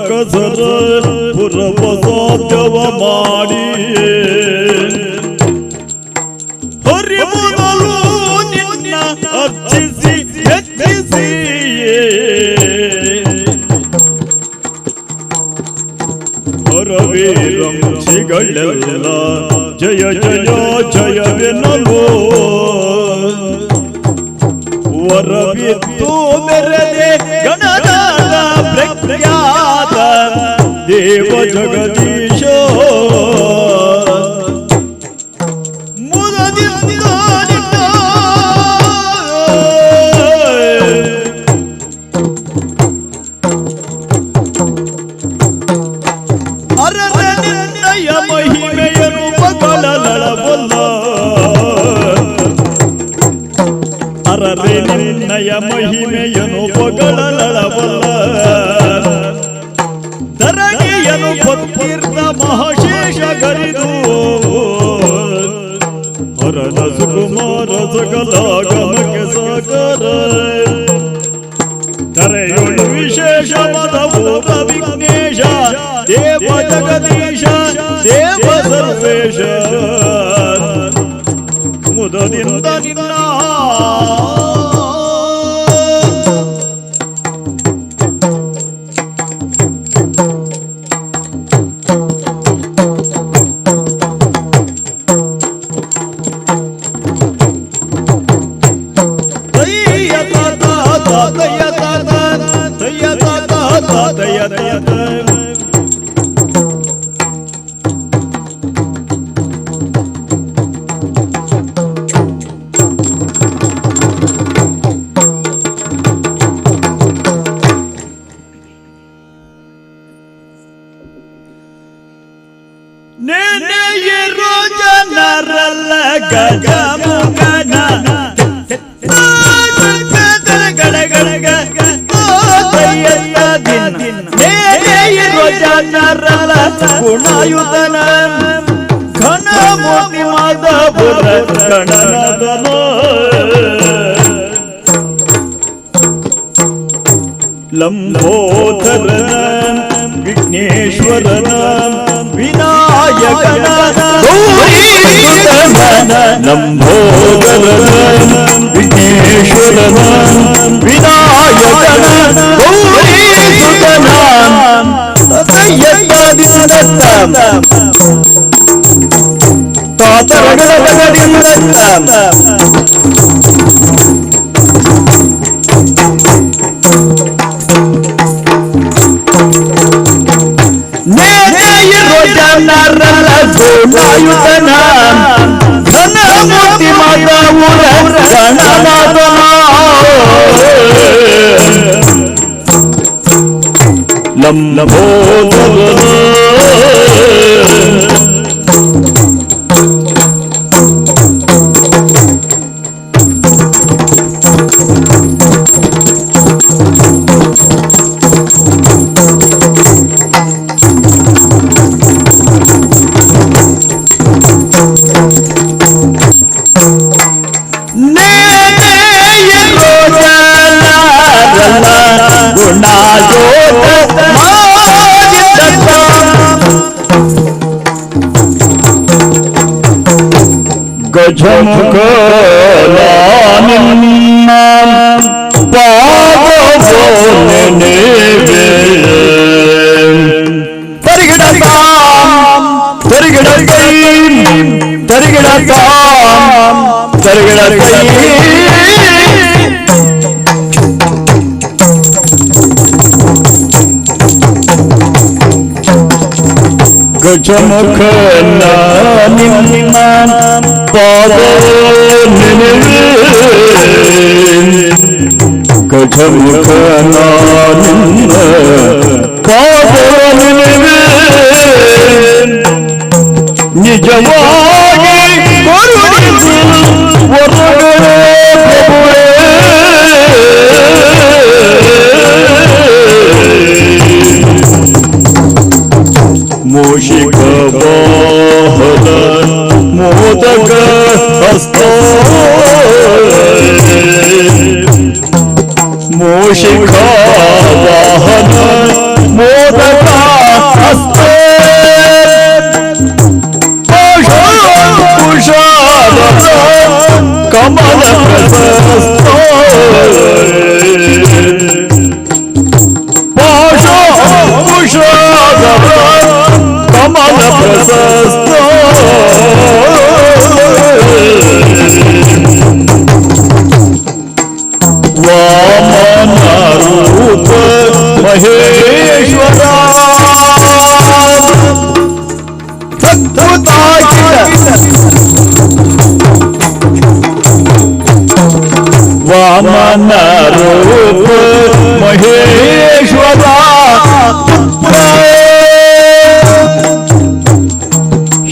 ರಕ್ಕಸರ ಪುರವ ಸಾಧ್ಯವ ಮಾಡಿ ಹರಿ ಮೊದಲು ನಿನ್ನ ಅರ್ಚಿಸಿ ಹೆಚ್ಚಿಸಿ ಹರವೀರಂಶಿಗಳೆಲ್ಲ ಜಯ ಜಯ ಜಯವೆನ್ನಲು ವರವಿತ್ತು ಮೆರೆದೆ ಗಣನಾದ ಪ್ರಖ್ಯಾತ ದೇವ ಜಗದೀಶ ಮುದದಿಂದ ನಿನ್ನ ಅರರ ನಿನ್ನಯ ಮಹಿಮೆಯನು ಪಗಳಲಳಬಲ್ಲ ಅರರೆ ನಿನ್ನಯ ಮಹಿಮೆಯನು ಪಗಳಲಳಬಲ್ಲ ಧರಣಿಯನು ಪತ್ತೀರ್ಥ ಮಹಾಶೇಷ ಗರಿದು ಹರನ ಸುಕುಮಾರ ಸಕಲಾಗಮಕ್ಕೆ ಸಾಗರ ಕರೆಯೊಳು ವಿಶೇಷ ಮದಭೂತ ವಿಘ್ನೇಶ ದೇವ ಜಗದೀಶ ದೇವ ಸರ್ವೇಶ ಮುದದಿಂದ ನಿನ್ನ ದಯ್ಯ ತಾತ ದಯ್ಯ ತಾತ ದಯ್ಯ ತಾತ ದಯ್ಯ ತಾತ ನೆನೆಯಿರು ಜನರಲ್ಲ ಗಜಮುಖನ ನೆನೆಯಿರು ಜನರಲ್ಲ ಗುಣಾಯುಧನ ಘನ ಮೂರ್ತಿ ಮಾಧಪುರ ಗಣನದನ ಲಂಬೋದರನ ವಿಘ್ನೇಶ್ವರನ ವಿನಾಯಕನ ಗೌರೀಸುತನ ಲಂಬೋದರನ ವಿಘ್ನೇಶ್ವರನ ವಿನಾಯಕನ ಗೌರೀಸುತನ ತಾತರಗಡಗಡಿಂದತ್ತ ನೆನೆಯಿರೋ ಜನರಲ್ಲ ಗುಣಾಯುಧನ ಘನಮೂರ್ತಿ ಮಾತಾವುರ ಗಣನಾಥನ ಲಂಬೋದರನ ನೆನೆಯಿರೋ ಜನರಲ್ಲ ಗುಣಾಯೋಧ ಮಾದಿದತ್ತ ಗಜಮುಖ ನಿನ್ನ ಪಾದವೋ ನೆನೆವೆ ತರಿಗಿಡತಾಂ ತರಿಗಿಡತೈ ತರಿಗಿಡತಾಂ ತರಿಗಿಡತೈ ಗಜಮುಖನ ನಿನ್ನ ಪಾದವೋ ನೆನೆವೆ ಗಜಮುಖನ ನಿನ್ನ ಪಾದವೋ ನೆನೆವೆ ನಿಜವಾಗಿ ಕರುಣಿಸು ವರಗಳೇ ಪ್ರಭುವೇ. ಮೂಷಿಕ ವಾಹನ ಮೋದಕ ಹಸ್ತ ಮೂಷಿಕ ವಾಹನ ಮೋದಕ ಕಮಲ ಪ್ರಶಸ್ತ ಪಾಶ ಅಂಕುಶಾಧರ ಕಮಲ ಪ್ರಶಸ್ತ ವಾಮನ ರೂಪ ಮಹೇಶ್ವರ ವಾಮನ ರೂಪ ಮಹೇಶ್ವರ ಪುತ್ರ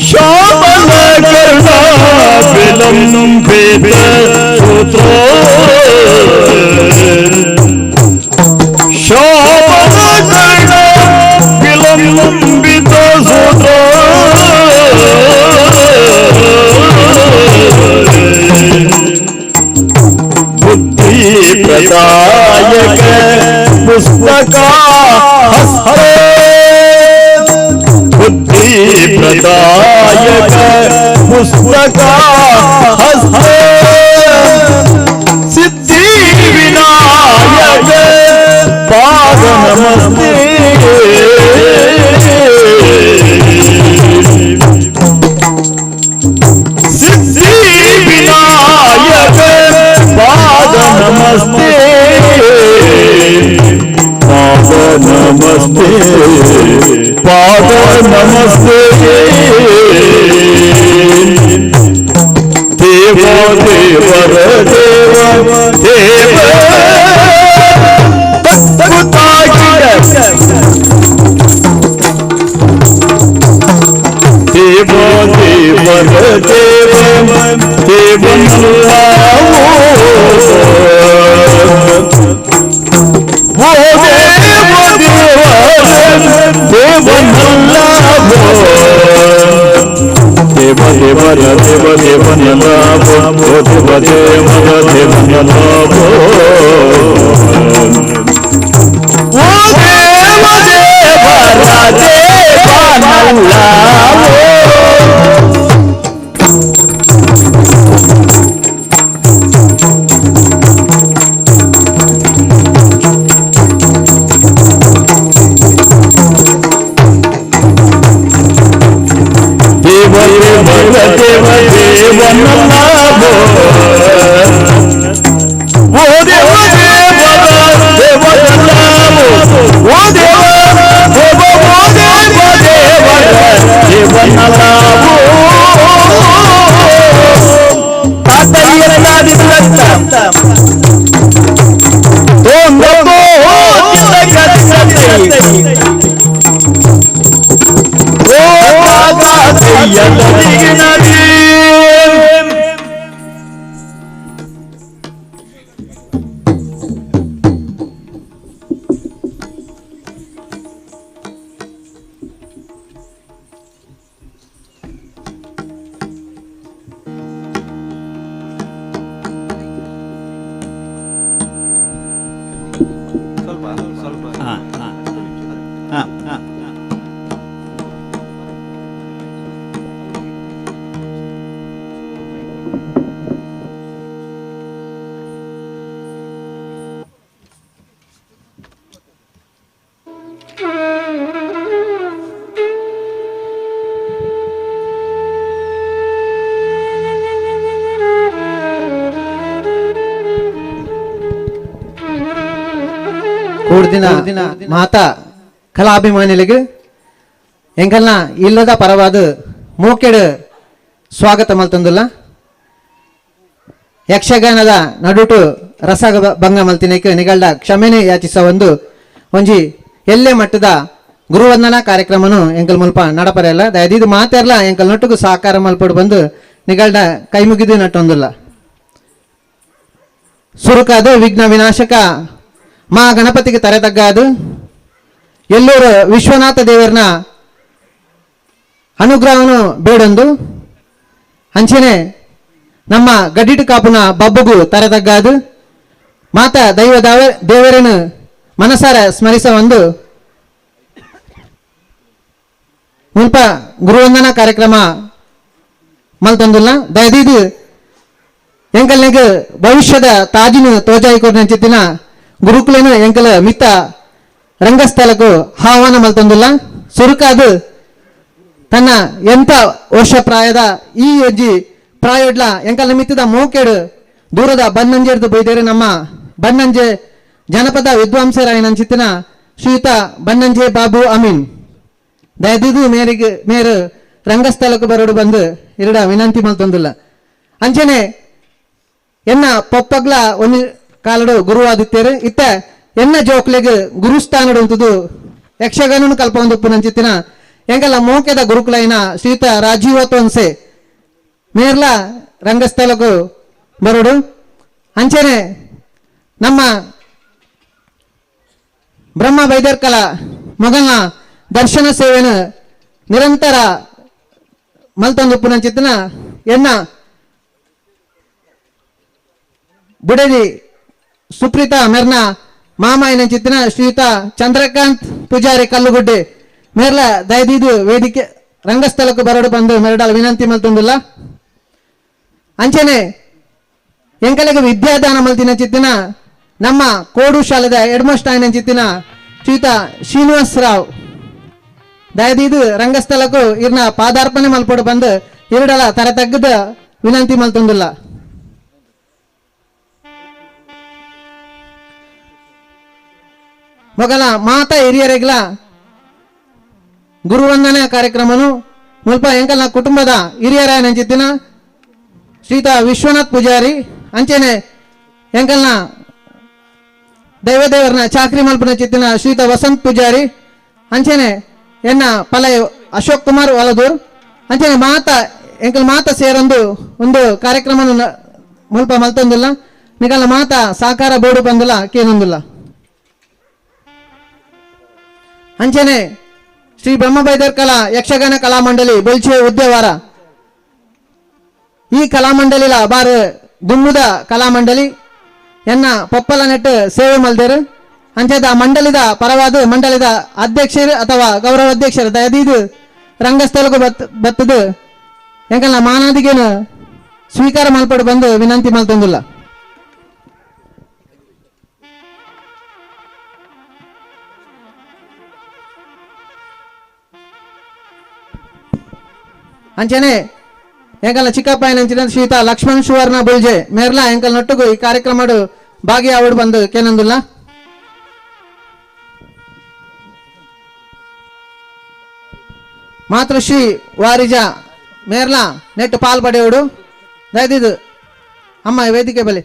ಶ್ಯಾಮಲ ಕರ್ಣ ವಿಲಂಬಿತ ಸೂತ್ರ ಶ್ಯಾಮಲ ಕರ್ಣ ವಿಲಂಬಿತ ಸೂತ್ರ ಪ್ರದಾಯಕ ಪುಸ್ತಕ ಹಸ್ತ ಬುದ್ಧಿ ಪ್ರದಾಯಕ ಪುಸ್ತಕ ಹಸ್ತ ಸಿದ್ಧಿ ವಿನಾಯಕ ಪಾದ ನಮಸ್ತೆ ಸಿದ್ಧಿ ವಿನಾಯಕ ಪಾದ ನಮಸ್ತೆ ಪಾದ ನಮಸ್ತೆ ಪಾದ ನಮಸ್ತೆ ದೇವ ದೇವರ ದೇವ ದೇವ ದೇವ ದೇವರ ದೇವ ದೇವನಲ್ಲಾವೋ ಓ ದೇವ ದೇವರ ದೇವನಲ್ಲಾವೋ ದೇವ ದೇವರ ದೇವ ದೇವನಲ್ಲಾವೋ ಓ ದೇವ ದೇವರ ದೇವನಲ್ಲಾವೋ ಓ ದೇವ ದೇವರ ದೇವನಲ್ಲಾವೋ ದೇವ ದೇವರ ದೇವ ದೇವನಲ್ಲಾವೋ ಓ ದೇವ ದೇವರ ದೇವನಲ್ಲಾವೋ ಓ ದೇವ ದೇವ ಓ ದೇವ ದೇವರ ದೇವನಲ್ಲಾವೋ ತಾತಯ್ಯನಾದಿಲ್ಲತ್ತ ತೋಂದೋ ಕೂಡ್ದಿನ ಮಾತಾ ಕಲಾಭಿಮಾನಿಗಳಿಗೆ ಎಂಕಲ್ನ ಇಲ್ಲದ ಪರವಾದ ಮೋಕೆಡು ಸ್ವಾಗತ ಮಲ್ತಂದುಲ್ಲ. ಯಕ್ಷಗಾನದ ನಡುಟು ರಸ ಭಂಗ ಮಲ್ತಿನಕ್ಕೆ ನಿಗಳ್ದ ಕ್ಷಮೆನೆ ಯಾಚಿಸ ಒಂದು ಒಂಜಿ ಎಲ್ಲೆ ಮಟ್ಟದ ಗುರುವಂದನಾ ಕಾರ್ಯಕ್ರಮನು ಎಂಕಲ್ ಮುಲ್ಪ ನಡಪರೆಲ್ಲ ದಯದೀದು ಮಾತೆರ್ಲ ಎಂಕಲ್ ನಟ್ಟುಗು ಸಹಕಾರ ಮಲ್ಪಡು ಬಂದು ನಿಗಳ್ದ ಕೈ ಮುಗಿದು ನಟ್ಟೊಂದುಲ್ಲ. ಸುರುಕಾದ ವಿಘ್ನ ವಿನಾಶಕ ಮಾ ಗಣಪತಿಗೆ ತರೆ ತಗ್ಗಾದು ಎಲ್ಲೂರು ವಿಶ್ವನಾಥ ದೇವರನ ಅನುಗ್ರಹವನ್ನು ಬೇಡೊಂದು ಅಂಚನೆ ನಮ್ಮ ಗಡ್ಡಿಟ್ಟು ಕಾಪುನ ಬಬ್ಬುಗು ತರೆ ತಗ್ಗಾದು ಮಾತಾ ದೈವ ದೇವರನ್ನು ಮನಸಾರ ಸ್ಮರಿಸ ಒಂದು ಮುಲ್ಪ ಗುರುವಂದನಾ ಕಾರ್ಯಕ್ರಮ ಮಲ್ತೊಂದುಲ್ಲ. ದಯದೀದು ಎಂಕಲ್ನೆಗ್ ಭವಿಷ್ಯದ ತಾಜಿನ ತೋಜಾಯಿ ಕೊರ್ನಂಚಿತ್ತಿನ ಗುರುಕುಲೇನು ಎಂಕಲ ಮಿತ್ತ ರಂಗಸ್ಥಳಕ್ಕೂ ಆಹ್ವಾನ ಮಲ್ತೊಂದುಲ್ಲ. ಸುರುಕಾದು ತನ್ನ ಎಂತ ವರ್ಷ ಪ್ರಾಯದ ಈ ಒಂಜಿ ಪ್ರಾಯಡ್ಲ ಎಂಕಲ್ನ ಮಿತ್ತದ ಮೋಕೆಡು ದೂರದ ಬನ್ನಂಜೆರ್ದು ಬೈದೇರು ನಮ್ಮ ಬನ್ನಂಜೆ ಜನಪದ ವಿದ್ವಾಂಸರಾಯನಂಚಿತ್ತಿನ ಶ್ರೀಯುತ ಬನ್ನಂಜೆ ಬಾಬು ಅಮೀನ್ ದಯದಿದು ಮೇರಿಗೆ ಮೇರು ರಂಗಸ್ಥಳಕ್ಕೆ ಬರೋಡು ಬಂದು ಎರಡ ವಿನಂತಿ ಮಲ್ತೊಂದುಲ್ಲ. ಅಂಚನೆ ಎನ್ನ ಪೊಪ್ಪಗ್ಲ ಒಂದು ಕಾಲಡು ಗುರುವಾದಿತ್ತೇರು ಇತ್ತ ಎನ್ನ ಜೋಕ್ಲೆಗ್ ಗುರುಸ್ಥಾನಡು ಉಂತುದು ಯಕ್ಷಗಾನನು ಕಲ್ಪ ಒಂದು ಎಂಕಲ್ಲ ಮೋಕೆದ ಗುರುಕುಲೈನ ಶ್ರೀಯುತ ರಾಜೀವ ತೋನ್ಸೆ ಮೇರ್ಲ ರಂಗಸ್ಥಳಕ್ಕೂ ಬರೋಡು. ಅಂಚನೆ ನಮ್ಮ ಬ್ರಹ್ಮ ಬೈದರ್ಕಲ ಮೊಗಲ್ನ ದರ್ಶನ ಸೇವೆಯನ್ನು ನಿರಂತರ ಮಲ್ತೊಂದು ಪುನಂಚಿತ್ತಿನ ಎನ್ನ ಬುಡದಿ ಸುಪ್ರೀತಾ ಮೆರ್ನ ಮಾಮ ಏನಂಚಿತ್ತಿನ ಶ್ರೀಯುತ ಚಂದ್ರಕಾಂತ್ ಪೂಜಾರಿ ಕಲ್ಲುಗುಡ್ಡೆ ಮೇರ್ಲ ದಯದೀದು ವೇದಿಕೆ ರಂಗಸ್ಥಳಕ್ಕೂ ಬರೋಡು ಬಂದು ಮೆರಡಾಲ್ ವಿನಂತಿ ಮಲ್ತೊಂದುಲ್ಲ. ಅಂಚನೆ ಎಂಕಲೆಗೆ ವಿದ್ಯಾದಾನ ಮಲ್ತಿನ ಚಿತ್ತಿನ ನಮ್ಮ ಕೋಡು ಶಾಲೆದ ಹೆಡ್ಮಾಸ್ಟರ್ ಚಿತ್ತಿನ ಶ್ರೀಯುತ ಶ್ರೀನಿವಾಸ್ ರಾವ್ ದಯದೀದು ರಂಗಸ್ಥಳಕ್ಕೂ ಇರ್ನ ಪಾದಾರ್ಪಣೆ ಮಲ್ಪೋಡು ಬಂದು ಎರಡಲ ತರ ತಗ್ಗದ ವಿನಂತಿ ಮಲ್ತೊಂದುಲ್ಲ. ಮೊಗಲ ಮಾತಾ ಹಿರಿಯರಿಗ್ಲ ಗುರುವಂದನೆ ಕಾರ್ಯಕ್ರಮನು ಮುಲ್ಪ ಎಂಕಲ್ನ ಕುಟುಂಬದ ಹಿರಿಯರಾಯನಂಚಿತ್ತಿನ ಶ್ರೀತ ವಿಶ್ವನಾಥ್ ಪೂಜಾರಿ ಅಂಚನೆ ಎಂಕಲ್ನ ದೈವದೇವರನ ಚಾಕ್ರಿ ಮಲ್ಪನ ಚಿತ್ತಿನ ಶ್ರೀತ ವಸಂತ್ ಪೂಜಾರಿ ಅಂಚನೆ ಎನ್ನ ಪಲಯ ಅಶೋಕ್ ಕುಮಾರ್ ವಲದೂರ್ ಅಂಚನೆ ಮಾತ ಎಂಕಲ್ ಮಾತ ಸೇರೊಂದು ಒಂದು ಕಾರ್ಯಕ್ರಮ ಮುಲ್ಪ ಮಲ್ತೊಂದಿಲ್ಲ. ನಿಕಲ್ನ ಮಾತ ಸಾಕಾರ ಬೋಡು ಬಂದಿಲ್ಲ ಕೇನೊಂದಿಲ್ಲ. ಅಂಚನೆ ಶ್ರೀ ಬ್ರಹ್ಮ ಕಲಾ ಯಕ್ಷಗಾನ ಕಲಾಮಂಡಳಿ ಬೊಲ್ಚೆ ಉದ್ಯವಾರ ಈ ಕಲಾಮಂಡಲಿಲ ಬಾರು ದುಮ್ಮುದ ಕಲಾಮಂಡಳಿ ಎನ್ನ ಪೊಪ್ಪಲ ನೆಟ್ಟು ಸೇವೆ ಮಲ್ದೇರು. ಅಂಚದ ಮಂಡಳಿದ ಪರವಾದ ಮಂಡಳಿದ ಅಧ್ಯಕ್ಷರು ಅಥವಾ ಗೌರವ ಅಧ್ಯಕ್ಷರು ದಯದೀದು ರಂಗಸ್ಥಳಕ್ಕೂ ಬತ್ತದು ಎಂಕಲ್ನ ಮಾನಾದಿಗೇನು ಸ್ವೀಕಾರ ಮಲ್ಪಡು ಬಂದು ವಿನಂತಿ ಮಲ್ತೊಂದಿಲ್ಲ. ಅಂಚನೆ ಎಂಕಲ್ನ ಚಿಕ್ಕಪ್ಪ ಏನಂಚಿನ ಶ್ರೀತ ಲಕ್ಷ್ಮಣ್ ಸುವರ್ಣ ಬುಲ್ಜೆ ಮೇರ್ಲಾ ಎಂಕಲ್ ನೊಟ್ಟುಗು ಈ ಕಾರ್ಯಕ್ರಮ ಭಾಗಿಯಾವಡು ಬಂದು ಕೇನಂದುಲ್ಲ. ಮಾತೃಶ್ರೀ ವಾರಿಜ ಮೇರ್ಲಾ ನೆಟ್ ಪಾಲ್ ಪಡೆಯೋಡು ದಯದಿದು ಅಮ್ಮ ವೇದಿಕೆ ಬಲಿ.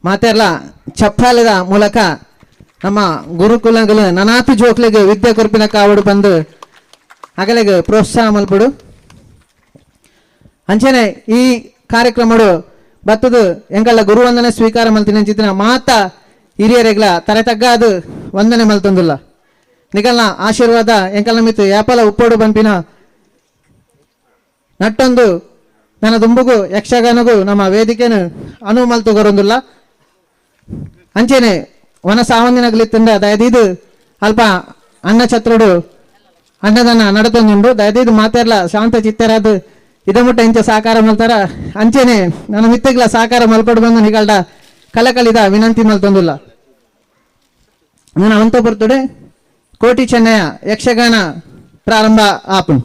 ಮಾತೆರ್ಲ ಚಪ್ಪಾಲೆದ ಮೂಲಕ ನಮ್ಮ ಗುರುಕುಲಗಳು ನನಾತು ಜೋಕ್ಲೆಗ್ ವಿದ್ಯೆ ಕೊರ್ಪಿನ ಕಾವಡು ಬಂದು ಅಗಲೆಗ್ ಪ್ರೋತ್ಸಾಹ ಮಲ್ಪಡು. ಅಂಚನೆ ಈ ಕಾರ್ಯಕ್ರಮಡು ಬತ್ತದು ಎಂಕಲ್ಲ ಗುರುವಂದನೆ ಸ್ವೀಕಾರ ಮಲ್ತಿನ ಚಿತ್ತಿನ ಮಾತ ಹಿರಿಯರೆಗ್ಲ ತಲೆ ತಗ್ಗಾದು ವಂದನೆ ಮಲ್ತೊಂದುಲ್ಲ. ನಿಗಲ್ನ ಆಶೀರ್ವಾದ ಎಂಕಲ್ನ ಮಿತ್ತು ಯಾಪಲ ಉಪ್ಪೋಡು ಬಂಪಿನ ನಟ್ಟೊಂದು ನನ್ನ ದುಂಬುಗು ಯಕ್ಷಗಾನಗು ನಮ್ಮ ವೇದಿಕೆನು ಅನುವು ಮಲ್ತು ಕೊರೊಂದುಲ್ಲ. ಅಂಚೆನೆ ವನ ಸಾವಂದಿನಗಲಿತ್ತಂಡ ದಯದೀದು ಅಲ್ಪ ಅನ್ನ ಛತ್ರುಡು ಅನ್ನದಾನ ನಡತೊಂದುಂಡು. ದಯದೀದು ಮಾತೆರ್ಲ ಶಾಂತ ಚಿತ್ತರಾದ ಇದಮುಟ್ಟ ಇಂಚ ಸಹಕಾರ ಮಲ್ತಾರ. ಅಂಚೆನೆ ನನ್ನ ಮಿತ್ತಗ್ಲ ಸಹಕಾರ ಮಲ್ಪಡು ಬಂದು ನಿಗಲ್ಡ ಕಲಕಲಿದ ವಿನಂತಿ ಮಲ್ತೊಂದುಲ್ಲ. ನನ್ನ ಅಂತಪುರ್ತುಡೆ ಕೋಟಿ ಚೆನ್ನಯ ಯಕ್ಷಗಾನ ಪ್ರಾರಂಭ ಆಪು.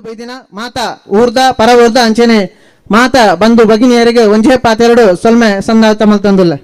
ಬೈದಿನ ಮಾತಾ ಊರ್ದ ಪರ ಊರ್ದ ಅಂಚೆನೆ ಮಾತಾ ಬಂಧು ಭಗಿನಿಯರಿಗೆ ಒಂಜೇ ಪಾತೆರಡು ಸೊಲ್ಮೆ ಸಂದಾತ ಮಲ್ತೊಂದುಲ್ಲ.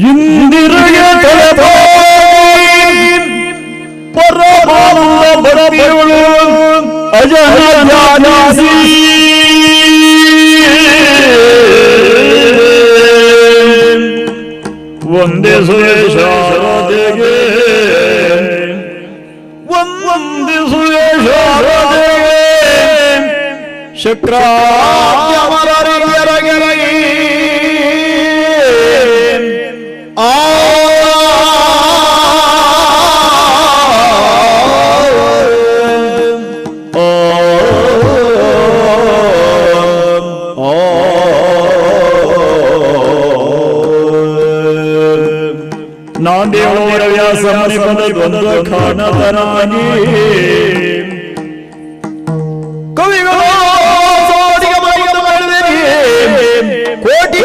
ಇಂದಿರೆಯ ಪರಮಾತ್ಮ ಭಕ್ತಿಯುಳು ಅಜನ ಧ್ಯಾನಿಸಿ ವಂದಿಸುವೆ ಶಾರದೆಗೆ ವಂದಿಸುವೆ ಶಾರದೆಗೆ ಶಕ್ರಾದ್ಯಮರರಿಯರಗೆರೈ ಆ ನಾಂದೇವರ ವ್ಯಾಸ ಮನಿ ಪದ ದ್ವಂದ್ವ ಖಾನತನಾಗಿ ಕವಿಗಳು ಕೋಟಿ ಕೋಟಿ.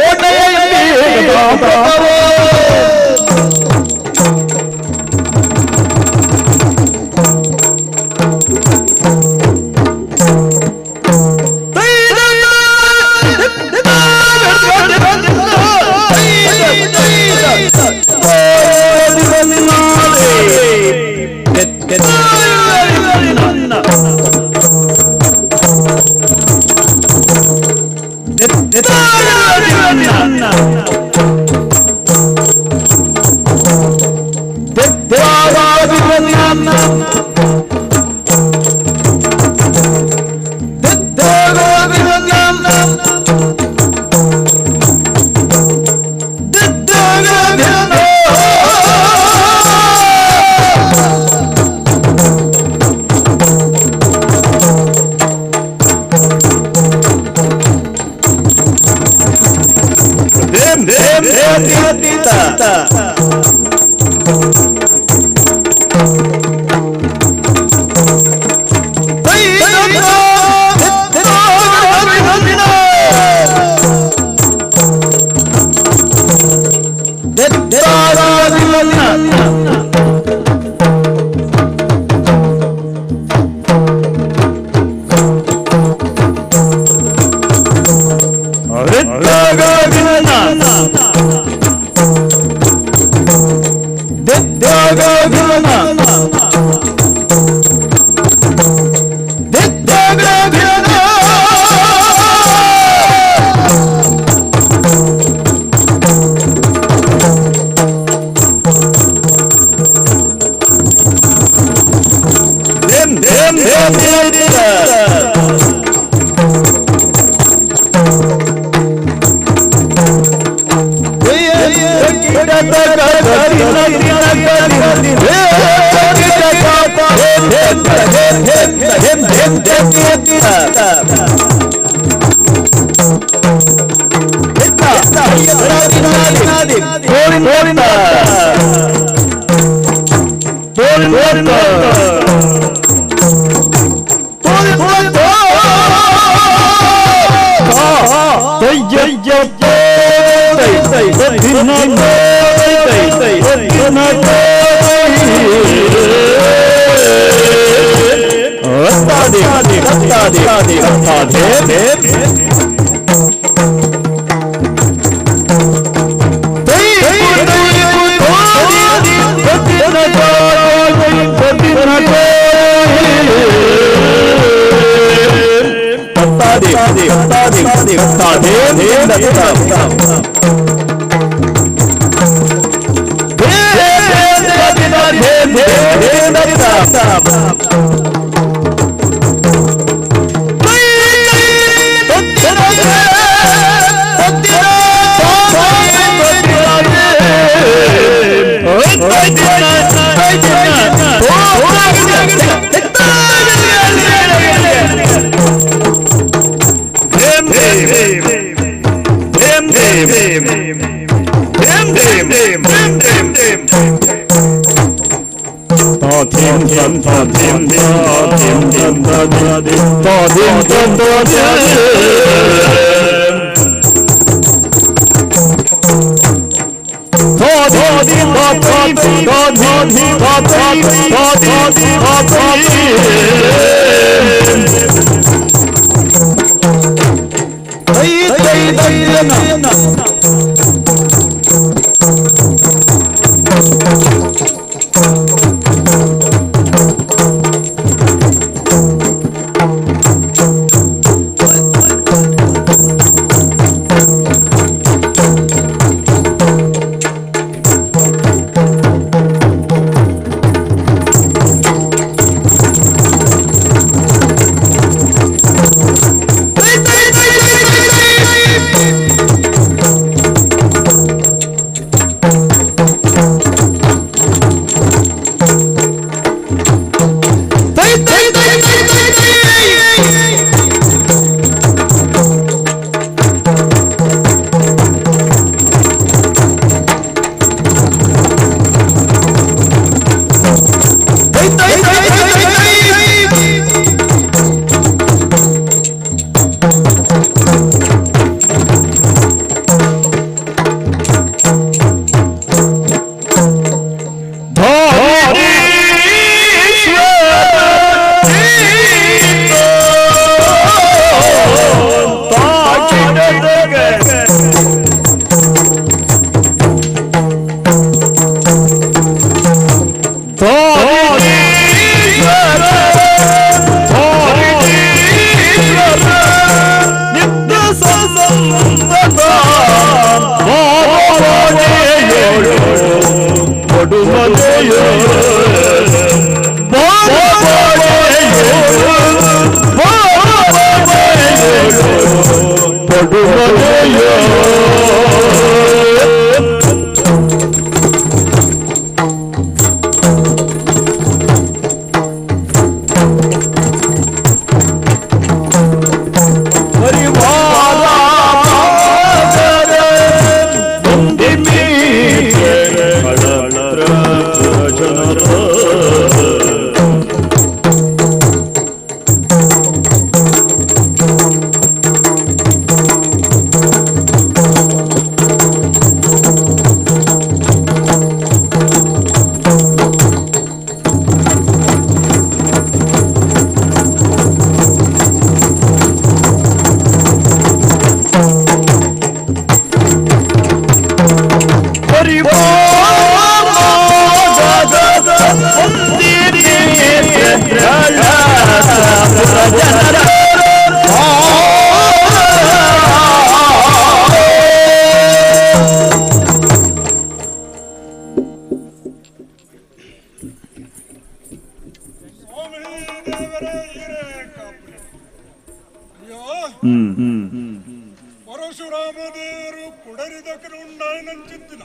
ಪರಶುರಾಮದೇವರು ಕುಡರಿದಕರುಂಡಾಯನಂಚಿತ್ತಿನ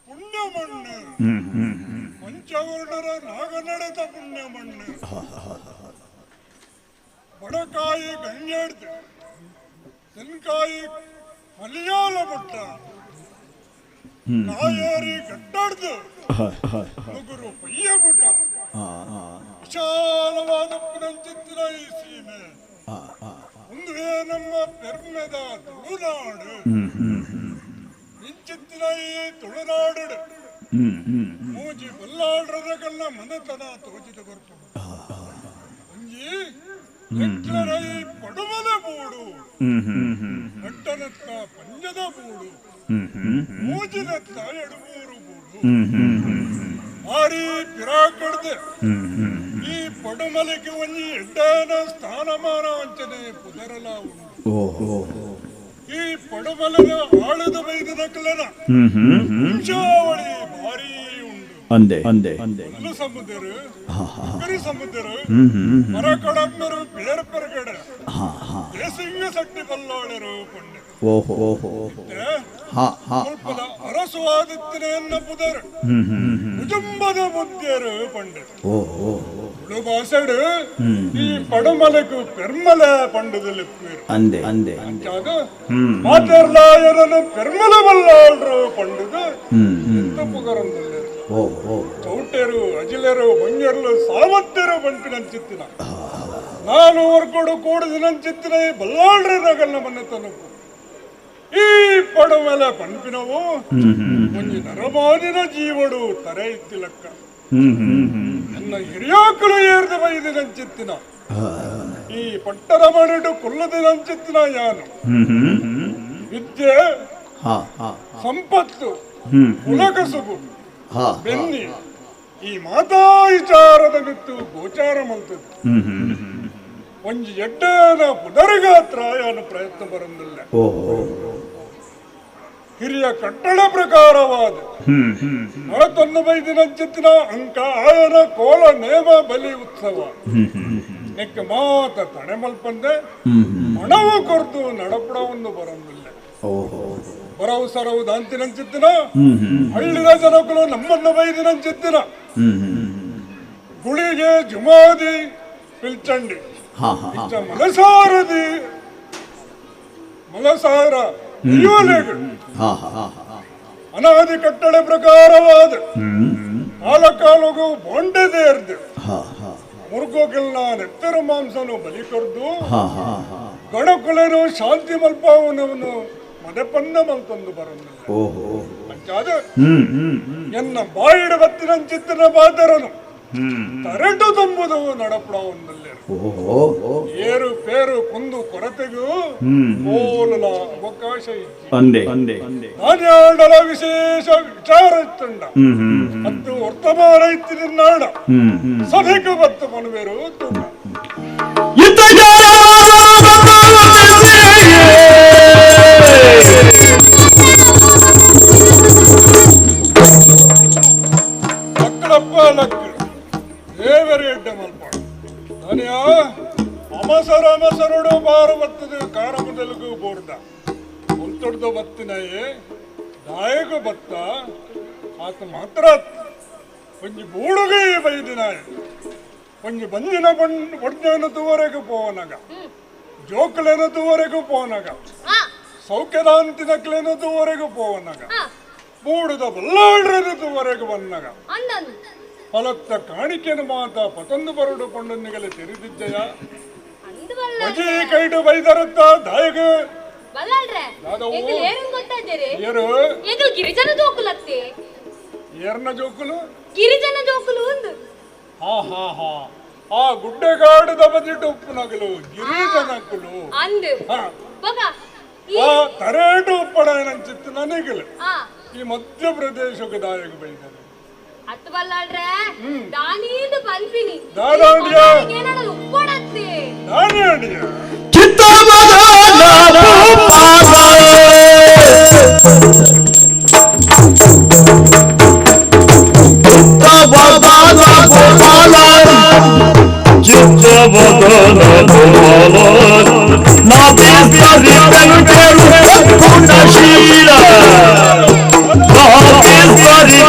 ಪುಣ್ಯ ಮಣ್ಣು ಪಂಚವರ್ಣರ ನಾಗನಡೆದ ಪುಣ್ಯ ಮಣ್ಣು ಬಡಕಾಯಿ ಗಂಗೆಡ್ದು ತೆನ್ಕಾಯಿ ಮಲಿಯಾಲ ಮಟ್ಟ ನಾಯೇರಿ ಗಟ್ಟಾಡ್ದು ಮುಗುರು ಪಯ್ಯ ಮುಟ್ಟ ವಿಶಾಲವಾದ ಪುನಂಚಿತ್ತಿನ ಈ ಸೀಮೆ ಒಂದುವೇ ನಮ್ಮ ಪೆರ್ಮೆದ ತುಳುನಾಡು ಇಂಚಿತ್ತಿನ ಈ ತುಳುನಾಡು ಮೂಜಿ ಬಲ್ಲಾಡ್ರದ ಕಲ್ಲ ಮನತನ ತೋಜಿದ ಗೊರ್ಪು ಒಂಜಿ ಎಕ್ಲರೈ ಪಡುಮದ ಬೂಡು ನಟ್ಟನತ್ತ ಪಂಜದ ಬೂಡು ಮೂಜಿನತ್ತ ಎಡುಮೂರು ಬೂಡು ಭಾರಿ ಪಿರಾಕಡ್ದೆ ಈ ಪಡುಮಲೆಗೆ ಒಂಜಿ ಎಡ್ಡನ ಸ್ಥಾನಮಾನ ಅಂಚನೆ ಪುದರಲ ಉಂಡು. ಈ ಪಡುಮಲದ ಆಳದ ಬೈದದ ಕಲನ ವಂಶಾವಳಿ ಭಾರಿ ಉಂಡು. ಅಂದೆ ಅಂದೆ ಕಲ್ಲು ಸಮುದ್ರ ಕರಿ ಸಮುದ್ರ ಮರಕಡಮ್ಮರು ಬೇರೆ ಪೆರಗಡೆ ದೇಸಿಂಗ ಸಟ್ಟಿ ಬಲ್ಲಾಳರು ಪಂಡೆ ಸ್ವಲ್ಪದ ಅರಸುವಾದಿತ್ತಿನ ಪುದರ್ ಕುಜುಂಬದ ಮುದ್ಯರು ಪಂಡೆ ತುಳು ಭಾಷೆಡು ಈ ಪಡುಮಲೆಕು ಪೆರ್ಮಲೆ ಪಂಡದಲ್ಲಿ ಅಂದೆ ಅಂದೆ ಅಂಚಾದ ಮಾತೆರ್ಲಾಯರನು ಪೆರ್ಮಲೆ ಬಲ್ಲಾಳ್ರು ಪಂಡದು ಪುಗರಂದಲ್ಲೇರು ಚೌಟೆರು ಅಜಿಲೆರು ಬಂಜರ್ಲು ಸಾಮತ್ಯರು ಬಂಪಿನಂಚಿತ್ತಿನ ನಾನು ವರ್ಕೊಡು ಕೂಡದಿನಂಚಿತ್ತಿನ ಈ ಬಲ್ಲಾಳ್ರ ನಗಲ್ನ ಮನೆತನಕ್ಕೂ ಈ ಪಡುಮಲೆ ಪಂಪಿನವು ಒಂಜಿ ನರಮಾನಿನ ಜೀವಡು ತರೆ ಇತ್ತಿಲಕ್ಕ ನನ್ನ ಹಿರಿಯಾಕಲು ಏರ್ದ ಬೈದಿನಂಚಿತ್ತಿನ ಈ ಪಟ್ಟದ ಮನೆಡು ಕುಲ್ಲದಿನಂಚಿತ್ತಿನ ಯಾನು ವಿದ್ಯೆ ಸಂಪತ್ತು ಕುಲಕಸುಬು ಬೆನ್ನಿ ಈ ಮಾತಾ ವಿಚಾರದ ಮಿತ್ತು ಗೋಚಾರ ಮಂತದ್ದು ಒಂಜಿ ಎಡ್ಡನ ಪುನರ್ಗಾತ್ರ ಯಾನು ಪ್ರಯತ್ನ ಬರಂದಿಲ್ಲ. ಹಿರಿಯ ಕಟ್ಟಡ ಪ್ರಕಾರವಾದ ನಳತೊಂದು ಬೈದಿನಂಚಿತ್ತಿನ ಅಂಕ ಆಯನ ಕೋಲ ನೇಮ ಬಲಿ ಉತ್ಸವ ನೆಕ್ಕ ಮಾತ ತಣೆಮಲ್ಪಂದೆ ಹಣವು ಕೊರ್ದು ನಡಪಡ ಒಂದು ಬರಂದಿಲ್ಲ. ಬರವು ಸರವು ದಾಂತಿನಂಚಿತ್ತಿನ ಹಳ್ಳಿನ ಜನಕುಲು ನಮ್ಮನ್ನು ಬೈದಿನಂಚಿತ್ತಿನ ಗುಳಿಗೆ ಜುಮಾದಿ ಪಿಲ್ಚಂಡಿ ಮಲಸಾರದಿ ಮಲಸಾರ ಅನಾದಿ ಕಟ್ಟಡ ಪ್ರಕಾರವಾದ ಕಾಲಕಾಲಗೂ ಬೋಂಡೆದೇರ್ದು ಮುರುಗೋಗೆಲ್ಲ ನೆತ್ತರ ಮಾಂಸನು ಬಲಿ ಕೊರ್ದು ಗಣಕುಲನು ಶಾಂತಿ ಮಲ್ಪಾವನವನು ಮದಪನ್ನ ಮಲ್ತಂದು ಬರಂದಿಲ್ಲ. ಅಂಚಾದ ಎನ್ನ ಬಾಯಿಡ ಬತ್ತಿನಂಚಿತ್ತಿನ ಬಾದರನು ತರಟು ತುಂಬುದು ನಡಪಡ ಒಂದಲ್ಲಿ ಏರು ಪೇರು ಕುಂದು ಕೊರತೆಗೂ ಹೋಲಲ ಅವಕಾಶ ಇತ್ತು. ನಾನ್ಯಾಡಲ ವಿಶೇಷ ವಿಚಾರ ಇತ್ತಂಡ ಮತ್ತು ವರ್ತಮಾನ ಇತ್ತಿನಾಡ ಸಭೆಗೂ ಬತ್ತು ಮನುವೇರು ತುಂಬ ಬಸರುಡು ಬಾರು ಬತ್ತದು ಕಾರಮದಲ್ಗೂ ಬೋರ್ದ ಒಂತೊಡ್ದು ಬತ್ತಿನಯೇ ದಾಯಕ ಬತ್ತ ಆತ ಮಾತ್ರ ಒಂಜಿ ಬೂಡುಗೈ ಬೈದಿನಾಯ ಒಂಜಿ ಬಂಜಿನ ಬೊಡ್ಡನ ತೂವರೆಗೂ ಪೋವನಗ ಜೋಕುಲೆನ ತೂವರೆಗೂ ಪೋವನಗ ಸೌಖ್ಯದಾಂತಿನಕ್ಲೆನ ತೂವರೆಗೂ ಪೋವನಗ ಬೂಡುದ ಬಲ್ಲಾಳ್ರನ ತೂವರೆಗೂ ಬಂದಾಗ ಫಲತ್ತ ಕಾಣಿಕೆನ ಮಾತ ಪತಂದು ಬರುಡು ಪಂಡೊಂದಿಗಲೆ ತೆರೆದಿದ್ದೆಯ ಅಜಿ ಕೈಡು ಬೈದರತ್ತ ದಾಯಕ ಗಿರಿಜನ ಜೋಕುಲತ್ತೆ ಏರ್ನ ಜೋಕುಲು ಗಿರಿಜನ ಜೋಕುಲು ಒಂದು ಹಾ ಹಾ ಹಾ ಆ ಗುಡ್ಡೆಗಾಡದ ಬದಿಟ್ಟು ಉಪ್ಪುನಗಲು ಗಿರಿಜನಕುಲು ಅಂದು ಆ ತರೇಟು ಉಪ್ಪಡ ನಂಚಿತ್ತು ನನಗಲು ಈ ಮಧ್ಯಪ್ರದೇಶಕ್ಕೆ ದಾಯಕ ಬೈದರು ಅತ್ತು ಬಲ್ಲಾಳ್ರೆ ದಾನೀದು ಪನ್ಪಿನಿ ದಾದಾಂಡಿಯ ಏನಾರ ಉಪ್ಪಡತ್ತೆ ದಾದಾಂಡಿಯ ಚಿತ್ತಮದನ ಭೂಪಾಲ ಚಿತ್ತಮದನ ಭೂಪಾಲ ಚಿತ್ತಮದನ ಭೂಪಾಲ ನಾವೇಶ್ವರಿ ಕೇಳು ಸದ್ಗುಣಶೀಲ ನಾವೇಶ್ವರಿ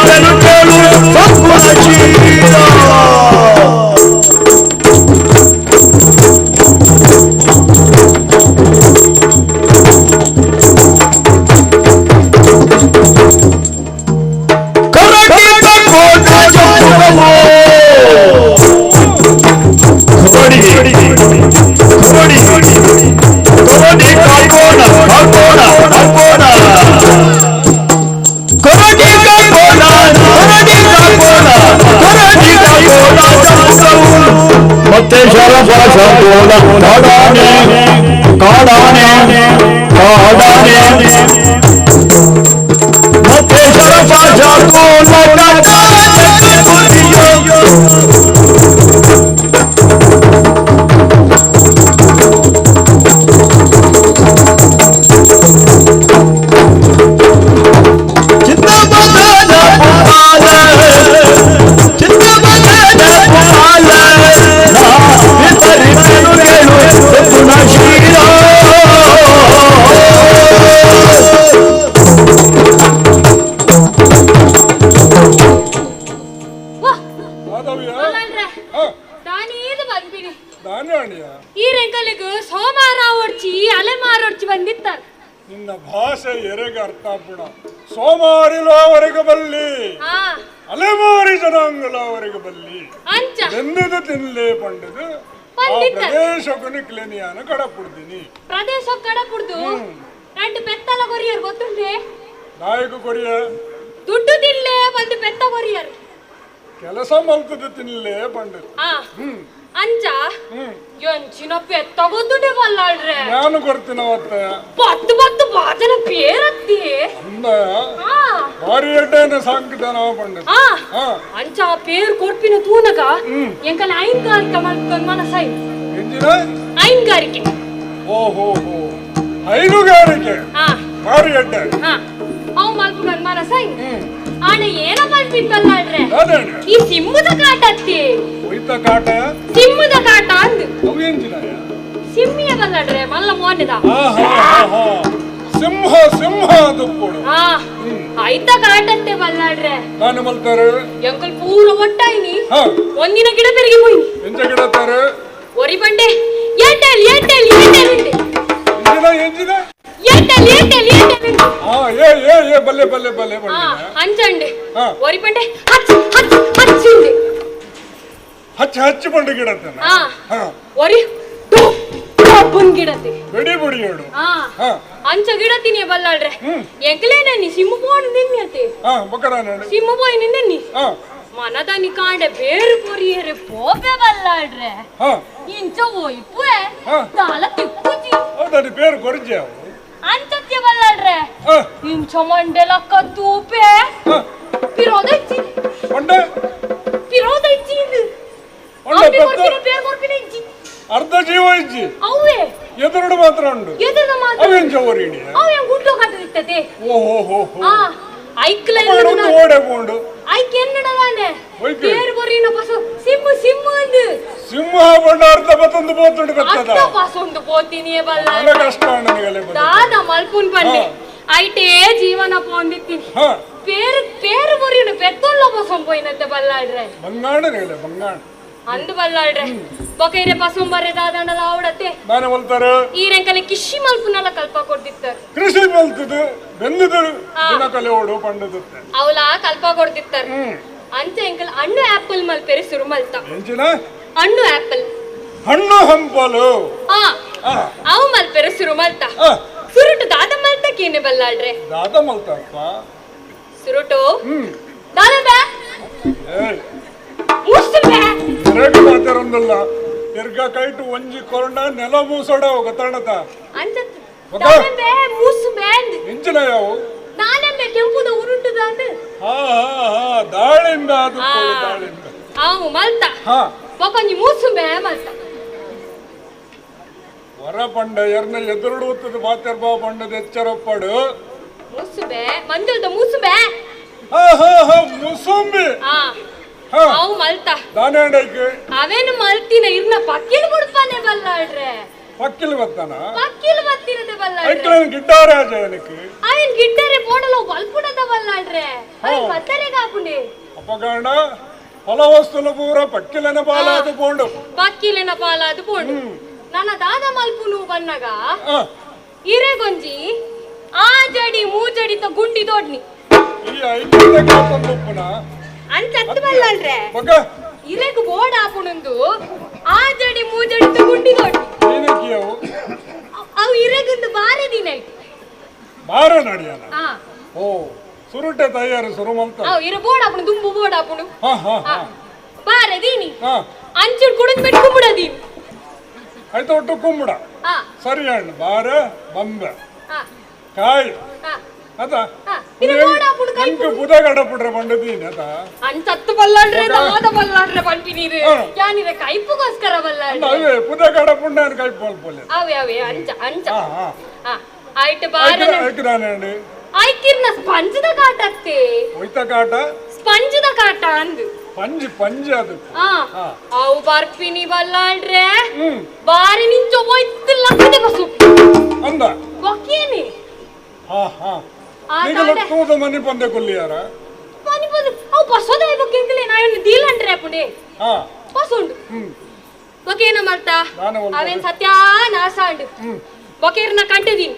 ಕೇಳು ಸದ್ಗುಣಶೀಲ. ಮತ್ತೆ ಶರಭ ಕಾಡಾನೆ ಕಾಡಾನೆ ಕಾಡಾನೆ ಮತ್ತೆ ಶರಭ ನಿನ್ನ ಭಾಷೆ ಎರೆಗೆ ಅರ್ಥ ಆಗ್ಬಿಡ. ಸೋಮಾರಿಲವರೆಗೆ ಬಲ್ಲಿ, ಅಲೆಮಾರಿ ಜನಾಂಗಲವರೆಗೆ ಬಲ್ಲಿ, ಬೆನ್ನದು ತಿನ್ಲೆ ಪಂಡದು ಆ ಪ್ರದೇಶಕ್ಕೂ ಕ್ಲೇನಿಯಾನ ಕಡಪುಡ್ತೀನಿ. ಪ್ರದೇಶ ಕಡಪುಡ್ದು రెండు పెత్తల కొరియర్ ಗೊತ್ತುಂಡೆ ನಾಯಕ ಕೊರಿಯ ದುಡ್ಡು ತಿನ್ಲೆ ಒಂದು ಪೆತ್ತ ಕೊರಿಯರ್ ಕೆಲಸ ಮಲ್ತದ ತಿನ್ಲೆ ಪಂಡದು ಅಂಚ ಎಂಚಿನ ಪೆತ್ತ ಗೊತ್ತುಂಡೆ ಬಲ್ಲಾಳ್ರೆ ನಾನು ಕೊಡ್ತೀನ ಅವತ್ತ ಪತ್ತು ಪತ್ತು ಬಾಜನ ಪೇರತ್ತಿ ಅಂದ ಭಾರಿ ಎಡ್ಡೆನ ಸಾಂಕಿದಾನ ಪಂಡದು ಅಂಚ ಆ ಪೇರ್ ಕೊಡ್ಪಿನ ತೂನಗ ಎಂಕಲ್ ಐನ್ಗಾರಿಕೆ ಮಲ್ಕೊಂಡ್ ಮನಸ್ಸಾಯ್ ಎಂಜಿನ ಐನ್ಗಾರಿಕೆ ಓಹೋ ಹೋ ಹೈನುಗಾರಿಕೆ ಭಾರಿ ಎಡ್ಡೆ ಅವು ಮಲ್ಪುಗನ್ ಮನಸ್ಸಾಯ್ ಆಣ ಏನ ಮಲ್ಪಿದ್ದಲ್ಲಾಳ್ರೆ ಈ ಸಿಂಹದ ಕಾಟ ಅತ್ತಿ ಒಯ್ತ ಕಾಟ ಸಿಂಹದ ಕಾಟ ಅಂದು ಅವು ಎಂಜಿನಾಯ ಸಿಂಹಿಯ ಬಲ್ಲಾಳ್ರೆ ಮಲ್ಲ ಮೋನೆದ ಸಿಂಹ ಸಿಂಹ ಅದು ಕೊಡು ಐತ ಕಾಟತ್ತೆ ಬಲ್ಲಾಳ್ರೆ ನಾನು ಮಲ್ತಾರೆ ಎಂಕಲ್ ಪೂರ ಒಟ್ಟಾಯಿನಿ ಒಂದಿನ ಗಿಡ ಬೆರಗಿ ಹೋಯ್ನಿ ಎಂಚ ಗಿಡ ತಾರೆ ಒರಿ ಬಂಡೆ Airtel Airtel Airtel ಉಂಡೆ ಎಂಜಿನ ಎಂಜಿನ Airtel Airtel Airtel ಆ ಏ ಏ ಏ ಬಲ್ಲೆ ಬಲ್ಲೆ ಬಲ್ಲೆ ಬಂಡೆ ಅಂಚಂಡೆ ಒರಿ ಬಂಡೆ ಹಚ್ ಹಚ್ ಹಚ್ಚಿಂಡೆ ಹಚ್ಚ ಹಚ್ಚ ಬಂಡೆ ಗಿಡತನ ಒರಿ ಡೊಬ್ಬನ್ ಗಿಡತೆ ಬೆಡಿ ಬಡಿಯೋಡು ಅಂಚ ಗಿಡತೀನಿ ಬಲ್ಲಾಳ್ರೆ ಎಂಕಲೇನ ನೀ ಸಿಮ್ಮು ಪೋಣ ನಿನ್ನೆ ಸಿಮ್ಮು ಪೋಯ್ ನಿನ್ನೆ ಮನದನಿ ಕಾಂಡೆ ಬೇರು ಕೊರಿಯರೆ ಪೋಪೆ ಬಲ್ಲಾಳ್ರೆ ಇಂಚ ಒಯ್ಪುವೆ ತಾಲ ತಿಕ್ಕುಜಿ ಹೌದಾ ಬೇರು ಕೊರಿಜೆ ಅಂಚತ್ಯ ಬಲ್ಲಾಳ್ರೆ ಇಂಚ ಮಂಡೆಲಕ್ಕ ತೂಪೆ ಪಿರೋದೈಚಿ ಮಂಡೆ ಪಿರೋದೈಚಿ ಬೇರು ಕೊರ್ಪಿನ ಇಜ್ಜಿ ಅರ್ಧ ಜೀವ ಇಜ್ಜಿ ಅವೇ ಎದುರುಡು ಮಾತ್ರ ಉಂಡು ಎದುರು ಮಾತ್ರ ಅವೇನ್ ಜವರಿಡಿ ಅವೇನ್ ಗುಡ್ಡು ಕಟ್ಟಿರ್ತದೆ ಓಹೋ ಹೋ ಹೋ ಐಕ್ಲ ಓಡೆ ಬೋಂಡು ಐಕ್ ಎನ್ನಡದಾನೆ ಪೇರು ಬೊರಿನ ಪಸು ಸಿಮ್ಮು ಸಿಮ್ಮು ಅಂದು ಸಿಂಹ ಬಣ್ಣ ಅರ್ಧ ಬತ್ತೊಂದು ಪೋತುಂಡು ಬತ್ತದ ಅರ್ಧ ಪಸೊಂದು ಪೋತಿನಿಯೇ ಬಲ್ಲಾಳ್ರೆ ಕಷ್ಟ ಅಣ್ಣನಿಗಲೆ ದಾದ ಮಲ್ಪುನ್ ಪಂಡೆ ಐಟೇ ಜೀವನ ಪೋಂದಿತ್ತೀನಿ ಪೇರು ಪೇರು ಬೊರಿನ ಪೆತ್ತೊಲ್ಲ ಪಸೊಂ ಪೋಯಿನತ್ತೆ ಬಲ್ಲಾಳ್ರೆ ಬಂಗಾಣನಿಗಲೆ ಬಂಗಾಣ ಅಂದು ಬಲ್ಲಾಳ್ರೆ ಬೊಕೈರೆ ಪಸೊಂಬರೆ ದಾದಂಡಲ ಆವಡತೆ ದಾನೆ ಮಲ್ತಾರೆ ಈರೆಂಕಲೆ ಕಿಶಿ ಮಲ್ಪುನಲ ಕಲ್ಪ ಕೊಡ್ದಿತ್ತಾರೆ ಕೃಷಿ ಮಲ್ತದು ಬೆಂದದು ದಿನ ಕಲೆ ಓಡು ಪಂಡದುತ್ತೆ ಅವಲ ಕಲ್ಪ ಕೊಡ್ದಿತ್ತಾರೆ ಅಂಚೆ ಎಂಕಲ್ ಹಣ್ಣು ಆಪಲ್ ಮಲ್ಪೆರೆ ಸುರು ಮಲ್ತ ಎಂಚಿನ ಹಣ್ಣು ಆಪಲ್ ಹಣ್ಣು ಹಂಪಲು ಅವು ಮಲ್ಪೆರೆ ಸುರು ಮಲ್ತ ಸುರುಟು ದಾದ ಮಲ್ತಕ್ಕೇನೆ ಬಲ್ಲಾಳ್ರೆ ದಾದ ಮಲ್ತಪ್ಪ ಸುರುಟು ದಾದ ಮಾತಾರೊಂದಲ್ಲ ತಿರ್ಗಾ ಕೈಟು ಒಂಜಿ ಕೊರಂಡ ನೆಲ ಮೂಸೋಡ ಗೊತ್ತಾಣತ ಇಂಚಿನ ಯಾವು ದಾಳಿಂಬೆ ಕೆಂಪುದ ಉರುಂಟುದಾಂದು ಹಾ ಹಾ ಹಾ ದಾಳಿಂಬೆ ಅದು ದಾಳಿಂಬೆ ಅವು ಮಲ್ತ ಹಾ ಬೊಕೊಂಜಿ ಮೂಸುಂಬೆ ಮಲ್ತ ವರ ಪಂಡ ಎರ್ನ ಎದುರುಡು ಉತ್ತದ ಮಾತೆರ್ಬಾ ಪಂಡದ ಎಚ್ಚರಪ್ಪಡು ಮೂಸುಂಬೆ ಮಂಜುಲ್ದ ಮೂಸುಂಬೆ ಹಾ ಹಾ ಹಾ ಮುಸುಂಬಿ ಹಾ ಅವು ಮಲ್ತ ದಾನೇಂಡೈಕ್ ಅವೇನು ಮಲ್ತಿನ ಇರ್ನ ಪಕ್ಕಿಲ್ ಬಿಡ್ಪಾನೆ ಬಲ್ಲಾಳ್ರೆ ಪಕ್ಕಿಲ್ ಬತ್ತಾನ ಪಕ್ಕಿಲ್ ಬತ್ತಿನದೆ ಬಲ್ಲಾಳ್ರೆ ಐಕ್ಲೇನ್ ಗಿಡ್ಡಾರೆ ಆಜಯನಕ್ಕೆ ಅವೇನ್ ಗಿಡ್ಡಾರೆ ಪೋಡಲ ಬಲ್ಪುಡದ ಬಲ್ಲಾಳ್ರೆ ಅವೇನ್ ಬತ್ತರೆ ಕಾಪುಂಡೆ ಅಪಗಾಂಡ ಫಲ ವಸ್ತುಲ ಪೂರ ಪಕ್ಕಿಲನ ಪಾಲಾದು ಪೋಂಡು ಪಕ್ಕಿಲನ ಪಾಲಾದು ಪೋಂಡು ನನ್ನ ದಾದ ಮಲ್ಪುನು ಬನ್ನಗ ಇರೆಗೊಂಜಿ ಆ ಜಡಿ ಮೂಜಡಿತ ಗುಂಡಿ ದೊಡ್ನಿ ಈ ಐಕ್ಲೇನ ಕಾಪಂದುಪ್ಪುನ ಅಂಚತ್ತು ಬಲ್ಲಾಳ್ರೆ ಇರೆಗ್ ಬೋಡ ಆಪುಣಂದು ಆ ಜಡಿ ಮೂಜಡಿತ ಗುಂಡಿ ದೊಡ್ನಿ ಅವು ಇರೆಗುಂದು ಬಾರೆ ದಿನ ಐತಿ ಬಾರೆ ನಡಿಯನ ಓ ಸುರುಟೆ ತಯಾರು ಸುರು ಮಲ್ತ ಅವು ಇರ ಬೋಡ ಆಪುಣು ದುಂಬು ಬೋಡ ಆಪುಣು ಹಾ ಹಾ ಹಾ ಬಾರೆ ದೀನಿ ಅಂಚುಡ್ ಕುಡಿದ್ ಬಿಟ್ಟು ಕುಂಬುಡ ದೀನಿ ಆಯ್ತು ಒಟ್ಟು ಕುಂಬುಡ ಸರಿ ಹಣ್ಣು ಬಾರೆ ಬಂಬೆ ಕಾಯಿ ಅದ ಬುಧಗಡ ಪುಡ್ರೆ ಬಂಡದೀನಿ ಅದ ಅಂಚತ್ತು ಬಲ್ಲಾಳ್ರೆ ದಾದ ಬಲ್ಲಾಳ್ರೆ ಪಂಪಿ ನೀರು ಯಾನಿರೆ ಕೈಪುಗೋಸ್ಕರ ಬಲ್ಲಾಳ್ರೆ ಅವೇ ಬುಧಗಡ ಪುಂಡಾನ ಕೈಪು ಅಲ್ಪೊಲೆ ಅವೇ ಅವೇ ಅಂಚ ಅಂಚ ಆಯ್ತು ಬಾರೆ ಐಕ್ದಾನೆ ಐಕಿರ್ನ ಸ್ಪಂಜದ ಕಾಟ ಅತ್ತೆ ಒಯ್ತ ಕಾಟ ಸ್ಪಂಜದ ಕಾಟ ಅಂದು ಪಂಜಿ ಪಂಜಿ ಅದು ಅವು ಬರ್ಪಿನಿ ಬಲ್ಲಾಳ್ರೆ ಬಾರಿ ನಿಂಚೊ ಒಯ್ತು ಲಕ್ಕದೆ ಬಸು ಅಂದ ಒಕ್ಕೇನೆ ಹಾ ಹಾ ನಿಗಲ ತೂದ ಮನಿ ಪಂದೆ ಕೊಲ್ಲಿಯಾರ ಮನಿ ಪಂದೆ ಅವು ಬಸೋದ ಬೊಕ್ಕೆಂಕಲೆ ನಾಯನ್ನ ದೀಲಂಡ್ರೆ ಅಪುಂಡೆ ಹಾ ಬಸುಂಡು ಬೊಕೇನ ಮಲ್ತ ಅವೇನ್ ಸತ್ಯಾನಾಶ ಅಂಡು ಬೊಕೇರ್ನ ಕಂಡೆದೀನಿ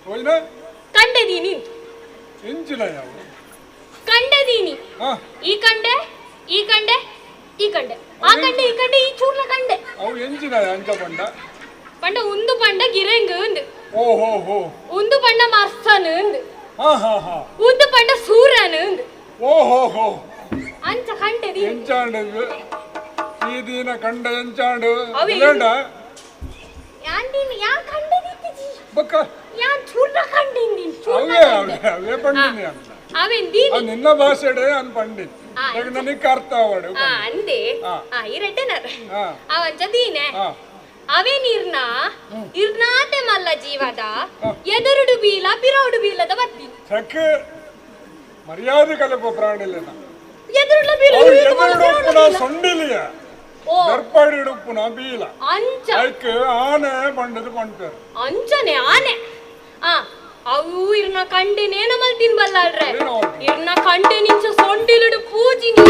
ಹೋಯ್ನ ಕಂಡೆದೀನಿ ಇಂಚಿನ ಯಾವ ಕಂಡೆದೀನಿ ಈ ಕಂಡೆ ಈ ಕಂಡೆ ಈ ಕಂಡೆ ಆ ಕಂಡೆ ಈ ಕಂಡೆ ಈ ಚೂರ್ನ ಕಂಡೆ ಅವು ಎಂಚಿನ ಅಂಚ ಪಂಡ ಪಂಡ ಉಂದು ಪಂಡ ಗಿರೆಂಗ್ ಉಂದು ಓ ಹೋ ಹೋ ಉಂದು ಪಂಡ ಮರ್ಸನ್ ಉಂದು ಹಾ ಹಾ ಹಾ ಉಂದು ಪಂಡ ಸೂರನ್ ಉಂದು ಓ ಹೋ ಹೋ ಅಂಚ ಕಂಡೆದಿ ಎಂಚಾಂಡು ಈ ದಿನ ಕಂಡ ಎಂಚಾಂಡು ಇಲ್ಲಂಡ ಯಾಂದಿನ ಯಾ ಕಂಡೆದಿತ್ತಿ ಬಕ್ಕ ಯಾನ್ ಚೂರ್ನ ಕಂಡಿಂದಿನ್ ಚೂರ್ನ ಅವೇ ಅವೇ ಪಂಡಿನಿ ಅಂತ ಅವೇನ್ ದೀನಿ ನಿನ್ನ ಭಾಷೆಡೆ ಅನ್ ಪಂಡಿತ್ ನನಗೆ ಅರ್ಥ ಆವಡು ಅಂದೆ ಈ ರೆಡ್ಡನರ್ ಅವಂಚ ದೀನೆ ಅವೇನಿರ್ನ ಇರ್ನಾತೆ ಮಲ್ಲ ಜೀವದ ಎದುರುಡು ಬೀಲ ಪಿರೋಡು ಬೀಲದ ಬತ್ತಿ ಚಕ್ ಮರ್ಯಾದೆ ಕಲಪ ಪ್ರಾಣಿಲೇನ ಎದುರುಡ್ಲ ಬೀಲ ಸೊಂಡಿಲಿಯ ದರ್ಪಾಡಿ ಉಪ್ಪುನ ಬೀಲ ಅಂಚ ಐಕ್ ಆನೆ ಬಂಡದು ಪಂಡ್ಪೇರು ಅಂಚನೆ ಆನೆ ಆ ಅವು ಇರ್ನ ಕಂಡೆನೇನ ಮಲ್ತಿನ್ ಬಲ್ಲಾಳ್ರೆ ಇರ್ನ ಕಂಡೆ ನಿಂಚ ಸೊಂಡಿಲುಡು ಪೂಜಿನಿ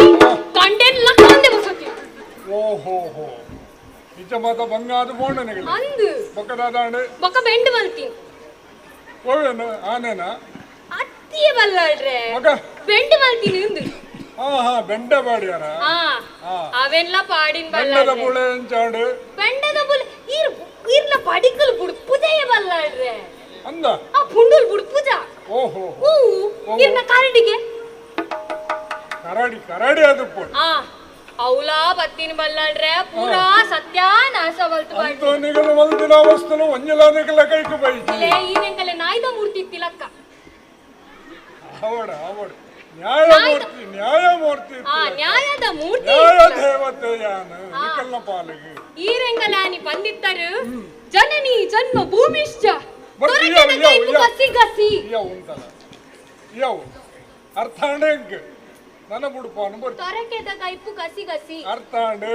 ಕಂಡೆನ್ ಲಕ್ಕಂದೆ ಬಸತಿ ಓ ಹೋ ಹೋ ನಿಜ ಮಾತ ಬಂಗಾದ ಬೋಂಡನಿಗೆ ಅಂದು ಬೊಕ್ಕದಾದಾಂಡೆ ಬೊಕ್ಕ ಬೆಂಡು ಮಲ್ತಿನ್ ಓವೇನು ಆನೆನ ಅತ್ತಿಯೇ ಬಲ್ಲಾಳ್ರೆ ಬೆಂಡು ಮಲ್ತಿನಿ ಅಂದು ಹಾ ಹಾ ಬೆಂಡ ಪಾಡಿಯಾರ ಅವೆಲ್ಲ ಪಾಡಿನ ಬೆಂಡದ ಬುಳೆ ಎಂಚಾಂಡು ಬೆಂಡದ ಬುಳೆ ಇರ್ ಇರ್ನ ಪಡಿಕಲ್ ಬುಡ್ಪುಜೆಯ ಬಲ್ಲಾಳ್ರೆ ಅಂದ ಆ ಪುಂಡುಲ್ ಬುಡ್ಪುಜ ಓಹೋ ಹೂ ಇರ್ನ ಕರಡಿಗೆ ಕರಡಿ ಕರಡಿ ಅದು ಪುಂಡು ಆ ಅವಲಾ ಬತ್ತಿನ ಬಲ್ಲಾಳ್ರೆ ಪೂರಾ ಸತ್ಯಾನಾಶ ಬಲ್ತು ಅಂತೂ ನಿಗಲು ಮಲ್ದಿನ ವಸ್ತುಲು ಒಂಜಿಲ ನಿಗಲ ಕೈಕು ಬೈಜಿ ಲೇ ಈನೆಂಕಲೆ ನಾಯ್ದ ಮೂರ್ತಿ ಇತ್ತಿಲಕ್ಕ ಅವಡ ಅವಡ ನ್ಯಾಯಮೂರ್ತಿ ನ್ಯಾಯಮೂರ್ತಿ ಆ ನ್ಯಾಯದ ಮೂರ್ತಿ ನ್ಯಾಯ ದೇವತೆ ಯಾನ ನಿಕಲ್ನ ಪಾಲಿಗೆ ಈರೆಂಗಲಾನಿ ಬಂದಿತ್ತರು ಜನನಿ ಜನ್ಮ ಭೂಮಿಶ್ಚ ದೊರಕದ ಕೈಪು ಗಸಿ ಗಸಿ ಇಯವು ಉಂಟಲ್ಲ ಇಯವು ಅರ್ಥ ಅಂಡೆಂಕ್ ನನ್ನ ಬುಡುಪಾನು ಬರ್ತು ತೊರಕೆದ ಕೈಪು ಕಸಿ ಕಸಿ ಅರ್ಥ ಅಂಡು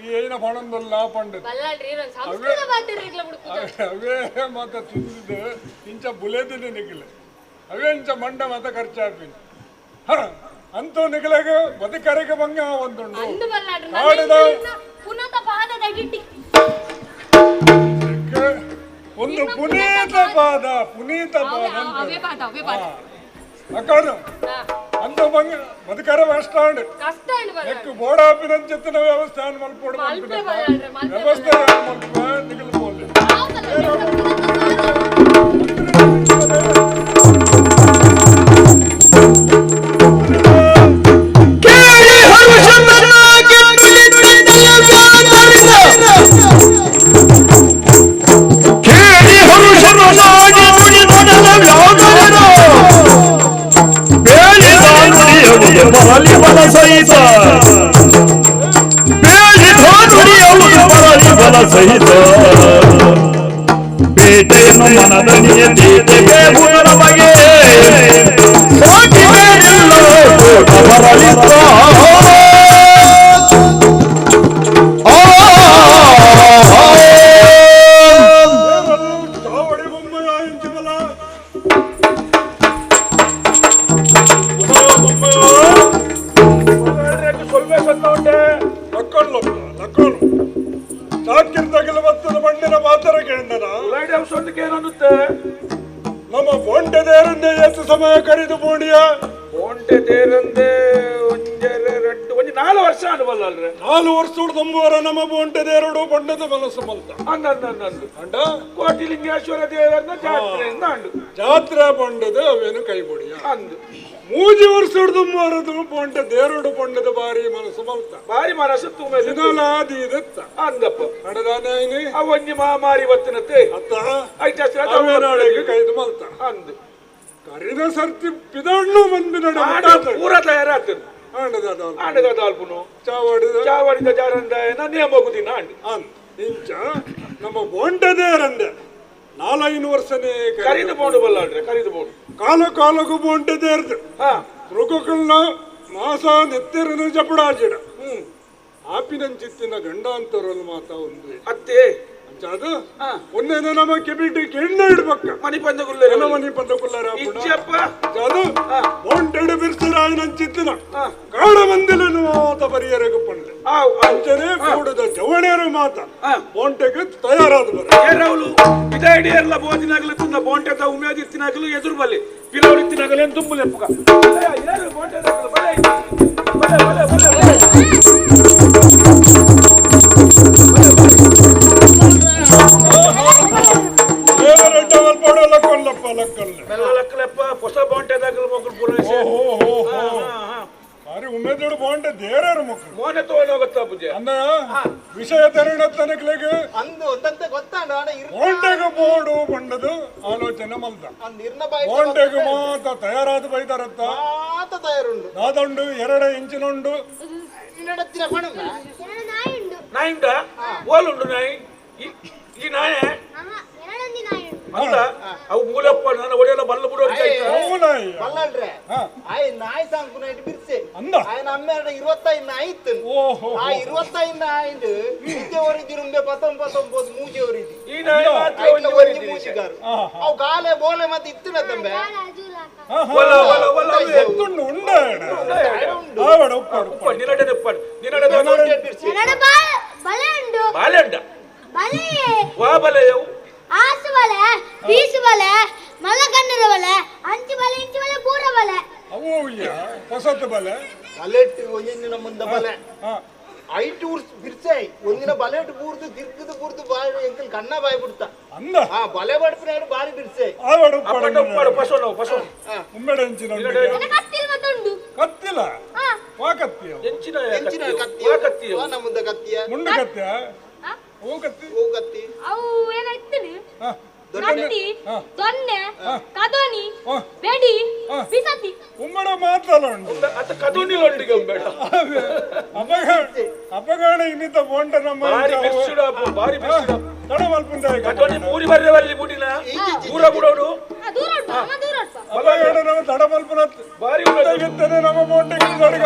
ಈ ಏನ ಪಣಂದಲ್ಲ ಪಂಡು ಬಲ್ಲಾಳ್ರಿ ಸಂಸ್ಕೃತ ಪಾತಿರ್ಲಿಕ್ಲ ಬುಡುಪು ಅವೇ ಮಾತ ತಿಂದಿದ್ದು ಇಂಚ ಬುಲೇದಿನಿ ನಿಗಿಲೆ ಅವೇ ಇಂಚ ಮಂಡ ಮಾತ ಖರ್ಚಾಪಿನಿ ಹ ಅಂತೂ ನಿಗಲಾಗ ಬದುಕರೆಗೆ ಭಂಗ ಒಂದುಂಡು ಅಂದು ಬಲ್ಲಾಳ್ರಿ ಕಾಡದ ಪುನತ ಪಾದದ ಅಡಿಟಿ ಒಂದು ಪುನೀತ ಪಾದ ಪುನೀತ ಪಾದ ಅವೇ ಪಾದ ಅವೇ ಪಾದ ಅಕ್ಕಾಡು ಅಂತ ಬಂಗ ಬದುಕರ ಕಷ್ಟ ಉಂಡು ಕಷ್ಟ ಉಂಡು ನೆಕ್ಕು ಬೋಡಾಪಿನಂಚಿತ್ತಿನ ವ್ಯವಸ್ಥೆ ಮಲ್ಪೊಡು ವ್ಯವಸ್ಥೆ ಮಲ್ಪ ನಿಗಲು ಪೋಲೆ ಕೇಳಿ ಹರುಷಮನಾಗಿ ಕೇಳಿ ಹರುಷಮನಾಗಿ ನುಡಿದೊಡಲ ವ್ಯಾಘ್ರನು ಬೇಳಿದ ನುಡಿಯುವುದು ಬರಲಿ ಬಲ ಸಹಿತ ಬೇಳಿದ ನುಡಿಯುವುದು ಬರಲಿ ಬಲ ಸಹಿತ ಬೇಟೆಯನ್ನು ಮನದನಿಯ ತೀಟೆಗೆ ನಮಗೆ ಸಾಟಿ ಬೇರಿಲ್ಲ ಕೋಟ ಬರಲಿದ್ದ ಚಾವಡಿ ಬೊಮ್ಮಯ ಇಂಚಿಬಲ ಲಕ್ಕಲು ಚಾಕಿರ್ದಾಗಲ ಬತ್ತದ ಮಣ್ಣಿನ ಮಾತರ ಕೇಂದ್ರ ನಮ್ಮ ಬೋಂಟೆ ದೇರಂದೆ ಎಷ್ಟು ಸಮಯ ಕರೆದು ಬೋಂಡಿಯ ಬೋಂಟೆ ದೇರಂದೆ ಒಂಜರೆ ರೆಡ್ಡು ಒಂಜಿ 4 ವರ್ಷ ಅನುಬಲ್ಲ ಅಲ್ರೆ 4 ವರ್ಷ ತುಂಬುವರ ನಮ್ಮ ಬೋಂಟೆ ದೇರಡು ಬಣ್ಣದ ಮನಸ್ಸು ಮಲ್ತ ಅಂದ ಅಂದ ಅಂದ ಅಂಡ ಕೋಟಿಲಿಂಗೇಶ್ವರ ದೇವರನ್ನ ಜಾತ್ರೆಯಿಂದ ಅಂಡು ಜಾತ್ರೆ ಬಂಡದ ಅವೇನು ಕೈ ಬೊಡಿಯ ಅಂದು ಮೂಜಿ ವರ್ಷ ತುಂಬುವರದು ಬೋಂಟೆ ದೇರಡು ಬಣ್ಣದ ಬಾರಿ ಮನಸ್ಸು ಮಲ್ತ ಬಾರಿ ಮನಸ್ಸು ತುಂಬ ದಿನಲಾದೀದತ್ತ ಅಂದಪ್ಪ ಅಂಡದಾನೆ ಆ ಒಂಜಿ ಮಹಾಮಾರಿ ಬತ್ತಿನತ್ತೆ ಅತ್ತ ಐತೆ ಕೈದು ಮಲ್ತ ಅಂದು ಕರಿದ ಸರ್ತಿ ಪಿದಣ್ಣು ಬಂದಿನ ಪೂರ ತಯಾರಾಗ್ತದೆ ಆಂಡದ ಅಲ್ಪುನು ಚಾವಡಿದ ಚಾವಡಿದ ಜಾರಂದಾಯನ ನೇಮಗುದಿನ ಅಂಡು ಅಂದ್ ಇಂಚ ನಮ್ಮ ಬೋಂಟೆದೇರಂದೆ 4-5 ವರ್ಷನೇ ಕರಿದು ಬೋಂಡು ಬಲ್ಲಾಡ್ರೆ ಕರಿದು ಬೋಂಡು ಕಾಲ ಕಾಲಕ್ಕೂ ಬೋಂಟೆದೇರ್ದು ಮೃಗಗಳನ್ನ ಮಾಸ ನೆತ್ತಿರನು ಜಪಡಾಜಿಡ ಆಪಿನಂಚಿತ್ತಿನ ಗಂಡಾಂತರಲ್ಲ ಮಾತಾ ಒಂದು ಅತ್ತೆ ಅದು ಒಂದೇನ ನಮ್ಮ ಕೆಬಿಟಿ ಕೆಣ್ಣ ಇಡ್ಬೇಕ ಮನಿ ಪಂದ ಕುಲ್ಲರ ಮನಿ ಪಂದ ಕುಲ್ಲರ ಇಚ್ಚಪ್ಪ ಅದು ಬೋಂಟೆಡು ಬಿರ್ಸರಾಯನಂಚಿತ್ತಿನ ಕಾಡ ಮಂದಿಲನು ಮಾತ ಬರಿಯರೆಗೆ ಪಂಡೆ ಅಂಚನೆ ಕೂಡದ ಜವಣೇರು ಮಾತ ಬೋಂಟೆಗೆ ತಯಾರಾದ ಬರ ಏರವಳು ಇದಾಡಿಯರ್ಲ ಬೋದಿನಾಗಲು ತುಂದ ಬೋಂಟೆದ ಉಮೇದಿತ್ತಿನಾಗಲು ಎದುರು ಬಲ್ಲಿ ಪಿಲವಳಿತ್ತಿನಾಗಲು ಏನು ತುಂಬುಲೆಪ್ಪುಗ ಏರು ಬೋಂಟೆದಾಗಲು ಬಲೆ ಬಲೆ ಬಲೆ ಬಲೆ ಬಲೆ ಹೊಸ ಬಾಂಟೆದಾಗಲು ಮಕ್ಕಳು ಪೂರೈಸಿ ಅರೆ ಉಮೇದೋಡು ಬಾಂಟೆ ದೇರಾರು ಮಕ್ಕಳು ಮೋನೆ ತಗೊಂಡು ಹೋಗುತ್ತಾ ಬುದ್ಧಿ ಅಂದ ವಿಷಯ ತರಣ ತನಕ್ಲೆಗೆ ಅಂದು ಒಂದಂತ ಗೊತ್ತಾಂಡ ಬಾಂಟೆಗೆ ಬೋಡು ಬಂಡದು ಆಲೋಚನೆ ಮಲ್ದ ಬಾಂಟೆಗೆ ಮಾತ ತಯಾರಾದ ಬೈದಾರತ್ತ ಮಾತ ತಯಾರುಂಡು ನಾದುಂಡು 2 ಇಂಚಿನುಂಡು ನಾಯಿಂಡ ಓಲುಂಡು ನಾಯಿ ಈ ನಾಯೆ ಅಲ್ಲ ಅವು ಮೂಲಪ್ಪ ನಾನು ಒಡೆಯಲ್ಲ ಬಲ್ಲ ಬಿಡೋ ಬಲ್ಲಲ್ರೆ ಆಯ್ ನಾಯಿ ಸಾಂಕು ನೈಟ್ ಬಿರ್ಸೆ ಅಂದ ఆయన ಅಮ್ಮೆರಡ 25 ನಾಯಿ ಇತ್ತು ಆ 25 ನಾಯಿಂಡು ನಿದ್ದೆ ಒರಿದಿರುಂಬೆ ಪತಂ ಪತಂ ಬೋದು ಮೂಜೆ ಒರಿದಿ ಈ ನಾಯಿ ಮಾತ್ರ ಐಟ್ಲ ಒಂಜಿ ಮೂಜಿಗಾರು ಅವು ಗಾಲೆ ಬೋಲೆ ಮತ್ತೆ ಇತ್ತಿನ ತಂಬೆ ಒಲ ಒಲ ಒಲ ಎತ್ತುಂಡು ಉಂಡ ಆವಡ ಉಪ್ಪಾಡು ನಿನಡೆ ಉಪ್ಪಾಡು ನಿನಡೆ ನಿನಡೆ ಬಲೆ ಉಂಡು ಬಾಲೆ ಉಂಡ ಬಲೆ ವಾ ಬಲೆಯವು ಆಸು ಬಲೆ ಬೀಸು ಬಲೆ ಮಲಗಣ್ಣದ ಬಲೆ ಅಂಚು ಬಲೆ ಇಂಚು ಬಲೆ ಪೂರ ಬಲೆ ಅವು ಹೊಸತು ಬಲೆ ಬಲೆಟ್ ಒಂದಿನ ಮುಂದೆ ಬಲೆ ಐಟು ಉರ್ಸ್ ಬಿರ್ಸಾಯಿ ಒಂದಿನ ಬಲೆಟ್ ಬೂರ್ದು ದಿರ್ಗದ ಬೂರ್ದು ಬಾಯಿ ಎಂಕಲ್ ಕಣ್ಣ ಬಾಯಿ ಬಿಡ್ತಾ ಅಂದ ಆ ಬಲೆ ಬಡ್ಪಿನ ಬಾರಿ ಬಿರ್ಸಾಯಿ ಆವಡ ಉಪ್ಪಾಡು ಉಪ್ಪಾಡು ಪಸೋನು ಪಸೋನು ಉಮ್ಮೆಡೆ ಇಂಚಿನ ಕತ್ತಿಲ್ ಮತ್ತುಂಡು ಕತ್ತಿಲ ವಾ ಕತ್ತಿಯ ಎಂಚಿನ ಎಂಚಿನ ಕತ್ತಿ ವಾ ಕತ್ತಿಯ ವಾ ನಮ್ಮುಂದ ಕತ್ತಿಯ ಮುಂಡು ಕತ್ತಿಯ ಓ ಕತ್ತಿ ಓ ಕತ್ತಿ ಅವು ಏನಾಯ್ತು ಕತ್ತಿ ದೊನ್ನೆ ಕದೋನಿ ಬೆಡಿ ಬಿಸತಿ ಉಮ್ಮಡ ಮಾತಲ್ಲ ಉಂಟು ಅತ್ತ ಕದೋನಿ ಲೊಂಡಿಗೆ ಬೇಡ ಅಪಗಾಣ ಇನ್ನಿತ ಬೋಂಟ ನಮ್ಮ ಬಾರಿ ಬಿರ್ಸುಡಪ್ಪ ಬಾರಿ ಬಿರ್ಸುಡ ತಡ ಮಲ್ಪುಂಡ ಕದೋನಿ ಮೂರಿ ಬರ್ರೆ ಬಲ್ಲಿ ಬುಡಿನ ದೂರ ಬುಡೋಡು ದೂರ ಉಂಟು ದೂರ ಉಂಟು ನಮ್ಮ ತಡಮಲ್ಪನ ಬಾರಿ ನಮ್ಮ ಬೋಟೆಗೆ ತಡಗ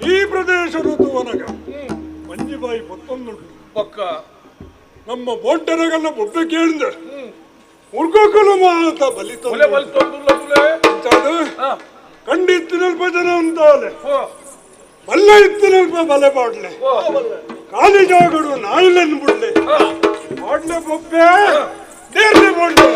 ಈ ಪ್ರದೇಶ ಋತುವನಗ ಮಂಜಿಬಾಯಿ ಪತ್ತೊಂದುಂಟು ಪಕ್ಕ ನಮ್ಮ ಬೋಂಟನಗಲ್ಲ ಬೊಬ್ಬೆ ಕೇಳಿದ ಉರ್ಕೋಕಲು ಮಾತ ಬಲಿತ ಕಂಡಿತ್ತಿನಲ್ಪ ಜನ ಉಂಟಾಲೆ ಬಲ್ಲ ಇತ್ತಿನಲ್ಪ ಬಲೆ ಪಾಡ್ಲೆ ಖಾಲಿ ಜಾಗಡು ನಾಯಿಲೆನ್ ಬಿಡ್ಲೆ ಪಾಡ್ಲೆ ಬೊಬ್ಬೆ ದೇರ್ಲೆ ಬೋಡ್ಲೆ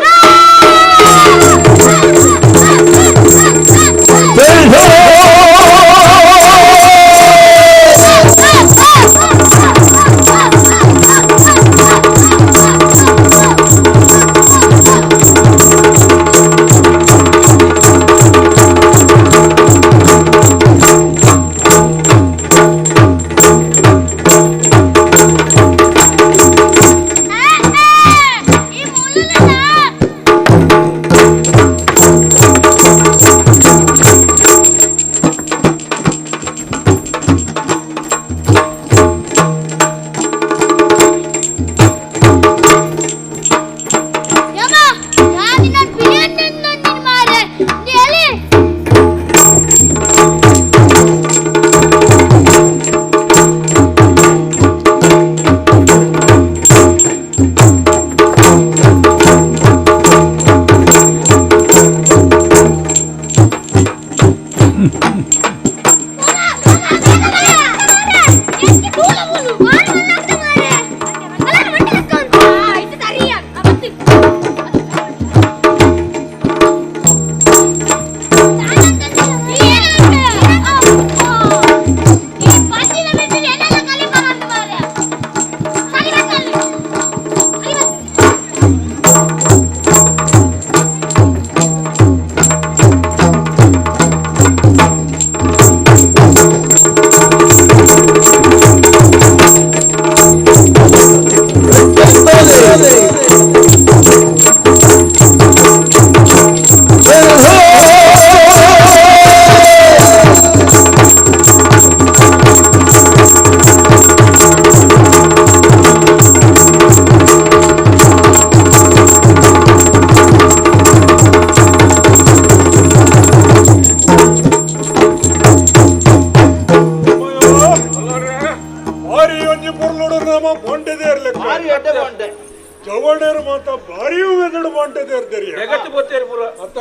ಜವಣರು ಮಾತ ಭಾರಿ ಮೆದಡು ಮಾಡ್ತಿದ್ದಾರೆ ಜಗತ್ತು ಗೊತ್ತೇರಿ ಪೂರ ಅತ್ತ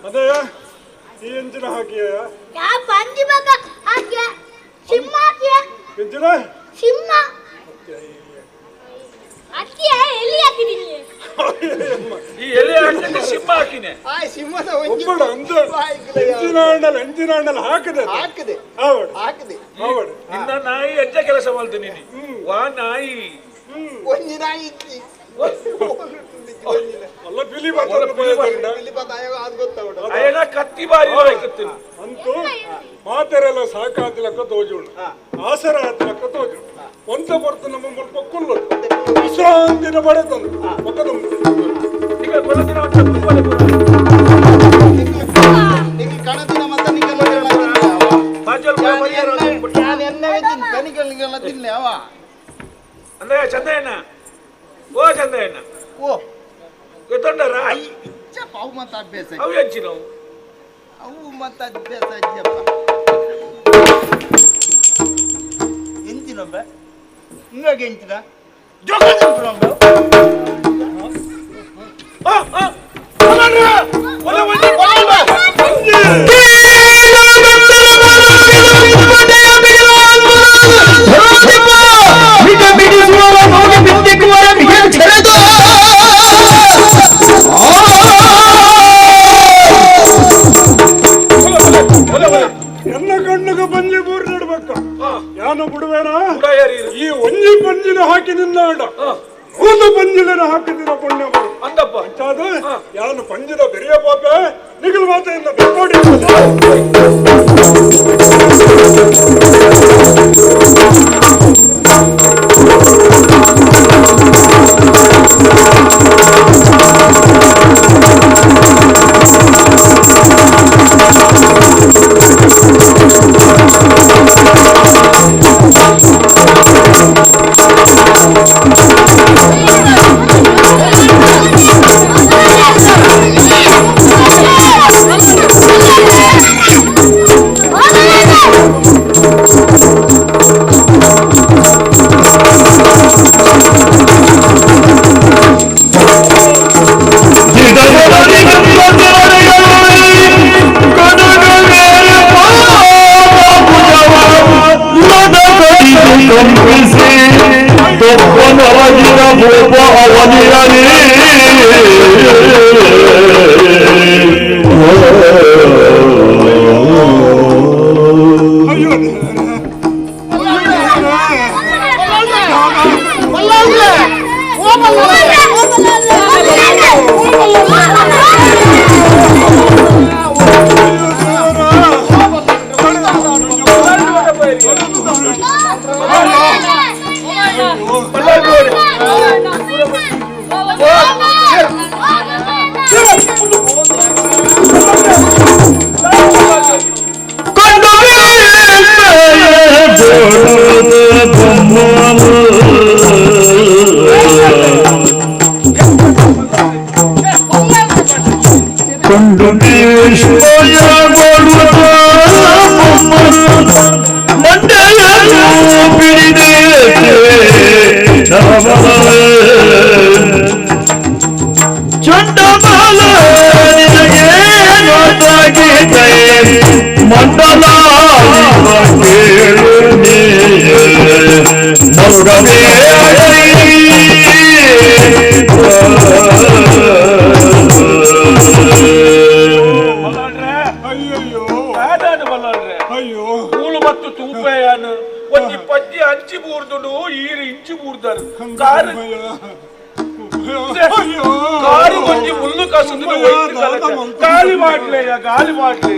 ಅದೇ ಈ ಎಂಜಿನ ಹಾಕಿಯ ಯಾ ಪಂಜಿ ಬಗ ಹಾಕಿಯ ಸಿಂಹ ಹಾಕಿಯ ಎಂಜಿನ ಸಿಂಹ ಅತ್ತಿಯ ಎಲ್ಲಿ ಹಾಕಿದೀನಿ ಈ ಎಲೆ ಹಾಕಿದ್ರೆ ಸಿಂಹ ಹಾಕಿನೆ ಸಿಂಹದ ಒಂಜಿ ಒಬ್ಬಡ ಅಂದ ಎಂಜಿನ ಹಣ್ಣಲ್ಲಿ ಎಂಜಿನ ಹಣ್ಣಲ್ಲಿ ಹಾಕಿದೆ ಹಾಕಿದೆ ಆವಡು ಹಾಕಿದೆ ಆವಡು ನಿನ್ನ ನಾಯಿ ಎಂತ ಕೆಲಸ ಮಾಡ್ತೀನಿ ನೀನು ವಾ ನಾಯಿ ಒಂಜಿ ನಾಯಿ ಇತ್ತಿ ಅಲ್ಲ ಪಿಲಿ ಬರ್ತದೆ ಅಯ್ಯನ ಕತ್ತಿ ಬಾರಿ ಹಾಕುತ್ತೀನಿ ಅಂತೂ ಮಾತೆರೆಲ್ಲ ಸಾಕಾತಿಲಕ್ಕ ತೋಜುಂಡು ಆಸರ ಆತಿಲಕ್ಕ ತೋಜುಂಡು ಒಂತ ಬರ್ತು ನಮ್ಮ ಮುಲ್ಪ ಕುಲ್ಲು ವಿಶ್ರಾಂತಿನ ಬಡತಂದು ಒಕ್ಕದ ಈಗ ಕೊಲದಿನ ಒಂಚ ಕುಲ್ಬಲೆ ಪೂರ ನಿಂಗೆ ಕಣದಿನ ಮತ್ತೆ ನಿಂಗೆಲ್ಲ ಬಾಜಲ್ ಪೂರ ಪರಿಹಾರ ನಾನು ಎನ್ನವೇ ತಿಂತ ನಿಂಗೆಲ್ಲ ತಿನ್ಲೆ ಅವ ಅಂದ್ರೆ ಚಂದಯ್ಯನ ಓ ಚಂದಯ್ಯನ ಓ ಗೊತ್ತೊಂಡರ ಇಚ್ಚಪ್ಪ ಅವು ಮತ್ತೆ ಅಭ್ಯಾಸ ಅವು ಹೆಚ್ಚಿನವು ಅವು ಮತ್ತೆ ಅಭ್ಯಾಸ ಅಜ್ಜಪ್ಪ ಎಂತಿನೊಬ್ಬ ಹಿಂಗಾಗಿ ಎಂತಿನ ಎನ್ನ ಕಣ್ಣಿಗೆ ಪಂಜಿ ಬೂರ್ ನಡ್ಬೇಕ ಯಾನು ಬಿಡುವೇನ ಈ ಒಂಜಿ ಪಂಜಿನ ಹಾಕಿ ನಿನ್ನ ಅಡ ನೂದು ಪಂಜಿಲನ ಹಾಕಿದಿರ ಪುಣ್ಯ ಬರು ಅಂದಪ್ಪ ಅಂಚಾದ ಯಾನು ಪಂಜಿದ ಬೆರಿಯ ಪಾಪೆ ನಿಗಲ್ ಮಾತೆಯಿಂದ ಬೆಕ್ಕೋಡಿ ಅಯ್ಯೋ ಕೊಂಡು ಚಂಡಮಾಲ ನಿನಗೆ ನೋಟಾಗಿದೆ ಮಂಡಲ ಕೇಳು ಬಲ್ಲಾಳ್ರೆ ಅಯ್ಯಯ್ಯೋ ನಾದಾನು ಬಲ್ಲಾಳ್ರೆ ಅಯ್ಯೋ ಕೂಳು ಮತ್ತು ತೂಪೆಯಾನು ಒಂಜಿ ಪಂಜಿ ಅಂಚಿ ಬೂರ್ದುಡು ಈರು ಇಂಚಿ ಬೂರ್ದಾರು ಕಾರು ಅಯ್ಯೋ ಕಾರು ಒಂಜಿ ಮುಳ್ಳು ಕಸದು ಗಾಳಿ ಮಾಡ್ಲೆ ಗಾಳಿ ಮಾಡ್ಲೆ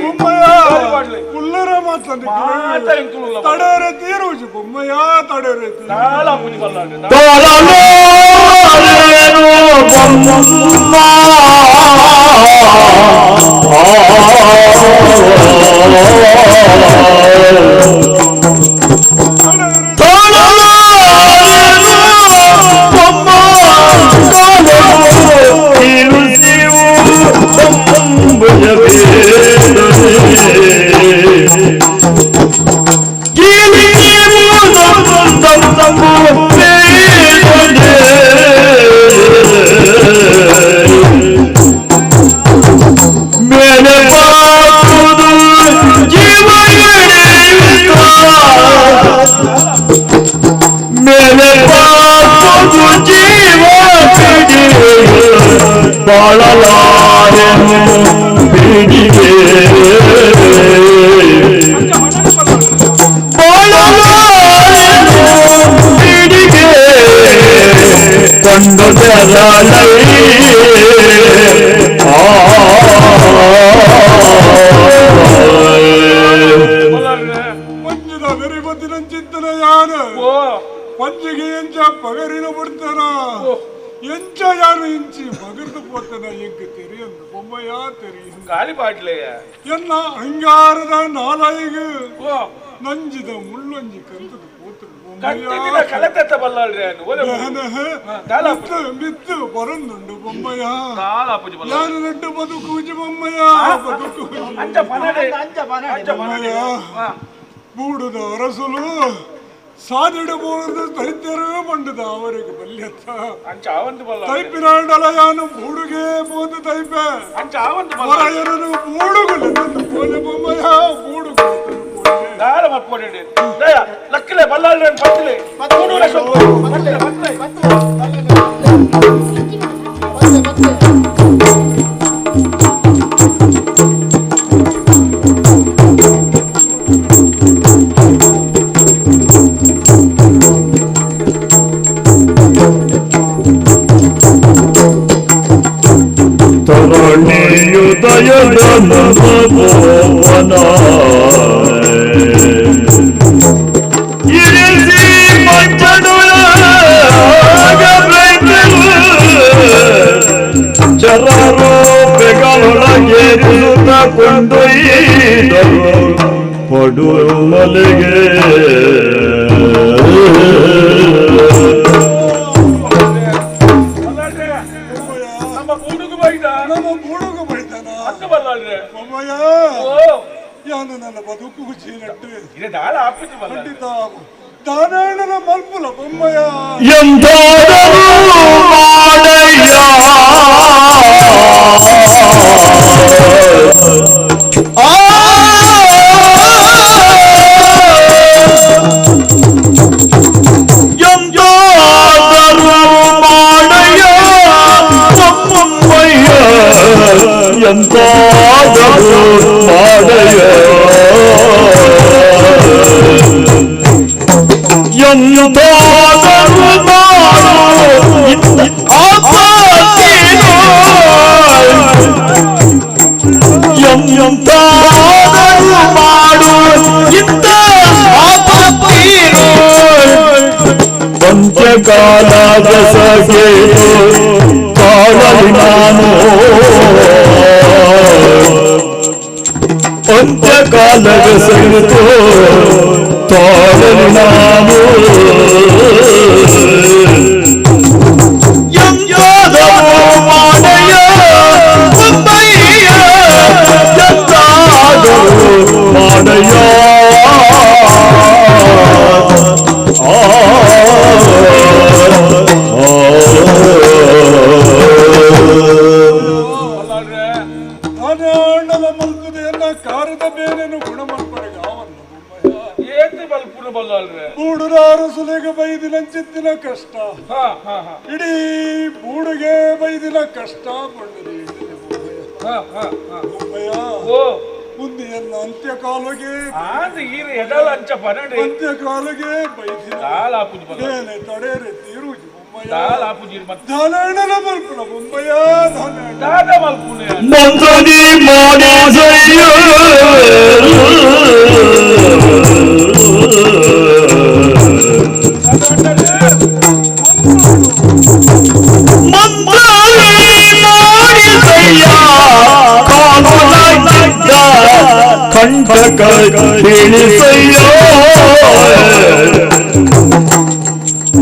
ಗಾಳಿ ಮಾಡ್ಲೆ ಉಲ್ಲರ ಮಾತಂದು ಮಾತ ಇಂಕುಲುಲ್ಲ ತಡೇರೆ ತೀರುಜು ಬೊಮ್ಮಯ್ಯ ತಡೇರೆ ತೀರು ನಾಳ ಪುಜಿ ಬಲ್ಲಾಳ್ರೆ Thank you. ಬಾಳಲಾರೆನು ಬೀಡಿಗೆ ಬಾಳಲಾರೆನು ಬೀಡಿಗೆ ಕೊಂಡು ತೆರಳೈ ಪಂಜದ ವೆರಿಬತ್ತಿನ ಚಿಂತನ ಯಾರು ಪಂಜಿಗೆ ಎಂಚ ಪಗರಿನ ಬಿಡ್ತಾನ ಎಂಚ ಯಾರು ಇಂಚಿ ಬಗರ್ದು ಪೋತನ ಎಂಕ್ ತೆರಿಯಂದು ಬೊಮ್ಮಯ್ಯ ತೆರಿಯಂದು ಗಾಳಿ ಬಾಟ್ಲೆಯ ಎನ್ನ ಅಂಗಾರದ ನಾಲಾಯಿಗೆ ನಂಜಿದ ಮುಳ್ಳೊಂಜಿ ಕಂತದ ಪೋತನು ಕಟ್ಟಿದಿನ ಕಲತೆತ್ತ ಬಲ್ಲಾಳ್ರೆ ಮಿತ್ತು ಬರಂದುಂಡು ಬೊಮ್ಮಯ್ಯ ಯಾರು ನಡ್ಡು ಬದುಕೂಜಿ ಬೊಮ್ಮಯ್ಯ ಬದುಕೂಜಿ ಅಂಚ ಪನಡೆ ಅಂಚ ಪನಡೆ ಬೂಡುದ ಅರಸುಲು ಸಾದಿಡಬಹುದು ದೈತ್ಯರು ಮಂಡದ ಅವರಿಗೆ ಬಲ್ಯತ್ತ ಅಂಚ ಆವಂದು ಬಲ್ಲ ತೈಪಿನಾಡಲಯಾನು ಬೂಡುಗೆ ಬೋದು ತೈಪೆ ಅಂಚ ಆವಂದು ಬಲ್ಲ ಹೊರಯರನು ಬೂಡುಗುಲು ಪೋಲೆ ಬೊಮ್ಮಯ್ಯ ಬೂಡುಗುಲು ದಾರ ಮತ್ಪೊಡೆ ದಯ ಲಕ್ಕಲೆ ಬಲ್ಲಾಳ್ರೆ ಪತ್ತಲೆ ಮೂರು ಲಕ್ಷ ಪತ್ತಲೆ ಪತ್ತಲೆ ತರಣಿಯುದಯದ ಇರಿಸಿ ಚರರು ಬೆಗಳೊಳಗೇರಿಸುತ್ತ ಕೊಂಡೊಯ್ದರು ಪಡುವಲಿಗೆ ನಮ್ಮ ಬೂಡುಗು ಬೈದ ನಮ್ಮ ಬೂಡುಗು ಬೈದನ ಅಕ್ಕ ಬಲ್ಲಾಳ್ರೆ ಬೊಮ್ಮಯ್ಯ ಯಾನು ನನ್ನ ಬದುಕು ಜೀನಟ್ಟು ಇದೆ ದಾಳ ಆಪಿತು ಬಲ್ಲ ಖಂಡಿತ ದಾನಾಯಣನ ಮಲ್ಪುಲ ಬೊಮ್ಮಯ್ಯ ಎಂದಾದರೂ ಮಾಡಯ್ಯ ಆ ಎಂದಾದರೂ ಮಾಡಯ್ಯ ತಮ್ಮಮ್ಮಯ್ಯ ಎಂದಾದರೂ ಮಾಡಯ್ಯ ಎಂದಾದರೂ ಮಾಡು ಆಪತ್ತಿನೋ ಎಂದಾದರೂ ಮಾಡು ಇಂಥ ಆಪತ್ತಿನೋ ಪಂಚಕಾಲದ ಸಗೆಯು ಕಾಳಲಿ ನಾನು ಅಂತ್ಯಕಾಲದ ಸೆಗೆತು ತಾಳಲಿ ನಾನು ಎಂದಾದರೂ ಮಾಡಯ್ಯ ಬೊಮ್ಮಯ್ಯ ಎಂದಾದರೂ ಮಾಡಯ್ಯ ಆ ದಾನಾಯಣನ ಮಲ್ಪುದ ಎನ್ನ ಕಾರದ ಬೇನೆನು ಗುಣ ಮಲ್ಪಡೆಗೆ ಆವನ್ನು ಬೊಮ್ಮಯ್ಯ ಏತಿ ಬಲ್ಪುನ ಬಲ್ಲಾಳ್ರೆ ಬೂಡುದ ಅರಸುಲೆಗೆ ಬೈದಿನ ಚಿತ್ತಿನ ಕಷ್ಟ ಹಾ ಹಾ ಹಾ ಇಡೀ ಬೂಡುಗೆ ಬೈದಿನ ಕಷ್ಟ ಪಂಡದೆ ಹಾ ಹಾ ಹಾ ಬೊಮ್ಮಯ್ಯ ಓ ಮುಂದೆ ಎನ್ನ ಅಂತ್ಯಕಾಲಗೆ ಆಂದ ಈರ ಎಡಲ ಅಂಚ ಪನಡೆ ಅಂತ್ಯಕಾಲಗೆ ಬೈದಿನ ದಾಳ ಆಪುಜಿ ಬಲ್ಲ ಬೇನೆ ತಡೇರೆ ತೀರುಜಿ ಬೊಮ್ಮಯ್ಯ ದಾಳ ಆಪುಜಿ ಮತ್ತೆ ದಾನಾಯಣನ ಮಲ್ಪುಲ ಬೊಮ್ಮಯ್ಯ ದಾನಾಯಣ ದಾದ ಮಲ್ಪುನ ಮಂತ್ರನಿ ಮಾಡಿಸಯ್ಯ ಮಂತ್ರನಿ ಮಾಡಿಸಯ್ಯ ಕಾಲೊಳಗಿದ್ದ ಕಂಠಕ ತಿಳಿಸಯ್ಯ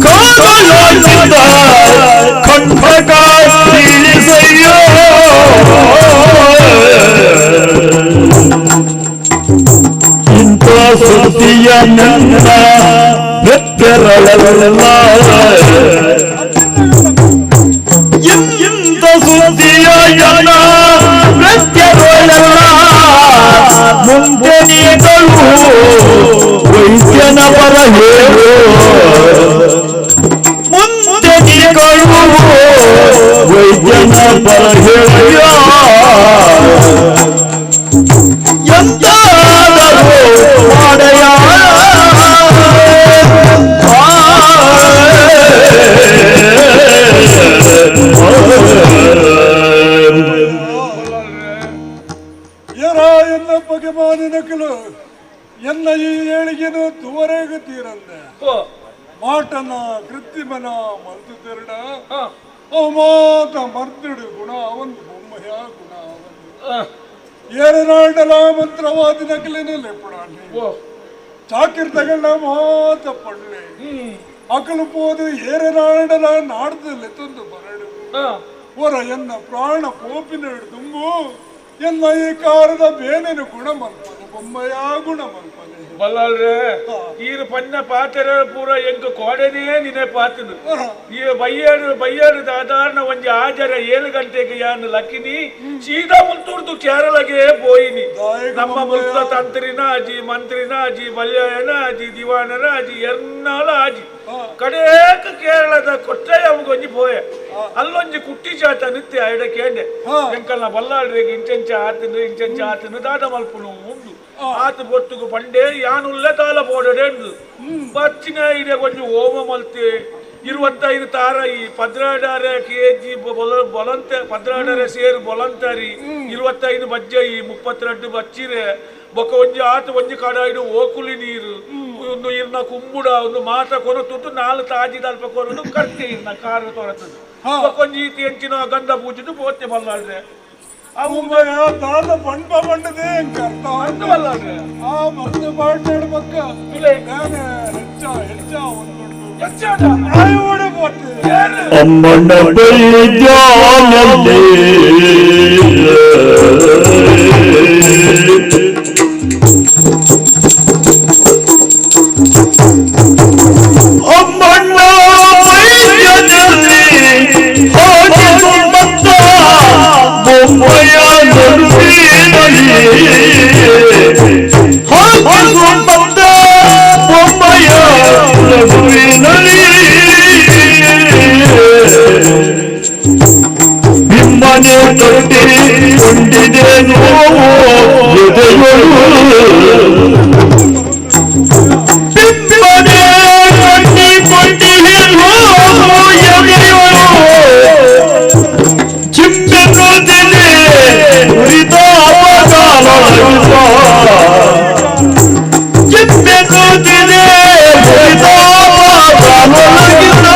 ಕಾಲೊಳಗಿದ್ದ ಕಂಠಕ ತಿಳಿಸಯ್ಯ ಇಂಥ ಸುದ್ದಿಯ ನನ್ನ ಬೆತ್ತರಳಲ್ಲ ಇಂಥ ಸುದ್ದಿಯ ನನ್ನ ಬೆತ್ತರಳಲ್ಲ ಮುಂದೆ ನೀಗಳು ವೈದ್ಯನ ಪರ ಹೇಳು ಮುಂದೆ ನೀಗಳು ವೈದ್ಯನ ಪರ ಹೇಳಯ್ಯ ಎಂತಾದರೂ ಮಾಡಯ್ಯ ಎರ ಎನ್ನ ಬಗೆಮಾನಿನಕಲು ಎನ್ನ ಈ ಏಳಿಗೆನು ತುವರೆಗೆ ತೀರಂದೆ ಮಾಟನ ಕೃತ್ರಿಮನ ಮಲ್ತು ತೆರಡ ಮಾತ ಮರ್ತಿಡು ಗುಣ ಅವನ್ ಬೊಮ್ಮಯ ಗುಣ ಅವನ್ ಏರನಾಡಲ ಮಂತ್ರವಾದಿ ನಕಲಿನ ಲೆಪ್ಪಡಾಣಿ ಚಾಕಿರ್ ತಗಳ್ಳ ಮಾತ ಪಡ್ಲೆ ಅಕಲು ಪೋದು ಏರನಾಡಲ ನಾಡ್ದು ಲೆತ್ತೊಂದು ಬರಡು ಹೊರ ಎನ್ನ ಪ್ರಾಣ ಪೋಪಿನ ದುಂಬು ಎನ್ನ ಈ ಕಾರದ ಬೇನೆನು ಗುಣ ಮಲ್ಪನೆ ಬೊಮ್ಮಯ ಗುಣ ಮಲ್ಪನೆ ಬಲ್ಲಾಳ್ರೆ ಈರು ಪನ್ನ ಪಾತೆರ ಪೂರ ಎಂಕ್ ಕೋಡೆನೇ ನಿನೆ ಪಾತನು ಈ ಬಯ್ಯರು ಬಯ್ಯರು ಸಾಧಾರಣ ಒಂಜಿ ಆಜರ 7 ಗಂಟೆಗೆ ಯಾನು ಲಕ್ಕಿನಿ ಸೀದಾ ಮುಲ್ತೂರ್ದು ಕೇರಳಗೆ ಪೋಯಿನಿ ನಮ್ಮ ಮುಲ್ತ ತಂತ್ರಿನ ಅಜಿ ಮಂತ್ರಿನ ಅಜಿ ಬಲ್ಯನ ಅಜಿ ದಿವಾನನ ಅಜಿ ಎರ್ನಾಲ ಅಜಿ ಕಡೇಕ ಕೇರಳದ ಕೊಟ್ಟೆ ಅವಂಗೊಂಜಿ ಪೋಯೆ ಅಲ್ಲೊಂಜಿ ಕುಟ್ಟಿ ಚಾತ ನಿತ್ಯ ಐಡ ಕೇಂಡೆ ಎಂಕಲ್ನ ಬಲ್ಲಾಳ್ರಿಗೆ ಇಂಚೆಂಚ ಆತನು ಇಂಚೆಂಚ ಆತನು ದಾದ ಮಲ್ಪುನು ಉಂಡು ಆತ ಬೊತ್ತುಗು ಪಂಡೆ ಯಾನುಲ್ಲ ತಾಲ ಪೋಡಡೆಂದು ಬಚ್ಚಿನ ಇಡೆ ಕೊಂಚ ಓಮ ಮಲ್ತೆ 25 ತಾರೈ 12 ಕೆಜಿ ಬೊಲಂತೆ 12 ಸೇರು ಬೊಲಂತರಿ 25 ಬಜ್ಜೈ 32 ಬಚ್ಚಿರೆ ಬೊಕ್ಕ ಒಂಜಿ ಆತ ಒಂಜಿ ಕಡಾಯಿಡು ಓಕುಲಿ ನೀರು ಒಂದು ಇರ್ನ ಕುಂಬುಡ ಒಂದು ಮಾತ ಕೊರತುದ್ದು 4 ತಾಜಿ ದಲ್ಪ ಕೊರದು ಕರ್ತೆ ಇರ್ನ ಕಾರು ತೊರತದ್ದು ಬೊಕ್ಕೊಂಜಿ ಈತಿ ಎಂಚಿನ ಗಂಧ ಪೂಜಿದ್ದು ಪೋತೆ ಬಲ್ಲಾಡ್ರೆ ದಾದ ಬಂಡ ಬಂಡದೆ ಅರ್ಥ ಬಲ್ಲಾಡ್ರೆ ಆ ಮರ್ದು ಬಾಡ್ನಾಡು ಪಕ್ಕ ಹೆಚ್ಚ ಹೆಚ್ಚ ಒಂದು ಪೋತೆ ಅಮ್ಮಣ್ಣ ಬೈದ್ಯಾನಲ್ಲಿ ಅಮ್ಮಣ್ಣ ಬೈದ್ಯನಲ್ಲಿ ಹೋಗಿತು ಮತ್ತ ಬೊಮ್ಮಯ ನಡುವಿನಲ್ಲಿ ಹೋಗಿತು ಮತ್ತ ಬೊಮ್ಮಯ ನಡುವಿನಲ್ಲಿ ಬಿಮ್ಮನೆ ತೊಟ್ಟಿ ಕೊಂಡಿದೆ ನೋವು ಎದೆಯೊಳು ಬಿಮ್ಮನೆ ತೊಟ್ಟಿ ಕೊಂಡಿದೆ ನೋವು ಎದೆಯೊಳು ಚಿಮ್ಮೆನ್ನುತ್ತಿದೆ ಉರಿದ ಅಪಗಾಲೊಳಗಿದ ಚಿಮ್ಮೆನ್ನುತ್ತಿದೆ ಉರಿದ ಅಪಗಾಲೊಳಗಿದ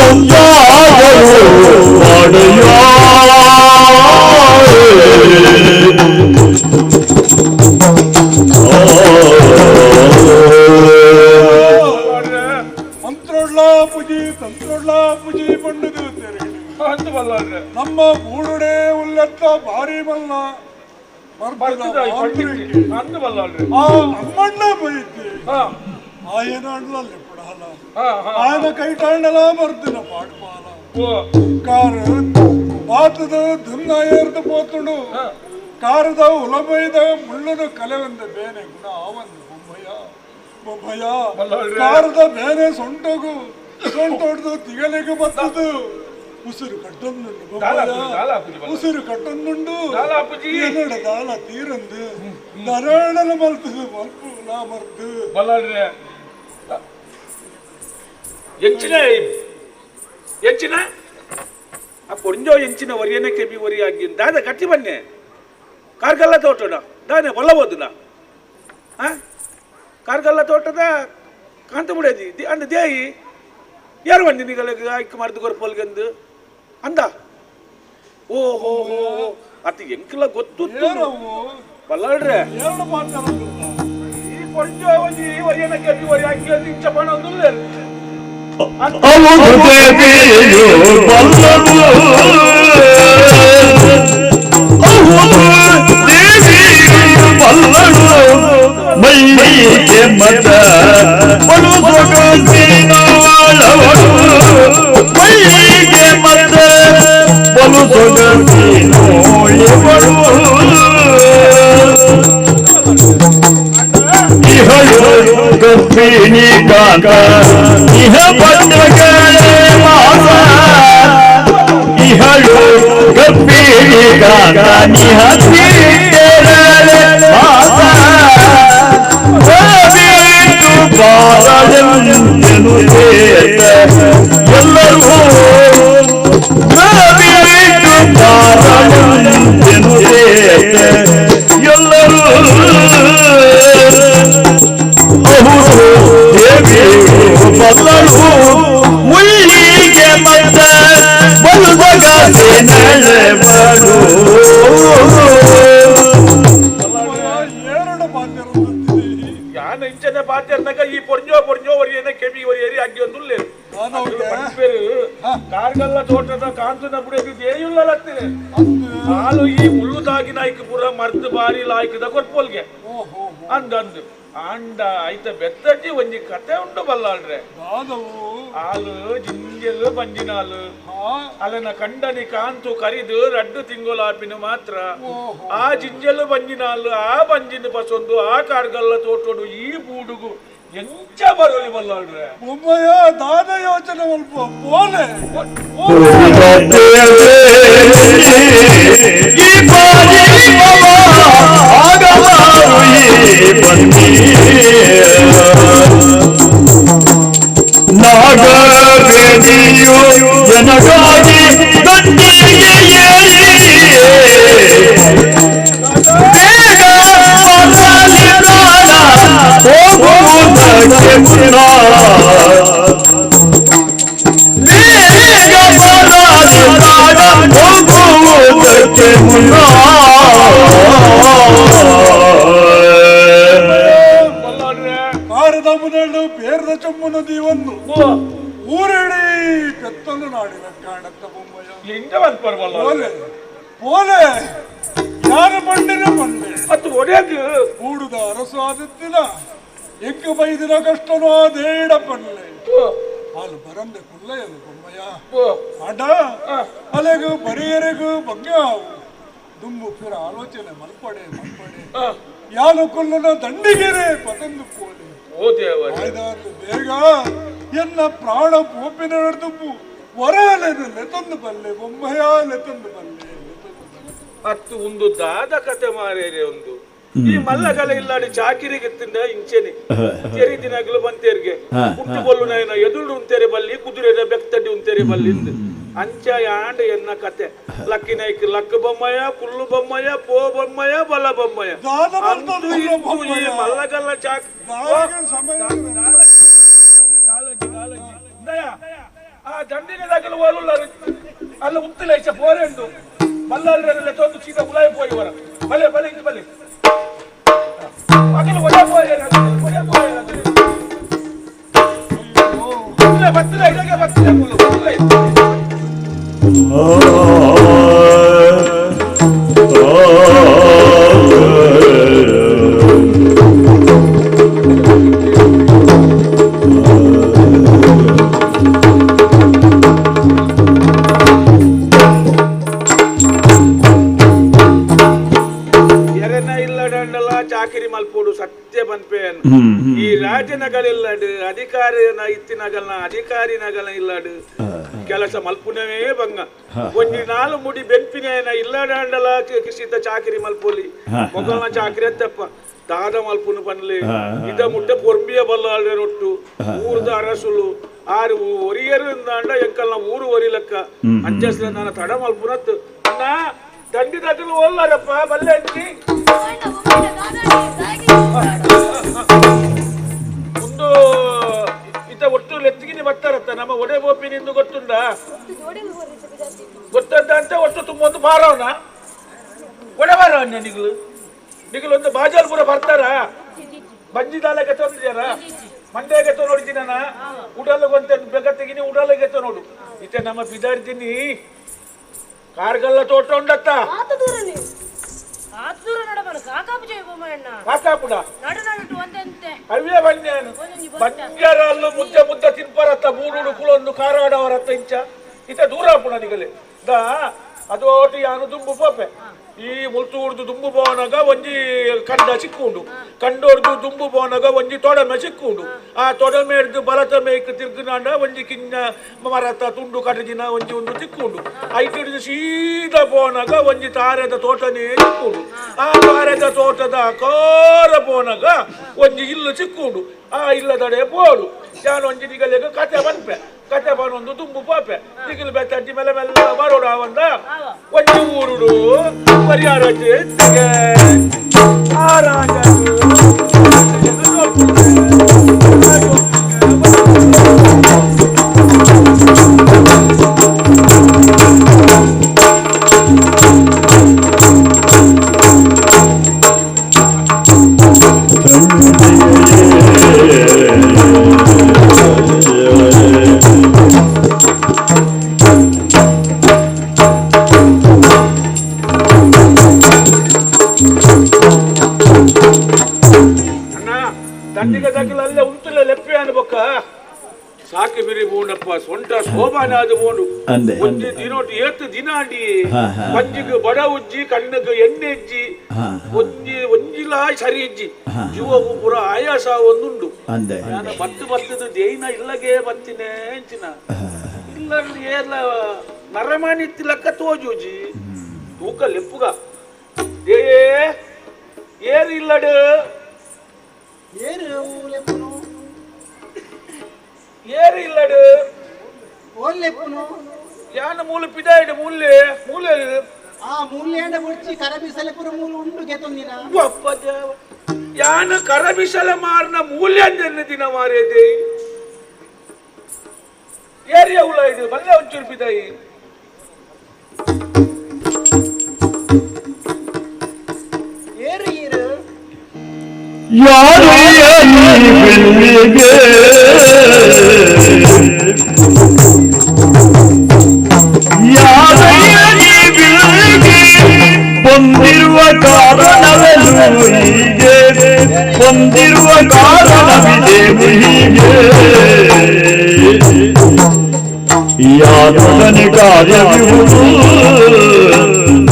ಎಂದಾದರೂ ಒಡೆಯ ಮಂತ್ರೋಡ್ಲ ಪೂಜಿ ತಂತ್ರೋಡ್ಲ ಪೂಜಿ ಬಂಡದು ನಮ್ಮ ಗೂಡುಡೆ ಉಲ್ಲತ್ತ ಭಾರಿ ಮಲ್ಲ ಆ ಅಮ್ಮಣ್ಣ ಬೈತಿ ಆಯನಾಡ್ಲಲ್ಲಿ ಪಡಾಲ ಆಯನ ಕೈಟಾಂಡಲ ಬರ್ದಿನ ಪಾಡ್ಪಾಲ ಕಾರು ಬಾತದ ದುನ್ನ ಏರ್ದು ಪೋತುಂಡು ಕಾರದ ಉಲಬೈದ ಮುಳ್ಳುನು ಕಲೆವಂದ ಬೇನೆ ಗುಣ ಆವಂದು ಬೊಮ್ಮಯ್ಯ ಬೊಮ್ಮಯ್ಯ ಕಾರದ ಬೇನೆ ಸೊಂಟಗು ಸೊಂಟೊಡ್ದು ತಿಗಲಿಗೆ ಬತ್ತದು ಉಸಿರು ಕಟ್ಟೊಂದುಂಡು ಬೊಮ್ಮಯ್ಯ ಉಸಿರು ಕಟ್ಟೊಂದುಂಡು ಎನ್ನಡ ದಾಲ ತೀರಂದು ನರಳನ ಮಲ್ತದು ಮಲ್ಪು ನಾ ಮರ್ದು ಬಲ್ಲಾಳ್ರೆ ಎಂಚಿನ ಎಂಚಿನ ಆ ಪೊಂಜೋ ಎಂಚಿನ ಒರಿಯನೆ ಕೆಬಿ ಒರಿ ಆಗಿ ದಾದ ಕಟ್ಟಿ ಬನ್ನೆ ಕಾರ್ಗಲ್ಲ ತೋಟದ ದಾನೆ ಬಲ್ಲಬೋದು ನಾ ಕಾರ್ಗಲ್ಲ ತೋಟದ ಕಾಂತ ಮುಡೇದಿ ಅಂದ ದೇಯಿ ಯಾರು ಬಂದಿ ನಿಗಲ ಆಯ್ಕೆ ಮರ್ದು ಕೊರ್ಪಲ್ಗಂದು ಅಂದ ಓ ಹೋ ಹೋ ಅತಿ ಎಂಕಲ ಗೊತ್ತು ಬಲ್ಲಾಳ್ರೆ ಈ ಪೊಂಜೋ ಒಂಜಿ ಒರಿಯನ ಕೆಬಿ ಒರಿ ಆಗಿ ಇಂಚ ಪಣ ಒಂದುಲ್ಲ ಅವು ದೇವಿಯು ಬಲ್ಲನು ಅವು ದೇವಿಯು ಬಲ್ಲನು ಮೈಗೆ ಮತ ಬಲು ಸೊಗಸಿನವಳವಳು ಮೈಗೆ ಮತ ಬಲು ಸೊಗಸಿನೋಳಿವಳು ಇಹಳು ಗರ್ಭಿಣಿ ಕಾಂತ ಇಹ ಪತ್ರಗಳೇ ಮಾಸ ಮುಳ್ಳಿಗೆ ಮತ್ತ ಯಾನ ಇಂಚನೆ ಪಾತೆರ್ನಗ ಈ ಪೊರ್ಜೋ ಪೊರ್ಜೋ ಒರಿಯನ ಕೆಬಿ ಒರಿಯರಿ ಅಗ್ಗಿ ಒಂದುಲ್ಲೇರು ಪೇರು ಕಾರ್ಗಲ್ಲ ತೋಟದ ಕಾಂತನ ಬುಡದಿ ದೇಯುಲ್ಲಲತ್ತಿದೆ ಹಾಲು ಈ ಮುಳ್ಳು ತಾಗಿನ ಐಕ್ ಪೂರ ಮರ್ದು ಬಾರಿ ಲಾಯ್ಕದ ಕೊರ್ಪೋಲ್ಗೆ ಅಂದಂದು ಆಂಡ ಐತ ಬೆತ್ತಜ್ಜಿ ಒಂಜಿ ಕತೆ ಉಂಡು ಬಲ್ಲಾಳ್ರೆ ಹಾಲು ಜಿಂಜೆಲು ಬಂಜಿನಾಲು ಅಲನ ಕಂಡನಿ ಕಾಂತು ಕರಿದು ರಡ್ಡು ತಿಂಗೋಲಾಪಿನ ಮಾತ್ರ ಆ ಜಿಂಜೆಲು ಬಂಜಿನಾಲು ಆ ಬಂಜಿನ ಪಸೊಂದು ಆ ಕಾರ್ಗಲ್ಲ ತೋಟೋಡು ಈ ಬೂಡುಗು ಎಂಚ ಬರೋಲಿ ಬಲ್ಲಾಳ್ರೆ ಬೊಮ್ಮಯ್ಯ ದಾದ ಯೋಚನೆ ಮಲ್ಪ ಪೋಲೆ ನಾಗವೇದಿಯು ಜನಗಾಗಿ ದಂಡಿಗೆ ಏರಿ ಬೇಗ ಬರಲಿ ಪ್ರಾಣ ಹೋಗುವುದಕ್ಕೆ ಮುನ್ನ ಬೇಗ ಬರಲಿ ಪ್ರಾಣ ಹೋಗುವುದಕ್ಕೆ ಮುನ್ನ ಕಾರದ ಮುನಳ್ಳು ಪೇರದ ಚೊಮ್ಮು ನದಿ ಒಂದು ಊರಿಡೀ ಪೆತ್ತಲು ನಾಡಿನ ಕಾಣತ್ತ ಬೊಮ್ಮಯ್ಯ ಲಿಂಗ ಬಂದ್ಪರ್ವಲ್ಲ ಪೋಲೆ ಪೋಲೆ ಯಾರು ಬಂಡಿನ ಬಂಡೆ ಮತ್ತು ಒಡೆಯದು ಕೂಡುದ ಅರಸು ಆದತ್ತಿನ ಎಂಕು ಬೈದಿನ ಕಷ್ಟನೋ ದೇಡ ಪಲ್ಲೆ ಹಾಲು ಬರಂದೆ ಕುಲ್ಲಯದು ಬೊಮ್ಮಯ್ಯ ಅಡ ಅಲೆಗು ಬರಿಯರೆಗು ಬಗ್ಗಾವು ದುಂಬು ಫಿರ ಆಲೋಚನೆ ಮಲ್ಪಡೆ ಮಲ್ಪಡೆ ಯಾನು ಕುಲ್ಲನ ದಂಡಿಗೆರೆ ಪತಂದು ಪೋಲೆ ಓ ದೇವರೇ ಆಯ್ದಾರ್ಲು ಬೇಗ ಎನ್ನ ಪ್ರಾಣ ಪೋಪಿನ ದುಂಬು ವರಲೆದು ಲೆತಂದು ಬಲ್ಲೆ ಬೊಮ್ಮಯ್ಯ ಲೆತಂದು ಬಲ್ಲೆ ಅತ್ತು ಒಂದು ದಾದ ಕತೆ ಮಾರೇರೆ ಒಂದು ಈ ಮಲ್ಲಗಲ ಇಲ್ಲಾಡಿ ಚಾಕಿರಿಗೆ ತಿಂದ ಇಂಚೆನೆ ತೆರಿ ದಿನಗಳು ಬಂತೇರಿಗೆ ಹುಟ್ಟು ಬಲ್ಲು ನಾಯನ ಎದುರು ಉಂತೇರೆ ಬಲ್ಲಿ ಕುದುರೆದ ಬೆಕ್ತಡ್ಡಿ ಉಂತೇರೆ ಬಲ್ಲಿ ಅಂಚ ಯಾಂಡ ಎನ್ನ ಕತೆ ಲಕ್ಕಿನೈಕ್ ಲಕ್ಕ ಬೊಮ್ಮಯ್ಯ ಕುಲ್ಲು ಬೊಮ್ಮಯ್ಯ ಪೋ ಬೊಮ್ಮಯ್ಯ ಬಲ ಬೊಮ್ಮಯ್ಯ ಅಂತು ಇಂತು ಈ ಮಲ್ಲಗಲ್ಲ ಚಾಕ್ ಆ ದಂಡಿನ ದಗಲು ಓಲುಳ್ಳರು ಅಲ್ಲ ಉತ್ತಿಲ್ಲ ಇಚ್ಚ ಪೋರೆಂಡು ಬಲ್ಲಾಲ್ರೆಲ್ಲ ತೊಂದು ಸೀದಾ ಉಲಾಯಿ ಪೋಯಿವರ ಬಲೆ ಬಲೆ ಇಂದು ಬಲೆ ಅಗಲು ಒಡೆ ಪೋಯೆ ಒಡೆ ಪೋಯೆ ಬತ್ತಿಲ್ಲ ಇದಕ್ಕೆ ಬತ್ತಿಲ್ಲ ಕುಲ್ಲು ಬತ್ತಿಲ್ಲ. ಎರೆನ ಇಲ್ಲಡಂಡಲ ಚಾಕಿರಿ ಮಲ್ಪೋಡು ಸತ್ಯ ಪನ್ಪೇನ್ ಈ ರಾಜನಗಲಿಲ್ಲಡು ಅಧಿಕಾರಿನ ಇತ್ತಿನಗಲ್ನ ಅಧಿಕಾರಿನಗಲ ಇಲ್ಲಡು ಕೆಲಸ ಮಲ್ಪುನವೇ ಬಂಗ ಒಂಜಿ ನಾಲು ಮುಡಿ ಬೆನ್ಪಿನ ಇಲ್ಲಡಂಡಲ ಕಿಸಿತ ಚಾಕಿರಿ ಮಲ್ಪೋಲಿ ಮೊಗಲ್ನ ಚಾಕಿರಿ ಅತ್ತಪ್ಪ ದಾದ ಮಲ್ಪುನು ಪನ್ಲೆ ಇದ ಮುಟ್ಟೆ ಪೊರ್ಬಿಯ ಬಲ್ಲಾಳ್ರೆ ರೊಟ್ಟು ಊರ್ದ ಅರಸುಲು ಆರು ಒರಿಯರು ಇಂದಾಂಡ ಎಂಕಲ್ನ ಊರು ಒರಿಲಕ್ಕ ಅಂಚಸ್ರ ನಾನು ತಡ ಮಲ್ಪುನತ್ತು ಅಣ್ಣ ದಂಡಿ ದಗಲು ಓಲ್ಲಾರಪ್ಪ ಬಲ್ಲೆ ಅಂಚಿ ಒಂದು ಇತ ಒಟ್ಟು ಲೆತ್ತಿಗಿನಿ ಬರ್ತಾರತ್ತ ನಮ್ಮ ಒಡೆ ಬೋಪಿನಿಂದು ಗೊತ್ತುಂಡ ಗೊತ್ತಂತ ಅಂತ ಒಟ್ಟು ತುಂಬ ಒಂದು ಬಾರವನ ಒಡೆ ಬಾರವನ್ನ ನಿಗ್ಲು ನಿಗ್ಲು ಒಂದು ಬಾಜಾಲ್ಪುರ ಬರ್ತಾರ ಬಂಜಿದಾಲಕ್ಕೆ ತಂದಿದ್ದಾರ ಮಂಡ್ಯಗೆ ನೋಡಿದ್ದೀನ ಉಡಲ್ಗೊಂತ ಬೆಗ ತೆಗಿನಿ ಉಡಲ್ಗೆ ನೋಡು ಇತ್ತೆ ನಮ್ಮ ಬಿದಾಡ್ತೀನಿ ಕಾರ್ಗಲ್ಲ ತೋಟ ಉಂಡತ್ತ ಅವೇ ಬನ್ಯಾನು ಬಂಜಾರ ಅಲ್ಲೂ ಮುದ್ದೆ ಮುದ್ದೆ ತಿನ್ಪರತ್ತ ಮೂಡುಡು ಕುಲೊಂದು ಕಾರಾಡವರತ್ತ ಇಂಚ ಇತ ದೂರ ಪುಣ ನಿಗಲೆ ದಾ ಅದೋಟಿ ಯಾನು ದುಂಬು ಪೋಪೆ ಈ ಮುಲ್ತೂರ್ದು ದುಂಬು ಪೋನಗ ಒಂಜಿ ಕಂಡ ಸಿಕ್ಕುಂಡು ಕಂಡೋರ್ದು ದುಂಬು ಪೋನಗ ಒಂಜಿ ತೊಡಮೆ ಸಿಕ್ಕುಂಡು ಆ ತೊಡಮೆ ಹಿಡ್ದು ಬಲತ ಮೇಕ್ ತಿರ್ಗುನಾಂಡ ಒಂಜಿ ಕಿನ್ನ ಮರತ ತುಂಡು ಕಟಜಿನ ಒಂಜಿ ಒಂದು ತಿಕ್ಕುಂಡು ಐಟ್ ಹಿಡಿದು ಸೀದಾ ಪೋನಗ ಒಂಜಿ ತಾರೆದ ತೋಟನೇ ಸಿಕ್ಕುಂಡು ಆ ತಾರೆದ ತೋಟದ ಕೋರ ಪೋನಗ ಒಂಜಿ ಇಲ್ಲು ಸಿಕ್ಕುಂಡು ಆ ಇಲ್ಲದಡೆ ಪೋಡು ಯಾನು ಒಂಜಿ ನಿಗಲೆಗ ಕತೆ ಬನ್ಪೆ ಕತೆ ಬನ್ನೊಂದು ದುಂಬು ಪಾಪೆ ನಿಗಲು ಬೆತ್ತಂಟಿ ಮೇಲೆ ಮೆಲ್ಲ ಬರೋಡ ಒಂದ ಒಂಜಿ ಊರುಡು ಪರಿಹಾರ ಆ ರಾಜ ಸಾಕು ಬಿರಿ ಬೋಂಡಪ್ಪ ಸೊಂಟ ಶೋಭಾನಾದ ಬೋಂಡು ಒಂಜಿ ದಿನೋಟು ಏತ್ ದಿನ ಅಂಡಿ ಒಂಜಿಗೆ ಬಡ ಉಜ್ಜಿ ಕಣ್ಣಗೆ ಎಣ್ಣೆ ಇಜ್ಜಿ ಒಂಜಿ ಒಂಜಿಲಾ ಸರಿ ಇಜ್ಜಿ ಜೀವಗೂ ಪೂರ ಆಯಾಸ ಒಂದುಂಡು ನಾನು ಬತ್ತು ಬತ್ತದ ದೇನ ಇಲ್ಲಗೆ ಬತ್ತಿನೇ ಅಂಚಿನ ಇಲ್ಲ ಏಲ ನರಮಾನಿ ತಿಲಕ್ಕ ತೋಜೂಜಿ ತೂಕ ಲೆಪ್ಪುಗ ಏ ಏರು ಇಲ್ಲಡು ಏರು ಲೆಪ್ಪುನು ಏರು ಇಲ್ಲಡು ಓಲ್ಲೆಪ್ಪುನು ಯಾನ ಮೂಲ ಪಿದಾಯಿಡು ಮೂಲೆ ಮೂಲೆ ಆ ಮೂಲೆಂಡ ಬುಡ್ಚಿ ಕರಬಿಸಲೆಪುರ ಮೂಲ ಉಂಡು ಗೆತೊಂದಿನ ಅಪ್ಪ ದೇವ ಯಾನ ಕರಬಿಸಲ ಮಾರ್ನ ಮೂಲ್ಯಾಂದೆನ್ನ ದಿನ ಮಾರೇದೆ ಏರಿಯ ಉಳ ಇದು ಬಲ್ಲೆ ಒಂಚೂರು ಪಿದಾಯಿ ಏರು ಏರು ಯಾರು ಬೆಳ್ಳಿಗೆ ಬಂದಿರುವ ಕಾರಣವೆಲ್ಲೂ ಹೀಗೆ ಬಂದಿರುವ ಕಾರಣವಿದೆ ಹೀಗೆ ಯಾತನೆ ಕಾರ್ಯವಿರುವುದು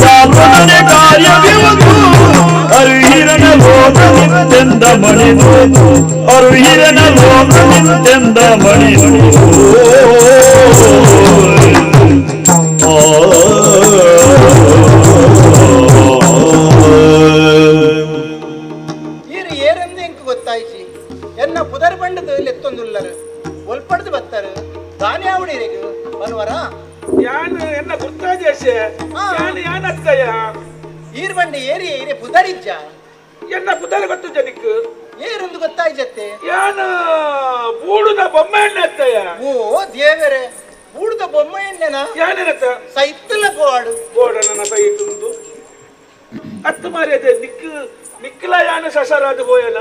ಯಾತನೆ ಕಾರ್ಯವಿರುವುದು ಅರುಹಿರನ ಲೋಕನಿಂದೆಂದ ಮಣಿದು ಅರುಹಿರನ ಲೋಕನಿಂದೆಂದ ಮಣಿದು ಈರು ಏರೆಂದು ಎಂಕ್ ಗೊತ್ತಾಯ್ಚಿ ಎನ್ನ ಪುದರ್ ಬಂಡದು ಲೆತ್ತೊಂದುಲ್ಲರು ಒಲ್ಪಡ್ದು ಬತ್ತರು ದಾನಿ ಆವಡಿರೆಗು ಬನ್ವರ ಯಾನು ಎನ್ನ ಗೊತ್ತಾದೇಶೆ ಯಾನು ಯಾನತ್ತಯ್ಯ ಈರ್ ಬಂಡೆ ಏರಿ ಏರಿ ಪುದರಿಜ್ಜ ಎನ್ನ ಪುದರ್ ಗೊತ್ತು ಜನಿಕ್ ಏರೊಂದು ಗೊತ್ತಾಯ್ಜತ್ತೆ ಯಾನ ಬೂಡುದ ಬೊಮ್ಮೆ ಎಣ್ಣೆ ಓ ದೇವರೇ ಬೂಡುದ ಬೊಮ್ಮೆ ಎಣ್ಣೆನ ಯಾನೇನತ್ತ ಸೈತ್ತಲ ಗೋಡು ಗೋಡ ನನ್ನ ಸೈತುಂದು ಅತ್ತು ಮಾರಿಯದೆ ನಿಕ್ ನಿಕ್ಕಲ ಯಾನ ಸಸರಾದ ಬೋಯನ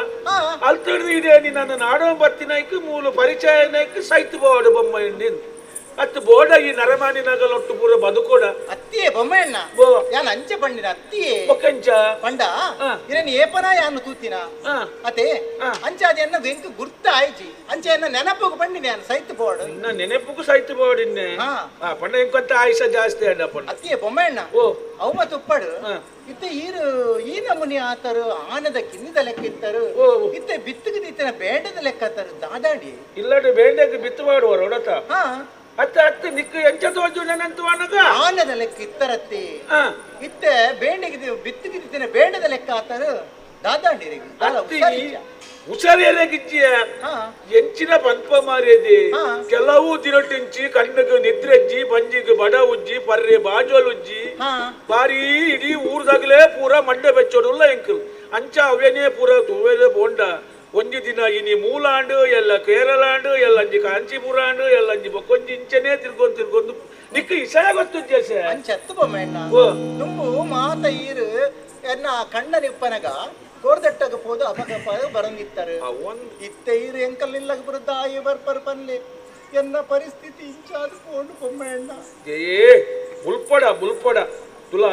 ಅಲ್ತಿಡ್ದು ಇದೆ ನಿನ್ನ ನಾಡೋ ಬತ್ತಿನೈಕ್ ಮೂಲ ಪರಿಚಯನೈಕ್ ಸೈತು ಬೋಡು ಬೊಮ್ಮ ಎಣ್ಣೆ ಅತ್ತು ಬೋಡ ಈ ನರಮಾನಿ ನಗಲೊಟ್ಟು ಪೂರ ಬದುಕೋಡ ಅತ್ತಿಯೇ ಬೊಮ್ಮೆಣ್ಣ ಯಾನ್ ಅಂಚೆ ಪಂಡಿನ ಅತ್ತಿಯೇ ಬೊಕ್ಕಂಚ ಪಂಡ ಇರನ್ ಏಪನ ಯಾನು ತೂತಿನ ಅತೆ ಅಂಚೆ ಅದ ಎನ್ನ ಎಂಕ್ ಗುರ್ತ ಆಯ್ಚಿ ಅಂಚೆ ಎನ್ನ ನೆನಪುಗು ಪಂಡಿನ ಯಾನ್ ಸೈತು ಬೋಡು ಇನ್ನ ನೆನಪುಗು ಸೈತು ಬೋಡಿನ್ನೆ ಪಂಡ ಎಂಕೊಂತ ಆಯುಷ ಜಾಸ್ತಿ ಅಣ್ಣ ಪಂಡ ಅತ್ತಿಯೇ ಬೊಮ್ಮೆಣ್ಣ ಅವು ಮತ್ತು ಉಪ್ಪಡು ಇತ್ತೆ ಈರು ಈ ನಮೂನಿ ಆತರು ಆನದ ಕಿನ್ನಿದ ಲೆಕ್ಕ ಇತ್ತರು ಇತ್ತೆ ಬಿತ್ತುಗೆ ದಿತ್ತಿನ ಬೇಂಡದ ಲೆಕ್ಕ ಆತರು ದಾದಾಡಿ ಇಲ್ಲಡೆ ಬೇಂಡಕ್ಕೆ ಬಿತ್ತು ಮಾಡುವರು ಒಡತ ಅತ್ತ ಅತ್ತ ನಿಕ್ಕ ಎಂಚ ತೋಜು ನೆನಂತು ಅನಗ ಆನದ ಲೆಕ್ಕ ಇತ್ತರತ್ತಿ ಇತ್ತೆ ಬೇಂಡೆಗೆ ಬಿತ್ತುಗೆ ದಿತ್ತಿನ ಬೇಂಡದ ಲೆಕ್ಕ ಆತರು ದಾದಾಡಿ ಹುಷಾರಿಗಿಜ್ಜಿಯ ಎಂಚಿನ ಪಂಪ ಮಾರಿಯದೆ ಕೆಲವು ದಿನಟಿಂಚಿ ಕಣ್ಣಗೆ ನಿದ್ರೆಜ್ಜಿ ಬಂಜಿಗೆ ಬಡ ಉಜ್ಜಿ ಪರ್ರೆ ಬಾಜೋಲ್ ಉಜ್ಜಿ ಬಾರಿ ಇಡೀ ಊರ್ದಾಗಲೇ ಪೂರ ಮಂಡೆ ಬೆಚ್ಚೋಡುಲ್ಲ ಎಂಕಲ್ ಅಂಚ ಅವೇನೇ ಪೂರ ತೂವೇಲೆ ಬೋಂಡ ಒಂಜಿ ದಿನ ಇನಿ ಮೂಲಾಂಡು ಎಲ್ಲ ಕೇರಳಾಂಡು ಎಲ್ಲ ಅಂಜಿ ಕಾಂಚೀಪುರಾಂಡು ಎಲ್ಲ ಅಂಜಿ ಬೊಕ್ಕೊಂಜಿ ಇಂಚನೇ ತಿರ್ಗೊಂದು ತಿರ್ಗೊಂದು ನಿಕ್ಕ ಇಸಯ ಗೊತ್ತು ಜೇಸೆ ಅಂಚತ್ತು ಬೊಮ್ಮೆಣ್ಣ ತುಂಬು ಮಾತ ಈರು ಎನ್ನ ಕಣ್ಣ ನಿಪ್ಪನಗ ಕೋರ್ದಟ್ಟಗ ಪೋದು ಅಪಗಪ ಬರಂದಿತ್ತಾರೆ ಇತ್ತೆ ಈರು ಎಂಕಲ್ ಇಲ್ಲಗ ಬರುದಾಯಿ ಬರ್ಪರ್ ಪನ್ಲೆ ಎನ್ನ ಪರಿಸ್ಥಿತಿ ಇಂಚಾದ ಪೋಂಡು ಬೊಮ್ಮೆಣ್ಣ ಏ ಬುಲ್ಪಡ ಬುಲ್ಪಡ ತುಲಾ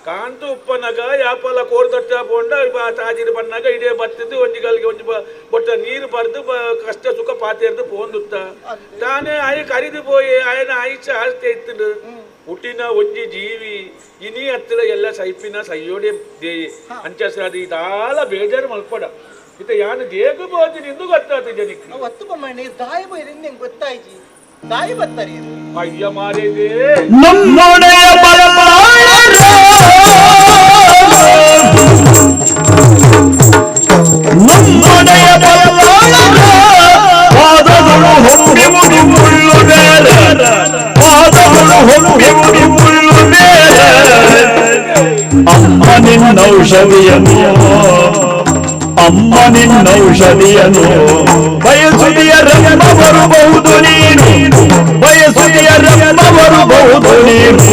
ಕಾಂತು ಉಪ್ಪನಗ ಯಾಪಲ ಕೋರ್ದಟ್ಟ ಪೋಂಡ ತಾಜಿನ ಬಣ್ಣಾಗ ಇಡೇ ಬತ್ತಿದ್ದು ಒಂಜಿ ಗಲ್ಗೆ ಒಂಜಿ ಬೊಟ್ಟ ನೀರು ಬರ್ದು ಕಷ್ಟ ಸುಖ ಪಾತೇರ್ದು ಪೋಂದುತ್ತ ತಾನೇ ಆಯ ಕರಿದು ಪೋಯಿ ಆಯನ ಆಯಿಷ ಆಸ್ತಿ ಇತ್ತು ಹುಟ್ಟಿನ ಒಂಜಿ ಜೀವಿ ಇನಿ ಹತ್ತಿರ ಎಲ್ಲ ಸೈಪಿನ ಸೈಯೋಡೆ ದೇಯಿ ಅಂಚಸಾದಿ ಇದಾಲ ಬೇಜಾರು ಮಲ್ಪಡ ಇತ ಯಾನು ದೇಗ ಬೋದಿ ನಿಂದು ಗೊತ್ತಾತು ಜನಕ್ಕೆ ಒತ್ತು ಬೊಮ್ಮಣ್ಣ ದಾಯಿ ಬೋಯ್ರಿಂದ ಹೆಂಗ್ ಗೊತ್ತಾಯ್ತು ದಾಯಿ ಬತ್ತಾರೆ ಅಯ್ಯ ಮಾರಿದೆ ನಮ್ಮೊಡೆಯ ಬಲಪಾಳರು ನಮ್ಮೊಡೆಯ ಬಲಪಾಳರು ಪಾದಗಳು ಹೊಮ್ಮಿ ಮುಡಿ ಮುಳ್ಳು ಬೇರೆ ಪಾದಗಳು ಹೊಮ್ಮಿ ಮುಡಿ ಮುಳ್ಳು ಬೇರೆ ಅಮ್ಮ ನಿನ್ನೌಷಧಿಯನ್ನು ಅಮ್ಮ ನಿನ್ನೌಷಧಿಯನ್ನು ಬಯಸುದಿಯರೆಂಬ ಬರಬಹುದು ನೀನು ಬಯಸುದಿಯರೆಂಬ ಬರಬಹುದು ನೀನು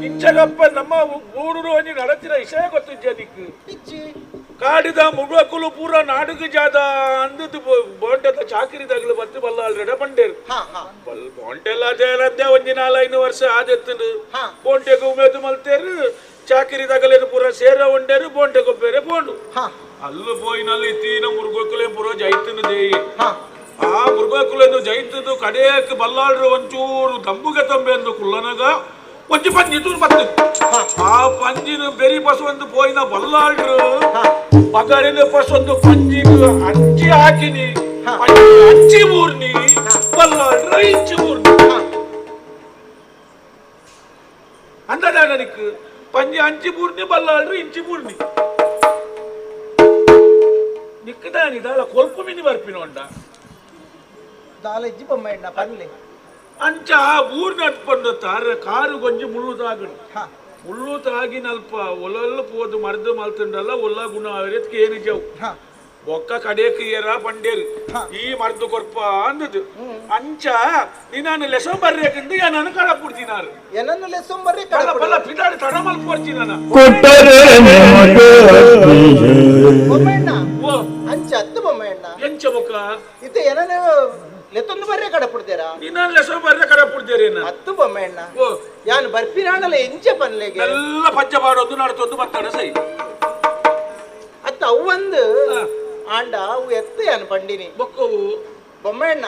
ಇಂಚಗಪ್ಪ ನಮ್ಮ ಊರು ಒಂಜಿ ನಡತಿನ ವಿಷಯ ಗೊತ್ತಿದ್ಯಾ ನಿಕ್ಕು ಕಾಡಿದ ಮುಗುವಕುಲು ಪೂರ ನಾಡುಗು ಜಾದ ಅಂದದ್ದು ಬೋಂಟದ ಚಾಕಿರಿದಾಗಲು ಬತ್ತು ಬಲ್ಲಾಳ್ರೆಡ ಬಂಡೇರು ಬೋಂಟೆಲ್ಲ ಜಯಲದ್ದೆ ಒಂಜಿ ನಾಲೈದು ವರ್ಷ ಆದೆತ್ತನು ಬೋಂಟೆಗೆ ಉಮೇದು ಮಲ್ತೇರು ಚಾಕಿರಿದಾಗಲೇನು ಪೂರ ಸೇರ ಉಂಡೇರು ಬೋಂಟೆ ಕೊಬ್ಬೇರೆ ಪೋಂಡು ಅಲ್ಲು ಪೋಯಿನಲ್ಲಿ ತೀನ ಮುರುಗೋಕುಲೇ ಪೂರ ಜೈತನು ದೇಯಿ ಆ ಮುರುಗೋಕುಲೇನು ಜೈತದು ಕಡೆಯಕ್ಕೆ ಬಲ್ಲಾಳ್ರು ಒಂಚೂರು ದಂಬುಗೆ ತಂಬೆಂದು ಕುಲ್ಲನಗ ಒಂಜಿ ಪಂಜಿ ತೂರು ಬತ್ತು ಆ ಪಂಜಿನ ಬೆರಿ ಬಸವೊಂದು ಪೋಯಿನ ಬಲ್ಲಾಳ್ರು ಪಗರಿನ ಪಸೊಂದು ಪಂಜಿಗೆ ಅಂಚಿ ಹಾಕಿನಿ ಅಂಚಿ ಊರ್ನಿ ಬಲ್ಲಾಳ್ರು ಇಂಚಿ ಊರ್ನಿ ಅಂದದಾನ ನಿಕ್ಕು ಪಂಜಿ ಅಂಚಿ ಬೂರ್ನಿ ಬಲ್ಲಾಳ್ರು ಇಂಚಿ ಬೂರ್ನಿ ನಿಕ್ಕದಾನಿ ದಾಳ ಕೊಲ್ಪು ಮಿನಿ ಬರ್ಪಿನೋಂಡ ದಾಲ ಇಜ್ಜಿ ಬೊಮ್ಮಣ್ಣ ಪನ್ಲೆ ಅಂಚ ಆ ಊರ್ನ ಅಟ್ಪಂಡು ತಾರ ಕಾರು ಗೊಂಜಿ ಮುಳ್ಳು ತಾಗಡು ಮುಳ್ಳು ತಾಗಿನಲ್ಪ ಒಲಲ್ಲ ಪೋದು ಮರ್ದು ಮಲ್ತುಂಡಲ್ಲ ಒಲ್ಲ ಗುಣ ಅವರತ್ಗೆ ಏನು ಜವು ಒಕ್ಕ ಕಡೇಕ್ ಏರ ಪಂಡೇರು ಈ ಮರ್ದು ಕೊರ್ಪ ಅಂದದು ಅಂಚ ನೀನು ಲೆಸೋ ಬರ್ರೇಕಂದು ನಾನು ಕಡಪುಡ್ತಿನಾರು ಏನನ್ನು ಲೆಸೋ ಬರ್ರೆ ಕಡಪಲ್ಲ ಪಿದಾಡಿ ತಡ ಮಲ್ಪೊಡ್ತೀನಿ ನಾನು ಕೊಟ್ಟರೆ ಬೊಮ್ಮಣ್ಣ ಅಂಚ ಅತ್ತು ಬೊಮ್ಮಣ್ಣ ಎಂಚ ಬೊಕ್ಕ ಇದು ಏನನ್ನು ಲೆತ್ತೊಂದು ಬರ್ರೆ ಕಡಪುಡ್ತೀರಾ ನೀನು ಲೆಸೋ ಬರ್ರೆ ಕಡಪುಡ್ತೀರಿ ಅತ್ತು ಬೊಮ್ಮಣ್ಣ ಯಾನು ಬರ್ಪಿನಾಣಲ್ಲ ಎಂಚ ಪನ್ಲೆಗೆ ಎಲ್ಲ ಪಜ್ಜ ಬಾಡೊಂದು ನಡತೊಂದು ಬತ್ತಾಡ ಸೈ ಅತ್ತ ಅವು ಆಂಡ ಅವು ಎತ್ತ ಯಾನು ಪಂಡಿನಿ ಬೊಕ್ಕವು ಬೊಮ್ಮಣ್ಣ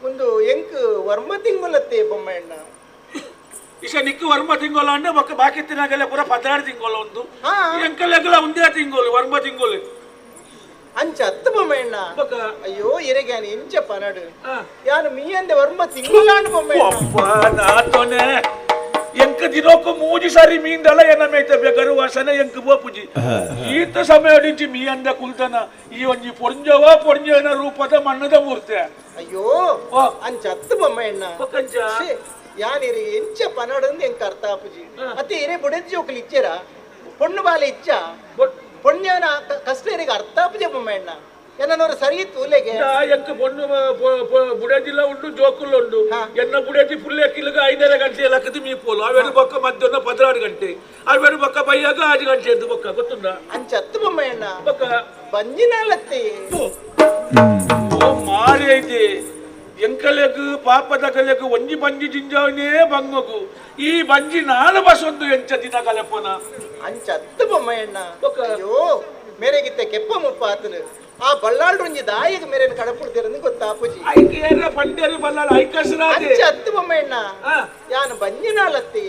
ಒಂದು ಎಂಕ್ ವರ್ಮ ತಿಂಗೊಲತ್ತೆ ಬೊಮ್ಮಣ್ಣ ಇಶ ನಿಕ್ಕು ವರ್ಮ ತಿಂಗೊಲ ಅಂದ್ರೆ ಬೊಕ್ಕ ಬಾಕಿ ತಿನ್ನಾಗಲ್ಲ ಪೂರ ಪದಾರ್ ತಿಂಗೊಲ ಒಂದು ಎಂಕಲೆಗಲ ಒಂದೇ ತಿಂಗೊಲು ವರ್ಮ ತಿಂಗೊಲು ಅಂಚ ಅತ್ತು ಬೊಮ್ಮಣ್ಣ ಅಯ್ಯೋ ಇರಗ್ಯಾನ ಎಂಚ ಪನಡು ಯಾನು ಮೀಯಂದೆ ವರ್ಮ ತಿಂಗೊಲಾಂಡು ಬೊಮ್ಮಣ್ಣ ನಾತೋನೆ ಎಂಕ ದಿನೋಕು ಮೂಜಿ ಸಾರಿ ಮೀಂದಲ್ಲ ಏನ ಮೇಯ್ತ ಬೇಕರು ವಾಸನೆ ಎಂಕ ಬೋಪುಜಿ ಈತ ಸಮಯ ಡಿಂಚಿ ಮೀ ಅಂದ ಕುಲ್ತನ ಈ ಒಂಜಿ ಪೊಂಜವ ಪೊಂಜನ ರೂಪದ ಮಣ್ಣದ ಮೂರ್ತಿ ಅಯ್ಯೋ ಅಂಚ ಅತ್ತು ಬೊಮ್ಮಣ್ಣ ಯಾನಿರಿ ಎಂಚ ಪನಡಂದು ಎಂಕ ಅರ್ಥ ಆಪುಜಿ ಅತ್ತೆ ಇರೇ ಬುಡೆದ್ ಜೋಕುಲು ಇಚ್ಚೇರ ಪೊಣ್ಣು ಬಾಲೆ ಇಚ್ಚ ಪೊಣ್ಯನ ಕಷ್ಟ ಇರಿಗೆ ಅರ್ಥ ಆಪುಜೆ ಬೊಮ್ಮಣ್ಣ ಏನನ್ನೋರು ಸರಿ ತೂಲೆಗೆ ಎಂಕ ಪೊಣ್ಣು ಬುಡಜಿಲ್ಲ ಉಂಡು ಜೋಕುಲು ಉಂಡು ಎನ್ನ ಬುಡಜಿ ಫುಲ್ ಕಿಲುಗ 5.5 ಗಂಟೆ ಲಕ್ಕದು ಮೀ ಪೋಲು ಅವೆರಡು ಬೊಕ್ಕ ಮಧ್ಯಾಹ್ನ 16 ಗಂಟೆ ಅವೆರಡು ಬೊಕ್ಕ ಬೈಯಾಗ 5 ಗಂಟೆ ಎದ್ದು ಬೊಕ್ಕ ಗೊತ್ತುಂಡ ಅಂಚ ಅತ್ತು ಬೊಮ್ಮಣ್ಣ ಬೊಕ್ಕ ಬಂಜಿನಾಲತ್ತಿ ಓ ಮಾರಿ ಐತಿ ಎಂಕಲೆಗ್ ಪಾಪದ ಕಲೆಗ್ ಒಂಜಿ ಬಂಜಿ ಜಿಂಜವನೇ ಬಂಗಗು ಈ ಬಂಜಿ ನಾಲು ಬಸೊಂದು ಎಂಚ ದಿನ ಕಲೆಪೋನ ಅಂಚ ಅತ್ತು ಬೊಮ್ಮಣ್ಣ ಅಯ್ಯೋ ಮೇರೆಗಿತ್ತ ಕೆಪ್ಪ ಮುಪ್ಪ ಆತನು ಆ ಬಲ್ಲಾಳ್ರುಂಜಿ ದಾಯಿಗೆ ಮೇರೆನ ಕಡಪುಡ್ತಿರಂದು ಗೊತ್ತಾಪುಜಿ ಐಕೆ ಪಂಡ್ಯರು ಬಲ್ಲಾಳ ಐಕಸರಾದೆ ಅಂಚ ಅತ್ತು ಬೊಮ್ಮಣ್ಣ ಯಾನು ಬಂಜಿನಾಲತ್ತಿ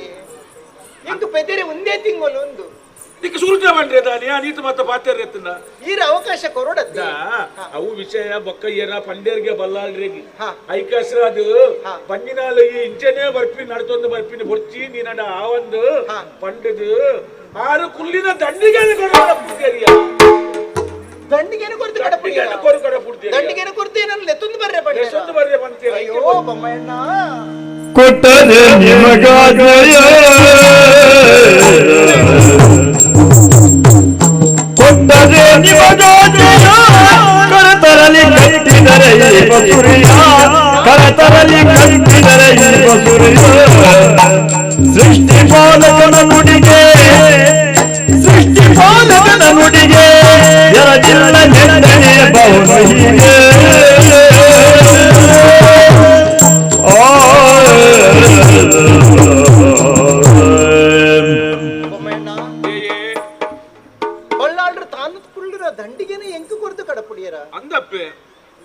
ಎಂಕ್ ಪೆದೆರೆ ಒಂದೇ ತಿಂಗಳು ಒಂದು ನಿಕ್ಕೆ ಸೂರ್ಯ ಬಂಡ್ರೆ ದಾನಿ ನೀತು ಮತ್ತೆ ಪಾತೇರ್ ಎತ್ತನ ಈರ ಅವಕಾಶ ಕೊರಡತ್ತ ಅವು ವಿಷಯ ಬೊಕ್ಕ ಏರ ಪಂಡ್ಯರ್ಗೆ ಬಲ್ಲಾಳ್ರಿಗೆ ಐಕಸರಾದು ಬಂಜಿನಾಲ ಈ ಇಂಚನೇ ಬರ್ಪಿ ನಡ್ತೊಂದು ಬರ್ಪಿನ ಬೊರ್ಚಿ ನೀನಡ ಆ ಒಂದು ಪಂಡದು ಆರು ಕುಲ್ಲಿನ ದಂಡಿಗೆ ಕಡಪುಡ್ತೇರಿಯ ದಂಡಿಗೇನು ಕೊರ್ತು ಕಡಪುಡ್ತೀಯ ಕೊರು ಕಡಪುಡ್ತೀಯ ದಂಡಿಗೇನು ಕೊರ್ತು ಏನನ್ನ ಲೆತ್ತೊಂದು ಬರ್ರೆ ಪಂಡ ಲೆತ್ತೊಂದು ಬರ್ರೆ ಬಂತೀರ ಅಯ್ಯೋ ಬೊಮ್ಮಣ್ಣ ಕೊಟ್ಟರೆ ನಿಮಗಾಜಯ ಕೊಟ್ಟರೆ ನಿಮಗಾಜಯ ಕರತರಲಿ ಕಟ್ಟಿದರೆ ಈ ಬಸುರಿಯ ಕರತರಲಿ ಕಟ್ಟಿದರೆ ಈ ಬಸುರಿಯ ಸೃಷ್ಟಿ ಪಾಲಕನ ನುಡಿಗೆ ಸೃಷ್ಟಿ ಪಾಲಕನ ನುಡಿಗೆ ಎರಜಿಲ್ಲ ನೆಂದನೆ ಬಾ ಬಲ್ಲಾಳ್ರು ತಾನು ಕುಳ್ಳಿರ ದಂಡಿಗೆನೆ ಎಂಕು ಕೊರ್ದು ಕಡಪುಡಿಯರ ಅಂದಪ್ಪೆ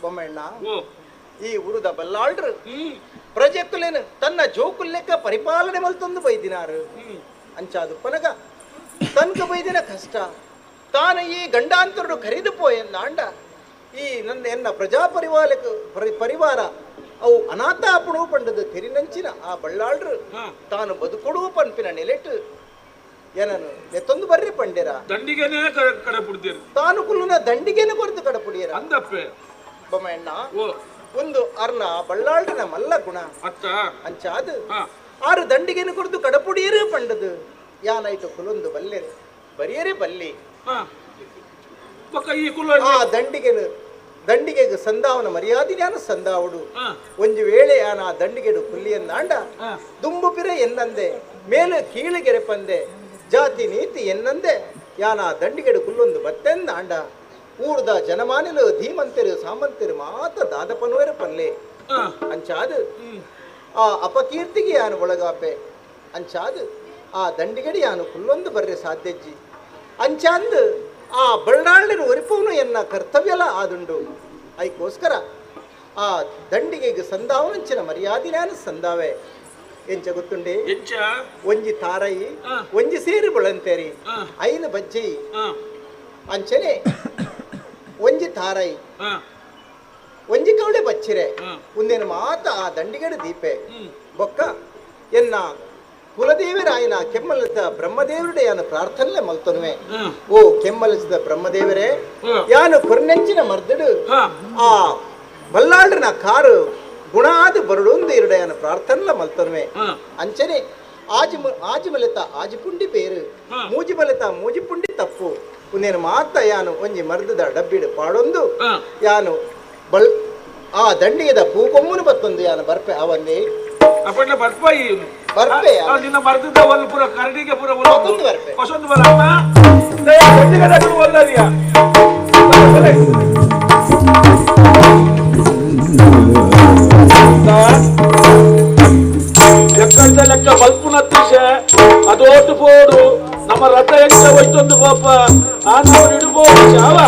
ಬೊಮ್ಮಣ್ಣ ಈ ಉರುದ ಬಲ್ಲಾಳ್ರು ಪ್ರಜೆಕ್ಕುಲೇನು ತನ್ನ ಜೋಕುಲ್ಲೆಕ್ಕ ಪರಿಪಾಲನೆ ಮಲ್ತೊಂದು ಬೈದಿನಾರು ಅಂಚಾದು ಪನಗ ತನ್ಕ ಬೈದಿನ ಕಷ್ಟ ತಾನು ಈ ಗಂಡಾಂತರಡು ಖರೀದು ಪೋಯೆಂದಾಂಡ ಈ ನನ್ನ ಎನ್ನ ಪ್ರಜಾ ಪರಿವಾರಕ ಪರಿವಾರ ಅವು ಅನಾಥಾಪಣು ಪಂಡದು ತೆರಿನಂಚಿನ ಆ ಬಳ್ಳಾಳ್ರು ತಾನು ಬದುಕೊಡುವ ಪನ್ಪಿನ ನೆಲೆಟ್ಟು ಏನನು ಎತ್ತೊಂದು ಬರ್ರಿ ಪಂಡಿರ ದಂಡಿಗೆನೆ ಕಡಪುಡ್ತೀರಿ ತಾನು ಕುಲ್ಲುನ ದಂಡಿಗೆನೆ ಕೊರತು ಕಡಪುಡಿಯರ ಅಂದಪ್ಪೆ ಬೊಮ್ಮಣ್ಣ ಒಂದು ಅರ್ನ ಬಳ್ಳಾಳ್ರನ ಮಲ್ಲ ಗುಣ ಅತ್ತ ಅಂಚಾದು ಆರು ದಂಡಿಗೆನೆ ಕೊರತು ಕಡಪುಡಿಯರು ಪಂಡದು ಯಾನಾಯ್ತು ಕುಲೊಂದು ಬಲ್ಲೆ ಬರಿಯರೇ ಬಲ್ಲಿ ಆ ದಂಡಿಗೆನು ದಂಡಿಗೆಗೆ ಸಂದಾವನ ಮರ್ಯಾದೆ ನಾನು ಸಂದಾವಡು ಒಂದು ವೇಳೆ ಆನ ಆ ದಂಡಿಗೆಡು ಕುಲ್ಲಿಯನ್ನಾಂಡ ದುಂಬು ಪಿರೆ ಎನ್ನಂದೆ ಮೇಲು ಕೀಳುಗೆರೆ ಪಂದೆ ಜಾತಿ ನೀತಿ ಎನ್ನಂದೆ ಯಾನ ಆ ದಂಡಿಗೆಡು ಕುಲ್ಲೊಂದು ಬತ್ತೆಂದಾಂಡ ಊರ್ದ ಜನಮಾನಿಲು ಧೀಮಂತಿರು ಸಾಮಂತಿರು ಮಾತ ದಾದಪನುವೆರು ಪಲ್ಲೆ ಅಂಚಾದು ಆ ಅಪಕೀರ್ತಿಗೆ ಯಾನು ಒಳಗಾಪೆ ಅಂಚಾದು ಆ ದಂಡಿಗಡಿ ಯಾನು ಕುಲ್ಲೊಂದು ಬರ್ರೆ ಸಾಧ್ಯಜ್ಜಿ ಅಂಚಾಂದು ಆ ಬಳ್ಳಾಳಿನ ಒರಿಪವನು ಎನ್ನ ಕರ್ತವ್ಯಲ ಆದುಂಡು ಐಕೋಸ್ಕರ ಆ ದಂಡಿಗೆಗೆ ಸಂದಾವನಂಚಿನ ಮರ್ಯಾದೆ ನಾನು ಸಂದಾವೆ ಎಂಚ ಗೊತ್ತುಂಡೆ ಒಂಜಿ ತಾರಯಿ ಒಂಜಿ ಸೇರು ಬಳಂತೇರಿ ಐನು ಬಜ್ಜಿ ಅಂಚನೆ ಒಂಜಿ ತಾರಯಿ ಒಂಜಿ ಕವಳೆ ಬಚ್ಚಿರೆ ಒಂದೇನು ಮಾತ ಆ ದಂಡಿಗಡೆ ದೀಪೆ ಬೊಕ್ಕ ಎನ್ನ ಕುಲದೇವರಾಯನ ಕೆಮ್ಮಲದ ಬ್ರಹ್ಮದೇವರುಡೆ ಯಾನು ಪ್ರಾರ್ಥನೆ ಮಲ್ತನುವೆ ಓ ಕೆಮ್ಮಲದ ಬ್ರಹ್ಮದೇವರೇ ಯಾನು ಕೊರ್ನೆಂಚಿನ ಮರ್ದಡು ಆ ಬಲ್ಲಾಳ್ರನ ಕಾರು ಗುಣಾದ ಬರುಡೊಂದು ಇರುಡೆಯಾನ ಪ್ರಾರ್ಥನೆ ಮಲ್ತನುವೆ ಅಂಚನೆ ಆಜಿ ಆಜಿಮಲೆತ ಆಜಿಪುಂಡಿ ಪೇರು ಮೂಜಿಮಲೆತ ಮೂಜಿಪುಂಡಿ ತಪ್ಪು ಒಂದೇನು ಮಾತ ಯಾನು ಒಂಜಿ ಮರ್ದದ ಡಬ್ಬಿಡು ಪಾಡೊಂದು ಯಾನು ಬಲ್ ಆ ದಂಡಿಗೆದ ಪೂಕೊಮ್ಮನು ಬತ್ತೊಂದು ಯಾನು ಬರ್ಪೆ ಅವನ್ನೇ ಅಪ್ಪಣ್ಣ ಬರ್ಪಾಯಿ ಬರ್ಪೆ ನಿನ್ನ ಮರ್ದದ ಒಲ್ ಪೂರ ಕರಡಿಗೆ ಪೂರ ಮತ್ತೊಂದು ಬರ್ಪೆ ಹೊಸೊಂದು ಬರಮ್ಮ ದಂಡಿಗೆ ಒಲ್ಲರಿಯ ಲೆಕ್ಕದ ಲೆಕ್ಕ ಬಲ್ಪುನ ತಿಸೆ ಅದೋಟು ಪೋಡು ನಮ್ಮ ರಥ ಎಂಚ ಒಯ್ತೊಂದು ಪಾಪ ಆ ನಾವು ಇಡುಬೋದು ಚಾವ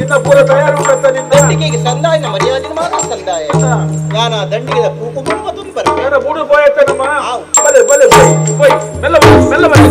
ನಿನ್ನ ಪೂರ ತಯಾರು ಉಂಟತ್ತ ನಿನ್ನ ದಂಡಿಗೆಗೆ ಸಂದಾಯನ ಮರ್ಯಾದೆ ಮಾತ್ರ ಸಂದಾಯ ಯಾನ ದಂಡಿಗೆದ ಪೂಕುಮ್ಮನು ಮತ್ತೊಂದು ಬರ್ಪೆ ಯಾರ ಬೂಡು ಪೋಯತ್ತ ನಮ್ಮ ಬಲೆ ಬಲೆ ಬೈ ಬೈ ಮೆಲ್ಲ ಬಲೆ ಮೆಲ್ಲ ಬಲೆ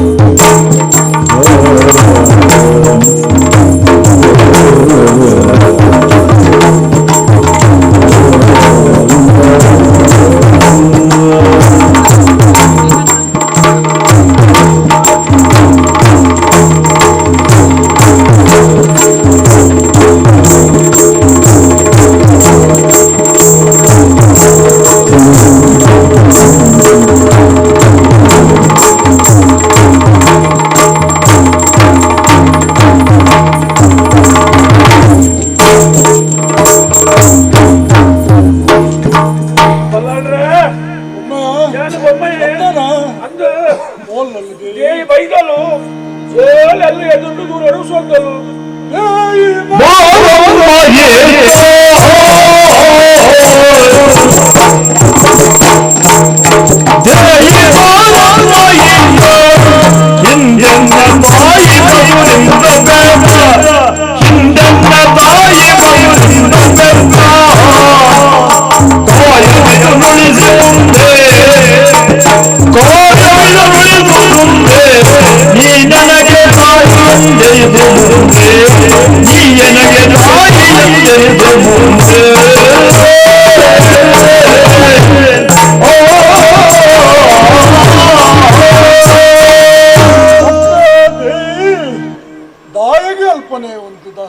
ದಾಯಿಗೆ ಅಲ್ಪನೆ ಹೊಂದಿದ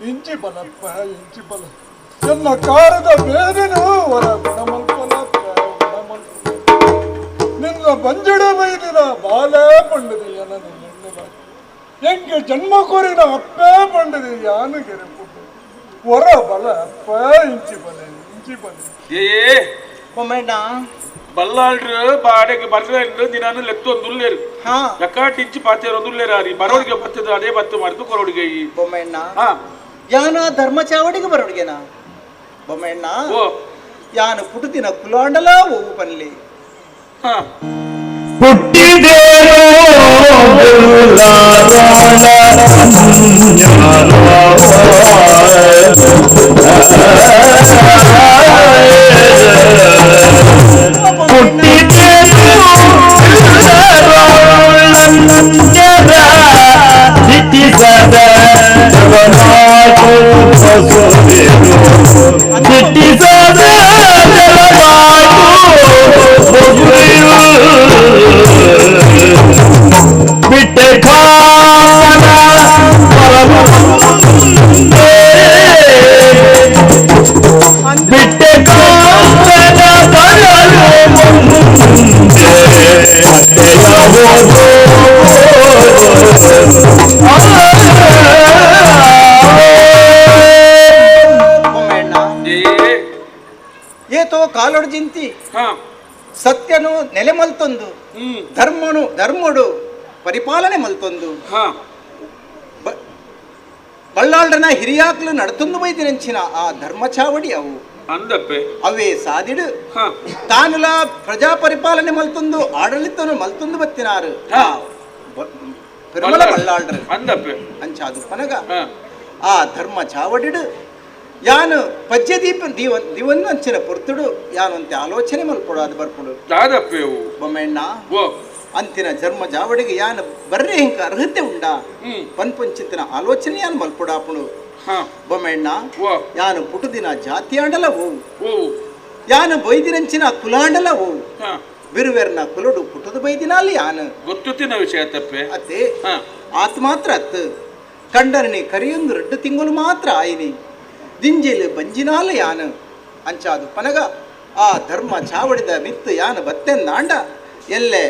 ಇಂಚಿ ಬಲಪ್ಪ ಇಂಚಿ ಬಲ ಎನ್ನ ಕಾರದ ಬೇರೆನೂ ಹೊರ ಗುಣಮಲ್ಪಲ ನಿನ್ನ ಬಂಜಡ ಬೈದಿನ ಬಾಲ ಪಂಡದಿ ಎನನು ಎಂಗೆ ಜನ್ಮ ಕೋರಿನ ಅಪ್ಪೇ ಪಂಡದಿ ಯಾನು ಗೆರೆಪುಟ್ಟು ಹೊರ ಬಲ ಅಪ್ಪ ಇಂಚಿ ಬಲ ಇಂಚಿ ಬಲ ಏ ಬೊಮ್ಮಣ್ಣ ಬಲ್ಲಾಳ್ರು ಬಾಡೆಗೆ ಬರ್ರೆ ದಿನಾನು ಲೆತ್ತೊಂದುಲ್ಲೇರು ಯಕಾಟಿಂಚಿ ಪಾತೇರೊಂದುಲ್ಲೇರು ಆರಿ ಬರೋಡಿಗೆ ಬತ್ತದ ಅದೇ ಬತ್ತು ಮರೆತು ಕೊರೋಡಿಗೆ ಈ ಬೊಮ್ಮೆಣ್ಣ ಯಾನ ಧರ್ಮ ಚಾವಡಿಗೆ ಬರೋಡಿಗೆನಾ ಬೊಮ್ಮೆಣ್ಣ ಯಾನು ಪುಟುದಿನ ಕುಲಾಂಡಲ ಓವು ಪನ್ಲಿ ಹುಟ್ಟಿದೇನೋ ಏತೋ ಕಾಲೊಡು ಜಿಂತಿ ಸತ್ಯನು ನೆಲೆ ಮಲ್ತೊಂದು ಧರ್ಮನು ಧರ್ಮಡು ಪರಿಪಾಲನೆ ಮಲ್ತೊಂದು ಬಳ್ಳಾಳ್ರನ ಹಿರಿಯಾಕ್ಲು ನಡತೊಂದು ಬೈದಿರಂಚಿನ ಆ ಧರ್ಮ ಚಾವಡಿ ಅವು ಅಂದಪ್ಪೆ ಅವೇ ಸಾದಿಡು ತಾನುಲ ಪ್ರಜಾ ಪರಿಪಾಲನೆ ಮಲ್ತೊಂದು ಆಡಳಿತನು ಮಲ್ತೊಂದು ಬತ್ತಿನಾರು ಪೆರುಮಲ ಬಳ್ಳಾಳ್ರು ಅಂದಪ್ಪೆ ಅಂಚಾದು ಪನಗ ಆ ಧರ್ಮ ಚಾವಡಿಡು ಯಾನು ಪಜ್ಯ ದೀಪ ದಿವನ್ ಅಂಚಿನ ಪೊರ್ತುಡು ಯಾನಂತೆ ಆಲೋಚನೆ ಮಲ್ಪಡು ಅದು ಬರ್ಪುಡು ದಾದಪ್ಪೆವು ಬೊಮ್ಮೆಣ್ಣ ಅಂತಿನ ಧರ್ಮ ಜಾವಡಿಗೆ ಯಾನ ಬರ್ರೆ ಹಿಂಕ ಅರ್ಹತೆ ಉಂಡಾ ಪನ್ಪಂಚಿತಿನ ಆಲೋಚನೆ ಯಾನು ಮಲ್ಪುಡಾಪುಡು ಬೊಮ್ಮೆಣ್ಣ ಯಾನು ಪುಟುದಿನ ಜಾತಿಯಾಂಡಲ ಓವು ಯಾನು ಬೈದಿನಂಚಿನ ಕುಲಾಂಡಲ ಓವು ಬಿರುವೆರ್ನ ಕುಲುಡು ಪುಟದ ಬೈದಿನಾಲಿ ಯಾನು ಗೊತ್ತುತ್ತಿನ ವಿಷಯ ತಪ್ಪೆ ಅತ್ತೆ ಆತ್ ಮಾತ್ರ ಅತ್ತು ಕಂಡರನಿ ಕರಿಯೊಂದು 2 ತಿಂಗಳು ಮಾತ್ರ ಆಯಿನಿ ದಿಂಜಿಲು ಬಂಜಿನಾಲ ಯಾನು ಅಂಚಾದು ಪನಗ ಆ ಧರ್ಮ ಚಾವಡಿದ ಮಿತ್ತು ಯಾನು ಬತ್ತೆಂದಾಂಡ ಎಲ್ಲೆ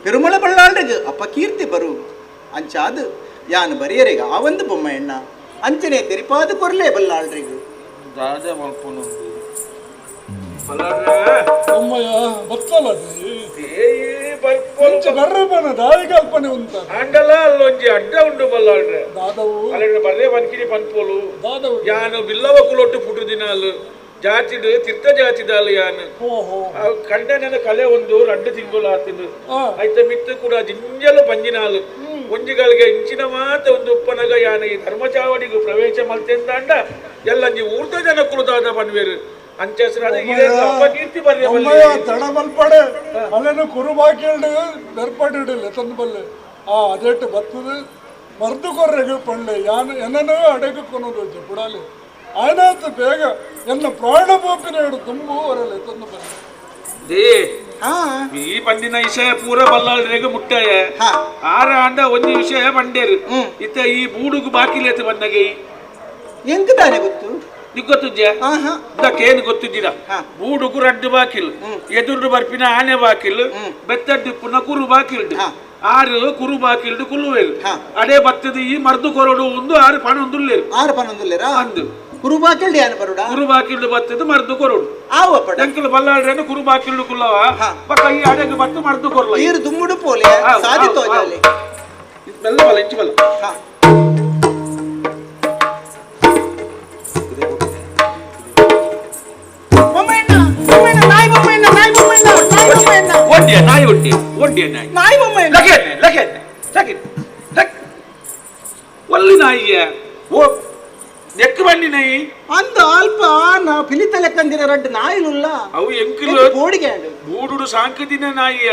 ಪೆರುಮಳ ಬಳ್ಳಾಳ್ರಿಗೆ ಅಪಕೀರ್ತಿ ಬರು ಅಂಚಾದು ಯಾನು ಬರಿಯರಿಗೆ ಆ ಒಂದು ಬೊಮ್ಮೆಣ್ಣ ಅಂಚನೆ ತೆರಿಪಾದ ಕೊರ್ಲೆ ಬಲ್ಲಾಳ್ರಿಗೆ ದಾದ ಮಲ್ಪುನು ಅಂಡಲ ಅಲ್ಲೊಂಜಿ ಅಡ್ಡ ಉಂಡು ಬಲ್ಲಾಳ್ರೆ ಅಲ್ಲ ಬರ್ರೆ ಬನ್ಕಿರಿ ಪನ್ಪೋಲು ಯಾನು ಬಿಲ್ಲವ ಕುಲೊಟ್ಟು ಪುಟು ದಿನಾಲು ಜಾತಿಡು ತಿರ್ತ ಜಾತಿದಾಲು ಯಾನು ಕಂಡನ ಕಲೆ ಒಂದು 2 ತಿಂಗಳು ಆತಿಂದು ಐತ ಮಿತ್ತು ಕೂಡ ಜಿಂಜಲು ಬಂಜಿನಾಲು ಒಂಜಿಗಳಿಗೆ ಇಂಚಿನ ಮಾತ ಒಂದು ಉಪ್ಪನಗ ಯಾನು ಈ ಧರ್ಮಚಾವಡಿಗೂ ಪ್ರವೇಶ ಮಲ್ತೆಂದಾಂಡ ಎಲ್ಲಂಜಿ ಊರ್ದ ಜನ ಕುಲದಾದ ಬನ್ವೇರು ತಡ ಮಲ್ಪಡೆ ಅಲ್ಲೇನು ಕುರುಬಾಕಿಲ್ಡು ಬೆರ್ಪಡಿಡಲ್ಲ ತಂದು ಬಲ್ಲೆ ಆ ಅದೇಟು ಬರ್ತದೆ ಮರ್ದು ಕೊರ್ರೆಗೆ ಪಳ್ಳೆ ಯಾನು ಎನ್ನೋ ಅಡಗು ಕೊನೋದು ಜಪುಡಾಲಿ ಆಯ್ನಾತು ಬೇಗ ಎನ್ನ ಪ್ರಾಣ ಬೋಪಿನ ಹಿಡು ತುಂಬು ಅವರಲ್ಲಿ ತಂದು ಬಲ್ಲೆ they ಈ ಪಂಡಿನ ವಿಷಯ ಪೂರ ಬಲ್ಲಾಳ್ರೆಗೆ ಮುಟ್ಟಾಯ ಆರ ಅಂಡ ಒಂದು ವಿಷಯ ಬಂಡೇರು ಇತ್ತ ಈ ಬೂಡುಗು ಬಾಕಿಲೇತ ಬಂದಾಗೆ ಎಂತ ತಾನೆ ಗೊತ್ತು ಗೊತ್ತಿದ್ಯಾ ಏನು ಗೊತ್ತಿದ್ದೀರಾ ಬೂಡುಗು ರಡ್ಡು ಬಾಕಿಲ್ ಎದುರು ಬರ್ಪಿನ ಆನೆ ಬಾಕಿಲ್ ಬೆತ್ತಡ್ಡಿಪ್ಪುನ ಕುರು ಬಾಕಿಲ್ ಆರು ಕುರು ಬಾಕಿಲ್ಡು ಕುಲ್ಲುವೇರು ಅದೇ ಬತ್ತದ ಈ ಮರ್ದು ಕೊರಡು ಒಂದು ಆರು ಪಣೊಂದುಲ್ಲೇರು ಆರು ಪಣೊಂದುಲ್ಲೇರಾ ಅಂದು ಕುರು ಬಾಕಿಲ್ಡು ಯಾನು ಬರುಡ ಕುರು ಬಾಕಿಲ್ಡು ಬತ್ತದ ಮರ್ದು ಕೊರಡು ಆವ ಎಂಕಲ್ ಬಲ್ಲಾಳ್ರೇನು ಕುರು ಬಾಕಿಲ್ಡು ಕುಲ್ಲವ ಪಕ್ಕ ಈ ಅಡೆಗೆ ಬತ್ತು ಮರ್ದು ಕೊರಲ ನೀರು ದುಮ್ಮುಡು ಪೋಲೆ ಸಾದಿ ತೋಜಾಲೆ ಬೆಲ್ಲ ಬಲ್ಲ ಇಂಚು ಬಲ್ಲ ನಾಯಿ ಒಡ್ಡಿ ಒಡ್ಡಿ ನಾಯಿ ನಾಯಿ ಬೊಮ್ಮೆ ಲಗೇನೆ ಲಗೇನೆ ಲಗೇನೆ ಲಗ್ ಒಲ್ಲಿ ನಾಯಿಯ ಓ ನೆಕ್ ಬನ್ನಿ ನಾಯಿ ಅಂದ ಅಲ್ಪ ನಾ ಪಿಲಿತ ಲೆಕ್ಕಂದಿರ ರಡ್ಡು ನಾಯಿಲುಲ್ಲ ಅವು ಎಂಕುಲು ಬೋಡಿಗೆ ಬೂಡುಡು ಸಾಂಕದಿನ ನಾಯಿಯ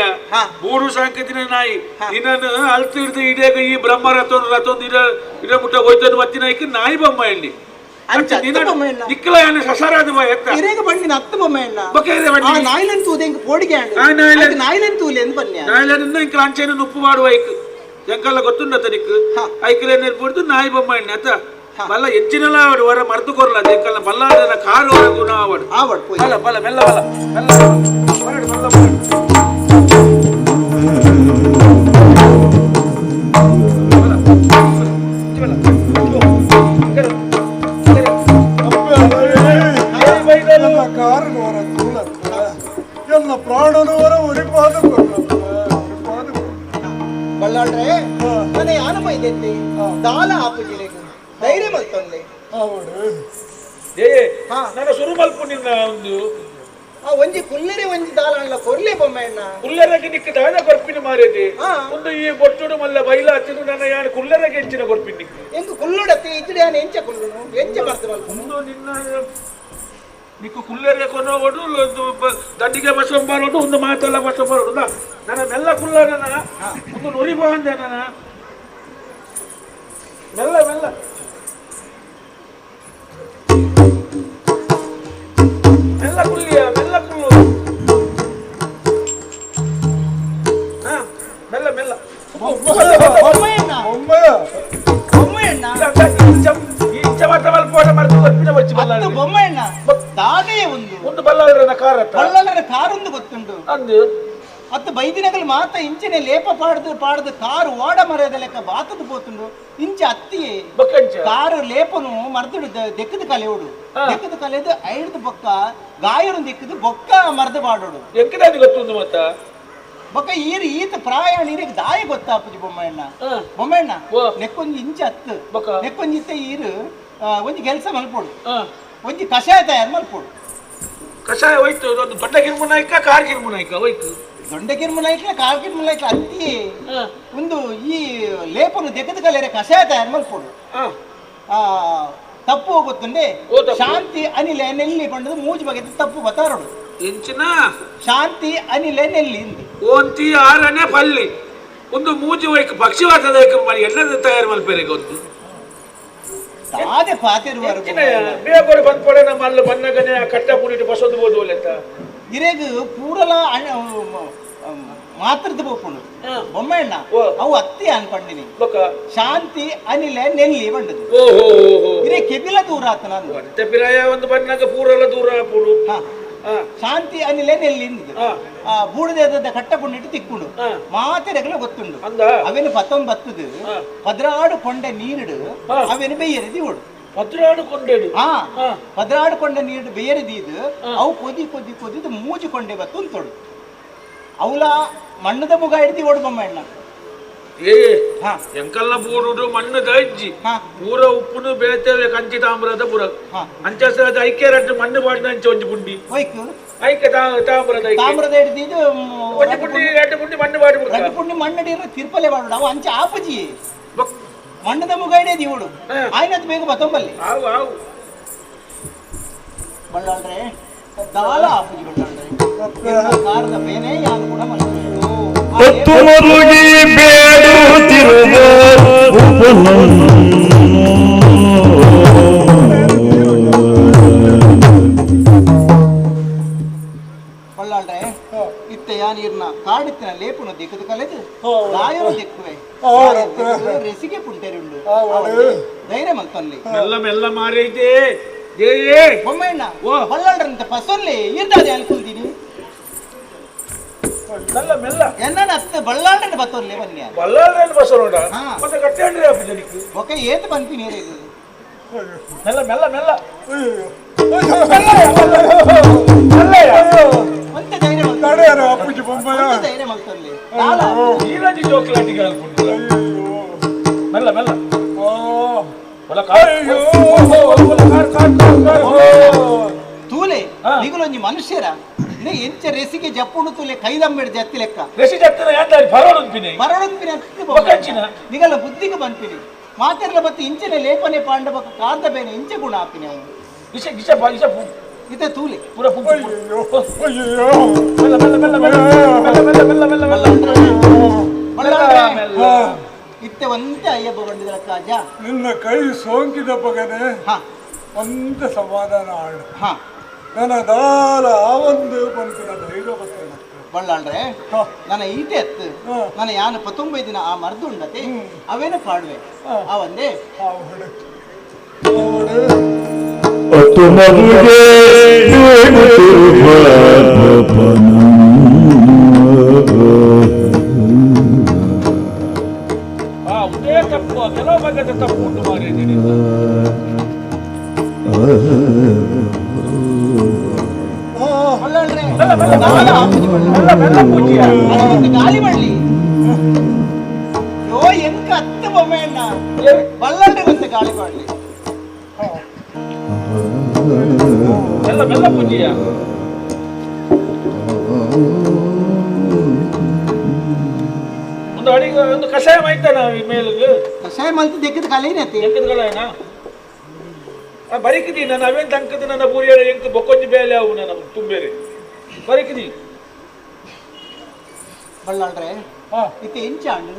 ಬೂಡು ಸಾಂಕದಿನ ನಾಯಿ ನಿನ್ನನ್ನು ಅಲ್ತು ಹಿಡಿದು ಇಡೇಗ ಈ ಬ್ರಹ್ಮ ರಥೊಂದು ರಥೊಂದು ಇಡ ಇಡ ಮುಟ್ಟ ಹೋಯ್ತೊಂದು ಬತ್ತಿನ ನಾಯಿಗೆ ನಾಯಿ ಬೊಮ್ಮ ಎಣ್ಣಿ ಉಪ್ಪು ಮಾಡುವ ಎಂಕಲ್ಲ ಗೊತ್ತುಂಡ ತನಿಕ್ ಐಕಲೆ ನೆನ್ಪಿಡ್ದು ನಾಯಿ ಬೊಮ್ಮ ಎಣ್ಣೆ ಅತ್ತ ಬಲ್ಲ ಹೆಚ್ಚಿನಲ್ಲ ಆವಡು ವರ ಮರ್ದು ಕೊರ್ಲ ಎಂಕಲ್ಲ ಬಲ್ಲ ಕಾರು ವರ ಗುಣ ಆವಡು ಬಲ್ಲ ಬಲ್ಲ ಮೆಲ್ಲ ಬಲ್ಲ ಮೆಲ್ಲ ಬಲ್ಲ ಎಲ್ಲ ಪ್ರಾಣನು ಬಳ್ಳಾಳ್ರೆ ಮನೆ ಯಾನು ಬೈದೆತ್ತಿ ದಾಲ ಆಪುಜಿರೆಗ್ ಧೈರ್ಯ ಮಲ್ತೊಂದೆ ಏ ನನ್ನ ಸುರು ಮಲ್ಪು ನಿನ್ನ ಒಂದು ಆ ಒಂಜಿ ಕುಲ್ಲೆರೆ ಒಂಜಿ ದಾಲ ಅಣ್ಣ ಕೊರ್ಲೆ ಬೊಮ್ಮೆಣ್ಣ ಕುಲ್ಲೆರಗೆ ನಿಕ್ಕ ದಾದ ಕೊರ್ಪಿನ ಮಾರೇದಿ ಒಂದು ಈ ಬೊಟ್ಟುಡು ಮಲ್ಲ ಬೈಲ ಹತ್ತಿದು ನನ್ನ ಯಾನು ಕುಲ್ಲೆರಗೆ ಹೆಚ್ಚಿನ ಕೊರ್ಪಿನ ನಿಕ್ಕ ಎಂಕು ಕುಲ್ಲುಡತ್ತೆ ಇಜ್ಜಡಿ ಯಾನು ಎಂಚ ಕುಲ್ಲುನು ಎಂಚ ಬರ್ತ ಮಲ್ಪು ಒಂದು ನಿನ್ನ ನಿಕ್ಕು ಕುಲ್ಲೆರೆ ಕೊನೋಡು ದಂಡಿಗೆ ಬಸಂಬಾರೋಡು ಒಂದು ಮಾತೆಲ್ಲ ಬಸಂಬಾರೋಡು ನನ್ನ ಮೆಲ್ಲ ಕುಲ್ಲ ನನ್ನ ಒಂದು ನುರಿ ಬಂದೆ ನನ್ನ ಮೆಲ್ಲ ಮೆಲ್ಲ ಮೆಲ್ಲ ಕುಲ್ಲಿಯ ಮೆಲ್ಲ ಕುಲ್ಲು ಹಾ ಮೆಲ್ಲ ಮೆಲ್ಲ ಒಂದು ಬಲ್ಲಾಳರ ಕಾರೊಂದು ಗೊತ್ತುಂಟು ಅಂದು ಅತ್ತ ಬೈದಿನಗಲು ಮಾತ ಇಂಚಿನ ಲೇಪ ಪಾಡ್ದು ಪಾಡ್ದು ಕಾರು ಓಡ ಮರದ ಲೆಕ್ಕ ಬಾತದ ಪೋತುಂಡು ಇಂಚ ಅತ್ತಿಯೇ ಕಾರು ಲೇಪನು ಮರ್ದುಡು ದೆಕ್ಕದ ಕಲೆಯೋಡು ದೆಕ್ಕದ ಕಲೆದು ಐಡ್ದು ಬೊಕ್ಕ ಗಾಯರು ದೆಕ್ಕದು ಬೊಕ್ಕ ಮರ್ದು ಪಾಡೋಡು ಎಕ್ಕದಾದಿ ಗೊತ್ತುಂಡು ಮತ್ತ ಬೊಕ್ಕ ಈರು ಈತ ಪ್ರಾಯ ನೀರಿಗೆ ದಾಯ ಗೊತ್ತಾಪುಜಿ ಬೊಮ್ಮಣ್ಣ ಬೊಮ್ಮಣ್ಣ ನೆಕ್ಕೊಂಜಿ ಇಂಚ ಅತ್ತು ನೆಕ್ಕೊಂಜಿ ಇತ್ತ ಈರು ಒಂಜಿ ಕೆಲಸ ಮಲ್ಪೋಡು ಒಂಜಿ ಕಷಾಯ ತಯಾರು ಮಲ್ಪೋಡು ಕಷಾಯ ಹೋಯ್ತು ಒಂದು ದೊಡ್ಡ ಗಿರ್ಮುನಾಯ್ಕ ಕಾರ್ ಗಿರ್ಮುನಾಯ್ಕ ಹೋಯ್ತು ದೊಡ್ಡ ಗಿರ್ಮುನಾಯ್ಕ ಕಾರ್ ಗಿರ್ಮುನಾಯ್ಕ ಅತ್ತಿ ಒಂದು ಈ ಲೇಪನು ದೆಕ್ಕದ ಕಲೆರೆ ಕಷಾಯ ತಯಾರು ಮಲ್ಪೋಡು ತಪ್ಪು ಗೊತ್ತುಂಡೆ ಶಾಂತಿ ಅನಿಲ ನೆಲ್ಲಿ ಪಂಡದು ಮೂಜಿ ಬಗೆದ ತಪ್ಪು ಬತ್ತಾರೋಡು ಎಂಚಿನ ಶಾಂತಿ ಅನಿಲ ನೆಲ್ಲಿ ಓಂತಿ ಆರನೇ ಪಲ್ಲಿ ಒಂದು ಮೂಜಿ ವೈಕ್ ಪಕ್ಷಿವಾತದ ಎಣ್ಣೆ ತಯಾರು ಮಲ್ಪೇರೆ ಗೊತ್ತು ತಾದೆ ಪಾತಿರುವರು ಬೇಗೊಡು ಬಂದ್ಪಡೆ ನಮ್ಮ ಅಲ್ಲಿ ಬನ್ನಗನೆ ಕಟ್ಟ ಪುಡಿಟ್ಟು ಬಸೊಂದು ಬೋದು ಲೆಕ್ಕ ಇರೇಗ್ ಪೂರಲ ಮಾತ್ರದ ಬೋಪುಂಡು ಬೊಮ್ಮಣ್ಣ ಅವು ಅತ್ತಿ ಅನ್ಪಂಡಿನಿ ಶಾಂತಿ ಅನಿಲ ನೆಲ್ಲಿ ಬಂಡದು ಇರೇ ಕೆಬಿಲ ದೂರ ಆತ ನಾನು ಪಿರಾಯ ಒಂದು ಬನ್ನಗ ಪೂರಲ ದೂರ ಆಪುಡು ಶಾಂತಿ ಅನಿಲ ನೆಲ್ಲಿ ಆ ಬೂಡದ ಕಟ್ಟ ಪುಂಡಿಟ್ಟು ತಿಕ್ಕುಂಡು ಮಾತೆರೆಗಲ ಗೊತ್ತುಂಡು ಅವೇನು ಪತ್ತೊಂಬತ್ತದು ಪದ್ರಾಡು ಕೊಂಡೆ ನೀರುಡು ಅವೇನು ಬೆಯ್ಯರಿದಿ ಓಡು ಪದ್ರಾಡು ಕೊಂಡೆಡು ಪದ್ರಾಡು ಕೊಂಡೆ ನೀರು ಬೇಯರಿದೀದು ಅವು ಕೊದಿ ಕೊದಿ ಕೊದಿದು ಮೂಜಿ ಕೊಂಡೆ ಬತ್ತು ಅಂತೋಡು ಅವಲ ಮಣ್ಣದ ಮುಗ ಹಿಡ್ದಿ ಓಡು ಬೊಮ್ಮಣ್ಣ ಏ ಎಂಕಲ್ನ ಬೂಡುಡು ಮಣ್ಣು ದಜ್ಜಿ ಪೂರ ಉಪ್ಪುನು ಬೇತೇವೆ ಕಂಚಿ ತಾಮ್ರದ ಪೂರ ಅಂಚಸದ ಐಕ್ಯ ರಟ್ಟು ಮಣ್ಣು ಬಾಡಿನ ಅಂಚೆ ಒಂಜಿ ಪುಂಡಿ ಐಕ್ಯ ತಾಮ್ರದ ತಾಮ್ರದ ಹಿಡ್ದಿದ್ದು ಒಂಜಿ ಪುಂಡಿ ಎರಡು ಪುಂಡಿ ಮಣ್ಣು ಬಾಡಿ ಎರಡು ಪುಂಡಿ ಮಣ್ಣು ತಿರ್ಪಲೆ ಬಾಡು ಅವು ಅಂಚೆ ಆಪುಜಿ ಮಣ್ಣದ ಮುಗ ಹಿಡಿಯೋದು ಇವಡು ಆಯ್ನತ್ ಬೇಗ ಬತ್ತೊಂಬಲ್ಲಿ ಆವು ಆವು ಬಳ್ಳಾಳ್ರೆ ದಾಲ ಆಪುಜಿ ಬಳ್ಳಾಳ್ರೆ ಕಾರದ ಬೇನೆ ಯಾರು ಕೂಡ ಹೊತ್ತು ಮರುಗಿ ಬೇಡುತ್ತಿರುವ ಬಳ್ಳಾಳ್ರೆ ಇತ್ತ ಯಾನೀರ್ನ ಕಾಡಿತ್ತಿನ ಲೇಪುನ ದಿಕ್ಕದ ಕಲೆದು ಗಾಯರು ದಿಕ್ಕುವೆ ರೆಸಿಗೆ ಪುಂಟೆರುಂಡು ಧೈರ್ಯ ಮಲ್ತೊಲ್ಲಿ ಮೆಲ್ಲ ಮೆಲ್ಲ ಮಾರೈತೆ ಬೊಮ್ಮಣ್ಣ ಬಳ್ಳಾಳ್ರಂತ ಪಸೊಲ್ಲಿ ಈರ್ದಾದೆ ಅನ್ಕೊಳ್ತೀನಿ ಮೆಲ್ಲ ಮೆಲ್ಲ ಎನ್ನ ಅತ್ತ ಬಳ್ಳಾಳ್ರನ್ನ ಬತ್ತೊರ್ಲೆ ಬನ್ನಿ ಬಳ್ಳಾಳ್ರನ್ನ ಬಸರೋಡ ಮತ್ತೆ ಕಟ್ಟೆಂಡ್ರಿ ಅಪ್ಪ ಒಕೆ ಏತ್ ಬಂತೀನಿ ಮೆಲ್ಲ ಮೆಲ್ಲ ಮೆಲ್ಲ ಒಂತೆ ಧೈರ್ಯ ಧೈರ್ಯ ಮಲ್ತೊಲ್ಲಿ ನೀರಾಜಿ ಜೋಕ್ಲಾಟಿಗೆ ಮೆಲ್ಲ ಮೆಲ್ಲ ತೂಲೆ ನಿಗುಲೊಂಜಿ ಮನುಷ್ಯರ ಎಂಚ ರೆಸಿಗೆ ಜಪ್ಪುಣು ತೂಲೆ ಕೈದಂಬೇಡ ಜತ್ತಿ ಲೆಕ್ಕ ರೆಸಿ ಜತ್ತಿನ ಯಾಂದಾರಿ ಬರೋಡೊಂಪಿನಿ ಬರೋಡೊಂಪಿನಿ ನಿಗಲ ಬುದ್ಧಿಗೆ ಬಂಪಿನಿ ಮಾತೆರ್ಲ ಬತ್ತಿ ಇಂಚನೆ ಲೇಪನೆ ಪಾಂಡವ ಕಾರ್ದ ಬೇನೆ ಇಂಚೆ ಗುಣ ಆಪಿನಿ ಅವನು ಇಶ ಇಶ ಇಶ ಇತ್ತೆ ತೂಲೆ ಪೂರ ಮೆಲ್ಲ ಮೆಲ್ಲ ಮೆಲ್ಲ ಮೆಲ್ಲ ಮೆಲ್ಲ ಮೆಲ್ಲ ಮೆಲ್ಲ ಮೆಲ್ಲ ಮೆಲ್ಲ ಇತ್ತೆ ಒಂತೆ ಅಯ್ಯಬ್ಬ ಬಂಡಿದ ಕಾಜ ನಿನ್ನ ಕೈ ಸೋಂಕಿದ ಪಗನೆ ಒಂದ ಸಮಾಧಾನ ಆಡು ನನ್ನ ದಾಲ ಆ ಒಂದು ಪನ್ಪಿನ ಧೈರ್ಯ ಬರ್ತೇನೆ ಬಳ್ಳಾಳ್ರೆ ನನ್ನ ಈಟೆ ಅತ್ತು ನನ್ನ ಯಾನು ಪತ್ತೊಂಬೈ ದಿನ ಆ ಮರ್ದು ಉಂಡತೆ ಅವೇನ ಪಾಡುವೆ ಆ ಒಂದೇ ಅತು ಮರುಗೆ ಆ ಉದೇ ತಪ್ಪು ಕೆಲವು ಬಗೆದ ತಪ್ಪು ಉಂಟು ಮಾರಿದ್ದೀನಿ ಗಾಳಿ ಮಾಡಲಿ. ಎಂಕ ಅತ್ತ ಬೊಮ್ಮೆಯಣ್ಣ ಬಲ್ಲಾಳ್ರೆ ಗೊತ್ತ ಗಾಳಿ ಪಾಡ್ಲಿ ಮೆಲ್ಲ ಮೆಲ್ಲ ಪೂಜಿಯ ಒಂದು ಅಡಿಗೆ ಒಂದು ಕಷಾಯ ಮಾಯ್ತಾನ ಮೇಲಿಗೆ ಕಷಾಯ ಮಲ್ತು ದೆಕ್ಕದ ಕಲೆನತಿ ದೆಕ್ಕದ ಕಲೆನಾ ಬರಿಕಿದಿ ನಾನು ಅವೇನ್ ತಂಕದ ನನ್ನ ಪೂರಿಯ ಎಂಕ್ ಬೊಕ್ಕೊಂಜಿ ಬೇಲೆ ಅವು ನನ್ನ ತುಂಬೇರೆ ಬರಿಕಿದಿ ಬಲ್ಲಾಳ್ರೆ ಇತ್ತೆ ಇಂಚ ಅಂಡು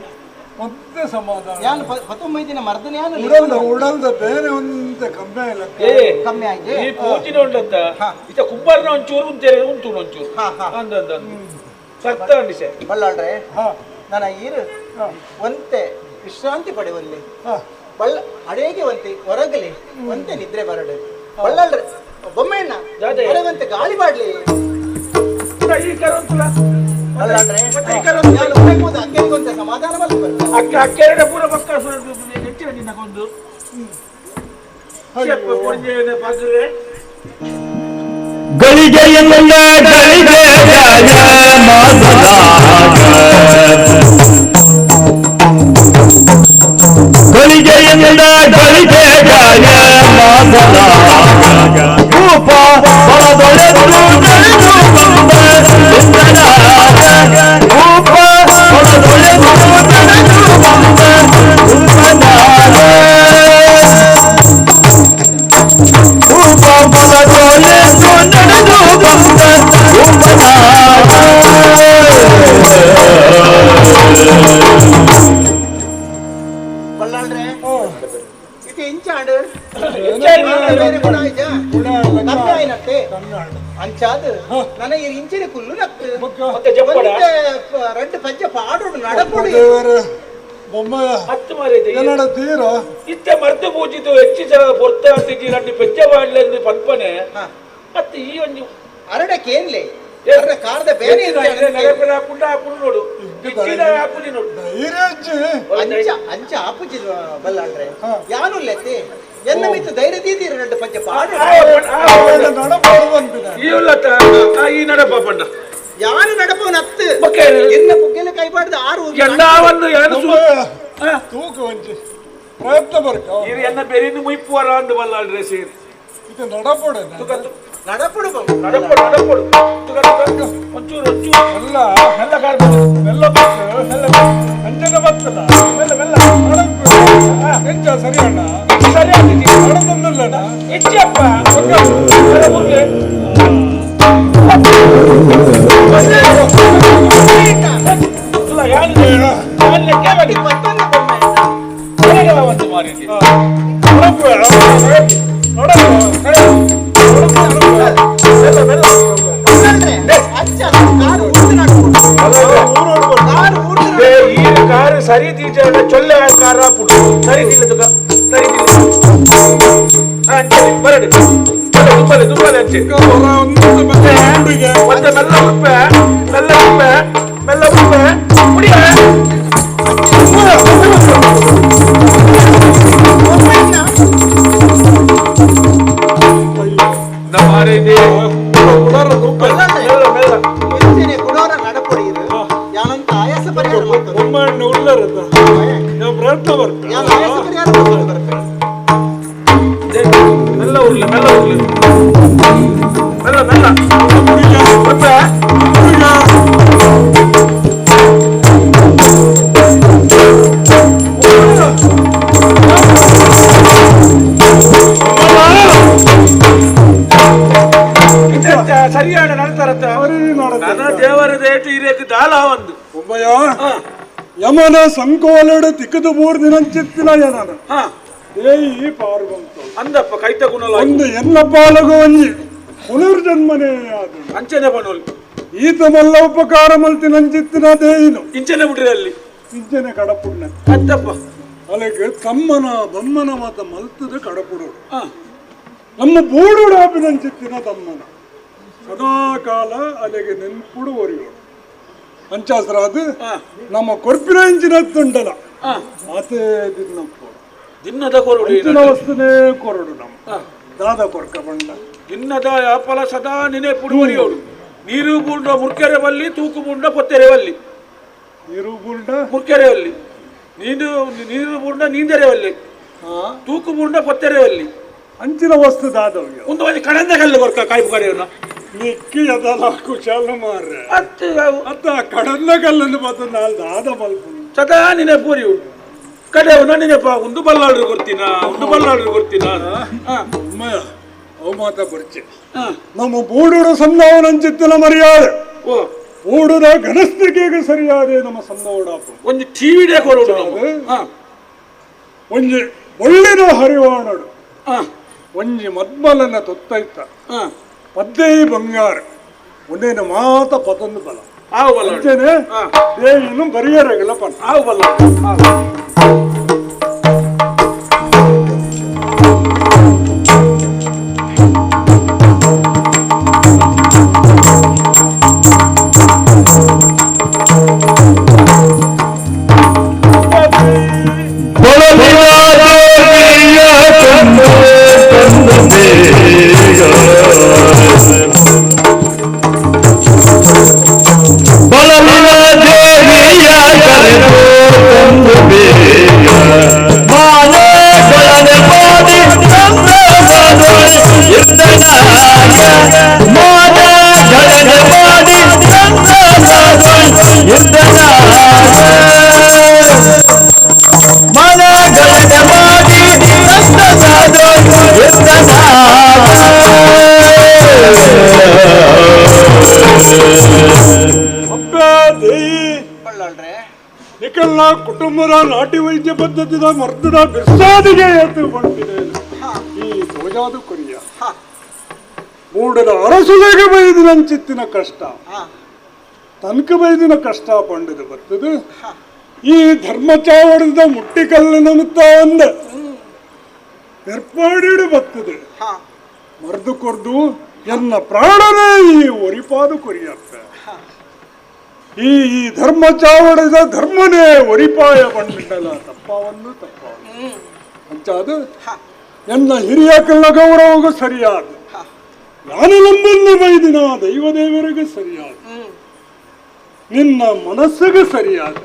ಒಂದೇ ಸಮಾಧಾನ ಯಾನ್ 19 ದಿನ ಮರ್ದನೆ ಯಾನ್ ಉಡಲ್ದ ಉಡಲ್ದ ಬೇರೆ ಒಂದೇ ಕಮ್ಮಿ ಇಲ್ಲ ಕಮ್ಮಿ ಆಯ್ತು ಈ ಪೂಜಿನ ಉಂಡತ್ತ ಇತ್ತ ಕುಂಬಾರನ ಒಂಚೂರು ಉಂತೇರೆ ಉಂಟು ಒಂಚೂರು ಅಂದ ಅಂದ ಸತ್ತ ಅಂಡಿಸೆ ಬಲ್ಲಾಳ್ರೆ ನನ್ನ ಈರು ಒಂತೆ ವಿಶ್ರಾಂತಿ ಪಡೆವಲ್ಲಿ ಬಳ್ಳ ಅಡೇಗೆ ಒಂತೆ ಹೊರಗಲಿ ಒಂತೆ ನಿದ್ರೆ ಬರಡು ಬಳ್ಳಾಳ್ರೆ ಬೊಮ್ಮೆಣ್ಣ ಹೊರಗಂತೆ ಗಾಳಿ ಬಾಡ್ಲಿ ಸಮಾಧಾನ ಅಕ್ಕ ಅಕ್ಕೆರಡ ಪೂರ ಪಕ್ಕ ಹೆಚ್ಚಿನ ನಿನ್ನಗೊಂದು ಗಳಿಗೆಯಿಂದ ಗಳಿಗೆ ಗಳಿಗೆಯಿಂದ ಗಳಿಗೆ ರೂಪ ಬಲದೊಳೆದು ನಡೆದು ಬಂದ ರೂಪ ಬಲದೊಳೆದು ನಡೆದು ಬಂದ ರೂಪ ಬಲದೊಳೆದು ನಡೆದು ಬಂದ ಬಲ್ಲಾಳ್ರೆ ಇದು ಇಂಚಾಂಡು ಅಂಚಾದ ನನ್ನ ಇಂಚಿನ ಕುಲ್ಲು ನಕ್ತು ರಡ್ಡು ಪಂಚ ಪಾಡೋಡು ನಡಪೊಡು ತೀರ ಇತ್ತೆ ಮರ್ದು ಪೂಜಿತು ಹೆಚ್ಚು ಜನ ಪೊರ್ತ ಅಂತಿದ್ದಿ ರಡ್ಡು ಪೆಜ್ಜ ಪಾಡ್ಲೆಂದು ಪನ್ಪನೆ ಮತ್ತೆ ಈ ಒಂದು ಅರಡಕ್ಕೆ ಏನ್ಲೆ ಕಾರದ ಬೇರೆ ಹಾಕುಂಡು ನೋಡು ಹಾಕುನಿ ನೋಡು ಅಂಚ ಅಂಚ ಆಪುಜಿ ಬಲ್ಲಾಳ್ರೆ ಯಾನು ಲೆತ್ತಿ ಎನ್ನ ಮಿತ್ತು ಧೈರ್ಯ ದೀದಿರ ರಡ್ಡು ಪಂಚ ಪಾಡು ಈ ನಡಪ ಪಂಡ ಯಾನು ನಡಪವನತ್ತು ಎನ್ನ ಪುಗ್ಗೆಲ ಕೈಬಾರ್ದು ಆರು ಎಲ್ಲವನ್ನು ತೂಕ ಒಂಚಿ ಪ್ರಯತ್ನ ಬರ್ಕ ಎನ್ನ ಬೆರಿನ ಮುಯ್ಪುವರ ಅಂದು ಬಲ್ಲಾಳ್ರೆ ಸೇರಿ ಇದು ನಡಪೊಡೆ ನಡಪೊಡು ನಡಪೊಡು ನಡಪೊಡು ಒಂಚೂರು ಒಂಚೂರು ಎಲ್ಲ ಮೆಲ್ಲ ಕಾರ್ಬೋದು ಮೆಲ್ಲ ಬತ್ತು ಮೆಲ್ಲ ಅಂಚನೆ ಬತ್ತಲ್ಲ ಮೆಲ್ಲ ಮೆಲ್ಲ ಎಂಚ ಸರಿ ಅಣ್ಣ ಸರಿ ಆಗ್ತಿದ್ದಿ ನಡತಂದಿಲ್ಲ ಹೆಚ್ಚಪ್ಪ ಕಾರು ಸರಿ ತೀಚ ಚೊಲ್ಲ ಕಾರ ಪುಡು ಸರಿ ತಿಲ್ಲ ಸರಿ ತಿಲ್ಲ ಬರಡಿ ದುಬ್ಬಲೆ ದುಬ್ಬಲೆ ಅಂಚೆ ಮತ್ತೆ ಮೆಲ್ಲ ಉಪ್ಪೆ ಮೆಲ್ಲ ಉಪ್ಪೆ ಮೆಲ್ಲ ಉಪ್ಪೆ ಕುಡಿಯ ಮೆಲ್ಲ ಉರ್ಲಿ ಮೆಲ್ಲ ಉರ್ಲಿ ಮೆಲ್ಲ ಮೆಲ್ಲ ಮತ್ತೆ ಸರಿಯಾದ ನಡ್ತಾರತ್ತ ನನ್ನ ದೇವರ ದೇಟು ಇರೇಕು ದಾಲ ಒಂದು ಯಮನ ಸಂಕೋಲಡು ತಿಕ್ಕದು ಮೂರು ದಿನಂಚಿತ್ತಿನ ಯನನ ದೇಯಿ ಪಾರುವಂತು ಅಂದಪ್ಪ ಕೈತ ಗುಣಲ ಒಂದು ಎನ್ನ ಪಾಲಗು ಒಂಜಿ ಪುನರ್ಜನ್ಮನೇ ಆದು ಅಂಚನೆ ಬನೋಲ್ ಈತ ಮಲ್ಲ ಉಪಕಾರ ಮಲ್ತಿನಂಚಿತ್ತಿನ ದೇಯಿನು ಇಂಚನೆ ಬಿಡಿರಲ್ಲಿ ಇಂಚನೆ ಕಡಪುಣ್ಣ ಅತ್ತಪ್ಪ ಅಲ್ಲಿಗೆ ತಮ್ಮನ ಬೊಮ್ಮನ ಮಾತ ಮಲ್ತದ ಕಡಪುಡು ನಮ್ಮ ಬೂಡುಡು ಆಪಿನಂಚಿತ್ತಿನ ತಮ್ಮನ ಸದಾ ಕಾಲ ಅಲ್ಲಿಗೆ ನೆನ್ಪುಡು ಒರಿಯೋಡು ಅಂಚಾಸ್ತ್ರ ಅದು ನಮ್ಮ ಕೊರ್ಪಿನ ಇಂಚಿನ ತುಂಡಲ ಆತೇ ದಿನ ದಿನ್ನದ ಕೊರಡು ಇಂಚಿನ ವಸ್ತುನೇ ಕೊರಡು ನಮ್ಮ ದಾದ ಕೊರ್ಕ ಬಂಡ ದಿನ್ನದ ಯಾಪಲ ಸದಾ ನಿನೆ ಪುಡುವರಿಯೋಡು ನೀರು ಬೂಂಡ ಮುರ್ಕೆರೆ ಬಲ್ಲಿ ತೂಕು ಬೂಂಡ ಪೊತ್ತೆರೆ ಬಲ್ಲಿ ನೀರು ಬೂಂಡ ಮುರ್ಕೆರೆ ಬಲ್ಲಿ ನೀನು ನೀರು ಬೂರ್ಣ ನೀಂದರೆವಲ್ಲಿ ತೂಕು ಬೂರ್ಣ ಪತ್ತೆರೆವಲ್ಲಿ ಅಂಚಿನ ವಸ್ತು ದಾದವ್ಯ ಒಂದು ಒಂಜಿ ಕಡಂದ ಕಲ್ಲು ಕೊರ್ಕ ಕಾಯ್ಪು ಕಡೆಯವನ ನಿಕ್ಕಿ ಅದಲ್ಲ ಕುಶಾಲ ಮಾರ್ರೆ ಅತ್ತ ಅತ್ತ ಕಡಂದ ಕಲ್ಲನ್ನು ಬತ್ತ ನಾಲ್ ದಾದ ಮಲ್ಪುನು ಸದಾ ನಿನೆ ಪೂರಿ ಕಡೆಯವನ ನೆನಪ ಒಂದು ಬಲ್ಲಾಡ್ರು ಕೊಡ್ತೀನ ಒಂದು ಬಲ್ಲಾಡ್ರು ಕೊಡ್ತೀನ ಉಮ್ಮಯ್ಯ ಅವು ಮಾತ ಬರ್ಚೆ ನಮ್ಮ ಬೂಡುಡ ಸಂದಾವನಂಚಿತ್ತಿನ ಮರ್ಯಾದೆ ಓ ಬೂಡುದ ಗಣಸ್ತಿಕೆಗೆ ಸರಿಯಾದೆ ನಮ್ಮ ಸಂದಾವಡಾಪ ಒಂಜಿ ಟಿವಿ ಡೇ ಕೊರೋಡು ಒಂಜಿ ಒಳ್ಳೆದ ಹರಿವಾಣಡು ಒಂಜಿ ಮದ್ಬಲನ ತೊತ್ತೈತ ಪದ್ದೇ ಬಂಗಾರ ಒಂದೇನ ಮಾತ ಪತೊಂದು ಬಲ ಆವು ಬಲ ಅಂಚೆನೆ ದೇವಿನು ಬರಿಯರಗಲ ಪನ್ನ ಆವು ಬಲ ನಿಕಲ್ನ ಕುಟುಂಬದ ನಾಟಿ ವೈದ್ಯ ಪದ್ಧತಿದ ಮರ್ದದ ಬಿರ್ಸಾದಿಗೆ ಎತ್ತುಕೊಂಡಿದೆ ಈ ತೋಜಾದು ಕೊರಿಯ ಮೂಡದ ಅರಸುಲೆಗೆ ಬೈದಿನಂಚಿತ್ತಿನ ಕಷ್ಟ ತನಕ ಬೈದಿನ ಕಷ್ಟ ಪಂಡದು ಬರ್ತದೆ ಈ ಧರ್ಮಚಾವಡದ ಮುಟ್ಟಿಕಲ್ಲಿನ ಮುತ್ತ ಅಂದ ಏರ್ಪಾಡಿಡು ಬರ್ತದೆ ಮರ್ದು ಕೊರ್ದು ಎನ್ನ ಪ್ರಾಣನೇ ಈ ಒರಿಪಾದು ಕೊರಿಯತ್ತ ಈ ಈ ಧರ್ಮ ಚಾವಡಿದ ಧರ್ಮನೇ ಒರಿಪಾಯ ಬಂಡಿಡಲ ತಪ್ಪವನ್ನು ತಪ್ಪ ಅಂಚಾದು ಎನ್ನ ಹಿರಿಯ ಕಲ್ಲ ಗೌರವಗೂ ಸರಿಯಾದ ನಾನು ನಂಬನ್ನು ಬೈದಿನ ದೈವದೇವರಿಗೂ ಸರಿಯಾದ ನಿನ್ನ ಮನಸ್ಸಿಗೆ ಸರಿಯಾದ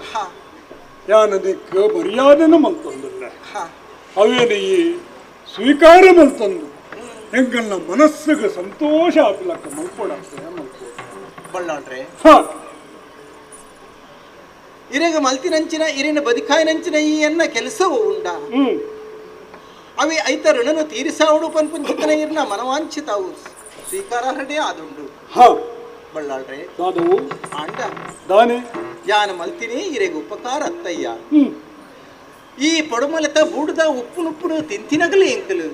ಯಾನ ದಿಕ್ಕ ಮರ್ಯಾದೆನ ಮಲ್ತೊಂದಿಲ್ಲ ಅವೇನು ಈ ಸ್ವೀಕಾರ ಮಲ್ತಂದು ಎಂಗಲ್ಲ ಮನಸ್ಸಿಗೆ ಸಂತೋಷ ಆಗ್ಲಕ್ಕ ಮಲ್ಕೊಡತ್ತೆ ಮಲ್ಕೊಡ ಬಳ್ಳಾಳ್ರೆ ಹಾ ಇರೆಗ ಮಲ್ತಿನಂಚಿನ ಇರಿನ ಬದಿಕಾಯಿನಂಚಿನ ಈ ಎನ್ನ ಕೆಲಸವು ಉಂಡ ಅವಿ ಐತ ಋಣನು ತೀರಿಸಾವಡು ಪನ್ಪುಂಚಿತನ ಇರ್ನ ಮನವಾಂಛಿತಾವು ಸ್ವೀಕಾರಾರ್ಹಡೆ ಆದುಂಡು ಬಳ್ಳಾಳ್ರೆ ಆಂಡ ದಾನೆ ಯಾನ ಮಲ್ತಿನಿ ಇರೆಗ ಉಪಕಾರ ಅತ್ತಯ್ಯ ಈ ಪಡುಮಲತ ಬೂಡುದ ಉಪ್ಪು ನುಪ್ಪುನು ತಿಂತಿನಗಲಿ ಎಂಕಲು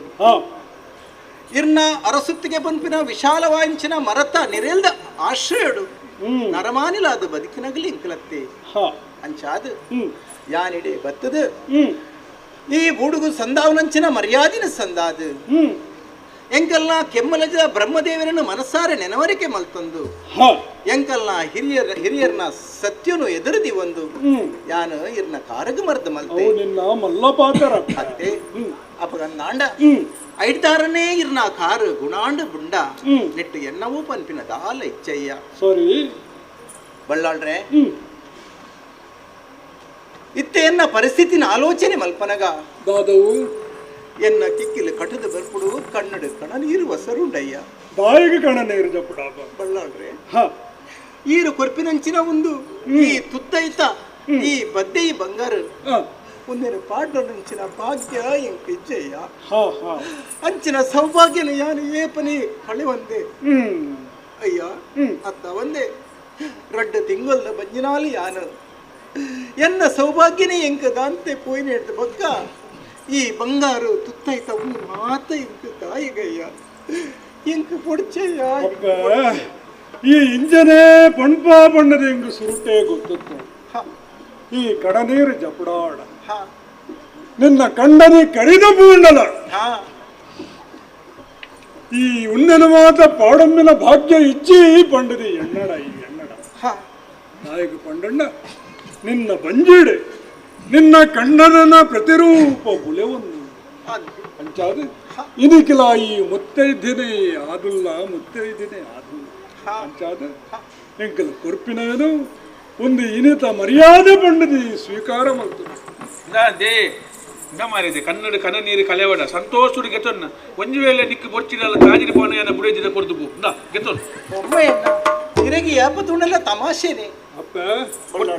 ಇರ್ನ ಅರಸುತ್ತಿಗೆ ಪನ್ಪಿನ ವಿಶಾಲವಾಂಚಿನ ಮರತ ನಿರೆಲ್ದ ಆಶ್ರಯಡು ನರಮಾನಿಲಾದ ಬದುಕಿನಗಲಿ ಎಂಕಲತ್ತೆ ಅಂಚಾದು ಯಾನಿಡೆ ಬತ್ತದು ಈ ಬೂಡುಗು ಸಂದಾವನಂಚಿನ ಮರ್ಯಾದಿನ ಸಂದಾದು ಎಂಕಲ್ನ ಕೆಮ್ಮಲಜ ಬ್ರಹ್ಮದೇವರನ್ನು ಮನಸಾರೆ ನೆನವರಿಕೆ ಮಲ್ತಂದು ಎಂಕಲ್ನ ಹಿರಿಯರ್ನ ಸತ್ಯನು ಎದುರುದಿ ಒಂದು ಯಾನು ಇರ್ನ ಕಾರಗ ಮರ್ದ ಮಲ್ತೆ ಅತ್ತೆ ಅಪಗಂದಾಂಡ ಐಡ್ತಾರನೇ ಇರ್ನ ಕಾರು ಗುಣಾಂಡ ಬುಂಡ ನೆಟ್ಟು ಎನ್ನವೂ ಪನ್ಪಿನ ದಾಲ ಇಚ್ಚಯ್ಯ ಸರಿ ಬಳ್ಳಾಳ್ರೆ ಇತ್ತೆ ಎನ್ನ ಪರಿಸ್ಥಿತಿನ ಆಲೋಚನೆ ಮಲ್ಪನಗ ದಾದವು ಎನ್ನ ಕಿಕ್ಕಿಲು ಕಟದ ಬರ್ಪುಡು ಕಣ್ಣಡು ಕಣ ನೀರು ವಸರುಂಡಯ್ಯ ಬಾಯಿಗೆ ಕಣ ನೀರು ಜಪ್ಪುಡಾಪ ಬಳ್ಳಾಳ್ರೆ ಈರು ಕೊರ್ಪಿನಂಚಿನ ಒಂದು ಈ ತುತ್ತೈತ ಈ ಬದ್ದೆ ಈ ಬಂಗಾರ ಒಂದೇನು ಪಾಡ್ನಂಚಿನ ಭಾಗ್ಯ ಎಂಕ ಇಜ್ಜಯ್ಯ ಅಂಚಿನ ಸೌಭಾಗ್ಯನ ಯಾನು ಏಪನಿ ಕಳೆ ಒಂದೇ ಅಯ್ಯ ಅತ್ತ ಒಂದೇ ರಡ್ಡ ತಿಂಗೊಲ್ದ ಬಂಜಿನಾಲಿ ಯಾನು ಎನ್ನ ಸೌಭಾಗ್ಯನೇ ಎಂಕ ದಾಂತೆ ಪೋಯಿನ ಬಕ್ಕ ಈ ಬಂಗಾರು ತುತ್ತೈತ ಒಂದು ಮಾತ ಎಂಕ ತಾಯಿಗಯ್ಯ ಎಂಕ ಪೊಡ್ಚಯ್ಯ ಈ ಇಂಜನೇ ಪಣ್ಪ ಬಣ್ಣದ ಎಂಗು ಸುರುಟೆ ಗೊತ್ತಿತ್ತು ಈ ಕಡನೀರು ಜಪಡಾಡ ನಿನ್ನ ಕಂಡನಿ ಕರಿದ ಪೂರ್ಣಲ ಈ ಉನ್ನನ ಮಾತ ಪಾಡಮ್ಮಿನ ಭಾಗ್ಯ ಇಚ್ಚಿ ಪಂಡದಿ ಎಣ್ಣಡ ಈ ಎಣ್ಣಡ ನಾಯಕ ಪಂಡಣ್ಣ ನಿನ್ನ ಬಂಜಿಡೆ ನಿನ್ನ ಕಣ್ಣನ ಪ್ರತಿರೂಪ ಬುಲೆವನ್ನು ಅಂಚಾದ ಇನಿಕಿಲ ಈ ಮುತ್ತೈದಿನೇ ಆದುಲ್ಲ ಮುತ್ತೈದಿನೇ ಆದುಲ್ಲ ಅಂಚಾದ ಎಂಕಲ್ ಕೊರ್ಪಿನೇನು ಒಂದು ಇನಿತ ಮರ್ಯಾದೆ ಪಂಡದಿ ಸ್ವೀಕಾರ ಮಾಡ್ತದೆ. They ಮಾರಿದೆ ಕನ್ನಡ ಕನ ನೀರು ಕಲೆವಡ ಸಂತೋಷುಡು ಗೆತೊನ್ನ ಒಂಜಿ ವೇಳೆ ನಿಕ್ಕು ಬೊರ್ಚಿರಲ್ಲ ತಾಜಿರಿ ಪೋನ ಬುಡೇಜಿದ ಕೊರ್ದು ಪೋ ಇಂದಾ ಗೆತೊನ್ ಇರಗಿ ಯಾಪ ತುಣಲ್ಲ ತಮಾಷೆನೆ ಅಪ್ಪ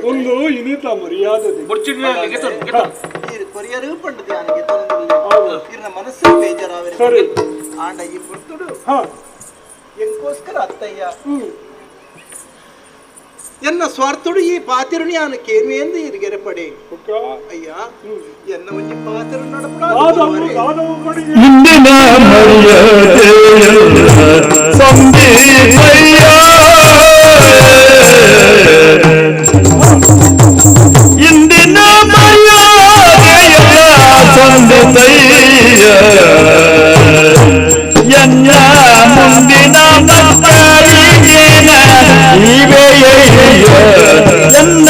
ಒಂದು ಇನಿತ ಮರ್ಯಾದೆ ಬೊರ್ಚಿರಲ್ಲ ಗೆತೊನ್ ಗೆತೊನ್ ಇರು ಕೊರಿಯರು ಪಂಡು ಧ್ಯಾನ ಗೆತೊನ್ ಇರ್ನ ಮನಸ್ಸು ಬೇಜಾರಾವರೆ ಸರಿ ಆಂಡ ಈ ಪುರ್ತುಡು ಎಂಕೋಸ್ಕರ ಅತ್ತಯ್ಯ ಎನ್ನ ಸ್ವಾರ್ಥುಡು ಈ ಪಾತಿರುಣಿ ಆನು ಕೇನ್ವೇಂದು ಇರಿಗೆರಪಡೆ ಅಯ್ಯ ಎನ್ನ ಒಂಜಿ ಪಾತಿರು ಇಂದಿನ ಮರ್ಯಾದೆಯಲ್ಲ ಸಂದೀಪಯ್ಯ ಇಂದಿನ ಮರ್ಯಾದೆಯಲ್ಲ ಸಂದಿತಯ್ಯ ಎನ್ನ ಮುಂದಿನ ಮಕ್ಕಳಿಗೇನ ಇವೆಯಯ್ಯ ಎನ್ನ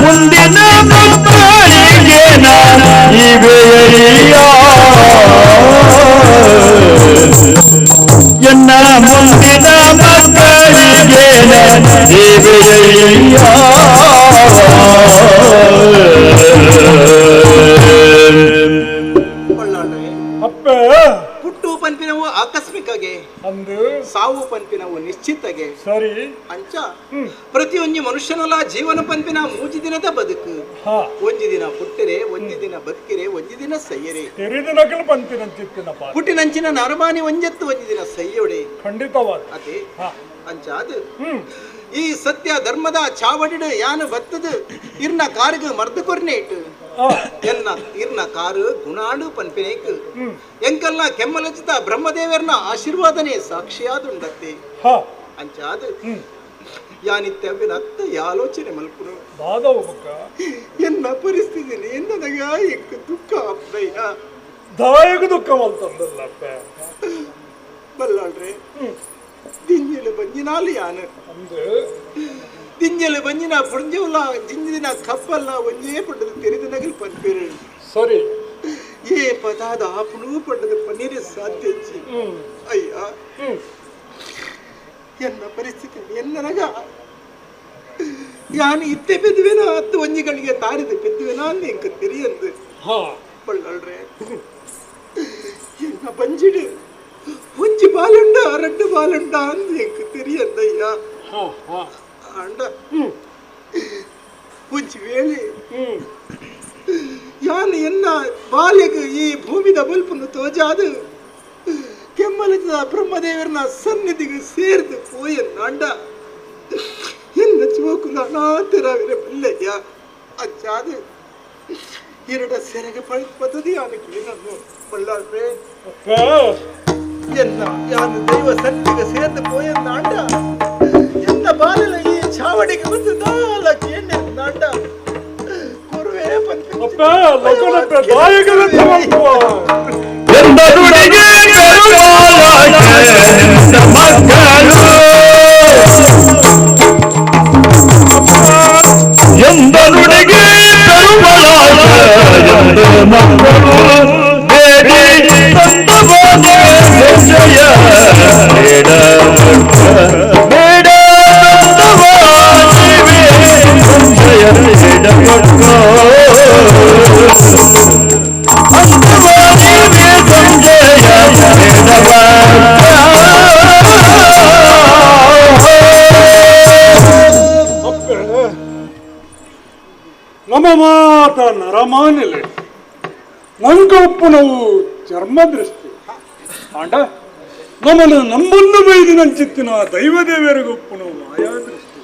ಮುಂದಿನ ಮಕ್ಕಳಿಗೇನ ಇವೆಯಯ್ಯ ಎನ್ನ ಮುಂದಿನ ಮಕ್ಕಳಿಗೇನ ಇವೆಯಯ್ಯ ಅಪ್ಪ ಪುಟ್ಟು ಪನ್ಪಿನವು ಆಕಸ್ಮಿಕಗೆ ಅಂದು ಸಾವು ಪನ್ಪಿನವು ನಿಶ್ಚಿತಗೆ ಸರಿ ಅಂಚ ಪ್ರತಿಯೊಂಜಿ ಮನುಷ್ಯನಲ್ಲ ಜೀವನ ಪನ್ಪಿನ ಮೂಜಿ ದಿನದ ಬದುಕು ಒಂಜಿ ದಿನ ಪುಟ್ಟಿರೆ ಒಂಜಿ ದಿನ ಬದುಕಿರೆ ಒಂಜಿ ದಿನ ಸಯ್ಯರೆ ತೆರಿದಿನಕಲ್ ಪಂತಿನಂಚಿತ್ತಿನಪ್ಪ ಪುಟ್ಟಿನಂಚಿನ ನರಮಾನಿ ಒಂಜೆತ್ತು ಒಂಜಿ ದಿನ ಸಯ್ಯೋಡೆ ಖಂಡಿತವಾದ ಅದೇ ಅಂಚಾದು ಈ ಸತ್ಯ ಧರ್ಮದ ಚಾವಡಿಡು ಯಾನು ಬತ್ತದು ಇರ್ನ ಕಾರುಗು ಮರ್ದು ಕೊರ್ನೆ ಇಟ್ಟು ಎನ್ನ ಇರ್ನ ಕಾರು ಗುಣಾಡು ಪನ್ಪಿನೇಕ್ ಎಂಕಲ್ನ ಕೆಮ್ಮಲಚಿತ ಬ್ರಹ್ಮದೇವರ್ನ ಆಶೀರ್ವಾದನೆ ಸಾಕ್ಷಿಯಾದುಂಡತ್ತೆ ಅಂಚಾದು ಯಾನಿತ್ಯವಿನ ಅತ್ತ ಯಾಲೋಚನೆ ಮಲ್ಪುನು ಎನ್ನ ಪರಿಸ್ಥಿತಿ ಎನ್ನದಾಗ ಎಂಕ್ ದುಃಖ ಅಪ್ಪಯ್ಯ ದಾಯಕ ದುಃಖ ಮಲ್ತಂದಲ್ಲಪ್ಪ ಬಲ್ಲಾಳ್ರೆ ದಿಂಜಲು ಬಂಜಿನಾಲು ಯಾನು ದಿಂಜಲು ಬಂಜಿನ ಪುಂಜವುಲ ಜಿಂಜಿನ ಕಪ್ಪಲ್ಲ ಒಂಜೇ ಪಂಡದು ತೆರಿದ ನಗಲ್ ಪನ್ಪೇರು ಸರಿ ಏ ಪದಾದ ಆಪುಣು ಪಂಡದು ಪನ್ನೀರು ಸಾಧ್ಯ ಅಯ್ಯ ಎನ್ನ ಪರಿಸ್ಥಿತಿ ಎನ್ನನಗ ಯಾನು ಇತ್ತೆ ಪೆದ್ದುವೇನೋ ಹತ್ತು ಒಂಜಿಗಳಿಗೆ ತಾರಿದು ಪೆದ್ದುವೇನೋ ಅಂದ ಎಂಕ ತೆರಿಯಂದು ಬಳ್ಳಾಳ್ರೆ ಎನ್ನ ಬಂಜಿಡು ಒಂಜಿ ಬಾಲುಂಡ ರಡ್ಡು ಬಾಲುಂಡ ಅಂದ ಎಂಕ ತೆರಿಯಂದಯ್ಯ ಅಂಡ ಒಂಜಿ ವೇಳೆ ಯಾನು ಎನ್ನ ಬಾಲ್ಯಗ್ ಈ ಭೂಮಿದ ಬಲ್ಪನ್ನು ತೋಜಾದು ಕೆಮ್ಮಲದ ಬ್ರಹ್ಮದೇವರನ ಸನ್ನಿಧಿಗೆ ಸೇರಿದು ಪೋಯನ್ನಾಂಡ ಎನ್ನ ಚೋಕುಲ ಅನಾಥರಾವಿರ பிள்ளைಯ அச்சாது இரட சிறகு பദ്ധதி யானுக்கு ಏನನ್ನು ಬಳ್ಳಾಳ್ರೆ ಎನ್ನ ಯಾನು ದೈವ ಸನ್ನಿಧಿಗೆ ಸೇರ್ದು ಪೋಯನ್ನಾಂಡ ಎನ್ನ ಬಾಲಲ ಈ ಚಾವಡಿಗೆ ಬಂದು ದಾಲ ಕೇಂದ್ರ ಕುರುವೆ ಎಂದರುಡಿಗೆ ಮಕ್ಕಳು ಎಂದರುಡಿಗೆ ಎಂದ ಮಕ್ಕಳು ಬೇಡಿ ತಂದವನೇ ಸಂಜಯ ಬೇಡ ಬೇಡ ತಂದವ ಸಂಜಯ ಬೇಡ ನಮ್ಮ ಮಾತ ನರಮಾನಿಲೆ ನಂಗೆ ಒಪ್ಪುನವು ಚರ್ಮ ದೃಷ್ಟಿ ಆಂಡ ನಮ್ಮನ್ನು ನಮ್ಮನ್ನು ಬೈದಿನಂಚಿತ್ತಿನ ದೈವದೇವರಿಗೊಪ್ಪುನವು ಮಾಯಾ ದೃಷ್ಟಿ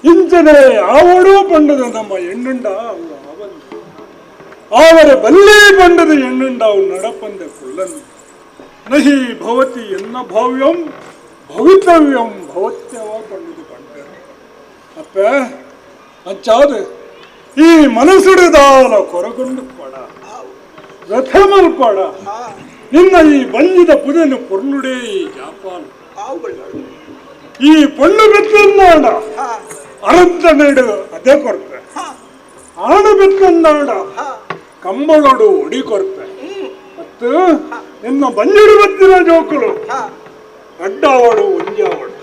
ಇಂಚನೆ ಆವಡೂ ಪಂಡದ ನಮ್ಮ ಎಣ್ಣುಂಡ ಅವು ಆವಂದ ಆವರ ಬಲ್ಲೇ ಪಂಡದ ಎಣ್ಣುಂಡ ಅವು ನಡಪಂದ ಕುಳ್ಳನ್ನು ನಹಿ ಭವತಿ ಎನ್ನ ಭಾವ್ಯಂ ಭವಿತವ್ಯಂ ಭವತ್ಯವ ಪಂಡದು ಪಂಡರು ಅಪ್ಪ ಅಂಚಾದ ಈ ಮನಸ್ಸುಡಿದಾಲ ಕೊರಗೊಂಡು ಪಡ ವ್ಯಥೆ ಮಲ್ಪಡ ನಿನ್ನ ಈ ಬಂಜಿದ ಪುದೆನು ಪೊರ್ಲುಡೇ ಈ ಜಾಪಾನ್ ಈ ಪೊಳ್ಳು ಬೆತ್ತನ್ನಾಡ ಅರಂತ ನೆಡು ಅದೇ ಕೊರ್ಪೆ ಆಣ ಬೆತ್ತನ್ನಾಡ ಕಂಬಳೋಡು ಒಡಿ ಕೊರ್ಪೆ ಮತ್ತು ನಿನ್ನ ಬಂಜಿಡು ಬತ್ತಿನ ಜೋಕುಲು ಅಡ್ಡಾವಡು ಒಂಜಾವಡು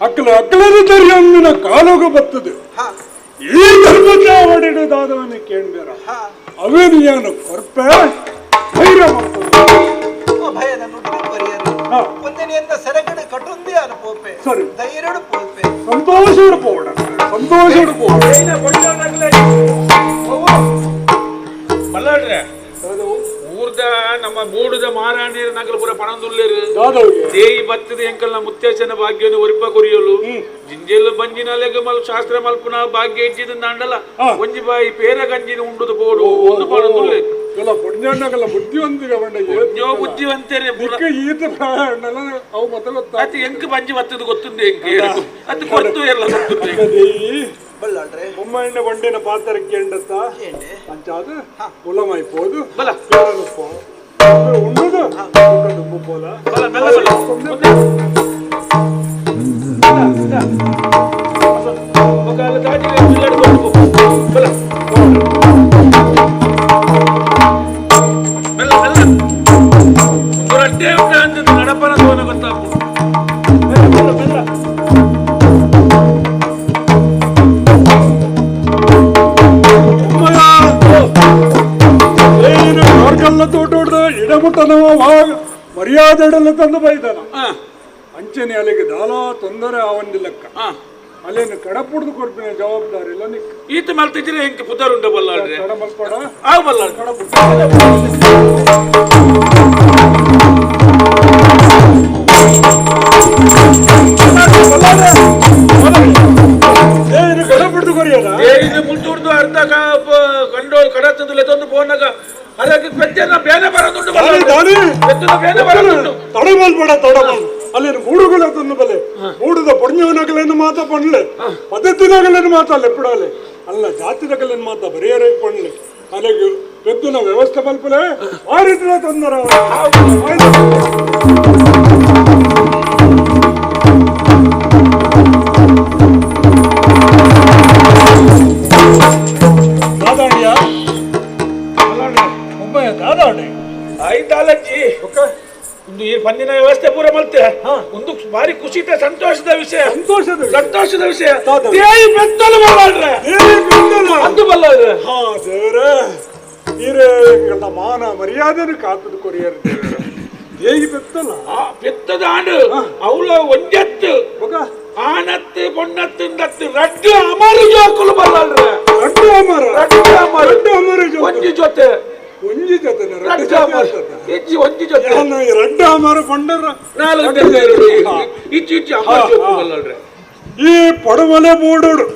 ಅಕ್ಕಲ ಅಕ್ಕಲದ ತರಿಯೊಂದಿನ ಕಾಲೋಗ ಬತ್ತದು ಈ ಧರ್ಮಕ್ಕೆ ಅವಡಿಡುದಾದವನೇ ಕೇಂದ್ರ ಅವೇನು ಏನು ಕೊರ್ಪೆ ಧೈರ್ಯ ಭಯದ ನುಡಿ ಪರಿಯರು ಒಂದನೆಯಿಂದ ಸೆರಗಡೆ ಕಟುಂದಿ ಅನು ಪೋಪೆ ಸರಿ ಧೈರ್ಯಡು ಪೋಪೆ ಸಂತೋಷಡು ಪೋಡ ಸಂತೋಷಡು ಪೋಡ ಮಲ್ಲಾಡ್ರೆ ಊರ್ದ ನಮ್ಮ ಮೂಡುದ ಮಾರಾಣಿಯರ ನಗಲ ಪೂರ ಪಣಂದುಲ್ಲೇರು ದೇಯಿ ಬತ್ತದ ಎಂಕಲ್ನ ಮುತ್ತೇಶನ ಭಾಗ್ಯವನ್ನು ಒರಿಪ ಕೊರಿಯಲು ಜಿಂಜೆಲ್ ಬಂಜಿನಲೆಗ ಮಲ್ ಶಾಸ್ತ್ರ ಮಲ್ಪುನ ಭಾಗ್ಯ ಇಜ್ಜಿದ ಅಂಡಲ ಒಂಜಿ ಬಾಯಿ ಪೇರ ಗಂಜಿನ ಉಂಡುದು ಬೋಡು ಒಂದು ಪಣಂದುಲ್ಲೇರು ಪುಣ್ಯಣ್ಣಗಲ್ಲ ಬುದ್ಧಿವಂತಿಗೆ ಬಂಡ ಯೋ ಬುದ್ಧಿವಂತರೇ ಈತ ಪ್ರಾಯ ಅಣ್ಣಲ್ಲ ಅವು ಮತ್ತೆ ಗೊತ್ತ ಅದು ಎಂಕ್ ಬಂಜಿ ಬತ್ತದ ಗೊತ್ತುಂದೆ ಎಂಕ್ ಅದು ಗೊತ್ತು ಎಲ್ಲ ಗೊತ್ತುಂದೆ ಬಲ್ಲಾಡ್ರೆ ಬೊಮ್ಮಣ್ಣ ಬಂಡಿನ ಪಾತ್ರಕ್ಕೆ ಎಂಡತ್ತ ಅಂಚಾದ ಉಲಮೈ ಪೋದು ಬಲ ಉಂಡುದು ಪೋಲ ಬಲ ಮೆಲ್ಲ ಬಲ ಬಲ ಮೆಲ್ಲ ಮೆಲ್ಲ ಒಂದು ರಡ್ಡೆ ಉಂಟ ಅಂತ ನಡಪನ ತೋನ ಗೊತ್ತಾಪು ಮೆಲ್ಲ ಮೆಲ್ಲ ಮೆಲ್ಲ ಏನು ಕಾರ್ಗಲ್ಲ ತೋಟೋಡ್ದ ಇಡಮುಟ್ಟನವ ಮರ್ಯಾದೆ ಇಡಲ್ಲ ತಂದು ಬೈದಾನ ಅಂಚನೆ ಅಲ್ಲಿಗೆ ದಾಲ ತೊಂದರೆ ಆವಂದಿಲ್ಲಕ್ಕ ಅಲ್ಲೇನು ಕಡಪುಡ್ದು ಕೊಡ್ಪಿನ ಜವಾಬ್ದಾರಿ ಇಲ್ಲ ನಿಕ್ ಈತ ಮಲ್ತಿದ್ರೆ ಹೆಂಗೆ ಪುದರುಂಡ ಬಲ್ಲಾಡ್ರೆ ಕಡ ಮಲ್ಪಡ ಆಗ ಬಲ್ಲಾಡ್ರೆ ಏನು ಕಡಪುಡ್ದು ಕೊರಿಯಲ್ಲ ಇದು ಮುಲ್ತೂರ್ದು ಅರ್ಧ ಕಂಡೋಲ್ ಕಡತದಲ್ಲೇ ತಂದು ಪೋನಾಗ ಅದಕ್ಕೆ ಪೆತ್ತನ ಬೇನೆ ಬರೋದುಂಟು ಪೆತ್ತನ ಬೇನೆ ಬರೋದುಂಟು ತಡಮಲ್ ಬೇಡ ತಡಮಲ್ ಅಲ್ಲಿ ಮೂಡುಗಳ ತಂದು ಬಲೆ ಮೂಡುದ ಪೊಣ್ಯವನಗಲೇನು ಮಾತ ಪಣ್ಲೆ ಪದ್ಧತಿನಾಗಲೇನು ಮಾತ ಲೆಪ್ಪಡಾಲೆ ಅಲ್ಲ ಜಾತಿನಗಲೇನು ಮಾತ ಬರಿಯರೇ ಪಣ್ಲೆ ಅಲ್ಲಿಗೆ ಪೆದ್ದುನ ವ್ಯವಸ್ಥೆ ಮಲ್ಪಲೆ ಆ ರೀತಿಯ ತೊಂದರೆ ದಾದಾಣಿಯ ಒಬ್ಬ ದಾದಾಣಿ ಆಯ್ತಾಲಜ್ಜಿ ಒಂದು ಈ ಪಂದಿನ ವ್ಯವಸ್ಥೆ ಪೂರ ಮಲ್ತೆ ಒಂದು ಭಾರಿ ಖುಷಿತ ಸಂತೋಷದ ವಿಷಯ ಸಂತೋಷದ ಸಂತೋಷದ ವಿಷಯ ದೇಯಿ ಬೆತ್ತಲು ಬಲ್ಲಾಡ್ರೆ ಅಂದು ಬಲ್ಲಾಡ್ರೆ ಹಾ ದೇವರೇ ಹೀರೇ ಮಾನ ಮರ್ಯಾದೆನು ಕಾತದ ಕೊರಿಯರ್ ದೇವರೇ ದೇಯಿ ಬೆತ್ತಲ ಆ ಬೆತ್ತದ ಆಂಡು ಅವಳ ಒಂಜತ್ತು ಆನತ್ತು ಪೊಣ್ಣತ್ತು ಇಂದತ್ತು ರಡ್ಡು ಅಮರು ಜೋಕುಲು ಬಲ್ಲಾಡ್ರೆ ರಡ್ಡು ಅಮರ ರಡ್ಡು ಅಮರ ರಡ್ಡು ಅಮರ ಒಂಜಿ ಜೊತೆ ಒಂಜಿ ಜೊತೆ ರಡ್ಡು ಅಮರ ಇಜ್ಜಿ ಒಂಜಿ ಜೊತೆ ರಡ್ಡು ಅಮರ ಪಂಡರ ನಾಲ್ಕು ಇಜ್ಜಿ ಇಜ್ಜಿ ಅಮರ ಜೋಕುಲು ಬಲ್ಲಾಡ್ರೆ ಈ ಪಡವಲೆ ಮೂಡೋಡು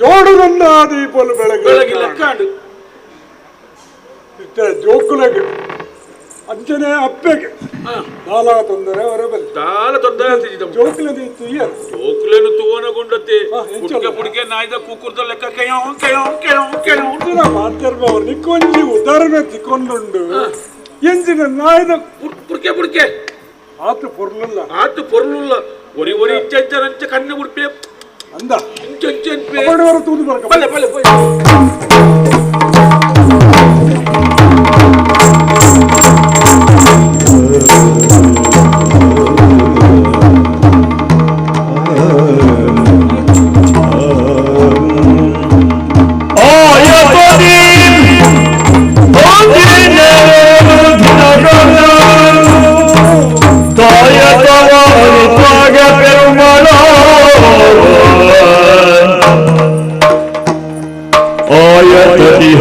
ಜೋಡುಗೊಂಡ ದೀಪಲು ಬೆಳಗ್ಗೆ ಬೆಳಗ್ಗೆ ಲೆಕ್ಕಾಂಡು ಜೋಕುಲಗೆ ಅಂಚನೆ ಅಪ್ಪೆಗೆ ದಾಲ ತೊಂದರೆ ಹೊರಬಲ್ಲಿ ದಾಲ ತೊಂದರೆ ಆಗ್ತಿದ್ದ ಜೋಕುಲದ ತುಯ್ಯ ಜೋಕುಲೇನು ತೂವನಗೊಂಡತ್ತೆ ಪುಡಿಕೆ ಪುಡಿಕೆ ನಾಯ್ದ ಕೂಕುರ್ದ ಲೆಕ್ಕ ಕೆಯೋ ಕೆಯೋ ಕೆಯೋ ಕೆಯೋ ಮಾತಾಡ್ಬ ನಿಕ್ಕೊಂಜಿ ಉದಾಹರಣೆ ತಿಕ್ಕೊಂಡುಂಡು ಎಂಜಿನ ನಾಯ್ದ ಪುಡಿಕೆ ಪುಡಿಕೆ ಆತು ಪೊರ್ಲುಲ್ಲ ಆತು ಪೊರ್ಲುಲ್ಲ ಒರಿ ಒರಿ ಇಂಚಂಚ ಕಣ್ಣು ಉಡ್ಪೆ ಅಂದ ಇಂಚಂಚ ತೂದು ಬರ್ಕ ಬಲ್ಲೆ ಬಲ್ಲೆ ಬಲ್ಲೆ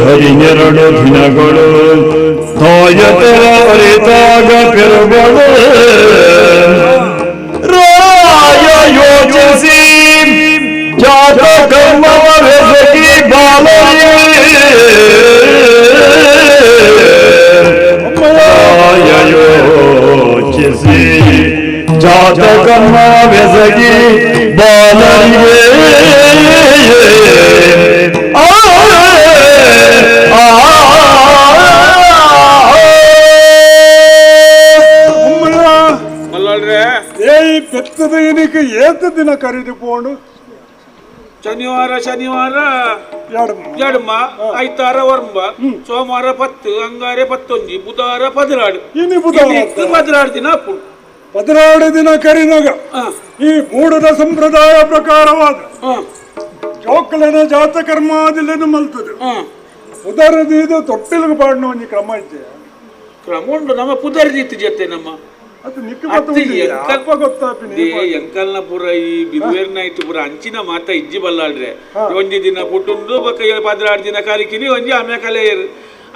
ಹರಿನೆರಡು ದಿನಗಳು ತಾಯತರ ಅರಿತಾಗ ಪೆರುಗಳು ರಾಯ ಯೋಚಿಸಿ ಜಾತ ಕರ್ಮವ ಬೆಸಗಿ ಬಾಲರಿಗೆ ರಾಯ ಯೋಚಿಸಿ ಜಾತ ಕರ್ಮ ಬೆಸಗಿ ಬಾಲರಿಗೆ ಪೆತ್ತದ ಏನಕ್ಕೆ ಏತ ದಿನ ಕರೀದು ಪೋಣು ಶನಿವಾರ ಶನಿವಾರ ಎಡಮ ಐತಾರ ವರ್ಂಬ ಸೋಮವಾರ 10 ಅಂಗಾರೆ 11 ಬುಧವಾರ 14 ಇನ್ನು ಬುಧವಾರ 14 ದಿನ ಅಪ್ಪು 14 ದಿನ ಕರಿನಾಗ ಈ ಮೂಡದ ಸಂಪ್ರದಾಯ ಪ್ರಕಾರವಾದ ಜೋಕುಲೆನ ಜಾತ ಕರ್ಮಾದಿಲ್ಲೇನು ಮಲ್ತದೆ ಪುದರದೀದು ತೊಟ್ಟಿಲ್ಗೆ ಪಾಡಿನ ಒಂಜಿ ಕ್ರಮ ಇದ್ದೆ ಕ್ರಮ ಉಂಟು ನಮ್ಮ ಪುದರ್ದೀತಿ ಜೊತೆ ನಮ್ಮ ಅದು ನಿಕ್ಕ ಗೊತ್ತಾಪಿನಿ ಎಂಕಲ್ನ ಪೂರ ಈ ಬಿರುವೇರ್ನ ಇತ್ತು ಪೂರ ಅಂಚಿನ ಮಾತ ಇಜ್ಜಿ ಬಲ್ಲಾಡ್ರೆ ಒಂಜಿ ದಿನ ಪುಟ್ಟುಂಡು ಬೊಕ್ಕ 16 ದಿನ ಕರಿಕಿನಿ ಒಂಜಿ ಆಮೆ ಕಲೆಯರು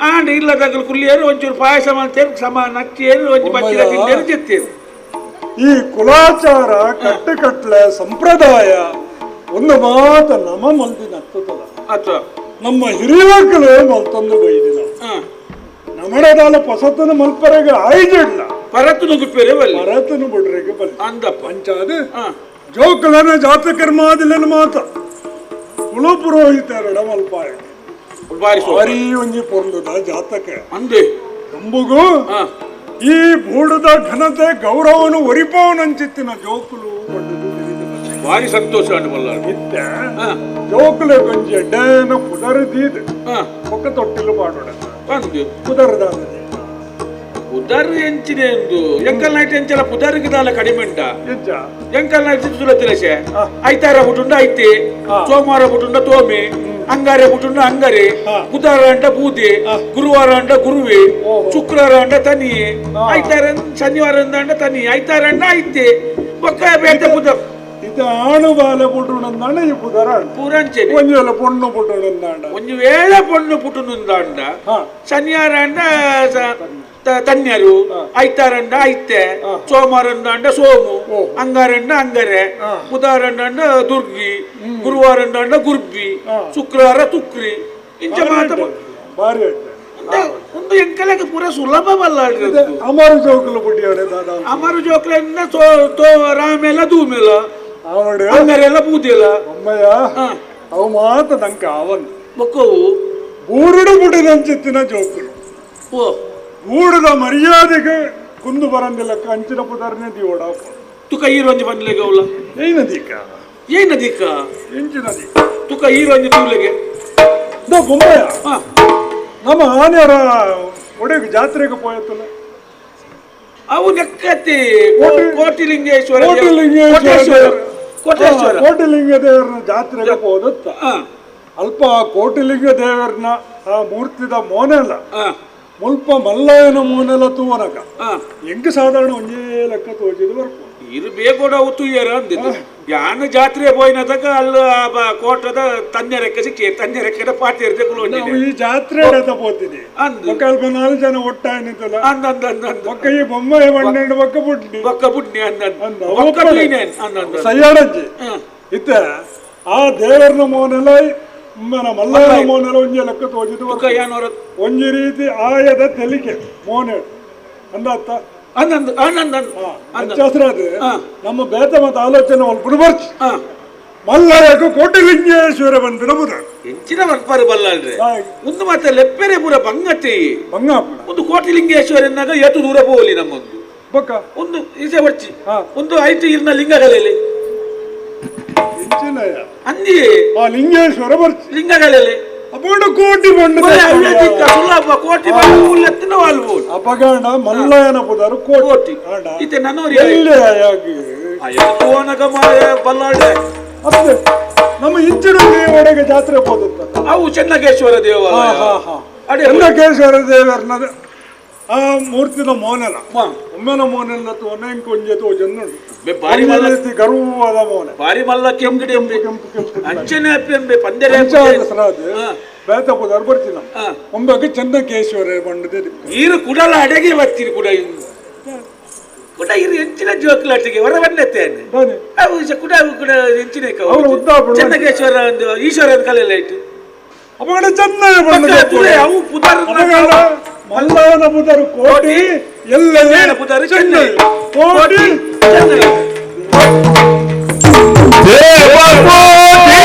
ಆಂಡ ಇಲ್ಲ ತಗಲು ಕುಲ್ಲಿಯರು ಒಂಚೂರು ಪಾಯಸ ಮಾಡ್ತೇರು ಸಮ ನಕ್ಕಿಯರು ಒಂಜಿ ಬಚ್ಚಿದ ತಿಂದೇರು ಜೆತ್ತೇರು. ಈ ಕುಲಾಚಾರ ಕಟ್ಟುಕಟ್ಲೆ ಸಂಪ್ರದಾಯ ಒಂದು ಮಾತ ನಮ್ಮ ಮಲ್ದಿನ ಹತ್ತದ ಅಥವಾ ನಮ್ಮ ಹಿರಿಯಕಲು ಮಲ್ತಂದು ಬೈದಿನ ನಮ್ಮಡದಾಲ ಪೊಸತನ ಮಲ್ಪರೆಗೆ ಆಯ್ಜಿಡ್ಲ ಪರತನು ಗುಪ್ಪೆರೆ ಬಲ್ಲಿ ಪರತನು ಬಿಡ್ರೆಗೆ ಬಲ್ಲಿ ಅಂದಪ್ಪ ಅಂಚಾದ ಜೋಕುಲನ ಜಾತ ಕರ್ಮಾದಿಲ್ಲನ ಮಾತ ಕುಲ ಪುರೋಹಿತರಡ ಮಲ್ಪಾಯ ಭಾರಿ ಒಂಜಿ ಪೊರ್ಲುದ ಜಾತಕ ಅಂದೆ ನಂಬುಗು ಈ ಬೂಡದ ಘನತೆ ಗೌರವನು ಒರಿಪವನಂಚಿತ್ತಿನ ಜೋಕುಲು ಭಾರಿ ಸಂತೋಷ ಇತ್ತೆ ಜೋಕುಲೆ ಕೊಂಚ ಎಡ್ಡೇನ ಪುದರ್ ದೀದ್ ಒಕ್ಕ ತೊಟ್ಟಿಲು ಪಾಡೋಡ ಪುದರ್ದ ಪುದರ್ ಎಂಚಿನ ಎಂದು ಎಂಕಲ್ ನೈಟ್ ಎಂಚಲ ಪುದರ್ಗೆ ದಾಲ ಕಡಿಮೆ ಉಂಟ ಎಂಕಲ್ ನೈಟ್ ಸುಲ ತಿಲಸೆ ಐತಾರ ಪುಟುಂಡ ಐತೆ ಸೋಮವಾರ ಪುಟುಂಡ ತೋಮೆ ಅಂಗಾರೆ ಪುಟುಂಡ ಅಂಗಾರೆ ಬುಧವಾರ ಅಂಡ ಬೂದೆ ಗುರುವಾರ ಅಂಡ ಗುರುವೆ ಶುಕ್ರವಾರ ಅಂಡ ತನಿ ಐತಾರ ಶನಿವಾರ ಅಂಡ ತನಿ ಐತಾರ ಅಂಡ ಐತೆ ಬೊಕ್ಕ ಬೇತೆ ಪುದರ್ ಇದು ಆಣು ಬಾಲೆ ಪುಟುಂಡ ಈ ಪುದರ ಪೂರಂಚೆ ಒಂಜಿ ವೇಳೆ ಪೊಣ್ಣು ಪುಟುಂಡ ಒಂಜಿ ವೇಳೆ ಪೊಣ್ಣು ಪುಟುಂಡ ಶನಿವಾರ ಅಂಡ ತನ್ಯರು ಐತಾರಂಡ ಐತೆ ಸೋಮವಾರಂಡ ಸೋಮು ಅಂಗಾರಂಡ ಅಂಗರೆ ಬುಧವಾರಂಡ ದುರ್ಗಿ ಗುರುವಾರಂಡ ಗುರ್ಬಿ ಶುಕ್ರವಾರ ತುಕ್ರಿ ಇಂಚ ಮಾತ ಭಾರಿ ಒಂದು ಎಂಕಲಕ್ಕೆ ಪೂರ ಸುಲಭ ಬಲ್ಲ ಅಮರು ಜೋಕುಲು ಪುಟ್ಟಿಯವರೇ ದಾದಾ ಅಮರು ಜೋಕುಲೆಂದ ರಾಮೆಲ್ಲ ದೂಮೆಲ್ಲ ಅಂಗರೆಲ್ಲ ಬೂದೆಲ್ಲ ಅಮ್ಮಯ್ಯ ಅವು ಮಾತ ನಂಕ ಅವನ್ ಬೊಕ್ಕವು ಬೂರುಡು ಬುಡಿದಂಚಿತ್ತಿನ ಜೋಕುಲು ಓ ಗೂಡದ ಮರ್ಯಾದೆಗೆ ಕುಂದು ಬರಂದಿಲ್ಲ ಕಂಚಿನ ಪುದರ್ನೆ ದಿವಡ ತುಕ ಈರೊಂಜಿ ಬಂದ್ಲೆಗೆ ಅವಲ ಏನದೀಕ ಏನದೀಕ ಎಂಚಿನದಿ ತುಕ ಈರೊಂಜಿ ತೂಲೆಗೆ the ಬೊಮ್ಮಯ್ಯ ನಮ್ಮ ಆನೆಯರ ಒಡೆಗೆ ಜಾತ್ರೆಗೆ ಪೋಯತ್ತಲ್ಲ ಅವು ನೆಕ್ಕತಿ ಕೋಟಿಲಿಂಗೇಶ್ವರ ಕೋಟೇಶ್ವರ ಕೋಟಿಲಿಂಗ ದೇವರನ್ನ ಜಾತ್ರೆಗೆ ಹೋದತ್ತ ಅಲ್ಪ ಕೋಟಿಲಿಂಗ ದೇವರನ್ನ ಆ ಮೂರ್ತಿದ ಮೋನೆಲ್ಲ ಮುಲ್ಪ ಮಲ್ಲಯ್ಯನ ಮೋನೆಲ್ಲ ತೂವನಕ ಹೆಂಗ ಸಾಧಾರಣ ಒಂದೇ ಲೆಕ್ಕ ತೋಜಿದ್ ಬರ್ಪು ಇರು ಬೇಗೋಡ ತುಯ್ಯರ ಅಂದಿದ್ದು ಯಾನ ಜಾತ್ರೆ ಪೋಯಿನ ತಕ ಅಲ್ಲ ಕೋಟದ ತನ್ಯ ರೆಕ್ಕೆ ಸಿಕ್ಕಿ ತನ್ಯ ರೆಕ್ಕೆ ಪಾಟಿ ಇರ್ದೆ ನಾವು ಈ ಜಾತ್ರೆ ಪೋತಿದ್ವಿ ಅಂದು ಅಲ್ಪ ನಾಲ್ಕು ಜನ ಒಟ್ಟಾಯ ನಿಂತಲ್ಲ ಅಂದ ಅಂದ ಅಂದ ಅಂದ ಒಕ್ಕ ಈ ಬೊಮ್ಮೆ ಬಣ್ಣೆಂಡು ಬೊಕ್ಕ ಬುಡ್ನಿ ಬೊಕ್ಕ ಬುಡ್ನಿ ಅಂದ ಅಂದ ಬೊಕ್ಕ ಅಂದ ಸಯ್ಯಾಡಜ್ಜಿ ಇತ್ತ ಆ ದೇವರನ ಮೋನೆಲ್ಲ ಮಲ್ಲಯ್ಯನ ಮೋನೆಲ್ಲ ಒಂಜಿ ಲೆಕ್ಕ ತೋಜಿದ್ದು ಒಂಜಿ ರೀತಿ ಆಯದ ತೆಲಿಕೆ ಮೋನೆ ಅಂದಾತ ನಮ್ಮ ಬೇತ ಮತ್ತು ಆಲೋಚನೆ ಒಲ್ಪುಡು ಬರ್ಚಿ ಮಲ್ಲಯ್ಯకు ಕೋಟಿಲಿಂಗೇಶ್ವರ ಬಂದಿನ ಬುಧ ಎಂಚಿನ ಬರ್ಪಾರು ಬಲ್ಲಾಳ್ರೆ ಒಂದು ಮಾತ್ರ ಲೆಪ್ಪೆರೆ ಪೂರ ಬಂಗತೆ ಬಂಗ ಒಂದು ಕೋಟಿಲಿಂಗೇಶ್ವರ ಎನ್ನಾಗ ಏತು ದೂರ ಪೋಲಿ ನಮ್ಮೊಂದು ಬೊಕ್ಕ ಒಂದು ಈಚೆ ಬರ್ಚಿ ಒಂದು ಐತು ಇರ್ನ ಲಿಂಗಗಳಲ್ಲಿ ಅಂದಿ ಆ ಲಿಂಗೇಶ್ವರ ಬರ್ಚಿ ಲಿಂಗಗಳಲ್ಲಿ ಅಪಗಣ ಕೋಟಿ ಬಣ್ಣ ಸುಲಭ ಕೋಟಿ ಅಪಗಣ ಮಲ್ಲಯ್ಯನ ಪುದಾರು ಕೋಟಿ ಇತ್ತೆ ನನ್ನ ಅದೇ ನಮ್ಮ ಇಂಚಿನ ಒಡೆಗೆ ಜಾತ್ರೆ ಹೋದತ್ತ ಅವು ಚೆನ್ನಕೇಶ್ವರ ದೇವಾಲಯ ಚೆನ್ನಕೇಶ್ವರ ದೇವರನ್ನ ಆ ಮೂರ್ತಿನ ಮೋನೆಲ ಒಮ್ಮೆನ ಮೋನೆಲ್ಲ ತೋನೆ ಕೊಂಜೆ ತೋಜನ್ನು ಬಾರಿ ರೀತಿ ಗರ್ವವಾದ ಮೋನೆ ಬಾರಿ ಮಲ್ಲ ಕೆಂಪು ಕೆಂಪು ಕೆಂಪು ಕೆಂಪು ಅಂಚನೆ ಅಪ್ಪೆಂಬೆ ಪಂದೆರೆ ಬೇತ ಪುದಾರ್ ಬರ್ತಿನ ಒಂಬಕ್ಕೆ ಚೆನ್ನಕೇಶ್ವರ ಬಣ್ಣದ ಈರು ಕುಡಲ ಅಡಗೆ ಬರ್ತೀರಿ ಕುಡ ಕುಡ ಇರು ಎಂಚಿನ ಜೋಕ್ಲಾಟಿಗೆ ಹೊರ ಬಂದತ್ತೇನೆ ಅವು ಕುಡ ಕುಡ ಎಂಚಿನ ಚೆನ್ನಕೇಶ್ವರ ಒಂದು ಈಶ್ವರ ಕಲೆಲ್ಲ ಇಟ್ಟು ಅಪಗಣ ಚೆನ್ನಯ್ಯ ಅವು ಪುದರ್ ಮಲ್ಲನ ಪುದರು ಕೋಟಿ ಎಲ್ಲ ಪುದರು ಚೆನ್ನೈ ಕೋಟಿ ಚೆನ್ನೈ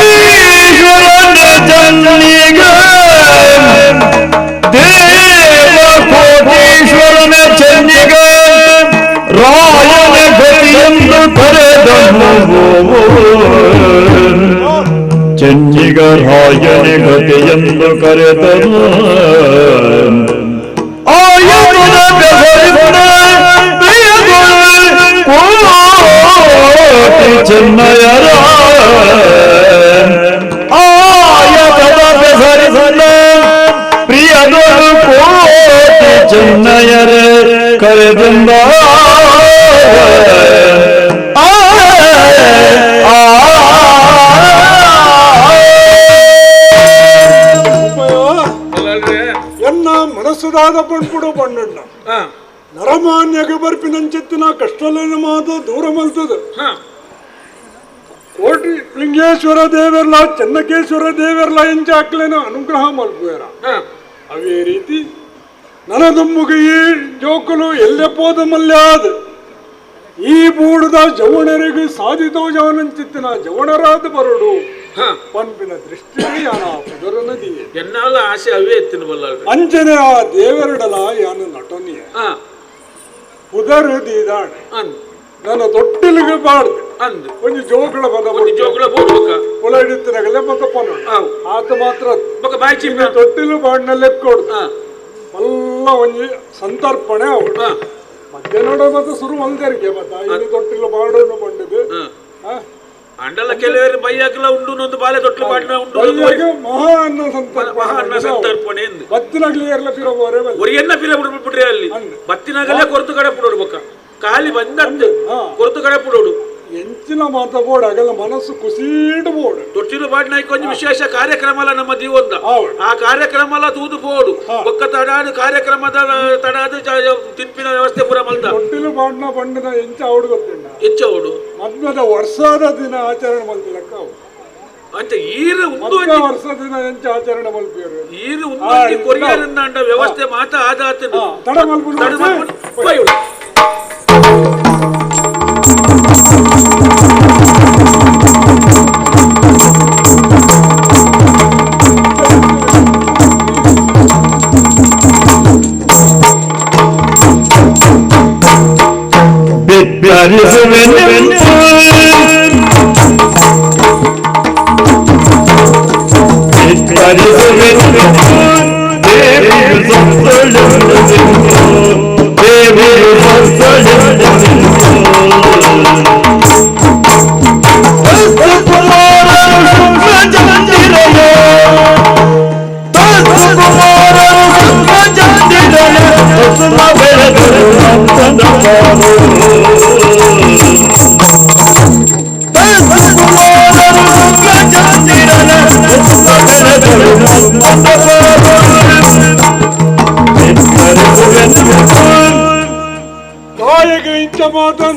ದೇವಕೋಟೀಶ್ವರನ ಚನ್ನಿಗ ದೇವಕೋಟೀಶ್ವರನ ಚನ್ನಿಗ ರಾಯನ ಗತಿಯೆಂದು ಕರೆದನು ಚೆನ್ನಿಗ ರಾಯನ ಗತಿಯೆಂದು ಕರೆದನು ಆಯನ ಬೆಸರಿಂದ ಕೋಟಿ ಚೆನ್ನಯರ ಕರೆದಿಂದ ಎನ್ನ ಮನಸ್ಸುದಾದ ಪಣ್ಪುಡು ಪಣ್ಣಣ್ಣ ನರಮಾನ್ಯಗ ಬರ್ಪಿನಂಚಿತ್ತಿನ ಕಷ್ಟಲೇನ ಮಾತು ದೂರ ಮಲ್ತದ ಕೋಟಿ ಲಿಂಗೇಶ್ವರ ದೇವರ್ಲ ಚೆನ್ನಕೇಶ್ವರ ದೇವರ್ಲ ಎಂಚಾಕ್ಲೇನ ಅನುಗ್ರಹ ಮಲ್ಪುವೇರ. ಅವೇ ರೀತಿ ನನದುಮ್ಮುಗ ಈ ಜೋಕುಲು ಎಲ್ಲೆ ಪೋದ ಮಲ್ಯಾದ ಈ ಬೂಡದ ಜವಣರಿಗೆ ಸಾಧಿತೋ ಜವನಂಚಿತ್ತಿನ ಜವಣರಾದ ಬರುಡು ಪನ್ಪಿನ ದೃಷ್ಟಿ ಯಾನ ಪುದರ ನದಿಯೇ ಎನ್ನಾಲ ಆಸೆ ಅವೇ ಎತ್ತಿನ ಬಲ್ಲ ಅಂಚನೆ ಆ ದೇವರಡಲ ಯಾನ ನಟನಿಯ ಪುದರ್ ದೀದಾಣೆ ನನ್ನ ತೊಟ್ಟಿಲಿಗೆ ಬಾಡ್ದು ಅಂದು ಒಂಜಿ ಜೋಕುಳ ಬದ ಒಂಜಿ ಜೋಕುಳ ಬೋಡ್ಬೇಕ ಕುಲ ಹಿಡಿತಿನಗಲೆ ಮತ್ತೆ ಪನ ಆತ ಮಾತ್ರ ಬೊಕ ಬಾಯಿ ಚಿನ್ನ ತೊಟ್ಟಿಲು ಬಾಡ್ನಲ್ಲೇ ಕೊಡ್ದು ಮಲ್ಲ ಒಂಜಿ ಸಂತರ್ಪಣೆ ಅವು ಮಧ್ಯಾಹ್ನ ಮತ್ತೆ ಶುರು ಮಲ್ದರಿಗೆ ಮತ್ತೆ ಇಲ್ಲಿ ತೊಟ್ಟಿಲು ಬಾಡೋನು ಬಂಡಿದ್ದು ಅಂಡಲ ಕೆಲವರು ಬೈಯಾಕಲ ಉಂಡು ಒಂದು ಬಾಲೆ ತೊಟ್ಟಿಲು ಬಾಡಿನ ಉಂಡು ಮಹಾ ಅನ್ನ ಸಂತರ್ಪಣೆ ಮಹಾ ಅನ್ನ ಸಂತರ್ಪಣೆ ಎಂದು ಬತ್ತಿನಾಗ್ಲಿ ಎಲ್ಲ ಪಿರ ಬೋರೆ ಒರಿಯನ್ನ ಪಿರ ಬಿಡ್ಬಿಟ್ರಿ ಅಲ್ಲಿ ಬತ್ತಿನಾಗಲೇ ಕೊರತು ಕಡೆ ಪುಡೋಡು ಬೊಕ್ಕ ಖಾಲಿ ಬಂದಂತೆ ಕೊರತು ಕಡೆ ಪುಡೋಡು ಎಂಚಿನ ಮಾತ ಬೋರ್ಡ್ ಆಗಲ್ಲ ಮನಸ್ಸು ಕುಸೀಡು ಬೋರ್ಡ್ ತೊಟ್ಟಿಲು ಬಾಡ್ನಾಯ್ಕ ಒಂಜಿ ವಿಶೇಷ ಕಾರ್ಯಕ್ರಮ ಅಲ್ಲ ನಮ್ಮ ದೀವೊಂದ ಆ ಕಾರ್ಯಕ್ರಮ ಅಲ್ಲ ತೂದು ಪೋಡು ಬೊಕ್ಕ ತಡಾದು ಕಾರ್ಯಕ್ರಮದ ತಡಾದು ತಿನ್ಪಿನ ವ್ಯವಸ್ಥೆ ಪೂರ ಮಲ್ದ ತೊಟ್ಟಿಲು ಬಾಡ್ನ ಬಂಡಿನ ಎಂಚ ಅವಡು ಗೊತ್ತಿಲ್ಲ ಎಂಚ ಅವಡು ಮದ್ಮದ ವರ್ಷದ ದಿನ ಆಚರಣೆ ಮಲ್ತಿಲಕ್ಕ ಅವು ಅಂಚ ಈರು ಉಂದು ವರ್ಷ ದಿನ ಎಂಚ ಆಚರಣೆ ಮಲ್ಪಿಯರು ಈರು ಉಂದು ಕೊರಿಯರ್ ವ್ಯವಸ್ಥೆ ಮಾತ ಆದಾತ ತಡ ಮಲ್ಪು ತಡ ಮಲ್ಪು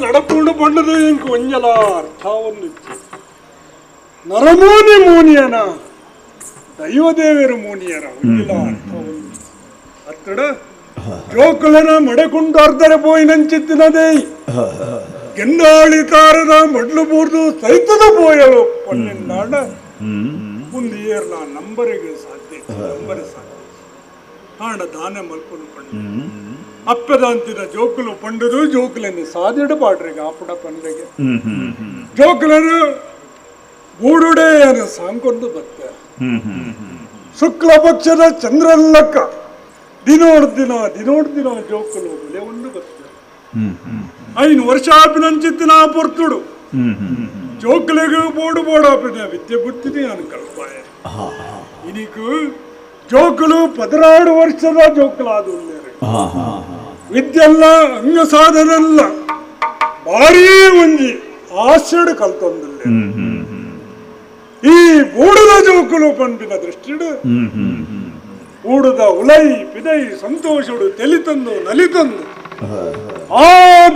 ನಡಪುಂಡು ಬಣ್ಣದ ಇಂಕ್ ಒಂಜಲ ಅರ್ಥವನ್ನು ನರಮೂನಿ ಮೂನಿಯನ ದೈವದೇವರು ಮೂನಿಯರ ಒಂಜಲ ಅರ್ಥವನ್ನು ಅತ್ತಡ ಜೋಕುಲನ ಮಡೆಕೊಂಡು ಅರ್ಧರೆ ಪೋಯಿನಂಚಿತ್ತಿನದೇ ಗೆಂದಾಳಿ ತಾರದ ಮಡ್ಲು ಬೂರ್ದು ಸೈತದ ಪೋಯಲು ಪನ್ನೆಂದಾಂಡ ಮುಂದೆ ಏರ್ಲ ನಂಬರಿಗೆ ಸಾಧ್ಯ ನಂಬರೆ ಸಾಧ್ಯ ಆಂಡ ದಾನೆ ಮಲ್ಪನು ಪಂಡ ಅಪ್ಪದಂತಿನ ಜೋಕುಲು ಪಂಡುದು ಜೋಕುಲನ್ನು ಸಾದಿಡು ಪಾಡ್ರಿಗೆ ಆಪುಡ ಪಂಡ್ರಿಗೆ ಜೋಕುಲನು ಗೂಡುಡೆ ಸಾಂಕೊಂಡು ಬತ್ತೆ ಶುಕ್ಲ ಪಕ್ಷದ ಚಂದ್ರಲ್ಲಕ್ಕ ದಿನೋಡ್ ದಿನ ದಿನೋಡ್ ದಿನ ಜೋಕುಲು ಬಲೆ ಒಂದು ಬತ್ತೆ 5 ವರ್ಷ ಆಪಿನಂಚಿತ್ತಿನ ಪೊರ್ತುಡು ಜೋಕುಲಿಗೆ ಬೋಡು ಬೋಡಾಪಿನ ವಿದ್ಯೆ ಬುದ್ಧಿನಿ ಅನ್ಕಲ್ಪಾಯ ಇನಿಕು ಜೋಕುಲು 16 ವರ್ಷದ ಜೋಕುಲಾದ ವಿದ್ಯೆಲ್ಲ ಅಂಗ ಸಾಧನೆಲ್ಲ ಭಾರೀ ಒಂಜಿ ಆಸೆಡು ಕಲ್ತೊಂದಿಲ್ಲ ಈ ಬೂಡದ ಜೋಕುಲು ಪಂಪಿನ ದೃಷ್ಟಿಡು ಊಡದ ಉಲೈ ಪಿದೈ ಸಂತೋಷಡು ತೆಲಿತಂದು ನಲಿತಂದು ಆ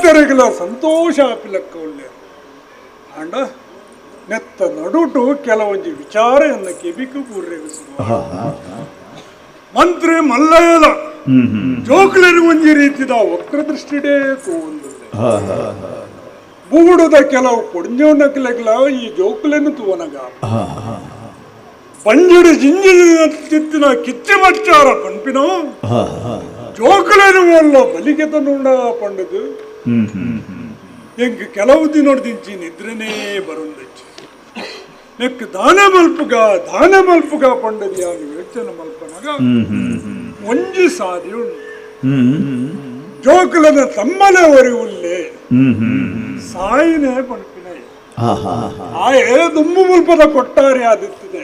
ತೆರಗಿಲ ಸಂತೋಷ ಆಪಿಲಕ್ಕ ಒಳ್ಳೆ ಅಂಡ ನೆತ್ತ ನಡುಟು ಕೆಲವೊಂಜಿ ವಿಚಾರ ಎನ್ನ ಕೆಬಿಕು ಪೂರ್ವಗಿಸುವ ಮಂತ್ರಿ ಮಲ್ಲಯದ ಜೋಕ್ಲರು ಒಂಜಿ ರೀತಿದ ವಕ್ರದೃಷ್ಟಿಡೇ ತೂವಂದಿಲ್ಲ ಬೂಡುದ ಕೆಲವು ಪೊಂಜೋನಕ್ಲೆಗ್ಲ ಈ ಜೋಕ್ಲೆನು ತೂವನಗ ಪಂಜುಡು ಜಿಂಜಿನ ಚಿತ್ತಿನ ಕಿಚ್ಚಿ ಮಚ್ಚಾರ ಪಂಪಿನೋ ಜೋಕ್ಲೆನು ಅಲ್ಲ ಬಲಿಗೆ ತನ್ನೋಡ ಪಂಡದು ಎಂಕ್ ಕೆಲವು ದಿನೋಡ್ದಿಂಚಿ ನಿದ್ರೆನೇ ಬರುಂದಚ್ಚಿ ನೆಕ್ ದಾನ ಮಲ್ಪುಗ ದಾನ ಮಲ್ಪುಗ ಪಂಡದು ಯಾನು ಯೋಚನೆ ಮಲ್ಪನಗ ಒಂಜಿ ಸಾದಿ ಉಂಡು ಜೋಕುಲನ ತಮ್ಮನೆ ಒರಿ ಉಲ್ಲೆ ಸಾಯಿನೇ ಪಂಪಿನ ಆಯೇ ದುಂಬು ಮುಲ್ಪದ ಕೊಟ್ಟಾರಿ ಆದಿತ್ತಿದೆ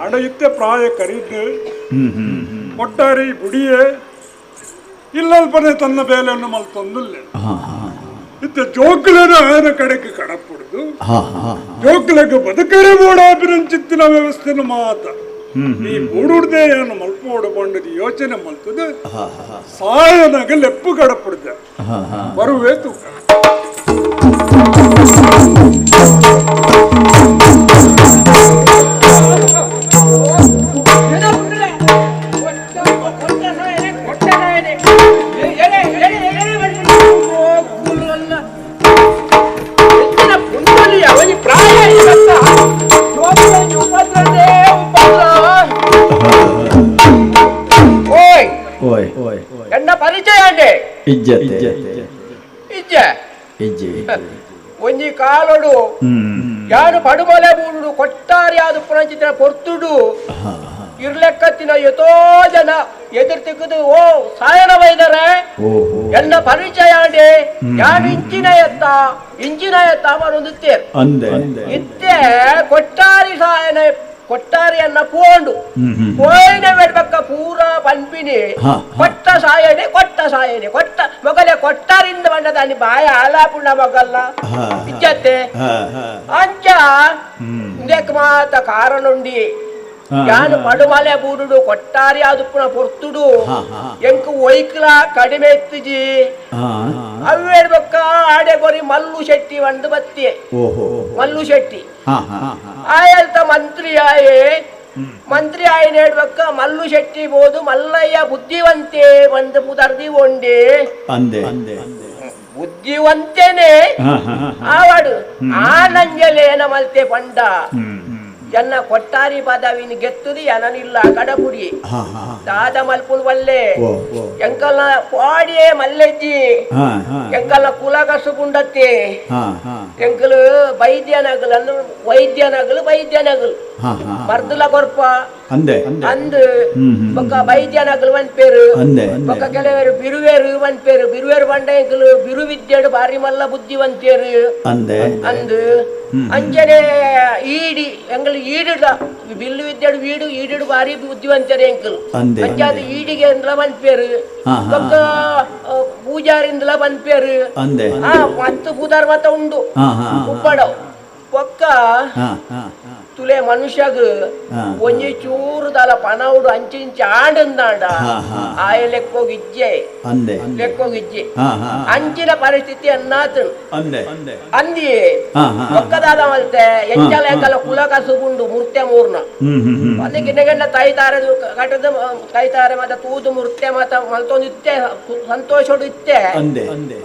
ಅಡ ಇತ್ತೆ ಪ್ರಾಯ ಕರಿದ್ದು ಕೊಟ್ಟಾರಿ ಬುಡಿಯೇ ಇಲ್ಲಲ್ಪನೆ ತನ್ನ ಬೇಲೆಯನ್ನು ಮಲ್ತೊಂದುಲ್ಲೆ ಇತ್ತ ಜೋಕ್ಲೆನ ಆಯನ ಕಡೆಗೆ ಕಡಪುಡುದು ಜೋಕ್ಲೆಗೆ ಬದುಕರೆ ಬೋಡಾಪಿನಂಚಿತ್ತಿನ ವ್ಯವಸ್ಥೆನು ಮಾತ ಈ ಬೂಡುಡ್ದೆ ಏನು ಮಲ್ಪೋಡು ಬಂಡದು ಯೋಚನೆ ಮಲ್ತದೆ ಸಾಯನಾಗ ಲೆಪ್ಪು ಕಡಪುಡ್ದೆ ಬರುವೆ ತೂಕ ಎನ್ನ ಪರಿಚಯ ಅಂಡೆ ಇಜ್ಜೆ ಒಂಜಿ ಕಾಲೋಡು ಯಾರು ಪಡುಮಲೆ ಬೂಡು ಕೊಟ್ಟಾರಿ ಅದು ಪುರಂಚಿತ ಪೊರ್ತುಡು ಇರ್ಲೆಕ್ಕತ್ತಿನ ಎತೋ ಜನ ಎದುರು ತಿಕ್ಕದು ಓ ಸಾಯನ ಬೈದರೆ ಎನ್ನ ಪರಿಚಯ ಅಂಡೆ ಯಾರು ಇಂಚಿನ ಎತ್ತ ಇಂಚಿನ ಎತ್ತ ಅವರೊಂದುತ್ತೇರು ಇತ್ತೆ ಕೊಟ್ಟಾರಿ ಸಾಯನ ಕೊಟ್ಟಾರಿಯನ್ನ ಪೋಂಡು ಪೋಯಿನ ಬೇಡ್ಬಕ್ಕ ಪೂರ ಪಂಪಿನಿ ಕೊಟ್ಟ ಸಾಯನೆ ಕೊಟ್ಟ ಸಾಯನೆ ಕೊಟ್ಟ ಮೊಗಲೆ ಕೊಟ್ಟಾರಿಂದ ಬಂದದಾನಿ ಬಾಯ ಆಲಾಪುಣ್ಣ ಮೊಗಲ್ಲ ಇಜ್ಜತ್ತೆ ಅಂಚ ಇಂದಕ್ಕೆ ಮಾತ ಕಾರಣುಂಡಿ ಯಾನು ಪಡುಮಲೆ ಬೂಡುಡು ಕೊಟ್ಟಾರಿ ಅದುಪ್ಪುನ ಪೊರ್ತುಡು ಎಂಕು ಒಯ್ಕಲ ಕಡಿಮೆ ಎತ್ತಿಜಿ ಅವೇಡ್ಬಕ್ಕ ಆಡೆ ಕೊರಿ ಮಲ್ಲು ಶೆಟ್ಟಿ ಒಂದು ಬತ್ತಿ ಮಲ್ಲು ಶೆಟ್ಟಿ ಆಯಲ್ತ ಮಂತ್ರಿ ಆಯೆ ಮಂತ್ರಿ ಆಯ್ ನೇಡ್ಬಕ್ಕ ಮಲ್ಲು ಶೆಟ್ಟಿ ಬೋದು ಮಲ್ಲಯ್ಯ ಬುದ್ಧಿವಂತೆ ಒಂದು ಪುದರ್ದಿ ಒಂಡೆ ಬುದ್ಧಿವಂತೇನೆ ಆವಾಡು ಆ ನಂಜಲೇನ ಮಲ್ತೆ ಪಂಡ ಎನ್ನ ಕೊಟ್ಟಾರಿ ಪದವಿನ ಗೆತ್ತುದಿ ಎನನಿಲ್ಲ ಕಡಪುಡಿ ದಾದ ಮಲ್ಪುಲ್ ವಲ್ಲೆ ಎಂಕಲ್ನ ಪಾಡಿಯೇ ಮಲ್ಲೆಜ್ಜಿ ಎಂಕಲ್ನ ಕುಲ ಕಸುಕುಂಡತ್ತೆ ಎಂಕಲು ವೈದ್ಯನಗಲು ಅಂದ್ ವೈದ್ಯನಗಲು ವೈದ್ಯನಗಲು ಮರ್ದುಲ ಕೊರ್ಪ ಅಂದು ಬೊಕ್ಕ ವೈದ್ಯನಗಲು ಒಂದ್ ಪೇರು ಬೊಕ್ಕ ಕೆಲವರು ಬಿರುವೇರು ಒಂದ್ ಪೇರು ಬಿರುವೇರು ಬಂಡ ಎಂಕಲು ಬಿರುವಿದ್ಯಡು ಬಾರಿ ಮಲ್ಲ ಬುದ್ಧಿವಂತೇರು ಅಂದು ಅಂಚನೆ ಈಡಿ ಎಂಗಳು ಈಡುಡ ಬಿಲ್ಲು ವಿದ್ಯಡು ವೀಡು ಈಡುಡು ಬಾರಿ ಬುದ್ಧಿವಂತರು ಎಂಕಲು ಅಂಚಾದ ಈಡಿಗೆ ಅಂದ್ಲ ಪನ್ಪೇರು ಬೊಕ್ಕ ಪೂಜಾರಿಂದಲ ಪನ್ಪೇರು ಆ ಮತ್ತು ಪೂಜಾರ್ ಮತ್ತ ಉಂಡು ಉಪ್ಪಡ ಬೊಕ್ಕ ತುಲೆ ಮನುಷ್ಯಗ್ ಒಂಜಿ ಚೂರು ದಲ ಪನೌಡು ಅಂಚಿಂಚಿ ಆಂಡಂದಾಂಡ ಆಯ ಲೆಕ್ಕೋಗಿಜ್ಜೆ ಲೆಕ್ಕೋಗಿಜ್ಜೆ ಅಂಚಿನ ಪರಿಸ್ಥಿತಿ ಅನ್ನಾತನು ಅಂದಿಯೇ ಒಕ್ಕದಾದ ಮಲ್ತೆ ಎಂಚಲ ಎಂಕಲ ಕುಲ ಕಸುಬುಂಡು ಮೂರ್ತೆ ಮೂರ್ನ ಅದಕ್ಕೆ ನೆಗಣ್ಣ ತಾಯಿ ತಾರೆ ಕಟ್ಟದ ತಾಯಿ ತಾರೆ ಮತ್ತ ತೂದು ಮೂರ್ತೆ ಮತ್ತ ಮಲ್ತೊಂದು ಇತ್ತೆ ಸಂತೋಷಡು ಇತ್ತೆ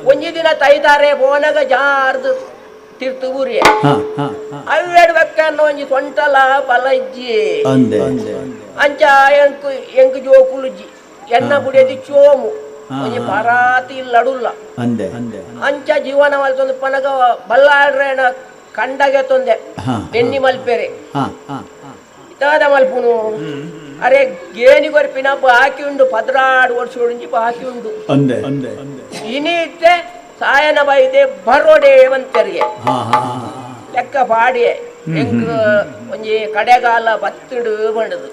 ಒಂಜಿ ದಿನ ತಾಯಿ ತಾರೆ ಬೋನಗ ಜಾರ್ದು ತಿರ್ತು ಊರಿಯ ಅವೆರಡು ಬೆಕ್ಕನ್ನ ಒಂಜಿ ಸೊಂಟಲ ಬಲ ಇಜ್ಜಿ ಅಂಚ ಎಂಕು ಎಂಕು ಜೋಕುಲುಜ್ಜಿ ಎನ್ನ ಬುಡಿಯದಿ ಚೋಮು ಒಂಜಿ ಪರಾತಿ ಇಲ್ಲಡುಲ್ಲ ಅಂಚ ಜೀವನ ಮಲ್ತೊಂದು ಪನಗ ಬಲ್ಲಾಡ್ರೇಣ ಕಂಡಗೆ ತೊಂದೆ ಬೆನ್ನಿ ಮಲ್ಪೆರೆ ಇತಾದ ಮಲ್ಪುನು ಅರೆ ಗೇಣಿ ಕೊರ್ಪಿನ ಬಾಕಿ ಉಂಡು 12 ವರ್ಷ ಬಾಕಿ ಉಂಡು ಇನಿ ಇತ್ತೆ ಸಾಯನ ಬೈದೆ ಬರೋಡೆ ಅಂತರಿಗೆ ಲೆಕ್ಕ ಪಾಡಿಯೆ ಎಂಕ್ ಒಂಜಿ ಕಡೆಗಾಲ ಬತ್ತಿಡು ಬಂಡದು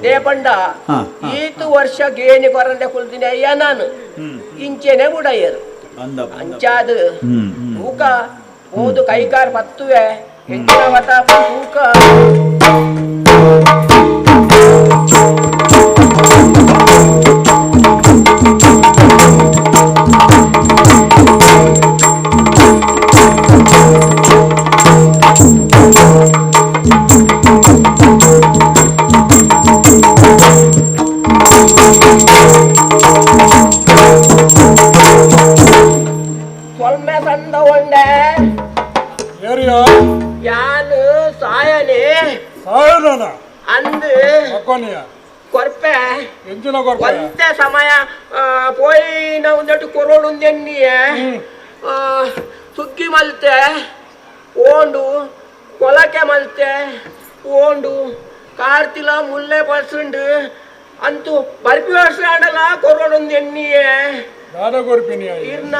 ದೇಪಂಡ ಈತು ವರ್ಷ ಗೇಣಿ ಕೊರಂದೆ ಕುಲ್ದಿನ ಅಯ್ಯ ನಾನು ಇಂಚೆನೆ ಬುಡಯ್ಯರು ಅಂಚಾದು ತೂಕ ಓದು ಕೈಕಾರ್ ಪತ್ತುವೆ ಎಂಚಿನ ವತಾಪ ತೂಕ ಕೊರ್ಪೆ ಒಂದೇ ಸಮಯ ಪೋಯಿನ ಒಂದೆಟ್ಟು ಕೊರೋಡುಂದೆನ್ನಿಯೇ ಸುಗ್ಗಿ ಮಲ್ತೆ ಓಂಡು ಕೊಲಕೆ ಮಲ್ತೆ ಓಂಡು ಕಾರ್ತಿಲ ಮುಲ್ಲೆ ಪರ್ಸುಂಡು ಅಂತೂ ಬರ್ಪಿ ವರ್ಷ ಆಡಲ್ಲ ಕೊರೋಡುಂದೆನ್ನಿಯೇ ಇರ್ನ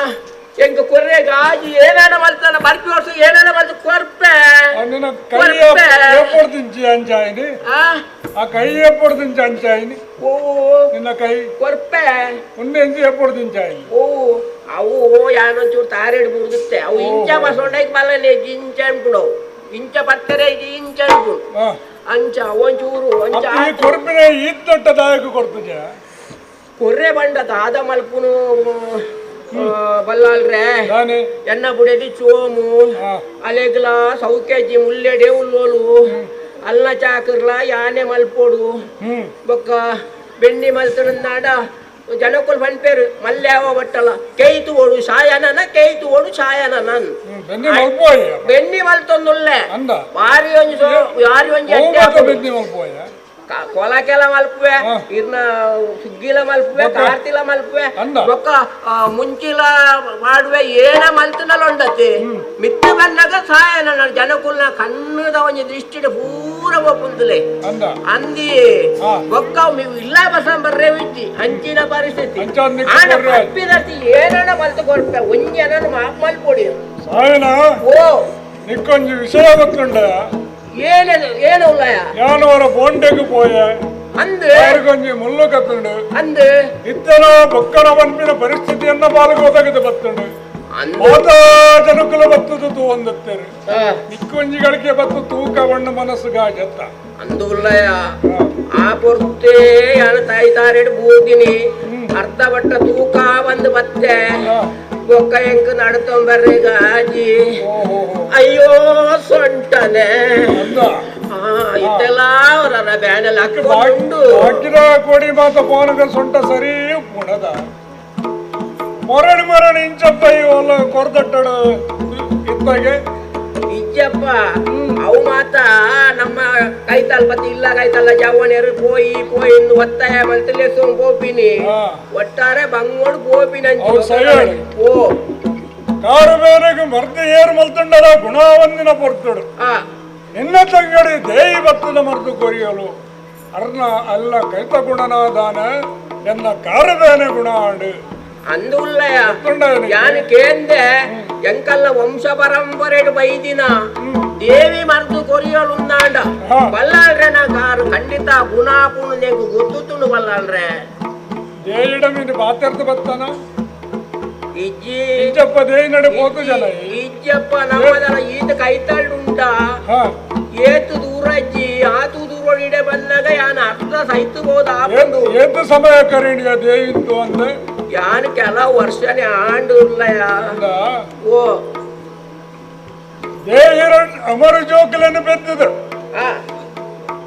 ಎಂಕ ಕೊರ್ರೆ ಗಾಜಿ ಏನಾನ ಮಲ್ತಾನ ಬರ್ಪಿ ವರ್ಷ ಏನಾನ ಮಲ್ತ ಕೊರ್ಪೆ ನಿನ್ನ ಕೈ ಏಪೊಡ್ದಿಂಚಿ ಅಂಚಾಯಿನಿ ಆ ಕೈ ಏಪೊಡ್ದಿಂಚಿ ಅಂಚಾಯಿನಿ ಓ ನಿನ್ನ ಕೈ ಕೊರ್ಪೆ ಉಂಡೆ ಇಂಚಿ ಏಪೊಡ್ದಿಂಚಾಯಿನಿ ಓ ಅವು ಯಾನೊಂಚೂರು ತಾರೇಡು ಮುರಿದುತ್ತೆ ಅವು ಇಂಚ ಬಸೊಂಡೈಕ್ ಬಲ್ಲನೆ ಇಂಚ ಅನ್ಬಿಡು ಇಂಚ ಬರ್ತರೆ ಇಂಚ ಅನ್ಬಿಡು ಅಂಚ ಒಂಚೂರು ಅಂಚ ಕೊರ್ಪಿನ ಈತ್ತಟ್ಟ ದಾಯಕ ಕೊರ್ತುಜ ಕೊರ್ರೆ ಬಂಡ ದಾದ ಮಲ್ಪುನು ಬಲ್ಲಾಲ್ರೆ ಎನ್ನ ಬುಡೇದಿ ಚೋಮು ಅಲೆಗ್ಲ ಸೌಕೆಜಿ ಮುಲ್ಲೆಡೆ ಉಲ್ಲೋಲು ಅಲ್ಲ ಚಾಕರ್ಲ ಯಾನೆ ಮಲ್ಪೋಡು ಬೊಕ್ಕ ಬೆಣ್ಣಿ ಮಲ್ತನಾಡ ಜನಕ್ಕುಲ್ ಪನ್ಪೇರು ಮಲ್ಯಾವ ಬಟ್ಟಲ ಕೇಯ್ತು ಓಡು ಸಾಯನನ ಕೇಯ್ತು ಓಡು ಸಾಯನ ನನ್ ಬೆಣ್ಣಿ ಮಲ್ತೊಂದುಲ್ಲೆ ಬಾರಿ ಒಂಜಿ ಬಾರಿ ಒಂಜಿ ಕೊಲಕೆಲ ಮಲ್ಪುವೆ ಇರ್ನ ಸುಗ್ಗಿಲ ಮಲ್ಪುವೆ ಕಾರ್ತಿಲ ಮಲ್ಪುವೆ ಬೊಕ್ಕ ಮುಂಚಿಲ ಮಾಡುವೆ ಏನ ಮಲ್ತನಲ್ಲ ಉಂಡತಿ ಮಿತ್ತ ಬಂದಾಗ ಸಾಯನ ಜನಕುಲ್ನ ಕಣ್ಣದ ಒಂಜಿ ದೃಷ್ಟಿಡ್ ಪೂರ ಪುಂದುಲೆ ಅಂದಿ ಬೊಕ್ಕ ಇಲ್ಲ ಬಸಂಬರ್ರೆ ವಿಜ್ಜಿ ಅಂಚಿನ ಪರಿಸ್ಥಿತಿ ಅಪ್ಪಿದರ್ತಿ ಏನನ್ನ ಮಲ್ತು ಕೊಡ್ಪೆ ಒಂಜಿ ಏನನ್ನ ಮಾಪ್ ಮಲ್ಪೊಡಿ ಸಾಯನ ಓ ನಿಕ್ಕೊಂಜಿ ವಿಷಯ ಗೊತ್ತುಂಡ ಏನು ಯಾನವರ ಬೋಂಡೆಗೆ ಪೋಯ ಅಂದು ಕೊಂಜಿ ಮುಳ್ಳು ಕತ್ತುಂಡು ಅಂದು ಇತ್ತನ ಬೊಕ್ಕನ ಪನ್ಪಿನ ಪರಿಸ್ಥಿತಿಯನ್ನ ಪಾಲ್ಗೋದಾಗಿದೆ ಬತ್ತುಂಡು ಮಾತಾ ಜನಕುಲ ಬತ್ತದು ತೂ ಒಂದತ್ತೇರು ನಿಕ್ಕೊಂಜಿಗಳಿಗೆ ಬತ್ತು ತೂಕ ಬಣ್ಣ ಮನಸ್ಸು ಗಾಜತ್ತ ಅಂದು ಉಲ್ಲಯ ಆ ಪೊರ್ತೆ ಯಾನ ತಾಯಿ ತಾರೇಡು ಬೂದಿನಿ ಅರ್ಧ ಬಟ್ಟ ತೂಕ ಬಂದು ಬತ್ತೆ ಬೊಕ್ಕ ಎಂಕ್ ನಡ್ತೊಂಬರ್ರಿ ಗಾಜಿ ಅಯ್ಯೋ ಸೊಂಟನೆ ಇತ್ತೆಲ್ಲ ಅವರ ಬ್ಯಾನೆಲ್ಲ ಹಾಕೊಂಡು ಹಾಕಿದ ಕೋಡಿ ಮಾತ ಪೋನಗ ಸೊಂಟ ಸರಿ ಪುಣದ ಮೊರಣಿ ಮೊರಣಿ ಇಂಚಪ್ಪ ಇವೆಲ್ಲ ಕೊರ್ದಟ್ಟಡು ಇತ್ತಾಗೆ ಇಜ್ಜಪ್ಪ ಅವು ಮಾತ ನಮ್ಮ ಕೈತಲ್ ಬತ್ತಿ ಇಲ್ಲ ಕೈತಲ್ಲ ಜವನಿಯರು ಪೋಯಿ ಪೋಯಿ ಎಂದು ಒತ್ತಾಯ ಮಲ್ತಲೆ ಸೋಂ ಪೋಪಿನಿ ಒಟ್ಟಾರೆ ಬಂಗೋಡು ಪೋಪಿನ ಓ ಕಾರು ಬೇರೆಗೆ ಮರ್ದ ಏರು ಮಲ್ತುಂಡರ ಗುಣವಂದಿನ ಪೊರ್ತುಡು ನಿನ್ನ ತಂಗಡಿ ದೇಯಿ ಬತ್ತದ ಮರ್ದು ಕೊರಿಯಲು ಅರ್ಣ ಅಲ್ಲ ಕೈತ ಗುಣನಾದಾನ ಎನ್ನ ಕಾರು ಬೇನೆ ಗುಣ ಆಡು ಅಂದು ಉಲ್ಲಯ ಯಾನು ಕೇಂದೆ ಎಂಕಲ್ಲ ವಂಶ ಪರಂಪರೆ ಬೈದಿನ ದೇವಿ ಮರ್ದು ಕೊರಿಯಲು ಉಂದಾಂಡ ಬಲ್ಲಾಳ್ರೆ ನಾ ಕಾರು ಖಂಡಿತ ಗುಣಾಪುಣು ನೆಂಗು ಗೊತ್ತುತ್ತುಂಡು ಬಲ್ಲಾಳ್ರೆ ದೇವಿಡ ಮೀನು ಬಾತೆರ್ದು ಬತ್ತಾನ ಇಜ್ಜಿ ಇಜ್ಜಪ್ಪ ದೇವಿ ನಡೆ ಪೋತು ಜನ ಇಜ್ಜಪ್ಪ ನಮ್ಮದಲ್ಲ ಈತ ಕೈತಾಳುಂಟ ಏತು ದೂರ ಅಜ್ಜಿ ಆತು ದೂರ ಇಡೆ ಬಂದಾಗ ಯಾನ್ ಅರ್ಧ ಸೈತು ಹೋದ ಏತು ಸಮಯ ಕರೀಣಿಯ ದೇವಿಂತು ಅಂತ ಯಾನ್ ಕೆಲವು ವರ್ಷನೇ ಆಂಡು ಉಲ್ಲಯ ಓ ದೇಹಿರ ಅಮರ ಜೋಕಲನ್ನು ಬೆದ್ದದು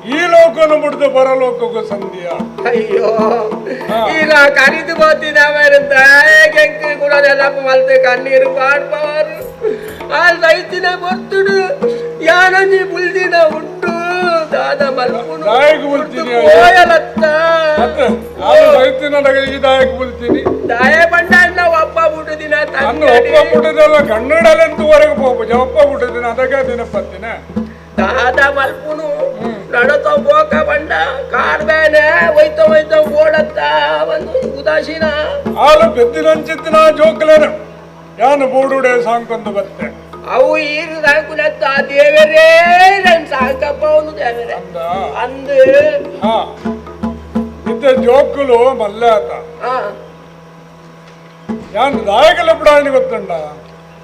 ಈ ಲೋಕನು ಬಿಡ್ದು ಪರಲೋಕಕ್ಕೂ ಸಂಧಿಯ ಅಯ್ಯೋ ಈಗ ಕರಿದು ಹೋಗ್ತಿದ್ದಾವಂತ ಕೂಡ ನೆನಪು ಮಲ್ತೆ ಕಣ್ಣೀರು ಪಾಡ್ಪವರು ಆ ಸೈತಿನ ಬರ್ತುಡು ಯಾನಂಜಿ ಬುಲ್ದಿನ ಉಂಟು ದಾದ ಮಲ್ಪುನು ದಾಯಕ ಬುಲ್ತೀನಿ ಹೋಯಲತ್ತ ಸೈತಿನ ಈ ದಾಯಕ ಬುಲ್ತೀನಿ ದಾಯ ಬಂಡ ಒಪ್ಪ ಬಿಡುದಿನ ನನ್ನ ಒಪ್ಪ ಬಿಡುದಲ್ಲ ಕನ್ನಡಲೆಂತುವರೆಗೆ ಹೋಗ್ಬೋದು ಒಪ್ಪ ಬಿಡುದಿನ ಅದಕ್ಕೆ ದಿನಪತ್ತಿನ ದಾದ ಮಲ್ಪುನು ನಡತ ಬೋಕ ಬಂಡ ಕಾರ್ ಬೇನೆ ಹೋಯ್ತ ಹೋಯ್ತ ಓಡತ್ತ ಒಂದು ಉದಾಸೀನ ಹಾಲು ಬೆದ್ದಿನಂಚಿತ್ತಿನ ಜೋಕ್ಲೇನು ಯಾನು ಬೋಡುಡೆ ಸಾಂಕೊಂದು ಬತ್ತೆ ಅವು ಈರು ಸಾಂಕುನತ್ತ ದೇವರೇ ನನ್ ಸಾಂಕಪ್ಪ ಒಂದು ದೇವರೇ ಅಂದು ಹಾ ಇದ್ದ ಜೋಕುಲು ಮಲ್ಲೆ ಆತ ಯಾನು ದಾಯಕಲ ಬಿಡಾಯನಿ ಗೊತ್ತುಂಡ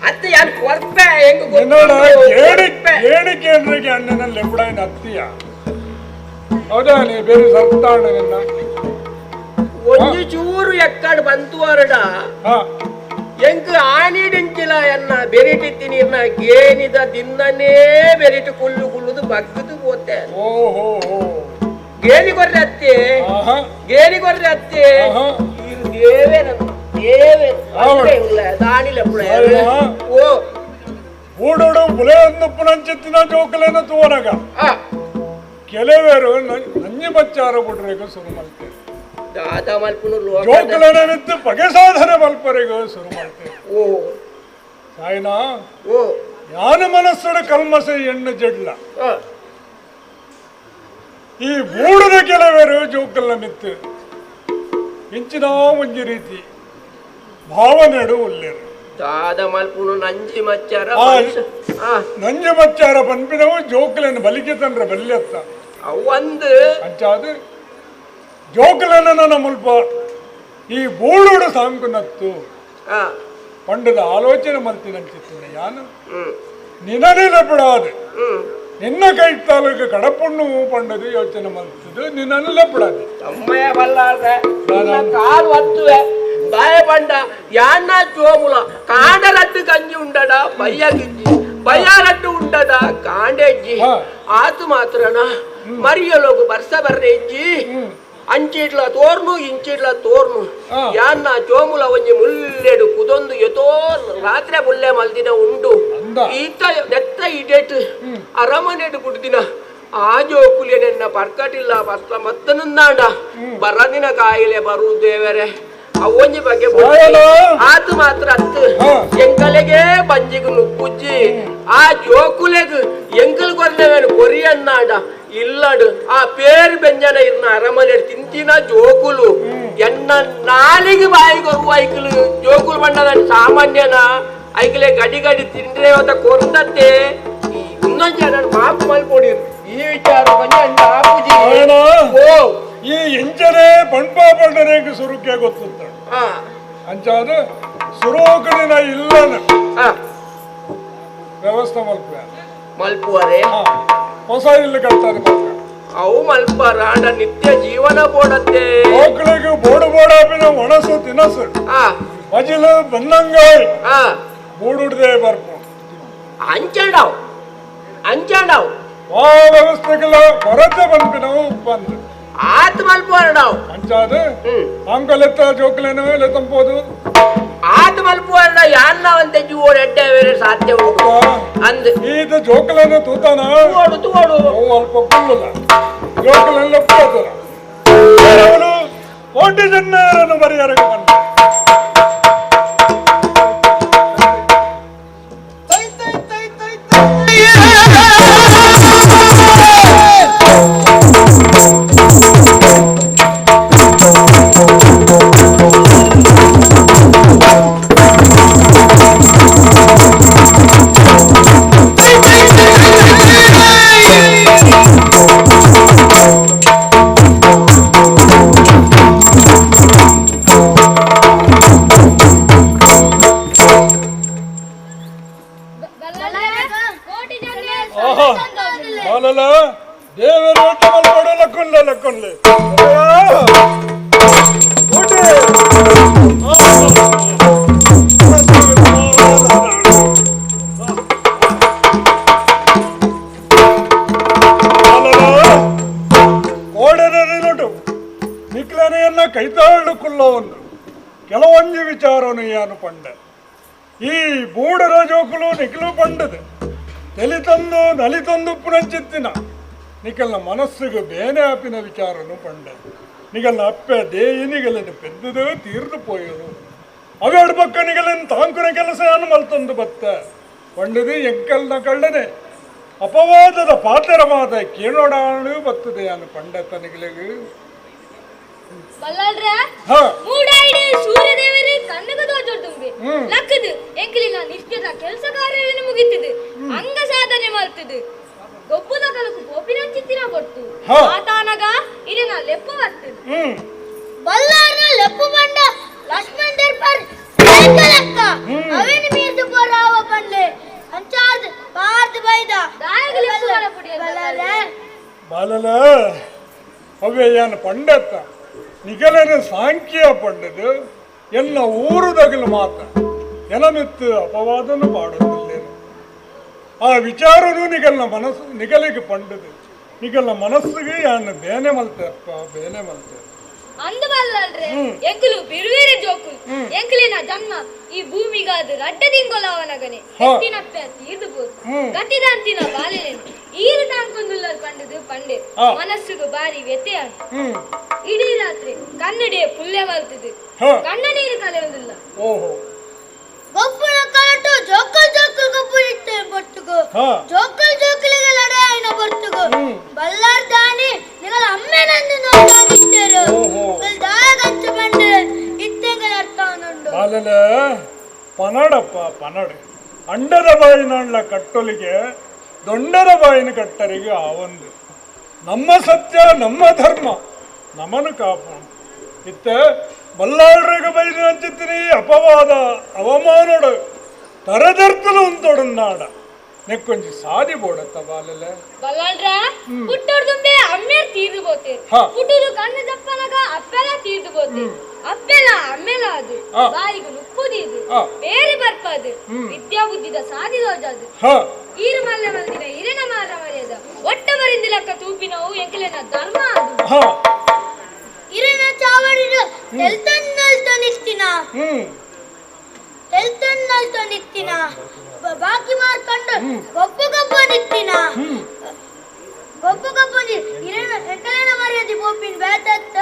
ಅತ್ತೆ ಯಾನ್ ಕೊರ್ಪೆ ಹೆಂಗ ನಿನ್ನೋಡ ಏಡಿ ಕೇಂದ್ರಿಗೆ ಅಣ್ಣನ ಲೆಬ್ಬಡಾಯಿನ ಅತ್ತಿಯ ಹೌದಾ ನೀ ಬೇರೆ ಸರ್ತಾಣ ನಿನ್ನ ಒಂದು ಚೂರು ಎಕ್ಕಡ್ ಬಂತು ಅರಡ ಎಂಕ್ ಆನಿಡಿಂಚಿಲ ಎನ್ನ ಬೆರಿಟಿತ್ತಿ ನೀರ್ನ ಗೇನಿದ ದಿನ್ನನೇ ಬೆರಿಟು ಕುಲ್ಲು ಕುಲ್ಲುದು ಬಗ್ಗದು ಪೋತೆ ಓಹೋ ಗೇನಿ ಕೊರ್ರೆ ಅತ್ತೆ ಗೇನಿ ಕೊರ್ರೆ ಅತ್ತೆ ಇದು ದೇವೇ ನನ್ನ ದೇವೇ ಇಲ್ಲ ದಾನಿಲ ಓ ಊಡೋಡು ಬುಲೆಯನ್ನು ಪುನಂಚಿತ್ತಿನ ಜೋಕಲೇನ ತೂವನಗ ಕೆಲವರು ನಂಜಿ ಬಚ್ಚಾರ ಬಿಡ್ರೇಗ ಶುರು ಮಾಡ್ತೇವೆ ದಾದ ಮಲ್ಪುನು ಲೋಕ ಜೋಕಲೇನ ನಿಂತು ಬಗೆ ಸಾಧನೆ ಮಲ್ಪರಿಗ ಶುರು ಮಾಡ್ತೇವೆ ಓ ಸಾಯಿನಾ ಓ ಯಾನ ಮನಸ್ಸುಡ ಕಲ್ಮಸ ಎಣ್ಣು ಜಡ್ಲ ಈ ಬೂಡದ ಕೆಲವರು ಜೋಕಲ್ನ ಮಿತ್ತು ಇಂಚಿನ ಒಂಜಿ ರೀತಿ ಭಾವನೆಡು ಉಲ್ಲೇರು ದಾದ ಮಲ್ಪುನು ನಂಜಿ ಮಚ್ಚಾರ ನಂಜಿ ಮಚ್ಚಾರ ಪನ್ಪಿನವು ಜೋಕುಲನ್ನು ಬಲಿಕೆ ತಂದ್ರೆ ಬಲ್ಯತ್ತ ಒಂದು ಅಂಚಾದ ಜೋಕುಲನ್ನ ನನ್ನ ಮುಲ್ಪ ಈ ಬೋಳುಡು ಸಾಂಕುನತ್ತು ಪಂಡದ ಆಲೋಚನೆ ಮಲ್ತಿನಂಚಿತ್ತಿನ ಯಾನು ನಿನನಿಲಪಡಾದೆ ನಿನ್ನ ಕೈ ತಾಲೂಕು ಕಡಪುಣ್ಣು ಪಂಡದು ಯೋಚನೆ ಮಲ್ತಿದ್ದು ನಿನ್ನನಿಲಪಡಾದೆ ತಮ್ಮಯ್ಯ ಬಲ್ಲಾರ್ದೆ ಕಾಲು ಒತ್ತುವೆ ಬಾಯ ಬಂಡ ಯಾನ್ನ ಜೋಮುಲ ಕಾಂಡ ರಡ್ಡು ಗಂಜಿ ಉಂಡಡ ಬಯ್ಯ ಗಿಂಜಿ ಬಯ್ಯ ರಡ್ಡು ಉಂಡಡ ಕಾಂಡೆಜ್ಜಿ ಆತು ಮಾತ್ರನ ಮರಿಯಲೋಗು ಬರ್ಸ ಬರ್ರೆಜ್ಜಿ ಅಂಚಿಡ್ಲ ತೋರ್ನು ಇಂಚಿಡ್ಲ ತೋರ್ನು ಯಾನ್ನ ಜೋಮುಲ ಒಂಜಿ ಮುಲ್ಲೆಡು ಕುದೊಂದು ಎತೋ ರಾತ್ರಿ ಮುಲ್ಲೆ ಮಲ್ದಿನ ಉಂಡು ಈತ ನೆತ್ತ ಇಡೇಟ್ ಅರಮನೆಡು ಬಿಡ್ದಿನ ಆ ಜೋಕುಲೆ ನೆನ್ನ ಪರ್ಕಟಿಲ್ಲ ಬಸ್ಲ ಮತ್ತನಂದಾಂಡ ಬರಂದಿನ ಕಾಯಿಲೆ ಬರು ದೇವರೇ ಅವೊಂಜಿ ಬಗ್ಗೆ ಆತು ಮಾತ್ರ ಅತ್ತು ಎಂಕಲೆಗೆ ಬಂಜಿಗು ನುಪ್ಪುಜ್ಜಿ ಆ ಜೋಕುಲೆಗ್ ಎಂಕಲ್ ಕೊರ್ನವೇನು ಕೊರಿಯನ್ನಾಡ ಇಲ್ಲಡು ಆ ಪೇರು ಬೆಂಜನ ಇರ್ನ ಅರಮನೆ ತಿಂತಿನ ಜೋಕುಲು ಎನ್ನ ನಾಲಿಗೆ ಬಾಯಿಗೆ ಕೊರುವ ಐಕಲು ಜೋಕುಲು ಬಣ್ಣದ ಸಾಮಾನ್ಯನ ಐಕಲೆ ಗಡಿ ಗಡಿ ತಿಂದ್ರೆ ಅಂತ ಕೊರ್ತತ್ತೆ ಇನ್ನೊಂದು ಜನ ಮಾಪು ಮಲ್ಪೊಡಿ ಈ ವಿಚಾರ ಓ ಈ ಎಂಚನೆ ಪಂಪಾ ಪಂಡನೆಗೆ ಸುರುಕೆ ಗೊತ್ತುತ್ತ ಅಂಚಾದ ಸುರೋಕಡಿನ ಇಲ್ಲನ ವ್ಯವಸ್ಥೆ ಮಲ್ಪ ಮಲ್ಪುವರೆ ಹೊಸ ಇಲ್ಲಿ ಕಟ್ತಾರೆ ಅವು ಮಲ್ಪಾರ ಅಂಡ ನಿತ್ಯ ಜೀವನ ಬೋಡತ್ತೆ ಮಕ್ಕಳಿಗೆ ಬೋಡು ಬೋಡಾಪಿನ ಒಣಸು ತಿನಸು ಬಜಿಲು ಬನ್ನಂಗಾಯ್ ಬೋಡುಡ್ದೆ ಬರ್ಪು ಅಂಚಾಡವ್ ಅಂಚಾಡವ್ ಆ ವ್ಯವಸ್ಥೆಗೆಲ್ಲ ಕೊರತೆ ಬಂದ್ಪಿನವು ಬಂದು ಆತ್ ಮಲ್ಪುವರಡವ್ ಅಂಚಾದ ಅಂಕಲೆತ್ತ ಜೋಕುಲೇನೋ ಇಲ್ಲ ತಂಪೋದು ಆತ್ ಮಲ್ಪುವರಡ ಯಾನ್ನ ಒಂತೆ ಜೀವೋಡು ಎಡ್ಡೆ ಬೇರೆ ಸಾಧ್ಯ ಅಂದ್ ಈತ ಜೋಕುಲೇನ ತೂತಾನ ತೂವೋಡು ತೂವೋಡು ಅಲ್ಪ ಕುಲ್ಲುಲ್ಲ ಜೋಕುಲೆಲ್ಲ ಪೋತನ ಅವನು ಕೋಟಿ ಜನರನ್ನು ಬರೆಯರಗೆ ಬಂದ ಕೆಲವೊಂದು ವಿಚಾರನು ಯಾನು ಪಂಡ ಈ ಬೂಡರ ಜೋಕುಲು ನಿಖಲು ಪಂಡದು ತೆಲಿತಂದು ನಲಿತಂದು ಪುನಂಚಿತ್ತಿನ ನಿಕಲ್ನ ಮನಸ್ಸಿಗೆ ಬೇನೆ ಆಪಿನ ವಿಚಾರನು ಪಂಡ ನಿಗಲ್ನ ಅಪ್ಪೆ ದೇಯಿ ನಿಗಲನ್ನು ಪೆದ್ದುದು ತೀರ್ದು ಪೋಯರು ಅವೆರಡು ಪಕ್ಕ ನಿಗಲನ್ನು ತಾಂಕುನ ಕೆಲಸ ಯಾನು ಮಲ್ತಂದು ಬತ್ತ ಪಂಡದು ಎಂಕಲ್ನ ಕಳ್ಳನೆ ಅಪವಾದದ ಪಾತ್ರ ಮಾತ ಕೇಳೋಡಾಣು ಬತ್ತದೆ ಯಾನು ಪಂಡತ ನಿಗಲಿಗೆ ಬಲ್ಲಾಳ್ರ ಮೂಡಾಯಿಡು ಸೂರ್ಯದೇವರು ಕಣ್ಣುಗ ತೋಜೊಡ್ದುಂಬೆ ಲಕ್ಕದು ಎಂಕಲಿನ ನಿಷ್ಠದ ಕೆಲಸ ಕಾರ್ಯಗಳನ್ನು ಮುಗಿತಿದು ಅಂಗ ಸಾಧನೆ ಮಾಡ್ತದು ಗೊಬ್ಬುದ ಕಲಕು ಪೋಪಿನಂಚಿತ್ತಿನ ಕೊಟ್ಟು ಆತಾನಗ ಇರಿನ ಲೆಪ್ಪು ಬರ್ತದೆ ಬಲ್ಲಾರ್ನ ಲೆಪ್ಪು ಬಂಡ ಲಕ್ಷ್ಮಣ್ ದರ್ಬಾರ್ ಲೆಕ್ಕ ಅವೇನು ಮೀರ್ದು ಪೋರಾವ ಬಂಡ್ಲೆ ಅಂಚಾರ್ದ್ ಪಾರ್ದ್ ಬೈದ ದಾಯಗ ಲೆಪ್ಪು ಬರಪುಡಿ ಬಾಲಲ ಅವೇ ಯಾನು ಪಂಡತ್ತ ನಿಗಲನ ಸಾಂಖ್ಯ ಪಂಡದು ಎಲ್ಲ ಊರುದಗಲು ಮಾತ ಎನಮಿತ್ತು ಅಪವಾದನು ಪಾಡುತ್ತಿಲ್ಲೇನು ಆ ವಿಚಾರನು ನಿಗಲ್ನ ಮನಸ್ಸು ನಿಗಲಿಗೆ ಪಂಡದು ನಿಗಲ್ನ ಮನಸ್ಸಿಗೆ ಯಾನು ಬೇನೆ ಮಲ್ತೆಪ್ಪ ಬೇನೆ ಮಲ್ತೆ ಅಂದು ಬಲ್ಲಲ್ರೆ ಎಂಕಲು ಬಿರುವೇರೆ ಜೋಕು ಎಂಕಲಿನ ಜನ್ಮ ಈ ಭೂಮಿಗಾದ ರಡ್ಡ ತಿಂಗೊಲವನಗನೆ ಎತ್ತಿನಪ್ಪೆ ತೀರ್ದು ಬೋದು ಗತಿದಾಂತಿನ ಬಾಲೆಲೇನು ಈರು ತಾಂಕೊಂದುಲ್ಲರ್ ಪಂಡದು ಪಂಡೆ ಮನಸ್ಸುಗು ಬಾರಿ ವ್ಯತ್ಯಯ ಇಡೀ ರಾತ್ರಿ ಕನ್ನಡಿಯ ಪುಲ್ಲೆ ಮಲ್ತದು ಕಣ್ಣ ನೀರು ಕಲೆಯೊಂದಿಲ್ಲ ಓಹೋ ಗೊಬ್ಬರ ಕಲಟು ಜೋಕಲ್ ಜೋಕಲ್ ಗೊಬ್ಬರ ಇತ್ತೆ ಬರ್ತುಗು ಜೋಕಲ್ ಜೋಕಲಿಗೆ ಲಡಾಯಿನ ಬರ್ತುಗು ಬಲ್ಲಾರ್ ದಾನಿ ನಿಗಲ ಅಮ್ಮೆ ನಂದು ನೋಡಾಗಿತ್ತೇರು ದಾಗಚ್ಚ ಬಂಡೆ ಇತ್ತೆಂಗಲ ಅರ್ಥ ಉಂಡು ಬಾಲಲ ಪನಡಪ್ಪ ಪನಡು ಅಂಡದ ಬಾಯಿನಾಳ್ಲ ಕಟ್ಟೊಲಿಗೆ ದೊಂಡರ ಬಾಯಿನ ಕಟ್ಟರಿಗೆ ಆವೊಂದು ನಮ್ಮ ಸತ್ಯ ನಮ್ಮ ಧರ್ಮ ನಮನು ಕಾಪು ಇತ್ತ ಬಲ್ಲಾಳ್ರಿಗೆ ಬೈದು ಅಂಚಿತ್ತಿನಿ ಅಪವಾದ ಅವಮಾನೋಡು ತರದರ್ತಲು ಉಂತೊಡನ್ನಾಡ ನೆಕ್ಕೊಂಜಿ ಸಾದಿ ಬೋಡತ್ತ ಬಾಲಲೆ ಬಲ್ಲಾಳ್ರ ಪುಟ್ಟೋರ್ದುಂಬೆ ಅಮ್ಮೇರ್ ತೀರ್ದು ಬೋತೇರು ಪುಟ್ಟುದು ಕಣ್ಣು ಜಪ್ಪನಗ ಅಪ್ಪೆಲ ತೀರ್ದು ಬೋತೇರು ಅಪ್ಪೆಲ ಅಮ್ಮೆಲ ಅದು ಬಾಯಿಗು ನುಪ್ಪುದೀದು ಬೇರೆ ಬರ್ಪಾದು ವಿದ್ಯಾ ಬುದ್ಧಿದ ಸಾದಿ ದೋಜಾದು ಈರು ಮಲ್ಲೆ ಮಲ್ದಿನ ಇರೆನ ಮಾರ ಮರ್ಯಾದ ಒಟ್ಟ ಬರಿಂದಿಲಕ್ಕ ತೂಪಿನವು ಎಂಕಲೆನ ಧರ್ಮ ಅದು ಇರೆನ ಚಾವಡಿಡು ತೆಲ್ತನ್ ನಲ್ತೊನಿಸ್ತಿನ ತೆಲ್ತನ್ ನಲ್ತೊನಿಸ್ತಿನ ಬಾಕಿ ಮಾರ್ಕೊಂಡು ಗೊಬ್ಬು ಗೊಬ್ಬು ನಿತ್ತಿನ ಗೊಬ್ಬು ಗೊಬ್ಬು ಇರೆನ ಎಂಕಲೆನ ಮರ್ಯಾದೆ ಬೋಪಿನ್ ಬೇತತ್ತ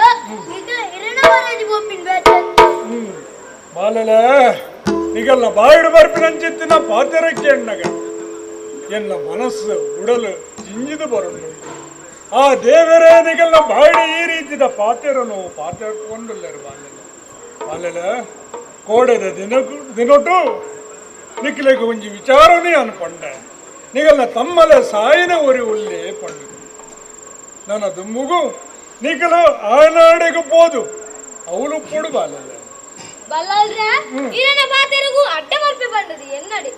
ಇರೆನ ಮರ್ಯಾದೆ ಬೋಪಿನ್ ಬೇತತ್ತ ಬಾಲಲೆ ಈಗೆಲ್ಲ ಬಾಯಿಡು ಬರ್ಪಿನಂಚಿತ್ತಿನ ಪಾತೆರಕ್ಕೆ ಎಣ್ಣಗ ಎನ್ನ ಮನಸ್ಸು ಉಡಲು ಜಿಂಜಿದು ಬರಲು ಆ ದೇವರೇ ನಿಗಲ್ಲ ಬಾಯಿಡು ಈ ರೀತಿದ ಪಾತೆರನು ಪಾತೆರ್ಕೊಂಡಿಲ್ಲರು ಬಾಲೆಲೆ ಬಾಲೆಲೆ ಕೋಡೆದ ದಿನೊಟು ನಿಕ್ಲೆಗೆ ಒಂಜಿ ವಿಚಾರನೇ ಅನ್ಪಂಡೆ ನಿಗಲ್ಲ ತಮ್ಮಲೆ ಸಾಯಿನ ಒರಿ ಉಲ್ಲೇ ಪಂಡು ನನ್ನ ದುಮ್ಮುಗು ನಿಕಲು ಆನಾಡೆಗೆ ಪೋದು ಅವಳು ಪೊಡು ಬಾಲೆಲೆ ಬಲ್ಲಾಳ್ರ ಇರನ ಪಾತೆರಗು ಅಡ್ಡ ಮರ್ಪೆ ಬಂದದು ಎನ್ನಡೆ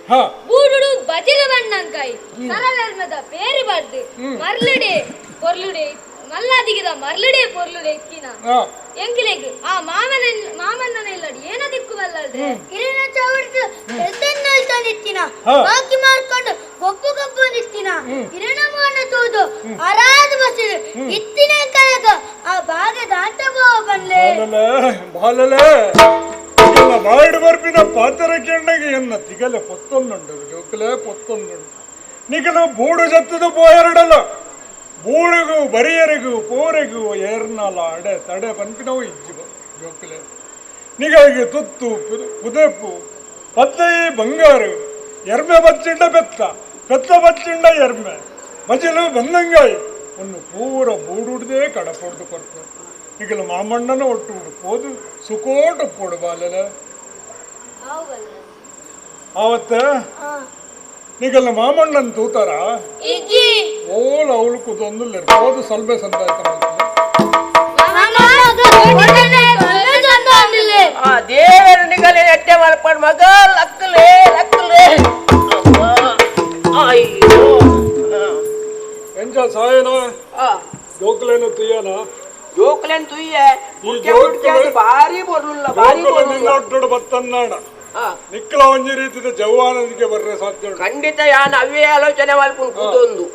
ಬೂಡುಡು ಬಜಿಲು ಬಣ್ಣಂಕಾಯಿ ಸರಳರ್ಮದ ಪೇರು ಬಾರ್ದು ಮರ್ಲುಡೆ ಪೊರ್ಲುಡೆ ಮಲ್ಲಾದಿಗಿದ ಮರ್ಲುಡೆ ಪೊರ್ಲುಡೆ ಇಕ್ಕಿನ ಎಂಕಿಲೆಗ್ ಆ ಮಾಮನ ಮಾಮನ್ನನ ಇಲ್ಲಡಿ ಏನ ದಿಕ್ಕು ಬಲ್ಲಾಳ್ರೆ ಇರನ ಚಾವಡಿದು ತೆಲ್ತನ್ ನಲ್ತೊನಿತ್ತಿನ ಬಾಕಿ ಮಾರ್ಕೊಂಡು ಗೊಬ್ಬು ಗೊಬ್ಬು ನಿತ್ತಿನ ಇರನ ಮೋನ ತೂದು ಅರಾದ ಬಸಿದು ಇತ್ತಿನ ಕಲಗ ಆ ಭಾಗದ ಅಂತ ಬನ್ಲೆ ಬಾಲಲೆ ಬಾಲಲೆ ಬಾಯಿಡು ಬರ್ಪಿನ ಪಾತ್ರ ಕೆಂಡಗೆ ಎನ್ನ ತಿಗಲೆ ಪೊತ್ತೊಂದುಂಡು ಜೋಕಲೆ ಪೊತ್ತೊಂದುಂಡು ನಿಗಲು ಬೂಡು ಜತ್ತದ ಪೋಯರಡಲ್ಲ ಬೂಡುಗು ಬರಿಯರಿಗೂ ಪೋರೆಗೂ ಏರ್ನಾಲ ಅಡೆ ತಡೆ ಪನ್ಪಿನವು ಇಜ್ಜಿ ಜೋಕಲೆ ನಿಗಳಿಗೆ ತುತ್ತು ಪುದೆಪ್ಪು ಪತ್ತೈ ಬಂಗಾರು ಎರ್ಮೆ ಬಚ್ಚಿಂಡ ಬೆತ್ತ ಬೆತ್ತ ಬಚ್ಚಿಂಡ ಎರ್ಮೆ ಬಜಲು ಬಂದಂಗಾಯಿ ಒಂದು ಪೂರ ಬೂಡುಡ್ದೇ ಕಡಪೊಡ್ದು ಕೊರ್ತು ಈಗಲ ಮಾಮಣ್ಣನ ಒಟ್ಟು ಪೋದು ಸುಕೋಟ ಪೋಡು ಬಾಲೆಲೆ ಆವತ್ತ ನಿಗಲ್ಲ ಮಾಮಣ್ಣನ್ ತೂತಾರ ಓಲ್ ಅವಳು ಕುದೊಂದು ಹೋದು ಸಲ್ಬೆ ಸಂದಾಯ್ತ ದೇವರು ನಿಗಲೆ ಎಟ್ಟೆ ಮಲ್ಪಡ್ ಮಗ ಲಕ್ಕಲೆ ಲಕ್ಕಲೆ ಅಯ್ಯೋ ಎಂಚ ಸಾಯನ ಜೋಕ್ಲೇನು ತುಯ್ಯನ ಜೋಕ್ಲೇನ್ ತುಯ್ಯೆ ಭಾರಿ ಬರಲಿಲ್ಲ ಭಾರಿ ಬರಲಿಲ್ಲ ಬತ್ತನ್ನಾಡ ನಿಕ್ಕಲ ಒಂಜಿ ರೀತಿದ ಜವಾನದಿಗೆ ಬರ್ರೆ ಸಾಧ್ಯ ಖಂಡಿತ ಯಾನ್ ಅವೇ ಆಲೋಚನೆ ಮಲ್ಪುನ್ ಕೂತೊಂದು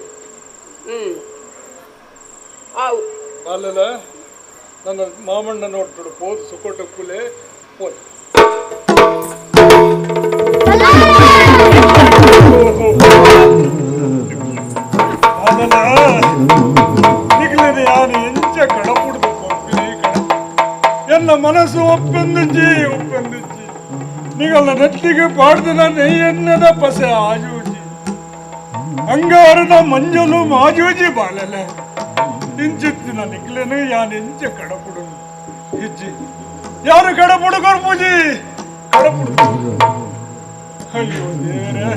ಅಲ್ಲಲ್ಲ ನನ್ನ ಮಾಮಣ್ಣ ನೋಡ್ತಡು ಪೋದು ಸುಕೊಟಕ್ಕುಲೆ ಪೋದು ನಿಗ್ಲಿದೆ ಯಾನು ಎಂಚ ಕಡಪುಡ್ದು ಕೊಪ್ಪಿನಿ ಕಡ ಎನ್ನ ಮನಸ್ಸು ಒಪ್ಪೆಂದಿಜ್ಜಿ ಒಪ್ಪೆಂದಿಜ್ಜಿ ನಿಗಲ್ಲ ನೆಟ್ಟಿಗೆ ಪಾಡ್ದಿನ ನೆಯ್ಯನ್ನದ ಪಸೆ ಆಜೂಜಿ ಅಂಗಾರದ ಮಂಜಲು ಮಾಜೂಜಿ ಬಾಲೆಲೆ ಇಂಚಿತ್ತಿನ ನಿಗ್ಲೇನು ಯಾನ್ ಎಂಚ ಕಡಪುಡು ಇಜ್ಜಿ ಯಾರು ಕಡಪುಡು ಕೊರ್ಪುಜಿ ಕಡಪುಡು ಅಯ್ಯೋ ದೇವರೇ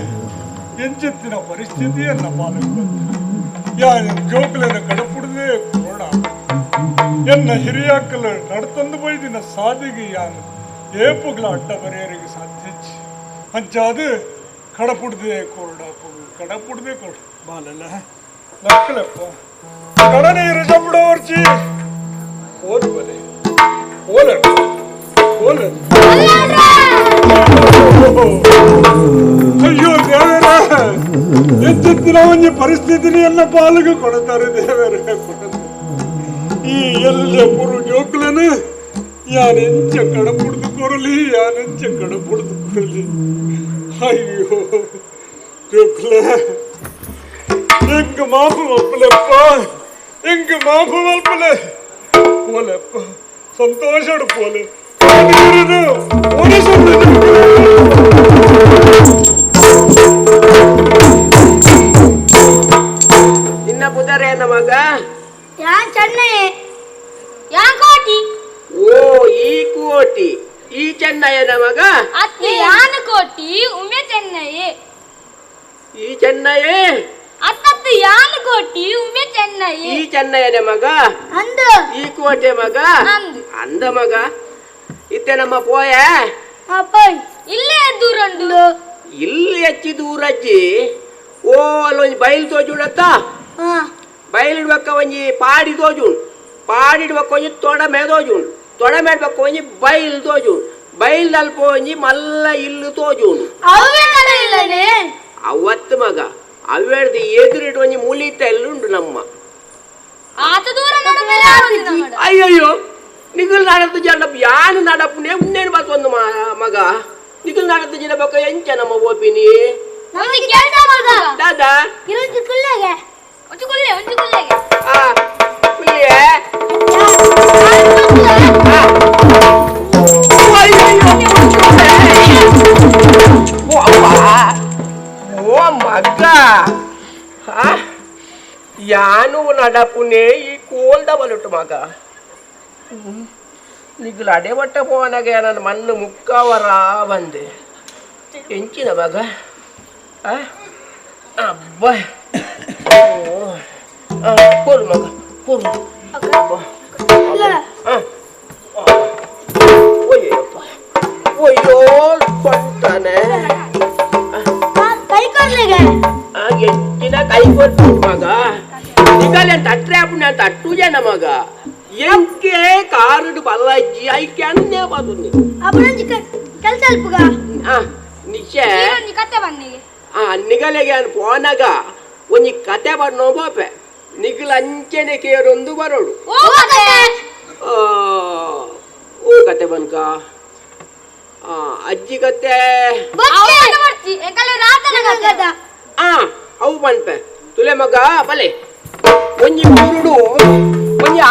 ಎಂಚಿತ್ತಿನ ಪರಿಸ್ಥಿತಿಯನ್ನ ಪಾಲಕ್ ಬಂತು ಯಾರು ಜೋಕುಲೇನ ಕಡಪುಡದೆ ಕೊಡ ಎನ್ನ ಹಿರಿಯಾಕಲು ನಡ್ತಂದು ಬೈದಿನ ಸಾದಿಗೆ ಯಾನು ಏಪುಗಳ ಅಡ್ಡ ಬರೆಯರಿಗೆ ಸಾಧ್ಯ ಅಂಚಾದು ಕಡಪುಡದೆ ಕೊರಡ ಪುಡು ಕಡಪುಡದೆ ಕೊಡು ಬಾಲಲ್ಲ ಲಕ್ಕಲಪ್ಪ ಕಡನೀರು ಜಂಬಡೋರ್ಚಿ ಓದು ಬಲೆ ಓಲೆ ಓಲೆ ಅಯ್ಯೋ ದೇವರ ಎಚ್ಚೆತ್ತಿನ ಒಂಜಿ ಪರಿಸ್ಥಿತಿನಿ ಎಲ್ಲ ಪಾಲಿಗೆ ಕೊಡ್ತಾರೆ ದೇವರೇ ಕೊಡ್ತಾರೆ ಈ ಎಲ್ಲ ಪುರು ಜೋಕ್ಲನು ಯಾನೆಂಚ ಕಡಪುಡ್ದು ಕೊರಲಿ ಯಾನೆಂಚ ಕಡಪುಡ್ದು ಕೊರಲಿ ಅಯ್ಯೋ ಜೋಕ್ಲೆ ಎಂಗ ಮಾಪು ಮಲ್ಪಲೆಪ್ಪ ಎಂಗ ಮಾಪು ಮಲ್ಪಲೆ ಪೋಲೆಪ್ಪ ಸಂತೋಷಡು ಪೋಲೆ ನಿನ್ನ ಪುದರೇನ ಮಗ ಯಾನ್ ಚೆನ್ನೈ ಯಾನ್ ಕೋಟಿ ಓ ಈ ಕೋಟಿ ಈ ಚೆನ್ನಯ್ಯನ ಮಗ ಅತ್ತೆ ಯಾನು ಕೋಟಿ ಉಮೆ ಚೆನ್ನಯ್ಯೆ ಈ ಚೆನ್ನಯ್ಯೆ ಅತ್ತತ್ತು ಯಾನು ಕೋಟಿ ಉಮೆ ಚೆನ್ನಯ್ಯೆ ಈ ಚೆನ್ನಯ್ಯನ ಮಗ ಅಂದ ಈ ಕೋಟೆ ಮಗ ಅಂದು ಅಂದ ಮಗ ಇತ್ತೆ ನಮ್ಮ ಪೋಯ ಅಪ್ಪಯ್ ಇಲ್ಲೇ ದೂರಂಡು ಇಲ್ಲಿ ಹೆಚ್ಚಿ ದೂರಜ್ಜಿ ಓ ಅಲ್ಲೊಂಜಿ ಬೈಲ್ ತೋಜುಡತ್ತ ಬೈಲಿಡ್ಬೇಕ ಒಂಜಿ ಪಾಡಿ ತೋಜುಂಡು ಪಾಡಿಡ್ಬೇಕ ಒಂಜಿ ತೊಡಮೆ ತೋಜುಂಡು ತೊಡಮೆ ಇಡ್ಬೇಕ ಒಂಜಿ ಬೈಲ್ ತೋಜುಂಡು ಬೈಲ್ ಅಲ್ಪ ಒಂಜಿ ಮಲ್ಲ ಇಲ್ಲು ತೋಜುಂಡು ಅವತ್ತು ಮಗ ಅವೆಡ್ದು ಎದುರಿಟ್ಟು ಒಂಜಿ ಮುಲಿತ ಎಲ್ಲುಂಡು ನಮ್ಮ ಅಯ್ಯಯ್ಯೋ ನಿಗಲ್ ನಡತ್ತು ಜನ ಯಾನು ನಡಪುನೆ ಉನ್ನೇನು ಬಸ್ ಒಂದು ಮಗ ನಿಗಲ್ ನಡತ್ತು ಜನ ಬಕ್ಕ ಎಂಚ ನಮ್ಮ ಓಪಿನಿ ದಾದಾ ಓ ಮಗ ಯಾನು ನಡಪುನೆ ಈ ಕೋಲ್ದ ಬಲುಟು ಮಗ ನಿಗುಲು ಅಡೆ ಬಟ್ಟ ಪೋವನಾಗ ನನ್ನ ಮಣ್ಣು ಮುಕ್ಕವರ ಬಂದೆ ಎಂಚಿನ ಮಗ ಅಬ್ಬ ಕೋರು ಮಗ ಕೋರು ಒಯ್ಯಪ್ಪ ಒಯ್ಯೋ ಕೊಡ್ತಾನೆ ಎಂಚಿನ ಕೈ ಕೊಟ್ಟು ಮಗ ನಿಗಲೆ ತಟ್ಟರೆ ಅಪ್ಪು ನಾನು ತಟ್ಟು ಜನ ಮಗ ಎಂಕೆ ಕಾರುಡು ಬಲ್ಲಜ್ಜಿ ಐಕೆ ಅನ್ನೇ ಬದುನಿ ಕೆಲಸ ಅಲ್ಪಗ ನಿಶೆ ಕತೆ ಬನ್ನಿಗೆ ನಿಗಲೆಗೆ ಪೋನಗ ಒಂಜಿ ಕತೆ ಬಣ್ಣೋ ಬೋಪೆ ನಿಗಲ ಅಂಚೆನೆ ಕೇರೊಂದು ಬರೋಡು ಓ ಕತೆ ಬನ್ಕ ಅಜ್ಜಿ ಕತೆ ಅವು ಬನ್ಪೆ ತುಲೆ ಮಗ ಬಲೆ ಒಂಜಿ ಊರುಡು ಒಂಜಿ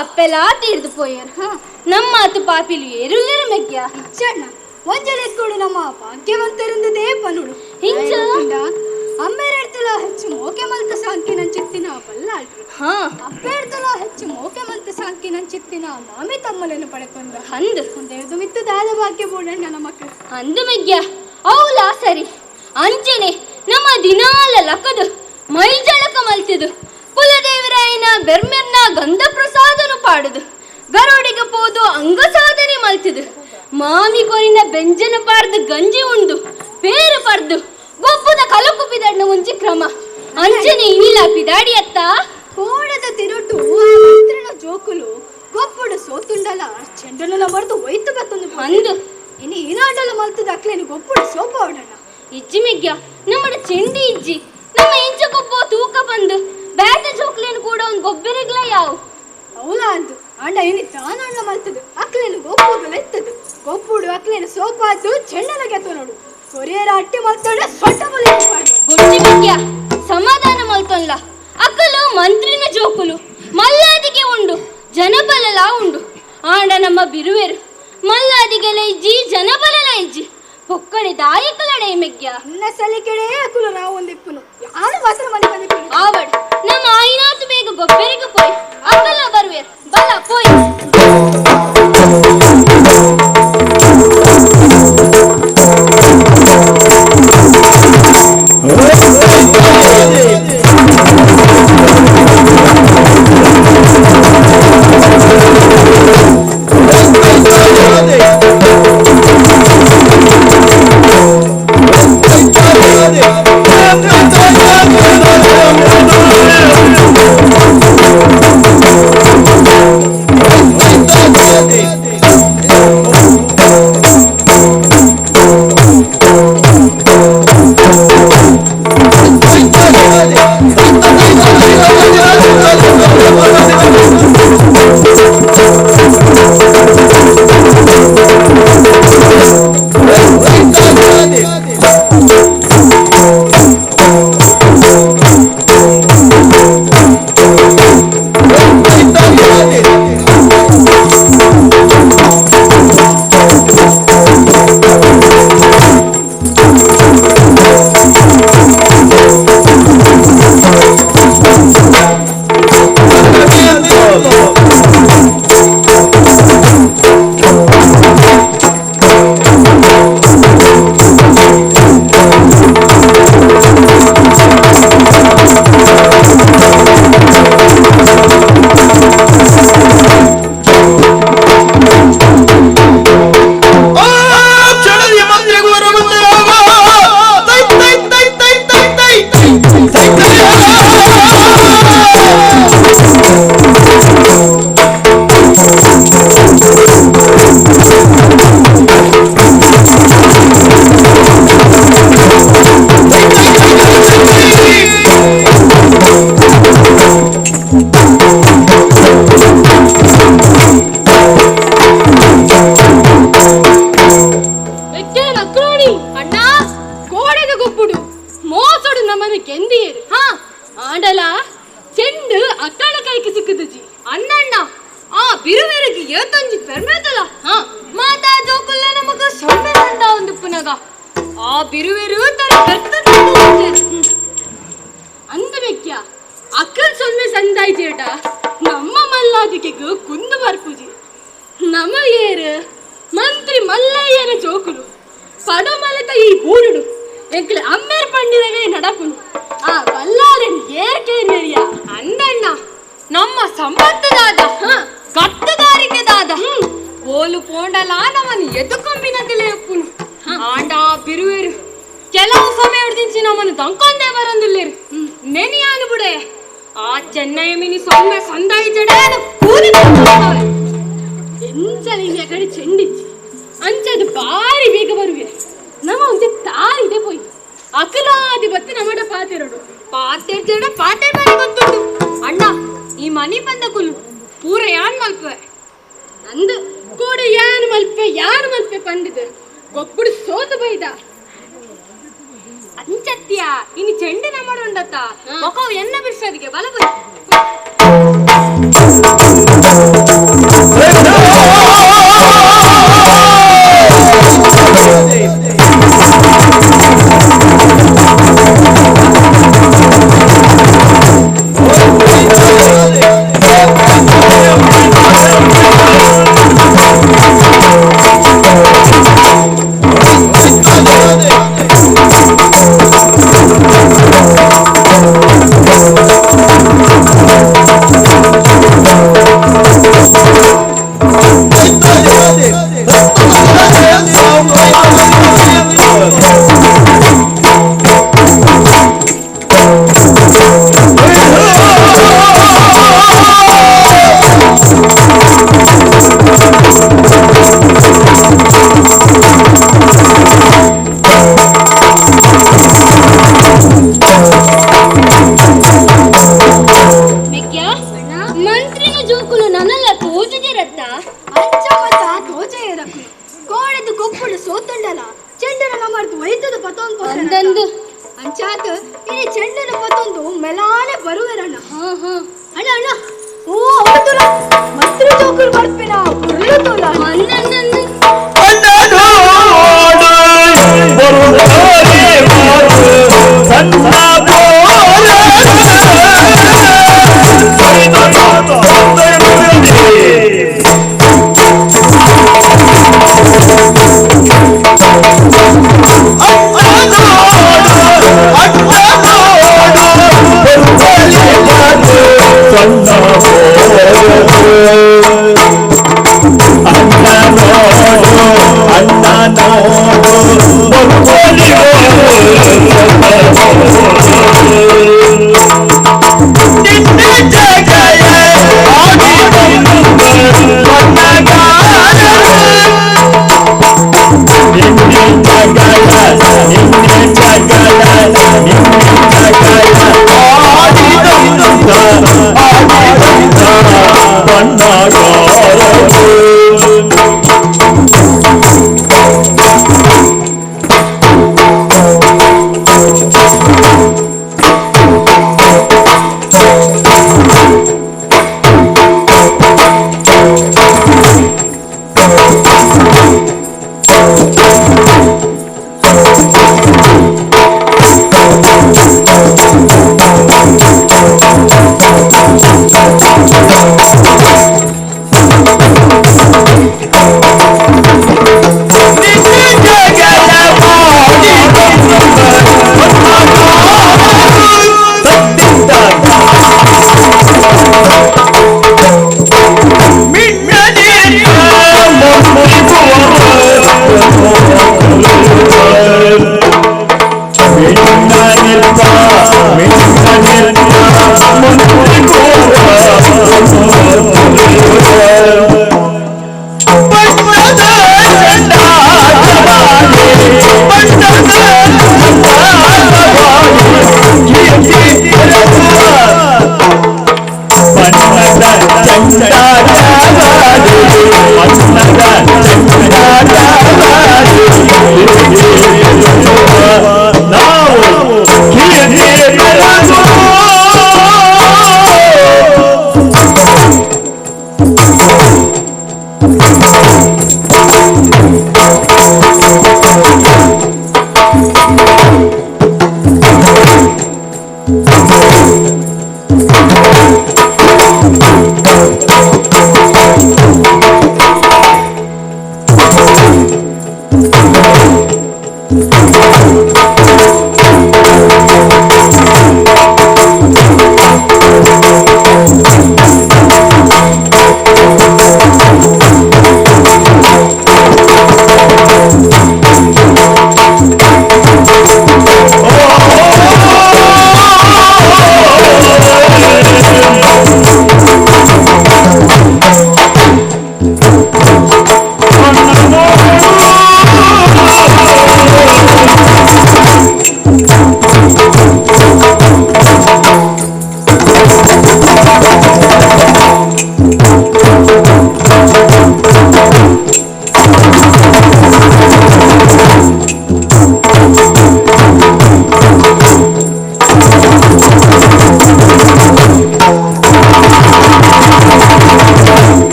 ಅಪ್ಪೆಲಾ ತೀರ್ದು ಪೋಯರು ನಮ್ಮ ಆತು ಪಾಪಿಲು ಏರುಲ್ಲರ ಮೆಗ್ಯ ಇಚ್ಚಣ್ಣ ಒಂಜಲೆಕ್ಕುಡು ನಮ್ಮ ಭಾಗ್ಯವಂತರಿಂದದೇ ಪನುಡು ಹಿಂಚ ಅಮ್ಮೇರೆಡ್ತಲ ಹೆಚ್ಚು ಮೋಕೆ ಮಲ್ತ ಸಾಂಕಿ ನಂಚಿತ್ತಿನ ಬಲ್ಲಾಳ್ರು ಅಪ್ಪೇಡ್ತಲ ಹೆಚ್ಚು ಮೋಕೆ ಮಲ್ತ ಸಾಂಕಿ ನಂಚಿತ್ತಿನ ಮಾಮಿ ತಮ್ಮಲನ್ನು ಪಡೆಕೊಂಡ ಅಂದು ಒಂದೆರಡು ಮಿತ್ತು ದಾದ ಭಾಗ್ಯ ಬೋಡಣ್ಣ ನಮಕ್ ಅಂದು ಮೆಗ್ಯ ಅವಲಾ ಸರಿ ಅಂಚನೆ ನಮ್ಮ ದಿನಾಲ ಲಕದು ಮೈ ಜಳಕ ಮಲ್ತಿದು ಕುಲದೇವರಾಯನ ಬೆರ್ಮೆರ್ನ ಗಂಧ ಪ್ರಸಾದನು ಪಾಡುದು ಅಂಗಸಾಧನೆ ಮಲ್ತಿದ್ ಮಾಮಿ ಕೊರಿನ ಬೆಂಜನ ಪಾರ್ದು ಗಂಜಿ ಉಂಡು ಪೇರು ಪರ್ದು ಗೊಬ್ಬುದ ಕಲಕು ಪಿದಾಡ್ನ ಒಂಜಿ ಕ್ರಮ ಅಂಚನೆ ಇನಿಲ ಪಿದಾಡಿ ಅತ್ತ ಕೋಣದ ತಿರುಟು ಮಂತ್ರಿನ ಜೋಕುಲು ಗೊಬ್ಬುಡು ಸೋತುಂಡಲ ಚೆಂಡನ ಮರ್ದು ಒಯ್ತು ಬತ್ತೊಂದು ಅಂದು ಇನ್ನು ಏನಾಡಲ ಮಲ್ತದ ಅಕ್ಲೇನು ಗೊಬ್ಬುಡು ಸೋಪ ಅವಡಣ್ಣ ಇಜ್ಜಿ ಮೆಗ್ಯ ನಮ್ಮಡ ಚೆಂಡಿ ಇಜ್ಜಿ ನಮ್ಮ ಇಂಚ ಗೊಬ್ಬ ತೂಕ ಬಂದು ಬ್ಯಾಟ ಜೋಕ್ಲೇನು ಕೂಡ ಒಂದು ಗೊಬ್ಬರಿಗ್ಲ ಯಾವು ಅವಲ ಅಂದು ಅಂಡ ಇನಿ ತಾನಣ್ಣ ಮಲ್ತದ ಅಕ್ಲೇನು ಗೊಬ್ಬುದು ಎತ್ತದು ಗೊಬ್ಬುಡು ಅಕ್ಲೇನು ಸೋಪಾದ್ದು ಚೆಂಡನ ಗೆತ್ತ ನೋಡು ಕೊರಿಯರ ಅಟ್ಟಿ ಮಲ್ತೋಡ ಸೊಟ್ಟ ಬಲಿ ಬೊಚ್ಚಿ ಮೆಗ್ಯ ಸಮಾಧಾನ ಮಲ್ತೊನ್ಲ ಅಕ್ಕಲು ಮಂತ್ರಿನ ಜೋಕುಲು ಮಲ್ಲಾದಿಗೆ ಉಂಡು ಜನಬಲಲ ಉಂಡು ಆಂಡ ನಮ್ಮ ಬಿರುವೆರು ಮಲ್ಲಾದಿಗೆಲ ಇಜ್ಜಿ ಜನಬಲಲ ಇಜ್ಜಿ ಪೊಕ್ಕಡೆ ದಾಯಕಲಡೆ ಮೆಗ್ಯ ನನ್ನ ಸಲಿಕೆಡೆ ಅಕುಲು ನಾವು ಒಂದಿಪ್ಪುನು ಯಾರು ಮಾತ್ರ ಮನೆ ಬಂದಿಪ್ಪುನು ಆವಡ್ ನಮ್ಮ ಆಯಿನಾತು ಬೇಗ ಗೊಬ್ಬರಿಗೆ ಪೋಯ್ ಅಕ್ಕಲ ಬರುವೆರ್ ಬಲ ಪೋಯ್ ಅಣ್ಣ ಕೋಡೆದ ಗೊಬ್ಬುಡು ಮೋಸಡು ನಮ್ಮನ್ನು ಗೆಂದಿಯರು ಹಾ ಆಂಡಲ ಚೆಂಡು ಅಕ್ಕಳ ಕೈಗೆ ಸಿಕ್ಕುದುಜಿ ಅಣ್ಣಣ್ಣ ಆ ಬಿರುವೆರಗಿ ಏತೊಂಜಿ ಪೆರ್ಮೆತಲ ಹಾ ಮಾತಾ ಜೋಕುಲ್ಲ ನಮಗ ಸೊಮ್ಮೆ ಸಂದ ಒಂದು ಪುನಗ ಆ ಬಿರುವೆರು ತರ ಅಂದ ಬೆಕ್ಯ ಅಕ್ಕಲ್ ಸೊಮ್ಮೆ ಸಂದಾಯ್ತೇಟ ನಮ್ಮ ಮಲ್ಲಾದಿಗೆ ಕುಂದು ಬರ್ಪುಜಿ ನಮ ಏರು ಮಂತ್ರಿ ಮಲ್ಲಯ್ಯನ ಜೋಕುಲು ಪಡಮಲತ ಈ ಬೂರುಡು ಎಂಕಲ್ ಅಮ್ಮೇರ್ ಪಂಡಿರವೇ ನಡಪುನು ಆ ಬಲ್ಲಾರನ್ ಏರ್ಕೇರಿಯ ಅಂದಣ್ಣ ನಮ್ಮ ಸಂಪತ್ತದಾದ ಕಟ್ಟುಗಾರಿಕೆದಾದ ಓಲು ಪೋಂಡಲ ನಮ್ಮನ್ನು ಎದುಕೊಂಬಿನಗಲೇ ಉಪ್ಪುನು ಆಂಡ ಬಿರುವೆರು ಕೆಲವು ಸಮಯ ಹಿಡ್ದಿಂಚಿ ನಮ್ಮನ್ನು ತಂಕೊಂದೇ ಬರಂದಿಲ್ಲೇರು ನೆನೆಯಾನು ಬಿಡೆ ಆ ಚೆನ್ನೈ ಮಿನಿ ಸೊಮ್ಮೆ ಸಂದಾಯಿ ಜಡ ಕೂಲಿ ಎಂಚಲ ಇಲ್ಲಿ ಕಡೆ ಚೆಂಡಿಚ್ಚಿ ಅಂಚದು ಬಾರಿ ಬೇಗ ಬರುವೆ ನಮ್ಮ ಒಂದೇ ತಾರಿದೆ ಪೋಯ್ ಅಕಲಾದಿ ಬತ್ತಿ ನಮ್ಮಡ ಪಾತೆರಡು ಪಾತೆರ್ ಜಡ ಪಾತೆ ಮನೆ ಗೊತ್ತುಂಟು ಅಣ್ಣ ಈ ಮನಿ ಬಂದ ಕುಲು ಪೂರ ಯಾನ್ ಮಲ್ಪೆ ಅಂದು ಕೂಡ ಯಾನ್ ಮಲ್ಪೆ ಯಾನ್ ಮಲ್ಪೆ ಪಂಡಿದೆ ಗೊಬ್ಬುಡು ಸೋತು ಬೈದ ಅಂಚತ್ಯ ಇನ್ನು ಚೆಂಡು ನಮ್ಮಡ ಉಂಡತ್ತ ಮೊಕವು ಎನ್ನ ಬಿಡ್ಸೋದಿಗೆ ಬಲ ಬೈ Oh, ತೋಜುಜಿರತ್ತ ಅಂಚ ಮತ ತೋಜೆಯರಕು ಕೋಡೆದು ಕೊಪ್ಪುಡು ಸೋತುಂಡಲ ಚೆಂಡನ ನಮರ್ದು ಒಯ್ತದ ಪತೊಂದು ಅಂದಂದು ಅಂಚಾತ ಇನಿ ಚೆಂಡನ ಪತೊಂದು ಮೆಲಾನೆ ಬರುವೆರಣ್ಣ. ಹಾ ಹಾ ಅಣ್ಣ ಅಣ್ಣ ಓ ಹೌದುಲ ಮಸ್ತ್ರ ಜೋಕುಲು ಬರ್ಪಿನ ಪುರ್ಲು ತೋಲ. ಅಂದಂದಂದು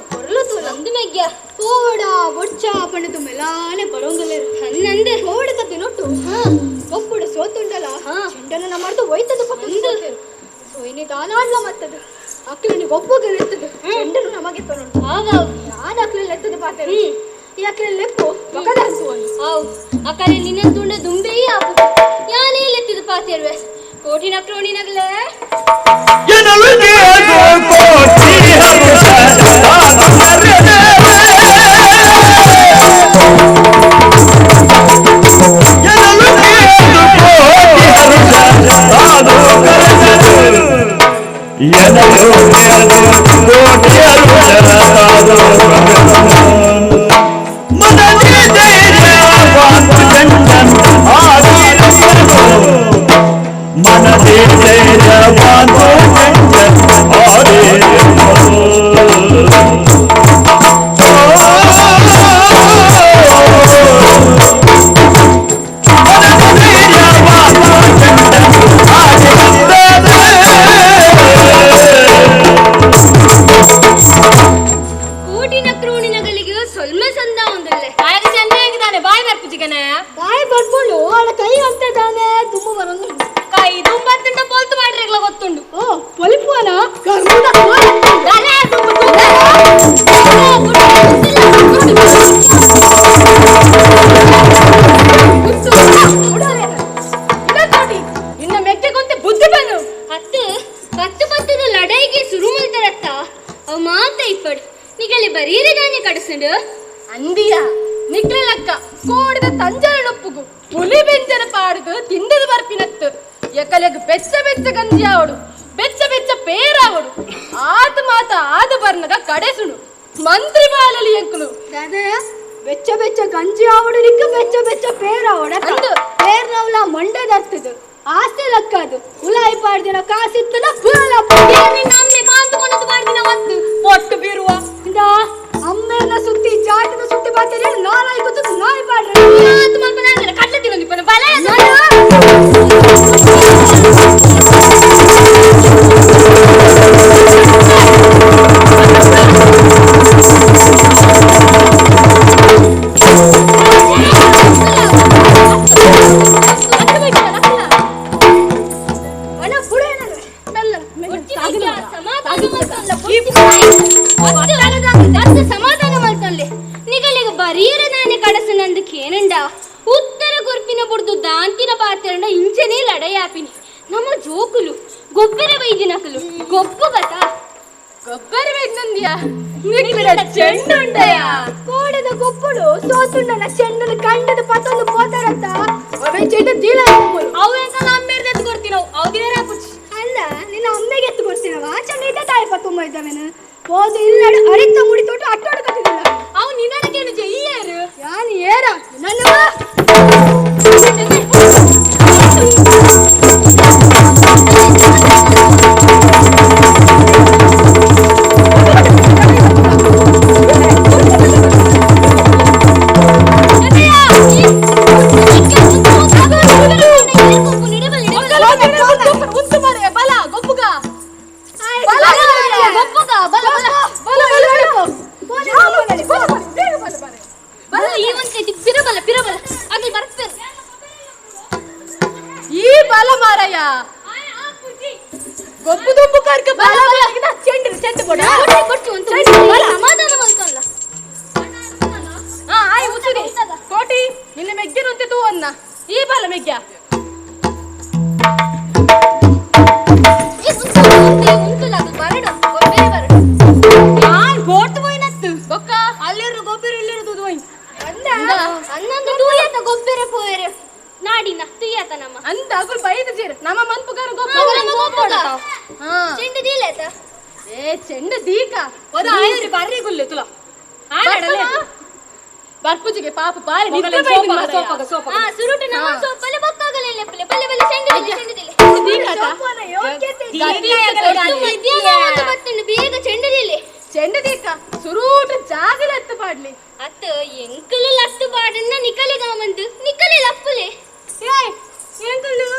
ಪೊರ್ಲು ತೂಲ ಅಂದು ಮೆಗ್ಯ ಕೋಡ ಬೊಚ್ಚ ಪಂಡದು ಮೆಲಾನೆ ಬರೋಂಗಲೇರು ಹನ್ನಂದು ಕೋಡದ ದಿನೊಟ್ಟು ಒಪ್ಪುಡು ಸೋತುಂಡಲ ಚೆಂಡನ ನಮ್ಮರ್ದು ಒಯ್ತದ ಪಕ್ಕ ಸೊಯ್ನಿ ದಾನಾಡ್ಲ ಮತ್ತದು ಅಕ್ಲಿನ ಒಪ್ಪುಗೆ ಎತ್ತದು ಚೆಂಡನು ನಮಗೆ ತೊಗೊಂಡು ನಾನು ಅಕ್ಲಿನ ಎತ್ತದ ಪಾತೆ ಈ ಅಕ್ಲಿನ ಲೆಪ್ಪು ಒಕದ ಹಸುವನು ಆವು ಅಕರೆ ನಿನ್ನ ತುಂಡ ದುಂಬೆಯೇ ಆಪು ಯಾನೇ ಲೆತ್ತಿದ ಪಾತೆರ್ವೆ ಕೋಟಿನ ಕ್ರೋಣಿನಗಲೇ ಕೋಟಿನ ಕ್ರೋಣಿನಗಳಿಗೆ ಸೊಲ್ಮೆ ಸಂದ ಒಂದಲ್ಲೇ ಆಗ ಚೆನ್ನಾಗಿದ್ದಾನೆ ಬಾಯಿ ಬರ್ಪುಜಿಗನ ಬಾಯಿ ಬರ್ಕೊಂಡು ಅವಳ ಕೈ ಅಂತ ತಾನೆ ತುಂಬ ಬರೋದು ಕೈ ದುಂಬತ್ತುಂಡ ಪೊಲ್ತು ಮಾಡ್ರೆಗ್ಲ ಗೊತ್ತುಂಡು ಓ ಪೊಲಿಪುವನ ನಿನ್ನ ಮೆಕ್ಕೆ ಗೊಂತೆ ಬುದ್ಧಿ ಬಂದು ಹತ್ತು ಪತ್ತು ಪತ್ತದ ಲಡೈಗೆ ಸುರು ಮಲ್ತರತ್ತ ಅವ್ ಮಾತ ಇಪ್ಪಡು ನಿಗಲಿ ಬರೀರೆ ದಾನೆ ಕಡಸುಂಡು ಅಂದಿಯ ನಿಕ್ಲಕ್ಕ ಕೋಡಿದ ತಂಜಲ ನೊಪ್ಪುಗು ಪುಲಿ ಬೆಂಜನ ಪಾಡುದು ತಿಂದದ ಬರ್ಪಿನತ್ತು ಎಕಲೆಗ್ ಬೆಚ್ಚ ಬೆಚ್ಚ ಗಂಜಿ ಆವಡು ಬೆಚ್ಚ ಬೆಚ್ಚ ಪೇರಾವಡು ಆತ ಮಾತ ಆದ ಬರ್ನಗ ಕಡೆಸುಣು ಮಂತ್ರಿ ಬಾಲಲಿ ಎಂಕುಲು ಬೆಚ್ಚ ಬೆಚ್ಚ ಗಂಜಿ ಆವಡು ನಿಕ್ಕ ಬೆಚ್ಚ ಬೆಚ್ಚ ಪೇರಾವಡ ಪೇರ್ನವಲ ಮಂಡದರ್ತದು ಆಸ್ತಿ ಲಕ್ಕದು ಉಲಾಯಿ ಪಾಡ್ದಿನ ಕಾಸಿತ್ತನ ಪುರಲ ಅಮ್ಮೆ ಕಾಂತುಕೊಂಡು ಪಾಡ್ದಿನ ಮತ್ತು ಪೊಟ್ಟು ಬೀರುವ ಇಂದ ಅಮ್ಮೇನ ಸುತ್ತಿ ಜಾಟದ ಸುತ್ತಿ ಬಾತೇನೆ ನಾನಾಯಿ ಗೊತ್ತು ನಾಯಿ ಪಾಡ್ರೆ ಆತು ಮಲ್ಪ ನಾನಲ್ಲ ಕಡ್ಲೆ ತಿನ್ನೊಂದಿಪ್ಪನ ಬಲ ಸಮಾಧಾನ ಮಲ್ತೊಲ್ಲೆ ನಿಗಲಿಗ ಬರೀರ ನಾನೇ ಕಡಸು ನಂದು ಕೇನಂಡ ಉತ್ತರ ಗುರ್ಪಿನ ಬುಡ್ದು ದಾಂತಿನ ಪಾತೆರಂಡ ಇಂಚನೇ ಲಡಯಾಪಿನಿ ನಮ್ಮ ಜೋಕುಲು ಗೊಬ್ಬರ ಬೈದಿನಕಲು ಗೊಬ್ಬು ಗತ ಗೊಬ್ಬರ ಬೈದ್ನಂದ್ಯಾ ನಿಕ್ಲಿಡ ಚೆಂಡುಂಡಯ ಕೋಡದ ಗೊಬ್ಬಳು ಸೋತುಂಡನ ಚೆಂಡನ ಕಂಡದ ಪತೊಂದು ಪೋತಾರತ್ತ ಅವೇ ಚೆಂಡು ದೀಲ ಅವು ಎಂಕಲ್ಲ ಅಮ್ಮೇರ್ದ ಎತ್ತು ಕೊಡ್ತೀನವು ಅವು ದೇರ ಪುಚ್ಚಿ ಅಲ್ಲ ನಿನ್ನ ಅಮ್ಮೆಗೆ ಎತ್ತು ಕೊಡ್ತೀನವ ಚೆಂಡು ಇದ್ದ ತಾಯಿ ಪತ್ತುಮ್ಮ ಇದ್ದವೇನು ಹೋದು ಇಲ್ಲ ಅರಿತ ಮುಡಿ ತೊಟ್ಟು ಅಟ್ಟಾಡ್ಕೊತಿದ್ದಿಲ್ಲ ಅವು ನಿನ್ನಡಕೇನು ಜೈಯಾರು ಯಾನು ಏರ ನನ್ನ ಬಲ ಗೊಬ್ಬುಗ ಈ ಬಲ ಮಾರಯ್ಯ ಗೊಬ್ಬು ದುಂಬು ಕರ್ಕ ಬಲ ಚೆಂಡು ಚೆಂಡು ಕೊಡ ಸಮಾಧಾನ ಮಲ್ತಲ್ಲ ಹಾ ಆಯ್ ಉಸುರಿ ಕೋಟಿ ನಿನ್ನ ಮೆಗ್ಗಿನ ತೂ ಅನ್ನ ಈ ಬಲ ಮೆಗ್ಗ ಬೊಕ್ಕ ಅಲ್ಲಿರು ಗೊಬ್ಬರ ಇಲ್ಲಿರು ಹೋಯ್ ಅನ್ನೊಂದು ತೂಯತ ಗೊಬ್ಬರ ಪೋಯರೆ ನಾಡಿನ ತುಯ್ಯತ ನಮ್ಮ ಅಂದ ಅಗುಲ್ ಬೈದ ಜೀರ್ ನಮ್ಮ ಮನ್ಪುಗಾರ ಗೊಬ್ಬರ ಚೆಂಡು ದೀಲೇತ ಏ ಚೆಂಡು ದೀಕ ಒದ ಆಯರಿ ಬರ್ರಿ ಗುಲ್ಲೆ ತುಲ ಬರ್ಪುಜಿಗೆ ಪಾಪ ಬಾರಿ ನಿದ್ದೆ ಬೈದು ಸೋಪಗ ಸೋಪಗ ಹಾ ಸುರುಟು ನಮ್ಮ ಸೋಪಲೆ ಬೊಕ್ಕಾಗಲೆ ಲೆಪ್ಪಲೆ ಬಲೆ ಬಲೆ ಚೆಂಡು ದಿಲೆ ಚೆಂಡು ದಿಲೆ ಮಧ್ಯಾಹ್ನ ಬತ್ತುಂಡು ಬೇಗ ಚೆಂಡು ದಿಲೆ ಚೆಂಡು ದೀಕ ಸುರೂಟು ಜಾಗಲ ಎತ್ತು ಪಾಡ್ಲಿ ಅತ್ತ ಎಂಕಲು ಲತ್ತು ಪಾಡನ್ನ ನಿಕಲೆ ಗಾಮಂದು ನಿಕಲೆ ಲಪ್ಪುಲೆ ಏಯ್ ಎಂಕಲು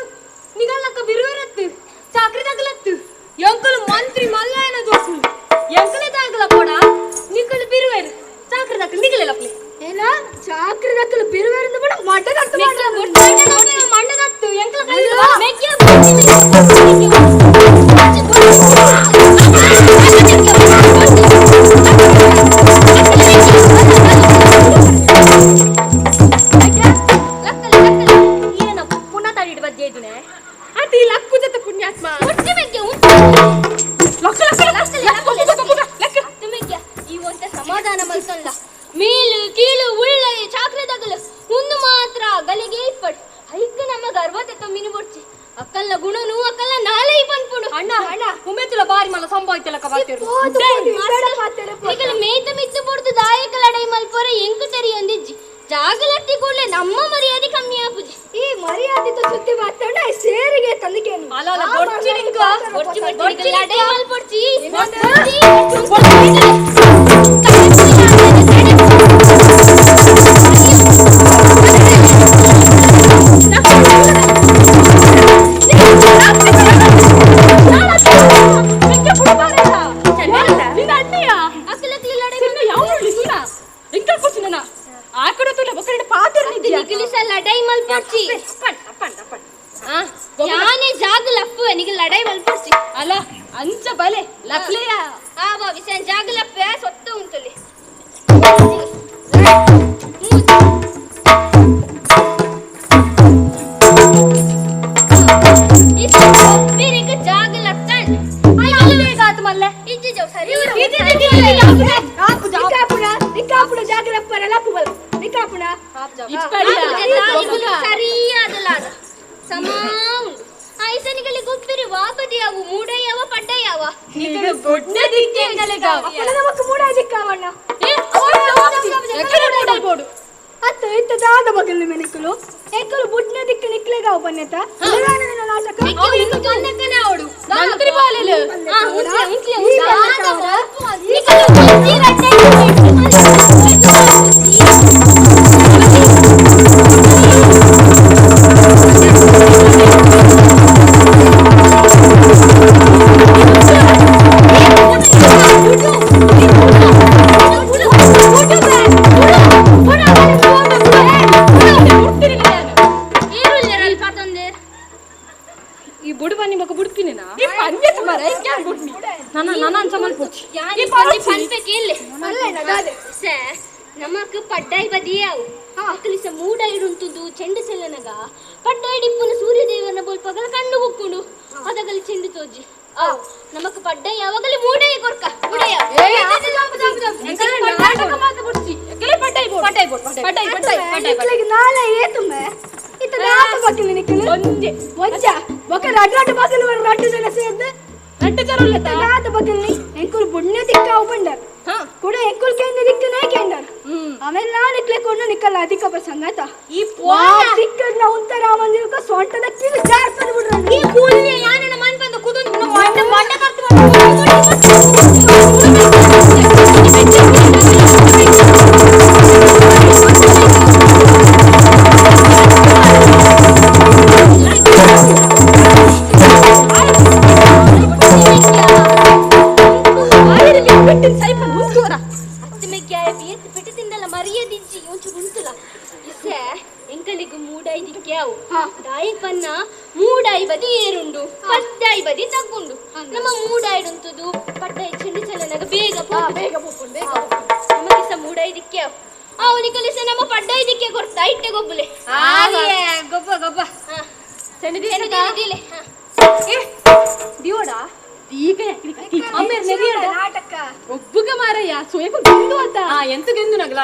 ನಿಗಲ್ಲಕ್ಕ ಬಿರುವೆರತ್ತು ಚಾಕ್ರಿ ತಗಲತ್ತು ಎಂಕಲು ಮಂತ್ರಿ ಮಲ್ಲಾಯನ ದೋಸು ಎಂಕಲೆ ತಾಗಲ ಕೊಡ ನಿಕಲು ಮಲ್ತಲ್ಲ ಮೇಲು ಕೀಳು ಉಳ್ಳೆ ಚಾಕ್ರದಗಲು ಒಂದು ಮಾತ್ರ ಗಲಿಗೆ ಇಪ್ಪಡು ಐಕ್ ನಮ್ಮ ಗರ್ವತೆ ತೊಮ್ಮಿನ ಬೊಡ್ಚಿ ಅಕ್ಕಲ್ಲ ಗುಣನು ಅಕ್ಕಲ್ಲ ನಾಳೆ ಪನ್ಪುಡು ಅಣ್ಣ ಅಣ್ಣ ಉಮ್ಮೆತ್ತುಲ ಬಾರಿ ಮಲ್ಲ ಸಂಭಾಯ್ತಲ್ಲ ಕವಾತಿರು ನಿಗಲ ಮೇತ ಮಿತ್ತು ಬೊಡ್ದು ದಾಯಕ ಲಡೈ ಮಲ್ಪೊರೆ ಎಂಕು ತೆರಿಯೊಂದಿಜ್ಜಿ ಜಾಗಲತ್ತಿ ಕೂಡಲೇ ನಮ್ಮ ಮರ್ಯಾದೆ ಕಮ್ಮಿ ಆಪುಜಿ ಈ ಮರ್ಯಾದೆ ಸುದ್ದಿ ಮಾತಾಡ ಸೇರಿಗೆ ತಂದಿಗೇನು ಅಲ್ಲ ಅಲ್ಲ ಬೊಡ್ಚಿ ನಿಂಕ ಬೊಡ್ಚಿ ಬೊಡ್ಚಿ ಲಡೈ ಮಲ್ಪೊಡ್ಚಿ ಯಾನೆ ಜಾಗ ಲಪ್ಪು ನಿಗ ಲಡೈ ಮಲ್ಪೊಡ್ಚಿ ಅಲ್ಲ ಅಂಚ ಬಲೆ ಲಪ್ಲೆಯ ಆ ಬಾವಿ ಸನ್ ಜಾಗ ಲಪ್ಪೆ ಸೊತ್ತ ಉಂಟಲ್ಲಿ ಜಾಗ ಲತ್ತನ್ ಇಜ್ಜಿ ಸರಿ ನಿಕ್ಕಾಪುಣ ಜಾಗಲಪ್ಪರ ಲಪ್ಪು ಬಲ ನಿಕ್ಕಾಪುಣ ಸರಿಯಾದಲಾದ ಸಮ ಉಂಡು ಐಸನಿಗಲ್ಲಿ ಗೊಬ್ಬಿರಿ ವಾಪದಿ ಯಾವು ಮೂಡಯ್ಯವ ಪಡ್ಡಯ್ಯವ ದೊಡ್ಡ ದಿಕ್ಕೆ ನಮಕ್ ಮೂಡಾಯಿ ದಿಕ್ಕಾವಣ್ಣ ಅತ್ತ ಇತ್ತದಾದ ಬಗಲು ಮೆನಿಕಲು ಎಂಕಲು ಬುಡ್ನ ದಿಕ್ಕು ನಿಕ್ಲೆಗಾವು ಬನ್ನೆತ ನಾಟಕ ಮಂತ್ರಿ ಬಾಲೆಲು ಈ ಬುಡುಬ ನಿಮಗ ಬುಡ್ಪಿನೇನಾ ಈ ಪಂದ್ಯ ಸುಮಾರ ಯಾರು ಬುಡ್ನಿ ನನ್ನ ನನ್ನ ಅಂಚ ಮಲ್ಪೊಚ್ಚಿ ಈ ನಮಕ್ ಪಡ್ಡಾಯಿ ಬದಿಯಾವು ಅಕ್ಕಲಿಸ ಮೂಡೈಡುಂತುದು ಚೆಂಡು ಸೆಲ್ಲನಗ ಪಡ್ಡಾಯಿ ಡಿಪ್ಪುನ ಸೂರ್ಯದೇವನ ಬೋಲ್ಪಗಲ ಕಣ್ಣು ಬುಕ್ಕುಂಡು ಅದಗಲಿ ಚೆಂಡು ತೋಜಿ ಅವು ನಮಕ್ ಪಡ್ಡಾಯಿ ಯಾವಾಗಲೇ ಮೂಡಾಯಿ ಕೊರ್ಕ ಮೂಡಾಯ ನಾಳೆ ಏತುಮ್ಮೆ ಇತ್ತ ನಾಲ್ಕು ಬಾಕಿಲು ನಿಕ್ಕಲು ಒಂಜೆ ಒಂಜ ಬೊಕ ರಡ್ಡು ರಡ್ಡು ಬಾಕಿಲು ರಡ್ಡು ಜನ ಸೇರ್ದು ರಡ್ಡು ಜನ ಉಲ್ಲತ ನಾಲ್ಕು ಬಾಕಿಲು ಎಂಕುಲು ಬುಡ್ನೆ ದಿಕ್ಕ ಅವು ಬಂಡರ್ ಕೂಡ ಎಂಕುಲ್ ಕೇಂದ್ರ ದಿಕ್ಕನೇ ಕೇಂದ್ರ ಆಮೇಲೆ ನಾನು ಇಕ್ಲೆ ಕೊಂಡು ನಿಕ್ಕಲ್ಲ ಅಧಿಕ ಪ್ರಸಂಗ ಆತ ಈ ದಿಕ್ಕದ ಉಂತರ ಒಂದಿರುಕ ಸೊಂಟದ ಕಿವಿ ಜಾರ್ ಬಂದ್ಬಿಡ್ರ ಈ ಕೂದಲೇ ಯಾನನ ಮನ್ ಬಂದು ಕೂದಲು ಮಂಡ ಮಂಡ ಕರ್ತು ಮೂಡಾಯಿ ಬದಿ ಏರುಂಡು ಪಡ್ಡಾಯಿ ಬದಿ ತಗ್ಗುಂಡು ನಮ್ಮ ಮೂಡಾಯಿಡುಂತುದು ಪಡ್ಡಾಯಿ ಚೆಂಡು ಚೆಲ್ಲನಾಗ ಬೇಗ ಬೇಗ ಪೋಪುಂಡು ಬೇಗ ನಮಗೆ ಸಹ ಮೂಡಾಯಿ ದಿಕ್ಕೆ ಅವನಿ ಕಲಿಸ ನಮ್ಮ ಪಡ್ಡಾಯಿ ದಿಕ್ಕೆ ಕೊಡ್ತಾ ಇಟ್ಟೆ ಗೊಬ್ಬಲೆ ಗೊಬ್ಬ ಗೊಬ್ಬ ದಿವಡ ನಾಟಕ ಒಬ್ಬಗ ಮಾರಯ್ಯ ಸೋಯಕು ಗೆಂದು ಆತ ಎಂತ ಗೆಂದು ನಗಲ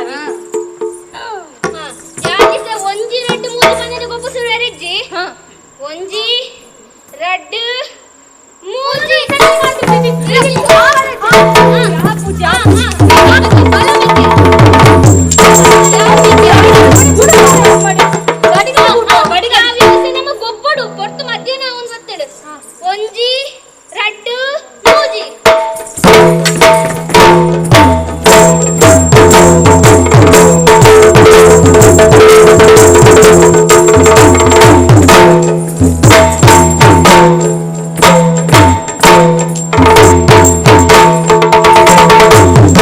ಯಾಕೆ ಒಂಜಿ ರಡ್ಡು ಮೂರು ಕನ್ನಡ ಗೊಬ್ಬ ಸುರಜ್ಜಿ ಒಂಜಿ ರಡ್ಡು ಮೂಜಿ ನಮ್ಮ ಗೊಬ್ಬಡು ಪೊರ್ತು ಮಧ್ಯಾಹ್ನ ಒಂದು ಬತ್ತಡು ಒಂಜಿ ರಡ್ಡು ಮೂಜಿ ಆ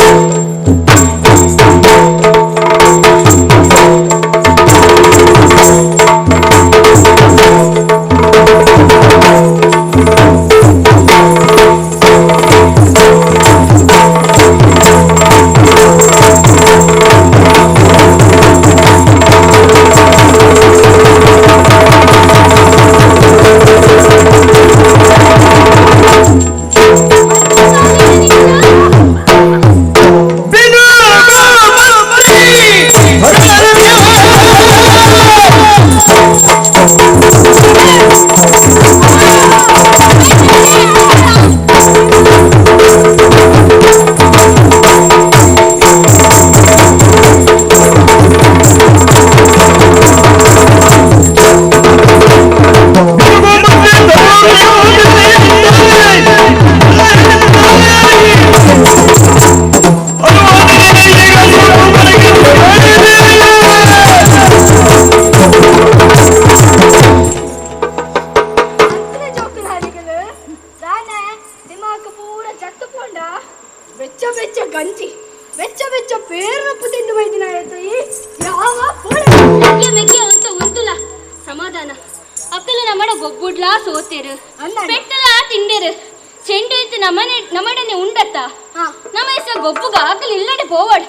ಪೇರೊಪ್ಪು ತಿಂದು ಬೈದಿನ ಆಯ್ತು ಯಾವ ಮೆಕ್ಕೆ ಮೆಕ್ಕೆ ಅಂತ ಉಂತುಲ ಸಮಾಧಾನ ಅಕ್ಕಲು ನಮ್ಮಡ ಗೊಬ್ಬುಡ್ಲಾ ಸೋತೇರು ಪೆಟ್ಟಲ ತಿಂಡೇರು ಚೆಂಡು ಇತ್ತು ನಮ್ಮನೆ ನಮ್ಮಡನೆ ಉಂಡತ್ತ ನಮ್ಮ ಹೆಸರು ಗೊಬ್ಬುಗ ಆಕಲು ಇಲ್ಲಡೆ ಪೋವಡ್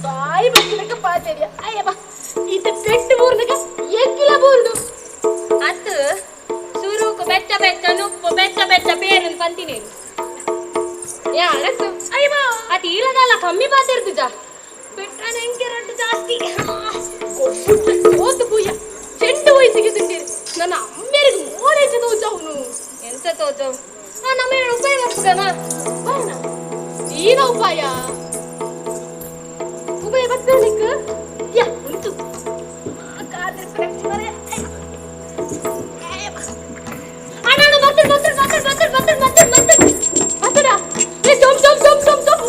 ಬಾಯಿ ಬತ್ತಿನಕ ಪಾತೇರಿ ಅಯ್ಯಪ್ಪ ಈತ ಪೆಟ್ಟು ಬೂರ್ನಕ ಎಕ್ಕಿಲ ಬೂರ್ದು ಅತ್ತು ಸುರುಕು ಬೆಚ್ಚ ಬೆಚ್ಚ ನುಪ್ಪು ಬೆಚ್ಚ ಬೆಚ್ಚ ಪೇರನ್ ಪಂತಿನೇ ಯಾರತ್ತು ಅಯ್ಯಪ್ಪ ಅದು ಇಲ್ಲದಲ್ಲ ಕಮ್ಮಿ ಪಾತಿರ್ತಿಜ ಪೆಟ್ಟನ ಎಂಕೆ ರಡ್ಡು ಜಾಸ್ತಿ ಸೋತು ಪೂಯ ಚೆಂಡು ವಯಸ್ಸಿಗೆ ತಿಂದಿರಿ ನನ್ನ ಅಮ್ಮೇರಿಗೆ ಮೋರೇಜ ತೋಜವನು ಎಂತ ತೋಜವ್ ಆ ನಮ್ಮ ಉಪಾಯ ಬರ್ತದನ ಉಪಾಯನ ಏನ ಉಪಾಯ ಉಪಾಯ ಬರ್ತಲಿಕ್ಕೆ ಯಾ ಉಂಟು ಅಣ್ಣ ಬರ್ತದೆ ಬರ್ತದೆ ಬರ್ತದೆ ಬರ್ತದೆ ಬರ್ತದೆ ಬರ್ತದೆ ಬರ್ತದ ಏ jump jump jump jump jump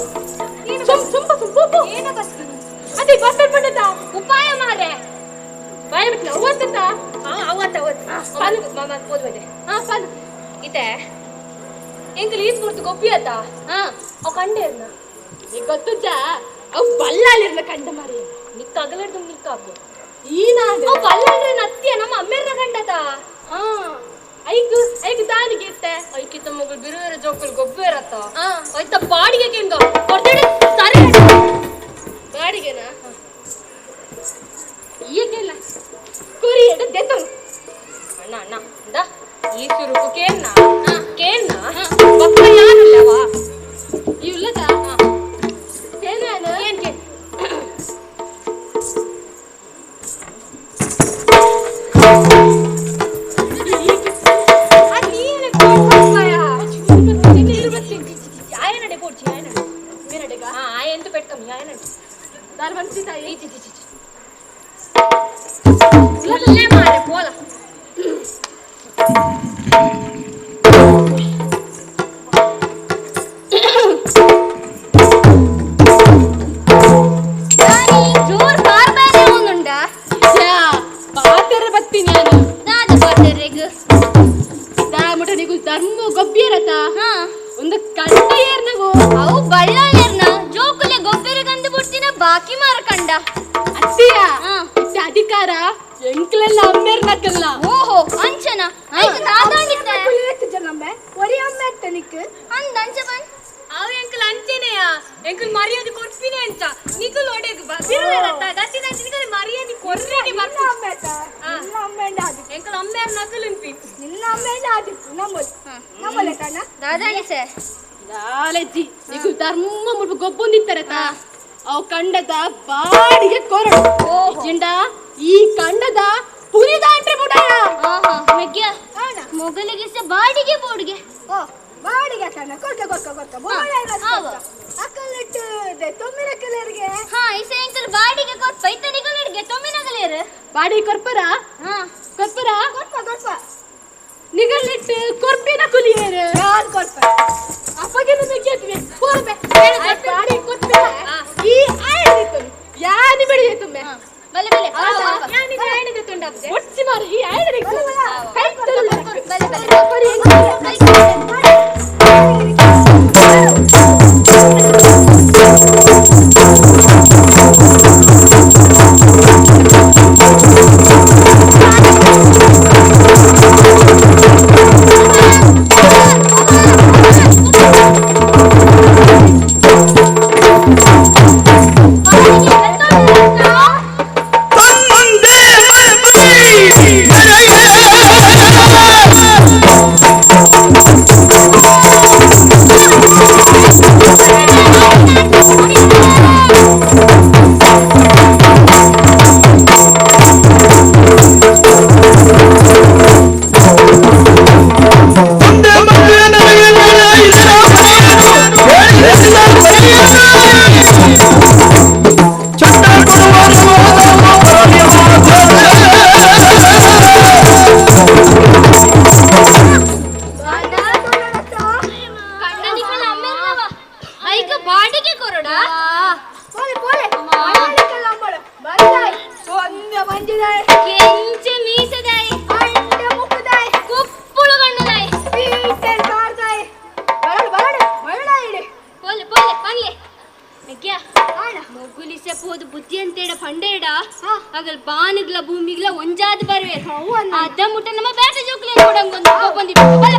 jump jump jump ಏನ ಬರ್ತದೆ ಅದೇ ಬರ್ತದೆ ಬಂದದ ಉಪಾಯ ಮಾರೆ ಬಾಯ ಬಿಟ್ಟು ಅವತ್ತತ್ತ ಹಾ ಅವತ್ತ ಅವತ್ತು ಪಾಲು ಮಾಮ ಹೋದ್ವದೆ ಹಾ ಪಾಲು ಇತ್ತೆ ಎಂಕಲ್ is ಪೂರ್ತಿ ಗೊಪ್ಪಿ ಆತ ಹಾ ಅವ್ ಕಂಡೇರ್ನ ನೀ ಗೊತ್ತುಜ್ಜ ಅವ್ ಬಲ್ಲಾಳಿರ್ನ ಕಂಡ ಮಾರಿ ನಿಕ್ಕ ಅಗಲರ್ದು ನಿಕ್ಕ ಹಾಕು ಈನಾಗ ಅವ್ ಬಲ್ಲಾಳ್ರೆ ನತ್ತಿಯ ನಮ್ಮ ಅಮ್ಮೇರ್ನ ಕಂಡತ ಹಾ ಐಕು ಐಕು ದಾನಿಗೆ ಇತ್ತೆ ಐಕಿತ ಮಗಳು ಬಿರುವೇರ ಜೋಕುಲ್ ಗೊಬ್ಬೇರತ್ತ ಹಾ ಐತ ಬಾಡಿಗೆ ಕೆಂಗ ಕೊಡ್ತೇನೆ ಸರಿ ಬಾಡಿಗೆನಾ ಈಗೆಲ್ಲ ಕುರಿ ಎಡ ದೆತ್ತನು ಅಣ್ಣ ಅಣ್ಣ ಇಂದ ಈ ಸುರುಕು ಕೇರ್ನ ಕೇರ್ನ ಪಕ್ಕ ಯಾರಿಲ್ಲವಾ ಇಲ್ಲದ ಏನೇನು ಏನ್ ಕೇ ಆಯಂತು ಪೆಟ್ಕಮ್ಮಿ ಆಯನಡೆ ದಾಲ್ ಬಂಚಿತಾಯಿ ಈ ಚಿ ಚಿ ಚಿ ಉಲ್ಲೇ ಮಾರೆ ಪೋಲ ಜೋರ್ ಕಾರ್ ಬೇರೆ ಒಂದುಂಡ ಪಾತೆರ ಬತ್ತಿ ನಾನು ದಾದ ಪಾತೆರೆಗ್ ದಾ ಮುಟ ನಿಗು ಧರ್ಮ ಗೊಬ್ಬಿಯರತ ಹಾ ಒಂದು ಕಂಡ ಏರ್ನಗು ಅವು ಬಳ್ಳಾಳೇರ್ನ ಜೋಕುಲೆ ಗೊಬ್ಬರ ಗಂದು ಬಿಡ್ತಿನ ಬಾಕಿ ಮಾರ ಕಂಡ ಅತ್ತಿಯ ಇತ್ತ ಅಧಿಕಾರ ಎಂಕ್ಲೆಲ್ಲ ಅಮ್ಮೇರ್ನಕಲ್ಲ ಓಹೋ ಅಂಚನ ಐಕ ತಾತಾಂಗಿತ್ತೆ ಒರಿ ಅಮ್ಮೆ ಅತ್ತನಿಕ್ ಅಂದ ಅಂಚ ಬನ್ ಅವು ಎಂಕಲ್ ಅಂಚೆನೆಯ ಎಂಕಲ್ ಮರ್ಯಾದೆ ಕೊಡ್ಪಿನ ಅಂಚ ನಿಕಲ್ ಒಡೆಗ್ ಬಿರುವೆರತ್ತ ಗತಿ ನಂಚ ನಿಕಲ್ ಮರ್ಯಾದೆ ಕೊರ್ರೆಗೆ ಬರ್ಪು ನಿನ್ನ ಅಮ್ಮೆಂಡ ಆದಿಪ್ಪು ಎಂಕಲ್ ಅಮ್ಮೇರ್ ನಕಲ್ ಉಂಪಿ ನಿನ್ನ ಅಮ್ಮೆಂಡ ಆದಿಪ್ಪು ನಮ್ಮಲ್ ನಮ್ಮಲೆ ಕಣ್ಣ ದಾದಾಣಿ ಸರ್ ದಾಲೆಜ್ಜಿ ನಿಗು ಧರ್ಮ ಮುಡ್ಬು ಗೊಬ್ಬೊಂದಿತ್ತಾರತ ಅವು ಕಂಡದ ಬಾಡಿಗೆ ಕೊರಡು ಇಜ್ಜಿಂಡ ಈ ಕಂಡದ ಪುರಿದಾಂಟ್ರೆ ಬುಡಾಯ ಆಹಾ ಮೆಗ್ಯ ಮೊಗಲಿಗೆ ಸಹ ಬಾಡಿಗೆ ಬೋಡಿಗೆ ಓ ಬಾಡಿಗೆ ಕಣ್ಣ ಕೊಡ್ಕ ಕೊಡ್ಕ ಕೊಡ್ಕ ಬೋಡ ಅಕ್ಕಲಿಟ್ಟು ತೊಮ್ಮಿನ ಕಲರ್ಗೆ ಹಾ ಈ ಸಾಯಂಕಾಲ ಬಾಡಿಗೆ ಕೊರ್ಪ ಇತ್ತನಿಗಲರಿಗೆ ತೊಮ್ಮಿನಗಲೇರು ಬಾಡಿಗೆ ಕೊರ್ಪರ ಹಾ ಕೊರ್ಪರ ಕೊರ್ಪ ಕೊರ್ಪ ನಿಗಲಿಟ್ಟು ಕೊರ್ಪಿನ ಕುಲಿಯೇರು ಯಾರು ಕೊರ್ಪ ಅಪ್ಪಗೆ ಮೆಗ್ಯತ್ವೆ ಕೊರ್ಪೆ ಬಾಡಿಗೆ ಕೊರ್ಪೆ ಈ ಆಯ್ ಯಾನಿ ಬೆಳೆಯ ತುಮ್ಮೆ ಬಲೆ ಬಲೆ ಯಾನಿ ಆಯಣದ ತುಂಡಾಪ್ಜೆ ಒಚ್ಚಿ ಮಾರಿ ಈ ಆಯಣದ ಕೈ ಬಲೆ ಬಲೆ ತನ್ನಂದೇ ಮೈ ಕೊಡಂಗೊಂದು ಬಂದಿ ಬಲ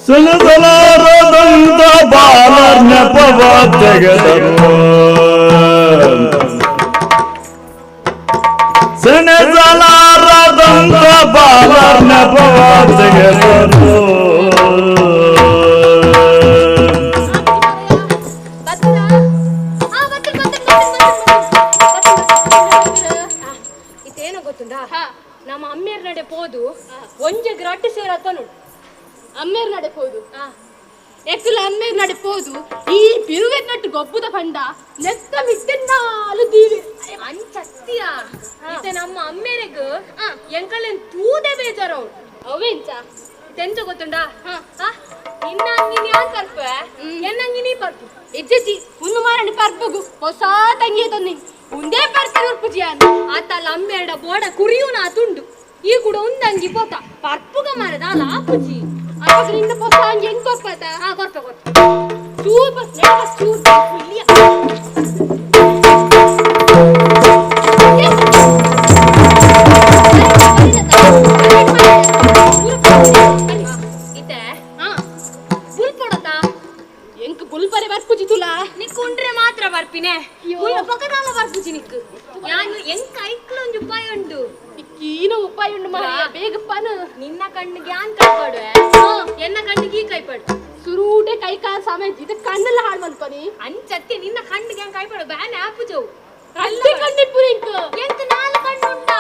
ಸುಲಸಲಾರದಂತ ಬಾಲರ್ನಪವ ತೆಗೆದರು ಸೆಣಸಲಾರದಂತ ಬಾಲರ್ನಪವ ತೆಗೆದರು ಇದೇನೋ ಗೊತ್ತುಂಟಾ ನಮ್ಮ ಅಮ್ಮೇರ್ ನಡೆ ಪೋದು ಒಂಜೆ ಗ್ರಡ್ಡು ಸೇರತ್ತ ನೋಡು ಅಮ್ಮೇರ್ ನಡೆ ಪೋದು ಎಕ್ಕಲ ಅಮ್ಮೇರ್ ನಡೆ ಪೋದು ಈ ಬಿರುವೆ ನಟ್ಟು ಗೊಬ್ಬುದ ಪಂಡ ನೆತ್ತ ಮಿತ್ತೆ ನಾಲು ದೀವಿ ಅಂಚತ್ತಿಯ ಇತ್ತೆ ನಮ್ಮ ಅಮ್ಮೇರೆಗ್ ಎಂಕಲೆನ್ ತೂದೆ ಬೇಜಾರ ಅವ್ರು ಅವೆಂಚ ತೆಂಚ ಗೊತ್ತುಂಡಾ ನಿನ್ನ ಅಂಗಿನಿ ಯಾನ್ ಪರ್ಪೆ ಎನ್ನಂಗಿನಿ ಪರ್ಪು ಇಜ್ಜಿ ಒಂದು ಮಾರಣ ಪರ್ಪುಗು ಹೊಸ ತಂಗಿ ತಂದಿ ಒಂದೇ ಪರ್ಪೆ ಉರ್ಪುಜಿಯಾನ್ ಆತಲ್ಲ ಅಮ್ಮೇರಡ ಬೋಡ ಕುರಿಯೂನ ಆತುಂಡು ಈ ಕೂಡ ಒಂದಂಗಿ ಪೋತ ಪರ್ಪುಗ ಮಾರದ ಅಲ್ಲ ಆಪುಜಿ ಅವಾಗ ನಿನ್ನ ಪೊಸ ಅಂಗಿ ಹೆಂಗ್ ಕೊರ್ಪತ ಹಾ ಕೊರ್ಪೆ ಕೊರ್ಪೆ ಚೂರ್ ಬಸ್ ನೆಡ ಚೂರ್ ಇಲ್ಲಿಯ ಇತ್ತೆ ಬುಲ್ ಪೊಡತಾ ಎಂಕ್ ಬುಲ್ ಬರೆ ಬರ್ಪುಜಿ ತುಲಾ ನಿಕ್ ಉಂಡ್ರೆ ಮಾತ್ರ ಬರ್ಪಿನೆ ಪಕ್ಕದಾಲ ಬರ್ಪುಜಿ ನಿಕ್ ಯಾನು ಎಂಕ್ ಐಕ್ಲೊಂಜಿ ಉಪಾಯ ಉಂಟು ಈನ ಉಪಾಯ ಉಂಟು ಮಾರಾಯ ಬೇಗ ಪನ ನಿನ್ನ ಕಣ್ಣಿಗೆ ಯಾನ್ ಕೈ ಪಡುವೆ ಎನ್ನ ಕಣ್ಣಿಗೆ ಈ ಕೈ ಪಡು ಸುರೂಟೆ ಕೈ ಕಾಲು ಸಮಯ ಇದು ಕಣ್ಣೆಲ್ಲ ಹಾಳು ಮಲ್ಪನಿ ಅಂಚತ್ತೆ ನಿನ್ನ ಕಣ್ಣಿಗೆ ಯಾನ್ ಕೈ ಪಡು ಬ್ಯಾನ್ ಆಪುಜವು ಅಲ್ಲಿ ಕಣ್ಣಿಪ್ಪು ಎಂಕ್ ಎಂಕ್ ನಾಲ್ ಕಣ್ಣು ಉಂಟಾ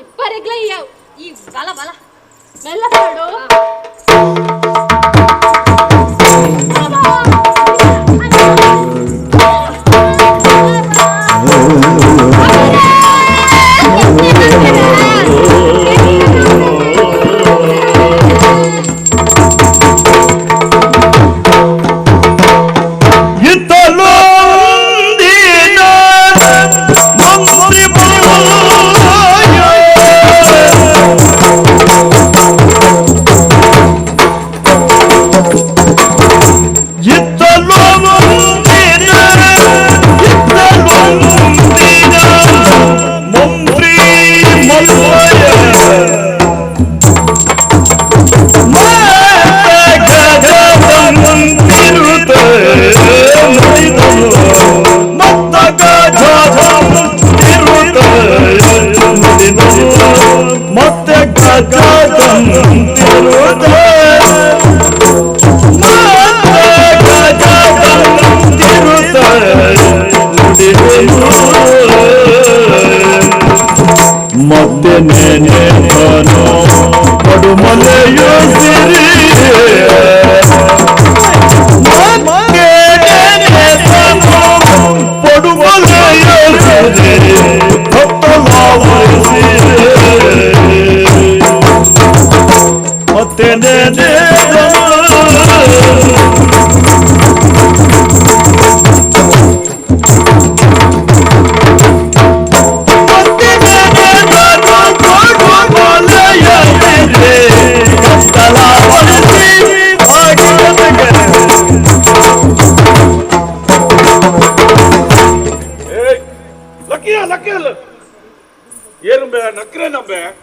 ಇಪ್ಪರೆಗ್ಲ ಇಯಾವ್ ಈ ಬಲ ಬಲ ಮೆಲ್ಲ ಪಡು ಮತ್ತೆ ನೆನೆದನು ಪಡುಮಲೆಯು ಸಿರಿ ಮತ್ತೆ ನೆನೆದನು ಪಡುಮಲೆಯು ಸಿರಿ ಕತ್ತಲಾವರಿಸಿರಿ ಮತ್ತೆ ನೆನೆದನು ನಕ್ರೆ ನಂಬೆ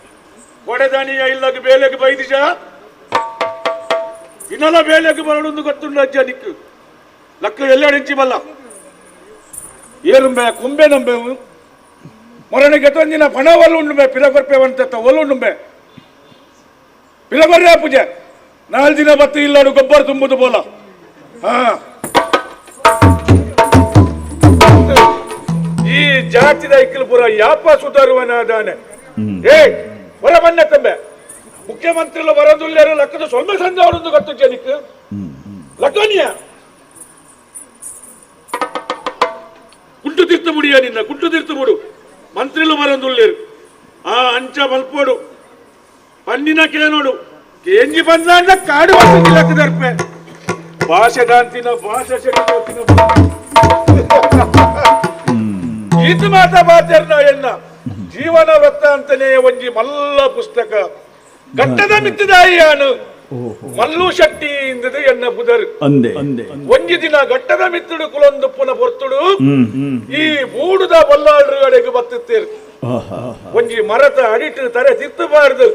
ಕೊಡೆದಾನಿಯ ಇಲ್ಲಗೆ ಬೇಲೆಗೆ ಬೈದಿಜ ಇನ್ನೆಲ್ಲ ಬೇಲೆಗೆ ಬರಡೊಂದು ಗೊತ್ತುಂಡು ಅಜ್ಜ ನಿಕ್ಕು ಲಕ್ಕ ಎಲ್ಲೆಡಿಂಚಿ ಬಲ್ಲ ಏರುಂಬೆ ಕುಂಬೆ ನಂಬೆ ಮೊರಣಿಗೆ ತೊಂದಿನ ಪಣ ಒಲ್ಲು ಉಂಡುಂಬೆ ಪಿಲಗೊರ್ಪೆ వంತ ಒಲ್ಲು ಉಂಡುಂಬೆ ಪಿಲಗೊರ್ರೆ ಪೂಜೆ ನಾಲ್ ದಿನ ಬತ್ತು ಇಲ್ಲಡು ಗೊಬ್ಬರ ತುಂಬುದು ಬೋಲ ಹಾ ಈ ಜಾತಿದ ಇಕ್ಕಲ್ಪುರ ಯಾಪ ಸುಧಾರುವನಾದಾನೆ ಏ ಹೊರ ಬನ್ನ ತಂಬೆ ಮುಖ್ಯಮಂತ್ರಿಲು ಬರೋದುಲ್ಲೇರು ಲಕ್ಕದ ಸೊಲ್ಮೆ ಸಂಜಾವರೊಂದು ಗೊತ್ತು ಜನಿಕ್ ಲಕ್ಕನಿಯ ಕುಂಟು ತೀರ್ತು ಮುಡಿಯ ನಿನ್ನ ಕುಂಟು ತೀರ್ತು ಮುಡು ಮಂತ್ರಿಲು ಬರೋದುಲ್ಲೇರು ಆ ಅಂಚ ಮಲ್ಪೋಡು ಪನ್ನಿನ ಕೇನೋಡು ಕೇಂಜಿ ಬಂದ ಕಾಡು ವಸತಿ ಲಕ್ಕದರ್ಪೆ ಭಾಷೆ ದಾಂತಿನ ಭಾಷೆ ಶಕ್ತಿ ಈತ ಮಾತಾ ಬಾತೆರ್ನ ಎನ್ನ ಜೀವನ ವೃತ್ತ ಅಂತನೇ ಒಂಜಿ ಮಲ್ಲ ಪುಸ್ತಕ ಗಟ್ಟದ ಮಿತ್ತದಾಯಿಯಾನು ಮಲ್ಲು ಶಕ್ತಿ ಇಂದದು ಎನ್ನ ಬುದರು ಒಂಜಿ ದಿನ ಗಟ್ಟದ ಮಿತ್ತುಡು ಕುಲೊಂದು ಪುನ ಪೊರ್ತುಡು ಈ ಬೂಡುದ ಬಲ್ಲಾಳ್ರು ಅಡೆಗೆ ಬತ್ತುತ್ತೇರು ಒಂಜಿ ಮರತ ಅಡಿಟ್ಟು ತರೆ ತಿತ್ತಬಾರದು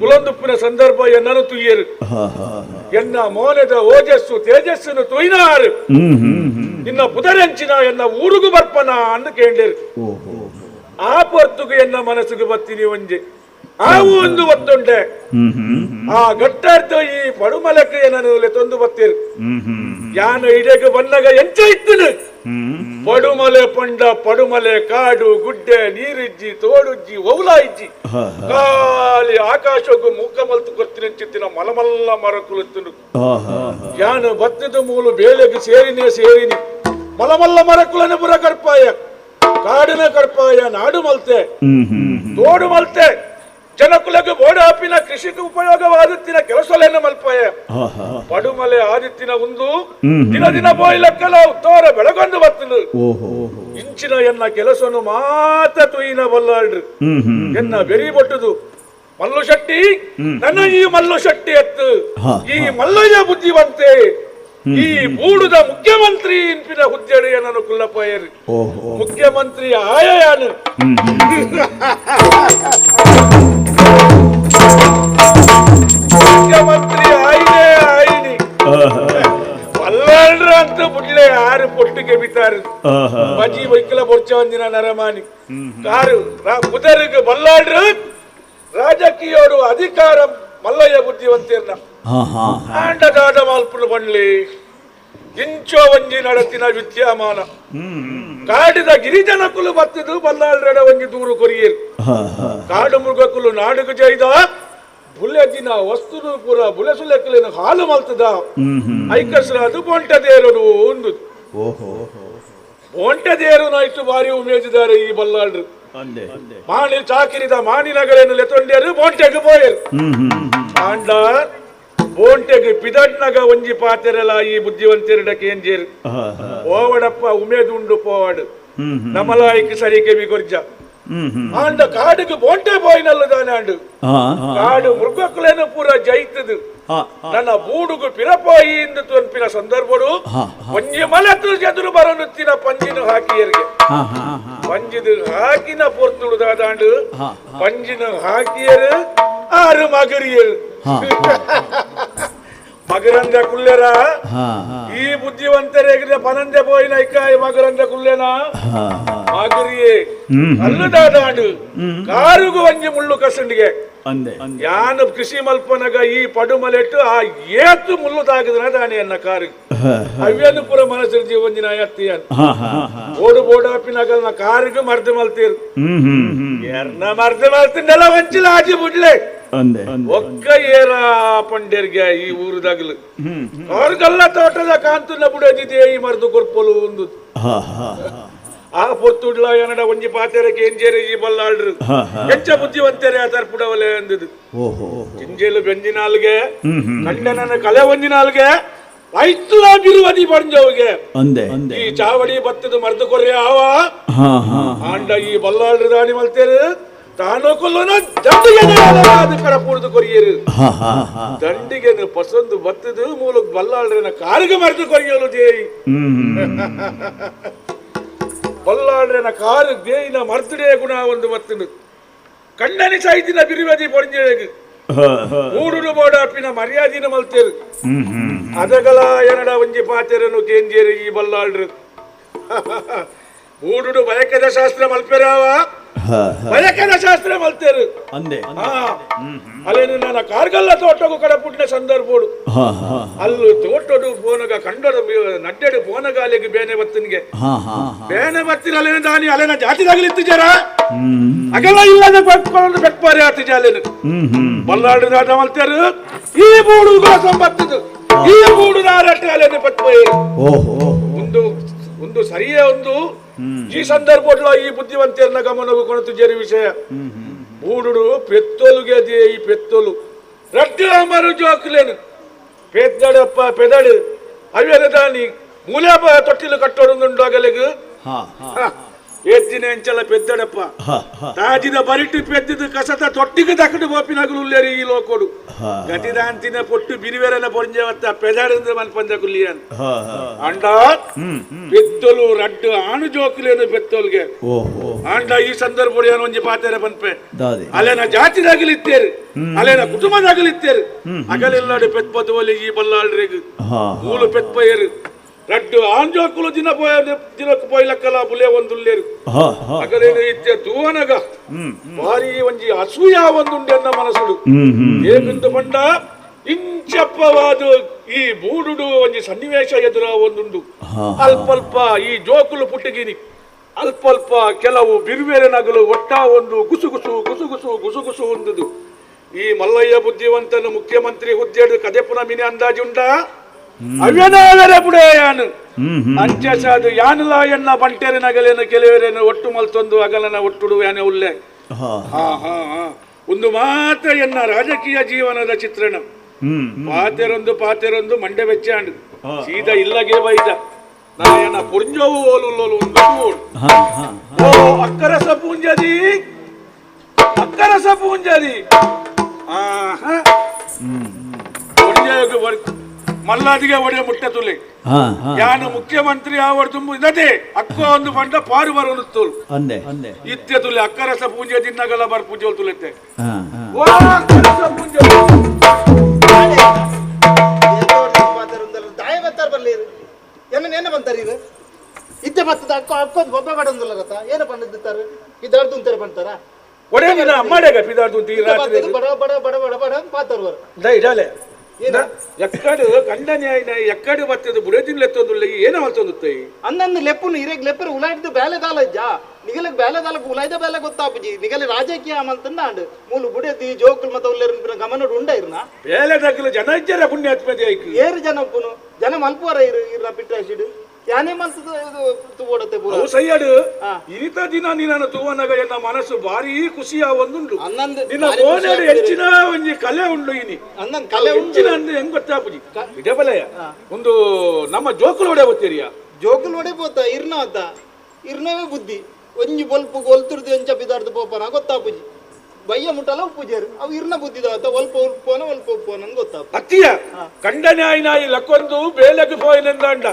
ಕುಲೊಂದುಪ್ಪಿನ ಸಂದರ್ಭ ಎನ್ನನು ತುಯ್ಯರು ಎನ್ನ ಮೋನದ ಓಜಸ್ಸು ತೇಜಸ್ಸನ್ನು ತುಯ್ನಾರು ನಿನ್ನ ಪುದರೆಂಚಿನ ಎನ್ನ ಊರುಗು ಬರ್ಪನ ಅಂದು ಕೇಂಡೇರು ಆ ಪೊರ್ತುಗು ಎನ್ನ ಮನಸ್ಸಿಗೆ ಬತ್ತೀನಿ ಒಂಜಿ ಆ ಒಂದು ಒತ್ತುಂಡೆ ಆ ಗಟ್ಟಾರ್ಥ ಈ ಪಡುಮಲಕ್ಕೆ ಏನನ್ನು ತೊಂದು ಬತ್ತೀರು ಯಾನು ಇಡೆಗೆ ಬಂದಾಗ ಎಂಚ ಇತ್ತು ಪಡುಮಲೆ ಪಂಡ ಪಡುಮಲೆ ಕಾಡು ಗುಡ್ಡೆ ನೀರಿಜ್ಜಿ ತೋಡುಜ್ಜಿ ಒೌಲ ಇಜ್ಜಿ ಖಾಲಿ ಆಕಾಶಕ್ಕೂ ಮೂಕ ಮಲ್ತು ಕೊರ್ತಿನ ಚಿತ್ತಿನ ಮಲಮಲ್ಲ ಮರಕುಲುತ್ತುನು ಯಾನು ಬತ್ತದ ಮೂಲು ಬೇಲೆಗೆ ಸೇರಿನೇ ಸೇರಿನಿ ಮಲಮಲ್ಲ ಮರಕುಲನ ಪುರ ಕರ್ಪಾಯ ಕಾಡಿನ ಕರ್ಪಾಯ ನಾಡು ಮಲ್ತೆ ತೋಡು ಮಲ್ತೆ ಜನಕುಲಕ್ಕೆ ಬೋಡಾಪಿನ ಕೃಷಿಗೆ ಉಪಯೋಗವಾದುತ್ತಿನ ಕೆಲಸಲೇನ ಮಲ್ಪಾಯ ಪಡುಮಲೆ ಆದಿತ್ತಿನ ಒಂದು ದಿನ ದಿನ ಬೋಯ್ಲಕ್ಕಲ ತೋರ ಬೆಳಗೊಂದು ಬತ್ತನು ಇಂಚಿನ ಎನ್ನ ಕೆಲಸನು ಮಾತ್ರ ತುಯಿನ ಬಲ್ಲಾಳ್ರು ಎನ್ನ ಬೆರಿ ಬೊಟ್ಟುದು ಮಲ್ಲು ಶೆಟ್ಟಿ ನನ್ನ ಈ ಮಲ್ಲು ಶೆಟ್ಟಿ ಎತ್ತು ಈ ಮಲ್ಲಯ್ಯ ಬುದ್ಧಿವಂತೆ ಈ ಬೂಡುದ ಮುಖ್ಯಮಂತ್ರಿ ಇನ್ಪಿನ ಹುದ್ದೆಡು ಏನನ್ನು ಕುಲ್ಲಪ್ಪಯ್ಯರು ಮುಖ್ಯಮಂತ್ರಿ ಆಯಯಾನು ಮುಖ್ಯಮಂತ್ರಿ ಆಯ್ನೆ ಆಯ್ನಿ ಬಲ್ಲಾಳ್ರ ಅಂತ ಬುಡ್ಲೆ ಆರು ಪೊಟ್ಟಿಗೆ ಬಿತ್ತಾರು ಬಜಿ ವೈಕಲ ಬೊರ್ಚ ಒಂದಿನ ನರಮಾನಿ ಕಾರು ಕುದರಿಗೆ ಬಲ್ಲಾಳ್ರು ರಾಜಕೀಯರು ಅಧಿಕಾರ ಮಲ್ಲಯ್ಯ ಬುದ್ಧಿವಂತಿರ್ನ ಆಂಡದಾದ ಮಾಲ್ಪುಲು ಬಣ್ಲಿ ಇಂಚೋ ಒಂಜಿ ನಡತಿನ ವಿದ್ಯಮಾನ ಕಾಡಿದ ಗಿರಿಜನ ಕುಲು ಬತ್ತದು ಬಲ್ಲಾಳ್ರಡ ಒಂಜಿ ದೂರು ಕೊರಿಯರು ಕಾಡು ಮೃಗಕುಲು ನಾಡುಗು ಜೈದ ಬುಲೆದಿನ ವಸ್ತುನು ಪೂರ ಬುಲೆಸುಲೆಕ್ಕಲಿನ ಹಾಲು ಮಲ್ತದ ಐಕಸ್ರ ಅದು ಬೊಂಟದೇರು ಒಂದು ಬೊಂಟದೇರು ನಾಯ್ತು ಬಾರಿ ಉಮೇಜಿದ್ದಾರೆ ಈ ಬಲ್ಲಾಳ್ರು ಮಾಣಿ ಚಾಕಿರಿದ ಮಾಣಿನಗರೇನು ಲೆತ್ತೊಂಡೇರು ಬೋಂಟೆಗೆ ಪೋಯರು ಆಂಡ ಬೋಂಟೆಗೆ ಪಿದಡ್ನಗ ಒಂಜಿ ಪಾತೆರಲ ಈ ಬುದ್ಧಿವಂತಿರಡ ಕೇಂಜೇರು ಪೋವಡಪ್ಪ ಉಮೇದುಂಡು ಪೋವಾಡು ನಮಲಾಯ್ಕ ಸರಿಕೆ ಬಿಗೊರ್ಜ ಆಂಡ ಕಾಡಿಗೆ ಬೋಂಟೆ ಪೋಯಿನಲ್ಲದಾನೆ ಆಂಡು ಕಾಡು ಮೃಗಕ್ಕುಲೇನು ಪೂರ ಜೈತದು ನನ್ನ ಬೂಡುಗು ಪಿರಪೋಯಿ ಎಂದು ತೊನ್ಪಿನ ಸಂದರ್ಭಡು ಒಂಜಿ ಮಲತು ಎದುರು ಬರನುತ್ತಿನ ಪಂಜಿನ ಹಾಕಿಯರಿಗೆ ಪಂಜಿದು ಹಾಕಿನ ಪೊರ್ತುಡುದಾದಾಂಡು ಪಂಜಿನ ಹಾಕಿಯರು ಆರು ಮಗರಿಯರು ಮಗರಂದ ಕುಲ್ಲೆರ ಈ ಬುದ್ಧಿವಂತರೇಗಿದ ಪನಂದೆ ಪೋಯಿನ ಇಕ್ಕಾಯಿ ಮಗರಂದ ಕುಲ್ಲೆನ ಮಗರಿಯೇ ಅಲ್ಲದಾದಾಂಡು ಕಾರುಗು ಒಂಜಿ ಮುಳ್ಳು ಕಸಂಡಿಗೆ ಯಾನು ಕೃಷಿ ಮಲ್ಪನಗ ಈ ಪಡುಮಲೆಟ್ಟು ಆ ಏತು ಮುಳ್ಳು ತಾಗದನ ದಾನಿ ಅನ್ನ ಕಾರು ಅವ್ಯನು ಪುರ ಮನಸ್ಸು ಜೀವಂಜಿನ ಎತ್ತಿಯನ್ ಓಡು ಬೋಡಾಪಿನಗಲ್ನ ಕಾರಿಗೆ ಮರ್ದು ಮಲ್ತೀರು ಎರ್ನ ಮರ್ದು ಮಲ್ತಿಂದೆಲ್ಲ ವಂಚಿಲ ಆಜಿ ಬುಡ್ಲೆ ಒಕ್ಕ ಏರ ಪಂಡೇರ್ಗೆ ಈ ಊರು ದಗಲು ಕಾರುಗಲ್ಲ ತೋಟದ ಕಾಂತುನ ಬುಡದಿದೆ ಈ ಮರ್ದು ಕೊರ್ಪೊಲು ಒಂದು ಆ ಪೊರ್ತುಡ್ಲ ಏನಡ ಒಂಜಿ ಪಾತೆರಕ್ಕೆ ಎಂಜೇರಿ ಈ ಬಲ್ಲಾಳ್ರು ಹೆಚ್ಚ ಬುದ್ಧಿವಂತರೇ ಆ ತರ್ಪುಡವಲೆ ಅಂದದು ಚಿಂಜೇಲು ಬೆಂಜಿನಾಲ್ಗೆ ಕಂಡನನ ಕಲೆ ಒಂಜಿನಾಲ್ಗೆ ಐತುಲ ಬಿರುವದಿ ಪಂಜವ್ಗೆ ಈ ಚಾವಡಿ ಬತ್ತದ ಮರ್ದು ಕೊರ್ರೆ ಆವ ಆಂಡ ಈ ಬಲ್ಲಾಳ್ರು ದಾನಿ ಮಲ್ತೇರು ತಾನು ಕೊಲ್ಲೋನ ದಂಡಿಗೆ ಕಡ ಪೂರ್ದು ಕೊರಿಯರು ದಂಡಿಗೆ ಪಸಂದು ಬತ್ತದು ಮೂಲಕ ಬಲ್ಲಾಳ್ರನ ಕಾರಿಗೆ ಮರ್ದು ಕೊರಿಯಲು ದೇಯಿ ಬಲ್ಲಾಳ್ರನ ಕಾರು ದೇಯಿನ ಮರ್ದುಡೇ ಗುಣ ಒಂದು ಬತ್ತದು ಕಣ್ಣನಿ ಸಾಯ್ತಿನ ಬಿರುವದಿ ಪೊಂಜೇಗ್ ಮೂಡುಡು ಬೋಡಾಪಿನ ಮರ್ಯಾದಿನ ಮಲ್ತೇರು ಅದಗಲ ಏನಡ ಒಂಜಿ ಪಾತೆರನು ಕೇಂಜೇರು ಈ ಬಲ್ಲಾಳ್ರು ಮೂಡುಡು ಬಯಕದ ಶಾಸ್ತ್ರ ಮಲ್ಪೆರಾವ ಬಯಕೆದ ಶಾಸ್ತ್ರ ಮಲ್ತೇರು ಅಂದೆ ಅಲ್ಲೇನು ನನ್ನ ಕಾರ್ಗಲ್ಲ ತೋಟಗೂ ಕಡೆ ಪುಟ್ಟಿನ ಸಂದರ್ಭೋಡು ಅಲ್ಲೂ ತೋಟಡು ಬೋನಗ ಕಂಡಡು ನಡ್ಡೆಡು ಬೋನಗಾಲಿಗೆ ಬೇನೆ ಬತ್ತನಿಗೆ ಬೇನೆ ಬತ್ತಿನ ಅಲ್ಲೇನ ದಾನಿ ಅಲ್ಲೇನ ಜಾತಿದಾಗಲಿತ್ತು ಜರ ಅಗಲ ಇಲ್ಲದ ಬೆಟ್ಕೊಂಡು ಬೆಟ್ಪಾರಿ ಆತ ಜಾಲೇನು ಬಲ್ಲಾಡು ದಾದ ಮಲ್ತೇರು ಈ ಬೂಡು ಸಂಬತ್ತದು ಈ ಬೂಡು ನಾರಟ್ಟೆ ಅಲ್ಲೇನು ಪತ್ಪೋಯರು ಒಂದು ಒಂದು ಸರಿಯೇ ಒಂದು ಈ ಸಂದರ್ಭ ಈ ಬುದ್ಧಿವಂತಿಯರನ್ನ ಗಮನವು ಕೊಣತು ಜರಿ ವಿಷಯ ಬೂಡುಡು ಪೆತ್ತೊಲುಗೆ ಈ ಪೆತ್ತೊಲು ರಡ್ಡು ಅಮರು ಜೋಕುಲೇನು ಪೆದ್ದಡಪ್ಪ ಪೆದಡು ಅವೇನ ದಾನಿ ಮೂಲೆ ತೊಟ್ಟಿಲು ಕಟ್ಟೋಡು ಏತ್ತಿನ ಎಂಚಲ ಪೆದ್ದಡಪ್ಪ ತಾಜಿನ ಬರಿಟು ಪೆದ್ದಿದ್ದು ಕಸತ ತೊಟ್ಟಿಗೆ ದಕ್ಕಡು ಗೋಪಿನಗಲು ಉಲ್ಲೇರಿ ಈ ಲೋಕೋಡು ಗತಿದಾಂತಿನ ಪೊಟ್ಟು ಬಿರಿವೆರನ ಪೊಂಜವತ್ತ ಪೆದಾಡಿಂದ ಮನ್ಪಂಜ ಕುಲ್ಲಿಯನ್ ಅಂಡ ಪೆತ್ತೊಲು ರಡ್ಡು ಆಣು ಜೋಕುಲೇನು ಪೆತ್ತೊಲ್ಗೆ ಆಂಡ ಈ ಸಂದರ್ಭ ಒಂಜಿ ಪಾತೆರೆ ಪನ್ಪೆ ಅಲ್ಲೇನ ಜಾತಿದಾಗಲಿತ್ತೇರು ಅಲ್ಲೇನ ಕುಟುಂಬದಾಗಲಿತ್ತೇರು ಅಗಲೆಲ್ಲಾಡು ಪೆತ್ಪದುವಲ್ಲಿ ಈ ಬಲ್ಲಾಳ್ರಿಗ್ ಮೂಲು ಪೆತ್ಪಯರು ರಡ್ಡು ಆಂಜೋಕುಲು ದಿನ ಪೋಯ ದಿನಕ್ಕೆ ಪೋಯ್ಲಕ್ಕಲ ಬುಲೆ ಒಂದುಲ್ಲೇರು ಅಗಲೇನು ಇತ್ತೆ ತೂವನಗ ಭಾರಿ ಒಂಜಿ ಅಸೂಯ ಒಂದುಂಡೆನ್ನ ಮನಸ್ಸುಡು ಏಕೆಂದು ಬಂಡ ಇಂಚಪ್ಪವಾದ ಈ ಬೂಡುಡು ಒಂಜಿ ಸನ್ನಿವೇಶ ಎದುರ ಒಂದುಂಡು ಅಲ್ಪಲ್ಪ ಈ ಜೋಕುಲು ಪುಟ್ಟಗಿನಿ ಅಲ್ಪಲ್ಪ ಕೆಲವು ಬಿರುಬೇರೆ ನಗಲು ಒಟ್ಟ ಒಂದು ಗುಸುಗುಸು ಗುಸುಗುಸು ಗುಸುಗುಸು ಒಂದುದು ಈ ಮಲ್ಲಯ್ಯ ಬುದ್ಧಿವಂತನ ಮುಖ್ಯಮಂತ್ರಿ ಹುದ್ದೆಡು ಕದೆಪುನ ಮಿನಿ ಅಂದಾಜುಂಡ ಅವ್ಯನಾದರೆ ಬುಡೇಯಾನು ಅಂಚಸಾದು ಯಾನುಲ ಎನ್ನ ಬಂಟೇರಿ ನಗಲೇನು ಕೆಲವರೇನು ಒಟ್ಟು ಮಲ್ತೊಂದು ಅಗಲನ ಒಟ್ಟುಡು ಯಾನೆ ಉಲ್ಲೆ ಹಾ ಹಾ ಹಾ ಒಂದು ಮಾತ್ರ ಎನ್ನ ರಾಜಕೀಯ ಜೀವನದ ಚಿತ್ರಣ ಪಾತೆರೊಂದು ಪಾತೆರೊಂದು ಮಂಡೆ ವೆಚ್ಚಾಂಡು ಸೀದಾ ಇಲ್ಲಗೆ ಬೈದ ನಾಯನ ಪುಂಜವು ಓಲುಲ್ಲೋಲು ಒಂದು ಓ ಅಕ್ಕರಸ ಪೂಂಜದಿ ಅಕ್ಕರಸ ಪೂಂಜದಿ ಆಹಾ ಮಲ್ಲಾದಿಗೆ ಒಡೆಯ ಮುಟ್ಟೆ ತುಲೆ ಯಾನು ಮುಖ್ಯಮಂತ್ರಿ ಆವರ್ ತುಂಬು ಇದದೆ ಅಕ್ಕ ಒಂದು ಬಂಡ ಪಾರು ಬರೋನು ತೋಲು ಇತ್ತೆ ತುಲೆ ಅಕ್ಕರಸ ಪೂಂಜೆ ದಿನಗಲ ಬರ್ ಪೂಜೆ ತುಲೆತ್ತೆ ಓ ಅಕ್ಕರಸ ಪೂಂಜೆ ದಾಯ ಬತ್ತಾರ ಬರ್ಲಿ ಏನ ಏನ ಬಂತಾರ ಇದು ಇತ್ತೆ ಬತ್ತದ ಅಕ್ಕ ಅಕ್ಕೋದು ಬೊಬ್ಬೆ ಬಡೊಂದಿಲ್ಲ ರಥ ಏನ ಬಂದಿದ್ದಾರೆ ಇದಾರ್ದು ಅಂತಾರೆ ಬಂತಾರ ಒಡೆಯ ನಿನ್ನ ಅಮ್ಮಾಡೆಗ ಪಿದಾರ್ದು ಈ ರಾತ್ರಿ ಬಡ ಬಡ ಬಡ ಬಡ ಬಡ ಅಂತ ಪಾತಾರ ದೈ ಡಾಲೆ ಎಕ್ಕಡು ಕಂಡನೆ ಎಕ್ಕಡು ಬತ್ತದು ಬುಡದಿನ ಲೆತ್ತೊಂದುಲ್ಲ ಏನ ಮಲ್ತೊಂದುತ್ತೈ ಅನ್ನನ್ನು ಲೆಪ್ಪುನು ಇರೇಗ್ ಲೆಪ್ಪರು ಉಲಾಯ್ದು ಬೇಲೆ ದಾಲ ಇಜ್ಜಾ ನಿಗಲಗ್ ಬೇಲೆ ದಾಲಕ್ ಉಲಾಯ್ದ ಬೇಲೆ ಗೊತ್ತಾಪುಜಿ ನಿಗಲ ರಾಜಕೀಯ ಮಲ್ತಂದ ಅಂಡ್ ಮೂಲು ಬುಡದಿ ಜೋಕುಲ್ ಮತ್ತ ಉಲ್ಲೇರು ಗಮನ ಉಂಡ ಇರ್ನ ಬೇಲೆ ದಗ್ಲ ಜನ ಇಜ್ಜರ ಪುಣ್ಯಾತ್ಮದಿ ಐಕ್ ಏರು ಜನ ಉಪ್ಪುನು ಜನ ಮಲ್ಪುವರ ಇರು ಇರ್ನ ಪಿಟ್ರಾಶಿಡು ಯಾನೇ ಮಲ್ತದ ತೂವಡತೆ ಪೂರ ಅವು ಸಯ್ಯಡು ಇರಿತ ದಿನ ನಿನ್ನ ತೂವನಗ ಎನ್ನ ಮನಸ್ಸು ಭಾರಿ ಖುಷಿಯ ಒಂದುಂಡು ನಿನ್ನ ಕೋನೆಡು ಹೆಚ್ಚಿನ ಒಂಜಿ ಕಲೆ ಉಂಡು ಇನಿ ಅನ್ನನ್ ಕಲೆ ಹೆಚ್ಚಿನ ಅಂದು ಹೆಂಗ್ ಗೊತ್ತಾಪುಜಿ ಇಡಬಲಯ ಒಂದು ನಮ್ಮ ಜೋಕುಲು ಒಡೆ ಗೊತ್ತೀರಿಯ ಜೋಕುಲು ಒಡೆ ಪೋತ ಇರ್ನ ಅತ್ತ ಇರ್ನವೇ ಬುದ್ಧಿ ಒಂಜಿ ಬೊಲ್ಪು ಒಲ್ತುರ್ದು ಎಂಚ ಬಿದಾರ್ದು ಪೋಪನ ಗೊತ್ತಾಪುಜಿ ಬಯ್ಯ ಮುಟ್ಟಲ ಉಪ್ಪುಜೇರು ಅವು ಇರ್ನ ಬುದ್ಧಿದ ಒಲ್ಪ ಉಪ್ಪೋನ ಒಲ್ಪ ಉಪ್ಪೋನ ಗೊತ್ತಾಪ ಅತ್ತಿಯ ಕಂಡನೆ ಆಯ್ನಾಯಿ ಲಕ್ಕೊಂದು ಬೇಲೆಗೆ ಪೋಯಿನೆಂದಾಂಡ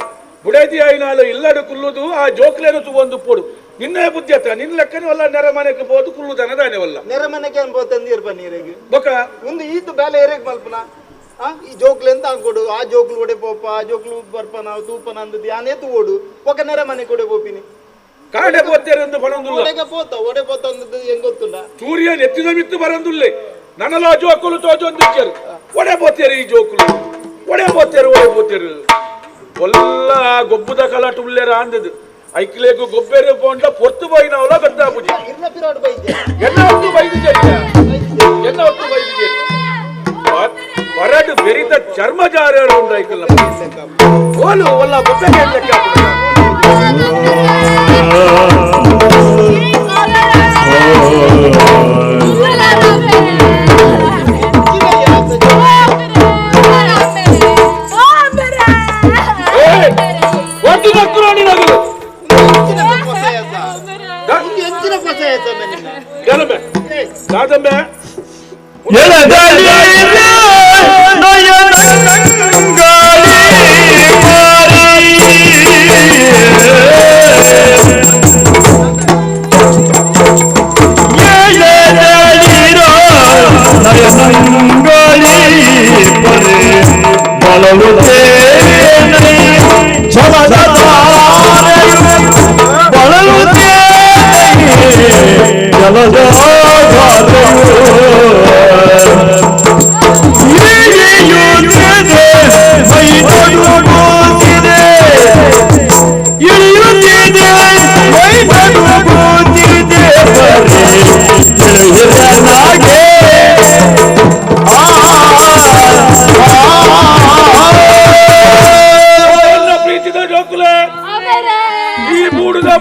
ಬುಡೇದಿ ಆಯ್ನಾಲು ಇಲ್ಲಡು ಕುಲ್ಲುದು ಆ ಜೋಕ್ಲೇನು ತುಗೊಂದು ಪೋಡು ನಿನ್ನೆ ಬುದ್ಧಿ ಅತ್ತ ನಿನ್ನ ಲೆಕ್ಕನೆ ವಲ್ಲ ನೆರಮನೆಗೆ ಪೋದು ಕುಲ್ಲುದನ ದಾನೆ ವಲ್ಲ ನೆರಮನೆಗೆ ಅನ್ಬೋತಂದು ಇರ್ಪ ನೀರಿಗೆ ಬೊಕ ಒಂದು ಈತು ಬೇಲೆ ಏರೇಗ್ ಮಲ್ಪನ ಈ ಜೋಕ್ಲು ಎಂತ ಅನ್ಕೊಡು ಆ ಜೋಕ್ಲು ಒಡೆ ಪೋಪ ಆ ಜೋಕ್ಲು ಬರ್ಪನ ತೂಪನ ಅಂದದ್ದು ಯಾನೇ ತೂವೋಡು ಒಕ ನೆರಮನೆ ಕೊಡೆ ಪೋಪಿನಿ ಕಾಡೆ ಪೋತೇರೆಂದು ಬರಂದುಲ್ಲ ಒಡೆಗೆ ಪೋತ ಒಡೆ ಪೋತ ಅಂದದ್ದು ಹೆಂಗ್ ಗೊತ್ತುಲ್ಲ ಸೂರ್ಯ ನೆತ್ತಿದ ಮಿತ್ತು ಬರಂದುಲ್ಲೆ ನನಲ ಜೋಕುಲು ತೋಜೊಂದಿಚ್ಚರು ಒಡೆ ಪೋತೇರು ಈ ಜೋಕುಲು ಒಡೆ ಪೋತೇರು ಒಡೆ ಪೋತೇರು ಒಲ್ಲ ಗೊಬ್ಬುದ ಕಲಾಟ ಉಲ್ಲೇರ ಅಂದದ್ದು ಐಕ್ಲೇಗು ಗೊಬ್ಬೆರೆ ಪೋಂಡ ಪೊರ್ತು ಪೋಯಿನವಲ ಗೊತ್ತಾಪುಜಿ ಇರ್ನ ಪಿರಾಡ್ ಬೈದೆ ಎನ್ನ ಒಟ್ಟು ಬೈದಿಜೆ ಎನ್ನ ಒಟ್ಟು ಬೈದಿಜೆ ಹೊರಡು ಬೆರಿತ ಚರ್ಮ ಜಾರ ಉಂಡು ಐಕಲ್ಲ ಓಲು ಒಲ್ಲ ಗೊಬ್ಬೆಗೆ ಲೆಕ್ಕ ಜಲದ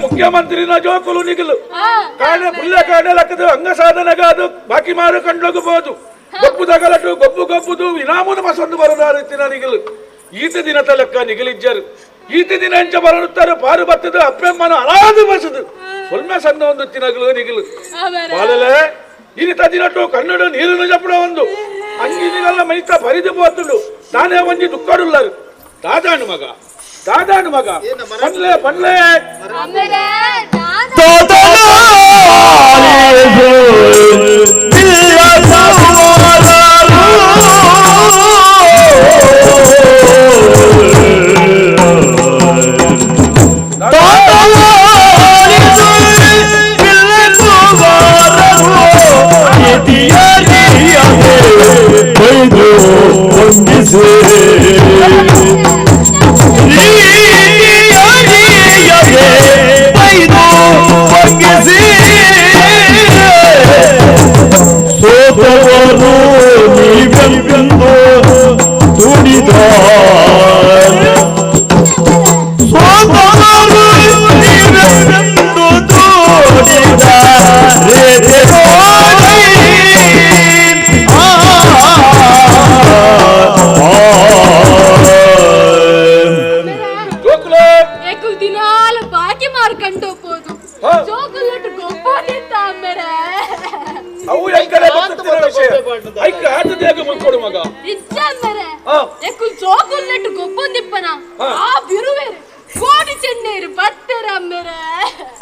ಮುಖ್ಯಮಂತ್ರಿನ ಜೋಕುಲು ನಿಗಲು ಕಾಣೆ ಪುಲ್ಲ ಕಾಣೆ ಲಕ್ಕದು ಅಂಗ ಸಾಧನೆ ಕಾದು ಬಾಕಿ ಮಾರು ಕಂಡ್ಲೋಗಬಹುದು ಗೊಬ್ಬು ತಗಲಟು ಗೊಬ್ಬು ಗೊಬ್ಬುದು ಇನಾಮುನ ಮಸೊಂದು ಬರದಾರಿತ್ತಿನ ನಿಗಲು ಈತ ದಿನ ತಲಕ್ಕ ನಿಗಲಿಜ್ಜರು ಈತ ದಿನ ಎಂಚ ಬರುತ್ತಾರೆ ಪಾರು ಬತ್ತದು ಅಪ್ಪೆಮ್ಮನ ಅನಾದು ಬಸದು ಸೊಲ್ಮೆ ಸಣ್ಣ ಒಂದು ತಿನಗಲು ನಿಗಲು ಬಾಲಲೆ ಈತ ದಿನಟು ಕನ್ನಡ ನೀರಿನ ಜಪಡ ಒಂದು ಅಂಗಿನಿಗಲ್ಲ ಮೈತ ಬರಿದು పోతుండు ತಾನೇ ಒಂಜಿ ದುಕ್ಕಡುಲ್ಲಾರು ದಾದಾನು ಮಗ ದಾದಾನು ಮಗ ಪನ್ಲೆ ಪನ್ಲೆ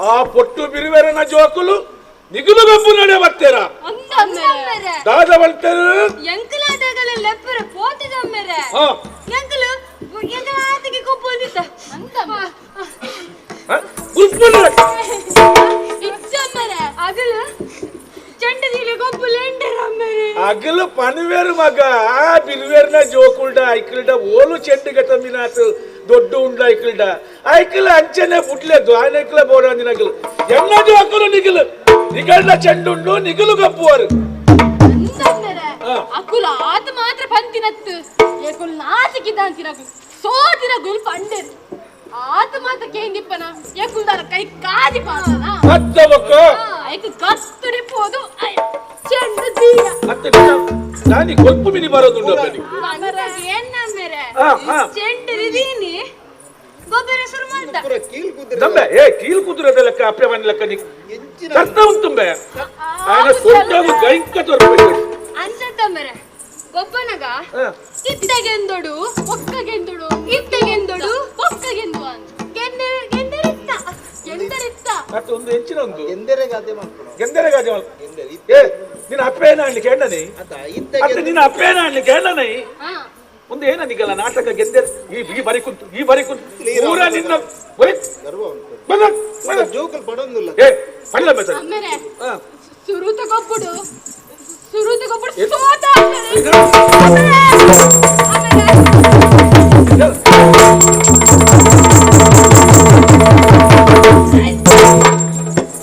ಆ ಪೊಟ್ಟು ಬಿರುವೆರನ ಜೋಕುಲು ನಿಗುಲು ಗೊಬ್ಬು ನಡೆ ಬರ್ತೀರಾ ದಾದ ಬಲ್ತೇರು ಎಂಕಲಾದಗಲ ಲೆಪ್ಪರ ಪೋತಿದಮ್ಮೆರೆ ಎಂಕಲು ಎಂಕಲ ಆತಗೆ ಗೊಬ್ಬೊಂದಿತ್ತ ಅಂತ ಇಚ್ಚಮ್ಮೆರೆ ಅಗಲ ಚೆಂಡದಿಲೆ ಗೊಬ್ಬು ಲೆಂಡರಮ್ಮೆರೆ ಅಗಲ ಪನುವೇರು ಮಗ ಆ ಬಿರುವೆರ್ನ ಜೋಕುಲ್ಡ ಐಕಲ್ಡ ಓಲು ಚೆಂಡಿಗೆ ತಮ್ಮಿನಾತು ದೊಡ್ಡ ಉಂಡ ಐಕಲ್ಡ ಐಕಲ ಅಂಚನೆ ಬುಟ್ಲೆದ್ದು ಆಯ್ನೈಕಲ ಬೋಡ ನಿನಗಲು ಎಲ್ಲ ಜೋಕುಲು ನಿಗಲು ನಿಗಲ್ಡ ಚೆಂಡುಂಡು ನಿಗಲು ಗಪ್ಪುವರು ಅಕುಲ ಆತ ಮಾತ್ರ ಪಂತಿನತ್ತು ಏಕುಲ್ ನಾಚಿಕಿದ್ದ ಅಂತಿನಗು ಸೋತಿನ ಗುಲ್ ಪಂಡೇರು ಆತ ಮಾತ್ರ ಕೇಂದಿಪ್ಪನ ಏಕುಲ್ದಾರ ಕೈ ಕಾದಿ ಪಾಸನ ಮತ್ತೊಬ್ಬಕ್ಕ ಐಕು ಕತ್ತುಡಿ ಪೋದು ಚೆಂಡು ದೀನ ಮತ್ತೆ ನಾನಿ ಕೊಲ್ಪು ಮಿನಿ ಬರೋದುಂಡು ಏನ್ ಚೆಂಡು ದೀನಿ ಗೊಬ್ಬರ ಶುರು ಮಾಡ್ದ ದಂಬೆ ಏ ಕೀಲ್ ಕುದುರೆದ ಲೆಕ್ಕ ಅಪ್ಪೆ ಮನೆ ಲೆಕ್ಕ ನೀ ಕರ್ತ ಉಂಟುಂಬೆ ఆయన ಸೊಟ್ಟವು ಗೈಂಕ ತೋರ್ಬೇಕು ಅಂಚತ್ತಂಬರೆ ಗೊಬ್ಬನಗ ಇತ್ತೆಗೆಂದೊಡು ಒಕ್ಕಗೆಂದೊಡು ಇತ್ತೆಗೆಂದೊಡು ಒಕ್ಕಗೆಂದು ಅಂತ ಗೆಂದರಿತ್ತ ಗೆಂದರಿತ್ತ ಮತ್ತೆ ಒಂದು ಹೆಚ್ಚಿನ ಒಂದು ಎಂದರೆ ಗಾದೆ ಮಾಡ್ಕೊಡು ಗೆಂದರೆ ಗಾದೆ ಮಾಡ್ಕೊ ಏ ನಿನ್ನ ಅಪ್ಪೇನ ಅನ್ಲಿಕ್ಕೆ ಕೇಳನೆ ಮತ್ತೆ ನಿನ್ನ ಅಪ್ಪೇನ ಅನ್ಲಿಕ್ಕೆ ಕೇಳನೆ ಒಂದು ಏನ ನಿಗಲ್ಲ ನಾಟಕ ಗೆದ್ದೆ ಈ ಈ ಬರಿ ಕುಂತು ಈ ಬರಿ ಕುಂತು ಪೂರ ನಿನ್ನ ಜೋಕಲ್ ಪಡೊಂದಿಲ್ಲ ಏ ಪಡಲ್ಲ ಬೇಸ ಅಮ್ಮೆರೆ ಸುರುತ ಗೊಬ್ಬುಡು ಸುರುತ ಗೊಬ್ಬುಡು ಸೋತ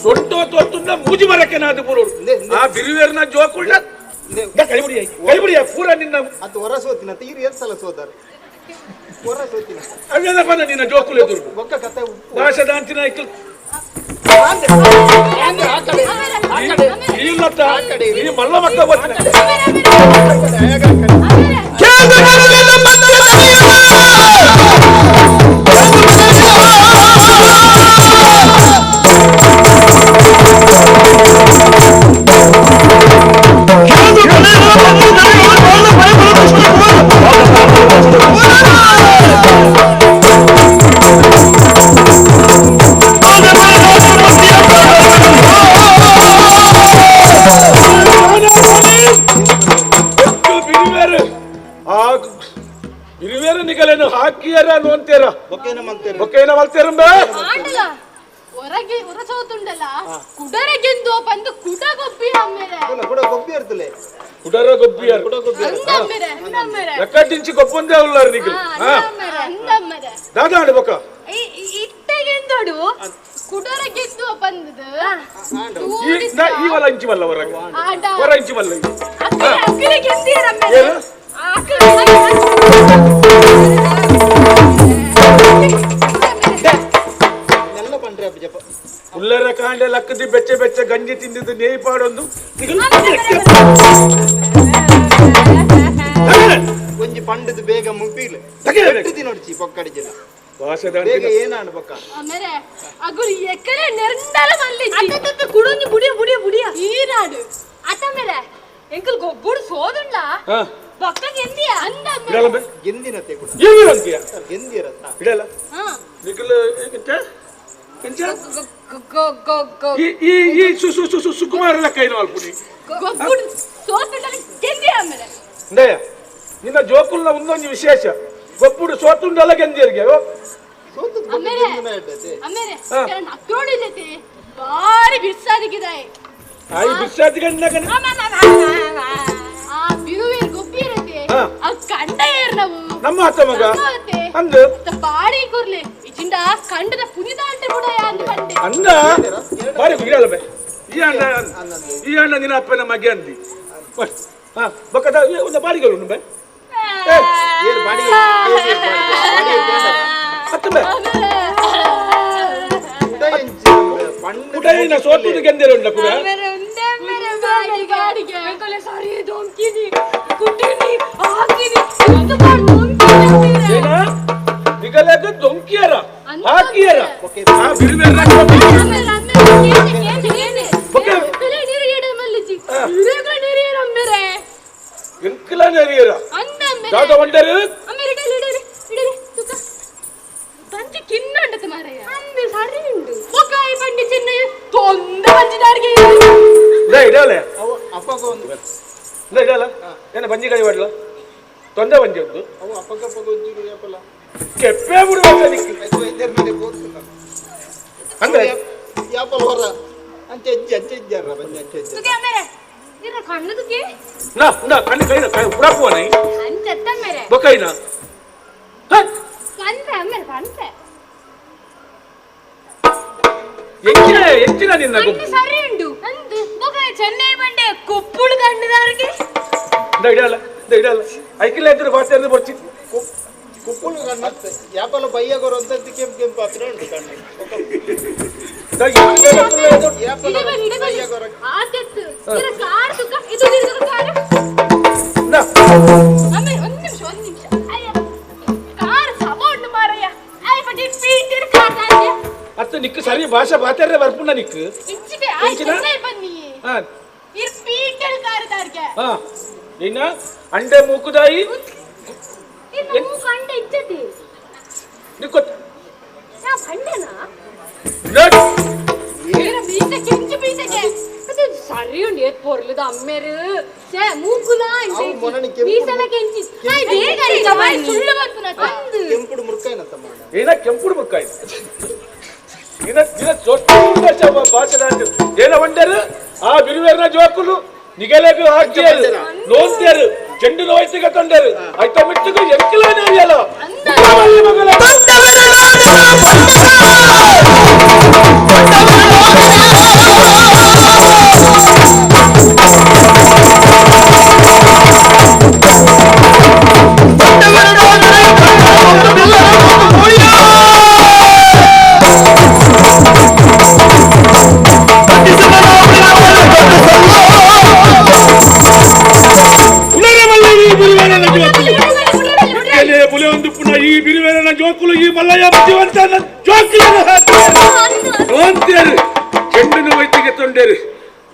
ಸೊಟ್ಟೋ ತೋರ್ತುಂದ ಮೂಜಿ ಮರಕ್ಕೆ ನಾದು ಪೂರೋಡು ಆ ಬಿರುವೇರ್ನ ಜೋಕುಳ್ಳ ಕೈಬಿಡಿ ಕೈಬಿಡಿ ಪೂರ ನಿನ್ನ ಅದು ಹೊರ ಸೋತಿನ ತೀರಿ ಎರಡು ಸಲ ಸೋದಾರ ಹೊರ ಸೋತಿನ ಅವೆಲ್ಲ ಬಂದ ನಿನ್ನ ಜೋಕುಲು ಎದುರು ಒಕ್ಕ ಕತೆ ಭಾಷದಾಂತಿನ ಐಕಲ್ ಇಲ್ಲತ್ತ ಈ ಮಲ್ಲ ಮಕ್ಕ ಬರ್ತೀನಿ ಹಾಕಿಯರ ನೋಂತೇರ ಬೊಕ್ಕೇನ ಮಲ್ತೇರಂಬ ಆಂಡಲ ಹೊರಗೆ ಹೊರ ಸೋತುಂಡಲ್ಲ ಕುಡರಗೆಂದು ಬಂದು ಕುಡ ಗೊಬ್ಬಿ ಅಮ್ಮೇರೆ ಕುಡ ಗೊಬ್ಬಿ ಇರ್ತಲೆ ಕುಡರ ಗೊಬ್ಬಿ ಅಂದಮ್ಮೇರೆ ಅಂದಮ್ಮೇರೆ ಎಕ್ಕಟ್ಟಿಂಚಿ ಗೊಬ್ಬಂದೇ ಉಲ್ಲಾರು ನಿಗಲ್ ಅಂದಮ್ಮೇರೆ ದಾದಾ ಆಡ್ಬೇಕ ಇಟ್ಟಗೆಂದೋಡು ಕುಡರಗೆದ್ದು ಬಂದದು ಈ ವಲ ಇಂಚಿ ಬಲ್ಲ ಹೊರಗೆ ಹೊರ ಇಂಚಿ ಬಲ್ಲ ಅಕ್ಕರೆ ಗೆದ್ದಿಯರಮ್ಮೇರೆ ಉಲ್ಲರ ಕಾಂಡೆ ಲಕ್ಕದಿ ಬೆಚ್ಚ ಬೆಚ್ಚ ಗಂಜಿ ತಿಂದಿದ್ದು ನೇಯ್ ಪಾಡೊಂದು ಒಂಜಿ ಪಂಡದ ಬೇಗ ಮುಗಿಲ ತಿನ್ನೋಡ್ಚಿ ಪೊಕ್ಕಡಿಜಿಲ್ಲ ಬೇಗ ಏನಾಡು ಪೊಕ್ಕ ಆಮೇಲೆ ಅಗುರು ಎಕ್ಕಲೆ ನೆರಂಡಲ ಮಲ್ಲಿ ಅತ್ತ ಕುಡೊಂಜಿ ಬುಡಿಯ ಬುಡಿಯ ಬುಡಿಯ ಈನಾಡು ಅತ್ತ ಮೇಲೆ ಎಂಕಲ್ ಗೊಬ್ಬುಡು ಸೋದುಂಡ ಪಕ್ಕ ಗೆಂದಿಯ ಅಂದ ಗೆಂದಿನತೆ ಕೂಡ ಏನಿರಂತೀಯ ಗೆಂದಿರತ್ತ ಇಡಲ್ಲ ನಿಖಲ್ ಈ ಈ ಸು ಸು ಸು ಸುಕುಮಾರ ಕೈನ ಅಲ್ಪುಡಿ ಗೊಬ್ಬುಡು ಸೋತುಂಡಲ ಗೆಂದಿಯ ಆಮೇಲೆ ಅಂದಯ್ಯ ನಿನ್ನ ಜೋಕುಲ್ನ ಒಂದೊಂದು ವಿಶೇಷ ಗೊಬ್ಬುಡು ಸೋತುಂಡಲ ಗೆಂದಿಯರಿಗೆ ಆಮೇಲೆ ಆಮೇಲೆ ಅಕ್ರೋಡಿಲ್ಲತೆ ಬಾರಿ ಬಿರ್ಸಾದಿಗಿದೆ ಆಯ್ ಬಿರ್ಸಾದಿಗಣ್ಣ ಆ ಬಿರುವೇರ್ ಗೊಬ್ಬಿ ಇರತ್ತೆ ಅದು ಕಂಡ ಏರ್ ನಾವು ನಮ್ಮ ಅತ್ತ ಮಗ ಅಂದು ಬಾಡಿ ಕೊರ್ಲೆ ಇಚಿಂಡ ಕಂಡದ ಪುನಿದ ಅಂಟೆ ಕೂಡ ಅಂದು ಬಂಡೆ ಅಂದ ಬಾರಿ ಇಡಲ್ಲ ಬೇ ಈ ಅಣ್ಣ ಈ ಅಣ್ಣ ನಿನ್ನ ಅಪ್ಪನ ಮಗೆ ಅಂದಿ ಹಾ ಬಕ್ಕದ ಒಂದು ಬಾಡಿಗಳು ಬೇ ಏರ್ ಬಾಡಿ ಅತ್ತ ಬೇ ಕುಡೈನ ಸೋತುದು ಗೆಂದಿರ ಉಂಡ ಕುಡ ನಿಗಲಗ ದೊಂಕಿಯರ ಹಾಕಿಯರ ಆ ಬಿರುವೆರ ಎಂಕಲ ನೆರಿಯರ ದಾದ వంಡರು ತಂಚಿ ಕಿನ್ನಂಡತ ಮಾರಯ್ಯ ಅಂದು ಸರಿ ಉಂಡು ಒಕಾಯಿ ಬಂಡಿ ಚೆನ್ನಯ್ಯ ತೊಂದ ಬಂಜಿದಾರಿಗೆ ಲೇ ಇಡಲೆ ಅವ ಅಪ್ಪಗ ಒಂದು ಲೇ ಇಡಲ ಏನ ಬಂಜಿ ಕೈ ಮಾಡಲ ತೊಂದ ಬಂಜಿ ಉಂಡು ಅವ ಅಪ್ಪಗ ಅಪ್ಪಗ ಒಂಜಿ ಯಾಪಲ ಕೆಪ್ಪೆ ಬಿಡುವ ನಿಕ್ಕು ವೈದ್ಯರ ಮೇಲೆ ಕೂತು ಅಂದ್ರೆ ಯಾಪಲ ಹೊರ ಅಂಚೆ ಅಂಚೆ ಅಂಚೆ ಇಜ್ಜಾರ ಬಂಜಿ ಅಂಚೆ ಅಂಚೆ ತುಗೆ ಮೇರೆ ಇರ ಕಣ್ಣು ತುಗೆ ನಾ ನಾ ಕಣ್ಣು ಕೈ ಕೈ ಪುಡಪುವ ನೈ ಅಂಚತ್ತ ಮೇರೆ ಬೊಕೈನ ಪನ್ಪೆ ಅಮ್ಮೇಲೆ ಪನ್ಪೆ ಎಂಚಿನ ಎಂಚಿನ ನಿನ್ನ ಗೊಬ್ಬು ಸರಿ ಉಂಡು ಅಂದು ಬೊಕ ಚೆನ್ನೈ ಬಂಡೆ ಕುಪ್ಪುಳು ಕಂಡದವರಿಗೆ ಇಂದ ಇಡಲ್ಲ ಇಂದ ಇಡಲ್ಲ ಐಕಿಲ್ಲ ಇದ್ರೆ ಬಾತೆ ಬರ್ಚಿ ಕುಪ್ಪುಳು ಕಣ್ಣು ಯಾಪಲ ಬಯ್ಯಗೋರು ಅಂತ ಕೆಂಪು ಕೆಂಪು ಹತ್ರ ಉಂಟು ಕಣ್ಣು ಒಂದು ನಿಮಿಷ ಒಂದು ನಿಮಿಷ ಕಾರ್ ಸಮ ಉಂಡು ಮಾರಯ್ಯ ಅತ್ತ ನಿಕ್ಕು ಸರಿ ಭಾಷೆ ಬಾತಾರ ಬರ್ಪುಂಡ ನಿಕ್ಕು ಇಂಚಿಗೆ ಆಯ್ ಚೆನ್ನೈ ಬನ್ನಿ ಇರ್ ಪೀಟರ್ ಕಾರದಾರ್ಗೆ ಹಾ ಏನ ಅಂಡೆ ಮೂಕುದಾಯಿ ಇರ್ ಮೂಕು ಅಂಡೆ ಇಚ್ಚತಿ ನಿಕ್ಕು ನಾ ಬಂಡೆನಾ ಇರ ಬೀಸ ಕೆಂಚು ಬೀಸಗೆ ಅದು ಸರಿ ಉಂಡು ಏತ್ ಪೊರ್ಲುದ ಅಮ್ಮೇರು ಛೇ ಮೂಕುಲಾ ಇಂಡೆ ಬೀಸಲ ಕೆಂಚಿ ಆಯ್ ಬೇಗ ಆಯ್ ಸುಳ್ಳು ಬರ್ಪುನ ಅಂದು ಕೆಂಪುಡು ಮುರ್ಕಾಯಿನತ್ತ ಮಾಡ ಏನ ಕೆಂಪುಡು ಮುರ್ಕಾಯಿ ಇನ ಇನ ಚೊಟ್ಟು ಭಾಷೆ ಏನ వంಡರು ಆ ಬಿರುವೆರ್ನ ಜೋಕುಲು ನಿಗಲೆಗು ಹಾಕಿಯರು ನೋಂತೇರು ಚೆಂಡು ನೋಯ್ತಿಗೆ ತೊಂಡರು ಐತ ಮಿಟ್ಟುಗು ಎಂಕಲನೇ ಅರಿಯಲ ಮಗಲ ಜೋಕುಲು ಈ ಮಲ್ಲಯ್ಯ ಬುದ್ಧಿವಂತ ಜೋಕುలను ಹಾಕಿಯರು ಚೆಂಡನ್ನು ವೈದ್ಯಗೆ ತೊಂಡೇರು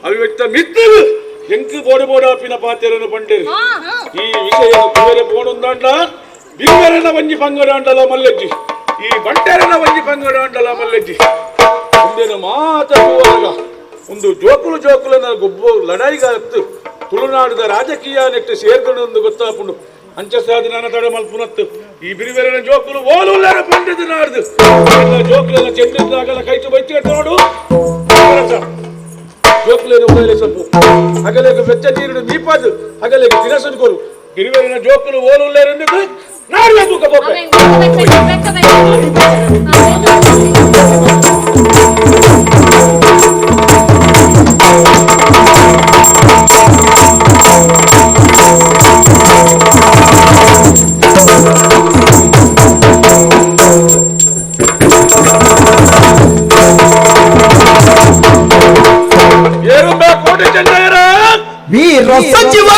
ಅವಿವ್ಯಕ್ತ ಮಿತ್ರರು ಎಂಕು ಬೋಡ ಬೋಡ ಪಿನ ಪಾತೆರನ್ನು ಪಂಡೇರು ಈ ವಿಷಯ ಕುವೆರೆ ಬೋಣುಂದಾಂಡ ಬಿರುವೆರನ ವಂಜಿ ಪಂಗಡಾಂಡಲ ಮಲ್ಲಜ್ಜಿ ಈ ಬಂಟೆರನ ವಂಜಿ ಪಂಗಡಾಂಡಲ ಮಲ್ಲಜ್ಜಿ ಮುಂದೇನು ಮಾತಾಡುವಾಗ ಒಂದು ಜೋಕುಲು ಜೋಕುಲನ ಗೊಬ್ಬು ಲಡಾಯಿಗಾತ್ತು ತುಳುನಾಡದ ರಾಜಕೀಯ ನೆಟ್ಟು ಸೇರ್ಕೊಂಡು ಗೊತ್ತಾಪುಂಡು ಅಂಚ ಸಾಧನ ತಡೆ ಮಲ್ಪುನತ್ತು ಈ ಬಿರಿಬೇರಿನ ಜೋಕುಲು ಓಲುಲ್ಲಾರ ಪಂಡಿತು ನಾಡ್ದು ಎಲ್ಲ ಜೋಕುಲೆಲ್ಲ ಚೆಂಡಿದ್ದಾಗಲ್ಲ ಕೈತು ಬೈತಿ ನೋಡು ಜೋಕುಲೇನು ಉಡಲೆ ಸ್ವಲ್ಪ ಹಗಲೇಗ ಬೆಚ್ಚ ನೀರು ಮೀಪಾದು ಹಗಲೇಗ ತಿರಸನ್ ಕೊರು ಬಿರಿಬೇರಿನ ಜೋಕುಲು ಓಲುಲ್ಲಾರ ನಾಡುವೆ ತೂಕ ಬೋಪೆ ವೀರ ಸಚಿವ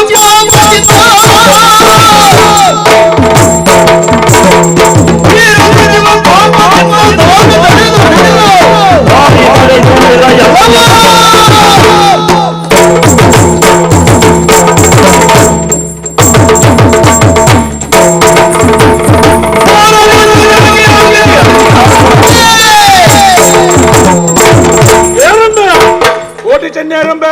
ಕೋಟಿ ಚೆನ್ನೇರಂಬ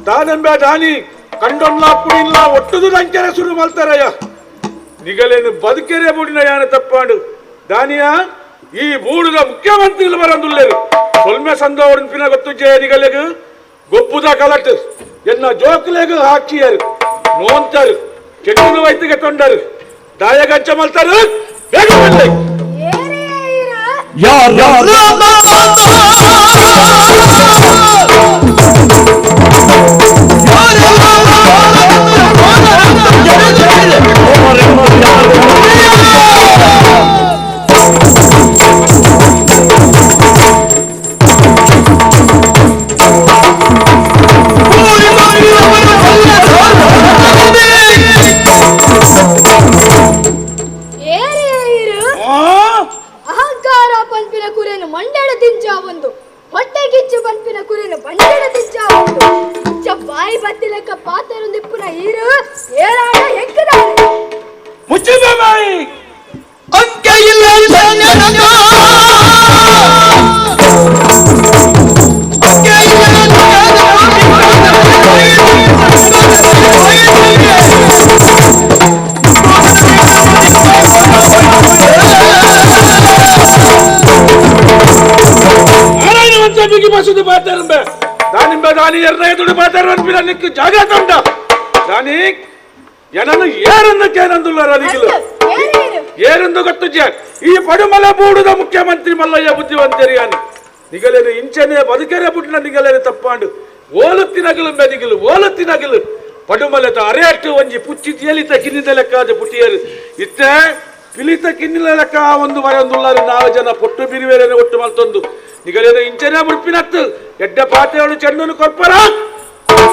ದಾನೆಂಬ ದಾನಿ ಕಂಡೊನ್ಲ ಪುಡಿನ್ಲ ಒಟ್ಟುದು ರಂಕೆರೆ ಶುರು ಮಲ್ತಾರಯ್ಯ ನಿಗಲೇನು ಬದುಕೆರೆ ಬುಡಿನ ಯಾನ ತಪ್ಪಾಂಡು ದಾನಿಯ ಈ ಬೂಡುದ ಮುಖ್ಯಮಂತ್ರಿಗಳು ಬರಂದುಲ್ಲೇರು ಸೊಲ್ಮೆ ಸಂದೋಡಿನ ಪಿನ ಗೊತ್ತು ಜಯ ನಿಗಲೆಗು ಗೊಪ್ಪುದ ಕಲಟ್ ಎನ್ನ ಜೋಕುಲೆಗು ಹಾಕಿಯರು ನೋಂತಾರು ಚೆಂಡಿನ ವೈದ್ಯಗೆ ತೊಂಡರು ದಾಯಗಂಚ ಮಲ್ತಾರು ಬೇಗ ಬಲ್ಲೆ ಅಹಂಕಾರ ಪನ್ಪಿನ ಕುರಿಯನ್ನು ಮಂಡಳ ದಿಂಜ ಒಂದು ಹೊಟ್ಟೆ ಗಿಚ್ಚು ಪನ್ಪಿನ ಕುರಿಯನ್ನು ಬಂಡಳ ದಿಂಜ ಒಂದು ಇಚ್ಚ ಬಾಯಿ ಬತ್ತಿಲಕ್ಕ ಪಾತರೊಂದಿಪ್ಪುನ ಈರು ಏರಾಡ ಎಕ್ಕದಾರೆ ಮುಚ್ಚಿದ ಬಾಯಿ ಅಂಕೆಯಿಲ್ಲ ಬಿಗಿ ಬಸ್ಸು ಪಾತಾರಂಬೆ ದಾನಿಂಬ ದಾನಿ ಎರಡನೇ ದುಡಿ ಪಾತಾರ ನಿಕ್ಕು ಜಾಗ್ರತೆ ಉಂಟ ದಾನಿ ಏನನ್ನು ಏರನ್ನು ಕೇನಂದುಲ್ಲಾರ ನಿಗಿಲು ಏರೆಂದು ಗೊತ್ತು ಜಾಕ್ ಈ ಪಡುಮಲೆ ಬೂಡುದ ಮುಖ್ಯಮಂತ್ರಿ ಮಲ್ಲಯ್ಯ ಬುದ್ಧಿವಂತರಿ అని ನಿಗಲೇನು ಇಂಚನೆ ಬದುಕೆರೆ ಬುಡ್ನ ನಿಗಲೇನು ತಪ್ಪಾಂಡು ಓಲುತ್ತಿನಗಲು ಮೆದಿಗಲು ಓಲುತ್ತಿನಗಲು ಪಡುಮಲೆತ ಅರೇಟು ಒಂಜಿ ಪುಚ್ಚಿ ತೇಲಿತ ಕಿನ್ನಿದ ಲೆಕ್ಕಾದ ಪುಟ್ಟಿಯರು ಇತ್ತೆ ಪಿಲಿತ ಕಿನ್ನಿಲ ಲೆಕ್ಕ ಒಂದು ಮರೊಂದುಲ್ಲಾರು ನಾವು ಜನ ಪೊಟ್ಟು ಬಿರಿವೇರೇನೆ ಒಟ್ಟು ಮಲ್ತೊಂದು ನಿಗಲೇನು ಇಂಚನೆ ಬುಡ್ಪಿನತ್ತು ಎಡ್ಡ ಪಾತೆಗಳು ಚೆಂಡನ್ನು ಕೊರ್ಪರ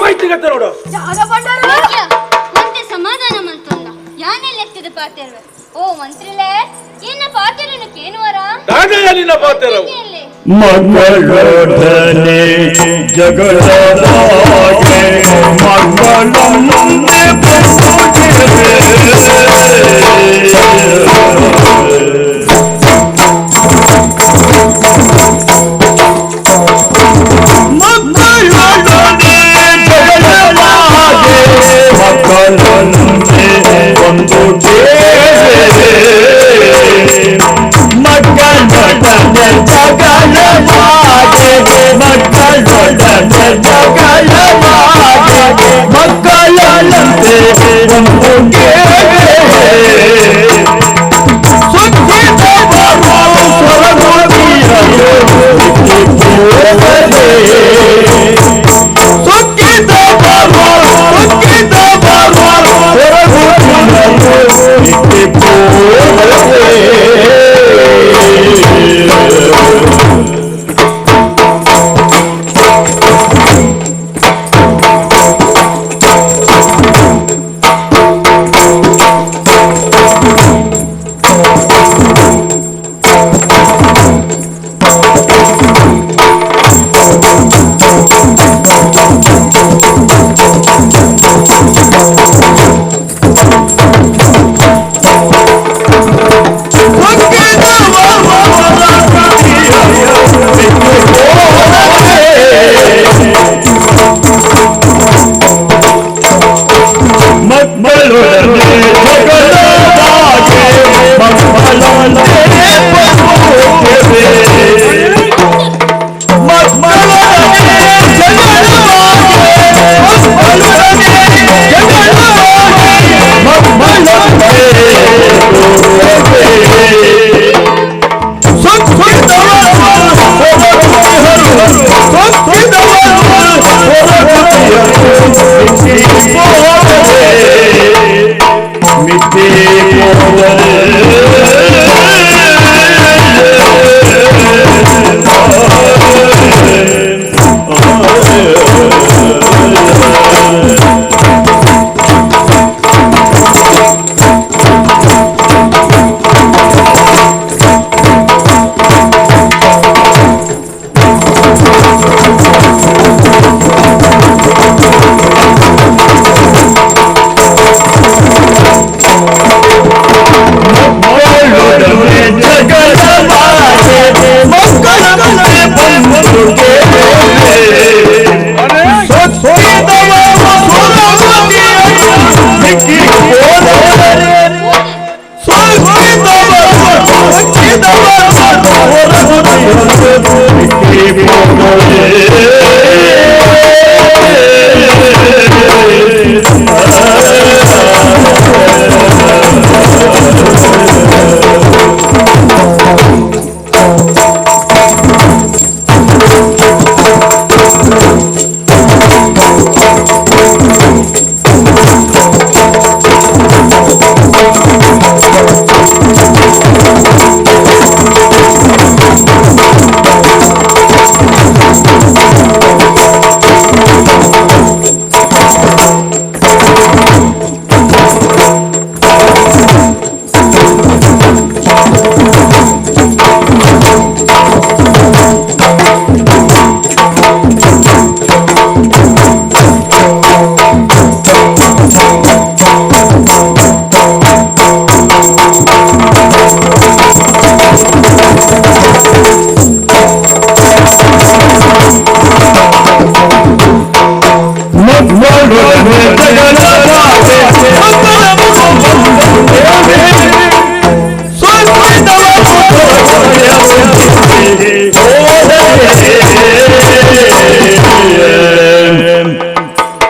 ಬೈತಿಗತ್ತ ನೋಡು ಒಂತೆ ಸಮಾಧಾನ ಮಂತೊಂದ ಯಾನೆಲ್ಲ ಎತ್ತಿದ ಪಾತೆರ್ವೆ ಓ ಮಂತ್ರಿಲೇ ಏನ ಪಾತೆರನು ಕೇನುವರ ದಾದೆಯ ನಿನ್ನ ಪಾತೆರವು ಮಕ್ಕಳೊಡನೆ ಜಗಳದಾಗೆ ಮಕ್ಕಳನ್ನೇ ಮಕ್ಕಳೊಡನೆ ಜಗಳದಾಗೆ ಮಕ್ಕಳನ್ನೇ ಒಂದು ಮಕ್ಕಳೊಡನೆ ಜಗಳವಾಗೆ ಮಕ್ಕಳೊಡನೆ ಜಗಳವಾಗೆ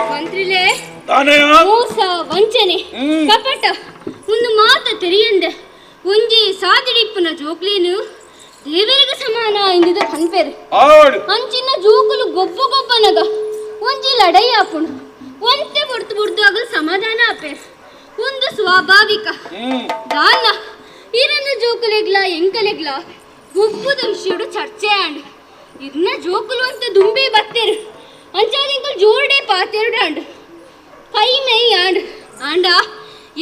ಮಂತ್ರಿಲೇ ಮೋಸ ವಂಚನೆ ಕಪಟ ಒಂದು ಮಾತ ತೆರಿಯಂದೆ ಒಂಜಿ ಸಾದಿಡಿಪ್ಪುನ ಜೋಕ್ಲೇನು ದೇವರಿಗೆ ಸಮಾನ ಎಂದಿದ ಪನ್ಪೇರು ಅಂಚಿನ ಜೋಕುಲು ಗೊಬ್ಬ ಗೊಬ್ಬನಗ ಒಂಜಿ ಲಡೈ ಆಪುಣು ಒಂತೆ ಬುಡ್ತು ಬುಡ್ದು ಸಮಾಧಾನ ಆಪೇರು ಒಂದು ಸ್ವಾಭಾವಿಕ ದಾನ ಇರನ್ನ ಜೋಕುಲೆಗ್ಲ ಎಂಕಲೆಗ್ಲ ಗೊಬ್ಬದ ವಿಷಯಡು ಚರ್ಚೆ ಆಂಡ್ ಇರ್ನ ಜೋಕುಲು ಅಂತ ದುಂಬೆ ಬತ್ತೇರು ಅಂಚಾದಿಂಕಲ್ ಜೋರ್ಡೆ ಪಾತೇರುಡು ಆಂಡ್ ಕೈ ಮೈ ಆಂಡ್ ಆಂಡ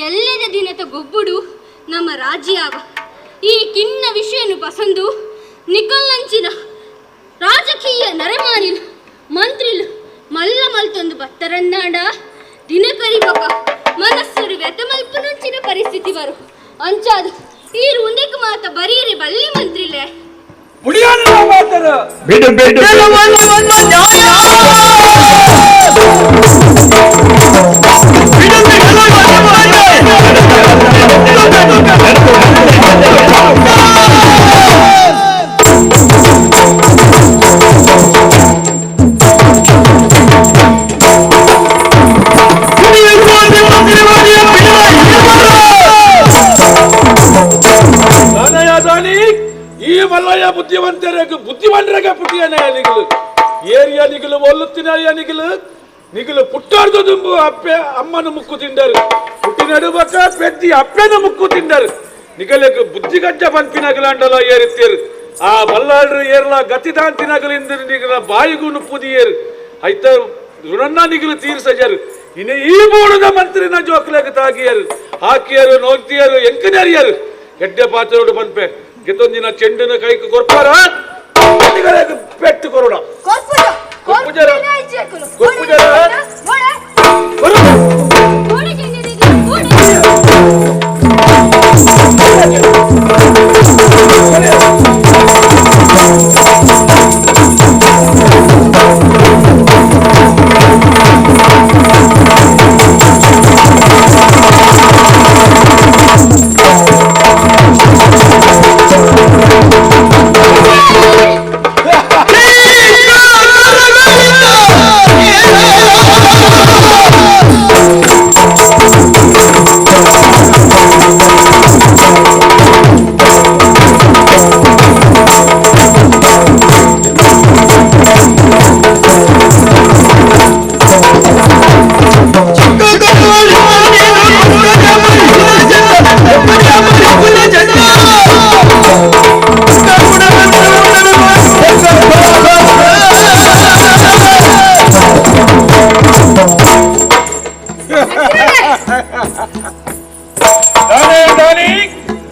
ಎಲ್ಲದ ದಿನದ ಗೊಬ್ಬುಡು ನಮ್ಮ ರಾಜ್ಯಾವ ಈ ಕಿನ್ನ ವಿಷಯನು ಪಸಂದು ನಿಕಲ್ನಂಚಿನ ರಾಜಕೀಯ ನರಮಾನಿಲ್ ಮಂತ್ರಿಲು ಮಲ್ಲ ಮಲ್ತೊಂದು ಬತ್ತರಂದಾಂಡ ದಿನ ಕರಿಬಕ ಮನಸ್ಸರು ವ್ಯತಮಲ್ಪನಂಚಿನ ಪರಿಸ್ಥಿತಿ ಬರು ಅಂಚಾದು ಈರು ಒಂದೇಕು ಮಾತ ಬರೀರಿ ಬಲ್ಲಿ ಮಂತ್ರಿಲೆ ಬಿಡು ಬಿಡು ಈ ಮಲ್ಲಯ್ಯ ಬುದ್ಧಿವಂತರಿಗೆ ಬುದ್ಧಿವಂತರಿಗೆ ಪುಟ್ಟಿಯನೇ ನಿಗಲು ಏರಿಯ ನಿಗಲು ಒಲ್ಲುತ್ತಿನ ನಿಗಲು ನಿಗಲು ಪುಟ್ಟಾರ್ದು ದುಂಬು ಅಪ್ಪೆ ಅಮ್ಮನ ಮುಕ್ಕು ತಿಂಡರು ಪುಟ್ಟಿನಡುಬಕ ಪೆದ್ದಿ ಅಪ್ಪೆನ ಮುಕ್ಕು ತಿಂಡರು ನಿಗಲಿಗೆ ಬುದ್ಧಿಗಜ್ಜ ಪಂಪಿನಗಲಾಂಡಲ ಏರುತ್ತೇರು ಆ ಬಲ್ಲಾಳ್ರು ಏರ್ಲ ಗತಿದಾಂತಿನಗಲಿಂದ ನಿಗಲ ಬಾಯಿಗೂ ನುಪ್ಪುದಿಯೇರು ಐತ ಋಣನ್ನ ನಿಗಲು ತೀರ್ಸಜರು ಇನ್ನು ಈ ಬೋಡದ ಮಂತ್ರಿನ ಜೋಕ್ಲಗ ತಾಗಿಯರು ಹಾಕಿಯರು ನೋಗ್ತಿಯರು ಎಂಕನರಿಯರು ಎಡ್ಡೆ ಪಾತ್ರೋಡು ಪನ್ಪೆ ಗೆತ್ತೊಂದಿನ ಚೆಂಡಿನ ಕೈಗೆ ಕೊರ್ಪಾರ ಪೆಟ್ಟು ಕೊರೋಣ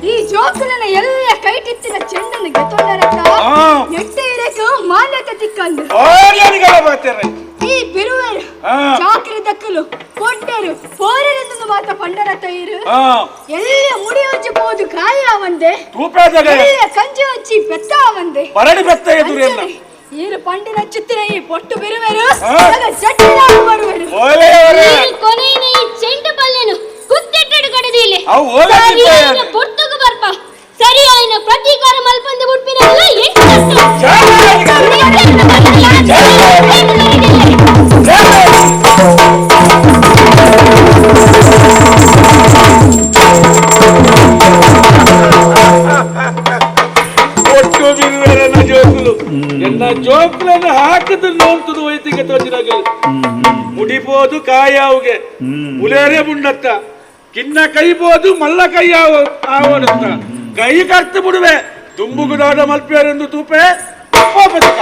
ಈ ಜೋಕುಲನ ಎಲ್ಲ ಕೈಟಿತ್ತಿನ ಚೆಂಡನ್ನು ಗೆತ್ತೊಂಡರಕ್ಕ ಎಟ್ಟೆ ಇರಕ ಮಾನ್ಯತೆ ತಿಕ್ಕಂದು ಈ ಬಿರುವೆರು ಚಾಕ್ರಿ ದಕ್ಕಲು ಕೊಟ್ಟರು ಪೋರರೆಂದು ಮಾತ ಪಂಡರ ತೈರು ಎಲ್ಲ ಮುಡಿ ಹಚ್ಚಿ ಪೋದು ಕಾಯ వందే ಎಲ್ಲ ಕಂಜಿ ಹಚ್ಚಿ ಬೆತ್ತ వందే ಬರಡಿ ಬೆತ್ತ ಎದುರೆಲ್ಲ ಈರು ಪಂಡಿನ ಚಿತ್ತಿನ ಈ ಪೊಟ್ಟು ಬಿರುವೆರು ಜಟ್ಟಿನಾಗ ಬರುವೆರು ಕೊನೆಯ ಈ ಚೆಂಡು ಬಲ್ಲೆನು ಕುತ್ತೆಟ್ಟೆಡು ಕಡದಿಲ್ಲ ಸರಿಯಾಯಿನ ಪೊರ್ತುಗು ಬರ್ಪ ಸರಿಯಾಯಿನ ಪ್ರತೀಕಾರ ಮಲ್ಪಂದೆ ಬುಡ್ಪಿನಲ್ಲ ಒಟ್ಟು ಬಿರುವೆರನ ಜೋಕುಲು ಎನ್ನ ಜೋಕುಲನ್ನು ಹಾಕಿದ್ರು ನೋಂತದು ವೈತಿಗೆ ತೋಚಿನಾಗಲು ಮುಡಿಬೋದು ಕಾಯಾವುಗೆ ಉಲೇರೆ ಬುಂಡತ್ತ ಕಿನ್ನ ಕೈಬೋದು ಮಲ್ಲ ಕೈ ಆವಡುತ್ತ ಕೈ ಕರ್ತು ಬಿಡುವೆ ತುಂಬುಗುದಾದ ಮಲ್ಪೇರೆಂದು ತೂಪೆ ಬದುಕ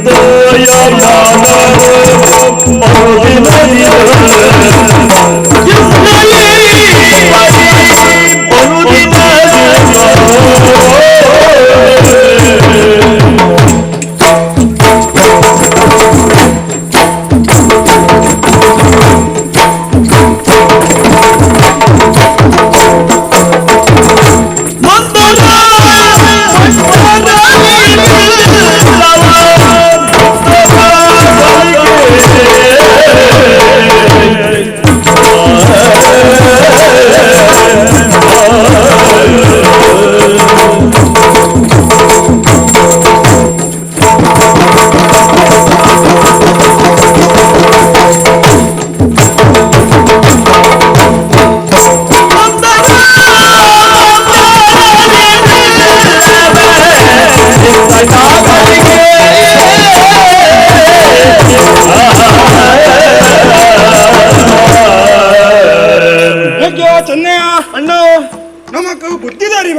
Oh,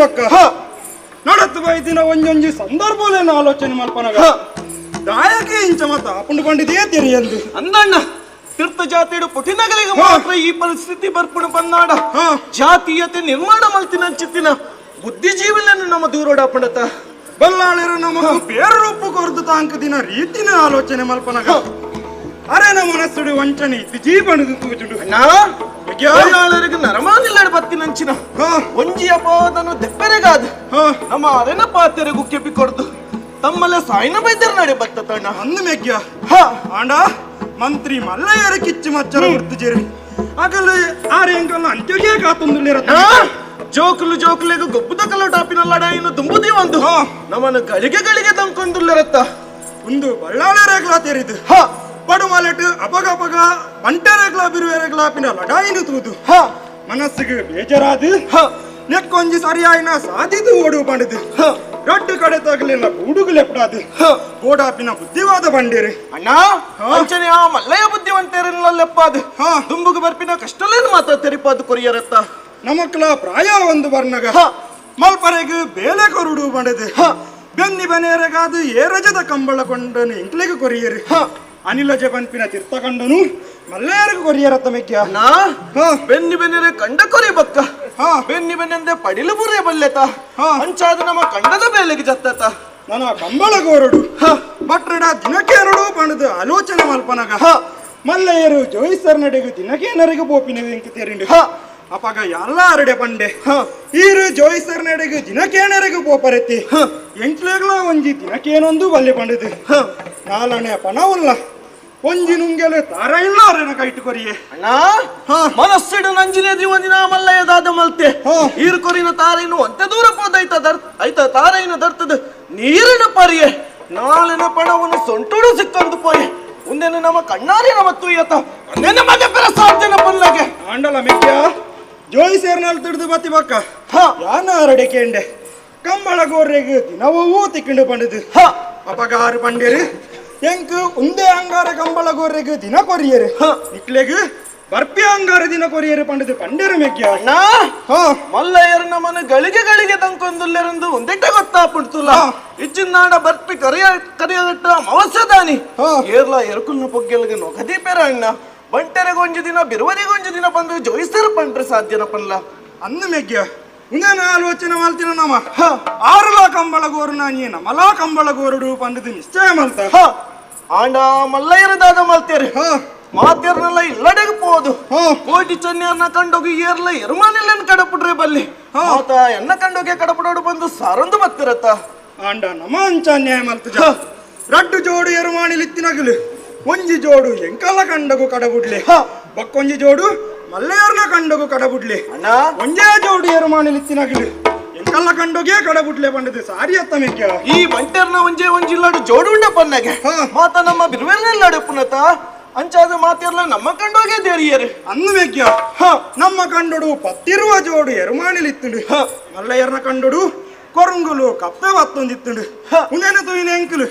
ಬಕ್ಕ ನಡತ್ತು ಬೈದಿನ ಒಂಜೊಂಜಿ ಸಂದರ್ಭಲೇನ ಆಲೋಚನೆ ಮಲ್ಪನಗ ದಾಯಕೆ ಇಂಚ ಮತ ಆಪುಂಡು ತೆರಿಯಂದು ಅಂದಣ್ಣ ತೀರ್ಥ ಜಾತಿಡು ಪುಟಿನಗಲಿಗೆ ಮಾತ್ರ ಈ ಪರಿಸ್ಥಿತಿ ಬರ್ಪುಣ ಬಂದಾಡ ಜಾತೀಯತೆ ನಿರ್ಮಾಣ ಮಲ್ತಿನ ಚಿತ್ತಿನ ಬುದ್ಧಿಜೀವಿలను ನಮ್ಮ ದೂರೋಡಾಪಣತ ಬಲ್ಲಾಳಿರು ನಮಗೂ ಬೇರೆ ರೂಪು ಕೊರದು ತಾಂಕ ದಿನ ರೀತಿನ ಆಲೋಚನೆ ಮಲ್ಪನಗ ಅರೆ ನಮ್ಮ ಮನಸ್ಸುಡು ವಂಚನೆ ಇತ್ತು ಜೀವನದು ತೂಜುಡು ಬಲ್ಲಾಳರಿಗೆ ನರಮಾನಿಲ್ಲಡ ಬತ್ತಿನಂಚಿನ ಒಂಜಿ ಅಪವಾದನು ದೆಪ್ಪೆರೆಗಾದ ನಮ್ಮ ಅರೆನ ಪಾತೆರೆಗೂ ಕೆಪಿ ಕೊಡ್ದು ತಮ್ಮಲ್ಲ ಸಾಯಿನ ಬೈದರ ನಡೆ ಬತ್ತತಣ್ಣ ಅಂದು ಮೆಗ್ಯ ಆಂಡ ಮಂತ್ರಿ ಮಲ್ಲಯ್ಯರ ಕಿಚ್ಚು ಮಚ್ಚರ ಗುರ್ತು ಅಗಲು ಆರೆಂಗಲ್ ಅಂತ್ಯಗೆ ಕಾತೊಂದುಳ್ಳಿರ ಜೋಕುಲು ಜೋಕುಲಿಗೆ ಗೊಬ್ಬುದ ಕಲೋಟಾಪಿನ ಲಡಾಯಿನ ದುಂಬುದಿ ಒಂದು ನಮ್ಮನ್ನು ಗಳಿಗೆ ಗಳಿಗೆ ತಂಕೊಂದುಳ್ಳಿರತ್ತ ಒಂದು ಬಳ್ಳಾಳರೇಗ್ಲಾ ತೆರಿದು ಪಡುಮಲೆಟ್ ಅಪಗ ಅಪಗ ಬಂಟರೇಗ್ಲಾ ಬಿರುವೆರೇಗ್ಲಾಪಿನ ಲಡಾಯಿನ ತೂದು ಮನಸ್ಸಿಗೆ ಬೇಜಾರಾದು ನೆಕ್ಕೊಂಜಿ ಸರಿಯಾಯಿನ ಸಾಧಿದು ಓಡು ಬಂಡದು ರಡ್ಡು ಕಡೆ ತಗಲಿಲ್ಲ ಗೂಡುಗುಲೆಪ್ಪಡಾದು ಗೋಡಾಪಿನ ಬುದ್ಧಿವಾದ ಬಂಡೇರಿ ಅಣ್ಣ ಅಂಚನೆ ಆ ಮಲ್ಲಯ್ಯ ಬುದ್ಧಿವಂತೇರನ್ನೆಪ್ಪಾದು ದುಂಬುಗು ಬರ್ಪಿನ ಕಷ್ಟಲೇನು ಮಾತ್ರ ತೆರಿಪಾದು ಕೊರಿಯರತ್ತ ನಮಕ್ಲ ಪ್ರಾಯ ಒಂದು ಬರ್ನಗ ಮಲ್ಪರೆಗ್ ಬೇಲೆ ಕೊರುಡು ಬಂಡದು ಬೆನ್ನಿ ಬನೇರಗಾದು ಏರಜದ ಕಂಬಳ ಕೊಂಡನು ಇಂಕ್ಲೆಗ್ ಕೊರಿಯರು ಅನಿಲಜ ಪನ್ಪಿನ ತೀರ್ಥ ಕಂಡನು ಮಲ್ಲೇರಿಗೂ ಕೊರಿಯರತ್ತ ಮೆಗ್ಯ ಬೆನ್ನಿ ಬೆನ್ನಿರೆ ಕಂಡ ಕೊರಿ ಬಕ್ಕ ಬೆನ್ನಿ ಬೆನ್ನೆಂದೆ ಪಡಿಲು ಬುರೆ ಬಲ್ಲೆತ ಅಂಚಾದ ನಮ್ಮ ಕಂಡದ ಬೇಲೆಗೆ ಜತ್ತತ ನನ್ನ ಕಂಬಳ ಕೋರಡು ಭಟ್ರಡ ದಿನಕೇರಡು ಬಣದು ಆಲೋಚನೆ ಮಲ್ಪನಗ ಮಲ್ಲಯ್ಯರು ಜೋಯಿಸರ್ ನಡೆಗು ದಿನಕೇನರಿಗೂ ಪೋಪಿನ ಎಂಕ್ ಅಪಗ ಎಲ್ಲ ಅರಡೆ ಪಂಡೆ ಈರು ಜೋಯಿಸರ್ ನಡೆಗು ದಿನಕೇನರಿಗೂ ಪೋಪರೆತ್ತಿ ಎಂಕ್ಲೇಗ್ಲ ಒಂಜಿ ದಿನಕೇನೊಂದು ಬಲ್ಲೆ ಪಂಡದು ನಾಲನೆ ಪಣವುಲ್ಲ ಒಂಜಿ ನುಂಗೆಲು ತಾರ ಇಲ್ಲ ಅರೆನ ಕೈಟು ಕೊರಿಯೆ ಅಣ್ಣ ಮನಸ್ಸಿಡು ನಂಜಿನೇ ಒಂದಿನ ಮಲ್ಲಯ್ಯ ದಾದ ಮಲ್ತೆ ಈರು ಕೊರಿನ ತಾರೈನು ಒಂತೆ ದೂರ ಪೋದೈತ there ಐತ ತಾರೈನು ದರ್ತದ ನೀರಿನ ಪರಿಯೆ ನಾಳಿನ ಪಣವನ್ನು ಸೊಂಟುಡು ಸಿಕ್ಕಂದು ಪೋಯೆ ಒಂದೇನು ನಮ್ಮ ಕಣ್ಣಾರಿನ ಮತ್ತು ಈತ ಒಂದೇನು ಮಗ ಪೆರ ಸಾಧ್ಯನ ಪಲ್ಲಗೆ ಆಂಡಲ ಮೆಕ್ಯ ಜೋಯಿಸೇರ್ನಲ್ಲಿ ತಿಳಿದು ಬತ್ತಿ ಬಕ್ಕ ಯಾನ ಅರಡೆ ಕೇಂಡೆ ಕಂಬಳ ಗೋರೆಗ್ ದಿನವೂ ತಿಕ್ಕಿಂಡು ಬಂಡದು ಅಪಗಾರು ಪಂಡೇರು ಎಂಕ್ ಉಂದೆ ಅಂಗಾರ ಕಂಬಳ ಗೋರೆಗ್ ದಿನ ಕೊರಿಯರು ನಿಕ್ಲೆಗ್ ಬರ್ಪಿ ಅಂಗಾರ ದಿನ ಕೊರಿಯರು ಪಂಡದು ಪಂಡೇರು ಮೆಗ್ಯ ಅಣ್ಣ ಮಲ್ಲಯ್ಯರು ನಮ್ಮನ್ನು ಗಳಿಗೆ ಗಳಿಗೆ ತಂಕೊಂದುಲ್ಲೆರಂದು ಒಂದೆಟ್ಟ ಗೊತ್ತಾಪುಡ್ತುಲ್ಲ ಇಚ್ಚಿನಾಡ ಬರ್ಪಿ ಕರಿಯ ಕರಿಯಗಟ್ಟ ಅಮಾವಾಸ್ಯದಾನಿ ಏರ್ಲ ಎರುಕುಲ್ನ ಪೊಗ್ಗೆಲ್ಗೆ ನೊಗದಿ ಪೇರ ಅಣ್ಣ ಬಂಟೆರೆಗೊಂಜು ದಿನ ಬಿರುವರಿಗೊಂಜು ದಿನ ಬಂದು ಜೋಯಿಸರು ಪಂಡ್ರೆ ಸಾಧ್ಯನ ಪನ್ಲ ಅಂದು ಮೆಗ್ಯ ಉಂದೇನ ಆಲೋಚನೆ ಮಲ್ತಿನ ನಮ ಆರುಲಾ ಕಂಬಳ ಗೋರು ನಾನಿ ನಮಲಾ ಕಂಬಳ ಗೋರುಡು ಪಂಡದು ನಿಶ್ಚಯ ಮಲ್ತ ಆಂಡ ಮಲ್ಲಯ್ಯರ ದಾದ ಮಲ್ತೇರಿ ಮಾತೇರ್ನೆಲ್ಲ ಇಲ್ಲಡೆಗೆ ಪೋದು ಕೋಟಿ ಚೆನ್ನಿಯರ್ನ ಕಂಡೋಗಿ ಏರ್ಲ ಎರುಮಾನೆಲ್ಲ ಕಡಪುಡ್ರೆ ಬಲ್ಲಿ ಮಾತ ಎನ್ನ ಕಂಡೋಗಿ ಕಡಪುಡೋಡು ಬಂದು ಸಾರೊಂದು ಬತ್ತಿರತ್ತ ಆಂಡ ನಮ ಅಂಚ ಅನ್ಯಾಯ ಮಲ್ತಜ ರಡ್ಡು ಜೋಡು ಎರುಮಾಣಿಲಿತ್ತಿನಗಲು ಒಂಜಿ ಜೋಡು ಎಂಕಲ ಕಂಡಗು ಕಡಬುಡ್ಲೆ ಬಕ್ಕೊಂಜಿ ಜೋಡು ಮಲ್ಲೆಯರ್ನ ಕಂಡಗು ಕಡಬುಡ್ಲೆ ಅಣ್ಣ ಒಂಜೇ ಜೋಡು ಎರುಮಾಣಿಲಿತ್ತಿನಗಲು ಎಂಕಲ್ಲ ಕಂಡೋಗೆ ಕಡಬುಡ್ಲೆ ಬಂಡದು ಸಾರಿ ಅತ್ತ ಮೆಗ್ಯ ಈ ಬಂಟೆರ್ನ ಒಂಜೇ ಒಂಜಿ ಇಲ್ಲಾಡು ಜೋಡು ಉಂಡ ಪನ್ನಗೆ ಮಾತ ನಮ್ಮ ಬಿರುವೆರ್ನೆಲ್ಲಾಡು ಪುನತ ಅಂಚಾದ ಮಾತಿರ್ಲ ನಮ್ಮ ಕಂಡೋಗೆ ದೇರಿಯರು ಅಂದು ಮೆಗ್ಯ ನಮ್ಮ ಕಂಡೋಡು ಪತ್ತಿರುವ ಜೋಡು ಎರುಮಾಣಿಲಿತ್ತುಂಡು ಮಲ್ಲಯ್ಯರ್ನ ಕಂಡೋಡು ಕೊರಂಗುಲು ಕಪ್ಪೆ ಬತ್ತೊಂದಿತ್ತುಂಡು ಉಂದೇನ ತುಯಿನ ಎಂಕಲು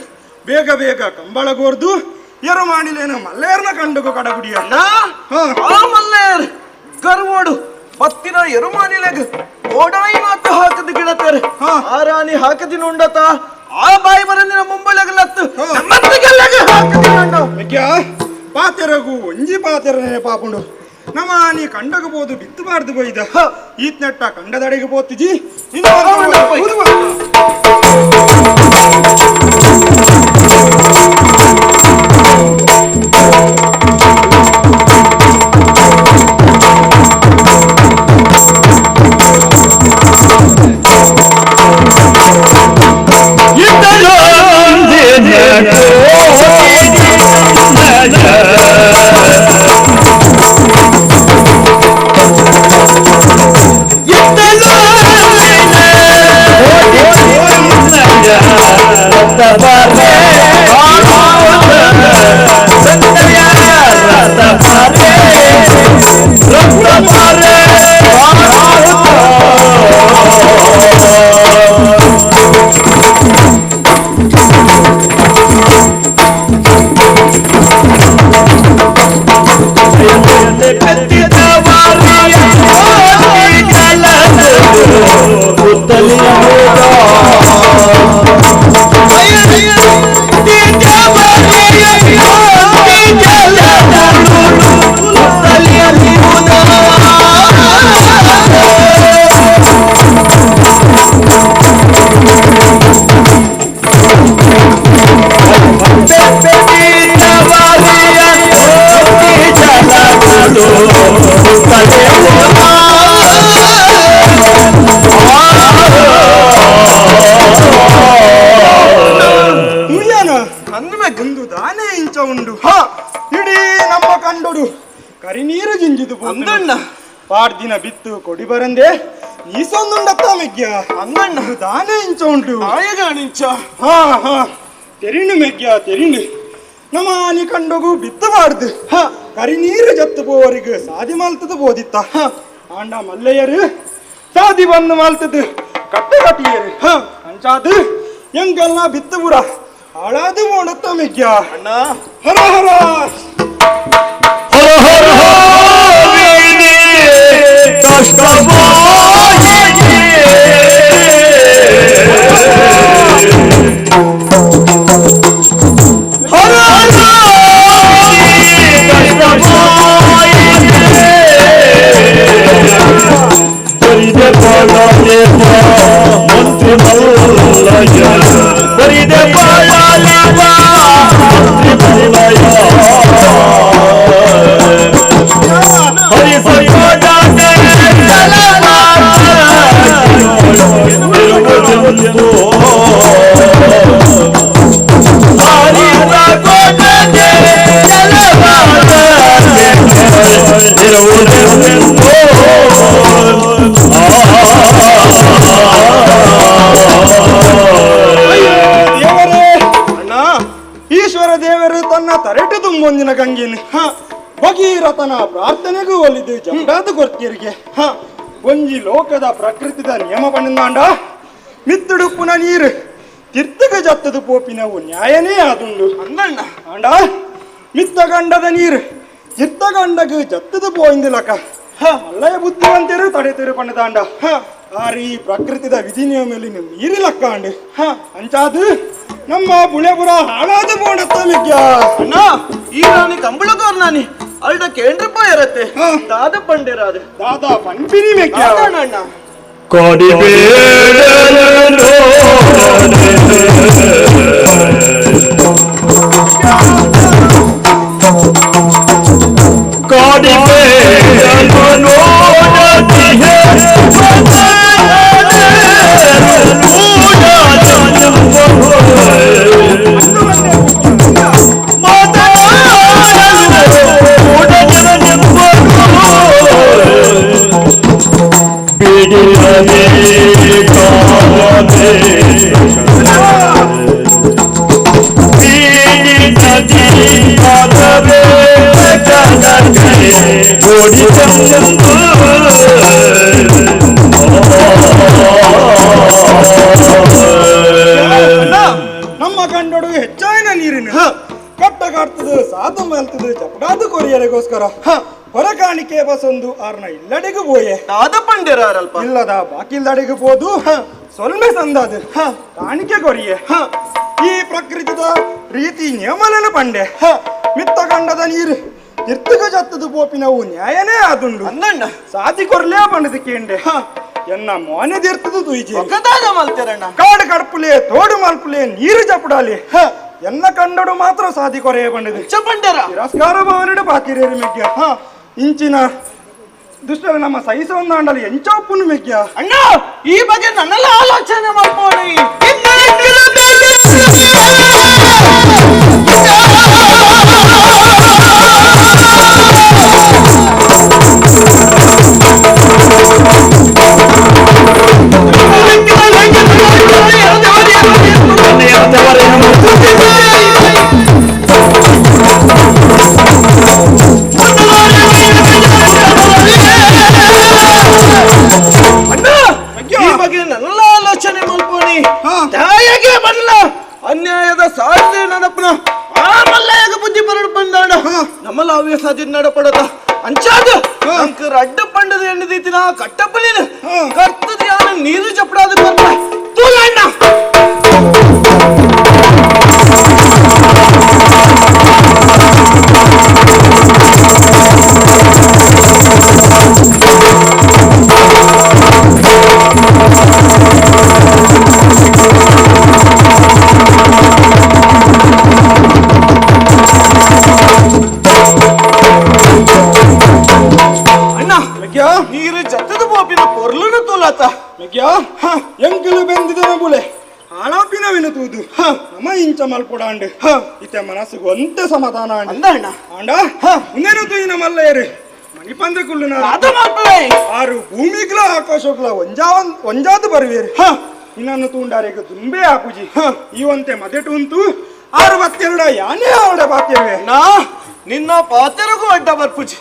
ಬೇಗ ಬೇಗ ಕಂಬಳ ಗೋರ್ದು ಎರುಮಾಣಿಲೇನು ಮಲ್ಲೇರ್ನ ಕಂಡುಗು ಕಡಗುಡಿಯ ಆ ಮಲ್ಲೇರ್ ಗರ್ವೋಡು ಬತ್ತಿನ ಎರುಮಾನಿಲೆಗ್ ಓಡಾಯಿನಾತ ಹಾಕದು ಗಿಡತಾರೆ ಆ ರಾಣಿ ಹಾಕದಿನ ಉಂಡತ ಆ ಬಾಯಿ ಬರಂದಿನ ಮುಂಬಳಗಲತ್ತು ಮೆಗ್ಯ ಪಾತೆರಗು ಒಂಜಿ ಪಾತೆರನೆ ಪಾಪುಂಡು ನಮ್ಮ ನೀ ಕಂಡಗ ಬೋದು ಬಿತ್ತು ಬಾರ್ದು ಬೈದ ಈತ್ ನೆಟ್ಟ ಕಂಡದಡೆಗೆ ಪೋತಿಜಿ Yeah. ಉಂಡು. ಇಡೀ ನಮ್ಮ ಕಂಡೊಡು ಕರಿನೀರು ಜಿಂಜಿದು ಅಂದಣ್ಣ. ಪಾಡ್ದಿನ ಬಿತ್ತು ಕೊಡಿ ಬರಂದೆ ನೀಸೊಂದುಂಡತ್ತ ಮೆಗ್ಯ ಅಂದಣ್ಣ. ದಾನೆ ಇಂಚ ಉಂಟು ಆಯಗಾಣಿಂಚ. ಹಾ ಹಾ ತೆರಿಣು ಮೆಗ್ಯ ತೆರಿಣು. ನಮ್ಮ ಆನಿ ಕಂಡೋಗು ಬಿತ್ತು ಬಾಡ್ದು ಕರಿನೀರು ಜತ್ತು ಪೋವರಿಗೆ ಸಾದಿ ಮಲ್ತದ ಬೋದಿತ್ತ. ಆಂಡ ಮಲ್ಲೆಯರು ಸಾದಿ ಬಂದು ಮಲ್ತದು ಕಟ್ಟೆ ಕಟ್ಟಿಯರು. ಅಂಚಾದು ಎಂಗೆಲ್ಲ ಬಿತ್ತು ಪುರ ಹಾಳಾದು ಮೋಡತ್ತ ಮೆಗ್ಯ ಅಣ್ಣ. ಹರ ಹರ ಹರ ಹರ ದೇವರೇ ಅಣ್ಣ, ಈಶ್ವರ ದೇವರು ತನ್ನ ತರೆಟು ತುಂಬೊಂದಿನ ಗಂಗಿನ ಭಗೀರಥನ ಪ್ರಾರ್ಥನೆಗೂ ಒಲಿದು ಜಂಬಾದ ಕೊರ್ತಿಯರಿಗೆ ಒಂಜಿ ಲೋಕದ ಪ್ರಕೃತಿದ ನಿಯಮ ಪಣಿಂದಾಂಡ ಮಿತ್ತುಡುಪ್ಪುನ ನೀರು ತಿರ್ತಕ ಜತ್ತದ ಪೋಪಿನವು ನ್ಯಾಯನೇ ಆದುಂಡು ಅಂದಣ್ಣ. ಆಂಡ ಮಿತ್ತ ಗಂಡದ ನೀರು ತಿರ್ತಗಂಡಗ ಜತ್ತದ ಪೋಯಿಂದಿಲಕ ಮಲ್ಲಯ ಬುದ್ಧಿವಂತರು ತಡೆತಿರು ಪಣ್ಣದಾಂಡ. ಆರಿ ಪ್ರಕೃತಿದ ವಿಧಿ ನಿಯಮದಲ್ಲಿ ಮೀರಿಲಕ್ಕ ಅಂಡು ಅಂಚಾದು ನಮ್ಮ ಬುಳೆಪುರ ಹಾಳಾದ ಬೋಣತ್ತ ಮಿಗ್ಯ ಅಣ್ಣ. ಈ ನಾನಿ ಕಂಬಳಗೋರ್ ನಾನಿ ಅಲ್ಡ ಕೇಂದ್ರಪ್ಪ ಇರತ್ತೆ ದಾದ ಪಂಡಿರಾದ ದಾದಾ ಪಂಪಿನಿ ಮೆಗ್ಯ ಅಣ್ಣ. ನಮ್ಮ ಕಂಡೋಡು ಹೆಚ್ಚಾಯಿನ ನೀರಿನ ಕಟ್ಟ ಕಾಡ್ತದ ಸಾತ ಮಲ್ತದ ಜಪಡಾದ ಕೊರಿಯರಿಗೋಸ್ಕರ ಹೊರಕಾಣಿಕೆ ಬಸೊಂದು ಆರ್ನ ಇಲ್ಲಡೆಗೂ ಬೋಯೆ ದಾದ ಪಂಡಿರಾರಲ್ಪ ಇಲ್ಲದ ಬಾಕಿಲ್ದಡೆಗೂ ಹೋದು ಸೊಲ್ಮೆ ಸಂದಾದ ಕಾಣಿಕೆ ಕೊರಿಯೆ. ಈ ಪ್ರಕೃತಿದ ರೀತಿ ನಿಯಮಲನ ಪಂಡೆ ಮಿತ್ತ ಕಂಡದ ನೀರು ತಿರ್ತಕ ಜತ್ತದ ಪೋಪಿನವು ನ್ಯಾಯನೇ ಆದುಂಡು ಅಂದಣ್ಣ. ಸಾದಿ ಕೊರ್ಲೇ ಪಂಡದ ಕೇಂಡೆ ಎನ್ನ ಮೋನೆ ತೀರ್ತದ ತುಯಿಜಿ ಮಲ್ತಿರಣ್ಣ. ಕಾಡು ಕಡ್ಪುಲೆ ತೋಡು ಮಲ್ಪುಲೆ ನೀರು ಜಪಡಾಲಿ ಎನ್ನ ಕಂಡಡು ಮಾತ್ರ ಸಾದಿ ಕೊರೆಯ ಬಂಡಿದೆ ಪಂಡ್ಯರ ತಿರಸ್ಕಾರ ಭವನಡು ಬಾಕಿರೇರಿ ಮೆಗ್ಯ. ಇಂಚಿನ ದುಷ್ಟರು ನಮ್ಮ ಸಹಿಸೊಂದಾಂಡಲಿ ಎಂಚೋಪ್ಪುನು ಮೆಗ್ಯ ಅಣ್ಣ. ಈ ಬಗ್ಗೆ ನನ್ನೆಲ್ಲ ಆಲೋಚನೆ ಮಾಡ್ಬೋಡಿ. ಈ ಬಗ್ಗೆ ನನ್ನೆಲ್ಲ ಆಲೋಚನೆ ಮಲ್ಪೋಣಿ. ತಾಯಿಗೆ ಬರಲ್ಲ ಅನ್ಯಾಯದ ಸಾಧ್ಯ ನಡಪನ ಆ ಮಲ್ಲಯಾಗ ಬುದ್ಧಿ ಬರಡು ಬಂದಾಣ ನಮ್ಮಲ್ಲ ಅವ್ಯ ಸಾಧ್ಯ ನಡಪಡದ ಅಂಚಾದ ಅಂಕ ರಡ್ಡ ಪಂಡದ ಎಣ್ಣದೈತಿನ ಕಟ್ಟಪ್ಪನಿನ ಕರ್ತದ ಯಾರು ನೀರು ಚಪಡಾದ ಕೊರ್ಪ ತೂಲಣ್ಣ. ನೀರು ಜತ್ತದ ಬೋಪಿನ ಪೊರ್ಲುನ ತೋಲಾತ ಮೆಗ್ಯ ಎಂಕಲು ಬೆಂದಿದನ ಬುಲೆ ಹಾಳಾಪಿನವಿನ ತೂದು ನಮ ಇಂಚ ಮಲ್ಪುಡಾಂಡ್ ಇತ್ತೆ ಮನಸ್ಸುಗ್ ಒಂತೆ ಸಮಾಧಾನ ಅಂದಣ್ಣ ಆಂಡ ಉಂದೇನು ತೂಯಿನ ಮಲ್ಲಯರು ಮಣಿಪಂದ್ರೆ ಕುಳ್ಳುನ ಆರು ಭೂಮಿಗ್ಲ ಆಕಾಶಗ್ಲ ಒಂಜಾದು ಬರುವೇರು ಇನ್ನನ್ನು ತೂಂಡಾರಿಗೆ ದುಂಬೆ ಆಪುಜಿ ಈ ಒಂತೆ ಮದೆಟು ಉಂಟು 62 ಯಾನೇ ಅವಡ ಪಾತ್ಯವೆ ನಾ ನಿನ್ನ ಪಾತೆರಗೂ ಅಡ್ಡ ಬರ್ಪುಜಿ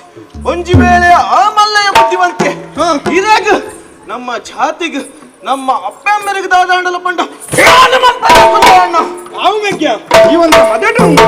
ಒಂಜಿ ವೇಳೆ ಆ ಮಲ್ಲಯ್ಯ ಬುದ್ಧಿವಂತೆ ಇರಾಗ ನಮ್ಮ ಛಾತಿಗ್ ನಮ್ಮ ಅಪ್ಪ ಅಮ್ಮರಿಗೆ ದಾದಾಂಡಲ ಪಂಡ ಅವು ಮೆಗ್ಯ ಈ ಒಂದು ಮದೆಟು ಉಂಟು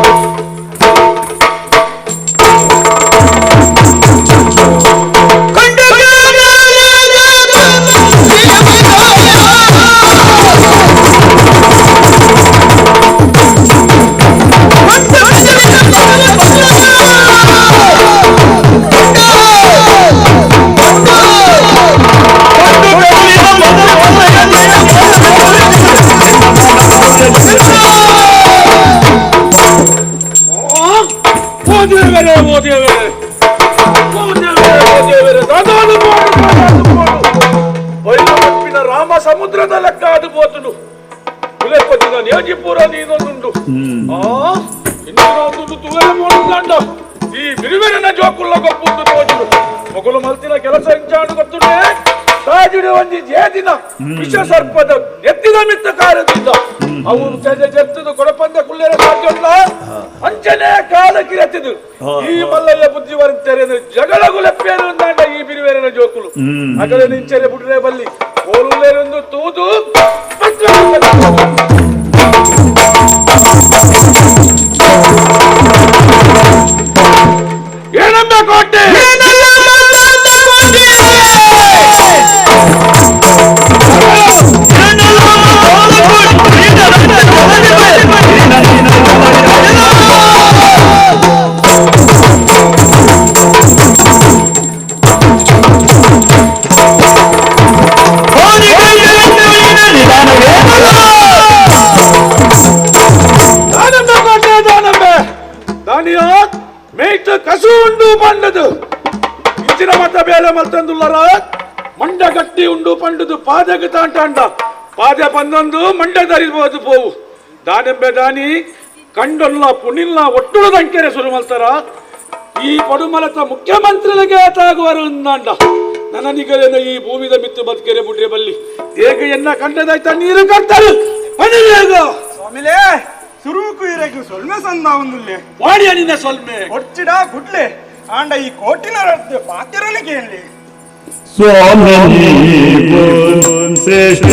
ರಾಮ ಸಮುದ್ರದ ಲೆಕ್ಕ ಅದು ಪೋತುಂಡು ಕುಲೆಪತಿನ ನೇಜಿಪುರ ನೀನೊಂದುಂಡು ಆ ಇನ್ನೊಂದು ತುವೆಲ ಮೋಡುಂಡ ಈ ಬಿರುವೆರನ ಜೋಕುಲ್ಲ ಗೊಪ್ಪುಂಡು ತೋಜುಡು ಮೊಗಲು ಮಲ್ತಿನ ಕೆಲಸ ಇಂಚಾಡು ಗೊತ್ತುಂಡೆ ತಾಜಿಡು ಒಂಜಿ ಜೇದಿನ ವಿಷ ಸರ್ಪದ ನೆತ್ತಿನ ಮಿತ್ತ ಕಾರ್ಯದಿಂದ ಅವು ಜೆತ್ತದು ಕೊಡಪಂದ ಕುಲ್ಲೇರ ಸಾಧ್ಯ ಅಂಚನೆ ಕಾಲ ಕಿರತಿದು ಈ ಮಲ್ಲಯ್ಯ ಬುದ್ಧಿವಂತರೇನು ಜಗಳಗುಲೆಪ್ಪೇನು ಅಂದಾಂಡ ಈ ಬಿರುವೆರನ ಜೋಕುಲು ಅಗಲ ನಿಂಚೆರೆ ಬುಡ್ರೆ ಬಲ್ಲಿ ಓಲುಲೇರೊಂದು ತೂದು ಏನಂಬ ಕೋಟೆ ಕಸು ಉಂಡು ಪಂಡದು ಇಂಚಿನ ಮತ ಬೇಲೆ ಮಲ್ತಂದುಲ್ಲರ ಮಂಡ ಗಟ್ಟಿ ಉಂಡು ಪಂಡದು ಪಾದೆಗೆ ತಾಂಟಾಂಡ ಪಾದೆ ಪಂದೊಂದು ಮಂಡ ಧರಿಬಹುದು ಪೋವು ದಾನೆಂಬೆ ದಾನಿ ಕಂಡೊಲ್ಲ ಪುಣಿಲ್ಲ ಒಟ್ಟುಳದಂಕೆರೆ ಸುರು ಮಲ್ತಾರ ಈ ಪಡುಮಲತ ಮುಖ್ಯಮಂತ್ರಿಗಳಿಗೆ ತಾಗುವರು ಅಂದಾಂಡ ನನನಿಗಲೇನು ಈ ಭೂಮಿದ ಮಿತ್ತು ಬದುಕೆರೆ ಬುಡ್ರೆ ಬಲ್ಲಿ ಹೇಗೆ ಎನ್ನ ಕಂಡದಾಯ್ತ ನೀರು ಕಟ್ತಾರೆ ಸ್ವಾಮಿಲೇ ಸುರುಕು ಇರಕು ಸೊಲ್ಮೆ ಸಂದ ಒಂದುಲ್ಲೆ ವಾಡಿಯ ನಿನ್ನ ಸೊಲ್ಮೆ ಒಡ್ಚಿಡ ಗುಡ್ಲೆ ಆಂಡ ಈ ಕೋಟಿನ ಪಾತಿರನೆ ಕೇಳಲಿ ಸ್ವಾಮಿ ಶ್ರೇಷ್ಠ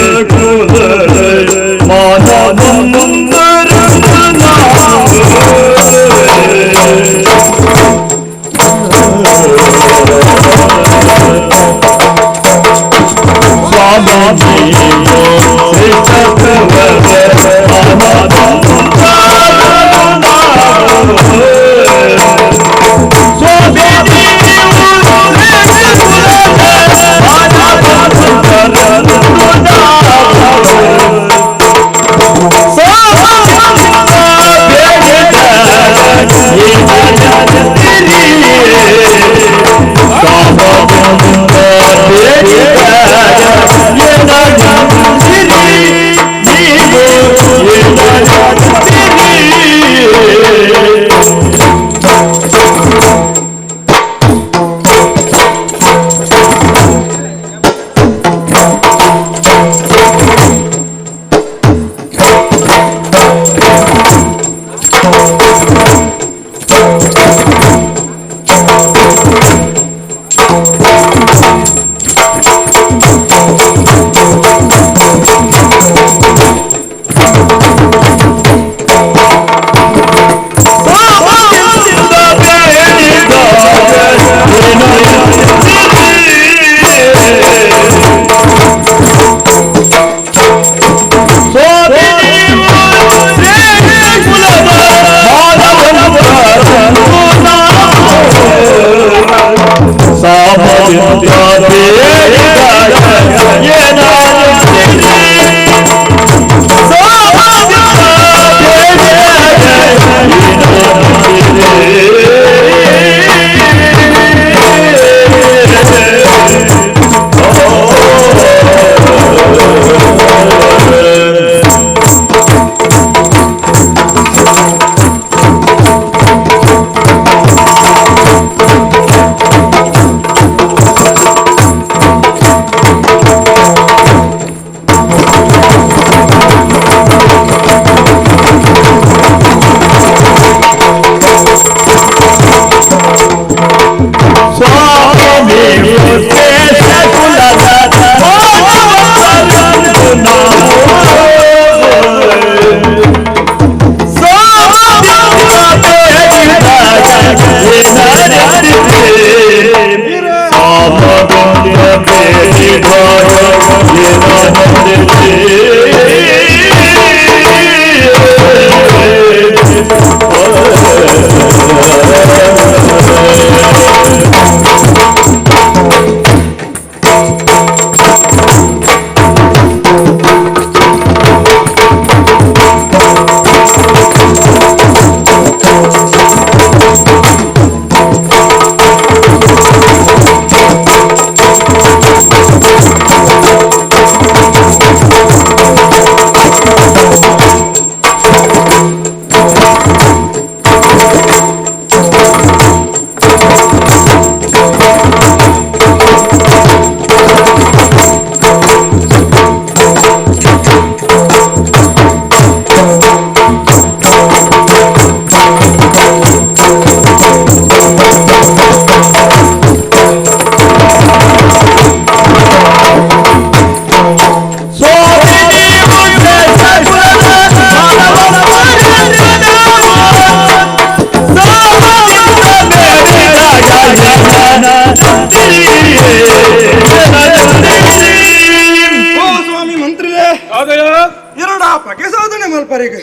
ಮಲ್ಪರೆಗ್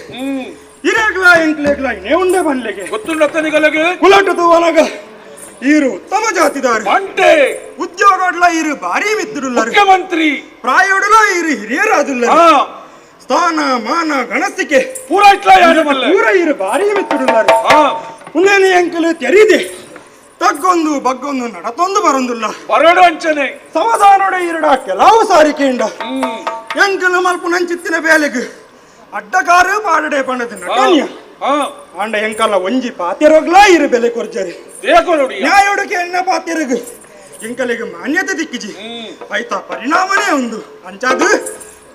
ಇರೇಗ್ಲ ಎಂಕ್ಲೇಗ್ಲ ಇನೇ ಉಂಡೆ ಬನ್ಲೆಗೆ ಗೊತ್ತುಂಡತ್ತನಿಗಲಗೆ ಕುಲಟ ತೂವನಗ ಈರು ಉತ್ತಮ ಜಾತಿದಾರು ಬಂಟೆ ಉದ್ಯೋಗಡ್ಲ ಈರು ಭಾರಿ ಮಿತ್ರುಲ್ಲರು ಮುಖ್ಯಮಂತ್ರಿ ಪ್ರಾಯೋಡಲ ಈರು ಹಿರಿಯರಾದುಲ್ಲ ಸ್ಥಾನ ಮಾನ ಗಣಸಿಕೆ ಪೂರ ಇಟ್ಲ ಯಾರು ಮಲ್ಲೆ ಪೂರ ಈರು ಭಾರಿ ಮಿತ್ರುಲ್ಲರು ಉನ್ನೇನು ಎಂಕಲು ತೆರೀದೆ ತಗ್ಗೊಂದು ಬಗ್ಗೊಂದು ನಡತೊಂದು ಬರೊಂದುಲ್ಲ ಬರಡು ಅಂಚನೆ ಸಮಾಧಾನೋಡ ಈರಡ ಕೆಲವು ಸಾರಿ ಕೇಂಡ ಎಂಕಲು ಮಲ್ಪು ನಂಚಿತ್ತಿನ ಬೇಲೆಗ್ ಅಡ್ಡಕಾರು ಪಾಡಡೆ ಪಂಡದ ನಟನ್ಯ ಆಂಡ ಎಂಕಲ್ಲ ಒಂಜಿ ಪಾತೆರೋಗ್ಲಾ ಇರು ಬೆಲೆ ಕೊರ್ಜರಿ ನ್ಯಾಯೋಡಕ್ಕೆ ಎಣ್ಣ ಪಾತೆರಗು ಎಂಕಲಿಗೆ ಮಾನ್ಯತೆ ದಿಕ್ಕಿಜಿ ಆಯ್ತಾ ಪರಿಣಾಮನೇ ಒಂದು ಅಂಚಾದು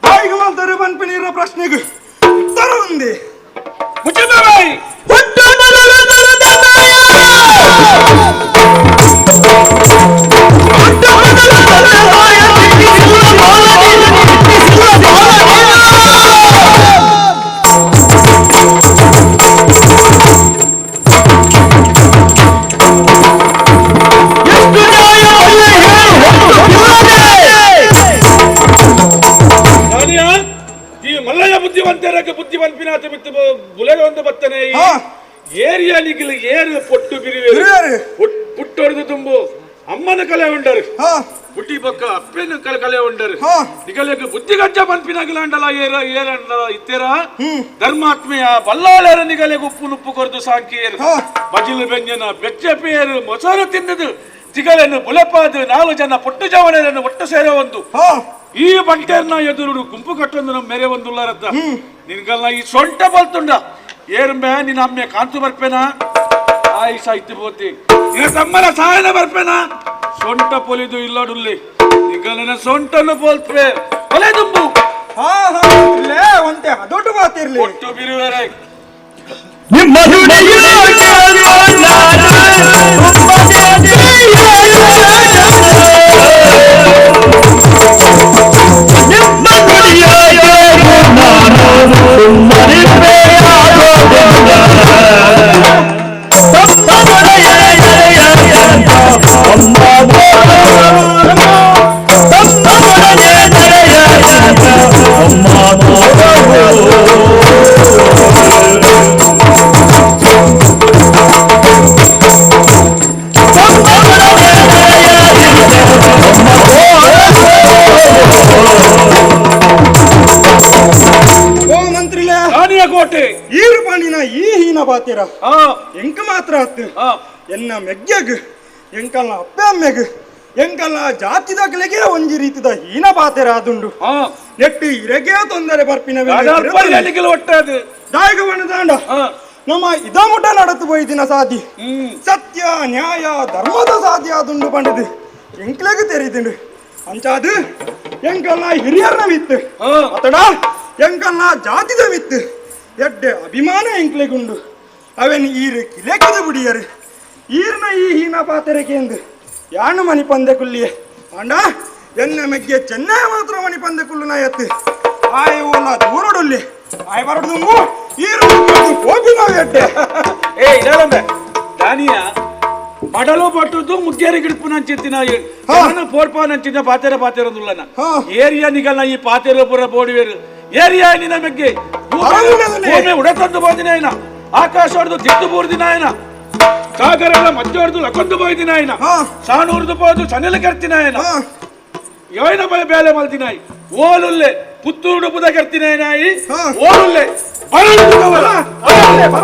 ಬಾಯಿಗೆ ಮಾಲ್ತರು ಬನ್ಪಿನಿರೋ ಪ್ರಶ್ನೆಗೆ ಉತ್ತರ ಒಂದೇ ಮುಚ್ಚಿದ ಬಾಯಿ. ದಾನಿಯ, ಈ ಮಲ್ಲಯ್ಯ ಬುದ್ಧಿವಂತರಕ್ಕೆ ಬುದ್ಧಿವಂತಿನಾಥ ಮಿತ್ತು ಬುಲೆಗೆ ಒಂದು ಬತ್ತನೆ ಈ ಏರಿಯಾಲಿಗಿಲ್ ಏರು ಪೊಟ್ಟು ಬಿರಿವೇರು ಪುಟ್ಟೊಡೆದು ತುಂಬು ಅಮ್ಮನ ಕಲೆ ಉಂಡರು ಬುಟ್ಟಿ ಪಕ್ಕ ಅಪ್ಪನ ಕಲೆ ಕಲೆ ಉಂಡರು ನಿಗಲೆಗೆ ಬುದ್ಧಿಗಜ್ಜ ಪನ್ಪಿನಗಲಾಂಡಲ ಏರ ಏರಂಡಲ ಇತ್ತೆರ ಧರ್ಮಾತ್ಮೆಯ ಬಲ್ಲಾಳರ ನಿಗಲೆಗೆ ಉಪ್ಪು ನುಪ್ಪು ಕೊರದು ಸಾಂಕಿಯರು ಬಜಿಲು ಬೆಂಜನ ಬೆಚ್ಚ ಪೇರು ಮೊಸರು ತಿಂದದು ತಿಗಲನ್ನು ಬುಲೆಪಾದು ನಾಲ್ಕು ಜನ ಪೊಟ್ಟು ಜವಣರನ್ನು ಒಟ್ಟು ಸೇರೋ ಒಂದು ಈ ಬಂಟೇರ್ನ ಎದುರು ಗುಂಪು ಕಟ್ಟೊಂದು ನಮ್ಮ ಮೇರೆ ಒಂದು ಉಳ್ಳಾರತ್ತ ನಿನ್ಗಲ್ನ ಈ ಸೊಂಟ ಬಲ್ತುಂಡ ಏರ್ಮೆ ನಿನ್ನ ಅಮ್ಮೆ ಕಾಂತು ಬರ್ಪೇನಾ ಆಯಿ ಸಾಹಿತ್ಯ ಬೋತಿ ನಿನ್ನ ತಮ್ಮನ ಸಹಾಯನ ಬರ್ಪೇನಾ ಸೊಂಟ ಪೊಲಿದು ಇಲ್ಲಡುಲ್ಲಿ ನಿಗಲನ ಸೊಂಟನ್ನು ಪೋಲ್ತ್ವೆ ಒಲೆ ದುಂಬು ಹಾ ಹಾ ಲೇ ಒಂತೆ ಅದೊಡ್ಡ ಮಾತಿರ್ಲಿ ಒಟ್ಟು ಬಿರುವೆರೆ ನಿಮ್ಮ ಓ ಮಂತ್ರಿಲೇ ದಾನಿಯ ಕೋಟೆ ಈರು ಪಾಂಡಿನ ಈ ಹೀನ ಬಾತೀರ ಎಂಕ ಮಾತ್ರ ಆತು ಎನ್ನ ಮೆಗ್ಗೆಗ್ ಎಂಕಲ್ನ ಅಪ್ಪೆ ಅಮ್ಮೆಗ್ ಎಂಕಲ್ನ ಜಾತಿದಾಗಲಿಗೆ ಒಂಜಿ ರೀತಿದ ಹೀನ ಬಾತೆರ ಆದುಂಡು ನೆಟ್ಟು ಇರಗೆ ತೊಂದರೆ ಬರ್ಪಿನ ಒಟ್ಟಾದು ದಾಯಕ ಬಣ್ಣದಾಂಡ ನಮ್ಮ ಇದ ಮುಟ ನಡತು ಪೋಯ್ದಿನ ಸಾಧಿ ಸತ್ಯ ನ್ಯಾಯ ಧರ್ಮದ ಸಾಧಿ ಆದುಂಡು ಪಂಡದು ಎಂಕ್ಲೆಗ್ ತೆರೀದುಂಡು ಅಂಚಾದು ಎಂಕಲ್ನ ಹಿರಿಯರ್ನ ಮಿತ್ತು ಅತಡ ಎಂಕಲ್ನ ಜಾತಿದ ಮಿತ್ತು ಎಡ್ಡೆ ಅಭಿಮಾನ ಎಂಕ್ಲೆಗುಂಡು ಅವೆನ್ ಈರು ಕಿಲೆಕಿದ ಬುಡಿಯರು ಈರ್ನ ಈ ಹೀನ ಪಾತೆರಕೆ ಎಂದು ಯಾನು ಮನಿ ಪಂದೆ ಕುಲ್ಲಿಯೆ ಅಂಡ ಎನ್ನ ಮೆಗ್ಗೆ ಚೆನ್ನೈ ಮಾತ್ರ ಮನಿ ಪಂದೆ ಕುಲ್ಲು ನಾಯತ್ತು ಆಯ್ ಓಲ ದೂರಡುಲ್ಲಿ ಆಯ್ ಬರಡು ಈರು ಹೋಗಿ ನಾವು ಎಡ್ಡೆ ಏ ಇಡಲಂಬೆ ದಾನಿಯ ಮಡಲು ಪಟ್ಟುದು ಮುಗ್ಗೇರಿ ಗಿಡಪು ನಂಚಿತ್ತಿನ ನಾನು ಪೋರ್ಪ ನಂಚಿನ ಪಾತೆರ ಪಾತೆರದುಲ್ಲನ ಏರಿಯಾ ನಿಗಲ್ನ ಈ ಪಾತೆರ ಪುರ ಬೋಡಿವೇರು ಏರಿಯಾ ನಿನ್ನ ಮೆಗ್ಗೆ ಭೂಮಿ ಉಡತಂದು ಬಂದಿನ ಆಕಾಶ ಹೊಡೆದು ದಿದ್ದು ಬೂರ್ದಿನ ఆయన ಸಾಗರ ಮಧ್ಯ ಹೊಡೆದು ಲಕೊಂದು పోయింది ఆయన ಸಾನೂರ್ದು పోదు ಸನೆಲ ಕರ್ತಿನ ఆయన ಯೋಯ್ನ ಬಯ ಬೇಲೆ ಮಲ್ತಿನಾಯಿ ಓಲುಲ್ಲೆ ಪುತ್ತೂರು ಬುದ ಕರ್ತಿನ ನಾಯಿ ಓಲುಲ್ಲೆ ಬರಲು ಬರಲಿಲ್ಲ. ಆ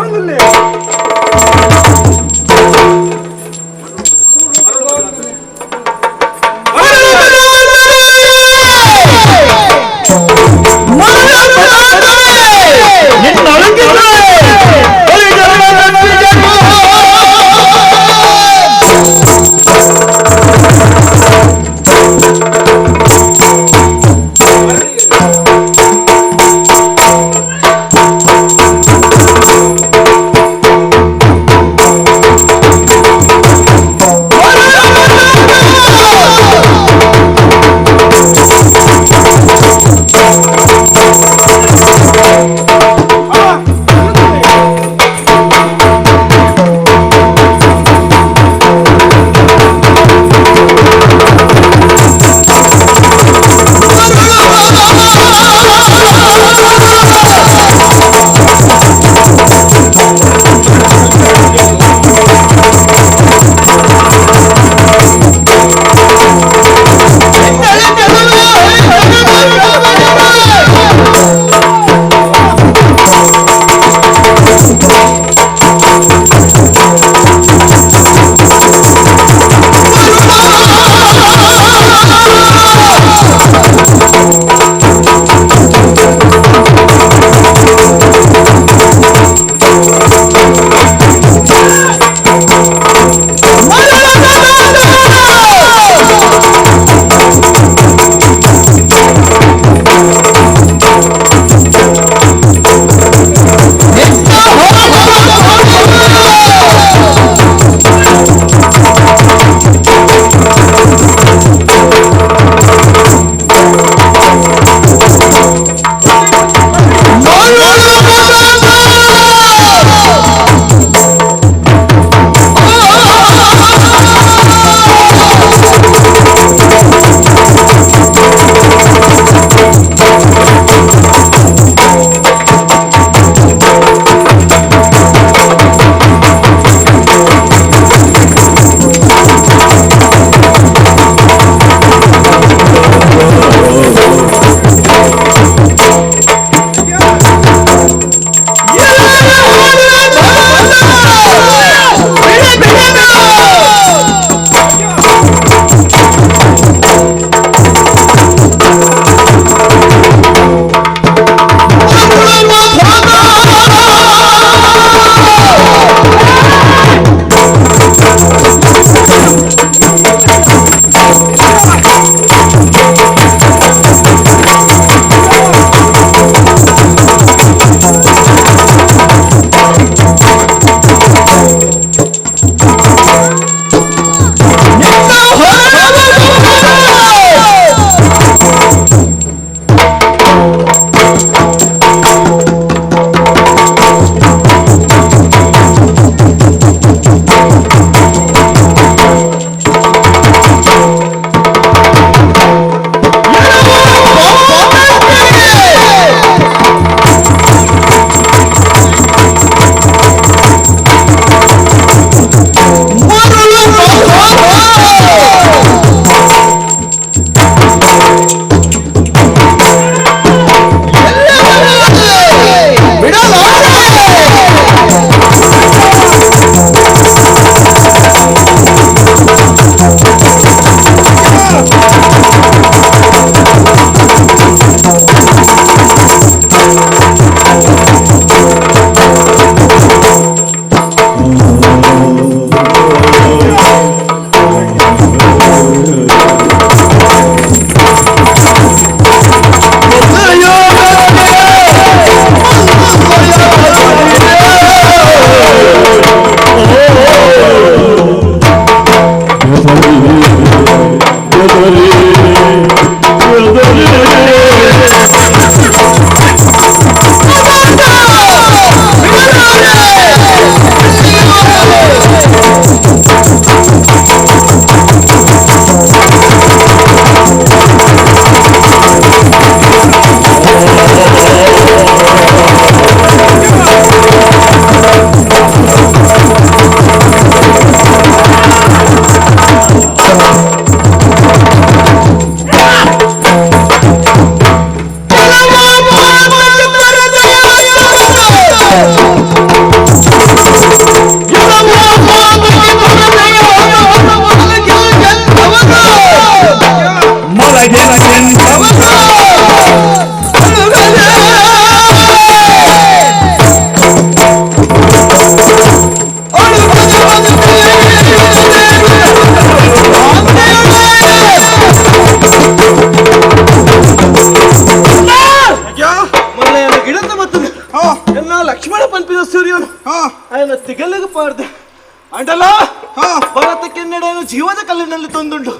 ಜೀವದ ಕಲ್ಲಿನಲ್ಲಿ ತಂದುಂಡು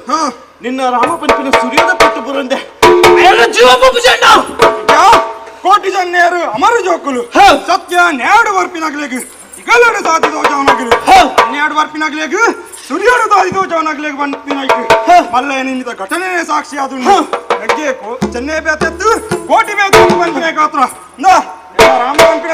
ನಿನ್ನ ರಾಮ ಪಂಪಿನ ಸುರಿಯದ ಪಟ್ಟು ಬುರಂದೆ ಜೀವ ಪಪ್ಪು ಕೋಟಿ ಜನ್ಯರು ಅಮರ ಜೋಕುಲು ಸತ್ಯ ನ್ಯಾಡು ವರ್ಪಿನಗ್ಲೇಗ್ ಇಗಲಡು ಸಾಧಿ ದೋಜವನಗ್ಲು ನ್ಯಾಡು ವರ್ಪಿನಗ್ಲೇಗ್ ಸುರಿಯಡು ಸಾಧಿ ದೋಜವನಗ್ಲೇಗ್ ಬಂಪಿನೈಕ್ ಮಲ್ಲ ನಿನ್ನಿದ ಘಟನೆ ಸಾಕ್ಷಿ ಆದುಂಡು ಹೆಗ್ಗೆ ಚೆನ್ನೈ ಬೇತೆದ್ದು ಕೋಟಿ ಬೇತೆದ್ದು ಬಂಪಿನ ಗಾತ್ರ ನಾ ರಾಮ ಪಂಪಿನ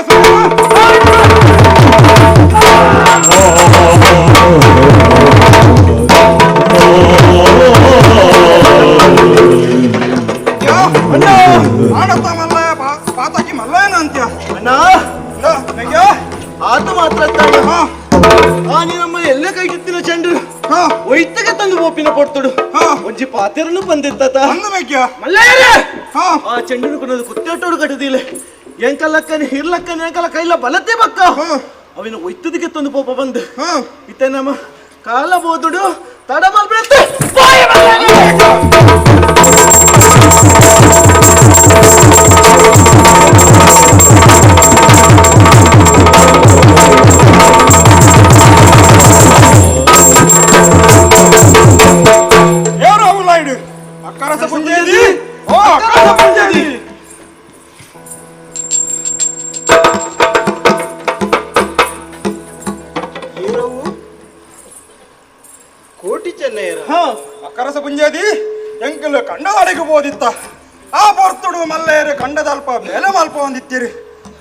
ಆತ ಮಾತ್ರ ಆನಿ ನಮ್ಮ ಎಲ್ಲ ಕೈಗಿತ್ತಿನ ಚೆಂಡು ಒಯ್ತಗೆ ತಂದು ಬೋಪಿನ ಪೊರ್ತುಡು ಒಂಜಿ ಪಾತೆರನು ಬಂದಿತ್ತ ಆ ಚೆಂಡುನು ಕೊನದು ಕುತ್ತೇಟೋಡು ಕಟ್ಟದಿಲ್ಲ ಎಂಕಲ್ಲಕ್ಕನೆ ಹಿರ್ಲಕ್ಕನೆ ಎಂಕಲ್ಲ ಕೈಲ ಬಲತೆ ಬಕ್ಕ ಅವಿನ ಒಯ್ತದಕ್ಕೆ ತಂದು ಪೋಪ ಬಂದು ಇತ್ತೆ ನಮ್ಮ ಕಾಲ ಬೋದುಡು ತಡ ಮಲ್ಬಿಡುತ್ತೆ. ಕಂಡದಾಡಿಗೆ ಬೋದಿತ್ತ ಆ ಪೊರ್ತುಡು ಮಲ್ಲೇರು ಕಂಡದಲ್ಪ ಬೇಲೆ ಮಲ್ಪ ಹೊಂದಿತ್ತೀರಿ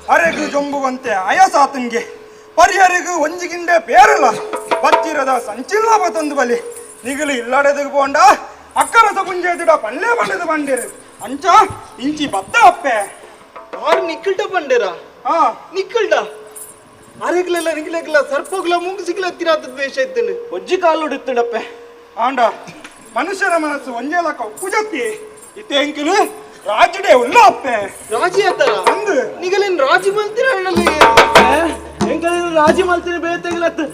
ಅರೆಗು ಜೊಂಬುವಂತೆ ಆಯಾಸಾತನ್ಗೆ ಪರಿಹರಿಗು ಒಂಜಿಗಿಂಡೆ ಪೇರಲ್ಲ ಬಚ್ಚಿರದ ಸಂಚಿಲ್ಲ ತಂದು ಬಲಿ ನಿಗಲು ಇಲ್ಲಾಡೆದಕ್ಕೆ ಪೋಂಡ ಅಕ್ಕರಸ ಪುಂಜೇದಿಡ ಪಲ್ಲೆ ಬಂಡದು ಬಂಡಿರು ಅಂಚ ಇಂಚಿ ಬತ್ತ ಅಪ್ಪೆ ಆರು ನಿಕ್ಕಲ್ಟ ಬಂಡಿರ ಹಾ ನಿಕ್ಕಲ್ಟ ಅರೆಗ್ಲೆಲ್ಲ ನಿಗ್ಲೆಗ್ಲ ಸರ್ಪೋಗ್ಲ ಮುಂಗುಸಿಗ್ಲ ಹತ್ತಿರ ದ್ವೇಷ ಇತ್ತೇನೆ ಒಜ್ಜಿ ಕಾಲು ಹೊಡಿತ್ತಡಪ್ಪೆ ಆಂಡ ಮನುಷ್ಯರ ಮನಸ್ಸು ಒಂಜೇ ಲಕ್ಕ ಉಪ್ಪು ಇತ್ತೆ ಎಂಕಿಲು ರಾಜುಡೆ ಉಲ್ಲ ಅಪ್ಪೆ ರಾಜಿ ಆತರ ಅಂದು ನಿಗಲೇನ್ ರಾಜಿ ಮಲ್ತಿರ ಎಂಕಲೇನು ರಾಜಿ ಮಲ್ತಿನ ಬೇತೆಗ್ಲತ್ತು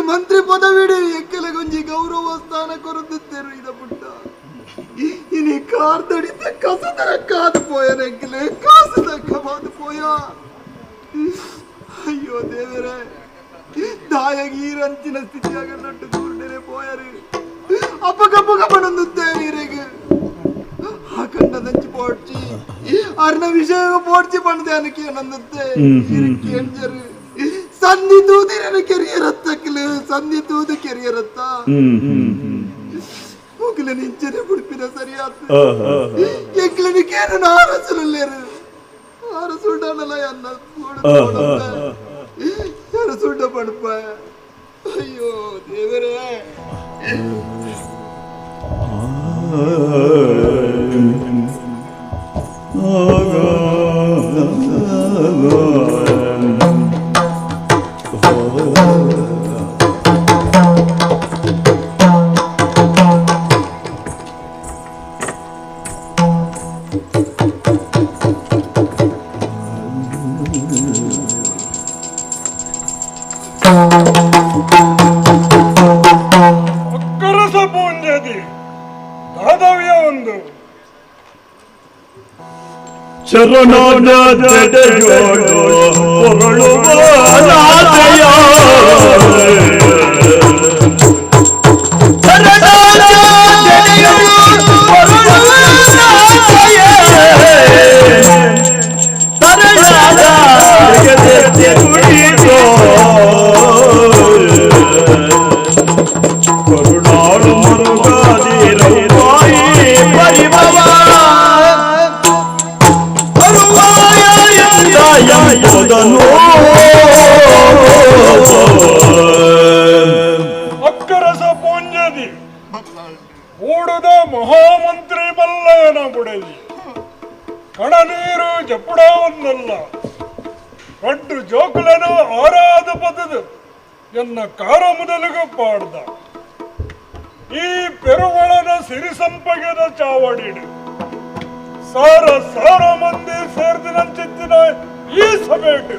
ಮಂತ್ರಿ ಪದವಿಡಿ ಎಕ್ಕಲೆ ಗೊಂಜಿ ಗೌರವ ಸ್ಥಾನ ಕೊರದಿತ್ತೇರು ಇದ ಪುಟ್ಟ ಇನಿ ಕಾರ್ ದಡಿತ ಕಸದರ ಕಾದು ಪೋಯನ ಎಕ್ಕಲೆ ಕಾಸು ತಕ್ಕ ಬಾದು ಪೋಯ ಅಯ್ಯೋ ದೇವರೇ ದಾಯಗೀರಂಚಿನ ಸ್ಥಿತಿಯಾಗ ನಟ್ಟು ಕೂರ್ಡೇನೆ ಪೋಯರು ಅಪ್ಪಕಪ್ಪಕ ಪಣಂದುತ್ತೇನೆ ಇರೆಗೆ ಆ ಕಂಡದಂಚಿ ಪೋಡ್ಚಿ ಅರ್ನ ವಿಷಯ ಪೋಡ್ಚಿ ಪಂಡದೆ ಅನಕ್ಕೆ ನಂದತ್ತೆ ಕೇಳ್ಜರು ಸಂಧಿ ತೂದಿರನ ಕೆರಿಯರತ್ತಕ್ಲು ಸಂಧಿ ತೂದು ಕೆರಿಯರತ್ತ ಮುಗಿಲ ನಿಂಚನೆ ಬಿಡ್ಪಿನ ಸರಿಯಾದ ಎಂಕ್ಲನಿ ಕೇರನ ಆರಸುಲಲ್ಲೇರು ಆರಸುಡನಲ್ಲ ಅನ್ನ ಅರಸುಡ ಪಡಪ ಅಯ್ಯೋ ದೇವರೇ. ಚರಣೋಡು ಹೊರಳುವ ಕರುಣಾಳು ಮುರುಗಾದಿರವಾಯಿ ಪರಿಭವ ಅಕ್ಕರಸ ಪೂಂಜದಿ ಮೂಡುದ ಮಹಾಮಂತ್ರಿ ಮಲ್ಲಯನ ಬುಡಲಿ ಕಣನೀರು ಜಪುಡವನ್ನಲ್ಲ ರಡ್ಡು ಜೋಕುಲನು ಆರಾಧ ಪದದು ಎನ್ನ ಕಾರ ಮೊದಲಿಗೂ ಪಾಡ್ದ ಈ ಪೆರುವಳನ ಸಿರಿಸಂಪಗೆದ ಚಾವಡಿಡು ಸಾರ ಸಾರ ಮಂದಿ ಸೇರ್ದಿನಂಚಿತ್ತಿನ ಈ ಸಭೆಟು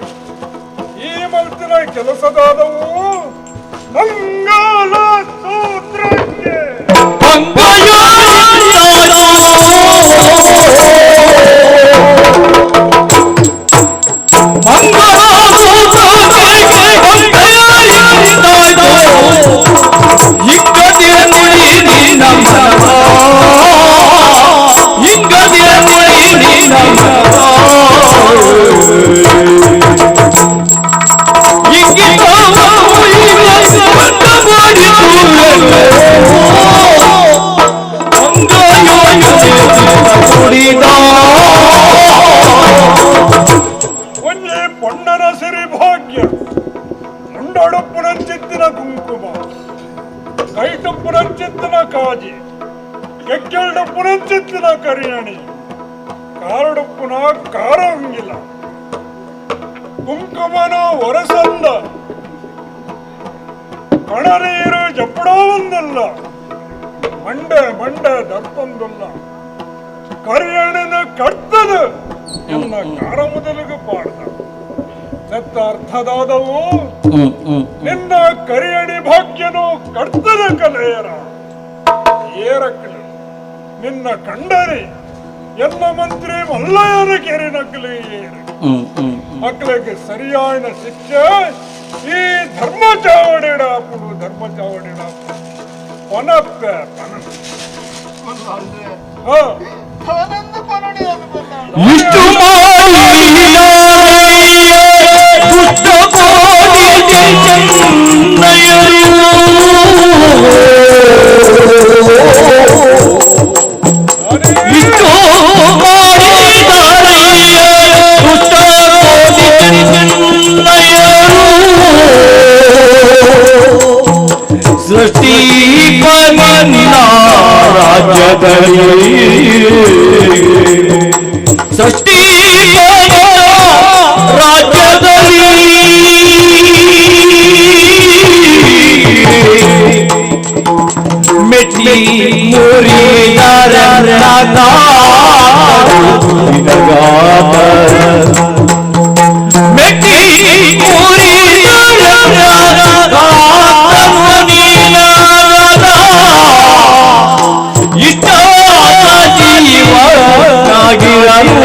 ಈ ಮಲ್ತಿನ ಕೆಲಸದಾದವು ಮಂಗಲ ಸೂತ್ರಕ್ಕೆ ಒಂಜಿ ಪೊಣ್ಣನ ಸಿರಿ ಭಾಗ್ಯ ಮುಂಡೊಡುಪ್ಪುನಂಚಿತ್ತಿನ ಕುಂಕುಮ ಕೈಟುಪ್ಪುನಂಚಿತ್ತಿನ ಕಾಜಿ ಕೆಕ್ಕೆಲ್ಡುಪ್ಪುನಂಚಿತ್ತಿನ ಕರಿಯಣಿ ಕಾರಡುಪ್ಪುನ ಕಾರ ಉಂಗಿಲ ಕುಂಕುಮನ ಒರಸಂದ ಕಣನೀರು ಜಪ್ಪಡೋ ಒಂದಲ್ಲ ಮಂಡೆ ಮಂಡೆ ದರ್ಪೊಂದಲ್ಲ ಕರಿಯಣ್ಣನ ಕರ್ತದ ಎನ್ನ ಕಾರ ಮೊದಲಿಗೆ ಪಾಡ್ದ ನೆತ್ತ ಅರ್ಥದಾದವು ನಿನ್ನ ಕರಿಯಣಿ ಭಾಗ್ಯನು ಕರ್ತದ ಕಲೆಯರ ಏರಕ್ಕಲು ನಿನ್ನ ಕಂಡರಿ ಎಲ್ಲ ಮಂತ್ರಿ ಮಲ್ಲಯನ ಕೆರಿನಕ್ಕಲು ಏರು ಮಕ್ಕಳಿಗೆ ಸರಿಯಾದ ಶಿಕ್ಷೆ ಈ ಧರ್ಮ ಚಾವಡಿಡಾಪುಡು ಧರ್ಮ ಚಾವಡಿಡಾಪುಡು ಪನಪ್ಪೆ ಪನ ಇಷ್ಟು ದುಷ್ಟ ಕೋಟಿ ಚೆನ್ನಯರು ಇಷ್ಟು ಮಾಡಿದಾರಯ್ಯ ದುಷ್ಟ ಕೋಟಿ ಚೆನ್ನಯರು ಸೃಷ್ಟಿ ಪನಿನ ರಾಜ್ಯದಲ್ಲಿ ಸೃಷ್ಟಿ ರಾಜ್ಯದಲ್ಲಿ ಮೆಟ್ಟಿ ಮೆಟ್ಟಿ ಇಷ್ಟ ಜೀವನಾಗಿರಲು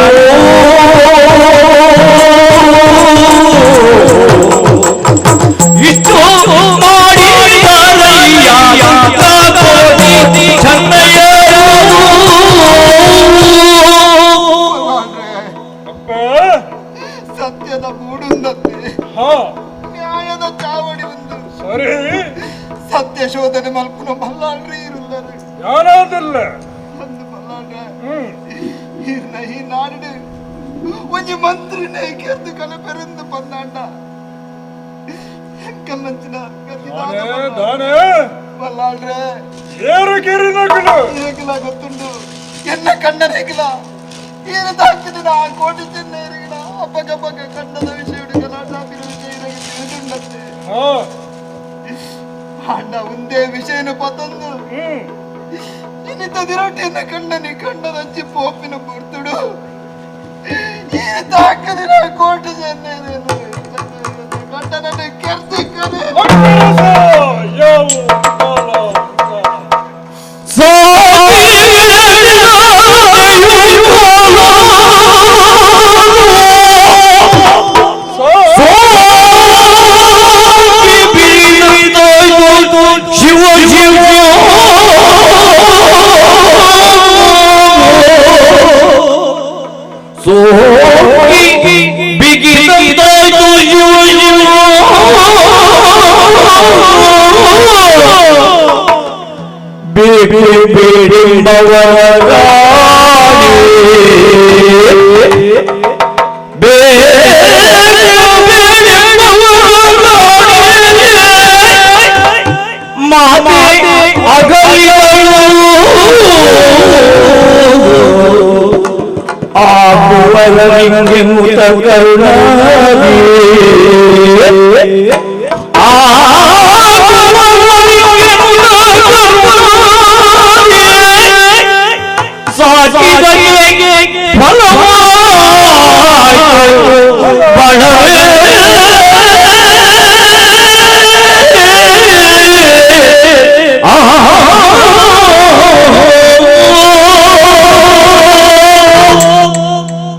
ಇಷ್ಟು ಮಾಡಿದಾರಯ್ಯ ಕೋಟಿ ನ್ಯಾಯದ ಚಾವಡಿ ಒಂದು ಸರಿ ಸತ್ಯ ಶೋಧನೆ ಮಲ್ಪುನ ಮಲ್ಲಾಳ್ರಿ ಇರುಲ್ಲರು ಯಾರಾದಲ್ಲ ಒಂದು ಮಲ್ಲಾಳ್ರೆ ಇರ್ನ ಈ ನಾಡಿಡು ಒಂಜಿ ಮಂತ್ರಿನೇ ಕೆರ್ದು ಕಲಪೆರೆಂದು ಪಂದಾಂಡ ಕಲ್ಲಂಚಿನ ದಾನೆ ಮಲ್ಲಾಳ್ರೆ ಏರು ಕೆರಿನಗಳು ಏಕಲ ಗೊತ್ತುಂಡು ಎನ್ನ ಕಣ್ಣನೇಕಲ ಏನು ತಾಕಿದ ಆ ಕೋಟಿ ಚೆನ್ನ ಇರಗಿಡ ಅಪ್ಪಗಪ್ಪಗ ಕಣ್ಣದ ವಿಷಯ ಗಲಾಟಾಪಿನ ವಿಷಯ ತಿಳಿದುಂಡಂತೆ ಅಣ್ಣ ಒಂದೇ ವಿಷಯನ ಪತಂದು ಇನ್ನಿತ ದಿರಟಿಯನ್ನ ಕಣ್ಣನಿ ಕಣ್ಣದಂಚಿ ಪೋಪಿನ ಪುರ್ತುಡು ಈ ತಾಕದಿನ ಕೋಟಿ ಚೆನ್ನ ಕಣ್ಣನನ್ನು ಕೆರ್ತಿಕ್ಕನೆ ಶಿವ ಶಿವ ಸೋಕಿ ಬಿಗಿದಂತಾಯ್ತು ಶಿವ ಶಿವ ಬೇಕು ಬೇಡಿಂಬವರ ಮಾತೆ ಅಗಲಿಯಲು ಆಗುವವರಿಗೆ ಮುತ ಕರುಣಾದಿ ಸಾಕಿದರಿಗೆ ಫಲವಾಯಿತು ಬಣವೇ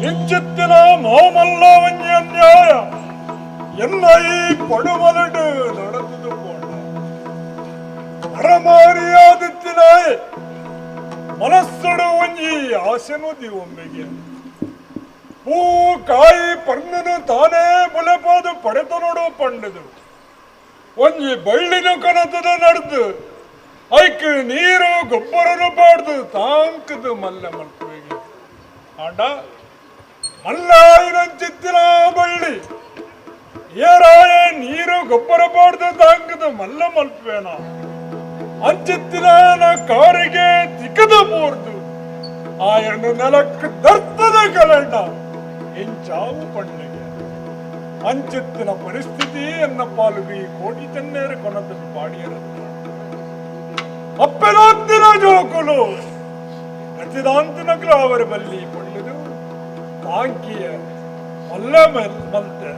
ಇಂಚಿತ್ತಿನ ಮಾಮಲ್ಲವನ್ಯ ಅನ್ಯಾಯ ಎಲ್ಲ ಈ ಪಡುಮಲಡು ನಡೆದುದು ಪೋಣ ಅರಮಾರಿಯಾದಿತ್ತಿನಾಯೆ ಮನಸ್ಸುಡು ಒಂಜಿ ಆಸೆನು ದಿವೊಮ್ಮೆಗೆ ಪೂ ಕಾಯಿ ಪರ್ಣನು ತಾನೇ ಬುಲೆಪಾದು ಪಡೆತನೋಡು ಪಂಡದು ಒಂಜಿ ಬಳ್ಳಿನ ಕನತದ ನಡೆದು ಐಕ್ ನೀರು ಗೊಬ್ಬರನು ಪಾಡ್ದು ತಾಂಕದು ಮಲ್ಲ ಮಲ್ಪುವೆಗೆ ಆಂಡ ಮಲ್ಲಾಯಿನಂಚಿತ್ತಿನ ಬಳ್ಳಿ ಏರಾಯ ನೀರು ಗೊಬ್ಬರ ಪಾಡ್ದು ತಾಂಕದು ಮಲ್ಲ ಮಲ್ಪುವೇನ ಅಂಚಿತ್ತಿನ ಕಾರಿಗೆ ತಿಕ್ಕದ ಬೋರ್ದು ಆಯನು ನೆಲಕ್ಕೆ ದರ್ತದ ಕಲಂಡ ಇಂಚಾವು ಪಣ್ಣಿಗೆ ಅಂಚಿತ್ತಿನ ಪರಿಸ್ಥಿತಿ ಎನ್ನ ಪಾಲುಗೆ ಈ ಕೋಟಿ ಚೆನ್ನೇರ ಕೊನದಲ್ಲಿ ಪಾಡಿಯರತ್ತ ಅಪ್ಪೆನಾಂತಿನ ಜೋಕುಲು ಗತಿದಾಂತಿನಗ್ಲು ಅವರ ಬಲ್ಲಿ ಪೊಳ್ಳುದು ತಾಂಕಿಯ ಮಲ್ಲ ಮಲ್ತೆ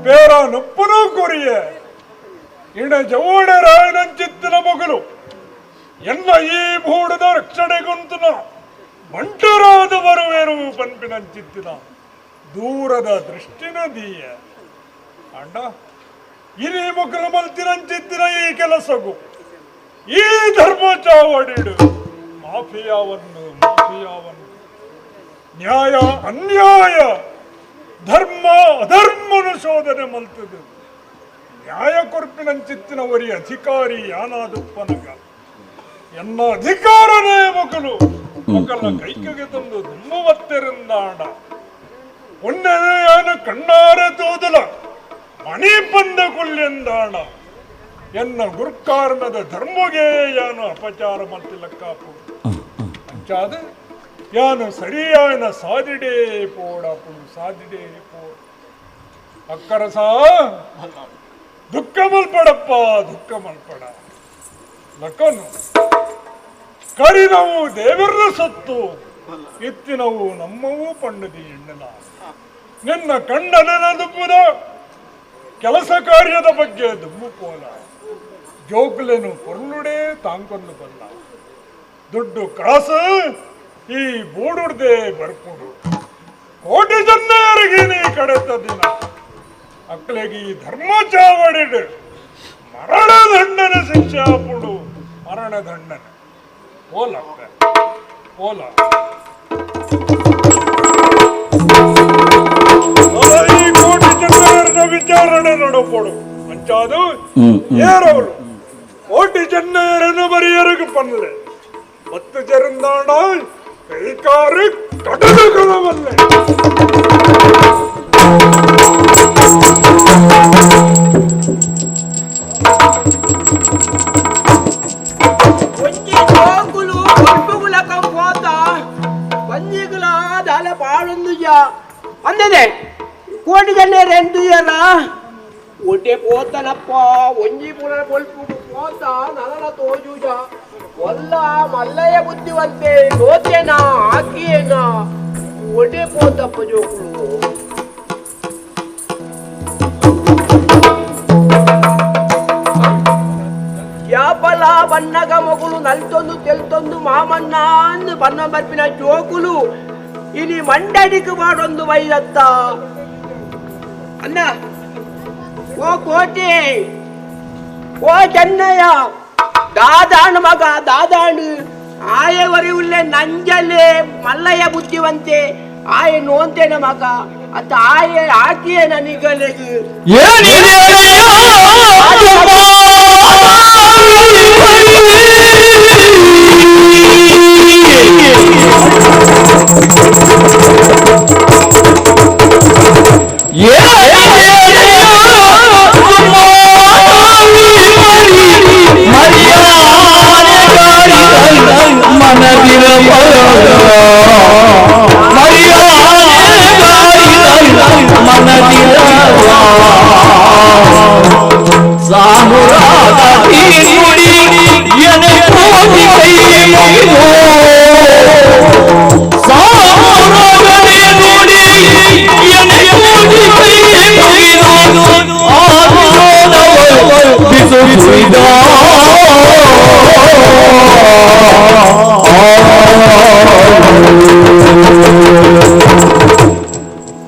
ಪೇರ ನೊಪ್ಪನೂ ಕೊರಿಯ ಇಣ ಜವೋಡ ರಾಯನಂಚಿತ್ತಿನ ಮಗಲು ಎಲ್ಲ ಈ ಭೂಡದ ರಕ್ಷಣೆಗುಂತನ ಬಂಟರಾದ ಬರುವೆರು ಪನ್ಪಿನಂಚಿತ್ತಿನ ದೂರದ ದೃಷ್ಟಿನ ದೀಯ ಅಂಡ ಇನಿ ಮಗಲು ಮಲ್ತಿನಂಚಿತ್ತಿನ ಈ ಕೆಲಸಗು ಈ ಧರ್ಮ ಚಾವಡಿಡು ಮಾಫಿಯಾವನ್ನು ಮಾಫಿಯಾವನ್ನು ನ್ಯಾಯ ಅನ್ಯಾಯ ಧರ್ಮ ಅಧರ್ಮನು ಶೋಧನೆ ಮಲ್ತದು ನ್ಯಾಯ ಕೊರ್ಪಿನಂಚಿತ್ತಿನ ಒರಿ ಅಧಿಕಾರಿ ಯಾನಾದುಪ್ಪನಗ ಎನ್ನ ಅಧಿಕಾರನೇ ಮಗಲು ಮಗಲ ಕೈಕೆಗೆ ತಂದು ದುಮ್ಮವತ್ತೆರಿಂದಾಂಡ ಒನ್ನೆಯಾನ ಕಣ್ಣಾರೆ ತೋದಲ ಮಣಿ ಬಂದ ಕೊಲ್ಲೆಂದಾಣ ಎನ್ನ ಗುರ್ಕಾರ್ನದ ಧರ್ಮಗೆ ಯಾನು ಅಪಚಾರ ಮಲ್ತಿಲಕ್ಕಾಪು ಅಂಚಾದ ಯಾನು ಸರಿಯಾನ ಸಾದಿಡೇ ಪೋಡಪುಡು ಸಾದಿಡೇ ಪೋಡ ಅಕ್ಕರಸ ದುಃಖ ಮಲ್ಪಡಪ್ಪ ದುಃಖ ಮಲ್ಪಡ ಲಕ್ಕನು ಕರಿನವು ದೇವರ ಸೊತ್ತು ಇತ್ತಿನವು ನಮ್ಮವೂ ಪಣ್ಣದಿ ಎಣ್ಣಲ ನಿನ್ನ ಕಣ್ಣನ ದುಬ್ಬುದ ಕೆಲಸ ಕಾರ್ಯದ ಬಗ್ಗೆ ದುಮ್ಮು ಪೋಲ ಜೋಕುಲೇನು ಪೊರ್ಲುಡೇ ತಾಂಕೊಂಡು ಬಲ್ಲ ದುಡ್ಡು ಕಾಸು ಈ ಬೂಡುಡ್ದೆ ಬರ್ಪುಡು ಕೋಟಿ ಜನರಿಗೆ ನೀ ಕಡೆತ ದಿನ ಅಕ್ಕಲೆಗೆ ಈ ಧರ್ಮ ಚಾವಡಿಡು ಮರಣ ದಂಡನೆ ಶಿಕ್ಷೆ ಆಪುಡು ಮರಣ ದಂಡನೆ ಪೋಲಪ್ಪ ಪೋಲ ಈ ಕೋಟಿ ಜನರ ವಿಚಾರಣೆ ನಡಪೋಡು ಅಂಚಾದು ಏರವಳು ಕೋಟಿ ಚೆನ್ನಯರನ್ನು ಬರಿಯರಿಗೆ ಪನ್ನಲೆ 10 ಜರಿಂದಾಂಡ ಕೈಕಾರು ಕಟದು ಕದವಲ್ಲೆ ಒಂಜಿ ಜೋಕುಲು ಕೊಲ್ಪುಗುಲಕ ಪೋತ ಒಂಜಿಗುಲ ದಾಲ ಪಾಳೊಂದುಜ ಅಂದದೆ ಕೋಟಿ ಜನ ಎಂದುಜರ ಒಡ್ಡೆ ಪೋತನಪ್ಪ ಒಂಜಿ ಪುರ ಕೊಲ್ಪುಗು ಪೋತ ನಲನ ತೋಜುಜ ಒಲ್ಲ ಮಲ್ಲಯ್ಯ ಬುದ್ಧಿವಂತೆ ಲೋತೇನ ಆಕಿಯೇನ ಒಡೆ ಪೋತಪ್ಪ ಜೋಕುಲು ಯಾಪಲ ಬನ್ನಗ ಮಗುಲು ನಲ್ತೊಂದು ತೆಲ್ತೊಂದು ಮಾಮಣ್ಣ ಅಂದು ಬನ್ನ ಬರ್ಪಿನ ಜೋಕುಲು ಇನಿ ಮಂಡಡಿಗೆ ಮಾಡೊಂದು ವೈರತ್ತ ಅಣ್ಣ ಓ ಕೋಟಿ ಓ ಚೆನ್ನಯ್ಯ ದಾದಾಣು ಮಗ ದಾದಾಣು ಆಯೆ ವರಿಯುಲ್ಲೆ ನಂಜಲೆ ಮಲ್ಲಯ್ಯ ಬುದ್ಧಿವಂತೆ ಆಯೆ ನೋಂತೇನ ಮಗ ಅತ್ತ ಆಯೆ ಆಕಿಯೇ ನನಗಲೆಗು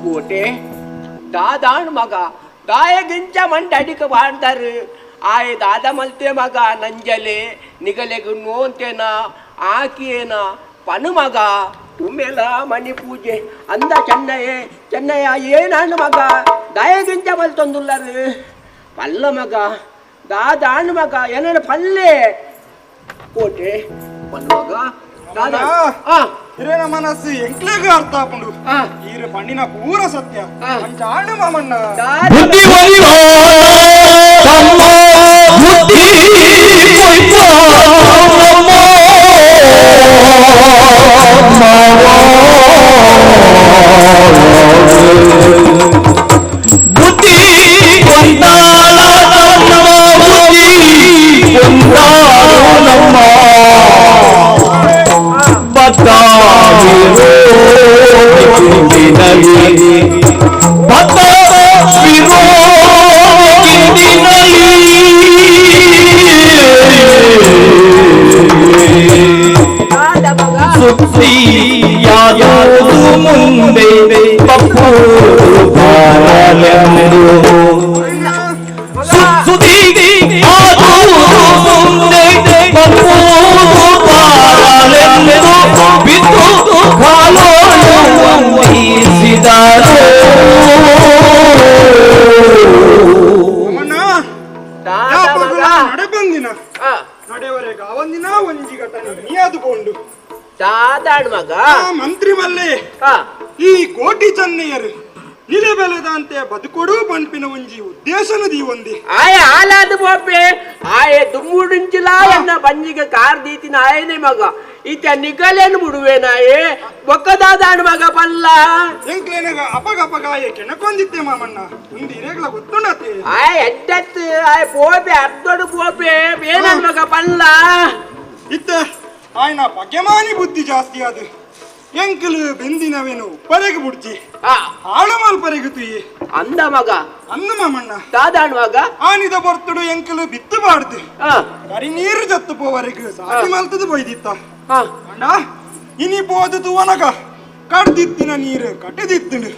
ಕೋಟೆ ದಾದಾಣು ಮಗ ದಾಯ ಗಿಂಚ ಮಂಡ ಅಡಿಕ ಬಾಡ್ದಾರು ಆಯ್ ದಾದ ಮಲ್ತೆ ಮಗ ನಂಜಲೆ ನಿಗಲೆಗು ನೋಂತೇನ ಆಕಿಯೇನ ಪನು ಮಗ ಉಮ್ಮೆಲ ಮಣಿ ಪೂಜೆ ಅಂದ ಚೆನ್ನಯ್ಯ ಚೆನ್ನಯ್ಯ ಏನಾಣು ಮಗ ದಾಯ ಗಿಂಚ ಮಲ್ತೊಂದುಲ್ಲರು ಪಲ್ಲ ಮಗ ದಾದಾಣು ಮಗ ಏನೇನು ಪಲ್ಲೆ ಕೋಟೆ ಪಲ್ಲು ಮಗ ದಾದ ಹಿರೇನ ಮನಸ್ಸು ಎಂಕ್ಲೆಗ್ ಅರ್ಥ ಆಪುಂಡು ಈರು ಪಂಡಿನ ಪೂರ ಸತ್ಯ ಅಂಚಾಣು ಮಾಮಣ್ಣ ಬುದ್ಧಿ ತಮ್ಮ ಬುದ್ಧಿ ಬುದ್ಧಿ ಕೊಂದಾಳ ನಮ್ಮ ಬುದ್ಧಿ ಕೊಂದಾಳು ನಮ್ಮ ಸುತ್ತಿಯಾದು ಮುಂದೆ ಪಪ್ಪು ಬಾರಲೆಂದು ಸುದ್ದಿ ಆದು ಮುಂದೆ ಪಪ್ಪು ಬಾರಲೆಂದು ಬಿದ್ದು ಕಾಲೋಳು ವಂದಿಸಿದರು. ನಡೆ ಬಂದಿನ ನಡೆವರೆಗೆ ಅವಂದಿನ ಒಂಜಿ ಘಟನೆ ನೀ ಕೊಂಡು ದಾದಾಡ್ ಮಗ ಮಂತ್ರಿ ಮಲ್ಲೆ ಈ ಕೋಟಿ ಚೆನ್ನಯ್ಯರು ನಿಲೆ ಬೆಲೆದಂತೆ ಬದುಕೊಡು ಪಂಪಿನ ಒಂಜಿ ಉದ್ದೇಶನ ದೀವಂದಿ ಆಯೆ ಆಲಾದ ಬೋಪೆ ಆಯೆ ದುಮ್ಮುಡಿಂಚಿಲ ಎನ್ನ ಬಂಜಿಗೆ ಕಾರ್ ದೀತಿನ ಆಯನೆ ಮಗ ಈತ ನಿಗಲೇನು ಬಿಡುವೇನಾಯೆ ಬೊಕ್ಕದಾದಾಣ ಮಗ ಪಲ್ಲ ಎಂಕ್ಲೇನಗ ಅಪಗ ಅಪಗ ಆಯೆ ಕೆಣಕೊಂದಿತ್ತೆ ಮಾಮಣ್ಣ ಒಂದು ಇರೇಗ್ಲ ಗೊತ್ತುಂಡತೆ ಆಯ್ ಎಡ್ಡತ್ತು ಆಯ್ ಪೋಪೆ ಅರ್ಧೊಡು ಪೋಪೆ ಏನನ್ ಮಗ ಪಲ್ಲ ಇತ್ತ ಆಯ್ನ ಬಗೆಮಾನಿ ಬುದ್ಧಿ ಜಾಸ್ತಿ ಅದು ಎಂಕಲು ಬೆಂದಿನವೇನು ಪರೆಗೆ ಬುಡ್ಜಿ ಹಾಳು ಮಾಲ್ ಪರೆಗೆ ತುಯಿ ಅಂದ ಮಗ ಅಂದ ಮಾಮಣ್ಣ ದಾದಾಣ್ ಮಗ ಆನಿದ ಬರ್ತಡು ಎಂಕಲು ಬಿತ್ತು ಬಾಡ್ದು ಕರಿ ನೀರು ಜತ್ತು ಪೋವರೆಗೆ ಸಾಟಿ ಮಲ್ತದ ಬೊಯ್ದಿತ್ತ ಅಣ್ಣ ಇನಿ ಪೋದು ತುವನಗ ಕಡ್ದಿತ್ತಿನ ನೀರು ಕಟ್ಟಿದಿತ್ತುಂಡು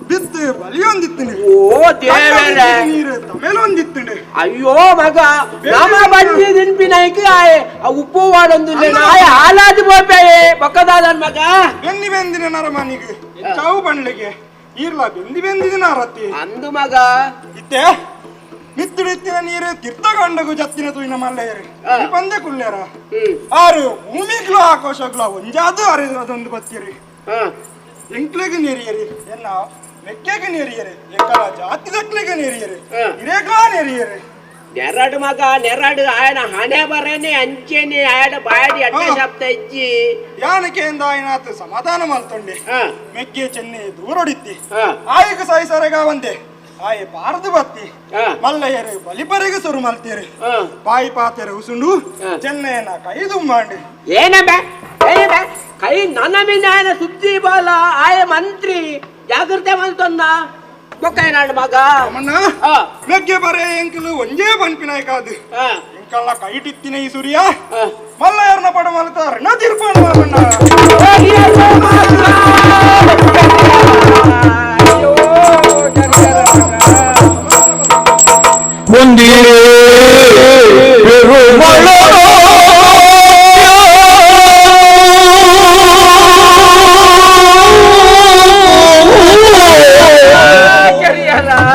ಬಿತ್ತು ಬಲಿಯೊಂದಿತ್ತುಂಡು ಓ ದೇವರೇ ನೀರು ತಮೇಲೊಂದಿತ್ತುಂಡು ಅಯ್ಯೋ ಮಗ ನಮ ಬಂಜಿ ತಿನ್ಪಿನೈಕ್ ಆಯೆ ಆ ಉಪ್ಪು ವಾಡೊಂದುಲ್ಲೆ ಆಯೆ ಹಾಲಾದ ಬೋಪೆ ಬೊಕ್ಕದಾದನ್ ಮಗ ಬೆನ್ನಿ ಬೆಂದಿನ ನರಮನಿಗೆ ಚಾವು ಬಂಡ್ಲಿಗೆ ಈರ್ಲ ಬೆಂದಿ ಬೆಂದಿದಿನ ರತ್ತಿ ಅಂದು ಮಗ ಇತ್ತೆ ಮಿತ್ತುಡಿತ್ತಿನ ನೀರು ತೀರ್ಥಗಂಡಗು ಜತ್ತಿನ ತೂಯಿನ ಮಲ್ಲೆಯರು ಪಂದೆ ಕುಲ್ಲೇರ ಆರು ಭೂಮಿಗ್ಲೋ ಆಕೋಶಗ್ಲೋ ಒಂಜಾದು ಅರಿದೊಂದು ಬತ್ತೀರಿ ಎಂಕ್ಲೆಗ್ ನೀರಿಯರಿ ಎನ್ನ ಮೆಕ್ಕೆಗೆ ನೀರಿಯರಿ ಎಂಕಲ ಜಾತಿ ದಕ್ಲೆಗೆ ನೀರಿಯರಿ ಇರೇಗ್ಲಾ ನೀರಿಯರಿ ನೆರಡು ಮಗ ನೆರಡು ಆಯನ ಹಣೆ ಬರನೆ ಅಂಚೆನೆ ಆಯನ ಬಾಡಿ ಅಡ್ಡ ಶಬ್ದ ಇಜ್ಜಿ ಯಾನಕೆಯಿಂದ ಆಯನಾತ್ ಸಮಾಧಾನ ಮಲ್ತೊಂಡೆ ಮೆಕ್ಕೆ ಚೆನ್ನೆ ದೂರೊಡಿತ್ತಿ ಆಯಕ ಸಾಯಿಸರಗ ಒಂದೆ ಆಯೆ ಪಾರದು ಬತ್ತಿ ಮಲ್ಲಯ್ಯರು ಬಲಿಪರೆಗೆ ಸುರು ಮಲ್ತೀರಿ ಬಾಯಿ ಪಾತೆರು ಉಸುಂಡು ಚೆನ್ನಯ್ಯನ ಕೈದು ಮಾಡಿ ಏನಬೆ ಏನಬೆ ಕೈ ನನ್ನ ಮೇಲೆ ಸುದ್ದಿ ಬಾಲ ಆಯ ಮಂತ್ರಿ ಜಾಗೃತೆ ಮಲ್ತೊಂದ ಬೊಕ್ಕಯ್ಯನಾಡು ಮಗ ಅಮ್ಮಣ್ಣ ಮೆಗ್ಗೆ ಬರೆ ಎಂಕಲು ಒಂಜೇ ಬನ್ಪಿನಾಯ್ಕಾದು ಎಂಕಲ್ಲ ಕೈಟಿತ್ತಿನ ಈ ಸೂರ್ಯ ಮಲ್ಲಯ್ಯರ್ನ ಪಡ ಮಲ್ತ ಋಣ ತೀರ್ಪಣ ಮಾಮಣ್ಣ. ಒಂದಿರೇ ಪೆರುಮಳ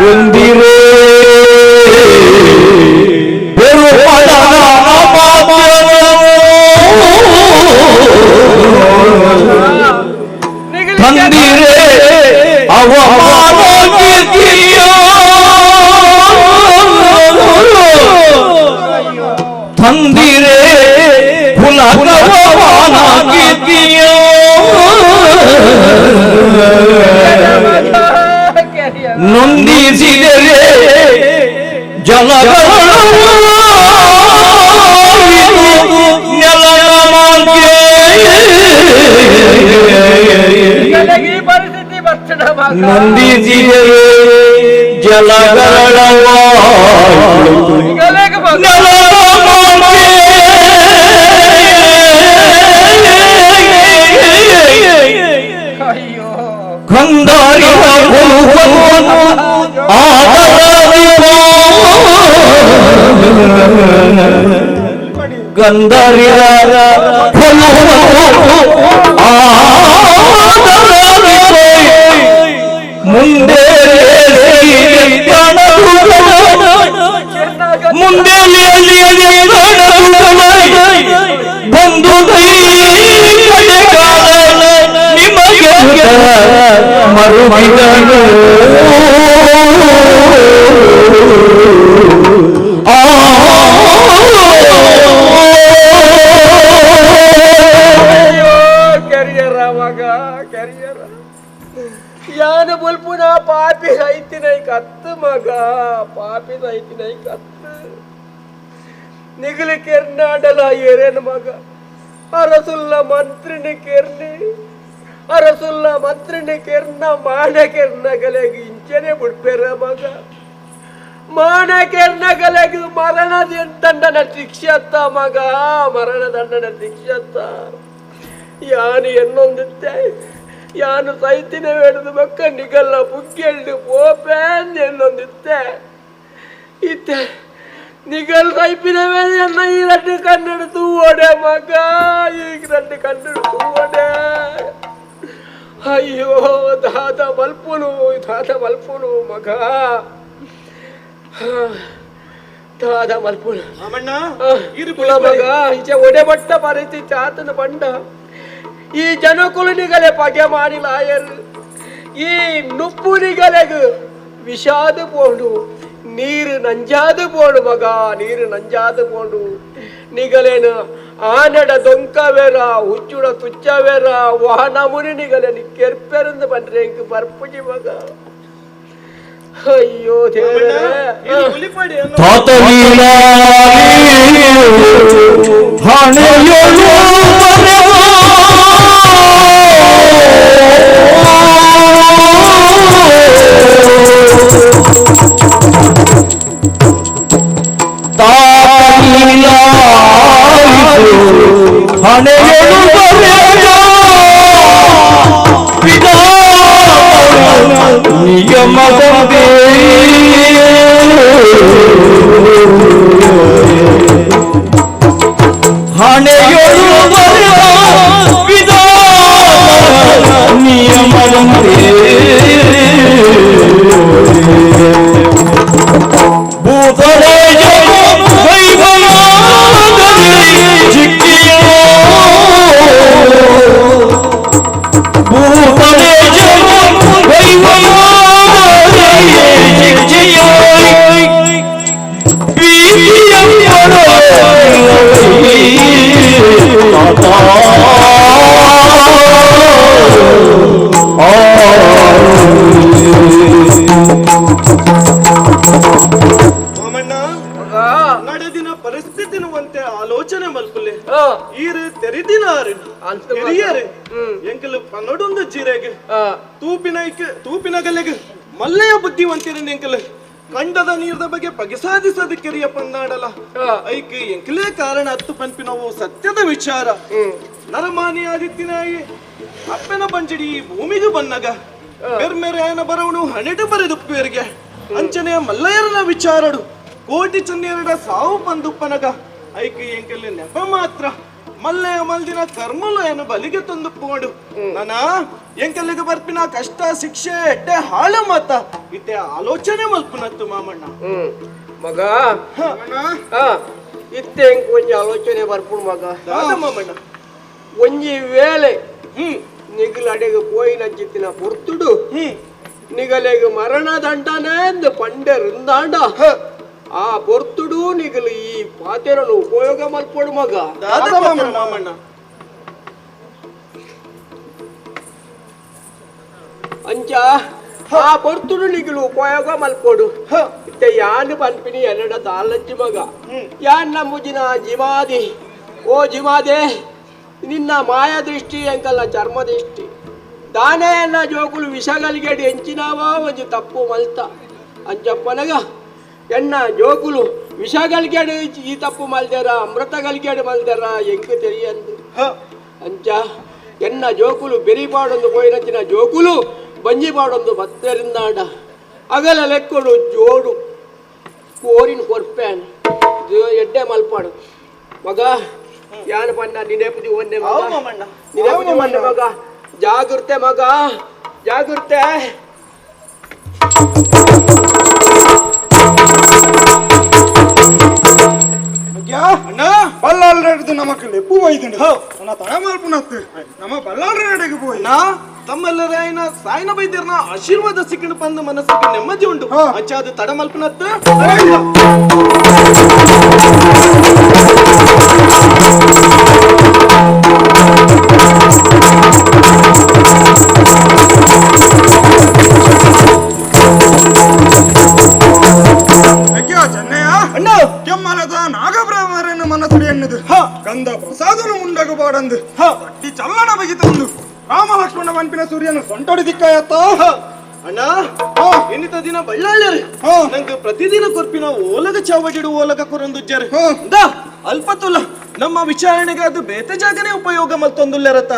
ಒಂದಿರೇ ಪೆರುಮಳ ತಂದಿರೇ ಅವಮಾನ ತಂದಿರೇ ಪುಲಕವನಾಗಿದ್ದೀಯೋ ನೊಂದಿಸಿದರೆ ಜಲಗಳು ನಂದಿಸಿದರೆ ಜಲಗಳ ಕಂದಾರಿವ ಗಂಧರ್ವ ಮುಂದೆ ಮುಂದೆ ಬಂದು ನಿಮಗೆ ಮರುಗಿದನು ಯಾನು ಬುಲ್ಪುನ ಪಾಪಿ ಸೈತಿನೈ ಕತ್ತು ಮಗ ಪಾಪಿ ಸೈತಿನೈ ಕತ್ತು ನಿಗಲಿ ಕೆರ್ನಾಡಲ ಏರೇನು ಮಗ ಅರಸುಲ್ಲ ಮಂತ್ರಿನಿ ಕೆರ್ನಿ ಅರಸುಲ್ಲ ಮಂತ್ರಿನಿ ಕೆರ್ನ ಮಾನ ಕೆರ್ನ ಗಲೆಗೆ ಇಂಚನೆ ಬಿಡ್ಪೇರ ಮಗ ಮಾನ ಕೆರ್ನ ಗಲೆಗೆ ಮರಣ ದಂಡನ ಶಿಕ್ಷೆ ಮಗ ಮರಣ ದಂಡನ ಶಿಕ್ಷೆ ಯಾನು ಎನ್ನೊಂದಿತ್ತೆ ಯಾನು ಸೈತಿನ ಬೇಡದು ಮಕ್ಕ ನಿಗಲ್ಲ ಬುಗ್ಗೆಳ್ದು ಪೋಪೇನ್ ಎನ್ನೊಂದಿತ್ತೆ ಇತ್ತೆ ನಿಗಲ್ ಸೈಪಿನ ಮೇಲೆ ಎನ್ನ ಈ రెండు ಕನ್ನಡ ತೂವಡೆ ಮಗ ಈಗ రెండు ಕನ್ನಡ ತೂವಡೆ ಅಯ್ಯೋ ದಾದ ಮಲ್ಪುನು ದಾದ ಮಲ್ಪುನು ಮಗ ದಾದ ಮಲ್ಪುನು ಮಗ ಈಚೆ ಒಡೆ ಬಟ್ಟ ಪರಿಸ್ಥಿತಿ ಆತನ ಬಂಡ ಈ ಜನಕುಲನಿಗಲೆ ಪಗೆ ಮಾಡಿಲಾಯರು ಈ ನುಪ್ಪುನಿಗಲೆಗು ವಿಷಾದ ಪೋಂಡು ನೀರು ನಂಜಾದು ಪೋಡು ಮಗ ನೀರು ನಂಜಾದು ಪೋಂಡು ನಿಗಲೇನು ಆನಡ ದೊಂಕವೇರ ಹುಚ್ಚುಡ ತುಚ್ಚವೇರ ವಾಹನ ಮುನಿ ನಿಗಲೇನು ಕೆರ್ಪೆರಂದು ಬಂದ್ರೆ ಇಂಕ್ ಬರ್ಪುಜಿ ಮಗ ಅಯ್ಯೋ ದೇವರೇ ನಿಯಮದಂತೆ ಹಣೆಯೊಳು ವಿಧಾನ ನಿಯಮದಂತೆ. ಮಾಮಣ್ಣ, ನಡೆದಿನ ಪರಿಸ್ಥಿತಿನುವಂತೆ ಆಲೋಚನೆ ಮಲ್ಪುಲೆ. ಈರು ತೆರಿದಿನಾರು ತೆರಿಯರು ಎಂಕಲು ಪನ್ನಡೊಂದು ಜೀರೆಗೆ ತೂಪಿನಗಲೆಗೆ ಮಲ್ಲೆಯ ಬುದ್ಧಿವಂತಿರ ಎಂಕಲು ಕಂಡದ ನೀರ್ದ ಬಗ್ಗೆ ಬಗೆ ಸಾಧಿಸದ ಕೆರಿಯ ಪನ್ನಾಡಲ ಐಕ್ ಎಂಕಲೇ ಕಾರಣ ಹತ್ತು ಪನ್ಪಿನವು ಸತ್ಯದ ವಿಚಾರ. ನರಮಾನಿ ಆದಿತ್ತಿನಾಯಿ ಅಪ್ಪನ ಬಂಜಡಿ ಭೂಮಿಗೆ ಬನ್ನಗ ಬೆರ್ಮೆರೆಯನ ಬರವಣು ಹಣೆಟು ಬರೆದುಪ್ಪೇರಿಗೆ ಅಂಚನೆಯ ಮಲ್ಲಯ್ಯರನ ವಿಚಾರಡು ಕೋಟಿ ಚನ್ನಿಯರಡ ಸಾವು ಬಂದುಪ್ಪನಗ ಐಕ್ ಎಂಕಲ್ಲಿ ನೆಪ ಮಾತ್ರ ಮಲ್ಲೆಯ ಮಲ್ದಿನ ಕರ್ಮಲು ಏನು ಬಲಿಗೆ ತಂದುಪ್ಪೋಡು ನಾನಾ ಎಂಕಲ್ಲಿಗೆ ಬರ್ಪಿನ ಕಷ್ಟ ಶಿಕ್ಷೆ ಎಟ್ಟೆ ಹಾಳು ಮಾತ ಇಟ್ಟೆ ಆಲೋಚನೆ ಮಲ್ಪುನತ್ತು ಮಾಮಣ್ಣ. ಮಗ ಇತ್ತೆ ಎಂಕ್ ಒಂಜಿ ಆಲೋಚನೆ ಬರ್ಪುಡು ಮಗ. ಮಾಮಣ್ಣ, ಒಂಜಿ ವೇಳೆ ನಿಗಲಡೆಗೆ ಪೋಯಿನಂಚಿತ್ತಿನ ಪೊರ್ತುಡು ನಿಗಲೆಗೆ ಮರಣ ದಂಡನೆ ಎಂದು ಪಂಡೆರಿಂದಾಂಡ ಆ ಪೊರ್ತುಡು ನಿಗಲು ಈ ಪಾತೆರನು ಉಪಯೋಗ ಮಲ್ಪೊಡು ಮಗ. ಮಾಮಣ್ಣ, ಅಂಚ ಆ ಪೊರ್ತುಡು ನಿಗಲು ಉಪಯೋಗ ಮಲ್ಪೊಡು. ಇತ್ತೆ ಯಾನು ಪನ್ಪಿನಿ ಎನ್ನಡ ತಾಲಜ್ಜಿ ಮಗ, ಯಾನ್ ನಂಬುಜಿನ ಜಿಮಾದಿ. ಓ ಜಿಮಾದೆ, ನಿನ್ನ ಮಾಯ ದೃಷ್ಟಿ ಎಂಕಲ್ಲ ಚರ್ಮ ದೃಷ್ಟಿ ದಾನೆಯನ್ನ ಜೋಕುಲು ವಿಷಗಲಿಗೆಡು ಎಂಚಿನಾವ ಒಂಜಿ ತಪ್ಪು ಮಲ್ತ ಅಂಚಪ್ಪನಗ ಎನ್ನ ಜೋಕುಲು ವಿಷಗಲಿಗೆಡು ಈ ತಪ್ಪು ಮಲ್ದೆರ ಅಮೃತ ಗಲಿಗೆಡು ಮಲ್ದೆರ ಎಂಕು ತೆರಿಯಂದು. ಅಂಚ ಎನ್ನ ಜೋಕುಲು ಬೆರಿಪಾಡೊಂದು ಪೋಯಿನಂಚಿನ ಜೋಕುಲು ಬಂಜಿ ಪಾಡೊಂದು ಬತ್ತರಿಂದಾಂಡ ಅಗಲ ಲೆಕ್ಕೊಡು ಜೋಡು ಕೋರಿನ ಕೊರ್ಪೇನ್ ಎಡ್ಡೆ ಮಲ್ಪಾಡು ಮಗ. ಯಾನು ಪನ್ನ ನಿನೆಪುದಿ ಒಂದೇ ಮಗ, ನಿನೆಪುದಿ ಒಂದೇ ಮಗ. ಜಾಗೃತೆ ಮಗ, ಜಾಗೃತೆ. ಬಲ್ಲಾಳ್ರೆಡ್ದು ನಮಕ್ ಲೆಪ್ಪು ವೈದುಂಡು ನನ್ನ ತಡ ಮಲ್ಪುನತ್ತು ನಮ್ಮ ಬಲ್ಲಾಳ್ರೆಡೆಗೆ ಪೋಯಿ ತಮ್ಮೆಲ್ಲರಾಯನ ಸಾಯನ ಬೈದ್ಯರ್ನ ಆಶೀರ್ವಾದ ಸಿಕ್ಕಂಡು ಪಂದು ಮನಸ್ಸಿಗೆ ನೆಮ್ಮದಿ ಉಂಟು. ಅಂಚಾದ ತಡ ಮಲ್ಪುನತ್ತು. ಕೆಮ್ಮಲದ ನಾಗಬ್ರಹ್ಮರನ್ನು ಮನಸ್ಸು ಎನ್ನುದು ಗಂಧ ಪ್ರಸಾದನು ಮುಂಡಗು ಬಾಡಂದು ಅಟ್ಟಿ ಚಲ್ಲಣ ಬಗಿತಂದು ರಾಮ ಲಕ್ಷ್ಮಣ ವನ್ಪಿನ ಸೂರ್ಯನು ಸೊಂಟೊಡಿ ದಿಕ್ಕಾಯತ್ತ. ಅಣ್ಣ, ಎನ್ನಿತ ದಿನ ಬಳ್ಳಾಳ್ಯರು ನಂಗೆ ಪ್ರತಿದಿನ ಕೊರ್ಪಿನ ಓಲಗ ಚಾವಡಿಡು ಓಲಗ ಕೊರೊಂದುಜ್ಜರು ಅಲ್ಪತುಲ್ಲ ನಮ್ಮ ವಿಚಾರಣೆಗೆ ಅದು ಬೇತೆ ಜಾಗನೇ ಉಪಯೋಗ ಮಲ್ತೊಂದುಲ್ಲೆರತ್ತ.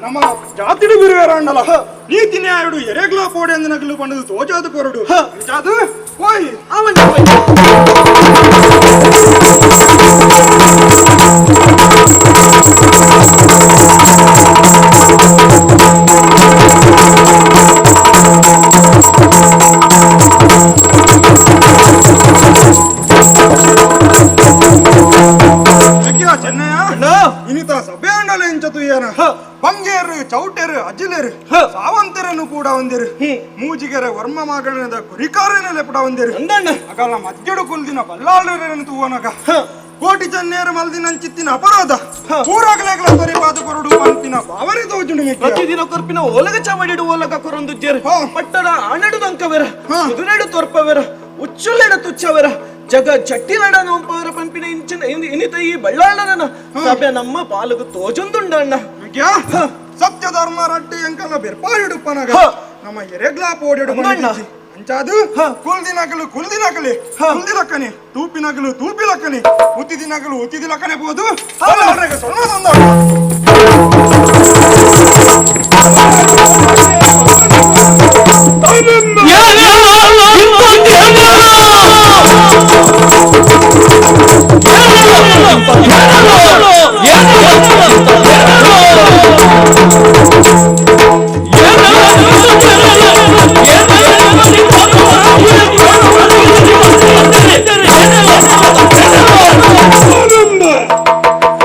ನಮ್ಮ ಜಾತಿಡು ಬಿರುವೇರ ಅಣ್ಣಲ ನೀತಿ ನ್ಯಾಯಡು ಎರೆಗ್ಲಾ ಪೋಡೆ ಅಂದ ನಗಲು ಪಂಡದು ತೋಜಾದು ಕೊರಡು ಜಾದು ಹೋಯ್ ಅವನ. ಚೆನ್ನಯ್ಯ, ಇನಿತ ಸಭೆ ಅಂಡಲ ಇಂಚತುಯ್ಯನ ಬಂಗೇರು ಚೌಟೆರು ಅಜಿಲೇರು ಸಾವಂತರನ್ನು ಕೂಡ ಒಂದಿರು ಮೂಜಿಗೆರೆ ವರ್ಮ ಮಗನದ ಕುರಿಕಾರನ ಲೆಪಡ ಒಂದಿರು ಅಗಲ ಮಧ್ಯಡು ಕುಲ್ದಿನ ಬಲ್ಲಾಳರನ್ನು ತೂವನಗ ಕೋಟಿ ಚನ್ನೇರು ಮಲ್ದಿನಂಚಿತ್ತಿನ ಅಪರಾಧ ಪೂರಾಗಲೇಗಲ ತೊರಿಪಾದ ಕೊರಡು ಪಂಪಿನ ಭಾವನೆ ತೋಜುಂಡು. ಪ್ರತಿದಿನ ಕೊರ್ಪಿನ ಓಲಗ ಚಾವಡಿಡು ಓಲಗ ಕೊರೊಂದು ಜೇರು ಪಟ್ಟಣ ಆನೆಡು ದಂಕವೆರ ಕುದುರೆಡು ತೋರ್ಪವೆರ ಉಚ್ಚುಲ್ಲೆಡ ತುಚ್ಚವೆರ ಜಗ ಚಟ್ಟಿನಡ ನೋಂಪವರ ಪಂಪಿನ ಇಂಚಿನ ಇನಿತ ಈ ಬಳ್ಳಾಳನ ಸಭೆ ನಮ್ಮ ಪಾಲುಗು ತೋಜೊಂದುಂಡಣ್ಣ. ಸತ್ಯ ಧರ್ಮ ರಡ್ಡಿ ಎಂಕಲ್ಲ ಬೆರ್ಪಾಡಿಡುಪ್ಪನಗ ನಮ್ಮ ಎರೆಗ್ಲಾ ಪೋಡಿಡು ಅಂಚಾದು ಕುಲ್ದಿನಗಲು ಕುಲ್ದಿನಗಲಿ ಕುಲ್ದಿಲಕ್ಕನೆ ತೂಪಿನಗಲು ತೂಪಿಲಕ್ಕನೆ ಉತ್ತಿದಿನಗಲು ಉತ್ತಿದಿಲಕ್ಕನೆ ಬೋದು ಸೊನ್ನ ತಂದ.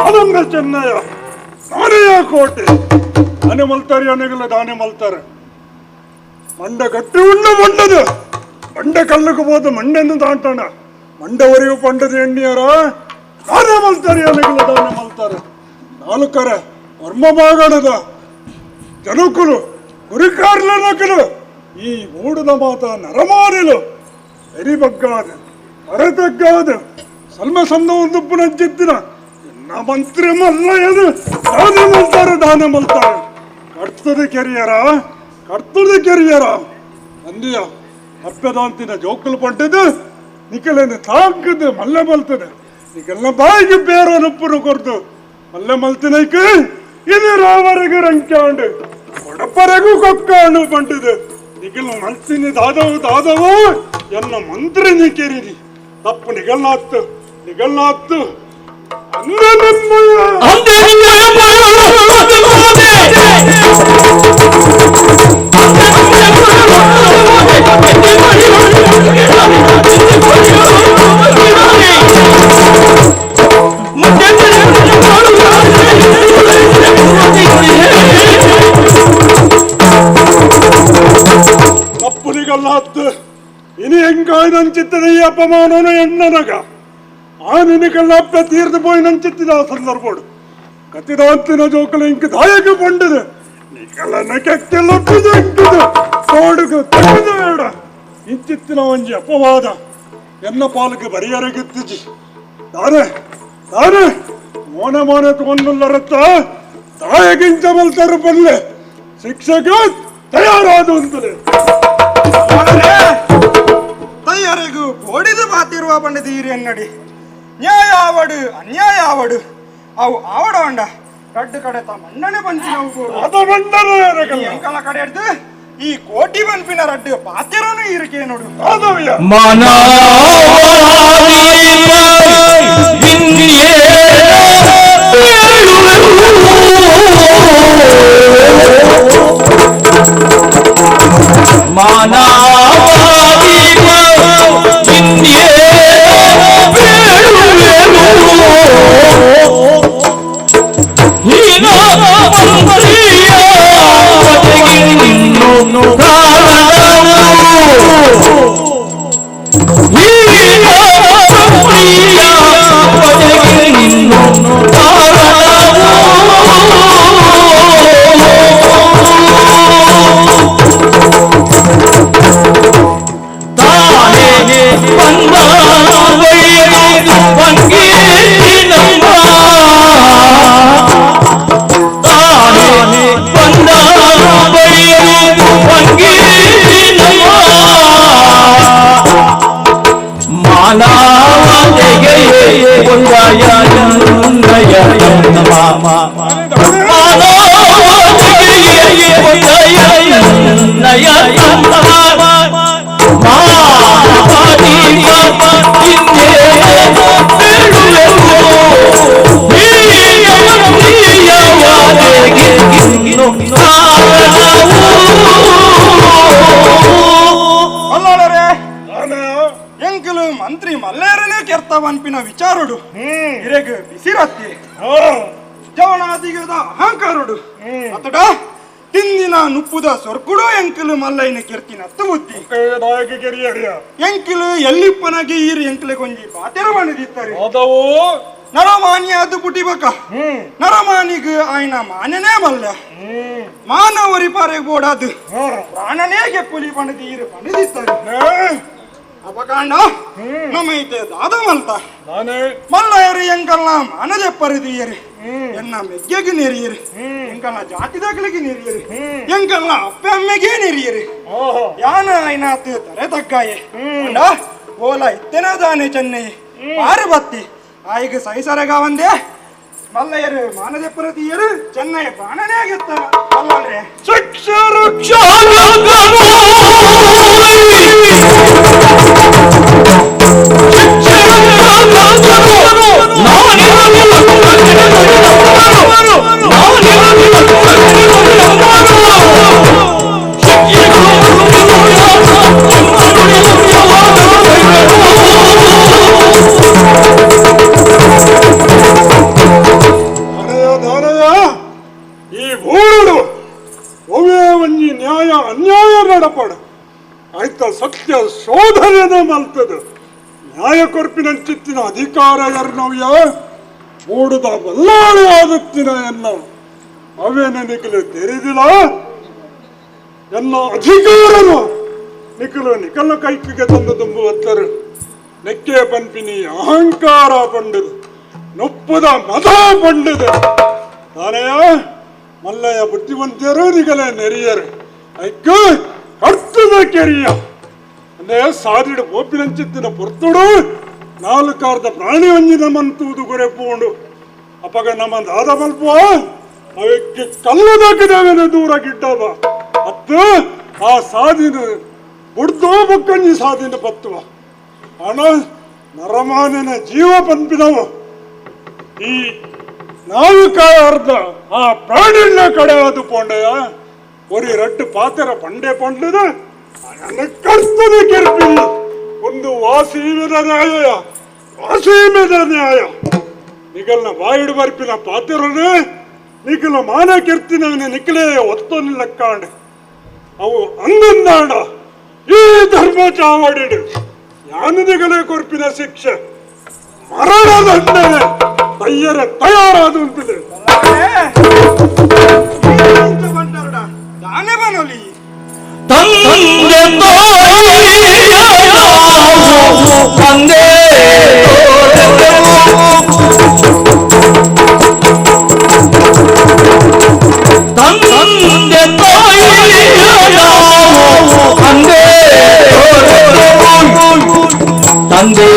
ಆನಂದ ಚೆನ್ನಯ್ಯ ನಾನೆಯ ಕೋಟೆ ದಾನೆ ಮಲ್ತಾರೆ ಅನೆಗಲ್ಲ ದಾನೆ ಮಲ್ತಾರೆ ಮಂಡ ಗಟ್ಟಿ ಉಂಡ ಮಂಡದು ಮಂಡ ಕಲ್ಲುಕು ಹೋದ ಮಂಡೆನ್ನು ದಾಂಟಣ ಮಂಡವರಿಗೂ ಪಂಡದ ಎಣ್ಣಿಯರ ದಾನೆ ಮಲ್ತಾರೆ ಅನೆಗಲ್ಲ ದಾನೆ ಮಲ್ತಾರೆ ನಾಲ್ಕರ ವರ್ಮ ಮಾಗಣದ ಜನಕುಲು ಗುರುಕಾರ್ಲನಕಲು ಈ ಊಡದ ಮಾತ ನರಮಾನಿಲು ಎರಿಬಗ್ಗಾದ ಅರತಗ್ಗಾದ ಸಲ್ಮ ಸಂದ ಒಂದು ಪುನಂಚಿತ್ತಿನ ಎನ್ನ ಮಂತ್ರಿ ಮಲ್ಲಯದು ದಾನ ಮಲ್ತಾರೆ ದಾನ ಮಲ್ತಾರೆ ಕರ್ತದ ಕೆರಿಯರ ಕರ್ತದ ಕೆರಿಯರ ಅಂದಿಯ ಅಪ್ಪದಾಂತಿನ ಜೋಕಲು ಪಂಟದು ನಿಕಲೇನು ತಾಂಕದು ಮಲ್ಲೆ ಮಲ್ತದೆ ನಿಕಲ್ನ ಬಾಯಿಗೆ ಬೇರೆ ನುಪ್ಪುನು ಕೊರ್ದು ಮಲ್ಲೆ ಮಲ್ತಿನೈಕ್ ಇದು ರಾವರೆಗೂ ರಂಕ್ಯಾಂಡು ಕೊಡಪರೆಗೂ ಕೊಕ್ಕಾಂಡು ಪಂಟದು ನಿಗಲ್ ಮಲ್ತಿನಿ ದಾದವು ದಾದವು ಎನ್ನ ಮಂತ್ರಿ ನಿಕೆರಿನಿ ತಪ್ಪು ನಿಗಲ್ನಾತ್ತು ನಿಗಲ್ನಾತ್ತು ಅಂದ ನಿಮ್ಮಯ ತಪ್ಪು ನಿಗಲ್ನಾತ್ತು ಇನಿ ಹೆಂಗಾಯ್ನಂಚಿತ್ತದ ಈ ಅಪಮಾನನು ಎಣ್ಣನಗ ಆ ನಿನಗೆಲ್ಲ ತೀರ್ದು ಪೋಯಿನಂಚಿತ್ತಿದ ಆ ಸಂದರ್ಭಡು ಕತ್ತಿದಾಂತಿನ ಜೋಕಲ ಇಂಕ ದಾಯಕ ಪಂಡದು ನಿಕಲನ ಕೆಕ್ಕೆಲ್ಲ ಪುಜಂಕುದು ತೋಡುಗು ತೆಗೆದು ಬೇಡ ಇಂಚಿತ್ತಿನ ಒಂಜಿ ಅಪವಾದ ಎನ್ನ ಪಾಲಕ ಬರಿಯರಗಿತ್ತಿಜಿ ದಾರೆ ದಾರೆ ಮೋನೆ ಮೋನೆ ತಗೊಂಡುಲ್ಲರತ್ತ ತಾಯಗಿಂಚ ಮಲ್ತರು ಬಲ್ಲೆ ಶಿಕ್ಷಕ ತಯಾರಾದು ಅಂತಲೇ ತಯ್ಯರಿಗೂ ಕೋಡಿದು ಬಾತಿರುವ ಪಂಡಿತೀರಿ ಎನ್ನಡಿ ನ್ಯಾಯ ಆವಡು ಅನ್ಯಾಯ ಆವಡು ಅವು ಆವಡೋಂಡ ರಡ್ಡು ಕಡೆ ತ ಮಣ್ಣನೆ ಪಂಚಿನ ಎಂಕಲ ಕಡೆ ಹಿಡ್ದು ಈ ಕೋಟಿ ಬನ್ಪಿನ ರಡ್ಡು ಪಾತಿರೋನು ಇರಿಕೆ ನೋಡು ಎಂಕಲು ಮಂತ್ರಿ ಮಲ್ಲೇರನೇ ಕೆರ್ತವನ್ಪಿನ ವಿಚಾರುಡು ಇರೆಗ್ ಬಿಸಿರತ್ತಿ ಜವನಾದಿಗದ ಅಹಂಕಾರುಡು ಅತಡ ತಿಂದಿನ ನುಪ್ಪುದ ಸೊರ್ಕುಡು ಎಂಕಲು ಮಲ್ಲೈನ ಕೆರ್ತಿನ ಬುದ್ಧಿ ಎಂಕಲು ಎಲ್ಲಿಪ್ಪನಾಗಿ ಈರು ಎಂಕಲೆ ಕೊಂಜಿ ಬಾತೆರ ಮಣದಿತ್ತಾರೆ ನರಮಾನ್ಯ ಅದು ಪುಟಿಬಕ ನರಮಾನಿಗ್ ಆಯ್ನ ಮಾನ್ಯನೇ ಮಲ್ಲ ಮಾನವರಿ ಪಾರೆಗ್ ಬೋಡಾದು ಪ್ರಾಣನೇ ಗೆಪ್ಪುಲಿ ಪಣದಿ ಈರು ಪಣದಿತ್ತಾರೆ ಅಪಕಾಂಡ ನಮೈತೆ ದಾದ ಮಲ್ತ ಮಲ್ಲಯರು ಎಂಕಲ್ಲ ಮಾನದೆಪ್ಪರಿದೀಯರು ಎನ್ನ ಮೆಗ್ಗೆಗೆ ನೆರಿಯರು ಎಂಕಲ್ಲ ಜಾತಿದಾಗಲಿಗೆ ನೆರಿಯರು ಎಂಕಲ್ಲ ಅಪ್ಪೆ ಅಮ್ಮೆಗೆ ನೆರಿಯರು ಯಾನ ಐನಾತು ತರೆ ತಗ್ಗಾಯೆ ಓಲ ಇತ್ತೆನ ದಾನೆ ಚೆನ್ನೈ ಪಾರು ಬತ್ತಿ ಆಯ್ಗ ಸೈಸರಗ ಒಂದೇ ಮಲ್ಲಯರು ಮಾನದೆಪ್ಪರದೀಯರು ಚೆನ್ನೈ ಪ್ರಾಣನೇ ಆಗಿತ್ತ ಮಲ್ಲರೆ ಈ ಊರುಡು ಒವೇ ಒಂಜಿ ನ್ಯಾಯ ಅನ್ಯಾಯ ನಡಪಡು ಆಯ್ತ ಸತ್ಯ ಶೋಧನೆ ಮಲ್ತದು ನ್ಯಾಯ ಕೊರ್ಪಿನಂಚಿತ್ತಿನ ಅಧಿಕಾರ ಎರ್ನವ್ಯ ಮೂಡುದ ಬಲ್ಲಾಳು ಆದತ್ತಿನ ಎನ್ನ ಅವೇ ನನಗೆ ತೆರೆದಿಲ್ಲ. ಎನ್ನ ಅಧಿಕಾರನು ನಿಖಲು ನಿಖಲ ಕೈಕಿಗೆ ತಂದು ತುಂಬುವತ್ತರು ನೆಕ್ಕೆ ಪಂಪಿನಿ ಅಹಂಕಾರ ಪಂಡದು ನೊಪ್ಪದ ಮದ ಪಂಡದು ತಾನೆಯ ಮಲ್ಲಯ್ಯ ಬುದ್ಧಿವಂತಿಯರು ನಿಗಲ ನೆರಿಯರು ಐಕ್ಕ ಕರ್ತದ ಕೆರಿಯ ಅಂದ್ರೆ ಸಾದಿಡು ಬೋಪಿನಂಚಿತ್ತಿನ ಪೊರ್ತುಡು ನಾಲ್ಕಾರ್ದ ಪ್ರಾಣಿ ಒಂಜಿ ನಮ್ಮಂತೂದು ಗುರೆಪೋಂಡು ಅಪಗ ನಮ್ಮ ದಾದ ಮಲ್ಪುವ ಅವಕ್ಕೆ ಕಲ್ಲದಾಕಿದವೇನೆ ದೂರ ಗಿಡ್ಡವ ಅತ್ತು ಆ ಸಾದಿನ ಬುಡ್ದೋ ಬೊಕ್ಕಂಜಿ ಸಾದಿನ ಪತ್ತುವ ಹಣ ನರಮಾನನ ಜೀವ ಪಂಪಿದವು ಈ ನಾಲ್ಕಾರ್ಧ ಆ ಪ್ರಾಣಿನ ಕಡೆ ಅದು ಪೋಂಡೆಯ ಒರಿ ರಡ್ಡು ಪಾತ್ರ ಪಂಡೆ ಪಂಡದ ಕರ್ತದ ಕೆರ್ಪಿಲ್ಲ ಒಂದು ವಾಸೀಮದ ನ್ಯಾಯ ವಾಸೀಮದ ನ್ಯಾಯ ನಿಗಲ್ನ ಬಾಯಿಡು ಬರ್ಪಿನ ಪಾತ್ರನೇ ನಿಖಲ ಮಾನ ಕೆರ್ತಿನವನ ನಿಖಲೇ ಒತ್ತೊನ್ನಿಲ್ಲ ಕಾಂಡ್ ಅವು ಅಂದಂದಾಂಡ ಈ ಧರ್ಮ ಚಾವಡಿಡು ಯಾನು ನಿಗಲೇ ಕೊರ್ಪಿನ ಶಿಕ್ಷೆ ಮರಣ ದಂಡನೆ ತಯ್ಯರ ತಯಾರಾದ ಅಂತಿದೆ ತಂದೆ ತಂದೆ ತಂದೆ ತಂದೆ ತಂದೆ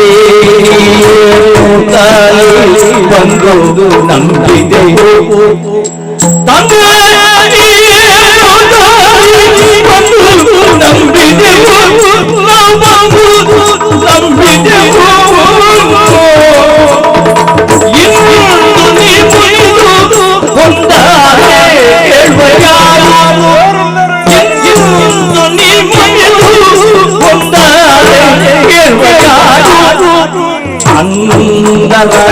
ಬಂದು ನಂಬಿದೆ ತಂದೆ ಬಂದು ನಂಬಿದೆವು ನಾವು ನಂಬಿದೆವು ಇಂದು ನೀ ಕೊಂದಾರೆ ಕೇಳುವ ಇಂದು ನೀ ಕೊಂದಾರೆ ಕೇಳುವ ಅಂದರ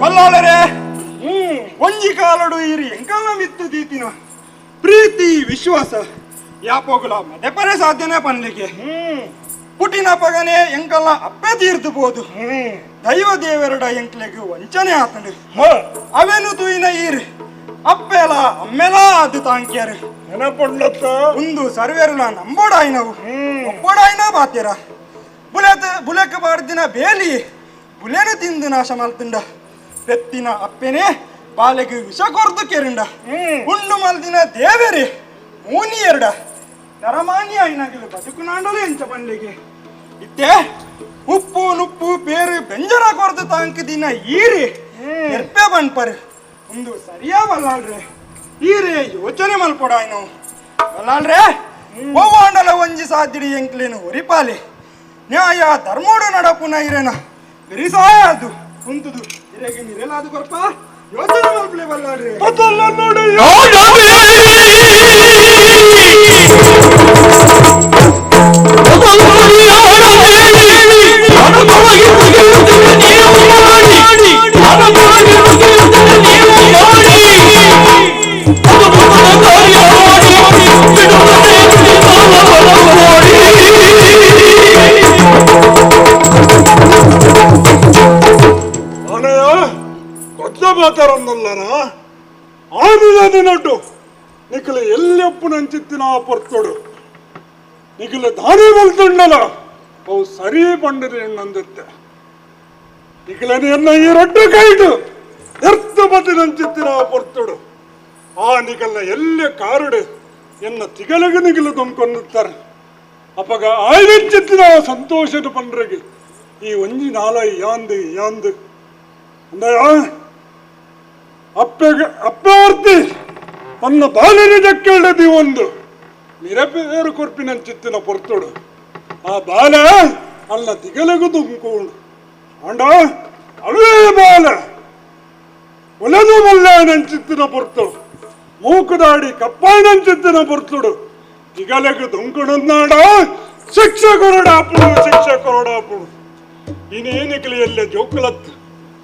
ಬಲ್ಲಾಳರೇ ಒಂಜಿ ಕಾಲಡು ಇರಿ ಎಂಕಲ್ನ ಮಿತ್ತು ದೀತಿನ ಪ್ರೀತಿ ವಿಶ್ವಾಸ ಯಾಪೋಗುಲ ಮದೆಪರೆ ಸಾಧ್ಯನೇ ಪನ್ಲಿಕ್ಕೆ ಪುಟಿನ ಪಗನೆ ಎಂಕಲ್ನ ಅಪ್ಪೆ ತೀರ್ದು ಬೋದು ದೈವ ದೇವರಡ ಎಂಕ್ಲೆಗ್ ವಂಚನೆ ಆತಂಡು ಅವೇನು ತೂಯಿನ ಈರ್ ಅಪ್ಪೆಲ ಅಮ್ಮೆಲ ಅದು ತಾಂಕ್ಯಾರು ನೆನಪೊಂಡತ್ತ ಒಂದು ಸರ್ವೇರುಲ ನಂಬೋಡಾಯ್ನವು ಒಪ್ಪೋಡಾಯ್ನ ಬಾತೀರ ಬುಲೆತ್ ಬುಲೆಕ್ ಬಾರ್ದಿನ ಬೇಲಿ ಬುಲೆನು ತಿಂದು ನಾಶ ಮಲ್ತುಂಡ ಪೆತ್ತಿನ ಅಪ್ಪೆನೆ ಬಾಲೆಗೆ ವಿಷ ಕೊರ್ದು ಕೆರಿಂಡ ಉಂಡು ಮಲ್ದಿನ ದೇವರೇ ಮೂನಿ ಎರಡ ನರಮಾನಿ ಆಯ್ನಾಗಲು ಬದುಕುನಾಂಡಲು ಎಂಚ ಪನ್ಲಿಗೆ ಇತ್ತೆ ಉಪ್ಪು ನುಪ್ಪು ಪೇರು ಬೆಂಜನ ಕೊರ್ದು ತಾಂಕ ದಿನ ಈರಿ ಎರ್ಪೆ ಬಣ್ಪರು ಒಂದು ಸರಿಯಾ ಬಲ್ಲಾಳ್ರೆ ಈರೆ ಯೋಚನೆ ಮಲ್ಪೊಡಾಯ್ನು ಬಲ್ಲಾಳ್ರೆ ಒವ್ವಾಂಡಲ ಒಂಜಿ ಸಾಧ್ಯಡಿ ಎಂಕ್ಲೇನು ಒರಿಪಾಲೆ ನ್ಯಾಯ ಧರ್ಮೋಡು ನಡಪುನ ಇರೇನ ಬೆರಿಸಾಯ ಅದು ಕುಂತುದು ಇರೆಗೆ ನಿರೆಲಾದು ಕೊರ್ಪ ಯೋಚನೆ ಮಲ್ಪಲೆ ಬಲ್ಲಾಳ್ರೆ ಮಾತಾರನ್ನಲ್ಲನ ಆದಿನ ನಡ್ಡು ನಿಖಲ ಎಲ್ಲೆಪ್ಪುನಂಚಿತ್ತಿನ ಪೊರ್ತೊಡು ನಿಖಲ ದಾನಿ ಬಲ್ತುಂಡಲ ಅವು ಸರಿ ಪಂಡದ ಎಣ್ಣಂದಿತ್ತೆ ನಿಖಲನೆ ಎನ್ನ ಈ ರೊಡ್ಡು ಕೈಟು ಎರ್ತು ಬದಿನಂಚಿತ್ತಿನ ಪೊರ್ತೊಡು ಆ ನಿಖಲ್ನ ಎಲ್ಲೆ ಕಾರುಡು ಎನ್ನ ತಿಗಲಗ ನಿಖಲು ತುಂಬ್ಕೊಂಡುತ್ತಾರೆ ಅಪಗ ಆಯ್ದಂಚಿತ್ತಿನ ಸಂತೋಷದ ಪಂಡ್ರಿಗೆ ಈ ಒಂಜಿ ನಾಲೈ ಯಾಂದು ಯಾಂದು ಅಂದಯ ಅಪ್ಪೆಗೆ ಅಪ್ಪಾರ್ತಿ ತನ್ನ ಬಾಲಿನ ಜಕ್ಕೆಳದಿ ಒಂದು ಮಿರಪೇರು ಕೊರ್ಪಿನಂಚಿತ್ತಿನ ಪೊರ್ತೊಡು ಆ ಬಾಲ ಅಲ್ಲ ತಿಗಲಗು ತುಂಬಿಕೊಂಡು ಅಂಡ ಅವೇ ಬಾಲ ಒಲದು ಮಲ್ಲನಂಚಿತ್ತಿನ ಪೊರ್ತೊಡು ಮೂಕುದಾಡಿ ಕಪ್ಪಾಯನಂಚಿತ್ತಿನ ಪೊರ್ತೊಡು ತಿಗಲಗು ದುಂಕುಣನ್ನಾಡ ಶಿಕ್ಷೆ ಕೊರಡಾಪುಡು ಶಿಕ್ಷೆ ಕೊರಡಾಪುಡು ಇನ್ನೇನಿಕಲಿಯಲ್ಲೇ ಜೋಕುಲತ್ತು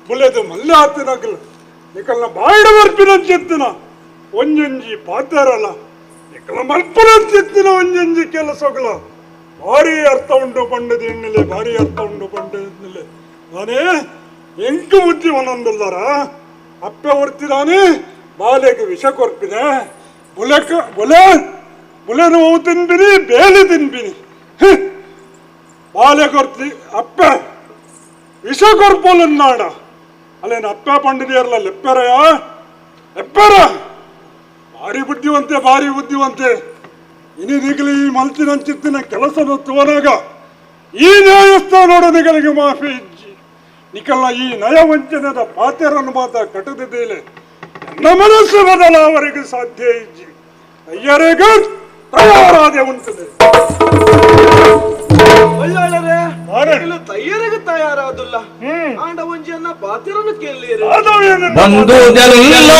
ಬುಲೆದು ಮಲ್ಲಾತಿನಗಲು ನಿಕಲ್ನ ಬಾಯಿಡ ಬರ್ಪಿನಂಚಿತ್ತಿನ ಒಂಜೊಂಜಿ ಪಾತೆರಲ್ಲ ನಿಕಲ ಮಲ್ಪನಂಚಿತ್ತಿನ ಒಂಜೊಂಜಿ ಕೆಲಸಗಳ ಭಾರಿ ಅರ್ಥ ಉಂಟು ಪಂಡದ ಎಣ್ಣಲೆ ಭಾರಿ ಅರ್ಥ ಉಂಟು ಪಂಡ ಎಣ್ಣಲೆ ನಾನೇ ಎಂಕು ಬುದ್ಧಿ ಒಂದೊಂದುಲ್ಲಾರ ಅಪ್ಪೆ ಹೊರ್ತಿದಾನೆ ಬಾಲೆಗೆ ವಿಷ ಕೊರ್ಪಿದೆ ಬುಲೆಕ ಬುಲೆ ಬುಲೆ ನೋವು ತಿನ್ಬಿನಿ ಬೇಲೆ ತಿನ್ಬಿನಿ ಬಾಲೆ ಕೊರ್ತಿ ಅಪ್ಪೆ ವಿಷ ಕೊರ್ಪೋಲನ್ನಾಡ ಅಲ್ಲೇನು ಅಪ್ಪೆ ಪಂಡಿದೆಯಲ್ಲ ಲೆಪ್ಪೆರಯ ಲೆಪ್ಪೆರ ಭಾರಿ ಬುದ್ಧಿವಂತೆ ಭಾರಿ ಬುದ್ಧಿವಂತೆ ಇನಿ ಈ ಮಲ್ತಿನಂಚಿತ್ತಿನ ಕೆಲಸದ ತೋನಾಗ ಈ ನ್ಯಾಯಸ್ಥಾನೋಡ ನಿಗಲಿಗೆ ಮಾಫಿ ಇಜ್ಜಿ ನಿಕಲ್ಲ ಈ ನಯವಂಚನದ ಪಾತೆರನ್ನು ಮಾತ್ರ ಕಟ್ಟದಿದ್ದೇನೆ ನನ್ನ ಮನಸ್ಸು ಬದಲಾವರಿಗೆ ಸಾಧ್ಯ ಇಜ್ಜಿ ಅಯ್ಯರೇಗ ತಯಾರಾದೆ ಉಂಟದೆ ತಯ್ಯರಿಗೆ ತಯಾರಾದುಲ್ಲ ಆಂಡ ಒಂಜಿಯನ್ನ ಪಾತಿರನ್ನು ಕೇಳಿರಿ ಬಂದುದೆಲ್ಲ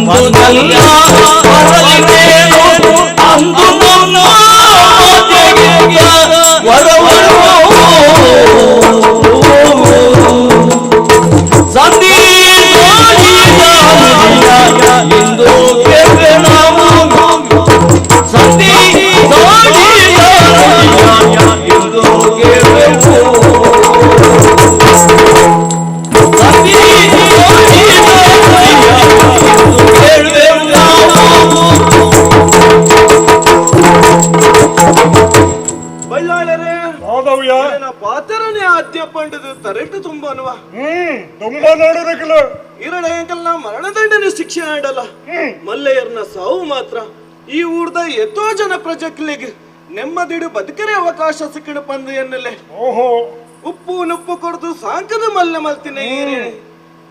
ಬಂದುದೆಲ್ಲ ಅಂದು ಪಾತ್ರನೇ ಆದ್ಯ ಪಂಡದು ತರೆಟು ತುಂಬ ಅನುವ ತುಂಬ ನೋಡೋದಕ್ಕಿಲ್ಲ ಇರಡಂಕಲ್ನ ಮರಣದಂಡನೆ ಶಿಕ್ಷೆ ಆಡಲ್ಲ ಮಲ್ಲೆಯರ್ನ ಸಾವು ಮಾತ್ರ ಈ ಊರ್ದ ಎತ್ತೋ ಜನ ಪ್ರಜೆಗಳಿಗೆ ನೆಮ್ಮದಿಡು ಬದುಕರೆ ಅವಕಾಶ ಸಿಕ್ಕಡು ಪಂದು ಎನ್ನಲೆ ಓಹೋ ಉಪ್ಪು ನುಪ್ಪು ಕೊಡ್ದು ಸಾಂಕದ ಮಲ್ಲೆ ಮಲ್ತಿನ ಈರೆ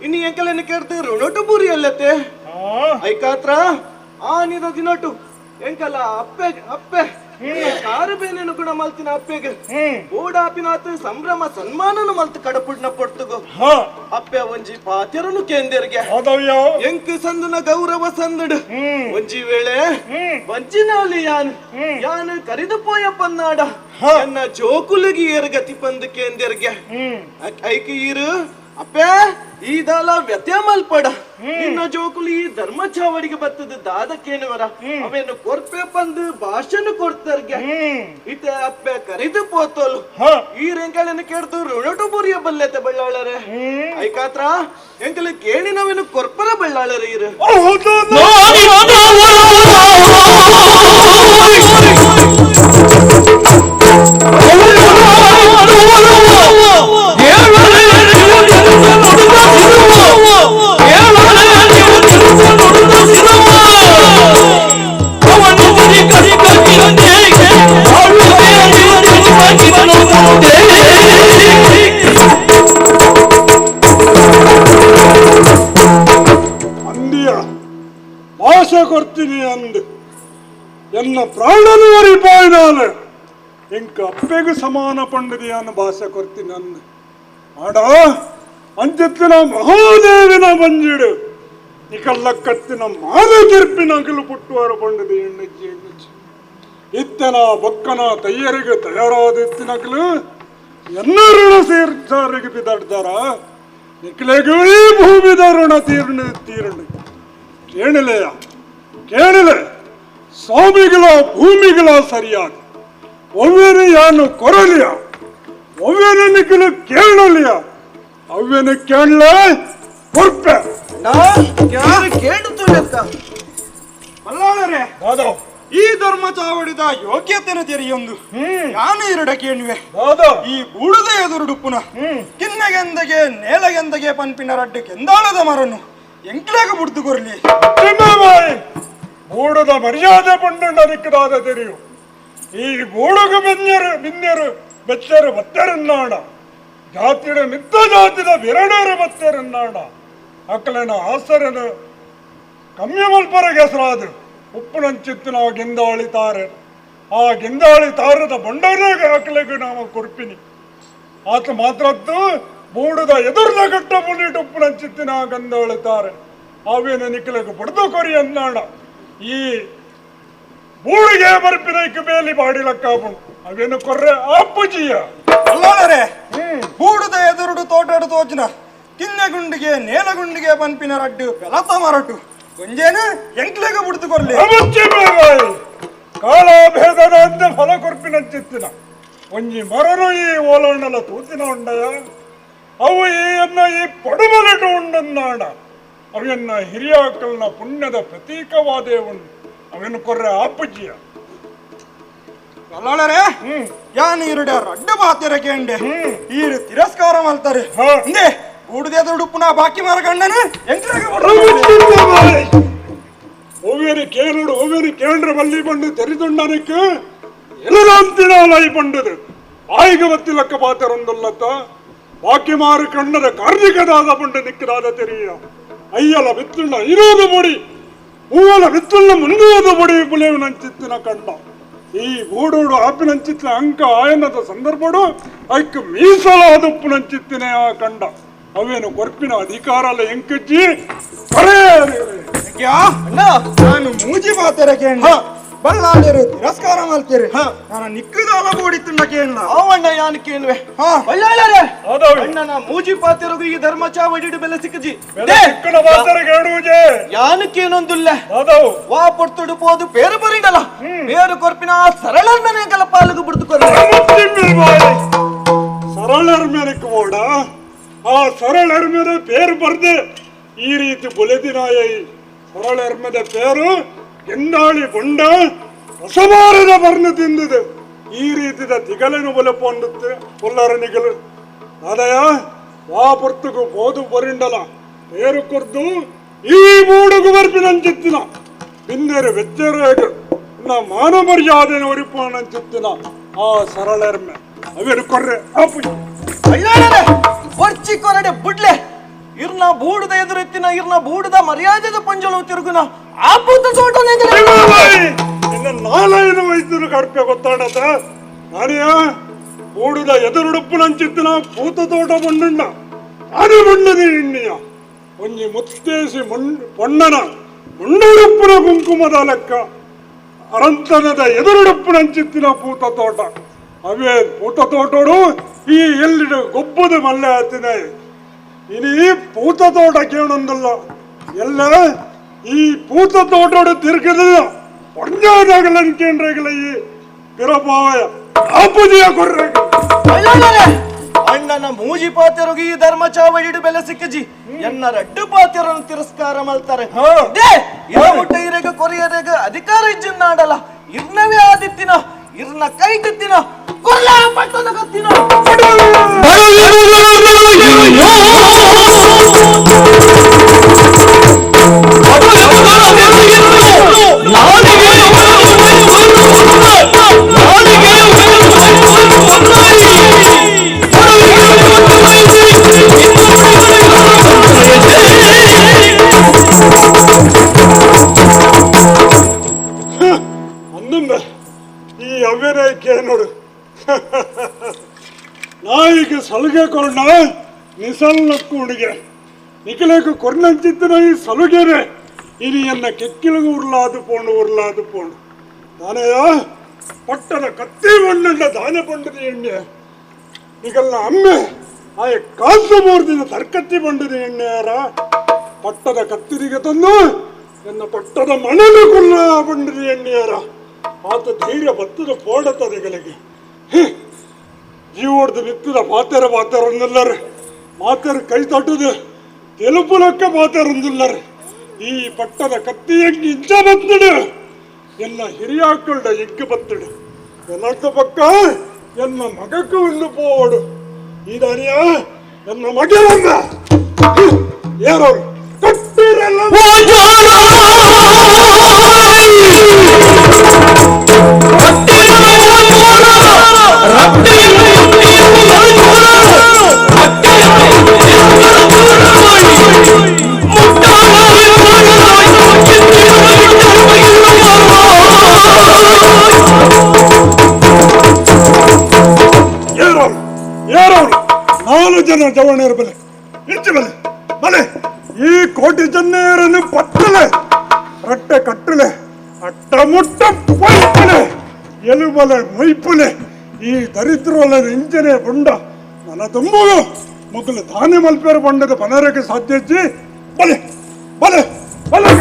ಇನ್ನು ಎಂಕಲನ್ನು ಕೇಳ್ತು ಋಣಟು ಬೂರಿ ಅಲ್ಲತ್ತೆ ಐಕಾತ್ರ ಆ ನಿದ ದಿನಟು ಎಂಕಲ ಅಪ್ಪೆ ಅಪ್ಪೆ ಕಾರು ಬೇನೇನು ಗುಣ ಮಲ್ತಿನ ಅಪ್ಪೆಗೆ ಓಡಾಪಿನಾತು ಸಂಭ್ರಮ ಸನ್ಮಾನನು ಮಲ್ತು ಕಡಪುಡ್ನ ಪೊರ್ತುಗು ಅಪ್ಪೆ ಒಂಜಿ ಪಾತೆರನು ಕೇಂದೆರ್ಗೆ ಎಂಕ್ ಸಂದುನ ಗೌರವ ಸಂದುಡು ಒಂಜಿ ವೇಳೆ ಒಂಜಿನಾಲಿ ಯಾನ್ ಯಾನು ಕರಿದು ಪೋಯ ಪನ್ನಾಡ ಎನ್ನ ಜೋಕುಲಿಗೆ ಏರ್ಗತಿ ಪಂದು ಕೇಂದೆರ್ಗೆ ಐಕ್ ಈರು ಅಪ್ಪೆ ಈ ದಾಲ ವ್ಯತ್ಯ ಮಲ್ಪಡ ನಿನ್ನ ಜೋಕುಲು ಈ ಧರ್ಮ ಚಾವಡಿಗೆ ಬತ್ತದ ದಾದಕ್ಕೇನುವರ ಅವೇನು ಕೊರ್ಪೆ ಬಂದು ಭಾಷೆನು ಕೊಡ್ತಾರ್ಗೆ ಇತ ಅಪ್ಪೆ ಕರಿದು ಪೋತೋಲು ಈ ರೆಂಕಳನ್ನು ಕೇಳ್ದು ಋಣಟು ಬುರಿಯ ಬಲ್ಲೆತೆ ಬಳ್ಳಾಳರೆ ಐಕಾತ್ರ ಎಂಕಲ ಕೇಳಿನವೇನು ಕೊರ್ಪರ ಬಳ್ಳಾಳರೆ ಇರು ಅಂದಿಯ ಭಾಷೆ ಕೊಡ್ತೀನಿ ಅಂದು ಎನ್ನ ಪ್ರಾಣನು ವರಿಪಾಯ್ನಾನು ಎಂಕ ಅಪ್ಪೆಗೂ ಸಮಾನ ಪಂಡದಿಯಾನು ಭಾಷೆ ಕೊಡ್ತೀನಿ ಅಂದು ಆಡ ಅಂಚತ್ತಿನ ಮಹಾದೇವಿನ ಬಂಜಿಡು ನಿಕಲ್ಲಕ್ಕತ್ತಿನ ಮಾದ ತೀರ್ಪಿನ ಅಗಲು ಪುಟ್ಟುವರು ಪಂಡದಿ ಎಣ್ಣಜ್ಜಿ ಎಣ್ಣಜ್ಜಿ ಇತ್ತನ ಬೊಕ್ಕನ ತಯ್ಯರಿಗೆ ತಯಾರಾದ ಇತ್ತಿನಗಲು ಎನ್ನ ಋಣ ಸೇರ್ಸಾರಿಗೆ ಬಿದಾಡ್ದಾರ ನಿಕ್ಲೆಗೂ ಈ ಭೂಮಿದ ಋಣ ತೀರ್ಣ ತೀರ್ಣ ಕೇಳಲೆಯ ಕೇಳಲೆ ಸ್ವಾಮಿಗಳ ಭೂಮಿಗಳ ಸರಿಯಾದ ಒವ್ವೇನು ಯಾನು ಕೊರಲಿಯ ಒವ್ವೇನು ನಿಖಲು ಕೇಳಲಿಯ ಅವ್ವೇನು ಕೇಳಲ ಕೊರ್ಪೆ ಬಲ್ಲಾಳರೇ ಈ ಧರ್ಮ ಚಾವಡಿದ ಯೋಗ್ಯತೆನ ತೆರೆಯೊಂದು ಯಾನು ಎರಡ ಕೇಳುವೆ ಈ ಬೂಡದ ಎದುರುಡುಪ್ಪುನ ಕಿನ್ನಗೆಂದಗೆ ನೇಲಗೆಂದಗೆ ಪನ್ಪಿನ ರಡ್ಡು ಕೆಂದಾಳದ ಮರನು ಎಂಕ್ಲಾಗ ಬುಡ್ದು ಕೊರ್ಲಿ ಬೂಡದ ಮರ್ಯಾದೆ ಪಂಡಂಡ ದಿಕ್ಕದಾದ ತೆರೆಯು ಈ ಬೂಡುಗು ಬೆನ್ಯರು ಬಿನ್ಯರು ಬೆಚ್ಚರು ಬತ್ತರನ್ನಾಡ ಜಾತಿಡ ಮಿತ್ತ ಜಾತಿದ ಬಿರಡರು ಬತ್ತರನ್ನಾಡ ಅಕ್ಕಲನ ಆಸರನು ಕಮ್ಯಮಲ್ಪರ ಹೆಸರಾದರು ಉಪ್ಪುನಂಚಿತ್ತಿನ ಗೆಂದಾಳಿ ತಾರೆ ಆ ಗೆಂದಾಳಿ ತಾರದ ಬಂಡವನಾಗ ಅಕ್ಕಲಿಗೂ ನಾವು ಕೊರ್ಪಿನಿ ಆತ ಮಾತ್ರದ್ದು ಬೂಡದ ಎದುರ್ದ ಗಟ್ಟ ಮುನ್ನಿಟ್ಟು ಉಪ್ಪುನಂಚಿತ್ತಿನ ಗಂದಾಳಿ ತಾರೆ ಆವೇನ ನಿಕ್ಕಲಿಗೆ ಬಡ್ದು ಕೊರಿ ಅನ್ನಾಡ ಈ ಬೂಳಿಗೆ ಬರ್ಪಿನೈಕ್ ಬೇಲಿ ಬಾಡಿಲಕ್ಕಾಪು ಅವೇನು ಕೊರ್ರೆ ಅಪ್ಪುಜಿಯ ಅಲ್ಲಾಳರೆ ಬೂಡುದ ಎದುರುಡು ತೋಟಡು ತೋಚಿನ ಕಿನ್ನೆಗುಂಡಿಗೆ ನೇಲಗುಂಡಿಗೆ ಪನ್ಪಿನ ರಡ್ಡು ಬೆಲತ ಮರಟು ಒಂಜೇನು ಎಂಕ್ಲೆಗ ಬುಡ್ದು ಕೊರ್ಲಿ ಕಾಲಭೇದದ ಅಂತ ಫಲ ಕೊರ್ಪಿನಂಚಿತ್ತಿನ ಒಂಜಿ ಮರನು ಈ ಓಲಣ್ಣಲ ತೂತಿನ ಉಂಡಯ ಅವು ಈ ಅನ್ನ ಈ ಪಡುಮಲಟು ಉಂಡನ್ನಾಡ ಅವೆನ್ನ ಹಿರಿಯಾಕಲ್ನ ಪುಣ್ಯದ ಪ್ರತೀಕವಾದೇ ಉಂಡು ಅವೆನ್ನು ಕೊರ್ರೆ ಅಪ್ಪುಜಿಯ ಅಲ್ಲಾಳರೆ ಯಾನ್ ಈರುಡ ರಡ್ಡು ಬಾತೆರ ಕೇಂಡೆ ಈರು ತಿರಸ್ಕಾರ ಮಲ್ತಾರೆ ಇಂದೆ ಬೂಡುದ ಎದುರುಡುಪ್ಪುನ ಬಾಕಿ ಮರ ಗಂಡನು ಎಂಕ್ಲೆಗ ಒವ್ವೇನು ಕೇಳೋಡು ಒವ್ವೇನು ಕೇಳ್ರೆ ಬಲ್ಲಿ ಬಂಡು ತೆರಿದುಂಡನಕ್ಕೆ ಎಲ್ಲರಂತಿನಾಲೈ ಬಂಡದು ಆಯ್ಗ ಬತ್ತಿಲಕ್ಕ ಪಾತೆರೊಂದುಲ್ಲತ್ತ ಬಾಕಿ ಮಾರು ಕಣ್ಣದ ಕಾರ್ಣಿಕದಾದ ಬಂಡು ನಿಕ್ಕದಾದ ತೆರಿಯ ಅಯ್ಯಲ ಬಿತ್ತುಣ್ಣ ಇರೋದು ಬೊಡಿ ಹೂವಲ ಬಿತ್ತುಣ್ಣ ಮುಂದುವುದು ಬೊಡಿ ಬುಲೆವಿನಂಚಿತ್ತಿನ ಕಂಡ ಈ ಗೂಡೋಡು ಆಪಿನಂಚಿತ್ತಿನ ಅಂಕ ಆಯನದ ಸಂದರ್ಭಡು ಐಕ್ ಮೀಸಲಾದುಪ್ಪುನಂಚಿತ್ತಿನ ಆ ಕಂಡ ಅವೇನು ಕೊರ್ಪಿನ ಅಧಿಕಾರಲ್ಲ ಎಂಕಜ್ಜಿ ಕರೆ ನಾನು ಮೂಜಿ ಮಾತೆರ ಕೇಂಡ ಬಲ್ಲಾಳರು ತಿರಸ್ಕಾರ ಮಾಡ್ತೀರಿ ನಾನು ನಿಕ್ಕದಾಲ ಬೋಡಿತ್ತುಂಡ ಕೇಳ ಅವಣ್ಣ ಯಾನು ಕೇಳುವೆ ಬಲ್ಲಾಳರೇ ಅಣ್ಣನ ಮೂಜಿ ಪಾತೆರಗು ಈ ಧರ್ಮ ಚಾವಡಿಡು ಬೆಲೆ ಸಿಕ್ಕಜಿ ಯಾನು ಕೇನೊಂದುಲ್ಲ ವಾ ಪೊರ್ತುಡು ಪೋದು ಪೇರು ಬರಿಂಡಲ ಪೇರು ಕೊರ್ಪಿನ ಸರಳರ್ಮನೆ ಕಲ ಪಾಲುಗು ಬಿಡ್ದು ಸರಳರ್ಮೆನಕ್ಕೆ ಓಡ ಆ ಸರಳರ್ಮೆನ ಪೇರು ಬರ್ದೆ ಈ ರೀತಿ ಬೊಲೆದಿನಾಯ ಸರಳರ್ಮದ ಪೇರು ಎಂದಾಳಿ ಬೊಂಡ ರಸಮಾರದ ಬರ್ಣ ತಿಂದಿದೆ ಈ ರೀತಿದ ತಿಗಲೆನು ಬೊಲೆಪೊಂಡುತ್ತೆ ಕೊಲ್ಲರ ನಿಗಲು ಆದಯ ವಾ ಪೊರ್ತುಗು ಬೋದು ಬರಿಂಡಲ ಪೇರು ಕೊರ್ದು ಈ ಬೂಡುಗು ಬರ್ಪಿನಂಚಿತ್ತಿನ ಬಿಂದೇರು ವೆಚ್ಚರು ನ ಮಾನ ಮರ್ಯಾದೆನ ಒರಿಪೋನಂಚಿತ್ತಿನ ಆ ಸರಳರ್ಮೆ ಅವೇನು ಕೊರ್ರೆ ಆಪು ಒರ್ಚಿ ಕೊರಡೆ ಬುಡ್ಲೆ ಇರ್ನ ಬೂಡುದ ಎದುರೆತ್ತಿನ ಇರ್ನ ಬೂಡುದ ಮರ್ಯಾದೆದ ಪಂಜಲು ತಿರುಗುನ ಆ ಪೂತ ತೋಟ ನಿನ್ನ ನಾಲೈನು ವೈದ್ಯರು ಕಡ್ಪೆ ಗೊತ್ತಾಡತ ನಾನೆಯ ಬೂಡುದ ಎದುರುಡುಪ್ಪುನಂಚಿತ್ತಿನ ಪೂತ ತೋಟ ಬಂಡುಣ್ಣ ನಾನೇ ಬಣ್ಣದ ಎಣ್ಣೆಯ ಒಂಜಿ ಮುತ್ತೇಸಿ ಪೊಣ್ಣನ ಮುಂಡುಡುಪ್ಪುನ ಕುಂಕುಮದ ಲೆಕ್ಕ ಅರಂತನದ ಎದುರುಡುಪ್ಪುನಂಚಿತ್ತಿನ ಪೂತ ತೋಟ ಅವೇ ಪೂತ ತೋಟೋಡು ಈ ಎಲ್ಲಿಡು ಗೊಬ್ಬದ ಮಲ್ಲೆ ಆತಿನ ಇನಿ ಪೂತ ತೋಟ ಕೇಳೊಂದಲ್ಲ ಎಲ್ಲ ಈ ಪೂತ ತೋಟೋಡು ತಿರುಗದಿಲ್ಲ ಪಂಜಾದಾಗಲ ಅನ್ಕೇಂಡ್ರಾಗಲ ಈ ಪಿರಪಾವಯ ಆಪುಜಿಯ ಕೊರ್ರೆ ಅಣ್ಣನ ಮೂಜಿ ಪಾತೆರುಗು ಈ ಧರ್ಮ ಚಾವಡಿಡು ಬೆಲೆ ಸಿಕ್ಕಜಿ ಎನ್ನ ರಡ್ಡು ಪಾತೆರನ್ನು ತಿರಸ್ಕಾರ ಮಲ್ತಾರೆ ಮುಟ್ಟ ಇರೆಗ ಕೊರಿಯರೆಗ ಅಧಿಕಾರ ಇಜ್ಜಿನ್ನಾಡಲ್ಲ ಇರ್ನವೇ ಆದಿತ್ತಿನ ಇರ್ನ ಕೈಟಿತ್ತಿನ ಕೊರ್ಲ ಪಟ್ಟದ ಕತ್ತಿನ ಅಂದಂದ ಈ ಅವ್ಯನಾಯ್ಕೆ ನೋಡು ನಾಯಿಗೆ ಸಲುಗೆ ಕೊರಣ ನಿಸಲ್ನಕ್ಕುಣಿಗೆ ನಿಖಲೇಕು ಕೊರ್ನಂಚಿತ್ತಿನ ಈ ಸಲುಗೆನೆ ಇನಿ ಎನ್ನ ಕೆಕ್ಕಿಲಗು ಉರ್ಲಾದು ಪೋಂಡು ಉರ್ಲಾದು ಪೋಂಡು ದಾನೆಯ ಪಟ್ಟದ ಕತ್ತಿ ಮಣ್ಣಂಡ ದಾನೆ ಪಂಡದ ಎಣ್ಣೆ ನಿಗಲ್ನ ಅಮ್ಮೆ ಆಯ ಕಾಸು ಮೂರ್ದಿನ ತರ್ಕತ್ತಿ ಬಂಡದ ಎಣ್ಣೆಯಾರ ಪಟ್ಟದ ಕತ್ತಿರಿಗೆ ತಂದು ಎನ್ನ ಪಟ್ಟದ ಮಣಲು ಕೊಲ್ಲ ಬಂಡದ ಎಣ್ಣೆಯಾರ ಆತ ಧೈರ್ಯ ಬತ್ತದ ಪೋಡತದಿಗಳಿಗೆ ಜೀವೋಡ್ದು ಬಿತ್ತದ ಮಾತೆರ ಮಾತೆರೊಂದಿಲ್ಲರು ಮಾತೆರ ಕೈ ತಟ್ಟುದು ತೆಲುಪುಲಕ್ಕ ಮಾತೆರೊಂದಿಲ್ಲರು ಈ ಪಟ್ಟದ ಕತ್ತಿ ಹೆಂಗೆ ಇಂಚ ಬತ್ತಡು ಎಲ್ಲ ಹಿರಿಯಾಕ್ಕಳ್ಡ ಎಗ್ಗು ಬತ್ತಡು ಎಲ್ಲರ್ದ ಪಕ್ಕ ಎನ್ನ ಮಗಕ್ಕೂ ಒಂದು ಪೋಡು ಈ ದಾರಿಯ ನನ್ನ ಮಗ ಬಂದ ಯಾರವ್ರು ಕಟ್ಟಿರಲ್ಲ ಯಾರವ್ರು ನಾಲ್ಕು ಜನ ಜವಣೆಯರ ಬಲೆ ಹೆಚ್ಚು ಬಲೆ ಬಲೆ ಈ ಕೋಟಿ ಜನ್ನೆಯರನ್ನು ಪಟ್ಟಲೆ ರಟ್ಟೆ ಕಟ್ಟಲೆ ಅಟ್ಟ ಮುಟ್ಟ ಪೊಯ್ಪುಲೆ ಎಲುಬಲೆ ಮೈಪುಲೆ ಈ ದರಿದ್ರೊಲ ಇಂಜನೆ ಬುಂಡ ನನ್ನ ತುಂಬುಗು ಮೊದಲು ದಾನೆ ಮಲ್ಪೇರು ಬಂಡದ ಬನರಕ್ಕೆ ಸಾಧ್ಯಜ್ಜಿ ಬಲೆ ಬಲೆ ಬಲೆ.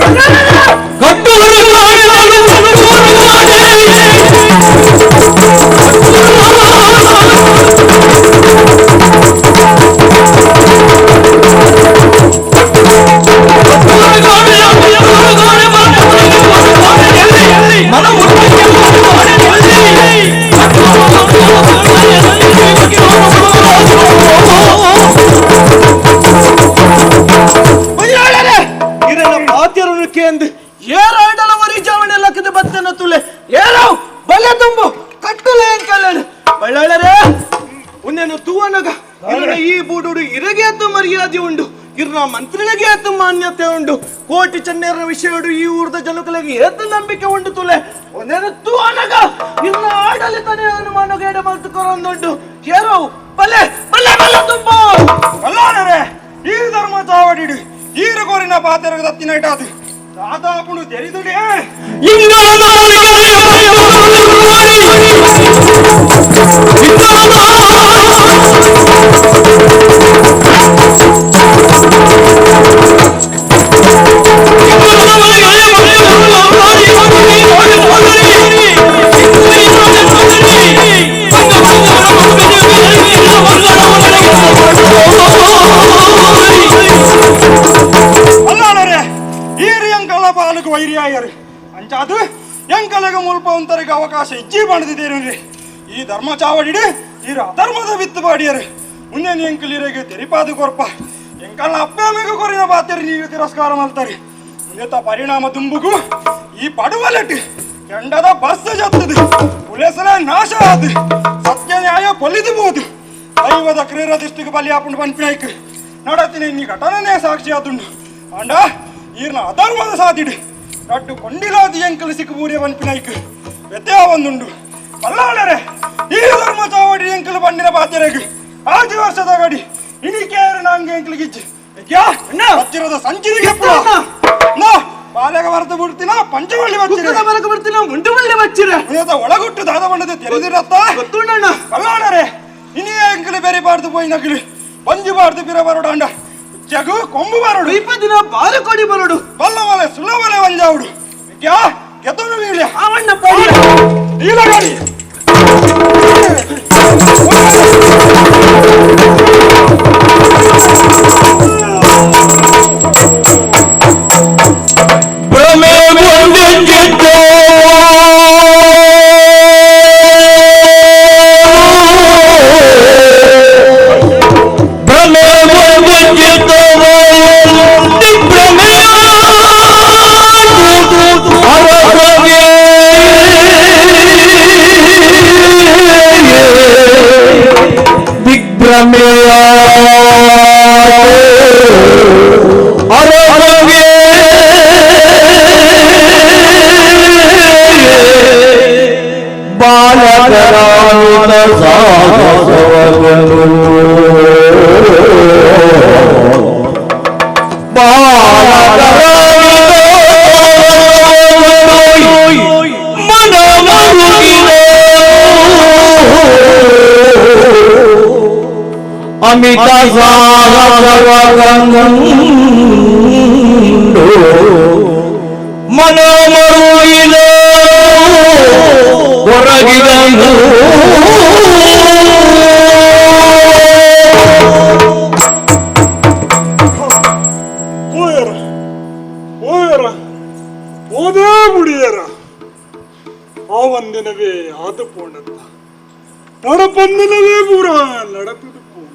ಮಂತ್ರಿಗಳಿಗೆ ಏತು ಮಾನ್ಯತೆ ಉಂಡು, ಕೋಟಿ ಚೆನ್ನೇರ ವಿಷಯಡು ಈ ಊರ್ದ ಜನಕಲಿಗೆ ಏತು ನಂಬಿಕೆ ಉಂಡು ತುಲೆ ಒಂದೇನು ತೂವನಗ ಇರ್ನ ಆಡಳಿತನೇ ಅನುಮಾನಗೇಡ ಮಲ್ತುಕೊರೊಂದುಂಡು. ಏರೋ ಬಲೆ ಬಲೆ ಬಲೆ ತುಂಬ ಅಲ್ಲಾನರೆ ಈ ಧರ್ಮ ಚಾವಡಿಡು ಈರು ಕೋರಿನ ಪಾತೆರಗ ದತ್ತಿನ ಇಟಾದು ದಾದಾಪುಣು ತೆರಿದುಡೆ ವೈರಿಯಾಯರು ಅಂಚಾದು ಎಂಕಲೆಗ ಮುಲ್ಪ ಒಂತರಿಗೆ ಅವಕಾಶ ಇಜ್ಜಿ ಬಂದಿದ್ದೇನೆ. ಈ ಧರ್ಮ ಚಾವಡಿಡು ಈರ ಅಧರ್ಮದ ಬಿತ್ತು ಬಾಡಿಯರು ಮುಂದೆ ಎಂಕಲಿರಿಗೆ ತೆರಿಪಾದು ಕೊರ್ಪ ಎಂಕಲ್ಲ ಅಪ್ಪಮೇಗ ಕೊರಿನ ಬಾತರಿ ನೀವು ತಿರಸ್ಕಾರ ಮಾಡ್ತಾರೆ. ಮುಂದೆತ ಪರಿಣಾಮ ತುಂಬುಗು ಈ ಪಡುವಲೆಟ್ಟು ಕೆಂಡದ ಬಸ್ ಜತ್ತದು ಪುಲೆಸಲ ನಾಶ ಆದು ಸತ್ಯ ನ್ಯಾಯ ಪೊಲಿದು ಬೋದು ದೈವದ ಕ್ರೀರ ದೃಷ್ಟಿಗೆ ಬಲಿ ಆಪುಂಡು ಪನ್ಪಿನಾಯ್ಕು ನಡತಿನ ಇನ್ನಿ ಘಟನೆ ಸಾಕ್ಷಿ ಆದುಂಡು. ಅಂಡ ಈರ್ನ ಅಧರ್ಮದ ಸಾದಿಡು ರಡ್ಡು ಕೊಂಡಿಲಾದಿ ಎಂಕಲು ಸಿಕ್ಕಬೂರಿಯ ಪನ್ಪಿನಾಯ್ಕು ವ್ಯತ್ಯಯ ಒಂದುಂಡು. ಬಲ್ಲಾಳರೆ ಈ ಧರ್ಮ ಚಾವಡಿ ಎಂಕಲು ಬಣ್ಣಿನ ಪಾತ್ರೆಗೆ ಆಜು ವರ್ಷದ ಗಡಿ ಇನಿಕೇರು ನಂಗೆ ಎಂಕಲಿಗಿಚ್ಚಿ ಹತ್ತಿರದ ಸಂಚಿರಿಗೆ ನಾ ಬಾಲೆಗ ಬರೆದು ಬಿಡ್ತೀನ ಪಂಚವಳ್ಳಿ ಬಚ್ಚಿರ ಬಲಕ ಬರ್ತೀನ ಮುಂಡುವಳ್ಳಿ ಬಚ್ಚಿರ ಒಳಗುಟ್ಟು ದಾದ ಬಣ್ಣದ ತೆರೆದಿರತ್ತ ಗೊತ್ತುಂಡಣ್ಣ. ಬಲ್ಲಾಳರೆ ಇನಿಯ ಎಂಕಲು ಬೇರೆ ಬಾರ್ದು ಪೋಯಿ ನಗಲು ಪಂಜು ಬಾರ್ದು ಬಿರ ಬರೋಡಾಂಡ ಜಗು ಕೊಂಬು ಬರೋಡು ಇಪ್ಪ ದಿನ ಬಾರು ಕೊಡಿ ಬರೋಡು ಬಲ್ಲವಲೆ ಸುಲವಲೆ ವಂಜಾವುಡು ಕ್ಯಾ ಗೆದ್ದನು ವೀಳ್ಯ ಅವಣ್ಣ ನೀಲಗಾಡಿ ಭ್ರಮೆ ಬಂದಿತ್ತು ಭ್ರಮೆ ಬಂದಿತ್ತು ಭ್ರಮೆ ಅರಸಗೆ ದಿಗ್ಭ್ರಮೆಯ ಅರಸಗೆ ಬಾಲಕರಾಯಿತ ಸಾಹಸವನು ಬಾಲಕರಾಯಿತ ಮನಮರುಗಿದ ಅಮಿತ ಸಾಹಸವನು ಮನಮರುಗಿದ ಹೊರಗಿದನು. ಹೋಯರ ಹೋಯರ ಓದೇ ಮುಡಿಯರ ಆ ಒಂದಿನವೇ ಆದು ಪೋಣತ್ತ ನಡಪಂದಿನವೇ ಪೂರ ನಡತದು ಪೋಣ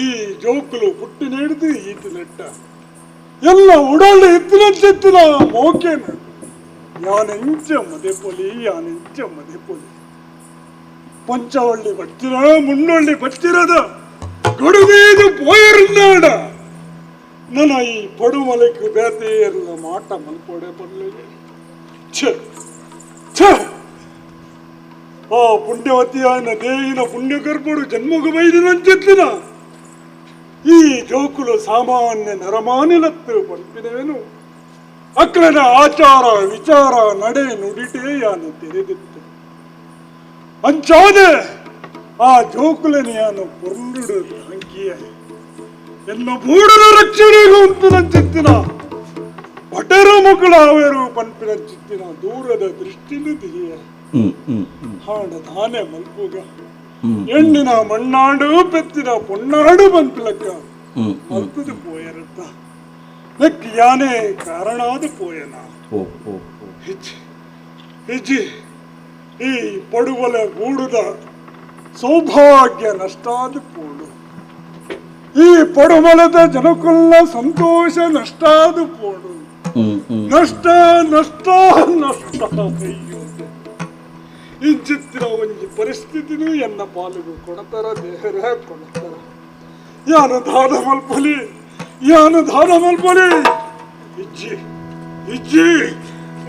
ಈ ಜೋಕುಲು ಪುಟ್ಟಿ ನೀಡಿದು ಈತ ನೆಟ್ಟ ಎಲ್ಲ ಉಡಲು ಎತ್ತಿನ ಮೋಕೇನ ಯಾನೆಂಚ ಮದೆ ಪೊಲಿ ಯಾನೆಂಚ ಮದೆ ಪೊಲಿ ಪಂಚವಳ್ಳಿ ಬಚ್ಚಿರ ಮುನ್ನೊಳ್ಳಿ ಬಚ್ಚಿರದ ಗಡುದೇದು ಪೋಯರ್ನಾಡ ನನ್ನ ಈ ಪಡುಮಲಕ್ಕೆ ಬೇತೆ ಇರಲ್ಲ ಮಾಟ ಮಲ್ಪೋಡೆ ಬರಲಿಲ್ಲ. ಛೇ ಛೇ ಆ ಪುಣ್ಯವತಿಯಾನ ದೇಹಿನ ಪುಣ್ಯಗರ್ಭಡು ಜನ್ಮಗು ಬೈದಿನಂಚಿತ್ತಿನ ಈ ಜೋಕುಲು ಸಾಮಾನ್ಯ ನರಮಾನಿಲತ್ತು ಪಂಪಿನವೇನು ಅಕ್ಲನ ಆಚಾರ ವಿಚಾರ ನಡೆ ನುಡಿಟೇ ಯಾನು ತೆರೆದಿತ್ತು ಅಂಚಾದೆ ಆ ಜೋಕುಲನಿಯಾನು ಪೊರ್ಲುಡು ತಾಂಕಿಯ ಎನ್ನ ಬೂಡನ ರಕ್ಷಣೆಗೂ ಉಂಟು ಬಟರ ಮಕ್ಕಳಾವೇರು ಪನ್ಪಿನ ಚಿತ್ತಿನ ದೂರದ ದೃಷ್ಟಿಲು ದಿಯ ಹಾಡ ದಾನೆ ಮಲ್ಪುಗ ಎಣ್ಣಿನ ಮಣ್ಣಾಡು ಪೆತ್ತಿನ ಪೊನ್ನಾಡು ಪನ್ಪಿಲಕ್ಕ ಮಲ್ಪದು ಪೋಯರತ್ತ ನೆಕ್ ಯಾನೆ ಕಾರಣಾದ ಪೋಯನ ಹೆಜ್ಜೆ ಹೆಜ್ಜೆ ಈ ಪಡುವಲ ಗೂಡುದ ಸೌಭಾಗ್ಯ ನಷ್ಟಾದ ಪೋಡು ಈ ಪಡುಮಲದ ಜನಕುಲ್ಲ ಸಂತೋಷ ನಷ್ಟಾದ ಪೋಡು ನಷ್ಟ ನಷ್ಟ ನಷ್ಟ ಅಯ್ಯೋ ಇಂಚಿತ್ತಿನ ಒಂಜಿ ಪರಿಸ್ಥಿತಿನೂ ಎನ್ನ ಪಾಲಿಗೂ ಕೊಡತರ ದೇಹರ ಕೊಡತರ ಯಾನು ದಾನ ಮಲ್ಪಲಿ ಯಾನು ದಾನ ಮಲ್ಪಲಿ ಇಜ್ಜಿ ಇಜ್ಜಿ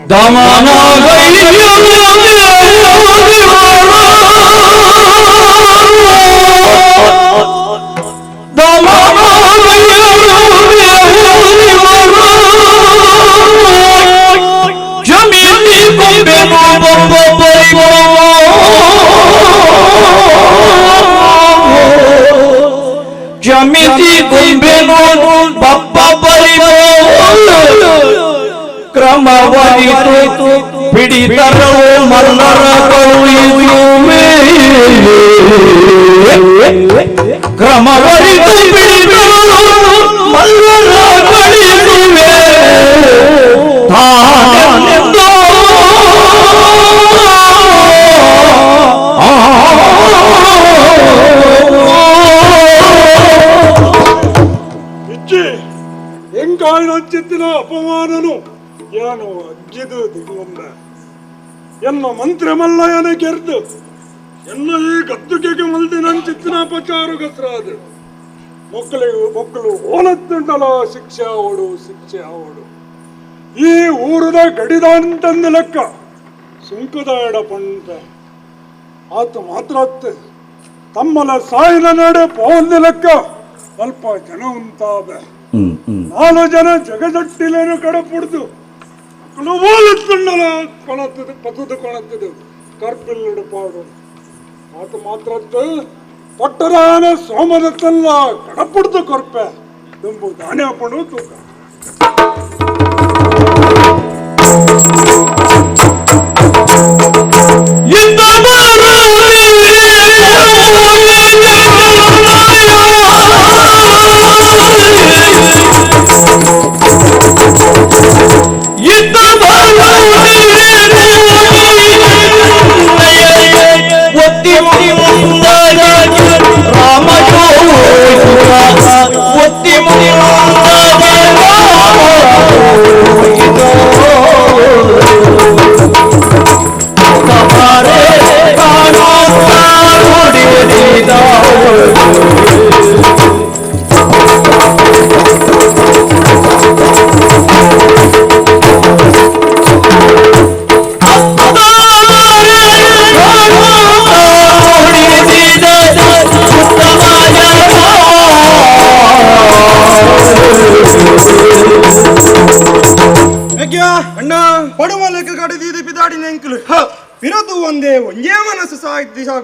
ದಮನ ಕ್ರಮವರಿತು ಪಿಡಿತರವು ಮಲ್ಲರ ಕಳುಹಿಸುವೆ ಕ್ರಮವರಿತು ಪಿಡಿತರವು ಮಲ್ಲರ ಕಳುಹಿಸುವೆ ತಾನೆಂದೋ ಇಜ್ಜಿ ಎಂಕಾಯಿನ ಅಪಮಾನನು ಯಾನು ಅಜ್ಜಿದು ದಿಗುವಂದ ಎನ್ನ ಮಂತ್ರಮಲ್ಲ ಯಾನ ಗೆರ್ದು ಎನ್ನ ಈ ಗದ್ದುಗೆಗೆ ಮಲ್ದಿನಂಚಿತ್ತಿನ ಅಪಚಾರು ಗಸ್ರಾದು ಮಕ್ಕಳಿಗೂ ಮಕ್ಕಳು ಓಲತ್ತುಂಡಲ ಶಿಕ್ಷೆ ಅವಡು ಶಿಕ್ಷೆ ಅವಡು ಈ ಊರದ ಗಡಿದಾಂತಂದು ಲೆಕ್ಕ ಸುಂಕದ ಎಡ ಪಂಡ ಆತ ಮಾತ್ರ ತಮ್ಮಲ ಸಾಯಿನ ನಡೆ ಪೋಂದು ಲೆಕ್ಕ ಸ್ವಲ್ಪ ಜನ ಉಂತಾವೆ ನಾಲು ಜನ ಜಗದಟ್ಟಿಲೇನು ಕಡಪುಡ್ದು ಓಲತ್ತುಂಡಲ ಕೊಣತ್ತದು ಪತದು ಕೊಣತ್ತದು ಕರ್ಪಿಲ್ಲಡು ಪಾಡು ಆತ ಮಾತ್ರ ಪಟ್ಟರಾನ ಸೋಮದತ್ತಲ್ಲ ಕಡಪುಡ್ದು ಕೊರ್ಪೆ ತುಂಬು ದಾನ್ಯ ಪಣು ತೂಕ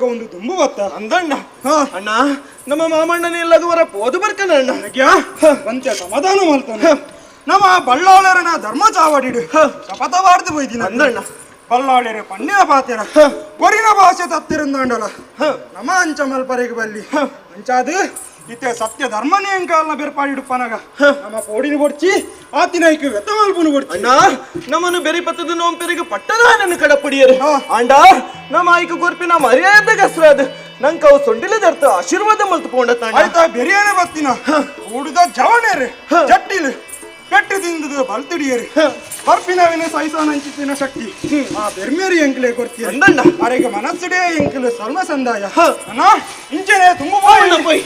ಒಂದು ತುಂಬು ಬತ್ತ ಅಂದಣ್ಣ ಅಣ್ಣ ನಮ್ಮ ಮಾಮಣ್ಣನ ಎಲ್ಲದವರ ಪೋದು ಬರ್ಕನ ಅಣ್ಣ ಪಂಚ ಸಮಾಧಾನ ಮಾಡ್ತಾನೆ ನಮ್ಮ ಬಳ್ಳಾಳರನ ಧರ್ಮ ಚಾವಡಿಡು ಶಪಥವಾಡ್ದು போಯ್ದಿನ ಅಂದಣ್ಣ ಬಳ್ಳಾಳರೆ ಪಣ್ಣಿನ ಪಾತೆರ ಕೊರಿನ ಭಾಷೆ ತತ್ತಿರಂದಾಂಡಲ ನಮ್ಮ ಅಂಚ ಮಲ್ಪರೆಗೆ ಬಲ್ಲಿ ಅಂಚಾದು ಇತ್ತೆ ಸತ್ಯ ಧರ್ಮನೇ ಅಂಕಾಲ್ನ ಬೇರ್ಪಾಡಿಡುಪ್ಪನಗ ನಮ್ಮ ಪೋಡಿನ ಕೊಡ್ಚಿ ಆತಿನೈಕ್ ವ್ಯತ ಮಲ್ಪುನು ಕೊಡ್ಚಿ ಅಣ್ಣ ನಮ್ಮನ್ನು ಬೆರಿ ಪತ್ತದ ನೋಂಪೆರಿಗೆ ಪಟ್ಟದ ನನ್ನ ಕಡಪುಡಿಯರು ಅಂಡ ನಮ್ಮ ಆಯ್ಕ ಕೊರ್ಪಿನ ಮರ್ಯಾದೆ ಗಸ್ರಾದ ನಂಗೆ ಅವು ಸೊಂಡಿಲ ದರ್ತ ಆಶೀರ್ವಾದ ಮಲ್ತು ಪೋಂಡ ಆಯ್ತಾ ಬೆರಿಯಾನೆ ಬತ್ತಿನ ಊಡುದ ಜವಣೇರು ಜಟ್ಟಿಲು ಪೆಟ್ಟು ತಿಂದದು ಬಲ್ತಿಡಿಯರು ಬರ್ಪಿನವಿನ ಸಹಿಸಾನಂಚಿತ್ತಿನ ಶಕ್ತಿ ಆ ಬೆರ್ಮೇರಿ ಎಂಕ್ಲೆ ಕೊಡ್ತೀಯ ಅಂದಣ್ಣ ಅರೆಗೆ ಮನಸ್ಸುಡೇ ಎಂಕ್ಲು ಸರ್ವ ಸಂದಾಯ ಅಣ್ಣ ಇಂಚನೆ ತುಂಬ ಪೋಯ್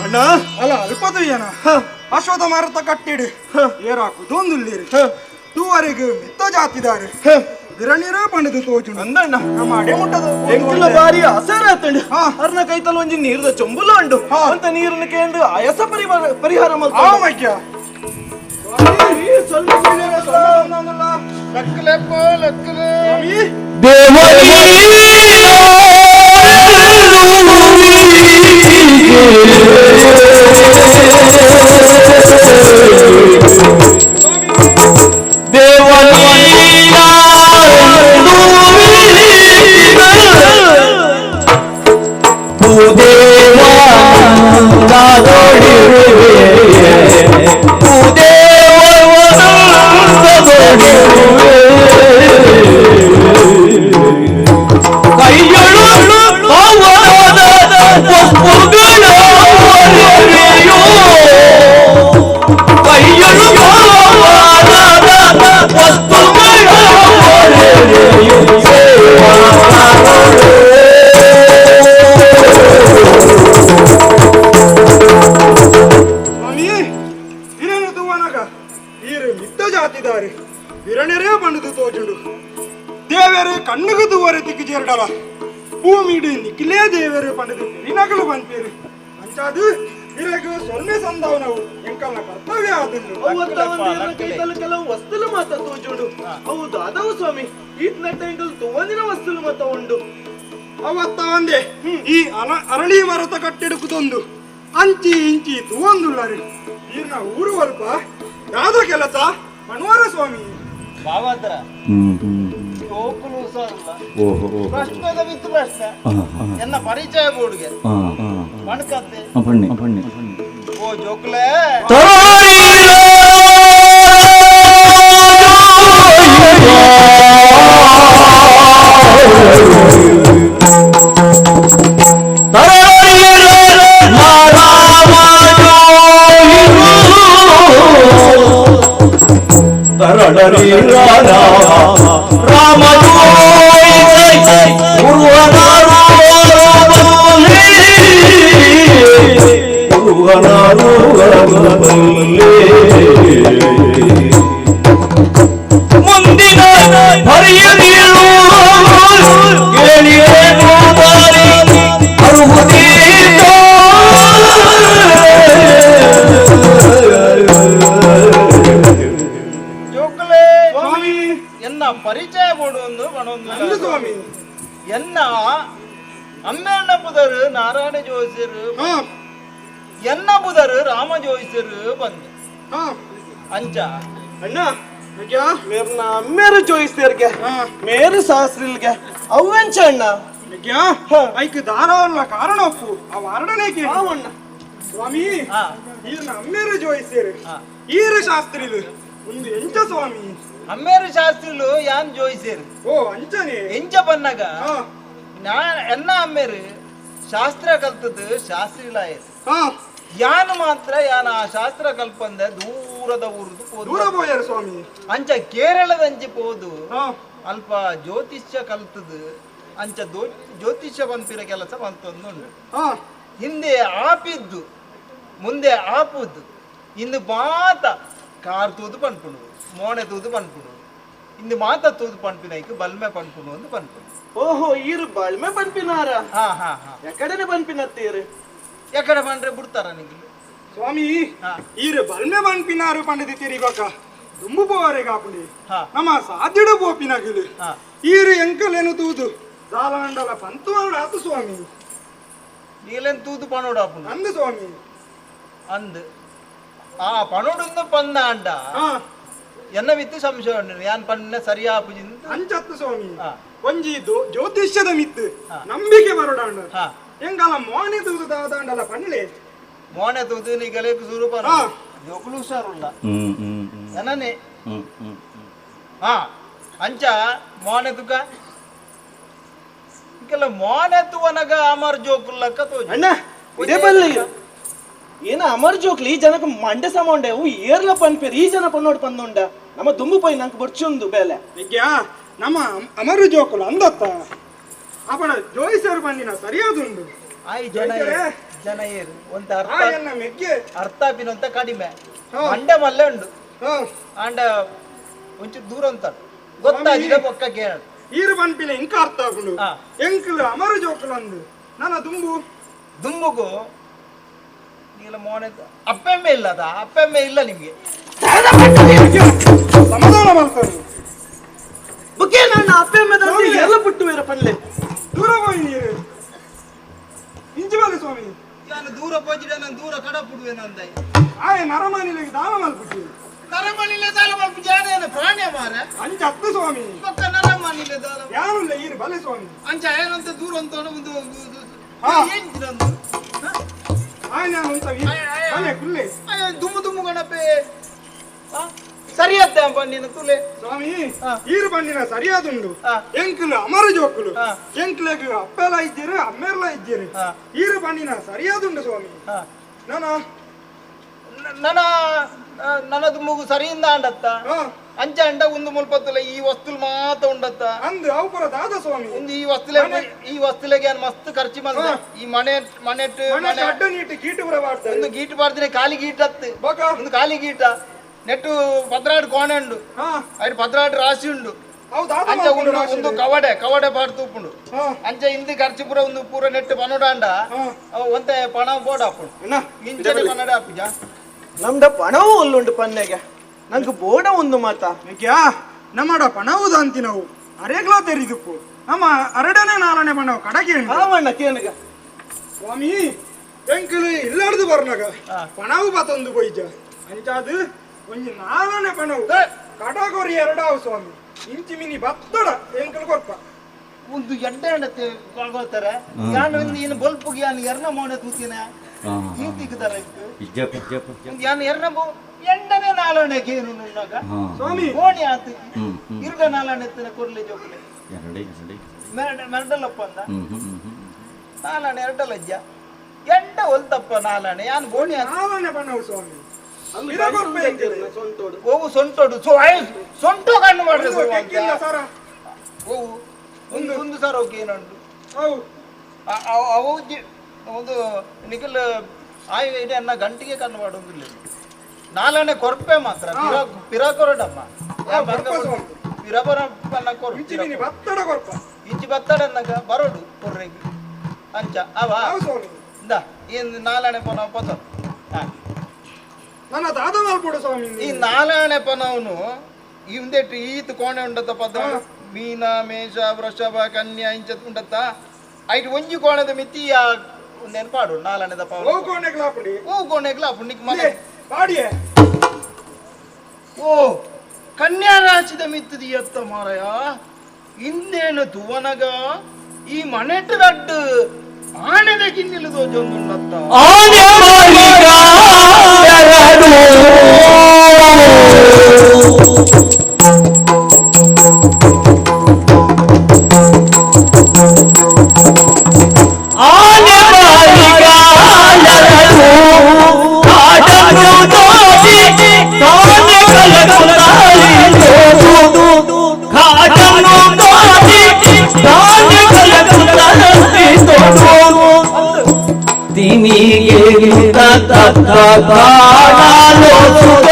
ಅಣ್ಣ ಅಲ್ಲ ಅಲ್ಪದಯ್ಯನ ಅಶ್ವಥ ಮರತ ಕಟ್ಟಿಡು ಏರಾಕುದೊಂದುಳ್ಳೀರು ತೂವರೆಗೆ ಮಿತ್ತ ಜಾತಿದಾರು ಬಿರಣಿರ ಪಂಡದು ತೋಜುಂಡು ಅಂದಣ್ಣ ನಮ್ಮ ಅಡೆ ಮುಟ್ಟದ ಎಂಕುಲ ಬಾರಿ ಅಸರ ಆತಂಡು ಅರ್ನ ಕೈತಲ್ ಒಂಜಿ ನೀರ್ದ ಚೊಂಬುಲ ಉಂಡು ಅಂತ ನೀರನ್ನು ಕೇಂದ್ರ ಆಯಾಸ ಪರಿಹಾರ ಮಯ್ಯ ಕೆಲವು ವಸ್ತುಲು ಮಾತ ತೋಜುಂಡು. ಹೌದು ಅದವು ಸ್ವಾಮಿ, ಈತನಟ್ಟ ಎಂಕಲ್ ತುವಂದಿನ ವಸ್ತುಲು ಮಾತ ಉಂಡು. ಅವತ್ತ ಒಂದೇ ಈ ಅರಳಿ ಮರತ ಕಟ್ಟಿಡುಕುದೊಂದು ಅಂಚಿ ಇಂಚಿ ತೂವಂದುಳ್ಳಾರಿ. ಈರ್ನ ಊರು ಅಲ್ಪ ಯಾವ್ದ ಕೆಲಸ ಮಣುವಾರ ಸ್ವಾಮಿ. ಬಾವಾದ್ರ ಪ್ರಶ್ನೆದ ವಿತ್ ಪ್ರಶ್ನೆ ಎನ್ನ ಪರಿಚಯ ಬೋರ್ಡ್ಗೆ ಮಣ್ಕತ್ತೆ ಓ ಜೋಕ್ಲೆ ಮುಂದಿನ ಹರಿಯದಿರು ಎನ್ನ ಪರಿಚಯ ಕೊಡುವಂದು ಬಣೊಂದು ಸ್ವಾಮಿ. ಎನ್ನ ಅಮ್ಮೆಣ್ಣ ಪುದರು ನಾರಾಯಣ ಜೋಯಿಸರು, ಎನ್ನ ಪುದರು ರಾಮ ಜೋಯಿಸರು ಬಂದು ಅಂಚ ಅಣ್ಣ ಮೇರ್ನ ಅಮ್ಮೇರು ಜೋಯಿಸ್ತೀರ್ಗೆ ಮೇರು ಶಾಸ್ತ್ರಿಲ್ಗೆ ಅವಂಚ ಅಣ್ಣ ಐಕ್ ದಾರವಲ್ಲ ಕಾರಣ ಒಪ್ಪು ಅವ ಅರಡನೇ ಅಣ್ಣ ಸ್ವಾಮಿ. ಈರ್ನ ಅಮ್ಮೇರು ಜೋಯಿಸೇರು ಈರು ಶಾಸ್ತ್ರಿಲು ಒಂದು ಎಂಚ ಸ್ವಾಮಿ. ಅಮ್ಮೇರು ಶಾಸ್ತ್ರಿಲು ಯಾನ್ ಜೋಯಿಸೇರು. ಓ ಅಂಚನೆ ಎಂಚ ಬನ್ನಗ ಎನ್ನ ಅಮ್ಮೇರು ಶಾಸ್ತ್ರ ಕಲ್ತದ್ದು ಶಾಸ್ತ್ರಿಲಾಯರು. ಯಾನು ಮಾತ್ರ ಯಾನ ಆ ಶಾಸ್ತ್ರ ಕಲ್ಪಂದ ದೂರದ ಊರದು ದೂರ ಪೋಯಾರು ಸ್ವಾಮಿ. ಅಂಚ ಕೇರಳದಂಚಿ ಪೋದು ಅಲ್ಪ ಜ್ಯೋತಿಷ್ಯ ಕಲ್ತದ್ದು ಅಂಚ ಜ್ಯೋತಿಷ್ಯ ಪನ್ಪಿನ ಕೆಲಸ ಬಂತೊಂದುಂಡು. ಹಿಂದೆ ಆಪಿದ್ದು ಮುಂದೆ ಆಪುದ್ದು ಇಂದು ಮಾತ ಕಾರ್ ತೂದು ಪನ್ಪುಂಡು ಮೋಣೆ ತೂದು ಪನ್ಪುಂಡು ಇಂದು ಮಾತ ತೂದು ಪನ್ಪಿನೈಕ್ ಬಲ್ಮೆ ಪನ್ಪುಂಡು ಒಂದು ಪನ್ಪುಂಡು. ಓಹೋ ಈರು ಬಲ್ಮೆ ಪನ್ಪಿನಾರ? ಹಾ ಹಾ ಹಾ. ಎಕಡೆನೆ ಪನ್ಪಿನತ್ತೀರು? ಎಕಡೆ ಬಂದ್ರೆ ಬಿಡ್ತಾರ ನಿಂಗೆ ಸ್ವಾಮಿ? ಈರು ಬಲ್ಮೆ ಪನ್ಪಿನಾರು ಪಂಡದಿ ಬಾಕ ದುಂಬು ಪೋವರೆಗೆ ಆಪುಂಡಿ ನಮ್ಮ ಸಾಧ್ಯಡು ಪೋಪಿನಗಿಲು ಈರು ಎಂಕಲೇನು ತೂದು ದಾಲಾಂಡಲ ಪಂತು ಆತು ಸ್ವಾಮಿ. ನೀಲೇನು ತೂದು ಪಣೋಡು ಆಪುಂಡು ಅಂದು ಸ್ವಾಮಿ. ಅಂದು ಆ ಪಣೋಡೊಂದು ಪಂದ ಅಂಡ ಎನ್ನ ಮಿತ್ತು ಸಂಶಯ ಉಂಡು ಯಾನ್ ಪಣ್ಣ ಸರಿಯಾ ಪೂಜಿಂದು ಅಂಚತ್ತು ಸ್ವಾಮಿ. ಒಂಜಿ ಜ್ಯೋತಿಷ್ಯದ ಮಿತ್ತು ನಂಬಿಕೆ ಬರೋಡಾಂಡ ಎಂಗಲ ಮೋನೆ ತೂದು ದಾದಾಂಡಲ ಪಣ್ಲೆ ಮೋನೆ ತೂದು ನೀಗಲೇ ಸುರೂಪ ಜೋಕುಲು ಹುಷಾರುಲ್ಲ ನನನೆ ಹಾ ಅಂಚ ಮೋನೆ ತುಕ ಇಂಕೆಲ್ಲ ಮೋನೆ ತುವನಗ ಅಮರ್ ಜೋಕುಲ್ಲಕ್ಕ ತೋಜು ಅಣ್ಣ ಇದೇ ಬಲ್ಲೆ ಏನ ಅಮರ್ ಜೋಕ್ಲಿ ಈ ಜನಕ್ಕೆ ಮಂಡೆ ಸಮೌಂಡೆ ಅವು ಏರ್ಲ ಪನ್ಪೇರು ಈ ಜನ ಪನ್ನೋಡು ಪಂದುಂಡ ನಮ್ಮ ದುಂಬು ಪೈ ನಂಗೆ ಬೊರ್ಚುಂದು ಬೇಲೆ ವಿದ್ಯಾ ನಮ್ಮ ಅಮರು ಜೋಕುಲು ಅಂದತ್ತ ಅಪಣ ಜೋಯಿಸರು ಬಂದಿನ ಸರಿಯಾದುಂಡು. ಆಯ್ ಜನ ಜನ ಏರು ಒಂತ ಅರ್ಥ ಅರ್ಥ ಪಿನಂತ ಕಡಿಮೆ ಮಂಡೆ ಮಲ್ಲೆ ಉಂಡು ಆಂಡ ಒಂಚೂರು ದೂರ ಅಂತ ಗೊತ್ತಾಗಿದೆ ಪೊಕ್ಕ ಕೇಳ ಈರು ಪನ್ಪಿನ ಇಂಕ ಅರ್ಥ ಆಗುಂಡು ಎಂಕುಲು ಅಮರ ಜೋಕುಲು ಅಂದು ನನ್ನ ದುಂಬು ದುಂಬುಗು ನೀಲ ಮೋನೆ ಅಪ್ಪೆಮ್ಮೆ ಇಲ್ಲ ಅದ ಅಪ್ಪೆಮ್ಮೆ ಇಲ್ಲ ನಿಮ್ಗೆ ಸಮಾಧಾನ ಮಾಡ್ತಾರೆ ಬುಕ್ಕೆ ನನ್ನ ಅಪ್ಪೆಮ್ಮೆ ಎಲ್ಲ ಬಿಟ್ಟು ಬೇರೆ ಪಲ್ಲೆ ದೂರ ಹೋಗಿ ನೀರು ಇಂಚು ಬನ್ನಿ ಸ್ವಾಮಿ ನಾನು ದೂರ ಪೋಜಿಡ ನಾನು ದೂರ ಕಡಪುಡುವೆ ನಂದ ಆಯ್ ನರಮಾನಿಲಿಗೆ ದಾನ ಮಲ್ಪುಟ್ಟಿ ನರಮಾನಿಲೆ ದಾನ ಮಲ್ಪು ಯಾರೇನು ಪ್ರಾಣಿಯ ಮಾರ ಅಂಚ ಅತ್ತು ಸ್ವಾಮಿ ಪಕ್ಕ ನರಮಾನಿಲೆ ದಾನ ಯಾರುಲ್ಲ ಈರು ಬಲೆ ಸ್ವಾಮಿ ಅಂಚ ಏನಂತ ದೂರ ಅಂತ ಒಂದು ಏನು ಆಯ್ ನಾನು ಅಂತ ಬಲೆ ಕುಲ್ಲೆ ದುಮ್ಮು ದುಮ್ಮು ಗಣಪೆ ಸರಿಯಾದ ಬನ್ನಿನ ತುಲೆ ಸ್ವಾಮಿ ಈರು ಬನ್ನಿನ ಸರಿಯಾದುಂಡು ಎಂಕುಲು ಅಮರ ಜೋಕುಲು ಎಂಕುಲೆಗ್ ಅಪ್ಪೆಲ ಇದ್ದೀರಿ ಅಮ್ಮೆರ್ಲ ಇದ್ದೀರಿ ಈರು ಬನ್ನಿನ ಸರಿಯಾದುಂಡು ಸ್ವಾಮಿ ನಾನ ನನ್ನ ನನ್ನ ದುಮ್ಮುಗು ಸರಿಯಿಂದ ಅಂಡತ್ತ ಅಂಚ ಅಂಡ ಒಂದು ಮುಲ್ಪತ್ತುಲ ಈ ವಸ್ತುಲು ಮಾತ ಉಂಡತ್ತ ಅಂದು ಅವು ಪುರ ದಾದ ಸ್ವಾಮಿ ಒಂದು ಈ ವಸ್ತುಲೆ ಈ ವಸ್ತುಲೆಗೆ ಮಸ್ತ್ ಖರ್ಚು ಬಂದ ಈ ಮನೆ ಮನೆಟ್ ಅಡ್ಡ ನೀட்டு ಗೀಟು ಪುರ ಬಾಡ್ತಾರೆ ಒಂದು ಗೀಟು ಬಾಡ್ದಿನ ಖಾಲಿ ಗೀಟ ಹತ್ತು ಒಂದು ಖಾಲಿ ಗೀಟ ನೆಟ್ಟು ಪದ್ರಾಡು ಕೋಣೆ ಉಂಡು ಐದು ಪದ್ರಾಡು ರಾಶಿ ಉಂಡು ಅಂಚ ಒಂದು ಕವಡೆ ಕವಡೆ ಪಾಡ್ ತೂಪುಂಡು ಅಂಚ ಇಂದು ಖರ್ಚು ಪೂರ ಒಂದು ಪೂರ ನೆಟ್ಟು ಪನೋಡಾಂಡ ಒಂತೆ ಪಣ ಬೋರ್ಡ್ ಹಾಪುಂಡು ಇಂಚನೆ ಪನ್ನಡ ಹಾಪುಜ ನಮ್ದ ಪಣವು ಅಲ್ಲುಂಡು ಪನ್ನೆಗೆ ನಂಗೆ ಬೋಡ ಒಂದು ಮಾತ ಕ್ಯಾ ನಮ್ಮಡ ಪಣವುದು ಅಂತಿ ನಾವು ಅರೆಗ್ಲಾ ತೆರಿದುಪ್ಪು ನಮ್ಮ ಅರಡನೆ ನಾಲನೆ ಪಣವು ಕಡಗೆ ಆವಣ್ಣ ಕೇನಗ ಸ್ವಾಮಿ ಎಂಕಲು ಇಲ್ಲಾಡ್ದು ಬರ್ನಾಗ ಪಣವು ಬತ್ತೊಂದು ಪೊಯ್ಜ ಅಂಚಾದು ಒಂಜಿ ನಾಲನೆ ಪಣವು ಕಡಗೊರಿ ಎರಡಾವು ಸ್ವಾಮಿ ಇಂಚಿ ಮಿನಿ ಬತ್ತಡ ಎಂಕಲು ಕೊರ್ಪ ಒಂದು ಎಡ್ಡೆ ಅಂಡತ್ತೆ ಕೊಳ್ಕೊಳ್ತಾರೆ ಯಾನು ಒಂದು ಏನು ಬಲ್ಪುಗೆ ಯಾನು ಎರ್ನ ಮೋನೆ ತೂತಿನ ಈ ತಿಕ್ಕುದಾರ ಯಾನು ಎರ್ನ ಬೋ ಎಂಡನೆ ನಾಲನೆ ಕೇನು ನುಣ್ಣಗ ಸ್ವಾಮಿ ಕೋಣಿ ಆತು ಇರುಡ ನಾಲನೆ ಎತ್ತಿನ ಕೊರ್ಲೆ ಜೋಕುಲೆ ಮೆರಡಲ್ಲಪ್ಪ ಅಂದ ನಾಲನೆ ಎರಡಲಜ್ಜ ಎಂಡ ಒಲ್ತಪ್ಪ ನಾಲನೆ ಯಾನು ಬೋಣಿ ನಾಲನೆ ಪಣವು ಸ್ವಾಮಿ ಓವು ಸೊಂಟೋಡು ಸೊಂಟೋ ಕಣ್ಣು ಮಾಡ್ರೆ ಓವು ಒಂದು ಒಂದು ಸರ್ ಓಕೆ ಏನುಂಟು ಅವು ಒಂದು ನಿಖಲ್ ಆಯ್ ಇಡೀ ಅನ್ನ ಗಂಟಿಗೆ ಕಣ್ಣು ಮಾಡೋದಿಲ್ಲ ನಾಲನೆ ಕೊರ್ಪೆ ಮಾತ್ರ ಪಿರಾ ಕೊರಡಮ್ಮ ಪಿರಬರಪ್ಪನ ಕೊರು ಬತ್ತಡ ಕೊರ್ಪ ಇಂಚಿ ಬತ್ತಡ ಅನ್ನಗ ಬರೋಡು ಕೊರ್ರೆಗೆ ಅಂಚ ಅವ ಇಂದ ಏನು ನಾಲನೆ ಪನ ಪದ ನನ್ನ ದಾದ ಮಲ್ಪಡು ಸ್ವಾಮಿ ಈ ನಾಲನೆ ಪನವನು ಇಂದೆಟ್ಟು ಈತ್ ಕೋಣೆ ಉಂಡತ್ತ ಪದ ಮೀನ ಮೇಷ ವೃಷಭ ಕನ್ಯಾ ಇಂಚ ಉಂಡತ್ತ ಐಟ್ ಒಂಜಿ ಕೋಣದ ಮಿತಿ ನೆನಪಾಡು ನಾಲನೆದ ಪಾವು ಓ ಕೋಣೆಗ್ಲ ಹಾಪುಂಡಿ ಓ ಕೋಣೆಗ್ಲ ಹಾಪುಂಡಿ ಮನೆ ಪಾಡಿಯೇ ಓ ಕನ್ಯಾ ರಾಶಿದ ಮಿತ್ತದಿ ಎತ್ತ ಮಾರಯ ಇಂದೇನು ತುವನಗ ಈ ಮನೆಟ್ಟು ರಡ್ಡು ಆನೆದ ಗಿನ್ನಿಲು ದೋಜೊಂದುಂಡತ್ತ ಆನೆ ಮಾರಿಗಾರರು ಆನೆ ಮಾರಿಗಾರರು ಕಾಡನ್ನು ದೋಚಿ ತಾನೆ ಕಲಕಲಾಯಿತು ಕಾಡನ್ನು ದೋಚಿ ತಾನೆ ಕಲಕಲಾಯಿತು ತಿಮಿಗೆ ಕಾಡಲು ಸುಖ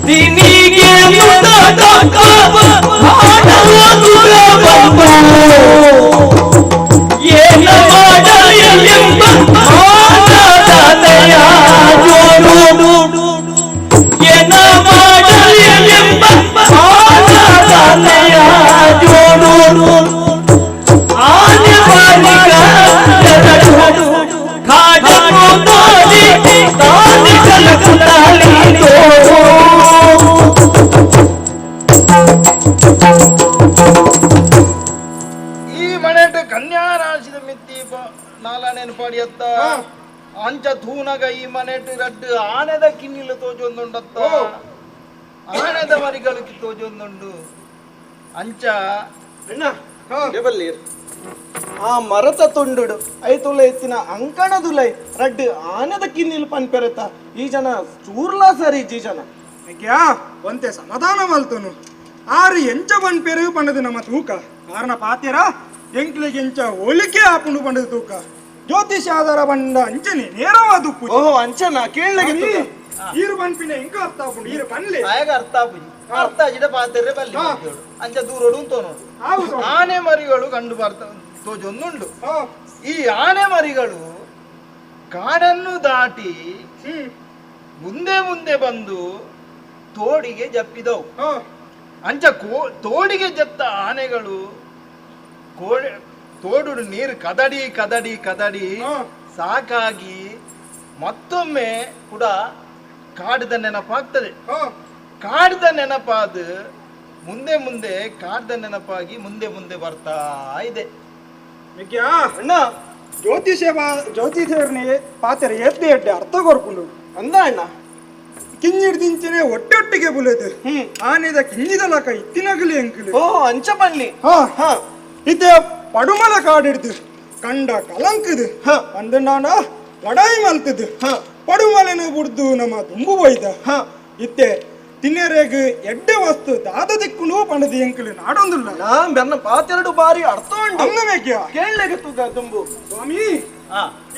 ತಿಮಿಗೆ ಕಾಡಲು ಸುಖ ಏನ ಮಾಡಲೆಂಬ ಮಾನದಯ ಜೋಡು ಏನ ಮಾಡಲೆಂಬ ಮಾನದಯ ಜೋಡು ಆನೆ ಮಾರಿಗಾರರು ಕಾಡನ್ನು ದೋಚಿ ತಾನೆ ಕಲಕಲಾಯಿತು ಈ ಮನೆಟ್ ಕನ್ಯಾ ರಾಶಿದ ಮಿತ್ತಿ ನಾಲನೇನು ಪಾಡಿಯತ್ತ ಅಂಚ ತೂನಗ ಈ ಮನೆಟ್ ರಡ್ಡು ಆನೆದ ಕಿನ್ನಿಲು ತೋಜೊಂದುಂಡತ್ತ ಆನೆದ ಮರಿಗಳಿಗೆ ತೋಜೊಂದುಂಡು ಅಂಚ ಆ ಮರತ ತುಂಡುಡು ಐತುಲ ಎತ್ತಿನ ಅಂಕಣದುಲೈ ರಡ್ಡು ಆನೆದ ಕಿನ್ನಿಲು ಪನ್ಪೆರತ ಈ ಜನ ಚೂರ್ಲಾ ಸರಿ ಈ ಜನ ಕ್ಯಾ ಒಂತೆ ಸಮಾಧಾನ ಮಲ್ತನು ಆರು ಎಂಚ ಪನ್ಪೆರು ಪಣ್ಣದು ನಮ್ಮ ತೂಕ ಆರ್ನ ಪಾತ್ಯರ ಎಂಕ್ಲೆಗೆಂಚ ಹೋಲಿಕೆ ಆಪುಂಡು ಪಂಡದು ತೂಕ ಜ್ಯೋತಿಷ ಆಧಾರ ಬಂಡ ಅಂಚನೆ ನೇರವಾದ ಓಹೋ ಅಂಚನ ಕೇಳಗೆ ಈರು ಪನ್ಪಿನ ಎಂಕ ಅರ್ಥ ಆಪುಂಡು ಈರು ಪನ್ಲೆ ಆಯಗ ಅರ್ಥ ಆಪುಜಿ ಅರ್ಥ ಆಜಿಡ ಪಾತೆರ್ರೆ ಬಲ್ಲಿ ಅಂಚ ದೂರೋಡು ತೋನೋಡು ಆನೆ ಮರಿಗಳು ಕಂಡು ಬರ್ತ ತೋಜೊಂದುಂಡು. ಈ ಆನೆ ಮರಿಗಳು ಕಾಡನ್ನು ದಾಟಿ ಮುಂದೆ ಮುಂದೆ ಬಂದು ತೋಡಿಗೆ ಜಪ್ಪಿದವು. ಅಂಚ ತೋಡಿಗೆ ಜತ್ತ ಆನೆಗಳು ತೋಡು ನೀರು ಕದಡಿ ಕದಡಿ ಕದಡಿ ಸಾಕಾಗಿ ಮತ್ತೊಮ್ಮೆ ಕೂಡ ಕಾಡಿದ ನೆನಪಾಗ್ತದೆ. ಕಾಡಿದ ನೆನಪಾದ ಮುಂದೆ ಮುಂದೆ ಕಾಡ್ದ ನೆನಪಾಗಿ ಮುಂದೆ ಮುಂದೆ ಬರ್ತಾ ಇದೆ. ಅಣ್ಣ ಜ್ಯೋತಿಷ ಜ್ಯೋತಿಷರ್ನೇ ಪಾತ್ರ ಎದ್ದೆ ಎಡ್ಡೆ ಅರ್ಥ ಕೊರ್ಕೊಂಡು ಅಂದ ಅಣ್ಣ ಕಿಂಜಿಡ್ ದಿಂಚನೆ ಒಟ್ಟೊಟ್ಟಿಗೆ ಬುಲೆದು ಆನೆದ ಕಿಂಜಿದ ಲಕ ಇತ್ತಿನಗಲಿ ಅಂಕಲು ಓ ಅಂಚ ಬನ್ನಿ ಹಾ ಹಾ ಇತ್ತೆ ಪಡುಮಲ ಕಾಡಿಡ್ದು ಕಂಡ ಕಲಂಕದು ಅಂದ ಲಡಾಯಿ ಮಲ್ತದು ಪಡುಮಲೆನು ಬುಡ್ದು ನಮ್ಮ ದುಂಬು ಹೋಯ್ದ ಇತ್ತೆ ತಿನ್ನೆರೆಗ್ ಎಡ್ಡೆ ವಸ್ತು ದಾದ ದಿಕ್ಕುನು ಪಂಡದಿ ಎಂಕಲು ನಾಡೊಂದುಲ್ಲ ಬೆನ್ನ ಪಾತೆರಡು ಬಾರಿ ಅರ್ಥ ಉಂಟು ಅಂಗಮೇಕ್ಯ ಕೇಳಲೆಗೆ ತೂಕ ತುಂಬು ಸ್ವಾಮಿ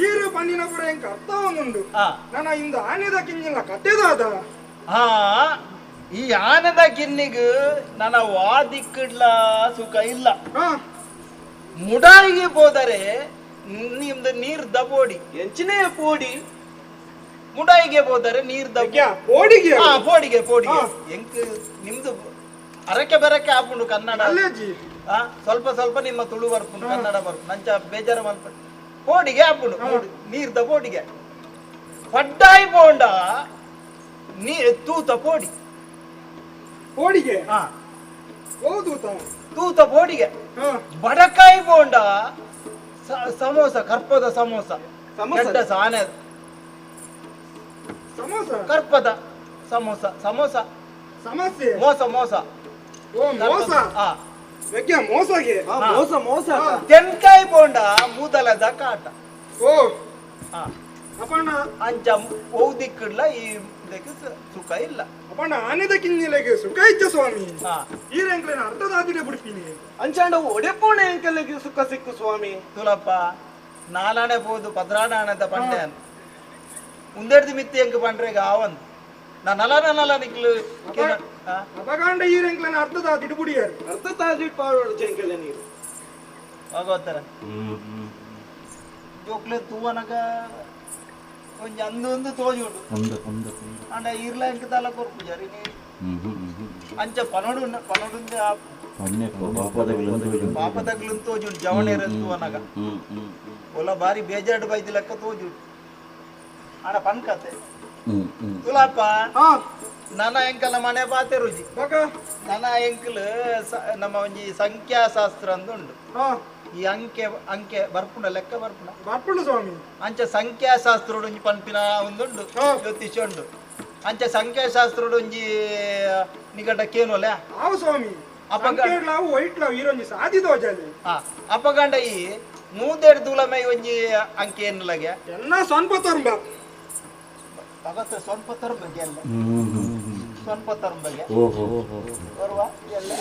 ಈರು ಪನ್ನಿನ ಪುರ ಎಂಕ ಅರ್ಥ ಒಂದುಂಡು ನನ್ನ ಇಂದ ಆನೆದ ಕಿಂಜಿನ ಕತೆದಾದ ಹಾ ಈ ಆನೆದ ಕಿನ್ನಿಗ್ ನನ್ನ ವಾದಿಕ್ಕಡ್ಲ ಸುಖ ಇಲ್ಲ. ಮುಡಾಯಿಗೆ ಹೋದರೆ ನಿಮ್ದು ನೀರ್ ದಬೋಡಿ ಎಂಚಿನೇ ಪೋಡಿ ಮುಡಾಯಿಗೆ ಹೋದರೆ ನೀರ್ ಪೋಡಿಗೆ ಪೋಡಿಗೆ ಪೋಡಿಗೆ ಎಂಕ್ ನಿಮ್ದು ಅರಕೆ ಬೆರಕೆ ಆಪುಂಡು ಕನ್ನಡ ಸ್ವಲ್ಪ ಸ್ವಲ್ಪ ನಿಮ್ಮ ತುಳು ಬರ್ಪುಂಡು ಕನ್ನಡ ಬರ್ಪುಂಡು ನಂಚ ಬೇಜಾರ ಮಲ್ಪ ಪೋಡಿಗೆ ಆಪುಂಡು ನೀರ್ದ ಪೋಡಿಗೆ ಪಡ್ಡಾಯಿ ಪೋಂಡ ನೀ ತೂತ ಪೋಡಿ ಪೋಡಿಗೆ ತೂತ ಪೋಡಿಗೆ ಬಡಕಾಯಿ ಬೋಂಡ ಸಮೋಸ ಕರ್ಪದ ಸಮೋಸ ಕೆಟ್ಟ ಸಾನೆ ಸಮೋಸ ಕರ್ಪದ ಸಮೋಸ ಸಮೋಸ ಸಮಸ್ಯೆ ಮೋಸ ಮೋಸ ಓ ಮೋಸ ಮೋಸಗೆ ಮೋಸ ಮೋಸ ತೆನ್ಕಾಯಿ ಬೋಂಡ ಮೂದಲದ ಕಾಟ ಓ ಅಪಣ್ಣ ಅಂಚ ಓದಿಕ್ಕಡ್ಲ ಈ ಸುಖ ಇಲ್ಲ ಅಪಣ್ಣ ಆನೆದ ಕಿಂಜಿಲೆಗೆ ಸುಖ ಇಚ್ಚ ಸ್ವಾಮಿ ಈ ರೆಂಕ್ಲೆನ ಅರ್ಧದಾದಿಡೆ ಬಿಡ್ತೀನಿ ಅಂಚಾಂಡ ಒಡೆಪೋಣೆ ಎಂಕಲೆಗೆ ಸುಖ ಸಿಕ್ಕು ಸ್ವಾಮಿ ತುಲಪ್ಪ ನಾಲಾಣೆ ಪೋದು ಪದ್ರಾಣದ ಪಂಡೆ ಉಂದೆಡ್ದು ಮಿತ್ತಿ ಎಂಕ ಪಂಡ್ರೆಗ ಆವಂದು ನಲ ನಲ ನಿಕ್ಲು ಅಪಗಾಂಡ ಈ ರೆಂಕ್ಲೆನ ಅರ್ಧದಾದಿಡು ಬುಡಿಯಾರು ಅರ್ಧದಾದಿಡ್ ಪಾಡೋಡು ಜಂಕೆಲೆ ನೀರು ಆಗೋತ್ತರ ಜೋಕ್ಲೆ ತೂವನಗ ಒಂಜಿ ಅಂದು ತೋಜುಂಡು ಅಂಡ ಇರ್ಲ ಎಂಕ ತಲ ಕೊರ್ಪುಜಾರಿ ಅಂಚ ಪನೋಡು ಪನೋಡುಂದೆ ಪಾಪದಗ್ಲು ತೋಜುಂಡು ಜವಣೇರ ತೂವನಗ ಒಲ ಬಾರಿ ಬೇಜಾರು ಬೈದಿ ಲೆಕ್ಕ ತೋಜುಂಡು ಆಡ ಪನ್ಕತೆ ತುಲಾಪ ನನ್ನ ಎಂಕಲ ಮನೆ ಪಾತೆ ರುಜಿ ನನ್ನ ಎಂಕಲ್ ನಮ್ಮ ಒಂಜಿ ಸಂಖ್ಯಾಶಾಸ್ತ್ರ ಅಂದುಂಡು ಈ ಅಂಕೆ ಅಂಕೆ ಬರ್ಪುಂಡ ಲೆಕ್ಕ ಬರ್ಪುಂಡ ಬರ್ಪುಂಡು ಸ್ವಾಮಿ ಅಂಚ ಸಂಖ್ಯಾಶಾಸ್ತ್ರ ಒಂಜಿ ಪನ್ಪಿನ ಒಂದುಂಡು ಜ್ಯೋತಿಷ ಉಂಡು ಅಂಚ ಸಂಖ್ಯಾಶಾಸ್ತ್ರ ಒಂಜಿ ನಿಗಡ ಕೇನೋಲೆ ಆವು ಸ್ವಾಮಿ ಅಪಗಂಡ ವೈಟ್ ಲಾವ್ ಈರೊಂಜಿ ಸಾದಿ ದೋಜಾಲಿ ಅಪಗಂಡ ಈ ಮೂದೆಡ್ ದೂಲಮೈ ಒಂಜಿ ಅಂಕೆ ಎನ್ನಲಗೆ ಎಲ್ಲ ಸ್ವಲ್ಪ ತರ್ಂಬ ಭಗತ್ ಸ್ವಲ್ಪ ತರ್ಬಗೆ ಅಲ್ಲ ಸ್ವಲ್ಪ ತರ್ಬಗೆ ಬರುವ ಎಲ್ಲ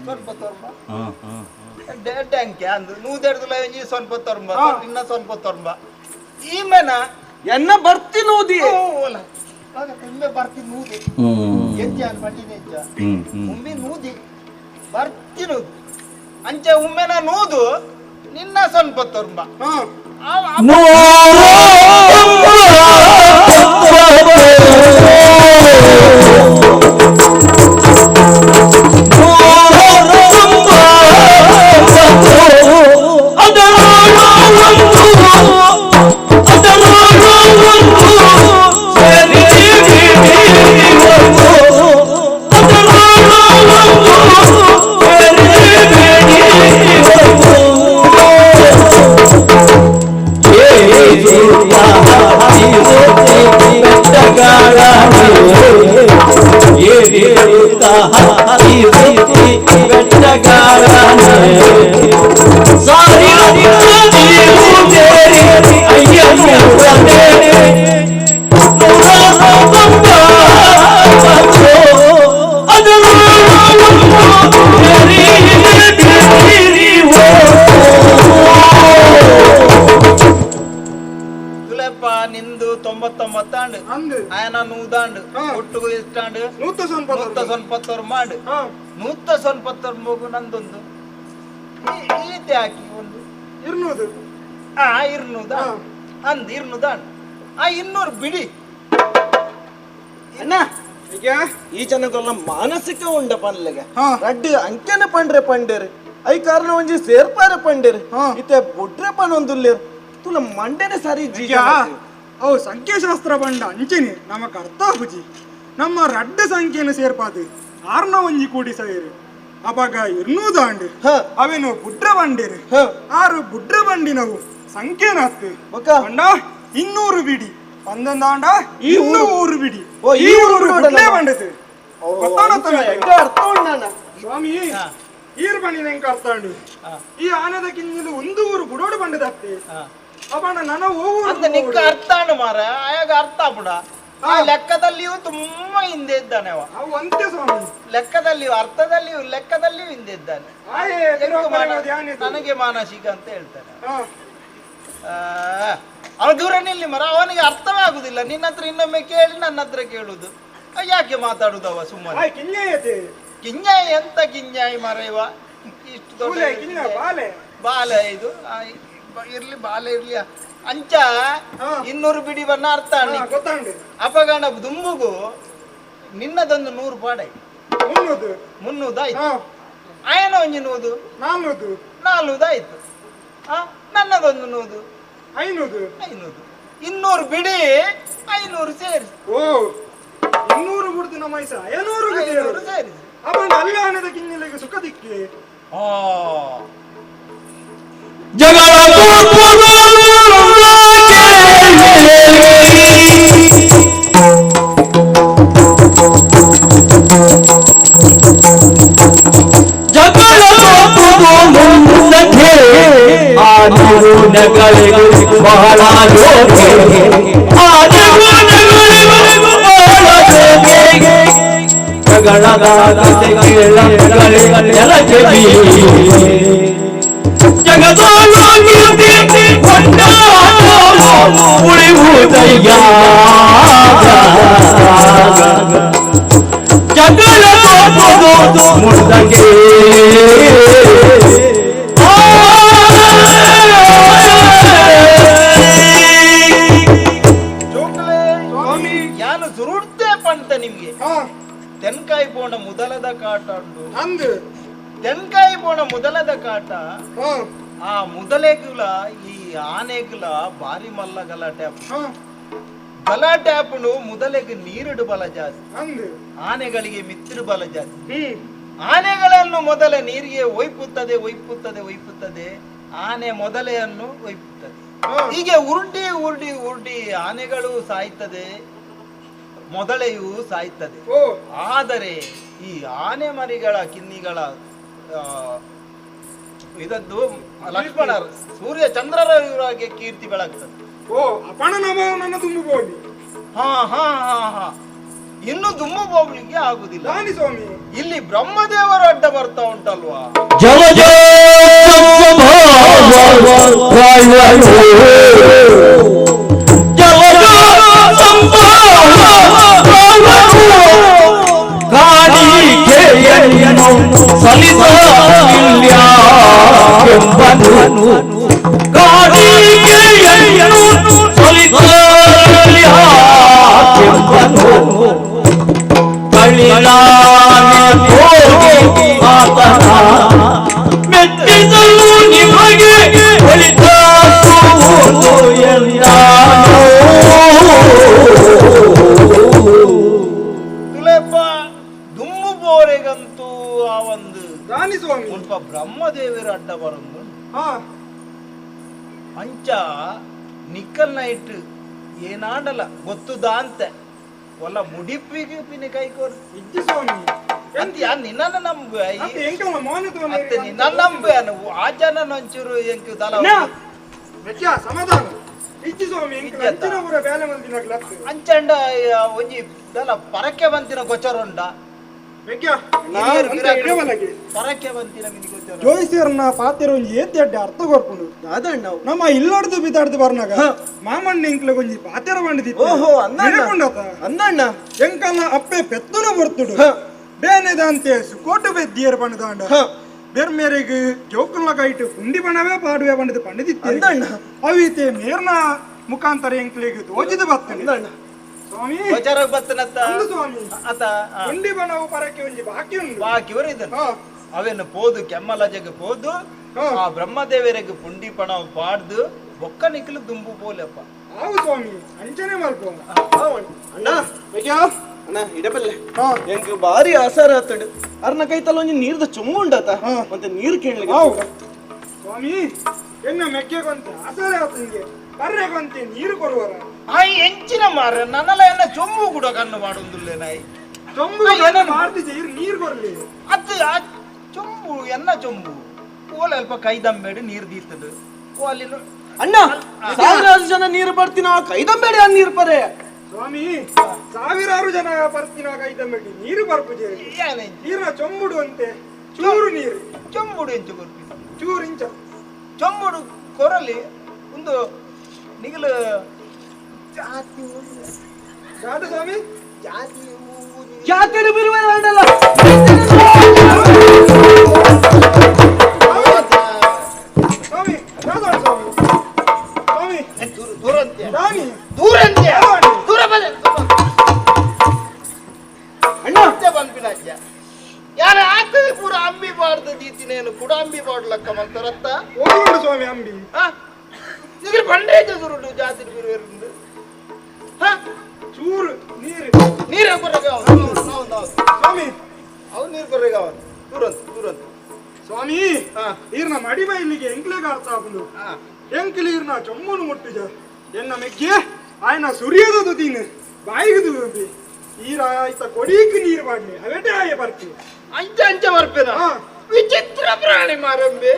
ಸ್ವಲ್ಪ ತರ್ಬ ಎಡ್ಡೆ ಅಂಕೆ ಅಂದು ನೂದೆಡ್ದುಲ ಒಂಜಿ ಸ್ವಲ್ಪ ತರ್ಂಬ ಇನ್ನ ಸ್ವಲ್ಪ ತರ್ಂಬ ಈ ಮೇನ ಎನ್ನ ಬರ್ತಿ ನೂದಿ ಒಮ್ಮೆ ಬರ್ತಿ ನೂದಿ ಹೆಜ್ಜೆ ಅನ್ ಬಂಡಿನ ಹೆಜ್ಜ ಒಮ್ಮೆ ನೂದಿ ಬರ್ತಿ ನೂದು ಅಂಚೆ ಒಮ್ಮೆನ ನೂದು ನಿನ್ನ ಸ್ವಲ್ಪ ತರ್ಂಬ Thank you. 99 ಆಂಡ್ ಆಯನ 100 ಆಂಡ್ ಒಟ್ಟುಗು ಎಷ್ಟಾಂಡ್ 199 ಆಂಡ್ 199 ನಂದೊಂದು ಈತೆ ಹಾಕಿ ಒಂದು 200 ಆ 200 ಅಂದ್ 200 ಆಂಡ್ ಆ 200 ಬಿಡಿ ಅಣ್ಣ ಈ ಜನಕ್ಕೆಲ್ಲ ಮಾನಸಿಕ ಉಂಡ ಪನ್ಲೆಗ ರಡ್ಡು ಅಂಕೆನ ಪಂಡ್ರೆ ಪಂಡೇರು I ಕಾರಣ ಒಂಜಿ ಸೇರ್ಪಾರೆ ಪಂಡೇರು ಇತ್ತೆ ಬುಡ್ರೆ ಪನೊಂದುಲ್ಲೇರು ತುಲ ಮಂಡೆನೆ ಸರಿ ಜಿ ಅವು ಸಂಖ್ಯಾಶಾಸ್ತ್ರ ಪಂಡ ಅಂಚೆನೆ ನಮಕ್ ಅರ್ಥ ಆಪುಜಿ ನಮ್ಮ ರಡ್ಡು ಸಂಖ್ಯೆಯನ್ನು ಸೇರ್ಪಾದು ಆರ್ನ ಒಂಜಿ ಕೂಡಿ ಸೇರು ಅಪಾಗ 200 ಆಂಡ್ ಅವೇನು ಬುಡ್ರ ಬಂಡೇರು ಆರು ಬುಡ್ರ ಬಂಡಿನವು ಸಂಖ್ಯೆನ ಹತ್ತು ಅಂಡ 200 ಬಿಡಿ ಪಂದೊಂದಾಂಡ ಈ ಊರು ಬಿಡಿ ಈ ಊರು ಬುಡ್ಲೆ ಬಂಡದು ಸ್ವಾಮಿ ಈರು ಬಣ್ಣಿನ ಹೆಂಗ ಅರ್ಥ ಉಂಡು ಈ ಆನದ ಕಿಂಜಿಲು ಒಂದು ಊರು ಬುಡೋಡು ಬಂಡದತ್ತೆ ಅಪಣ ನನ್ನ ಅಂತ ನಿಕ್ಕ ಅರ್ಥ ಮಾರ ಆಯಾಗ ಅರ್ಥ ಬಿಡ ಆ ಲೆಕ್ಕದಲ್ಲಿಯೂ ತುಂಬಾ ಹಿಂದೆ ಇದ್ದಾನೆ ಅವ ಅಂತೆ ಸ್ವಾಮಿ ಲೆಕ್ಕದಲ್ಲಿಯೂ ಅರ್ಥದಲ್ಲಿಯೂ ಲೆಕ್ಕದಲ್ಲಿಯೂ ಹಿಂದೆ ಇದ್ದಾನೆ ನನಗೆ ಮಾನಸಿಕ ಅಂತ ಹೇಳ್ತಾನೆ. ಅವನು ದೂರ ನಿಲ್ಲಿ ಮರ, ಅವನಿಗೆ ಅರ್ಥವೇ ಆಗುದಿಲ್ಲ. ನಿನ್ನ ಹತ್ರ ಇನ್ನೊಮ್ಮೆ ಕೇಳಿ ನನ್ನ ಹತ್ರ ಕೇಳುದು ಯಾಕೆ ಮಾತಾಡುದು ಅವ ಸುಮ್ಮನೆ? ಕಿಂಜಾಯಿ ಎಂತ ಕಿಂಜಾಯಿ ಮರೆಯುವ ಇಷ್ಟು ದೊಡ್ಡ ಬಾಲೆ ಇದು ಇರ್ಲಿ ಬಾಲೆ ಇರ್ಲಿ ಅಂಚ 200 ಬಿಡಿ ಬನ್ನ ಅರ್ಥ ಅಪಗಣ ದುಂಬುಗು ನಿನ್ನದೊಂದು 100 ಪಾಡೆ 300 ಆಯ್ತು ಆಯನ ಒಂಜಿ 100 400 ಆಯ್ತು ನನ್ನದೊಂದು 100 500 500 200 ಬಿಡಿ 500 ಸೇರಿಸಿ. ಓ 200 ಬಿಡ್ದು ನಮ್ಮ 500 ಸೇರಿಸಿ ಅವನ ಅಲ್ಲ ಹಣದ ಕಿಂಜಿಲಿಗೆ ಸುಖ ದಿಕ್ಕಿ. ಜಗಳ ಬಹಳ ಯಾನು ಸುರುಡ್ತೆ ಪಂತ ನಿಮ್ಗೆ ತೆನ್ಕಾಯಿ ಪೋಣ ಮುದಲದ ಕಾಟ ಉಂಟು ಅಂದು ತೆನ್ಕಾಯಿ ಪೋಣ ಮುದಲದ ಕಾಟ ಆ ಮುದಲೆಗುಲ ಈ ಆನೆಗುಲ ಬಾರಿ ಮಲ್ಲ ಗಲಾಟೆ ಗಲಾಟೆ ಆಪುಂಡು. ಮುದಲೆಗೆ ನೀರಿಡು ಬಲ ಜಾಸ್ತಿ, ಆನೆಗಳಿಗೆ ಮಿತ್ತಿರು ಬಲ ಜಾಸ್ತಿ. ಆನೆಗಳನ್ನು ಮೊದಲೇ ನೀರಿಗೆ ಒಯ್ಪುತ್ತದೆ ಒಯ್ಪುತ್ತದೆ ಒಯ್ಪುತ್ತದೆ, ಆನೆ ಮೊದಲೆಯನ್ನು ಒಯ್ಪುತ್ತದೆ. ಹೀಗೆ ಉರುಂಡಿ ಉರುಂಡಿ ಉರುಂಡಿ ಆನೆಗಳು ಸಾಯ್ತದೆ, ಮೊದಲೆಯೂ ಸಾಯ್ತದೆ. ಆದರೆ ಈ ಆನೆ ಮರಿಗಳ ಕಿನ್ನಿಗಳ ಇದದ್ದು ಲಕ್ಷ್ಮಣ ಸೂರ್ಯ ಚಂದ್ರರ ಇವರಾಗೆ ಕೀರ್ತಿ ಬೆಳಗ್ತದೆ. ಓ ಅಪಣ ನನ್ನ ತುಂಬಬಹುದು. ಹಾ ಹಾ ಹಾ ಹಾ ಇನ್ನು ದುಮ್ಮು ಹೋಗ್ಲಿಕ್ಕೆ ಆಗುದಿಲ್ಲ ಸ್ವಾಮಿ. ಇಲ್ಲಿ ಬ್ರಹ್ಮದೇವರು ಅಡ್ಡ ಬರ್ತಾ ಉಂಟಲ್ವಾ? ಮೆಚ್ಚಿಸಲು ನಿಮಗೆ ಒಳಿತಾಗುವುದು ಎಂದಾನೋ. ತುಲೆಪ್ಪ ದುಮ್ಮು ಬೋರೆಗಂತೂ ಆ ಒಂದು ಸ್ವಾಮಿ ಸ್ವಲ್ಪ ಬ್ರಹ್ಮದೇವರ ಅಡ್ಡ ಬರೊಂದು ಅಂಚ ನಿಕ್ಕಲ್ ನೈಟ್ ಏನಾಡಲ್ಲ ಗೊತ್ತುದಾಂತೆ ಒಲ್ಲ ಮುಡಿಪಿಗೆ ಪಿನ ಕೈ ಕೋರ್ ಇಜ್ಜಿ ಸ್ವಾಮಿ ಅಂತ ಯಾ ನಿನ್ನನ್ನು ನಂಬುವೆ ಅತ್ತೆ ನಿನ್ನ ನಂಬುವೆ ಆ ಜನ ಒಂಚೂರು ಎಂಕು ದಲ ಸಮಾಧಾನ ಇಜ್ಜಿ ಸ್ವಾಮಿ ಅಂಚಿನ ಊರ ಬೇಲೆ ಮಂದಿನ ಅಂಚಂಡ ಒಂಜಿ ದಲ ಪರಕೆ ಬಂತಿನ ಗೊಚರುಂಡ ಜೋಯಿಸಿಯರ್ನ ಪಾತಿರ ಒಂಜಿ ಏತಿ ಅಡ್ಡೆ ಅರ್ಥ ಕೊರ್ಪುಂಡು ನಮ್ಮ ಇಲ್ಲಡ್ದು ಬಿದಾಡ್ದು ಬರ್ನಾಗ ಮಾಮಣ್ಣ ಇಂಕ್ಲ ಒಂಜಿ ಪಾತಿರ ಬಂಡಿದಿತ್ತು. ಓಹೋ, ಅಂದಣ್ಣ ಎಂಕಲ್ನ ಅಪ್ಪೆ ಪೆತ್ತುನ ಬರ್ತುಡು ಬೇನೆದಂತೆ ಸುಕೋಟು ಬೆದ್ದಿಯರ್ ಬಂಡದಾಂಡ ಬೆರ್ಮೇರೆಗ್ ಜೋಕುಲ್ನ ಕೈಟು ಪುಂಡಿ ಬಣವೇ ಪಾಡುವೆ ಬಂಡದು ಪಂಡಿದಿತ್ತು. ಅವಿತೆ ಮೇರ್ನ ಮುಖಾಂತರ ಎಂಕ್ಲಿಗೆ ದೋಜಿದ ಬರ್ತನೆ ಸ್ವಾಮಿ. ಬಜಾರಾಗ ಬರ್ತನತ್ತ ಸ್ವಾಮಿ. ಅತ ಪುಂಡಿ ಬಣವು ಪರಕ್ಕೆ ಒಂಜಿ ಬಾಕಿ ಉಂಡು. ಬಾಕಿ ಇದನ್ನು ಅವೇನು ಪೋದು ಕೆಮ್ಮಲಜಗೆ ಪೋದು ಆ ಬ್ರಹ್ಮದೇವರಿಗೆ ಪುಂಡಿ ಪಣವು ಪಾಡ್ದು ಬೊಕ್ಕ ನಿಕ್ಕಲು ದುಂಬು ಪೋಲೆಪ್ಪ. ಆವು ಸ್ವಾಮಿ ಅಂಚನೆ ಮಲ್ಪ. ಅಣ್ಣ ಅಣ್ಣ ಇಡಬಲ್ಲೆ ಎಂಕ್ ಬಾರಿ ಆಸಾರ ಆತಡು. ಅರ್ನ ಕೈತಲ್ಲ ಒಂಜಿ ನೀರ್ದ ಚೊಂಬು ಉಂಡಾತ ಮತ್ತೆ ನೀರು ಕೇಳಲಿಕ್ಕೆ. ಸ್ವಾಮಿ ಎನ್ನ ಮೆಕ್ಕೆಗೊಂತೆ ಆಸಾರ ಆತನಿಗೆ ಬರ್ರೆಗೊಂತೆ ನೀರು ಕೊಡುವರ. ಆಯ್ ಎಂಚಿನ ಮಾರ ನನ್ನಲ ಎನ್ನ ಚೊಂಬು ಕೂಡ ಕಣ್ಣು ಮಾಡುಂದುಲ್ಲೆ ನಾಯಿ. ಚೊಂಬು ಮಾಡ್ತಿದ್ದೆ ನೀರು ಕೊರ್ಲಿ. ಅದು ಆ ಚೊಂಬು ಎನ್ನ ಚೊಂಬು ಓಲ ಅಲ್ಪ ಕೈದಂಬೇಡಿ ನೀರು ದೀತದು ಓ ಅಲ್ಲಿ ಅಣ್ಣ ಸಾವಿರಾರು ಜನ ನೀರು ಬರ್ತೀನ ಕೈದಂಬೇಡಿ ಆ ನೀರು ಪರೆ. ಸ್ವಾಮಿ ಸಾವಿರಾರು ಜನ ಬರ್ತೀನ ಕೈದಂಬೇಡಿ ನೀರು ಬರ್ಪುಜೆ ನೀರಿನ ಚೊಂಬುಡು ಅಂತೆ ಚೂರು ನೀರು ಚೊಂಬುಡು ಎಂಚು ಕೊರ್ಪಿ ಚೂರು ಇಂಚ ಚೊಂಬುಡು ಕೊರಲಿ ಒಂದು ನಿಗಲು ಜಾತಿ ಜಾತಿ ಸ್ವಾಮಿ ಜಾತಿ ಜಾತಿ ಬಿರುವೆ ಸ್ವಾಮಿ ಸ್ವಾಮಿ ಸ್ವಾಮಿ ದೂರಂತೆ ದೂರಂತೆ ದೂರ ಬಲೆ ಅಣ್ಣ ಬಂದ್ಬಿಡಜ್ಜ ಯಾರ ಆತದೆ ಪೂರ ಅಂಬಿ ಬಾಡ್ದು ದೀತಿನೇನು ಕೂಡ ಅಂಬಿ ಬಾಡ್ಲಕ್ಕ ಮಂತರತ್ತ ಓಡುಂಡು ಸ್ವಾಮಿ ಅಂಬಿ. ಇದ್ರ ಬಂಡೇಜ ಸುರುಡು ಜಾತಿ ಬಿರುವೆರುಂಡು ಚೂರು ನೀರು ನೀರು ಕೊರಗ ಸ್ವಾಮಿ ಅವು ನೀರು ಕೊರಗ ದೂರಂತ ದೂರಂತ ಸ್ವಾಮಿ. ನೀರ್ನ ಮಡಿ ಬೈಲಿಗೆ ಎಂಕ್ಲೆಗೆ ಅರ್ಥ ಆಗುದು ಎಂಕ್ಲಿ ನೀರ್ನ ಚೊಮ್ಮನು ಮುಟ್ಟಿಜ ಎನ್ನ ಮೆಕ್ಕೆ ಆಯನ ಸುರಿಯದು ತೀನು ಬಾಯಿಗದು ಈರ ಆಯ್ತ ಕೊಡೀಕ್ ನೀರು ಬಾಡ್ಲಿ ಅವೆಟೆ ಆಯ ಬರ್ತಿ ಅಂಚ ಅಂಚ ಬರ್ಪೇನ ವಿಚಿತ್ರ ಪ್ರಾಣಿ ಮಾರಂಬೆ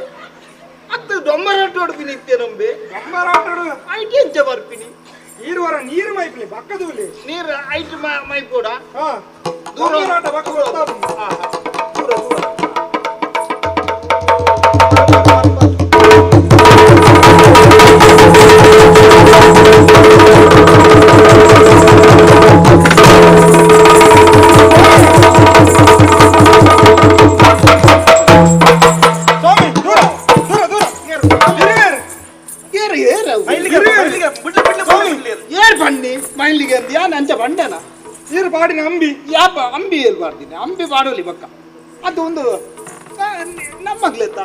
ಅತ್ತು ಡೊಂಬರಾಟೋಡು ನಿತ್ಯನಂಬೆ ಡೊಂಬರಾಟೋಡು ಐಟಿ ಅಂಚ ಬರ್ಪಿನಿ ಈರುವರ ನೀರು ಮೈಪ್ಲಿ ಬಕ್ಕದೂಲಿ ನೀರು ಐಟು ಮೈಪೋಡ ದೂರ ಬಕ್ಕ ದೂರ ದೂರ ಸ್ವಾಮಿ ದೂರ ದೂರ ದೂರ ಏರ್ ಬನ್ನಿ ಮೈಲಿಗೆ ಅಂತ ಯಾನ್ ಅಂಚ ಬಂಡೆನ ನೀರು ಪಾಡಿನ ಅಂಬಿ ಯಾಪ ಅಂಬಿ ಏರ್ ಬಾಡ್ತೀನಿ ಅಂಬಿ ಬಾಡೋಲಿ ಬಕ್ಕ ಅದು ಒಂದು ನಮ್ಮಗ್ಲೆತ್ತ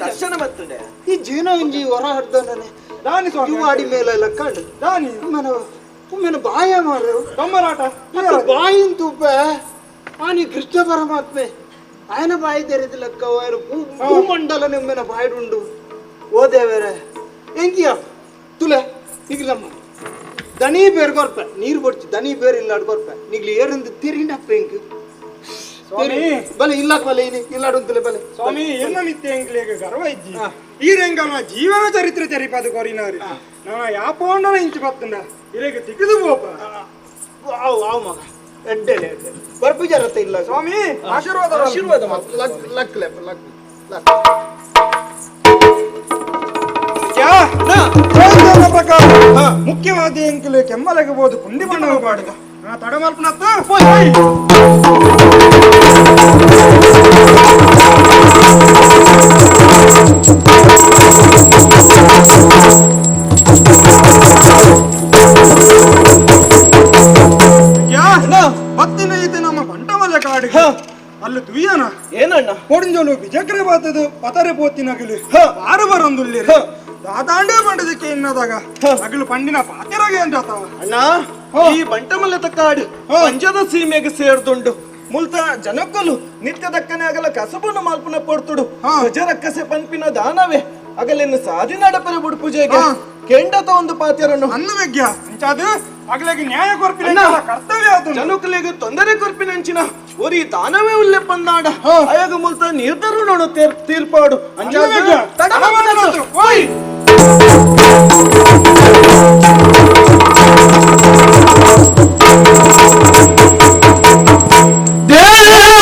ದರ್ಶನ ಬರ್ತದೆ ಈ ಜೀವನ ಒಂಜಿ ಹೊರ ಹಡ್ದನೇ ದಾನಿ ಸ್ವಾಮಿ ಆಡಿ ಮೇಲೆ ಎಲ್ಲ ಕಂಡು ದಾನಿ ಉಮ್ಮೆನ ಬಾಯ ಮಾರು ಬೊಮ್ಮರಾಟ ಬಾಯಿನ ತುಪ್ಪ ಆನಿ ಕೃಷ್ಣ ಪರಮಾತ್ಮೆ ಆಯನ ಬಾಯಿ ತೆರೆದ ಲೆಕ್ಕ ಭೂಮಂಡಲ ನಿಮ್ಮೆನ ಬಾಯಿಡುಂಡು ಓದೇವರೆ ಎಂಕಿಯ ತುಲೆ ನಿಗ್ಲಮ್ಮ ದನಿ ಬೇರ್ ಕೊರ್ಪೆ ನೀರು ಕೊಡ್ಚಿ ದನಿ ಬೇರ್ ಇಲ್ಲ ಕೊರ್ಪೆ ನಿಗ್ಲಿ ಏರಿಂದ ತಿರಿನಪ್ಪ ಎಂಕ್ ಸ್ವಾಮಿ ಬಲೆ ಇಲ್ಲಾಕ ಬಲೆ ಇನಿ ಇಲ್ಲಾಡುಂತಲೆ ಬಲೆ ಸ್ವಾಮಿ ಎನ್ನ ಮಿತ್ತೆ ಎಂಕ್ಲೆಗ್ ಗರ್ವ ಇಜ್ಜಿ ಈರೆಂಗನ ಜೀವನ ಚರಿತ್ರೆ ತೆರಿಪದು ಕೊರಿನಾರಿ ನಾನ ಯಾಪೋಂಡನ ಇಂಚು ಬತ್ತುಂಡ ಇರೆಗ್ ತಿಕ್ಕಿದು ಪೋಪ ಆವು ಆವು ಮಗ ಎಡ್ಡೆಲೆ ಎಡ್ಡೆ ಬರ್ಪು ಜರತ ಇಲ್ಲ ಸ್ವಾಮಿ ಆಶೀರ್ವಾದ ಆಶೀರ್ವಾದ luck luck luck luck ಪ್ರಕಾರ ಮುಖ್ಯವಾದ ಎಂಕುಲು ಕೆಮ್ಮಲಗಬಹುದು ಪುಂಡಿ ಬಣ್ಣವು ಬಾಡುದ ನಾ ತಡಮಲ್ಪನತ್ತ ಪತ್ತಿನ ಈತ ನಮ್ಮ ಬಂಟಮಲ್ಲ ಕಾಡಿಗೆ ಅಲ್ಲಿ ತುಯ್ಯನ ಏನಣ್ಣ ಕೊಡಿಂಜೋಲು ಬಿಜಕ್ರೆ ಬಾತದು ಪತರೆ ಪೋತಿನಗಲು ಬಾರು ಬರೊಂದುಲ್ಲಿ ದಾದಾಂಡೇ ಬಂಡದಕ್ಕೆ ಇನ್ನದಾಗ ಅಗಲು ಪಂಡಿನ ಪಾತಿರಾಗೆ ಅಂತ ಅಣ್ಣ ಈ ಬಂಟಮಲ್ಲದ ಕಾಡು ಪಂಜದ ಸೀಮೆಗೆ ಸೇರ್ದುಂಡು ಮುಲ್ತ ಜನಕ್ಕಲು ನಿತ್ಯದಕ್ಕನೆ ಅಗಲ ಕಸಬನ್ನು ಮಾಲ್ಪನ ಪೊರ್ತುಡು ಗಜರಕ್ಕಸೆ ಪಂಪಿನ ದಾನವೇ ಅಗಲೆನ್ನು ಸಾಧಿ ನಡಪರೆ ಬುಡು ಪೂಜೆಗೆ ಕೆಂಡತ ಒಂದು ಪಾತ್ಯರನ್ನು ಅನ್ನ ಮೆಗ್ಯ ಅಂಚಾದು ಅಗಲಿಗೆ ನ್ಯಾಯ ಕೊರ್ಪಿನ ಕರ್ತವ್ಯ ಅದು ಜನಕ್ಕಲಿಗೆ ತೊಂದರೆ ಕೊರ್ಪಿನಂಚಿನ ಒರಿ ದಾನವೇ ಉಲ್ಲೆ ಪಂದಾಡ ಅಯಗ ಮುಲ್ತ ನಿರ್ಧರುಣನು ತೀರ್ಪಾಡು ಅಂಚಾದು ತಡ ಓಯ್ ದೇವ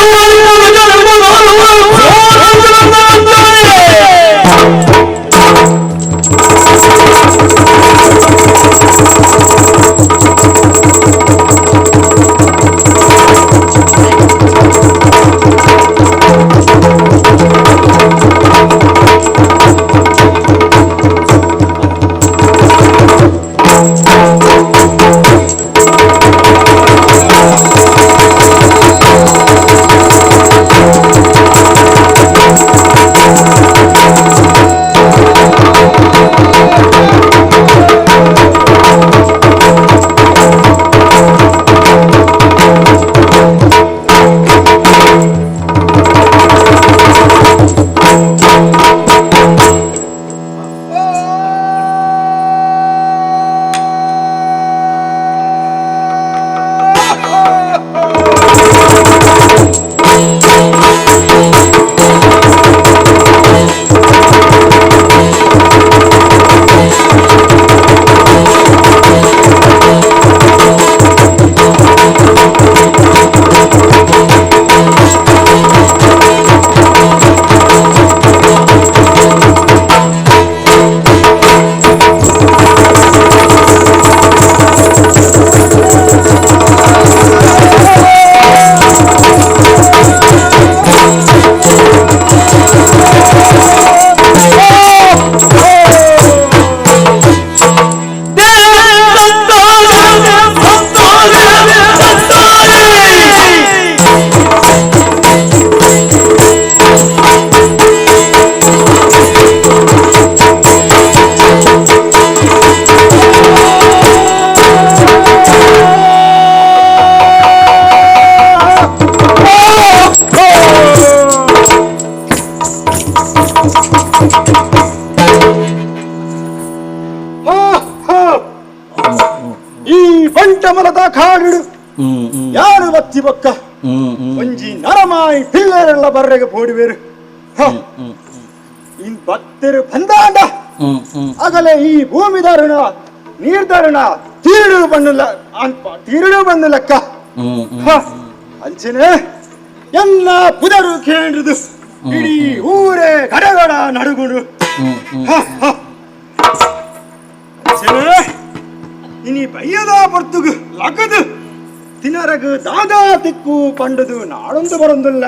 ಮಂಟಮಲದ ಕಾಡು ಯಾರು ಬತ್ತಿ ಬಕ್ಕ ಒಂಜಿ ನರಮಾಯಿ ಪಿಲ್ಲೆರೆಲ್ಲ ಬರ್ರೆಗೆ ಪೋಡಿವೇರು ಇನ್ ಭಕ್ತರು ಬಂದಾಂಡ ಅಗಲೆ ಈ ಭೂಮಿದಾರುಣ ನೀರ್ದಾರುಣ ತೀರುಡು ಬಣ್ಣಲ್ಲ ತೀರುಡು ಬಣ್ಣು ಲೆಕ್ಕ ಅಂಚನೆ ಎಲ್ಲ ಪುದರು ಕೇಂದ್ರದು ಇಡೀ ಊರೇ ಗಡಗಡ ನಡುಗುಡು ಅಂಚನೆ ಇನಿ ಬಯ್ಯದ ಪೊರ್ತುಗು ಲಗದು ತಿನರಗು ದಾದಾ ತಿಕ್ಕು ಪಂಡದು ನಾಡೊಂದು ಬರೊಂದಿಲ್ಲ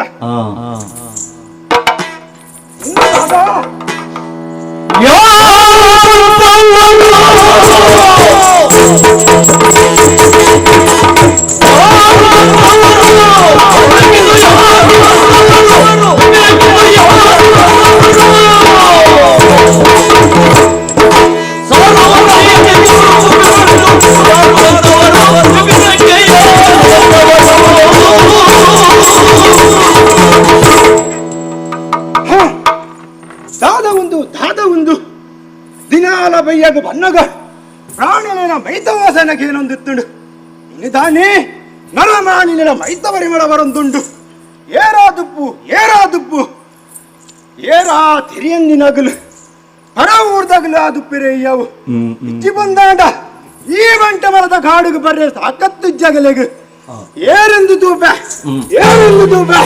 ಬೈಯಾಗ ಬನ್ನಗ ಪ್ರಾಣಿನ ಮೈತವಾಸನಕ್ಕೆ ಏನೊಂದಿತ್ತುಂಡು ಇನ್ನಿದಾನೇ ನರಮಾನಿನ ಮೈತ ಪರಿಮಳ ಬರೊಂದುಂಡು ಏರಾ ದುಪ್ಪು ಏರಾ ದುಪ್ಪು ಏರಾ ತಿರಿಯಂದಿನಗಲು ಪರ ಊರ್ದಾಗಲು ಆ ದುಪ್ಪಿರೆ ಅಯ್ಯಾವು ಇಚ್ಚಿ ಬಂದಾಂಡ ಈ ಮಂಟ ಮರದ ಕಾಡುಗೆ ಬರ್ರೆ ಸಾಕತ್ತು ಜಗಲೆಗು ಏರೆಂದು ತೂಪೆ ಏರೆಂದು ತೂಪೆ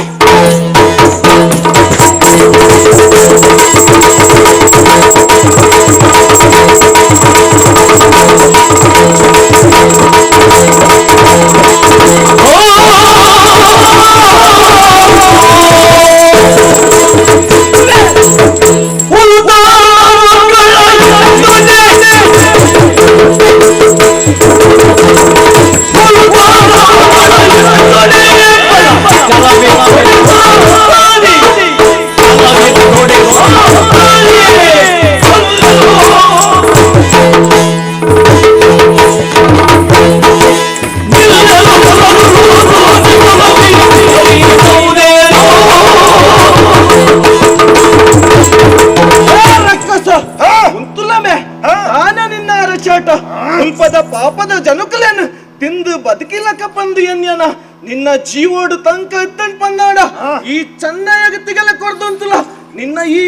ಪಾಪದ ಜನಕುಲೇನು ತಿಂದು ಬದುಕಿಲಕ್ಕ ಪಂದು ಎನ್ಯನ ನಿನ್ನ ಜೀವೋಡು ತಂಕ ಇತ್ತಂಡ್ ಪಂದಾಡ ಈ ಚಂದಾಯಾಗ ತಿಗಲ ಕೊರ್ದುಂತುಲ ನಿನ್ನ ಈ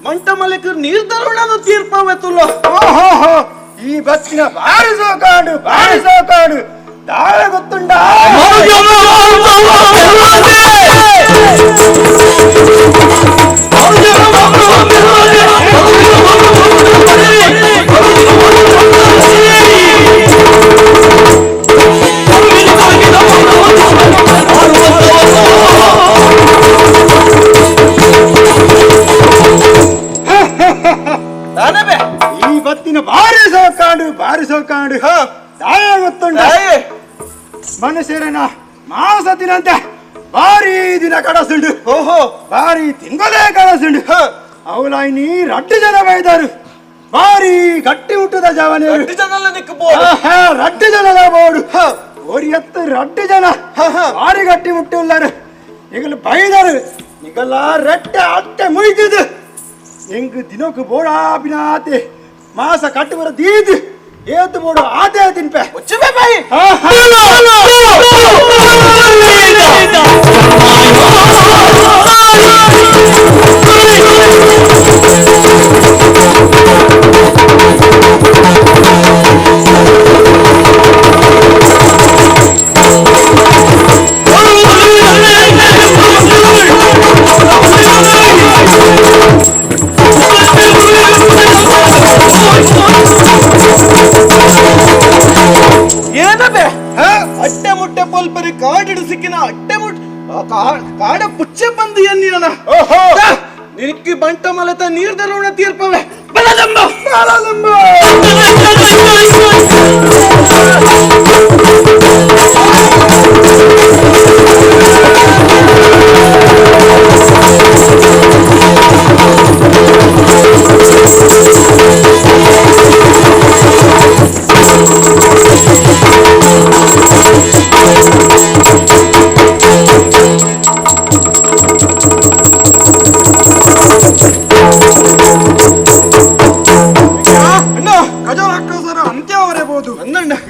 ಮಂಟ ಮಲಕ ನೀರ್ ತರೋಣ ತೀರ್ಪವೆ ತುಲ ಈ ಬಸ್ಸಿನ ಬಾರಿಸೋ ಕಾಡು ಬಾರಿಸೋ ಕಾಡು ದಾಳ ಗೊತ್ತುಂಡ ಈ ಬತ್ತಿನ ಬಾರಿಸೋ ಕಾಡು ಬಾರಿಸೋ ಕಾಡು ದಾಯ ಗೊತ್ತುಂಡ ಮನುಷ್ಯರನ ಮಾಂಸ ತಿನ್ನಂತೆ ಭಾರಿ ದಿನ ಕಡಸುಂಡು ಓಹೋ ಭಾರಿ ತಿಂಗಳೇ ಕಡಸುಂಡು ಅವಲಾಯಿನಿ ರಡ್ಡು ಜನ ಬೈದರು ಭಾರಿ ಗಟ್ಟಿ ಹುಟ್ಟದ ಜವನಿ ರಡ್ಡು ಜನ ಬೋಡು ಒರಿಯತ್ತು ರಡ್ಡು ಜನ ಭಾರಿ ಗಟ್ಟಿ ಮುಟ್ಟುಲ್ಲಾರು ಈಗಲೂ ಬೈದರು ಈಗಲ್ಲ ರಟ್ಟೆ ಅಟ್ಟೆ ಮುಯ್ತಿದ್ದು ಎಂಗ್ ದಿನಕ್ಕೆ ಬೋಡಾ ಬಿನಾತೆ ಮಾಸ ಕಟ್ಟು ಬರೋ ದೀದ್ ಏತು ಬೋಡು ಆತೆ ತಿನ್ಪೆ ಬಾಯಿ ಏನಬೆ ಅಟ್ಟೆ ಮುಟ್ಟೆ ಪಲ್ಪರಿ ಕಾಡಿಡು ಸಿಕ್ಕಿನ ಅಟ್ಟೆ ಮುಟ್ಟೆ ಕಾಡ ಪುಚ್ಚೆ ಬಂದು ಎನ್ನಿನ ಓಹೋ ನಿನಕ್ಕೆ ಬಂಟ ಮಲತ ನೀರ್ ದರೋಣ ತೀರ್ಪವೆ ಬಲದಂಬ ಬಲದಂಬ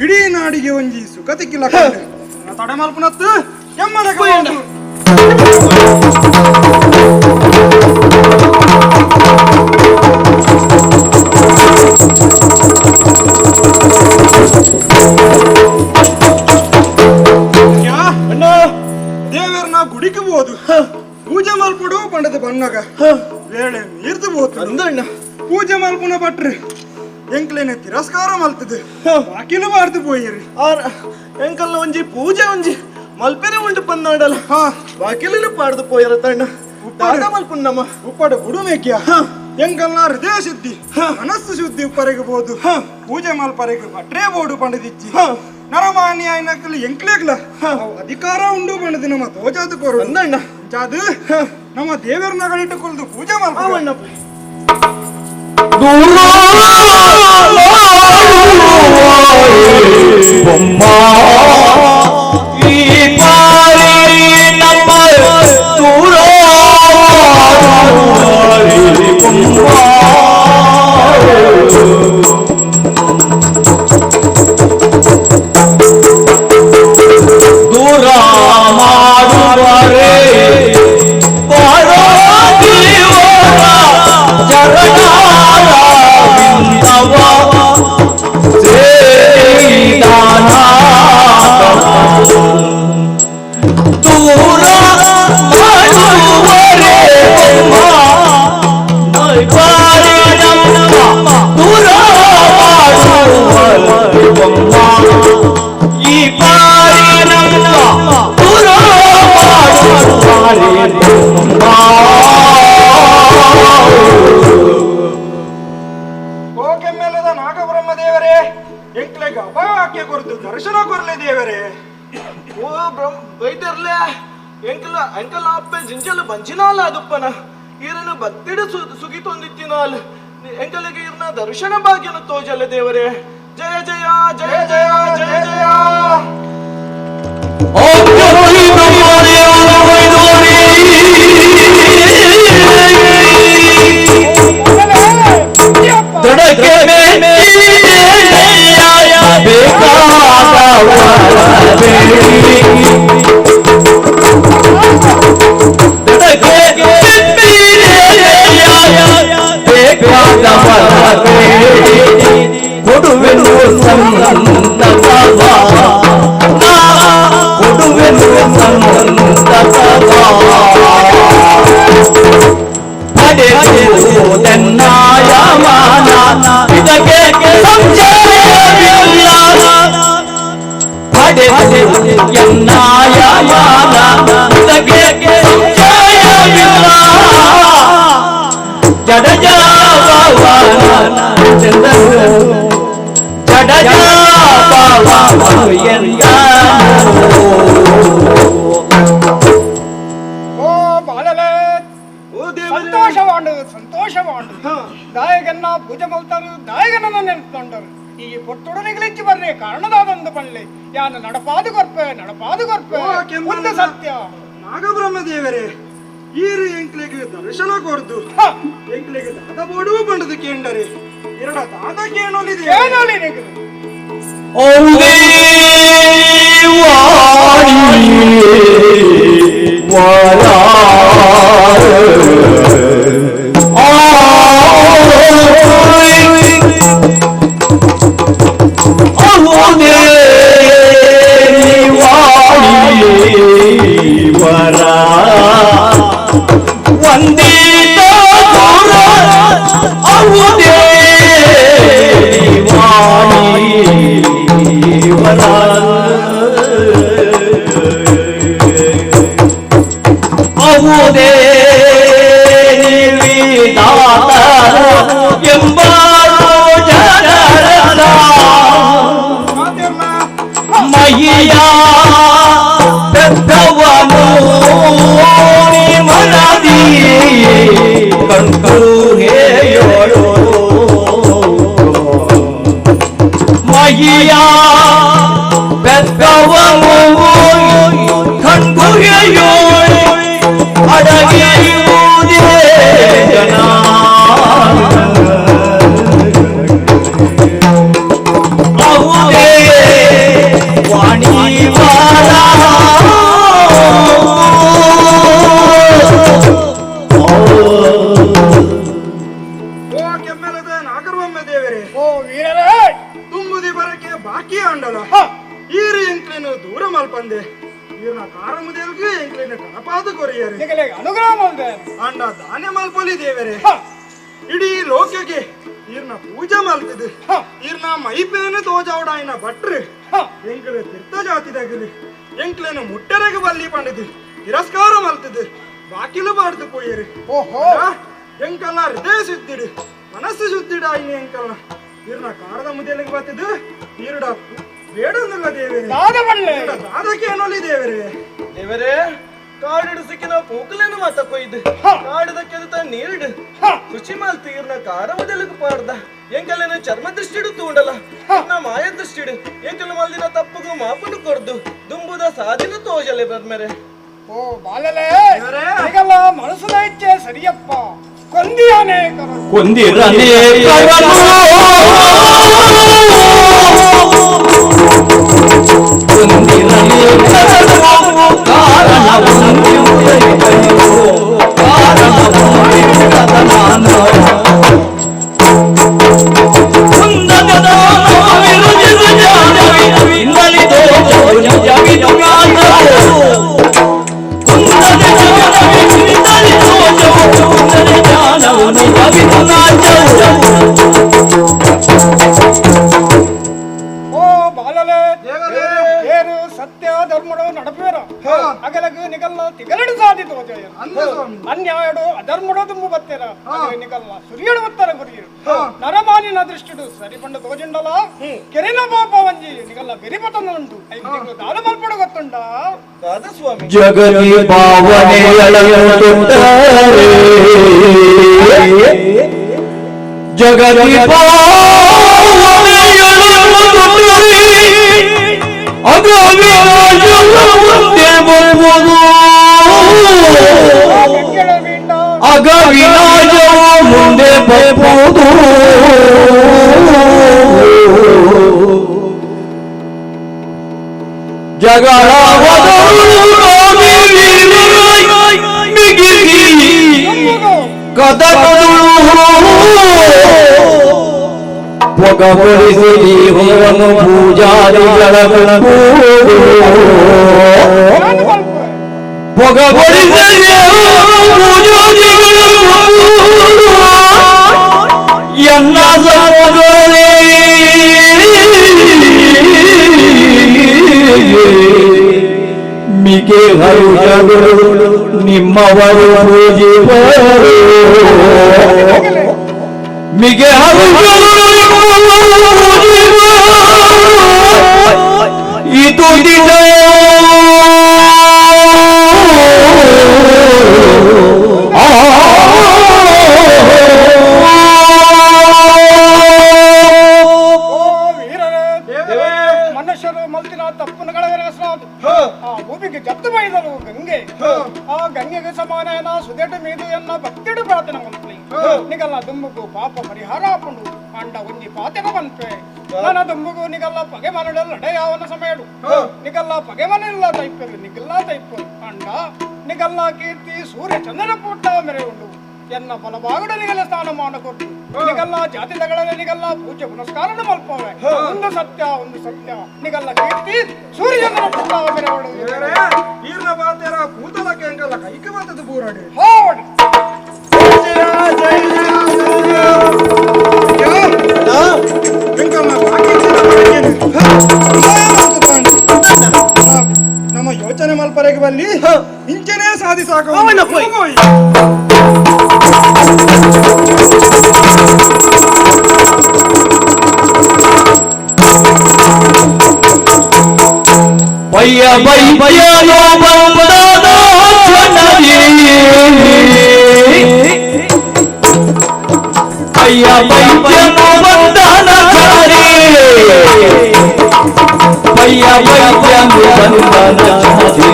ಇಡೀ ನಾಡಿಗೆ ಒಂಜಿ ಜಗತ್ತಿಕ್ಕಿಲ್ಲ ತಡೆ ಮಲ್ಪನತ್ತು ಕೆಮ್ಮಲ ಅಣ್ಣ ದೇವರನ್ನ ಗುಡಿಕಬಹುದು ಪೂಜೆ ಮಲ್ಪಡು ಪಂಡದ ಬಣ್ಣಗ ವೇಳೆ ಮೀರ್ದು ಬೋತು ಅಂದಣ್ಣ ಪೂಜೆ ಮಲ್ಪುನ ಭಟ್ರಿ ಎಂಕ್ಲೇನೆ ತಿರಸ್ಕಾರ ಮಲ್ತದೆ ಬಾಕಿಲು ಬಾರ್ದು ಪೋಯಿರಿ ಎಂಕಲ್ನ ಒಂಜಿ ಪೂಜೆ ಒಂಜಿ ಮಲ್ಪೆನೆ ಉಂಟು ಪನ್ನಾಡಲ್ಲ ಬಾಕಿಲು ಪಾಡ್ದು ಪೋಯಿರ ತಣ್ಣ ದಾದ ಮಲ್ಪುನ್ನಮ್ಮ ಉಪ್ಪಾಡು ಬುಡುಮೇಕ್ಯ ಎಂಕಲ್ನ ಹೃದಯ ಶುದ್ಧಿ ಮನಸ್ಸು ಶುದ್ಧಿ ಉಪ್ಪರೆಗೆ ಬೋದು ಪೂಜೆ ಮಲ್ಪರೆಗೆ ಭಟ್ರೇ ಬೋಡು ಪಂಡದಿಚ್ಚಿ ನರಮಾನ್ಯ ಐನಕಲ್ ಎಂಕ್ಲೇಗ್ಲ ಅಧಿಕಾರ ಉಂಡು ಪಂಡದು ನಮ್ಮ ತೋಜಾದು ಕೋರು ಅಂದಣ್ಣ ಜಾದು ನಮ್ಮ ದೇವರನ್ನ ಗಳಿಟ್ಟುಕೊಳ್ಳದು ಪೂಜೆ ಮಲ್ಪಣ್ಣ ದೂರ ಮಾಡುವರೆ ನಾಗಬ್ರಹ್ಮ ದೇವರೇ ಎಂಕ್ಲೆಗ್ ಅಭಯ ಕೊರ್ದು ದರ್ಶನ ಕೊರ್ಲೆ ದೇವರೇ. ಓ ಬ್ರಹ್ಮ ಬೈದರ್ಲೆ ಎಂಕಲ ಎಂಕಲ ಅಪ್ಪೆ ಜಿಂಜಲು ಬಂಜಿನಾಲ ಅದುಪ್ಪನ ಈರನು ಬತ್ತಿಡು ಸುಗಿತೊಂದಿತ್ತಿನಾಲ್ ಎಂಕಲಿಗೆ ಇರ್ನ ದರ್ಶನ ಭಾಗ್ಯನ ತೋಜಲ್ಲ ದೇವರೇ. ಜಯ ಜಯ ಜಯ ಜಯ ಜಯ ಜಯ. ಸಂತೋಷವಾಂಡು ದಾಯಗನ್ನ ಪೂಜೆ ಮಲ್ತಾರು, ದಾಯಗನನ್ನ ನೆನಪುಕೊಂಡರು. ಈ ಪೊಟ್ಟುಡನಿಗಳಿಚ್ಚಿ ಬರ್ರಿ ಕಾರಣದಾದಂದು ಪಳ್ಳಿ ಯಾನು ನಡಪಾದು ಕೊರ್ಪೆ ನಡಪಾದು ಕೊರ್ಪೆ ಒಂದು ಸತ್ಯ. ನಾಗಬ್ರಹ್ಮ ದೇವರೇ, ಈರು ಎಂಕ್ಲೆಗೆ ದರ್ಶನ ಕೊರ್ದು ಎಂಕ್ಲೆಗೆ ದಾದ ಬೋಡು ಬಂಡದು ಕೇಂಡರೆ ಎರಡ ದಾದ ಕೇಳೋಲಿದೆ ಕೇಳೋಲಿದೆ. ವಾಣಿ. ದೂರ ಮಲ್ಪಂದೆ ಈರ್ನ ಕಾರ ಮುದೇಲ್ಗೆ ಎಂಕ್ಲಿನ ಕನಪಾದ ಕೊರಿಯರೆ ಅನುಗ್ರಹ ಮಲ್ದೆ ಅಂಡ ದಾನ್ಯ ಮಲ್ಪೊಲಿ ದೇವರೇ ಇಡೀ ಲೋಕಕ್ಕೆ ಈರ್ನ ಪೂಜೆ ಮಲ್ತಿದ್ ಈರ್ನ ಮೈಪೇನು ತೋಜಾವಡಾಯಿನ ಭಟ್ರು ಎಂಕ್ಲೆ ತೀರ್ಥ ಜಾತಿದಾಗಲಿ ಎಂಕ್ಲೇನು ಮುಟ್ಟರೆಗೆ ಬಲ್ಲಿ ಪಂಡಿದ್ ತಿರಸ್ಕಾರ ಮಲ್ತಿದ್ ಬಾಕಿಲು ಬಾಡ್ದು ಪೋಯರು ಓಹೋ ಎಂಕಲ್ಲ ಹೃದಯ ಶುದ್ಧಿಡು ಮನಸ್ಸು ಶುದ್ಧಿಡ ಇನ್ನು ಎಂಕಲ್ಲ ಈರ್ನ ಕಾರದ ಮುದೇಲಿಗೆ ಬತ್ತಿದ್ದು ಈರುಡ ಬೇಡಂದಿಲ್ಲ ದೇವರೇ ದಾದಕ್ಕೆ ಏನೊಲಿ ದೇವರೇ ದೇವರೇ ಕಾಡಿಡು ಸಿಕ್ಕಿನ ಪೂಕಲೇನು ಮಾತ ಕೊಯ್ದು ಕಾಡಿದ ಕೆದತ ನೀರಿಡು ಖುಷಿ ಮಾಲ್ತು ಈರ್ನ ಕಾರ ಮುದಲಿಗೆ ಪಾಡ್ದ ಎಂಕಲ್ಲೇನು ಚರ್ಮ ದೃಷ್ಟಿಡು ತೂಂಡಲ ನಾ ಮಾಯ ದೃಷ್ಟಿಡು ಎಂಕಲ್ ಮಲ್ದಿನ ತಪ್ಪುಗು ಮಾಪುನು ಕೊರ್ದು ದುಂಬುದ ಸಾಧಿನ ತೋಜಲೆ ಬರ್ಮೇರೆ ಓ ಬಾಲಲೇ ಈಗಲ್ಲ ಮನಸ್ಸಿನ ಇಚ್ಛೆ ಸರಿಯಪ್ಪ ಕೊಂದಿಯಾನೆ ಕೊಂದಿರನೇ ಓ ಬಾಲಲೇ ಏನು ಸತ್ಯ ಧರ್ಮಡು ನಡಪೇರ ಅಗಲಗು ನಿಗಲ್ಲ ತಿಗಲಡು ಸಾಧಿತು ಅನ್ಯಾಯಡು ಅಧರ್ಮಡು ತುಂಬು ಬತ್ತೆರ ನಿಗಲ್ಲ ಸುರಿಯಡು ಬತ್ತರ ಗುರಿಯರು ನರಮಾನಿನ ದೃಷ್ಟಿಡು ಸರಿಪಂಡು ತೋಜುಂಡಲ ಕೆರೆನ ಪಾಪ ವಂಜಿ ನಿಗಲ್ಲ ಬೆರಿಪತನ ಉಂಟು ಐದು ದಾನ ಮಲ್ಪಡು ಗೊತ್ತುಂಡ ಸ್ವಾಮಿ ಜಗದಿ ಪಾವನೆಯಳನ್ನು ಜಗದಿ ಪಾವನೆಯಳನ್ನು ಅಗವಿನಾಶವು ಮುಂದೆ ಬಪ್ಪುವುದು ಪೊಗಪಡಿಸಿ ದೇಹವನ್ನು ಪೂಜಾರಿಗಳ ಪೊಗಪಡಿಸಿ ಪೂಜಾರಿಗಳ ಎನ್ನ ಸಹೋದರರೇ ಮಿಗೆ ಹರುಷಗಳು ನಿಮ್ಮವರು ಪೂಜಿವರು ಮಿಗೆ ಹರುಷಗಳು ನಿಮ್ಮವರು ಪೂಜಿವರು ಇದು ದಿನ ಮನುಷ್ಯರು ಮಲ್ತಿನ ತಪ್ಪುಗಳ ಆ ಭೂಮಿಗೆ ಜತ್ತು ಬೈದರು ಗಂಗೆ ಆ ಗಂಗೆಗೆ ಸಮಾನ ಸುದೇಟ ಮೀದು ಎನ್ನ ಭಕ್ತಿಡು ಪ್ರಾರ್ಥನೆ ಮಲ್ಪಲಿ ನಿಗಲ್ಲ ದುಂಬುಗು ಪಾಪ ಪರಿಹಾರ ಹಾಕೊಂಡು ಅಂಡ ಒಂಜಿ ಪಾತೆನ ಬಂತೆ ನನ್ನ ದುಂಬುಗು ನಿಗಲ್ಲ ಪಗೆ ಮನಡಲ್ ಲಡೆಯಾವನ ಸಮಯಡು ನಿಗಲ್ಲ ಪಗೆ ಮನೆಲ್ಲ ತೈಪರು ನಿಗಲ್ಲ ತೈಪರು ಅಂಡ ನಿಗಲ್ಲ ಕೀರ್ತಿ ಸೂರ್ಯ ಚಂದ್ರನ ಪುಟ್ಟ ಮೆರೆ ಉಂಡು ಎನ್ನ ಬಲಭಾಗದ ನಿಗಲ ಸ್ಥಾನಮಾನ ಕೊಟ್ಟು ನಿಗಲ್ಲ ಜಾತಿ ತಗಳ ನಿಗಲ್ಲ ಪೂಜೆ ಪುನಸ್ಕಾರ ಮಲ್ಪವೆ ಒಂದು ಸತ್ಯ ಒಂದು ಸತ್ಯ ನಿಗಲ್ಲ ಕೀರ್ತಿ ಸೂರ್ಯಚಂದ್ರನ ಪುಟ್ಟ ಮೆರೆ ಉಂಡು ಈರ್ನ ಬಾತೆರ ಕೂತಲಕ್ಕೆ ಎಂಕಲ್ಲ ಕೈಕ ಬರ್ತದೆ ಪೂರಾಡಿ ಹೋಡ್ ನಮ್ಮ ಯೋಚನೆ ಮಲ್ಪರೆಗೆ ಬಲ್ಲಿ ಇಂಚನೇ ಸಾಧಿಸಾಕ ಪಯ್ಯ ಬೈಯನೋ ಬಂದದ ಪಯ್ಯ ಬೈಯನೋ ಬಂದನ ಚಾರಿ ಪಯ್ಯ ಬೈಯನು ಬಂದನ ಚಾರಿ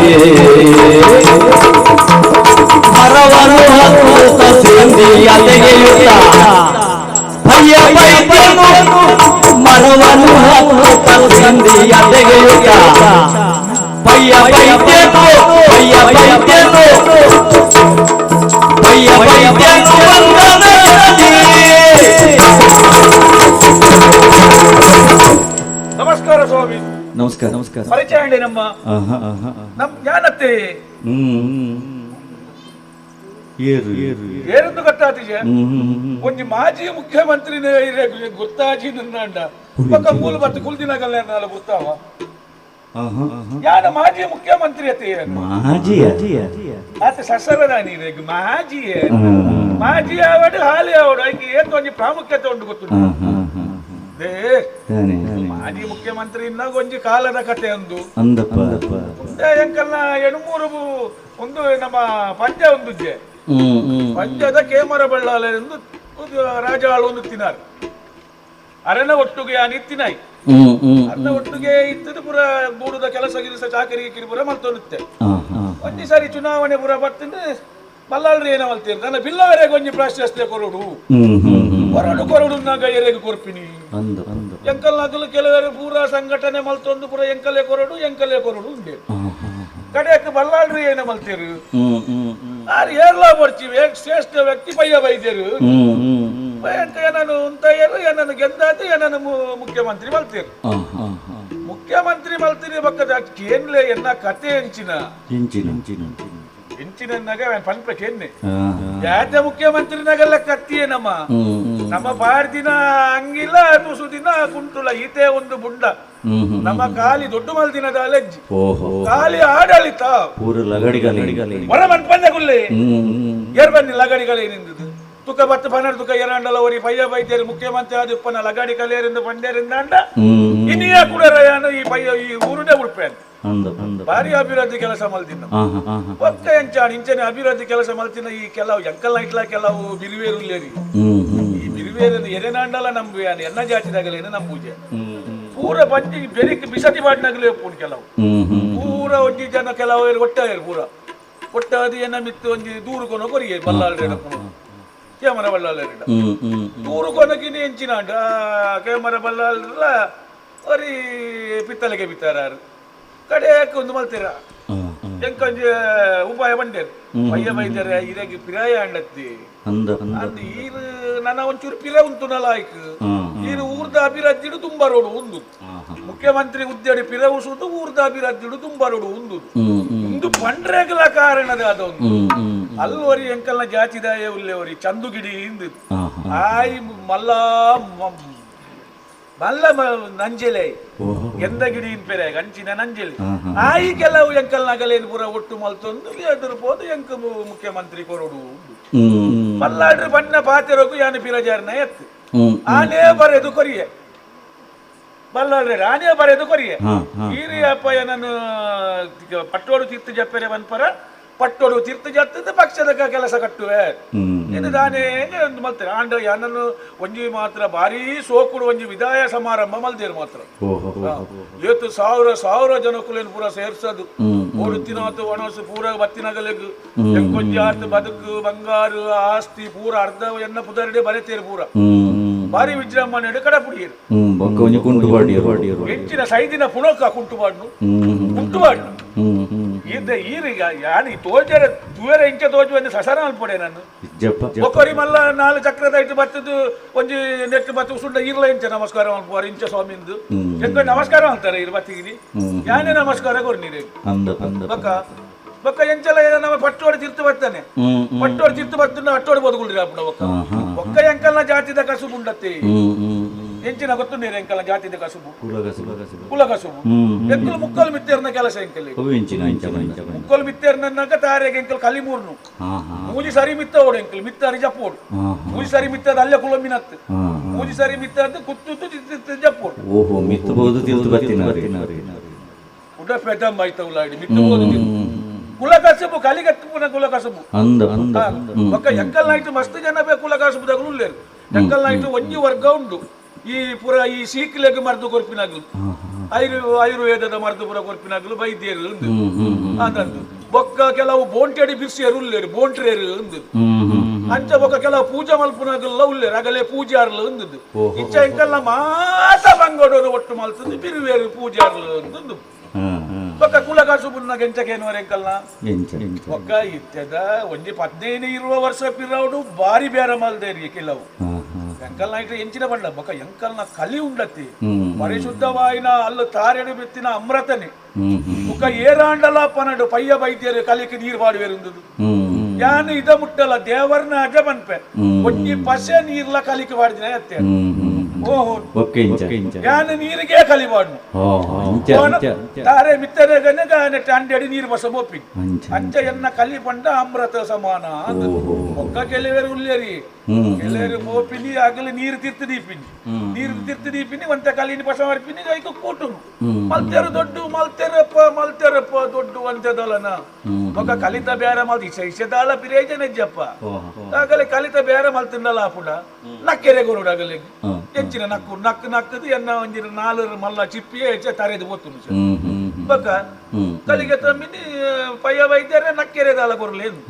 ಹರವನು ಹತ್ತುತ್ತ ಸೇಂದಿಯ ತೆಗೆಯುತ್ತ ಪಯ್ಯ ಬೈಯನು ಮರವನು ಹತ್ತುತ್ತ ಸೇಂದಿಯ ತೆಗೆಯುತ್ತ ಪಯ್ಯ ಬೈದ್ಯನು ಪಯ್ಯ ಬೈದ್ಯನು ಪಯ್ಯ ಬೈದ್ಯನು ವಂದನದಿ. ನಮಸ್ಕಾರ ಸ್ವಾಮಿ. ನಮಸ್ಕಾರ ನಮಸ್ಕಾರ. ನಮಸ್ಕಾರ ಪರಿಚಯ ಅಂಡೆ ನಮ್ಮ ನಮ್ಮ ಜ್ಞಾನತ್ತೆ ಏರು ಏರು ಏರೆಂದು ಗೊತ್ತಾತಿಜೆ ಒಂಜಿ ಮಾಜಿ ಮುಖ್ಯಮಂತ್ರಿ ಗೊತ್ತಾಜಿ ನಿನ್ನಂಡ ಪಕ್ಕ ಮೂಲ ಬತ್ತು ಕುಲ್ದಿನಗಲ್ಲ ಗೊತ್ತಾವ ಯಾನ ಮಾಜಿ ಮುಖ್ಯಮಂತ್ರಿ ಅತ್ತೆ ಮಾಜಿ ಆತ ಸಸರದಾನಿ ಮಾಜಿ ಮಾಜಿ ಆವಡು ಹಾಲಿ ಆವಡು ಐಕೆ ಏನ್ ಒಂಜಿ ಪ್ರಾಮುಖ್ಯತೆ ಉಂಟು ಗೊತ್ತು ಮಾಜಿ ಮುಖ್ಯಮಂತ್ರಿ ಇನ್ನಾಗ ಒಂಜಿ ಕಾಲದ ಕತೆ ಒಂದು ಅಂದಪ್ಪ ಎಂಕಲ್ನ ಎಣ್ಮೂರು ಒಂದು ನಮ್ಮ ಪಂಜ ಒಂದು ಪಂಜದ ಕೇಮರ ಬಳ್ಳಾಲೆಂದು ರಾಜ ಆಳು ಒಂದು ತಿನ್ನಾರು ಅರನ ಒಟ್ಟುಗೆ ಯಾನ್ ಇತ್ತಿನಾಯಿ ಅರನ ಒಟ್ಟುಗೆ ಇತ್ತದ ಪುರ ಗೂಡುದ ಕೆಲಸ ಗಿರಿಸ ಚಾಕರಿ ಕಿರಿ ಪುರ ಮಲ್ತೊನುತ್ತೆ ಒಂಜಿ ಸಾರಿ ಚುನಾವಣೆ ಪುರ ಬರ್ತಂದ್ರೆ ಬಲ್ಲಾಳ್ರಿ ಏನ ಮಲ್ತೀರಿ ನನ್ನ ಬಿಲ್ಲವರೆಗೆ ಒಂಜಿ ಪ್ರಾಶಸ್ತ್ಯ ಕೊರಡು ಕೊರಡು ಕೊರಡು ನಾಗ ಎರೆಗೆ ಕೊರ್ಪಿನಿ ಎಂಕಲ್ ನಗಲು ಕೆಲವರು ಪೂರ ಸಂಘಟನೆ ಮಲ್ತೊಂದು ಪೂರ ಎಂಕಲೆ ಕೊರಡು ಎಂಕಲೆ ಕೊರಡು ಉಂಡೆ ಕಡೆಯಕ್ಕೆ ಬಲ್ಲಾಳ್ರಿ ಏನ ಮಲ್ತೀರು ಆರು ಏರ್ಲಾ ಬರ್ತೀವಿ ಶ್ರೇಷ್ಠ ವ್ಯಕ್ತಿ ಪಯ್ಯ ಬೈದೇರು ಏನನ್ನು ಉಂತಾಯರು ಏನನ್ನು ಗೆದ್ದಾತು ಏನನ್ನು ಮುಖ್ಯಮಂತ್ರಿ ಮಲ್ತೀರು ಮುಖ್ಯಮಂತ್ರಿ ಮಲ್ತೀರಿ ಬಕ್ಕದ ಕೇನ್ಲೆ ಎನ್ನ ಕತೆ ಎಂಚಿನ ಎಂಚಿನನ್ನಾಗ ಪನ್ಪ ಕೇನ್ನೆ ಯಾತೆ ಮುಖ್ಯಮಂತ್ರಿನಾಗೆಲ್ಲ ಕತ್ತಿಯೇ ನಮ್ಮ ನಮ್ಮ ಬಾರ್ದಿನ ಅಂಗಿಲ್ಲ ತುಸು ದಿನ ಕುಂಟುಲ ಈತೆ ಒಂದು ಬುಂಡ ನಮ್ಮ ಕಾಲಿ ದೊಡ್ಡ ಮಲ್ದಿನದ ಅಲೆಜ್ಜಿ ಕಾಲಿ ಆಡಳಿತ ಹೊರ ಮನ್ಪಂದ ಗುಲ್ಲೆ ಏರ್ ಬನ್ನಿ ಲಗಡಿಗಳೇ ನಿಂದಿದ್ದು ತುಕ ಬತ್ತು ಪನ್ನರು ತುಕ ಎರಾಂಡಲ ಒರಿ ಪಯ್ಯ ಬೈತೇರು ಮುಖ್ಯಮಂತ್ರಿ ಆದಿಪ್ಪನ ಲಗಾಡಿ ಕಲೆಯರಿಂದ ಪಂಡ್ಯರಿಂದ ಅಂಡ ಇನ್ನಿಯ ಕೂಡ ರಯಾನು ಈ ಪಯ್ಯ ಈ ಊರುನೇ ಉಡುಪೆ ಭಾರಿ ಅಭಿವೃದ್ಧಿ ಕೆಲಸ ಮಲ್ತಿನ ಒಕ್ಕ ಎಂಚಾಣ ಇಂಚನೆ ಅಭಿವೃದ್ಧಿ ಕೆಲಸ ಮಲ್ತಿನ ಈ ಕೆಲವು ಎಂಕಲ್ ಇಟ್ಲ ಕೆಲವು ಬಿರುವೇರುಲ್ಲೇರಿ ಈ ಬಿರುವೇರು ಎರೆನಾಂಡಲ ನಂಬು ಎನ್ನ ಜಾತಿದಾಗಲೇನು ನಂಬೂಜೆ ಪೂರ ಬಂಜಿ ಬೆರಿಕ್ ಬಿಸತಿ ಬಾಡ್ನಾಗಲೇ ಪೂನ್ ಕೆಲವು ಪೂರ ಒಂಜಿ ಜನ ಕೆಲವು ಒಟ್ಟಾಯರು ಪೂರ ಒಟ್ಟಾದಿ ಎನ್ನ ಮಿತ್ತು ಒಂಜಿ ದೂರು ಕೊನ ಕೊರಿಯೆ ಬಲ್ಲಾಳ್ರೇಡ ಕೇಮರ ಬಲ್ಲಾಳರಿಡ ದೂರು ಕೊನಕಿನಿ ಎಂಚಿನಾಂಡ ಕೇಮರ ಬಲ್ಲಾಳ್ರಲ್ಲ ಒರಿ ಪಿತ್ತಲೆಗೆ ಬಿತ್ತಾರಾರು ಕಡೆಯಕ್ಕೆ ಒಂದು ಮಲ್ತೀರ ಎಂಕೊಂಜಿ ಉಪಾಯ ಬಂಡೇರು ಪಯ್ಯ ಬೈದರೆ ಇರಗಿ ಪಿರಾಯ ಅಂಡತ್ತಿ ಅಂದ್ ಈರು ನನ್ನ ಒಂಚೂರು ಪಿರ ಉಂಟು ನಲಾಯ್ಕ್ ಈರು ಊರ್ದ ಅಭಿವೃದ್ಧಿಡು ತುಂಬ ರೋಡು ಉಂದು ಮುಖ್ಯಮಂತ್ರಿ ಹುದ್ದೆಡಿ ಪಿರ ಉಸುದು ಊರ್ದ ಅಭಿವೃದ್ಧಿಡು ತುಂಬ ರೋಡು ಉಂದು ಇಂದು ಪಂಡ್ರೆಗಳ ಕಾರಣದ ಅದೊಂದು ಅಲ್ಲೋರಿ ಎಂಕಲ್ನ ಜಾತಿದಾಯ ಉಲ್ಲೇವರಿ ಚಂದುಗಿಡಿ ಇಂದು ಆಯ್ ಮಲ್ಲ ಮಲ್ಲ ನಂಜೆಲೆ ಎಂದ ಗಿಡಿ ಪೆರೆ ಅಂಚಿನ ನಂಜೆಲೆ ಆಯಿ ಕೆಲವು ಎಂಕಲ್ ನಗಲೇನು ಪೂರ ಒಟ್ಟು ಮಲ್ತೊಂದು ಎದುರು ಪೋದು ಎಂಕ ಮುಖ್ಯಮಂತ್ರಿ ಕೊರಡು ಮಲ್ಲಾಡ್ರಿ ಬಣ್ಣ ಪಾತೆರೋಗು ಯಾನು ಪಿರಜಾರನ ಎತ್ತು ಆನೇ ಬರೆದು ಕೊರಿಯೆ ಬಲ್ಲಾಡ್ರಿ ಆನೇ ಬರೆದು ಕೊರಿಯೆ ಈರಿ ಅಪ್ಪ ನಾನು ಪಟ್ಟೋಡು ತೀರ್ಥ ಜಪ್ಪೆರೆ ಬನ್ಪರ ಪಟ್ಟೋಡು ತೀರ್ಥ ಜತ್ತದ ಪಕ್ಷದ ಕೆಲಸ ಕಟ್ಟುವೆ ಇದು ದಾನೇ ಒಂದು ಮಲ್ತಾರೆ ಆಂಡ ಯಾನನ್ನು ಒಂಜಿ ಮಾತ್ರ ಭಾರೀ ಸೋಕುಡು ಒಂಜಿ ವಿದಾಯ ಸಮಾರಂಭ ಮಲ್ದೇರು ಮಾತ್ರ ಏತು ಸಾವಿರ ಸಾವಿರ ಜನಕ್ಕುಲೇನು ಪೂರ ಸೇರ್ಸದು ಓಡುತ್ತಿನಾತು ಒಣಸು ಪೂರ ಬತ್ತಿನಗಲೆಗು ಎಂಕೊಂಜಿ ಆತು ಬದುಕು ಬಂಗಾರು ಆಸ್ತಿ ಪೂರ ಅರ್ಧ ಎನ್ನ ಪುದರಡೆ ಬರೆತೇರು ಪೂರ ಭಾರಿ ವಿಜೃಂಭಣೆ ಕಡಪುಡಿಯರು ಹೆಚ್ಚಿನ ಸೈದಿನ ಪುಣಕ ಕುಂಟುಬಾಡ್ನು ಕುಂಟುಬಾಡ್ನು ಇದ್ದ ಈರೀಗ ಯಾನು ತೋಜರ ತೂವೆರ ಇಂಚ ತೋಜು ಒಂದು ಸಸರ ಅಲ್ಪಡೆ ನಾನು ಒಕ್ಕರಿ ಮಲ್ಲ ನಾಲ್ ಚಕ್ರದ ಇಟ್ಟು ಬತ್ತದ್ದು ಒಂಜಿ ನೆಟ್ಟು ಬತ್ತು ಸುಂಡ ಇರ್ಲ ಇಂಚ ನಮಸ್ಕಾರ ಅನ್ಪುವಾರ ಇಂಚ ಸ್ವಾಮಿಂದು ಎಂಕ ನಮಸ್ಕಾರ ಅಂತಾರೆ ಇರು ಬತ್ತಿಗಿರಿ ಯಾನೇ ನಮಸ್ಕಾರ ಕೊರ್ನೀರಿ ಬಕ್ಕ ಬೊಕ್ಕ ಎಂಚಲ ನಮ್ಮ ಪಟ್ಟೋಡಿ ತಿರ್ತು ಬರ್ತಾನೆ ಪಟ್ಟೋಡಿ ತಿರ್ತು ಬರ್ತಾನೆ ಅಟ್ಟೋಡಿ ಬದುಕುಳ್ರಿ ಅಪ್ಪಣ ಬೊಕ್ಕ ಬೊಕ್ಕ ಎಂಕಲ್ನ ಜಾತಿದ ಕಸುಬು ಉಂಡತ್ತೆ ಎಂಚಿನ ಗೊತ್ತು ನೀರು ಎಂಕಲ್ನ ಜಾತಿದ ಕಸುಬು ಕುಲ ಕಸುಬು ಎಂಕಲ್ ಮುಕ್ಕಲ್ ಮಿತ್ತೇರ್ನ ಕೆಲಸ ಎಂಕಲ್ ಮುಕ್ಕಲ್ ಮಿತ್ತೇರ್ನಕ ತಾರೆಗೆ ಎಂಕಲ್ ಕಲಿಮೂರ್ನು ಮೂಜಿ ಸರಿ ಮಿತ್ತ ಓಡು ಎಂಕಲ್ ಮಿತ್ತಾರಿ ಜಪ್ಪೋಡು ಮೂಜಿ ಸರಿ ಮಿತ್ತದ ಅಲ್ಲೇ ಕುಲಂಬಿನತ್ತು ಮೂಜಿ ಸರಿ ಮಿತ್ತದ್ದು ಕುತ್ತು ಜಪ್ಪೋಡು ಓಹೋ ಮಿತ್ತಬಹುದು ತಿರ್ತು ಬರ್ತೀನಿ ಉಡ ಪೆದಂ ಆಯ್ತವಲ್ಲ ಮಿತ್ತಬಹುದು ಕುಲ ಕಸುಬು ಕಲಿಗತ್ತುಪುನ ಕುಲ ಕಸುಬು ಒಕ್ಕ ಎಂಕಲ್ ನಾಯ್ತು ಮಸ್ತ್ ಜನ ಬೇಕು ಕುಲ ಕಸುಬುದಾಗಲು ಉಲ್ಲೇರು ಎಂಕಲ್ ನಾಯ್ತು ಒಂಜಿ ವರ್ಗ ಉಂಡು ಈ ಪುರ ಈ ಸೀಕ್ಲೆಗ್ ಮರ್ದು ಕೊರ್ಪಿನಾಗ್ಲು ಆಯುರ್ವೇದದ ಮರ್ದು ಪುರ ಕೊರ್ಪಿನಾಗ್ಲು ವೈದ್ಯರು ಅಂದು ಬೊಕ್ಕ ಕೆಲವು ಬೋಂಟೆಡಿ ಬಿರ್ಸಿಯರು ಉಲ್ಲೇರು ಬೋಂಟ್ರೇರು ಅಂದು ಅಂಚ ಬೊಕ್ಕ ಕೆಲವು ಪೂಜೆ ಮಲ್ಪುನಾಗಲ್ಲ ಉಲ್ಲೇರು ಆಗಲೇ ಪೂಜಾರ್ಲು ಅಂದದ್ದು ಇಂಚ ಎಂಕಲ್ನ ಮಾತ ಬಂಗೋಡೋರು ಒಟ್ಟು ಮಲ್ತದ್ದು ಬಿರುವೇರು ಪೂಜಾರ್ಲು ಅಂದದ್ದು ಬೊಕ್ಕ ಕುಲ ಕಸುಬುನ್ನ ಗೆಂಚಕೇನುವರೆ ಎಂಕಲ್ನ ಬೊಕ್ಕ ಇತ್ಯದ ಒಂಜಿ 15 20 ವರ್ಷ ಪಿರವುಡು ಬಾರಿ ಬೇರೆ ಮಲ್ದೇರಿ ಕೆಲವು ಎಂಕಲ್ನ ಇಟ್ಟು ಎಂಚಿನ ಬಂಡ ಬೊಕ ಎಂಕಲ್ನ ಕಲಿ ಉಂಡತಿ ಪರಿಶುದ್ಧವಾಯಿನ ಅಲ್ಲು ತಾರೆಡು ಬಿತ್ತಿನ ಅಮೃತನೆ ಬೊಕ ಏರಾಂಡಲ ಪನಡು ಪಯ್ಯ ಬೈದ್ಯರು ಕಲಿಗೆ ನೀರು ಪಾಡುವೆರುಂದು ಯಾನು ಇದ ಮುಟ್ಟಲ್ಲ ದೇವರ್ನ ಅಜ ಪನ್ಪೆ ಒಂಜಿ ಪಸೆ ನೀರ್ಲ ಕಲಿಕೆ ಪಾಡ್ದಿನ ಅತ್ತೆ ಓಹೋ ಯಾನು ನೀರಿಗೆ ಕಲಿ ಪಾಡ್ನು ತಾರೆ ಮಿತ್ತರೆ ಗನೆ ಅಂಡೆಡಿ ನೀರು ಬಸ ಬೋಪಿ ಅಂಚ ಎನ್ನ ಕಲಿ ಪಂಡ ಅಮೃತ ಸಮಾನ ಒಕ್ಕ ಕೆಲವರು ಉಲ್ಲೇರಿ ಕೆಲವರು ಪೋಪಿನಿ ಆಗಲಿ ನೀರು ತಿರ್ತು ದೀಪಿನಿ ನೀರು ತಿರ್ತು ದೀಪಿನಿ ಒಂತ ಕಲಿನಿ ಪಸ ಮರ್ಪಿನಿ ಐಕ ಕೂಟುನು ಮಲ್ತೆರು ದೊಡ್ಡ ಮಲ್ತೆರಪ್ಪ ಮಲ್ತೆರಪ್ಪ ದೊಡ್ಡ ಒಂತೆದಲನ ಒಕ್ಕ ಕಲಿತ ಬೇರೆ ಮಲ್ತ ಇಸ ಇಸದಾಲ ಪಿರೇಜನ ಜಪ್ಪ ಆಗಲಿ ಕಲಿತ ಬೇರೆ ಮಲ್ತಿಂದಲ ಆಪುಡ ನಕ್ಕೆರೆ ಗುರುಡು ಆಗಲಿ ಹೆಚ್ಚಿನ ನಕ್ಕು ನಕ್ಕು ನಕ್ಕದು ಎನ್ನ ಒಂಜಿನ ನಾಲು ಮಲ್ಲ ಚಿಪ್ಪಿ ಹೆಚ್ಚ ತರೆದು ಪೋತುನು ಬೊಕ ಕಲಿಗೆ ತಮ್ಮಿನಿ ಪಯ್ಯ ವೈದ್ಯರೇ ನಕ್ಕೆರೆ ದಾಲ ಕೊರ್ಲೇನು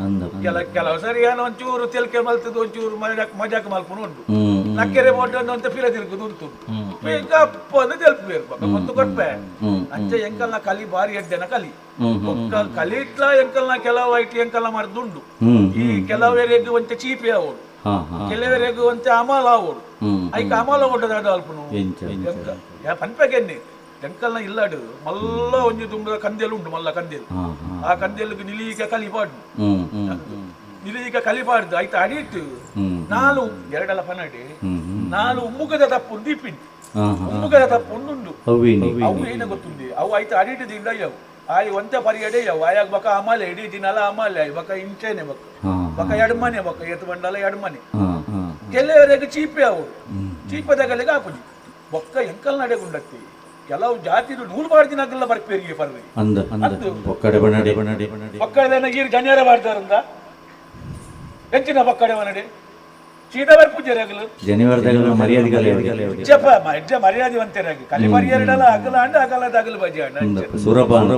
ಕೆಲವು ಸರಿ ಏನೋ ಒಂಚೂರು ತೆಲ್ಕೆ ಮಲ್ತದ್ದು ಒಂಚೂರು ಮಜಾಕ್ ಮಲ್ಪುನು ಉಂಟು ನಕ್ಕೆರೆ ಬೋಟ್ ಅಂತ ಪಿರ ತಿರುಗುದು ಉಂಟು ಅಪ್ಪ ಅಂದ್ರೆ ತೆಲ್ಪು ಬೊಕ ಗೊತ್ತು ಕೊಟ್ಪೆ ಅಂಚೆ ಎಂಕಲ್ನ ಕಲಿ ಬಾರಿ ಎಡ್ಡೆನ ಕಲಿ ಒಕ್ಕ ಕಲಿಟ್ಲ ಎಂಕಲ್ನ ಕೆಲವು ಐಟಿ ಎಂಕಲ್ನ ಮರ್ದುಂಡು ಈ ಕೆಲವರೆಗೆ ಒಂಚೆ ಚೀಪೆ ಆವೋಡು ಕೆಲವರೆಗೆ ಒಂಚೆ ಅಮಲ ಆವೋಡು ಐಕ ಅಮಲ ಓಟದ ಅಲ್ಪನು ಪನ್ಪೆಗೆನ್ನಿ ಎಂಕಲ್ನ ಇಲ್ಲಾಡು ಮಲ್ಲ ಒಂಜಿ ತುಂಬದ ಕಂದೆಲು ಉಂಟು ಮಲ್ಲ ಕಂದೆಲು ಆ ಕಂದೆಲುಗು ನಿಲೀಕ ಕಲಿಪಾಡು ನಿಲೀಕ ಕಲಿಪಾಡ್ದು ಆಯ್ತು ಅಡಿಟ್ಟು ನಾಲು ಎರಡಲ್ಲ ಪನಡಿ ನಾಲು ಉಮ್ಮುಗದ ತಪ್ಪು ದೀಪಿನಿ ಉಮ್ಮುಗದ ತಪ್ಪು ಉಂಡು ಅವು ಏನ ಗೊತ್ತುಂಡಿ ಅವು ಆಯ್ತು ಅಡಿಟ್ಟು ದಿಂದ ಅವು ಆಯ್ ಒಂತೆ ಪರಿಯಡೆ ಅವು ಆಯಾಗ ಬಕ ಅಮಾಲೆ ಇಡೀ ದಿನಲ ಅಮಾಲೆ ಆಯ್ ಬಕ ಇಂಚೆನೆ ಬಕ ಬಕ ಎಡ್ಮನೆ ಬಕ ಎತ್ತು ಬಂಡಲ ಎಡ್ಮನೆ ಕೆಲವರೆಗೆ ಚೀಪೆ ಅವು ಚೀಪದಗಲಿಗೆ ಆಪುಜಿ ಬೊಕ್ಕ ಎಂಕಲ್ ನಡೆಗುಂಡತ್ತಿ ಕೆಲವು ಜಾತಿದು ನೂಲು ಬಾರ್ದಿನಾಗಲ್ಲ ಬರ್ಪೇರಿಗೆ ಪರ್ರಿ ಅಂದ ಒಕ್ಕಡೆ ಬನಡೆ ಬನಡೆ ಒಕ್ಕಡೆನ ಈರು ಜನ್ಯರ ಬಾರ್ದಾರಂದ ಹೆಚ್ಚಿನ ಒಕ್ಕಡೆ ಬನಡೆ ಸೀದಾ ಬರ್ಪುಜಾರೆ ಆಗಲು ಜನಿವಾರದಾಗಲ ಮರ್ಯಾದೆಗಲ ಜಪ ಹೆಜ್ಜ ಮರ್ಯಾದೆ ಅಂತಾರೆ ಕಲಿ ಪರಿಯರಡಲ ಅಗಲ ಅಂಡ ಅಗಲದ ಅಗಲ ಬಜಿ ಅಣ್ಣ ಸುರಪಾನ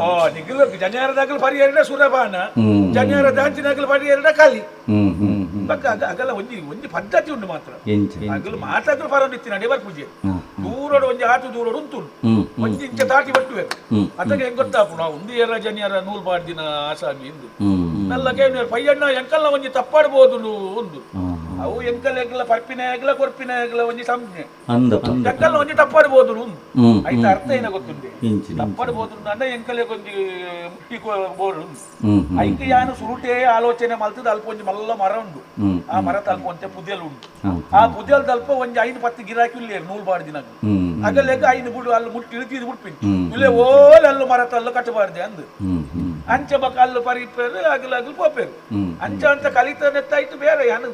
ಓ ನಿಗಲ ಜನಿವಾರದಾಗಲ ಪರಿಯರಡ ಸುರಪಾನ ಜನಿವಾರ ದಾಂಚಿನಾಗಲ ಪರಿಯರಡ ಕಲಿ ಬಕ್ಕ ಅಗಲ ಒಂಜಿ ಒಂಜಿ ಪದ್ಧತಿ ಉಂಟು ಮಾತ್ರ ಅಗಲು ಮಾತಾಗಲು ಪರವನಿತ್ತಿ ನಡೆ ಬರ್ಪುಜೆ ದೂರೋಡು ಒಂಜಿ ಆತು ದೂರೋಡು ಉಂಟು ಒಂಜಿ ಇಂಚ ತಾಟಿ ಬಟ್ಟುವೆ ಅದಕ್ಕೆ ಹೆಂಗ್ ಗೊತ್ತಾಪು ನಾವು ಒಂದು ಏರ ಜನಿಯರ ನೂಲು ಬಾಡ್ದಿನ ಆಸಾಮಿ ಇಂದು ನಲ್ಲ ಕೇಳಿ ಪಯ್ಯಣ್ಣ ಎಂಕಲ್ನ ಒಂಜಿ ತಪ್ಪಾಡ್ಬೋದು ಒಂದು ಅವು ಎಂಕಲ್ ಎಂಕಲ ಪರ್ಪಿನ ಆಗಲ ಕೊರ್ಪಿನ ಆಗಲ ಒಂಜಿ ಸಂಜ್ಞೆ ಎಂಕಲ್ನ ಒಂಜಿ ತಪ್ಪಾಡ್ಬೋದು ಆಯ್ತು ಅರ್ಥ ಏನ ಗೊತ್ತುಂಡೆ ತಪ್ಪಾಡ್ಬೋದು ಅಂದ್ರೆ ಎಂಕಲೆ ಒಂಜಿ ಮುಟ್ಟಿ ಬೋರ್ಡು ಐಕ್ ಯಾನು ಸುರುಟೇ ಆಲೋಚನೆ ಮಲ್ತದ ಅಲ್ಪ ಒಂಜಿ ಮಲ್ಲ ಮರ ಉಂಡು ಆ ಮರ ತಲ್ಪ ಒಂತೆ ಪುದೆಲ್ ಉಂಡು ಆ ಪುದೆಲ್ ತಲ್ಪ ಒಂಜಿ 5 10 ಗಿರಾಕಿ ಉಲ್ಲೇರು ನೂಲು ಬಾಡ್ದಿನಾಗ ಅಗಲೆಗ 5 ಬುಡು ಅಲ್ಲಿ ಮುಟ್ಟಿ ಇಳಿತಿದ್ ಬಿಡ್ಪಿನಿ ಇಲ್ಲೇ ಓಲ್ ಅಲ್ಲು ಮರ ತಲ್ಲು ಕಟ್ಟಬಾರ್ದೆ ಅಂದು ಅಂಚ ಬಕ ಅಲ್ಲು ಪರಿಪೇರು ಅಗಲ ಅಗಲು ಪೋಪೇರು ಅಂಚ ಅಂತ ಕಲಿತ ನೆತ್ತಾಯ್ತು ಬೇರೆ ಯಾನು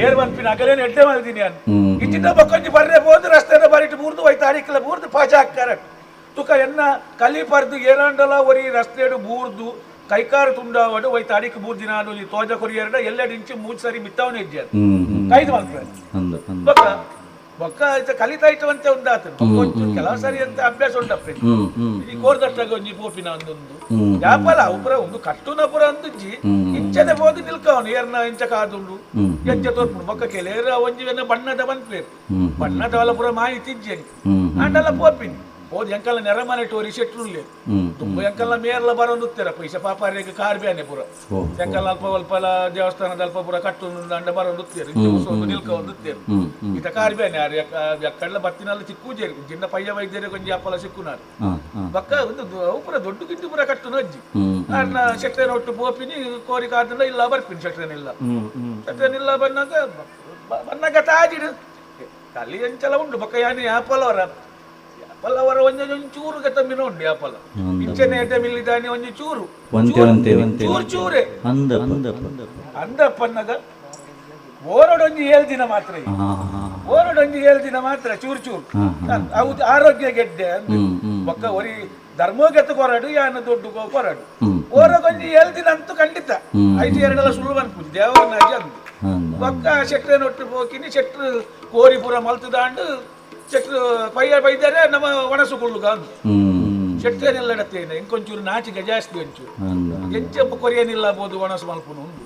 ಏರ್ ಮನ್ಪಿನ ಅಗಲೇನು ಎಡ್ಡೆ ಮಲ್ತೀನಿ ಅನ್ ಇಚ್ಚಿನ ಬಕ್ಕೊಂಜಿ ಬರ್ರೆ ಬೋದು ರಸ್ತೆನ ಬರಿಟ್ಟು ಬೂರ್ದು ಹೋಯ್ತು ಅಡಿಕಲ ಬೂರ್ದು ಪಾಚ ಹಾಕ್ತಾರೆ ತುಕ ಎನ್ನ ಕಲಿ ಪರ್ದು ಏರಾಂಡಲ ಒರಿ ರಸ್ತೆಡು ಬೂರ್ದು ಕೈಕಾರು ತುಂಡಾವಡು ಹೋಯ್ತು ಅಡಿಕೆ ಬೂರ್ದಿನ ಒಂಜಿ ತೋಜ ಕೊರಿಯರಡ ಎಲ್ಲೆಡು ಇಂಚು ಮೂಜು ಸರಿ ಮಿತ್ತವನ ಹೆಜ್ಜೆ ಕೈದು ಮಲ್ಪೆ ಬೊಕ್ಕ ಬೊಕ್ಕ ಕಲಿತಾ ಇಟ್ಟವಂತೆ ಉಂಡಾತನು ಕೆಲವು ಸರಿ ಅಂತ ಅಭ್ಯಾಸ ಉಂಟಪ್ಪ ಈ ಕೋರ್ದಟ್ಟಾಗ ಒಂಜಿ ಪೋಪಿನ ಒಂದೊಂದು ಯಾಪಲ ಅವು ಪುರ ಒಂದು ಕಟ್ಟುನ ಪುರ ಅಂದುಜ್ಜಿ ಇಂಚನೆ ಪೋದು ನಿಲ್ಕವನು ಏರ್ನ ಇಂಚ ಕಾದುಂಡು ಎಂಚ ತೋರ್ಪುಂಡು ಬೊಕ್ಕ ಕೆಲೇರ ಒಂಜಿ ಬಣ್ಣದ ಬಂದ್ಪೇರು ಬಣ್ಣದ ಪುರ ಮಾಹಿತಿ ಇಜ್ಜಿ ಅಂಡಲ ಪೋಪಿನಿ ಹೋದ್ ಎಂಕಲ್ಲ ನೆರಮನೆ ಟೋರಿ ಶೆಟ್ರುಲ್ಲೆ ತುಂಬ ಎಂಕಲ್ಲ ಮೇರ್ಲ ಬರೋದುತ್ತರ ಪೈಸೆ ಪಾಪಾರಿಗೆ ಕಾರ್ ಬ್ಯಾನೆ ಪುರ ಎಂಕಲ್ಲ ಅಲ್ಪ ಅಲ್ಪಲ ದೇವಸ್ಥಾನದ ಅಲ್ಪ ಪುರ ಕಟ್ಟು ಅಂಡ ಬರೋದುತ್ತೇರು ನಿಲ್ಕ ಒಂದುತ್ತೇರು ಇತ ಕಾರ್ ಬ್ಯಾನೆ ಯಾರು ಎಕ್ಕಡ್ಲ ಬತ್ತಿನಲ್ಲಿ ಚಿಕ್ಕೂಜೇರು ಜಿನ್ನ ಪಯ್ಯ ವೈದ್ಯರೇ ಕೊಂಚ ಅಪ್ಪಲ ಸಿಕ್ಕುನಾರು ಬಕ್ಕ ಒಂದು ಪುರ ದೊಡ್ಡ ಗಿಡ್ಡು ಪುರ ಕಟ್ಟು ಅಜ್ಜಿ ಅರ್ನ ಶೆಟ್ರೇನ ಒಟ್ಟು ಪೋಪಿನಿ ಕೋರಿ ಕಾದಿಂದ ಇಲ್ಲ ಬರ್ಪಿನಿ ಶೆಟ್ರೇನಿಲ್ಲ ಶೆಟ್ರೇನಿಲ್ಲ ಬಂದಾಗ ಬಂದಾಗ ತಾಜಿಡು ಕಲಿ ಎಂಚಲ ಉಂಟು ಬಕ್ಕ ಯಾನೆ ಯಾಪಲವರ ಪಲ್ಲವರ ಒಂಜೊಂದು ಚೂರು ತಮ್ಮಿನ ಉಂಟು ಯಾಪಲ ಇಂಚನೆ ಮಿಲ್ಲಿದಾನೆ ಒಂಜಿ ಚೂರು ಚೂರು ಚೂರೆ ಅಂದಪ್ಪನ್ನಗ ಓರಡೊಂಜಿ 7 ದಿನ ಮಾತ್ರ ಓರಡೊಂಜಿ 7 ದಿನ ಮಾತ್ರ ಚೂರು ಚೂರು ಅವು ಆರೋಗ್ಯ ಗೆಡ್ಡೆ ಅಂದು ಒಕ್ಕ ಒರಿ ಧರ್ಮಗೆತ್ತ ಕೊರಡು ಯಾನ ದೊಡ್ಡ ಕೊರಡು ಓರಗೊಂಜಿ 7 ದಿನ ಅಂತೂ ಖಂಡಿತ ಐದು ಎರಡೆಲ್ಲ ಸುಳ್ಳು ಅನ್ಪುಜಿ ದೇವರನ್ನ ಅಜ್ಜಿ ಅಂದು ಒಕ್ಕ ಶೆಟ್ರೇನೊಟ್ಟು ಹೋಗಿನಿ ಶೆಟ್ರು ಕೋರಿ ಪೂರ ಮಲ್ತದಾಂಡು ಶೆಟ್ರು ಪಯ್ಯ ಬೈದರೆ ನಮ್ಮ ಒಣಸು ಕೊಳ್ಳುಗ ಅಂದು ಶೆಟ್ರೇನೆಲ್ಲ ಇಡತ್ತೇನೆ ಇಂಕೊಂಚೂರು ನಾಚಿಗೆ ಜಾಸ್ತಿ ಒಂಚೂರು ಎಂಚ ಕೊರಿಯನಿಲ್ಲ ಬೋದು ಒಣಸು ಮಲ್ಪುನು ಉಂಡು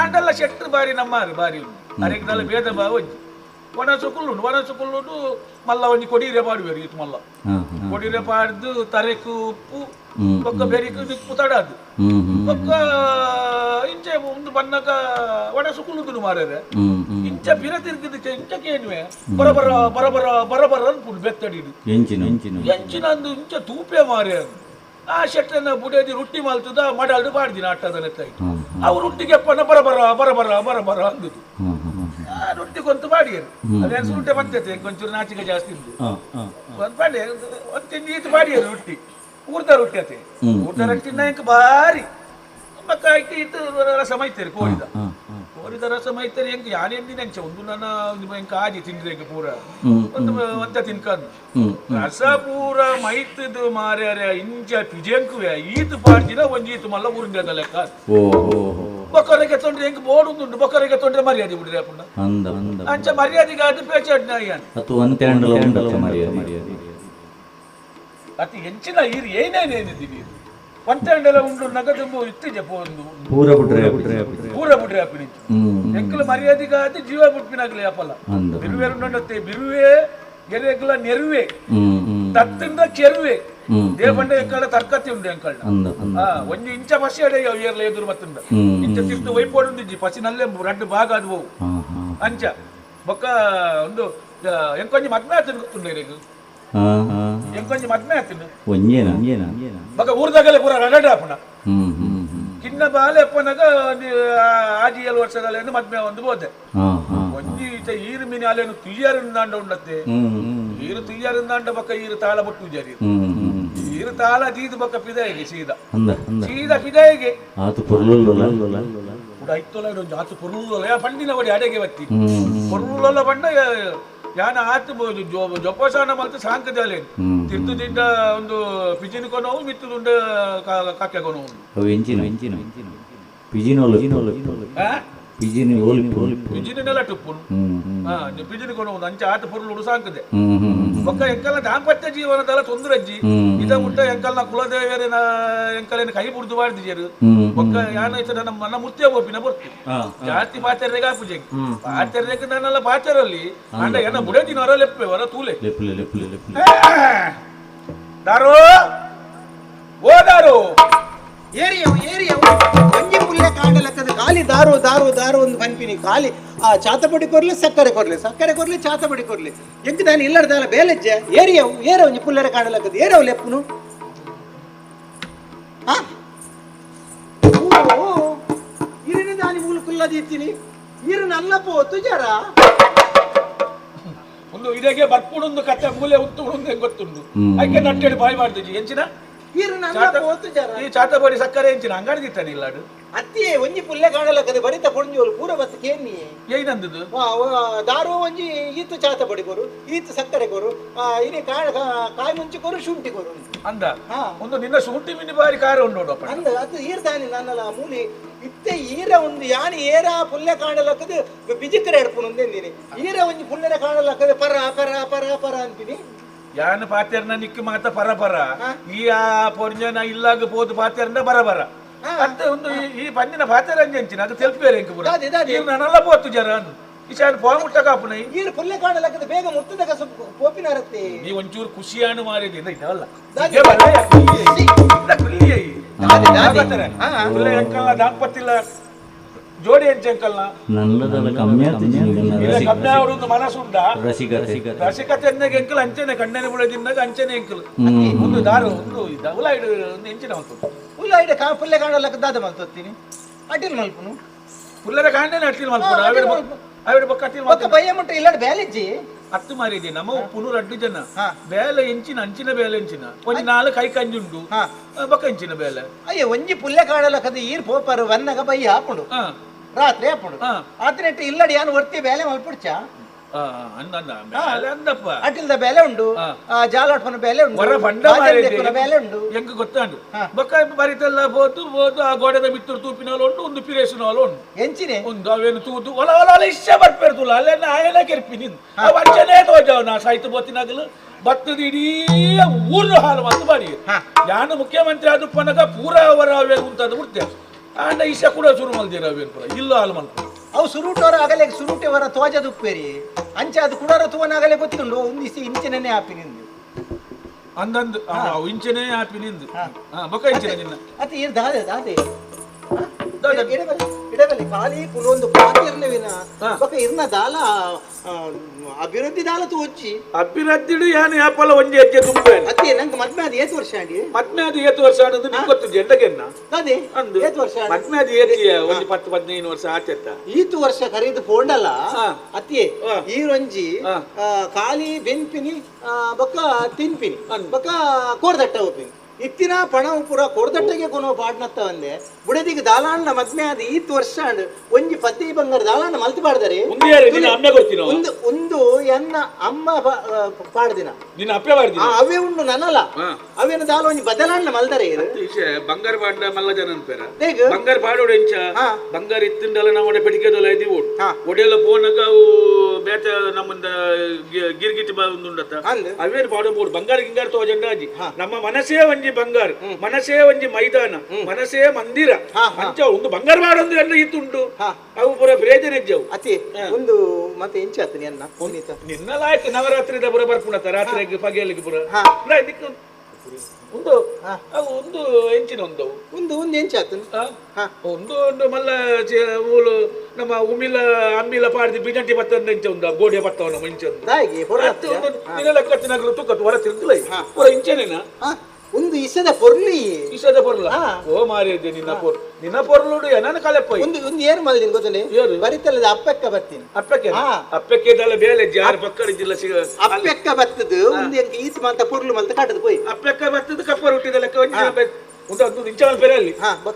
ಆಂಡಲ್ಲ ಶೆಟ್ರು ಬಾರಿ ನಮ್ಮಾರು ಬಾರಿ ಉಂಡು ಅರೆಗ್ದಲ್ಲ ಭೇದ ಭಾವ ಒಂಜಿ ಒಣಸು ಕುಳ್ಳುಂಡು ಒಣಸು ಕುಳ್ಳುಂಡು ಮಲ್ಲ ಒಂಜಿ ಕೊಡೀರೆ ಪಾಡುವೆರು ಇತ್ತು ಮಲ್ಲ ಪೊಡಿರೆ ಪಾಡ್ದು ತರೆಕು ಉಪ್ಪು ಬೊಕ್ಕ ಬೆರಿಕು ಉಪ್ಪು ತಡದು ಬೊಕ್ಕ ಇಂಚೆ ಒಂದು ಬನ್ನಕ ಒಣಸು ಕುಲುದುನು ಮಾರ್ರೆ ಇಂಚ ಪಿರ ತಿರ್ಗಿದ ಇಂಚ ಕೇನ್ವೆ ಬರಬರ ಬರಬರ ಬರಬರ ಅನ್ಪುಂಡು ಬೆತ್ತಡಿಡು ಎಂಚಿನ ಎಂಚಿನ ಎಂಚಿನ ಅಂದು ಇಂಚ ತೂಪೆ ಮಾರ್ರೆ ಆ ಶೆಟ್ಟನ ಬುಡೇದಿ ರೊಟ್ಟಿ ಮಲ್ತದ ಮಡಲ್ದು ಪಾಡ್ದಿನ ಅಟ್ಟದ ನೆತ್ತಾಯಿ ಅವು ರೊಟ್ಟಿಗೆ ಬರಬರ ಬರಬರ ಬರಬರ ಅಂದುದು ಆ ರೊಟ್ಟಿ ಕೊಂತು ಪಾಡಿಯರು ಅದೇನು ಸುಂಟೆ ಬಂತೈತೆ ಒಂಚೂರು ನಾಚಿಕೆ ಜಾಸ್ತಿ ಇದ್ದು ಒಂದು ಪಾಡಿ ಒಂದು ತಿಂಡಿ ಈತು ಪಾಡಿಯರು ರೊಟ್ಟಿ ಊರ್ದ ರೊಟ್ಟಿ ಅತೆ ಊರ್ದ ರೊಟ್ಟಿ ಇಂಕ ಭಾರಿ ಬಕ್ಕ ಐತಿ ಇತ್ತು ರಸ ಮೈತೇರಿ ಕೋರಿದ ಕೋರಿದ ರಸ ಮೈತೇರಿ ಹೆಂಗೆ ಯಾನೇನು ನೆಂಚ ಒಂದು ನನ್ನ ಎಂಕ ಆಜಿ ತಿಂದ್ರೆ ಪೂರ ಒಂದು ಒಂತ ತಿನ್ಕಂದು ರಸ ಪೂರ ಮೈತದು ಮಾರ್ಯಾರ ಇಂಚ ಪಿಜೆಂಕುವೆ ಈತು ಪಾಡ್ದಿನ ಒಂಜಿ ಈತು ಮಲ್ಲ ಊರಿಂದ ಲೆಕ್ಕ ಬೊಕ್ಕರಿಗೆ ತೊಂದ್ರೆ ಹೆಂಗ್ ಬೋಡುಂದುಂಡು ಬೊಕ್ಕರಿಗೆ ತೊಂದ್ರೆ ಮರ್ಯಾದೆ ಬಿಡ್ರಿ ಅಪ್ಪಣ್ಣ ಅಂಚ ಮರ್ಯಾದೆಗೆ ಅದು ಪೇಚಾಡ್ನ ಮರ್ಯಾದೆ ಅತಿ ಹೆಂಚಿನ ಈರು ಏನೇನೇನಿದ್ದೀವಿ ಒಂತೆಂಡೆಲ್ಲ ಉಂಡು ನಗದು ಇತ್ತೀಚೆ ಒಂದು ಪೂರ ಬಿಟ್ರೆ ಪೂರ ಬಿಟ್ರೆ ಅಪ್ಪಿನಿ ಎಂಕಲ ಮರ್ಯಾದೆಗಾದ ಜೀವ ಬಿಟ್ಪಿನಾಗ್ಲಿ ಅಪ್ಪಲ್ಲ ಬಿರುವೆ ಉಂಡತ್ತೆ ಬಿರುವೆ ಗೆರೆಗ್ಲ ನೆರುವೆ ತತ್ತಿಂದ ಕೆರುವೆ ದೇವಪಂಡ ಎಂಕಳ ತರ್ಕತಿ ಉಂಡು ಎಂಕಳ ಒಂಜಿ ಇಂಚ ಪಸಿ ಅಡೆ ಏರ್ಲ ಎದುರು ಮತ್ತಿಂದ ಇಂಚ ತಿರ್ತು ವೈಪೋಡುಂದಿಜ್ಜಿ ಪಸಿನಲ್ಲೇ ರಡ್ಡು ಭಾಗ ಅದು ಹೋವು ಅಂಚ ಬೊಕ್ಕ ಒಂದು ಎಂಕೊಂಜಿ ಮದ್ಮೆ ಆತನ ಗೊತ್ತುಂಡು ಇರೆಗ್ ಎಂಕೊಂಜಿ ಮದ್ಮೆ ಆತನು ಒಂಜೇನ ಬೊಕ್ಕ ಊರ್ದಾಗಲೇ ಪೂರ ರಗಡ ಆಪುಣ ಕಿನ್ನ ಬಾಲೆ ಅಪ್ಪನಾಗ ಆಜಿ 7 ವರ್ಷದಲ್ಲಿ ಮದ್ಮೆ ಒಂದು ಬೋದೆ ಒಂಜಿ ಈರು ಮೀನು ಅಲ್ಲೇನು ತುಯ್ಯಾರಿಂದಾಂಡ ಉಂಡತ್ತೆ ಈರು ತುಯ್ಯಾರಿಂದಾಂಡ ಬೊಕ್ಕ ಈರು ತಾಳ ಬೊಟ್ಟು ಜಾರಿ ಈರು ತಾಳ ದೀದು ಬೊಕ್ಕ ಪಿದಾಯಿಗೆ ಸೀದಾ ಸೀದಾ ಪಿದಾಯಿಗೆ ಆತು ಪೊರ್ಲುಲ್ಲ ಕೂಡ ಐತೊಲ ಒಂಜಿ ಆತು ಪೊರ್ಲುಲ್ಲ ಪಂಡಿನ ಒಡಿ ಅಡೆಗೆ ಬತ್ತಿ ಪೊರ್ಲುಲ್ಲ ಪಂಡ ಯಾನ ಆತು ಜೊಪ್ಪಸಾನ ಮಲ್ತು ಸಾಂಕದಾಲೆ ತಿರ್ತುದಿಂದ ಒಂದು ಪಿಜಿನ ಕೊನೋವು ಮಿತ್ತುದುಂಡ ಕಾಕೆ ಕೊನೋವು ಅವು ಎಂಚಿನ ಎಂಚಿನ ಪಿಜಿನೋಲು ಪಿಜಿನಿ ಓಲಿ ಪಿಜಿನೆಲ್ಲ ಟುಪ್ಪುನು ಪಿಜಿನ ಕೊನೋವು ಅಂಚ ಆತ ಪೊರ್ಲುಡು ಸಾಂಕದೆ ಬೊಕ್ಕ ಎಂಕಲ್ನ ದಾಂಪತ್ಯ ಜೀವನದಲ್ಲ ತೊಂದರಜ್ಜಿ ಇದ ಮುಟ್ಟ ಎಂಕಲ್ನ ಕುಲದೇವರಿನ ಎಂಕಲೇನ ಕೈ ಬುಡ್ದು ಬಾಡ್ದಿಜರು ಬೊಕ್ಕ ಯಾನ ಇತ್ತ ನನ್ನ ಮನ ಮುತ್ಯ ಬೋಪಿನ ಬರ್ತು ಜಾಸ್ತಿ ಪಾಚರ್ಯಗ ಆಪುಜೆ ಪಾಚರ್ಯಕ್ಕೆ ನನ್ನೆಲ್ಲ ಪಾಚರಲ್ಲಿ ಅಂಡ ಏನ ಬುಡದಿನ ಹೊರ ಲೆಪ್ಪೆ ಹೊರ ತೂಲೆ ದಾರು ಓ ದಾರು ಏರಿಯವು ಏರಿಯವು ಒಂಜಿ ಪುಲ್ಲೆ ಕಾಂಡಲಕ್ಕದ ಖಾಲಿ ದಾರು ದಾರು ದಾರು ಒಂದು ಪನ್ಪಿನಿ ಖಾಲಿ ಆ ಚಾತಪಡಿ ಕೊರ್ಲಿ ಸಕ್ಕರೆ ಕೊರ್ಲಿ ಸಕ್ಕರೆ ಕೊರ್ಲಿ ಚಾತಪಡಿ ಕೊರ್ಲಿ ಎಂಕ್ ದಾನಿ ಇಲ್ಲಡ್ದಾಲ ಬೇಲೆಜ್ಜೆ ಏರಿಯವು ಏರ ಒಂಜಿ ಪುಲ್ಲೆರ ಕಾಂಡಲಕ್ಕದ ಏರವು ಲೆಪ್ಪುನು ಓ ಇರಿನ ದಾನಿ ಮೂಲ ಕುಲ್ಲದಿತ್ತೀನಿ ಇರು ನಲ್ಲ ಪೋತು ಜರ ಒಂದು ಇದಕ್ಕೆ ಬರ್ಪುಡೊಂದು ಕತ್ತೆ ಮೂಲೆ ಉತ್ತುಂಡು ಗೊತ್ತುಂಡು ಐಕೆ ನಟ್ಟೆಡು ಬಾಯಿ ಮಾಡ್ತಿದ್ವಿ ಎಂಚಿನ ಈ ಚಾತಪಡಿ ಸಕ್ಕರೆ ಎಂಚಿನ ಅಂಗಡಿ ದಿತ್ತಾನೆ ಇಲ್ಲಾಡು ಅತ್ತಿಯೇ ಒಂಜಿ ಪುಲ್ಲೆ ಕಾಣಲಕ್ಕದೆ ಬರಿತ ಪೊಂಜೋಲು ಪೂರ ಬಸ್ ಕೇನ್ನಿ ಏನಂದದು ದಾರು ಒಂಜಿ ಈತು ಚಾತಪಡಿ ಕೊರು ಈತು ಸಕ್ಕರೆ ಕೊರು ಇನಿ ಕಾಯಿ ಮುಂಚಿ ಕೊರು ಶುಂಠಿ ಕೊರು ಅಂದ ಒಂದು ನಿನ್ನ ಶುಂಠಿ ಮಿನಿ ಬಾರಿ ಕಾರ ಉಂಡು ಅಂದ ಅದು ಈರ್ದಾನಿ ನನ್ನಲ್ಲ ಮೂಲಿ ಇತ್ತೆ ಈರ ಒಂದು ಯಾನಿ ಏರ ಪುಲ್ಲೆ ಕಾಣಲಕ್ಕದೆ ಬಿಜಿಕರೆ ಎಡ್ಪುನು ಅಂದೆಂದಿನಿ ಈರ ಒಂಜಿ ಪುಲ್ಲೆರ ಕಾಣಲಕ್ಕದೆ ಪರ ಪರ ಪರ ಪರ ಅಂತೀನಿ ಯಾನ ಪಾತೆರ್ನ ನಿಕ್ಕ ಮಾತ ಪರ ಪರ ಈ ಆ ಪೊರ್ಜನ ಇಲ್ಲಾಗ ಪೋದು ಪಾತೆರ್ನ ಬರ ಬರ ಅಂತ ಒಂದು ಈ ಪಂದಿನ ಪಾತೆರ ಅಂಚಿನ ಅದು ತೆಲ್ಪೇರೆ ಎಂಕ್ ಪೂರ ನನ್ನಲ್ಲ ಪೋತು ಜರ ಇಶಾನ್ ಪೋ ಮುಟ್ಟ ಕಾಪುನ ಈರು ಪುಲ್ಲೆ ಕಾಣಲಕ್ಕದೆ ಬೇಗ ಮುಟ್ಟದ ಕಸ ಪೋಪಿನಾರತ್ತೆ ನೀ ಒಂಚೂರು ಖುಷಿಯಾನು ಮಾರಿದೆ ಇದಲ್ಲ ದಾಂಪತ್ತಿಲ್ಲ ಜೋಡಿ ಎಂಚಂಕಲ್ನ ನಲ್ಲದಲ್ಲ ಕಮ್ಮಿ ಕಮ್ಮಿ ಅವರೊಂದು ಮನಸ್ಸುಂಡ ರಸಿಕತೆ ರಸಿಕತೆ ಅಂದಾಗ ಎಂಕಲ್ ಅಂಚನೆ ಕಣ್ಣನೆ ಬುಡದಿನ್ನಾಗ ಅಂಚನೆ ಎಂಕಲ್ ಒಂದು ದಾರು ಒಂದು ಉಲಾಯ್ಡು ಒಂದು ಎಂಚಿನ ಮಲ್ತು ಉಲಾಯ್ಡು ಕಾ ಪುಲ್ಲೆ ಕಾಣಲಕ್ಕ ದಾದ ಮಲ್ತೊತ್ತೀನಿ ಅಟಿಲ್ ಮಲ್ಪುನು ಪುಲ್ಲರ ಕಾಂಡನೆ ಅಟಿಲ್ ಮಲ್ಪುನು ಆವಿಡ ಬೊಕ್ಕ ಅಟಿಲ್ ಬೊಕ್ಕ ಬಯ್ಯ ಮುಟ್ಟ ಇಲ್ಲಡ ಬೇಲೆಜ್ಜಿ ಅತ್ತು ಮಾರಿದೆ ನಮ್ಮ ಉಪ್ಪುನು ರಡ್ಡು ಜನ ಬೇಲೆ ಎಂಚಿನ ಅಂಚಿನ ಬೇಲೆ ಎಂಚಿನ ಒಂಜಿ ನಾಲ್ ಕೈ ಕಂಜುಂಡು ಬೊಕ್ಕ ಎಂಚಿನ ಬೇಲೆ ಅಯ್ಯೋ ಒಂಜಿ ಪುಲ್ಲೆ ಕಾಣಲಕ್ಕದ ಈರ್ ಪೋಪರು ವನ್ನಗ ಬಯ್ಯ ಹಾಪುಂಡು ರಾತ್ರಿ ಹಾಪುಂಡು ಆತನೆಟ್ಟು ಇಲ್ಲಡಿ ಯಾನು ವರ್ತಿ ಬೇಲೆ ಮಲ್ಪುಡ್ಚ ಅಟಿಲ್ದ ಬೇಲೆ ಉಂಡು ಜಾಲಾಟ್ಪನ ಬೇಲೆ ಉಂಡು ಬೇಲೆ ಉಂಡು ಎಂಕ್ ಗೊತ್ತಾಂಡು ಬೊಕ್ಕ ಬರಿತೆಲ್ಲ ಪೋತು ಪೋತು ಆ ಗೋಡೆದ ಮಿತ್ತೂರು ತೂಪಿನಾಲು ಉಂಡು ಒಂದು ಪಿರೇಸಿನಾಲು ಉಂಡು ಎಂಚಿನೆ ಒಂದು ಅವೇನು ತೂತು ಒಲ ಒಲ ಒಲ ಇಷ್ಟ ಬರ್ಪೇರ್ತುಲ್ಲ ಅಲ್ಲೇನ ಆಯನ ಕೆರ್ಪಿ ನಿಂದು ಅಂಚನೆ ತೋಜಾವ್ ನಾ ಸಾಯ್ತು ಬೋತಿನಾಗಲು ಬತ್ತದ ಇಡೀ ಊರು ಹಾಲು ಮತ್ತು ಬಾಡಿ ಯಾನು ಮುಖ್ಯಮಂತ್ರಿ ಆದ ಪನಗ ಪೂರ ಅವರ ಅವೇನು ಉಂಟದು ಬಿಡ್ತೇವೆ ಆಂಡ ಇಶ ಕೂಡ ಶುರು ಮಲ್ದಿರ ಅವೇನು ಪೂರ ಇಲ್ಲ ಹಾಲು ಮಲ್ಪ ಅವು ಸುರುಟೋರ ಆಗಲೇ ಸುರುಟೆವರ ತೋಜದುಪ್ಪೇರಿ ಅಂಚೆ ಅದು ಕುಡರ ತೂವನಾಗಲೇ ಗೊತ್ತುಂಡು ಒಂದು ಇಸಿ ಇಂಚಿನೇ ಆಪಿ ನಿಂದು ಅಂದಂದು ಇಂಚೆನೇ ಆಪಿನಿಂದು ಬೊಕ್ಕ ಇಂಚೆನೆ ನಿನ್ನ ಅತ್ತೆ ಇರ್ ದಾದೆ ದಾದೆ ಇಡಬಲ್ಲಿ ಖಾಲಿ ಕುಲೊಂದು ಪಾತಿರ್ನವಿನ ಬೊಕ್ಕ ಇರ್ನ ದಾಲ ಅಭಿವೃದ್ಧಿ ದಾಲ ತೋಚಿ ಅಭಿವೃದ್ಧಿ ಯಾನು ಯಾಪಲ ಒಂಜಿ ಹೆಜ್ಜೆ ತುಂಬ ಅತ್ತೆ ನಂಗೆ ಮದ್ಮೆ ಅದು ಏತು ವರ್ಷ ಆಂಡಿ ಮದ್ಮೆ ಅದು ಏತು ವರ್ಷ ಆಡೋದು ನಿಂಗೆ ಗೊತ್ತು ಜೆಂಡಗೆನ್ನ ಅದೇ ಏತು ವರ್ಷ ಮದ್ಮೆ ಅದು ಏತಿ ಒಂಜಿ 10 15 ವರ್ಷ ಆಚೆತ್ತ ಈತು ವರ್ಷ ಕರೀದು ಪೋಂಡಲ್ಲ ಅತ್ತೆ ಈರೊಂಜಿ ಖಾಲಿ ಬೆನ್ಪಿನಿ ಬೊಕ್ಕ ತಿನ್ಪಿನಿ ಬೊಕ್ಕ ಕೋರ್ದಟ್ಟ ಹೋಪಿನಿ ಇತ್ತಿನ ಪಣ ಪೂರ ಕೊರ್ದಟ್ಟಗೆ ಕೊನೋ ಪಾಡ್ನತ್ತ ಒಂದೆ ಬುಡದಿಗೆ ದಾಲಾಣ್ಣ ಮದ್ಮೆ ಆದ ಈತ್ ವರ್ಷ ಅಂಡ್ ಒಂಜಿ ಪತ್ತಿ ಬಂಗಾರ ದಾಲಾಣ್ಣ ಮಲ್ತು ಪಾಡ್ದಾರೆ ಒಂದು ಒಂದು ಎನ್ನ ಅಮ್ಮ ಪಾಡ್ದಿನ ನಿನ್ನ ಅಪ್ಪೆ ಪಾಡ್ದಿನ ಅವೇ ಉಂಡು ನನ್ನಲ್ಲ ಅವೇನ ದಾಲ ಒಂಜಿ ಬದಲಾಣ್ಣ ಮಲ್ದರೆ ಬಂಗಾರ ಪಾಡ್ದ ಮಲ್ಲ ಜನ ಅನ್ಪೇರ ಬಂಗಾರ ಪಾಡೋಡು ಎಂಚ ಬಂಗಾರ ಇತ್ತಿಂಡಲ ನಾವು ಒಡೆ ಪೆಡಿಕೆದಲ್ಲ ಇದೀವಿ ಒಡೆಯಲ್ಲ ಪೋನಗ ಅವು ಬೇತ ನಮ್ಮಂದ ಗಿರ್ಗಿಟ್ ಉಂಡತ್ತ ಅವೇನು ಪಾಡಬಹುದು ಬಂಗಾರ ಗಿಂಗಾರ ತೋಜಂಡ ಅಜ್ಜಿ ನಮ್ಮ ಮನಸ್ಸೇ ಒಂಜಿ ಬಂಗಾರ ಮನಸ್ಸೇ ಒಂಜಿ ಮೈದಾನ ಮನಸ್ಸೇ ಮಂದಿರ ಅಂಚ ಒಂದು ಬಂಗಾರ ಮಾಡೋದು ಎಲ್ಲ ಇತ್ತುಂಟು ಅವು ಪೂರ ಪ್ರಯೋಜನ ಇಜ್ಜವು ಅತಿ ಒಂದು ಮತ್ತೆ ಎಂಚ ಆತು ನಿನ್ನ ನಿನ್ನೆಲ್ಲ ಆಯ್ತು ನವರಾತ್ರಿದ ಪೂರ ಬರ್ಪುಣತ ರಾತ್ರಿಗೆ ಪಗೆಯಲ್ಲಿಗೆ ಪೂರ ಒಂದು ಅವು ಒಂದು ಎಂಚಿನ ಒಂದು ಒಂದು ಒಂದು ಎಂಚ ಆತು ಒಂದು ಒಂದು ಮಲ್ಲ ಮೂಲು ನಮ್ಮ ಉಮಿಲ ಅಂಬಿಲ ಪಾಡ್ದಿ ಬಿಜಂಟಿ ಬತ್ತ ಎಂಚ ಒಂದು ಗೋಡೆ ಬತ್ತವನ ಇಂಚ ಒಂದು ನಿನ್ನೆಲ್ಲ ಕತ್ತಿನಾಗಲು ತುಕ್ಕತ್ತು ಹೊರ ತಿರುಗಿಲ್ಲ ಪೂರ ಇಂಚನೇನಾ ಒಂದು ಇಸದ ಪೊರ್ಲಿ ಇಸದ ಪೊರ್ಲ ಓ ಮಾರಿದ್ದೆ ನಿನ್ನ ಪೊರ್ ನಿನ್ನ ಪೊರ್ಲುಡು ನನ್ನ ಕಲೆಪ್ಪ ಒಂದು ಒಂದು ಏನು ಮಾಡಿದೀನಿ ಗೊತ್ತೇ ಬರಿತಲ್ಲದ ಅಪ್ಪಕ್ಕ ಬರ್ತೀನಿ ಅಪ್ಪಕ್ಕೆ ಅಪ್ಪಕ್ಕೆ ಇದೆಲ್ಲ ಬೇಲೆ ಜಾರ್ ಪಕ್ಕಡಿ ಜಿಲ್ಲ ಸಿಗ ಅಪ್ಪಕ್ಕ ಬರ್ತದ ಒಂದು ಈತ ಮಾತ ಪೊರ್ಲು ಮಲ್ತ ಕಾಟದ ಪೋಯ್ ಅಪ್ಪಕ್ಕ ಬರ್ತದ ಕಪ್ಪ ರೊಟ್ಟಿದ ಲೆಕ್ಕ ಒಂದು ಅದು ಇಂಚ ಬೇರೆ ಅಲ್ಲಿ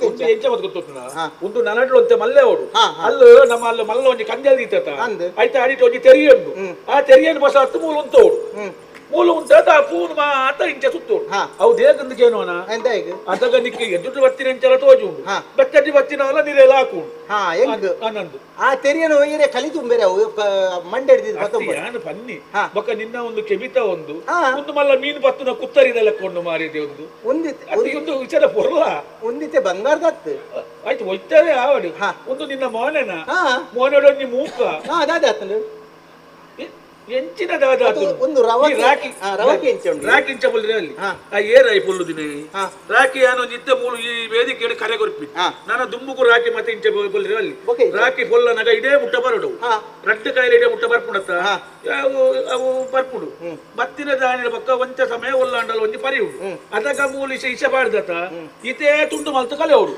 ಒಂದು ಎಂಚ ಮತ್ತೆ ಗೊತ್ತುಂಟು ಒಂದು ನನ್ನಡ್ಲು ಅಂತ ಮಲ್ಲೆ ಅವಡು ಅಲ್ಲೂ ನಮ್ಮ ಅಲ್ಲಿ ಮಲ್ಲ ಒಂಜಿ ಕಂಜಲ್ ದೀತ ಆಯ್ತಾ ಅಡಿಟ್ ಒಂಜಿ ತೆರಿಗೆ ಉಂಟು ಆ ತೆರಿಯನ್ನು ಬಸ ಹತ್ತು ಮೂಲ ಉಂಟೋಡು ಮೂಲ ಉಂಟಾದ ಆ ಪೂನ್ ಮಾತ ಇಂಚ ಸುತ್ತೋಡು ಅವು ದೇಗಂದಕ್ಕೇನೋನ ಅದಗ ನಿಕ್ಕೆ ಎದುರು ಬತ್ತಿನ ಇಂಚಲ ತೋಜು ಉಂಡು ಬೆತ್ತಡಿ ಬತ್ತಿನವಲ್ಲ ನೀರೆಲ್ಲ ಹಾಕುಂಡು ಆನಂದ್ ಆ ತೆರಿಯನು ಒಯ್ಯರೆ ಕಲಿ ತುಂಬೇರೆ ಅವು ಮಂಡೆ ಹಿಡಿದಿದ್ದು ಯಾನು ಪನ್ನಿ ಬೊಕ್ಕ ನಿನ್ನ ಒಂದು ಕೆಬಿತ ಒಂದು ಒಂದು ಮಲ್ಲ ಮೀನು ಪತ್ತುನ ಕುತ್ತರಿದೆಲ್ಲ ಕೊಂಡು ಮಾರಿದೆ ಒಂದು ಒಂದು ವಿಚಾರ ಪೊರ್ಲ ಒಂದಿತ್ತೆ ಬಂಗಾರದತ್ತು ಆಯ್ತು ಒಯ್ತವೆ ಆವಡು ಒಂದು ನಿನ್ನ ಮೋನೆನ ಮೋನೆಡೊಂಜಿ ಮೂಕ ದಾದ ಎಂಚಿನ ದಾದ ಒಂದು ರಾಕಿ ರಾಕಿ ಎಂಚ ರಾಕಿ ಎಂಚ ಪುಲ್ದಿನ ಅಲ್ಲಿ ಆ ಏರಾಯಿ ಪುಲ್ಲು ದಿನ ರಾಕಿ ಏನೋ ನಿತ್ಯ ಮೂಲು ಈ ವೇದಿಕೆ ಕರೆ ಕೊರ್ಪಿ ನಾನು ದುಂಬುಕು ರಾಕಿ ಮತ್ತೆ ಇಂಚ ಪುಲ್ದಿನ ಅಲ್ಲಿ ರಾಕಿ ಪೊಲ್ಲನಗ ಇದೇ ಮುಟ್ಟ ಬರೋಡು ರಡ್ಡು ಕಾಯಿಲೆ ಇದೇ ಮುಟ್ಟ ಬರ್ಪುಣತ್ತ ಅವು ಅವು ಬರ್ಪುಡು ಬತ್ತಿನ ದಾನಿನ ಪಕ್ಕ ಒಂಚ ಸಮಯ ಒಲ್ಲಾಂಡಲ್ ಒಂಜಿ ಪರಿಯುಡು ಅದಕ್ಕ ಮೂಲು ಇಶ ಇಶ ಪಾಡ್ದತ್ತ ಇತೇ ತುಂಡು ಮಲ್ತು ಕಲೆ ಅವರು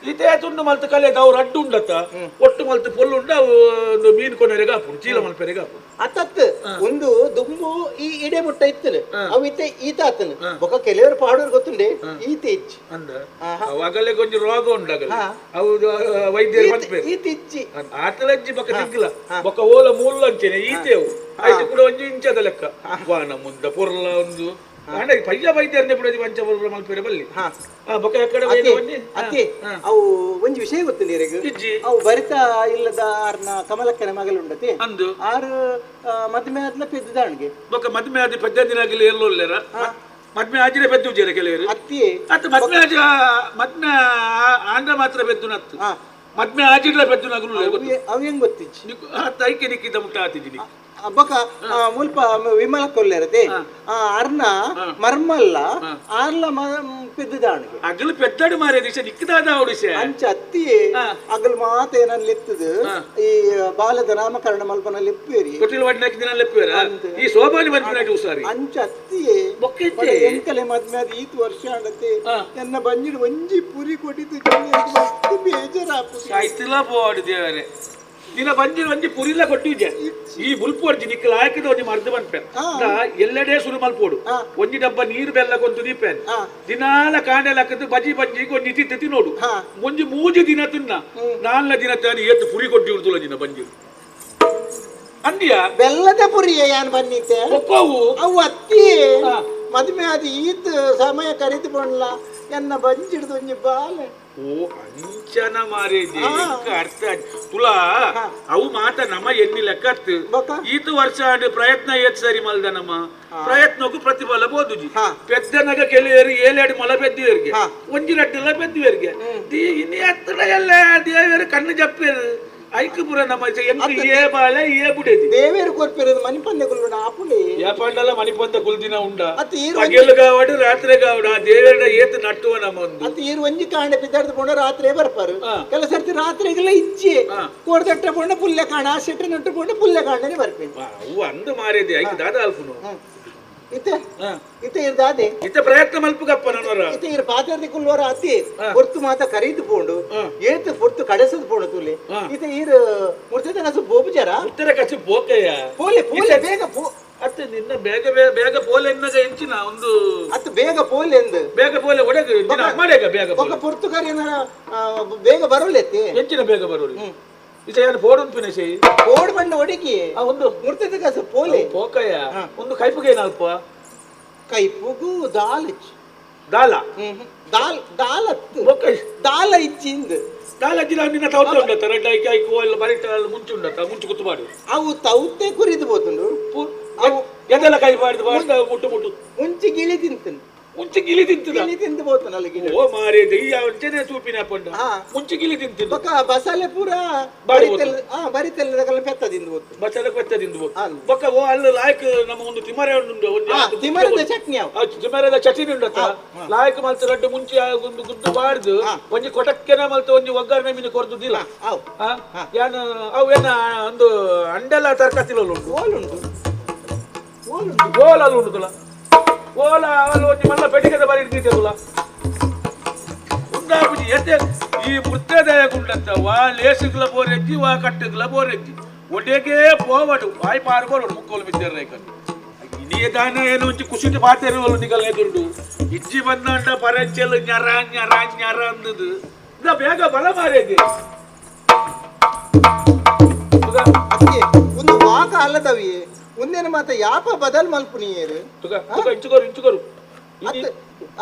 ಇತೇ ತುಂಡು ಮಲ್ತು ಕಲೆ ಅವು ರಡ್ಡು ಉಂಡತ್ತ ಒಟ್ಟು ಮಲ್ತು ಪೊಲ್ಲು ಉಂಡು ಅವು ಒಂದು ಮೀನು ಕೊನೆರೆಗೆ ಹಾಪುಡು ಚೀಲ ಮಲ್ಪೆರೆಗೆ ಹಾಪುಡು ಅತ್ತತ್ತು ಒಂದು ದುಂಬು ಈ ಇಡೆ ಮುಟ್ಟ ಇತ್ತಲು ಅವು ಇತ್ತೆ ಈತ ಆತನು ಬೊಕ್ಕ ಕೆಲವರು ಪಾಡೋರು ಗೊತ್ತುಂಡೆ ಈತ ಇಚ್ಚಿ ಅಂದ ಅವಾಗಲೇ ಕೊಂಚ ರೋಗ ಉಂಡಾಗಲ್ಲ ಅವು ವೈದ್ಯರು ಈತ ಇಚ್ಚಿ ಆತಲಜ್ಜಿ ಬೊಕ್ಕ ತಿಗ್ಲ ಬೊಕ್ಕ ಓಲ ಮೂಲ ಅಂಚೆನೆ ಈತೆವು ಆಯ್ತು ಕೂಡ ಒಂಜಿ ಇಂಚದ ಲೆಕ್ಕ ವಾನ ಮುಂದ ಪೊರ್ಲ ಒಂದು ಪಯ್ಯ ವೈದ್ಯರನ್ನೇ ಬಿಡೋದು ಪಂಚ ಮಲ್ಪೆರೆ ಬಲ್ಲಿ ಬೊಕ್ಕ ಎಕ್ಕಡೆ ಅತ್ತೆ ಅವು ಒಂಜಿ ವಿಷಯ ಗೊತ್ತಿಲ್ಲ ಇರೆಗ್ ಅವು ಬರಿತ ಇಲ್ಲದ ಆರ್ನ ಕಮಲಕ್ಕನ ಮಗಲುಂಡತೆ ಅಂದು ಆರು ಮದ್ಮೆ ಆದ್ಲ ಪೆದ್ದುದಾಣಿಗೆ ಬೊಕ್ಕ ಮದ್ಮೆ ಆದ ಪದ್ಯ ದಿನ ಆಗಲಿ ಎಲ್ಲೋಲ್ಲೇರ ಮದ್ಮೆ ಆಜಿರೆ ಪೆದ್ದು ಜೇರೆ ಕೆಲವರು ಅತ್ತಿ ಅತ್ತ ಮದ್ಮೆ ಆಜ ಮದ್ಮೆ ಆಂಡ್ರ ಮಾತ್ರ ಪೆದ್ದು ನತ್ತು ಮದ್ಮೆ ಆಜಿಡ್ಲ ಪೆದ್ದು ನಗಲು ಅವು ಹೆಂಗ್ ಗೊತ್ತಿಚ್ಚಿ ಐಕೆ ನಿಕ್ಕಿದ್ದ ಮುಟ್ಟ ಆತಿದ್ದೀನಿ ಬೊಕ ಮುಲ್ಪ ವಿಮಲ ಕೊಲ್ಲೆರತೆ ಅರ್ನ ಮರ್ಮಲ್ಲ ಆರ್ಲ ಪೆದ್ದುದಾಣಿಗೆ ಅಗಲು ಪೆದ್ದಡು ಮಾರೆ ದಿಶ ನಿಕ್ಕದಾದ ಅವಡಿಶ ಅಂಚ ಅತ್ತಿ ಅಗಲು ಮಾತ ಏನಲ್ಲಿ ಎತ್ತದು ಈ ಬಾಲದ ನಾಮಕರಣ ಮಲ್ಪನ ಲೆಪ್ಪೇರಿ ತೊಟ್ಟಿಲ್ ವಾಡಿನ ದಿನ ಲೆಪ್ಪೇರ ಈ ಸೋಬಾನಿ ಬಂದಿನ ಉಸಾರಿ ಅಂಚ ಅತ್ತಿ ಎಂಕಲೆ ಮದ್ಮೆ ಅದು ಈತ್ ವರ್ಷ ಆಡತೆ ಎನ್ನ ಬಂಜಿಡು ಒಂಜಿ ಪುರಿ ಕೊಟ್ಟಿದ್ದು ಮಸ್ತ್ ಬೇಜಾರಾಪು ಸಾಯ್ತಿಲ್ಲ ಪೋಡು ದೇವರೇ ನಿನ್ನ ಬಂಜಿನ ಒಂಜಿ ಪುರಿಲ ಕೊಟ್ಟಿದ್ದೆ ಈ ಬುಲ್ಪು ಅರ್ಜಿ ನಿಕ್ಕಲ ಹಾಕಿದ ಒಂಜಿ ಮರ್ದು ಬಂದ್ಪೆ ಎಲ್ಲೆಡೆ ಸುರು ಮಲ್ಪೋಡು ಒಂಜಿ ಡಬ್ಬ ನೀರು ಬೆಲ್ಲ ಕೊಂತು ದೀಪೇನ್ ದಿನಾಲ ಕಾಂಡೆಲ ಹಾಕಿದ್ದು ಬಜಿ ಬಂಜಿಗೆ ಒಂಜಿ ತಿತ್ತಿ ತಿನ್ನೋಡು ಒಂಜಿ ಮೂಜಿ ದಿನ ತಿನ್ನ ನಾಲ್ನ ದಿನ ತಾನು ಏತ್ತು ಪುರಿ ಕೊಟ್ಟಿ ಉಡ್ತುಲ ನಿನ್ನ ಬಂಜಿ ಅಂದಿಯ ಬೆಲ್ಲದ ಪುರಿಯ ಯಾನ್ ಬನ್ನಿತ್ತೆ ಒಪ್ಪವು ಅವು ಅತ್ತಿ ಮದುವೆ ಅದು ಈತ್ ಸಮಯ ಕರಿದುಕೊಂಡ್ಲ ಎನ್ನ ಬಂಜಿಡ್ದು ಒಂಜಿ ಬಾಲೆ ಓ ಅಂಚನ ಮಾರೇಜಿ ಅರ್ಥ ತುಲಾ ಅವು ಮಾತ ನಮ್ಮ ಎನ್ನಿ ಲೆಕ್ಕತ್ತು ಈತ ವರ್ಷ ಪ್ರಯತ್ನ ಏತ್ ಸರಿ ಮಲ್ದ ನಮ್ಮ ಪ್ರಯತ್ನಕ್ಕೂ ಪ್ರತಿಫಲ ಬೋದುಜಿ ಪೆದ್ದನಗ ಕೆಲವರು ಏಳೆರಡು ಮೊಲ ಪೆದ್ದುವರಿಗೆ ಒಂಜಿ ರಡ್ಡೆಲ್ಲ ಪೆದ್ದುವರಿಗೆ ಇನ್ನಿ ಹತ್ತಿರ ಎಲ್ಲ ದೇವರು ಕಣ್ಣು ಜಪ್ಪೇರು ಐಕಪುರ ನಮ್ಮ ಏ ಬಾಳೆ ಏ ಬುಡೇದಿ ದೇವೇರು ಕೊರ್ಪಿರೋದು ಮಣಿಪಂದೆ ಕುಲ್ಲುಡ ಆಪುಂಡೆ ಯಾಪಂಡಲ ಮಣಿಪಂದ ಕುಲ್ದಿನ ಉಂಡ ಪಗೆಲು ಗಾವಡು ರಾತ್ರಿ ಗಾವಡು ಆ ದೇವೇರ ಏತು ನಟ್ಟುವ ನಮ್ಮ ಒಂದು ಅತ್ತ ಈರು ಒಂಜಿ ಕಾಂಡೆ ಪಿದ್ದಾಡ್ದು ಪೋಂಡ ರಾತ್ರಿ ಬರ್ಪಾರು ಕೆಲ ಸರ್ತಿ ರಾತ್ರಿಗೆಲ್ಲ ಇಜ್ಜಿ ಕೋರ್ದಟ್ಟ ಪೋಂಡ ಪುಲ್ಲೆ ಕಾಣ ಆ ಶೆಟ್ಟ ನಟ್ಟು ಪೋಂಡ ಪುಲ್ಲೆ ಕಾಂಡನೆ ಬರ್ಪೇನು ಅವು ಅಂದು ಮಾರಿದೆ ಐಕ್ ದಾದ ಅಲ್ಪುನು ಇತ್ತೆ ಇತ್ತೆ ಇರ್ದಾದೆ ಇತ್ತೆ ಪ್ರಯತ್ನ ಮಲ್ಪುಗಪ್ಪ ನನ್ನವರ ಇತ್ತೆ ಇರ್ ಪಾತರ್ದಿ ಕುಲ್ಲೋರ ಅತಿ ಹೊರ್ತು ಮಾತ ಕರೀದು ಪೋಂಡು ಏತು ಹೊರ್ತು ಕಡೆಸದು ಪೋಂಡು ತುಲೆ ಇತ್ತೆ ಈರ್ ಮುರ್ತದ ಕಸು ಬೋಪುಜಾರ ಉತ್ತರ ಕಸು ಬೋಕಯ್ಯ ಪೋಲೆ ಪೋಲೆ ಬೇಗ ಪೋ ಅತ್ತೆ ನಿನ್ನ ಬೇಗ ಬೇಗ ಪೋಲೆ ಎನ್ನಗ ಎಂಚಿನ ಒಂದು ಅತ್ತು ಬೇಗ ಪೋಲೆ ಎಂದು ಬೇಗ ಪೋಲೆ ಒಡಗ ನಿನ್ನ ಅಮ್ಮಡೇಗ ಬೇಗ ಬೊಕ ಪೊರ್ತು ಕರಿಯನ ಬೇಗ ಬರೋಲೆತ್ತಿ ಎಂಚಿನ ಬೇಗ ಬರೋಲಿ ಇತ್ತೆ ಯಾರು ಫೋಡ್ ಉಂಪಿನ ಶೈ ಫೋಡ್ ಬಣ್ಣ ಒಡಗಿ ಒಂದು ಮುರ್ತದ ಕಸು ಪೋಲೆ ಪೋಕಯ್ಯ ಒಂದು ಕೈಪುಗೇನ ಅಲ್ಪ ಕೈಪುಗು ದಾಲ್ ದಾಲ ದಾಲ್ ದಾಲ್ ಅತ್ತು ದಾಲ ಇಚ್ಚಿಂದು ದಾಲ ಅಜ್ಜಿಲ ನಿನ್ನ ತೌತೆ ಉಂಡತ್ತ ರೆಡ್ ಐಕ್ ಐಕು ಎಲ್ಲ ಬರಿಟ ಮುಂಚೆ ಉಂಡತ್ತ ಮುಂಚೆ ಕುತ್ತು ಮಾಡು ಅವು ತೌತೆ ಕುರಿದು ಬೋತುಂಡು ಅವು ಎದೆಲ್ಲ ಕೈ ಮಾಡಿದ ಬಾಡ್ದ ಮುಟ್ಟು ಮುಟ್ಟು ಮುಂಚೆ ಗಿಳಿ ತಿಂತನು ಮುಂಚೆ ಗಿಳಿ ತಿಂತದ ಗಿಳಿ ತಿಂದು ಬೋತನ ಅಲ್ಲಿ ಗಿಳಿ ಓ ಮಾರೇ ದೆಯ್ಯ ಅಂಚನೆ ಸೂಪಿನ ಪಂಡ ಮುಂಚೆ ಗಿಳಿ ತಿಂತಿದ್ದು ಬೊಕ ಬಸಲೆ ಪೂರ ಬರಿ ತೆಲ್ಲದಕಲ್ಲ ಪೆತ್ತ ತಿಂದು ಬೋತು ಬಸಲೆ ಪೆತ್ತ ತಿಂದು ಬೋತು ಬೊಕ ಓ ಅಲ್ಲಿ ಲಾಯ್ಕ್ ನಮ್ಮ ಒಂದು ತಿಮರೆ ಉಂಡು ಒಂದು ತಿಮರದ ಚಟ್ನಿ ಅವು ತಿಮರದ ಚಟ್ನಿ ಉಂಡತ್ತ ಲಾಯ್ಕ್ ಮಲ್ತ ರಡ್ಡು ಮುಂಚೆ ಒಂದು ಗುದ್ದು ಬಾಡ್ದು ಒಂಜಿ ಕೊಟಕ್ಕೆನ ಮಲ್ತ ಒಂಜಿ ಒಗ್ಗರಣೆ ಮೀನು ಕೊರ್ದುದಿಲ್ಲ ಯಾನ್ ಅವು ಏನ ಒಂದು ಅಂಡೆಲ್ಲ ತರಕಾತಿಲ ಉಂಟು ಓಲ್ ಉಂಟು ಓಲ್ ಅಲ್ಲಿ ಉಂಟುಲ್ಲ ಓಲ ಅವಳು ಒಂಜಿ ಮಲ್ಲ ಪೆಟ್ಟಿಗೆದ ಬಾರಿ ಇಡ್ತಿದ್ದಲ್ಲ ಉಂಡಾಪುಜಿ ಎತ್ತೆ ಈ ಮೃತದಯ ಗುಂಡತ್ತ ವಾ ಲೇಸುಗ್ಲ ಬೋರೆಜ್ಜಿ ವಾ ಕಟ್ಟುಗ್ಲ ಬೋರೆಜ್ಜಿ ಒಡೆಗೆ ಪೋವಡು ವಾಯ್ ಪಾರು ಬೋರೋಡು ಮುಕ್ಕೋಲು ಬಿದ್ದೇರ ಇನಿಯ ದಾನ ಏನು ಒಂಜಿ ಕುಸಿಟಿ ಪಾತೆರುವಲು ನಿಗಲ್ ಎದುರುಡು ಇಜ್ಜಿ ಬಂದಂಡ ಪರಂಚೆಲ್ ಞರ ಞರ ಞರ ಅಂದದು ಇದ ಬೇಗ ಬಲ ಮಾರೇದಿ ಒಂದು ವಾಕ ಅಲ್ಲದವಿ ಒಂದೇನು ಮಾತ ಯಾಪ ಬದಲ್ ಮಲ್ಪುನಿಯೇರು ಇಂಚುಕೋರು ಇಂಚುಕೋರು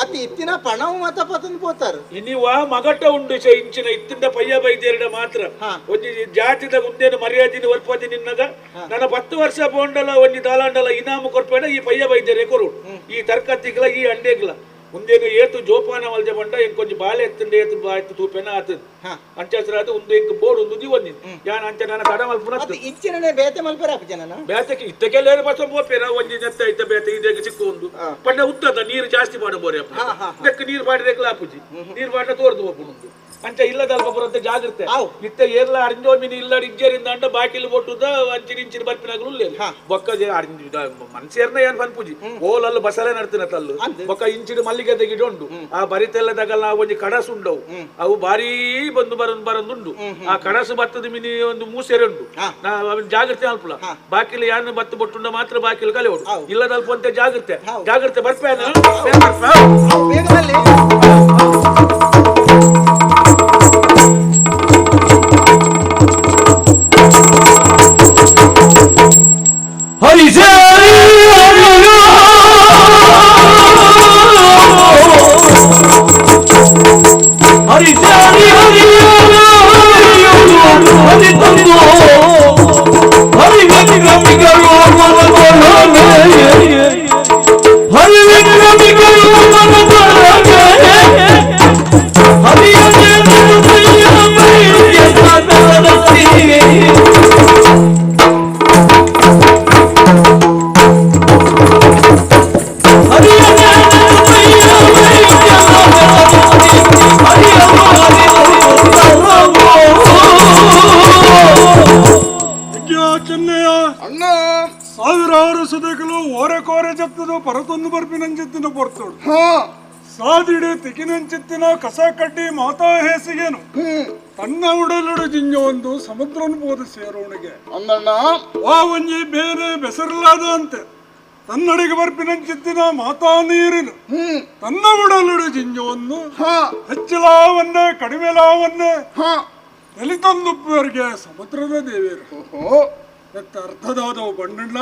ಅತಿ ಇತ್ತಿನ ಪಣವು ಮಾತ ಪತಂದು ಪೋತಾರು ಇನಿ ವಾ ಮಗಟ ಉಂಡು ಇಂಚಿನ ಇತ್ತಿಂದ ಪಯ್ಯ ಬೈದೇರಡ ಮಾತ್ರ ಒಂಜಿ ಜಾತಿದ ಉಂದೇನು ಮರ್ಯಾದಿನ ಒಲ್ಪದಿ ನಿನ್ನಗ ನನ್ನ 10 ವರ್ಷ ಬೋಂಡಲ ಒಂಜಿ ದಾಲಾಂಡಲ ಇನಾಮು ಕೊರ್ಪೇಡ ಈ ಪಯ್ಯ ಬೈದೇರೆ ಕೊರು ಈ ತರ್ಕತ್ತಿಗ್ಲ ಈ ಅಂಡೇಗ್ಲ ಉಂದೇನು ಏತು ಜೋಪಾನ ಮಲ್ಜ ಬಂಡ ಇಂಕೊಂಜಿ ಬಾಳೆ ಎತ್ತಂಡೆ ಏತು ಬಾಯ್ತು ತೂಪೆನ ಆತದ ಅಂಚಾಸ್ರಾದ ಉಂದು ಇಂಕ್ ಬೋರ್ಡ್ ಉಂದು ಜೀವನ್ ಯಾನ್ ಅಂಚ ನಾನು ತಡ ಮಲ್ಪುನ ಇಚ್ಚಿನನೆ ಬೇತೆ ಮಲ್ಪರ ಜನನ ಬೇತೆಗೆ ಇತ್ತಕೆಲ್ಲ ಬಸ ಪೋಪೇನ ಒಂಜಿ ನೆತ್ತ ಇತ್ತ ಬೇತೆ ಇದಕ್ಕೆ ಸಿಕ್ಕು ಒಂದು ಪಂಡ ಉತ್ತದ ನೀರು ಜಾಸ್ತಿ ಮಾಡ ಬೋರೆ ಅಪ್ಪ ನೀರು ಮಾಡಿದಕ್ಕೆ ಆಪುಜಿ ನೀರು ಮಾಡಿದ ತೋರ್ದು ಹೋಪುನುಂದು ಅಂಚ ಇಲ್ಲದಲ್ಪ ಬರಂತ ಜಾಗ್ರತೆ ಇತ್ತ ಏರ್ಲ ಅರಿಂಜೋ ಮೀನು ಇಲ್ಲ ಇಜ್ಜರಿಂದ ಅಂಡ ಬಾಕಿಲು ಬೊಟ್ಟುದ ಅಂಚಿನ ಇಂಚಿನ ಬರ್ಪಿನಾಗಲು ಬೊಕ್ಕ ಮನ್ಸೇರ್ನ ಏನ್ ಪನ್ಪುಜಿ ಓಲಲ್ಲು ಬಸಲೆ ನಡ್ತಿನ ತಲ್ಲು ಬೊಕ್ಕ ಇಂಚಿನ ಮಲ್ಲಿಗೆ ಗಿಡ ಉಂಡು ಆ ಬರಿತೆಲ್ಲದಾಗಲ್ಲ ಒಂಜಿ ಕಡಸು ಉಂಡವು ಅವು ಭಾರೀ ಬಂದು ಬರಂದು ಬರಂದುಂಡು ಆ ಕಡಸು ಬತ್ತದ ಮಿನಿ ಒಂದು ಮೂಸೆರೆ ಉಂಡು ಜಾಗ್ರತೆ ಅಲ್ಪುಲ ಬಾಕಿಲು ಯಾರು ಬತ್ತು ಬೊಟ್ಟುಂಡ ಮಾತ್ರ ಬಾಕಿಲು ಕಲೆ ಇಲ್ಲದಲ್ಪ ಅಂತ ಜಾಗ್ರತೆ ಜಾಗ್ರತೆ ಬರ್ಪೇನ ಹರಿ ಹರಿ ಹರಿ ಹರಿ ಹರಿ ತಂದು ಹರಿ ವಿಕ್ರಮಿಗಳು ಹರಿ ವಿಕ್ರಮಿಗಳು ಹರಿ ಅಣ್ಣ ಸಾವಿರಾರು ಸುದೆಗಳು ಓರೆ ಕೋರೆ ಜಪ್ತದ ಪರತೊಂದು ಬರ್ಪಿನಂಚಿತ್ತಿನ ಪೊರ್ತುಡು ಸಾದಿಡು ತಿಕಿನಂಚಿತ್ತಿನ ಕಸ ಕಡ್ಡಿ ಮಾತಾ ಹೇಸಿಗೇನು ತನ್ನ ಉಡಲುಡು ಜಿಂಜ ಒಂದು ಸಮುದ್ರನು ಬೋಧ ಸೇರೋಣಿಗೆ ವಾ ಒಂಜಿ ಬೇರೆ ಬೆಸರಲಾದ ಅಂತೆ ತನ್ನಡಿಗೆ ಬರ್ಪಿನಂಚಿತ್ತಿನ ಮಾತಾ ನೀರಿನ ತನ್ನ ಉಡಲುಡು ಜಿಂಜವನ್ನು ಹೆಚ್ಚಲಾವನ್ನೇ ಕಡಿಮೆ ಲಾವನ್ನೇ ತಲಿತಂದುಪ್ಪವರಿಗೆ ಸಮುದ್ರದ ದೇವಿಯರು ಎತ್ತ ಅರ್ಥದಾದವು ಬಣ್ಣಣ್ಣ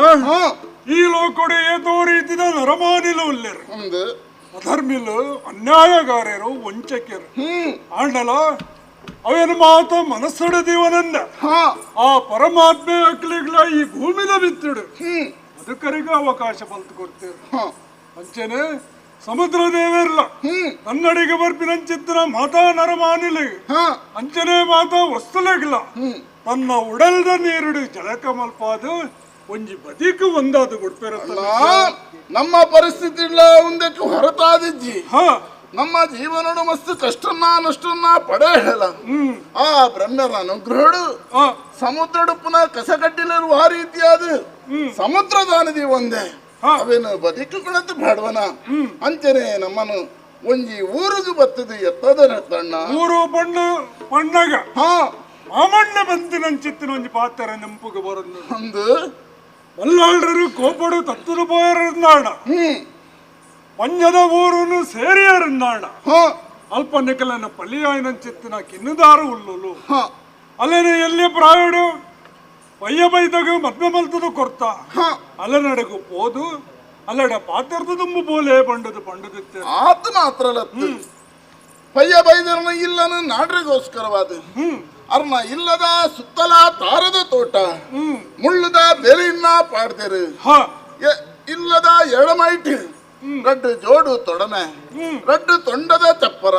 ಈ ಲೋಕೊಡೆ ಏತೋ ರೀತಿದ ನರಮಾನಿಲು ಉಲ್ಲೇರು ಅಧರ್ಮಿಲು ಅನ್ಯಾಯಗಾರರು ವಂಚಕರು ಆಂಡಲ ಅವೇನು ಮಾತ ಮನಸ್ಸೊಡೆ ದೇವನಂದ ಆ ಪರಮಾತ್ಮೆ ಅಕ್ಲಿಗ್ಲ ಈ ಭೂಮಿದ ಬಿತ್ತಿಡು ಅದಕ್ಕರಿಗೆ ಅವಕಾಶ ಬಲ್ತು ಕೊಡ್ತೇವೆ ಅಂಚೆನೆ ಸಮುದ್ರ ದೇವೇರ್ಲ ತನ್ನಡಿಗೆ ಬರ್ಪಿನಂಚಿತ್ತಿನ ಮಾತಾ ನರಮಾನಿಲಿ ಅಂಚನೆ ಮಾತಾ ವಸ್ತುಲೆಗ್ಲ ತನ್ನ ಉಡಲ್ದ ನೀರುಡು ಜಳಕ ಮಲ್ಪಾದು ಒಂಜಿ ಬದಿಕು ಒಂದಾದು ಗುಡ್ಪೆರತ್ತ. ನಮ್ಮ ಪರಿಸ್ಥಿತಿ ಇಲ್ಲ ಒಂದಕ್ಕೆ ಹೊರತಾದಿಜ್ಜಿ. ನಮ್ಮ ಜೀವನಡು ಮಸ್ತ್ ಕಷ್ಟನ್ನ ನಷ್ಟನ್ನ ಪಡೆ ಹೇಳ. ಆ ಬ್ರಹ್ಮರ ಅನುಗ್ರಹಡು ಸಮುದ್ರಡು ಪುನಃ ಕಸ ಕಡ್ಡಿಲಿರುವ ಆ ರೀತಿಯಾದ ಸಮುದ್ರ ದಾನದಿ ಒಂದೇ ಅವೇನು ಬದುಕುಗಳದ್ದು ಬೇಡವನ ಅಂಚನೆ ನಮ್ಮನು ಒಂಜಿ ಊರುಗು ಬತ್ತದು ಎತ್ತದ ತಣ್ಣ ಊರು ಬಣ್ಣು ಬಣ್ಣಗ ಮಾಮಣ್ಣ ಬಂತಿನಂಚಿತ್ತಿನ ಒಂಜಿ ಪಾತ್ರ ನೆಂಪುಗೆ ಬರದು ಅಂದು ಮಲ್ಲಾಳ್ರರು ಕೋಪಡು ತತ್ತುದು ಪೋಯರಂದಾಣ ಪಂಜದ ಊರುನು ಸೇರಿಯರಂದಾಣ ಅಲ್ಪ ನಿಕಲನ ಪಲಿಯಾಯನಂಚಿತ್ತಿನ ಕಿನ್ನುದಾರು ಉಲ್ಲುಲು ಅಲ್ಲೇನೆ ಎಲ್ಲಿ ಪ್ರಾಯಡು ಪಯ್ಯ ಬೈದಾಗ ಮದ್ವೆ ಮಲ್ತದು ಕೊರ್ತ ಅಲ್ಲನಡೆಗು ಪೋದು ಅಲ್ಲಡ ಪಾತ್ರದ ತುಂಬು ಬೋಲೆ ಬಂಡದು ಬಂಡದಿತ್ತೆ ಆತ ಮಾತ್ರ ಪಯ್ಯ ಬೈದರನ ಇಲ್ಲನ ನಾಡ್ರಿಗೋಸ್ಕರವಾದ ಅರ್ನ ಇಲ್ಲದ ಸುತ್ತಲ ತಾರದ ತೋಟ ಮುಳ್ಳುದ ಬೆಲೆಯನ್ನ ಪಾಡ್ತೇರು ಇಲ್ಲದ ಎಳಮೈಟ್ ರಡ್ಡು ಜೋಡು ತೊಡಮೆ ರಡ್ಡು ತೊಂಡದ ಚಪ್ಪರ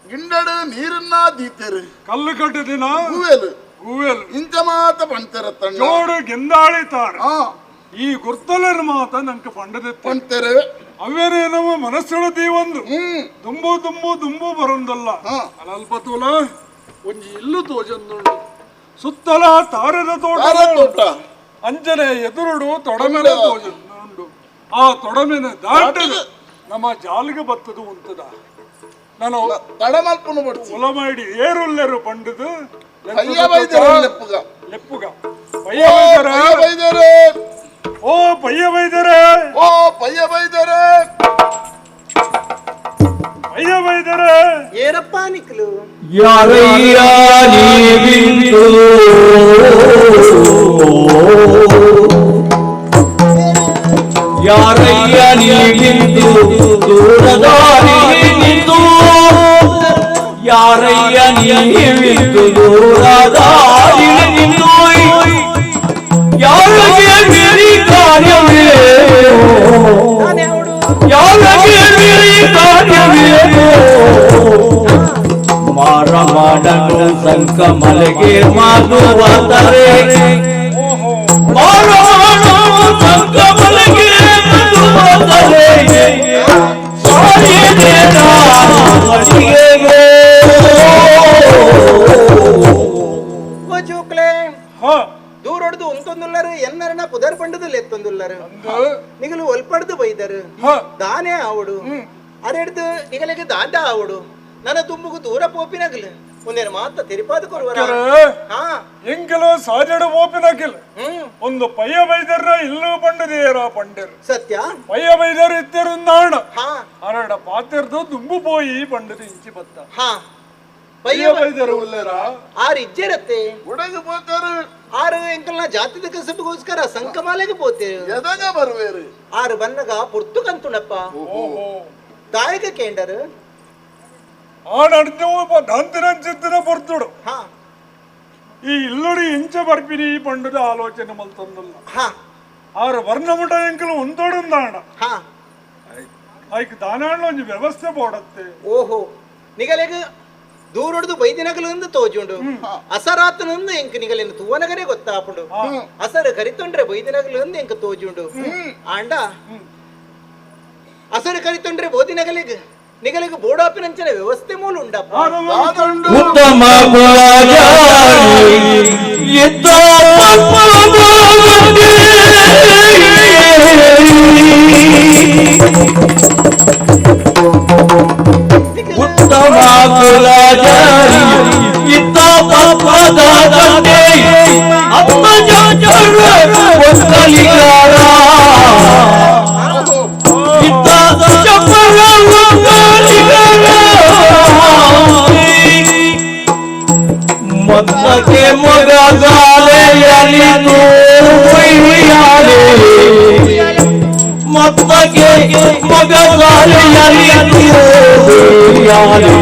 ಗಿಂಡಡು ನೀರನ್ನ ದೀತೇರು ಕಲ್ಲು ಕಟ್ಟಿದಿನ ಗೂವೆಲು ಗೂವೆಲು ಇಂಚ ಮಾತ ಪಂತೇರ ಜೋಡು ಗೆಂದಾಳಿ ತಾರ ಈ ಗುರ್ತಲರ ಮಾತ ನಂಗೆ ಪಂಡದಿತ್ತು ಪಂತೇರೆ ಅವೇನೇ ನಮ್ಮ ಮನಸ್ಸುಳ ದೀವೊಂದು ದುಂಬು ದುಂಬು ದುಂಬು ಬರೊಂದಲ್ಲ ಅಲ್ಪ ತೂಲ ಒಂಜಿ ಇಲ್ಲು ತೋಜೊಂದುಂಡು ಸುತ್ತಲ ತಾರದ ತೋಟ ತೋಟ ಅಂಜನೆ ಎದುರುಡು ತೊಡಮೆನೆ ತೋಜೊಂದುಂಡು ಆ ತೊಡಮೆನೆ ದಾಟದು ನಮ್ಮ ಜಾಲಿಗೆ ಬತ್ತದು ಉಂತದ ನಾನು ತಡಮಲ್ಪನು ಉಲಮಾಡಿ ಏರುಲ್ಲೆರು ಪಂಡದು ಲೆಪ್ಪುಗ ಲೆಪ್ಪುಗ ಪಯ್ಯ ಬೈದರೆ ಓ ಪಯ್ಯ ಬೈದರೆ ಓ ಪಯ್ಯ ಬೈದರೆ ಪಯ್ಯ ಬೈದರೆ ಏನಪ್ಪ ನಿಕ್ಲು ಯಾರಯ್ಯ ನೀವಿಂದು ಯಾರಯ್ಯ ನೀವಿಂದು ದೂರದಾರಿ ನಿಂತು ಯಾರಯ್ಯ ನೀವಿಂದು ದೂರದಾರಿ ನಿಂತು ಯಾರಿಗೆ ಮೀರಿ ಕಾರ್ಯವೇ ಯಾರಿಗೆ ಮೀರಿ ಕಾರ್ಯವೇ ಮಾರ ಮಾಡನು ಸಂಕ ಮಲಗೆ ಮಾಧುವಾದರೆ ಮಾರ ಮಾಡನು ಸಂಕ ಮಲಗೆ ಮಾಧುವಾದರೆ ಜೋಕ್ಲೆ ದೂರ ಹೊಡೆದು ಉಂತೊಂದುಲ್ಲರು ಎನ್ನರನ ಪುದರ್ ಪಂಡದು ಎತ್ತೊಂದುಲ್ಲರು ನಿಗಲು ಒಲ್ಪಡ್ದು ಬೈದರು ದಾನೇ ಆವಡು ಅರೆಡ್ದು ನಿಗಲಿಗೆ ದಾದ ಆವಡು ನನ್ನ ತುಂಬುಗು ದೂರ ಪೋಪಿನಗಲು ಒಂದೇನು ಮಾತ ತೆರಿಪಾದ ಕೊರುವರ ಎಂಕಲು ಸಾಜಡು ಪೋಪಿನಗಿಲ್ ಒಂದು ಪಯ್ಯ ಬೈದರ ಇಲ್ಲೂ ಪಂಡದೇರ ಪಂಡರು ಸತ್ಯ ಪಯ್ಯ ಬೈದರು ಇತ್ತರು ನಾಣ ಅರಡ ಪಾತೆರ್ದು ದುಂಬು ಪೋಯಿ ಪಂಡದು ಇಂಚಿ ಬತ್ತ ಪಯ್ಯ ಬೈದರು ಉಲ್ಲೇರ ಆರು ಇಜ್ಜೆರತ್ತೆ ಉಡಗು ಪೋತಾರು ಆರು ಎಂಕಲ್ನ ಜಾತಿದ ಕಸಬಿಗೋಸ್ಕರ ಸಂಕಮಾಲೆಗೆ ಪೋತೇರು ಎದಾಗ ಬರುವೇರು ಆರು ಬನ್ನಗ ಪುರ್ತು ಕಂತುಣಪ್ಪ ದಾಯಕ ಕೇಂಡರು ದಾಂತಿನಂಚಿತ್ತಿನ ಪೊರ್ತುಡು ಈ ಇಲ್ಲಡಿ ಇಂಚ ಬರ್ಪಿನಿ ಪಂಡದ ಆಲೋಚನೆ ಮಲ್ತಂದಲ್ಲ ಆರು ವರ್ಣಮುಟ ಎಂಕಲು ಒಂದೋಡುಂದಾಣ ಐಕ್ ದಾನಾಣ ಒಂಜಿ ವ್ಯವಸ್ಥೆ ಬೋಡತ್ತೆ ಓಹೋ ನಿಗಲೆಗ ದೂರೊಡ್ದು ಬೈದಿನಗಲಿಂದ ತೋಜುಂಡು ಅಸರಾತನಿಂದ ಎಂಕ್ ನಿಗಲಿನ ತೂವನಗನೇ ಗೊತ್ತಾಪುಂಡು ಅಸರು ಕರಿತೊಂಡ್ರೆ ಬೈದಿನಗಲಿಂದ ಎಂಕ್ ತೋಜುಂಡು ಆಂಡ ಅಸರು ಕರಿತೊಂಡ್ರೆ ಬೋದಿನಗಲಿಗ ನಿಗಲಿಗ ಬೋಡಾಪಿನಂಚನ ವ್ಯವಸ್ಥೆ ಮೂಲ ಉಂಡಪ್ಪ ಉತ್ತಮ ಕುಲಜಾರಿ ಇದ್ದ ಉತ್ತಮ ಕುಲಜಾರಿ ಇದ್ದ ಪಪ್ಪದ ತಂದೆ ಅತ್ತ ಜರ ಒಕ್ಕಲಿಗಾರ ಇದ್ದ ಚಪ್ಪರ ಒಕ್ಕಲಿಗಾರ ಮೊತ್ತಕ್ಕೆ ಮೊಗಗಾಲೆಯಲ್ಲಿ ತೂಯಾಲೆ ಮೊತ್ತಕ್ಕೆ ಮೊಗಗಾಲೆಯಲ್ಲಿ ತೂಯಾಲೆ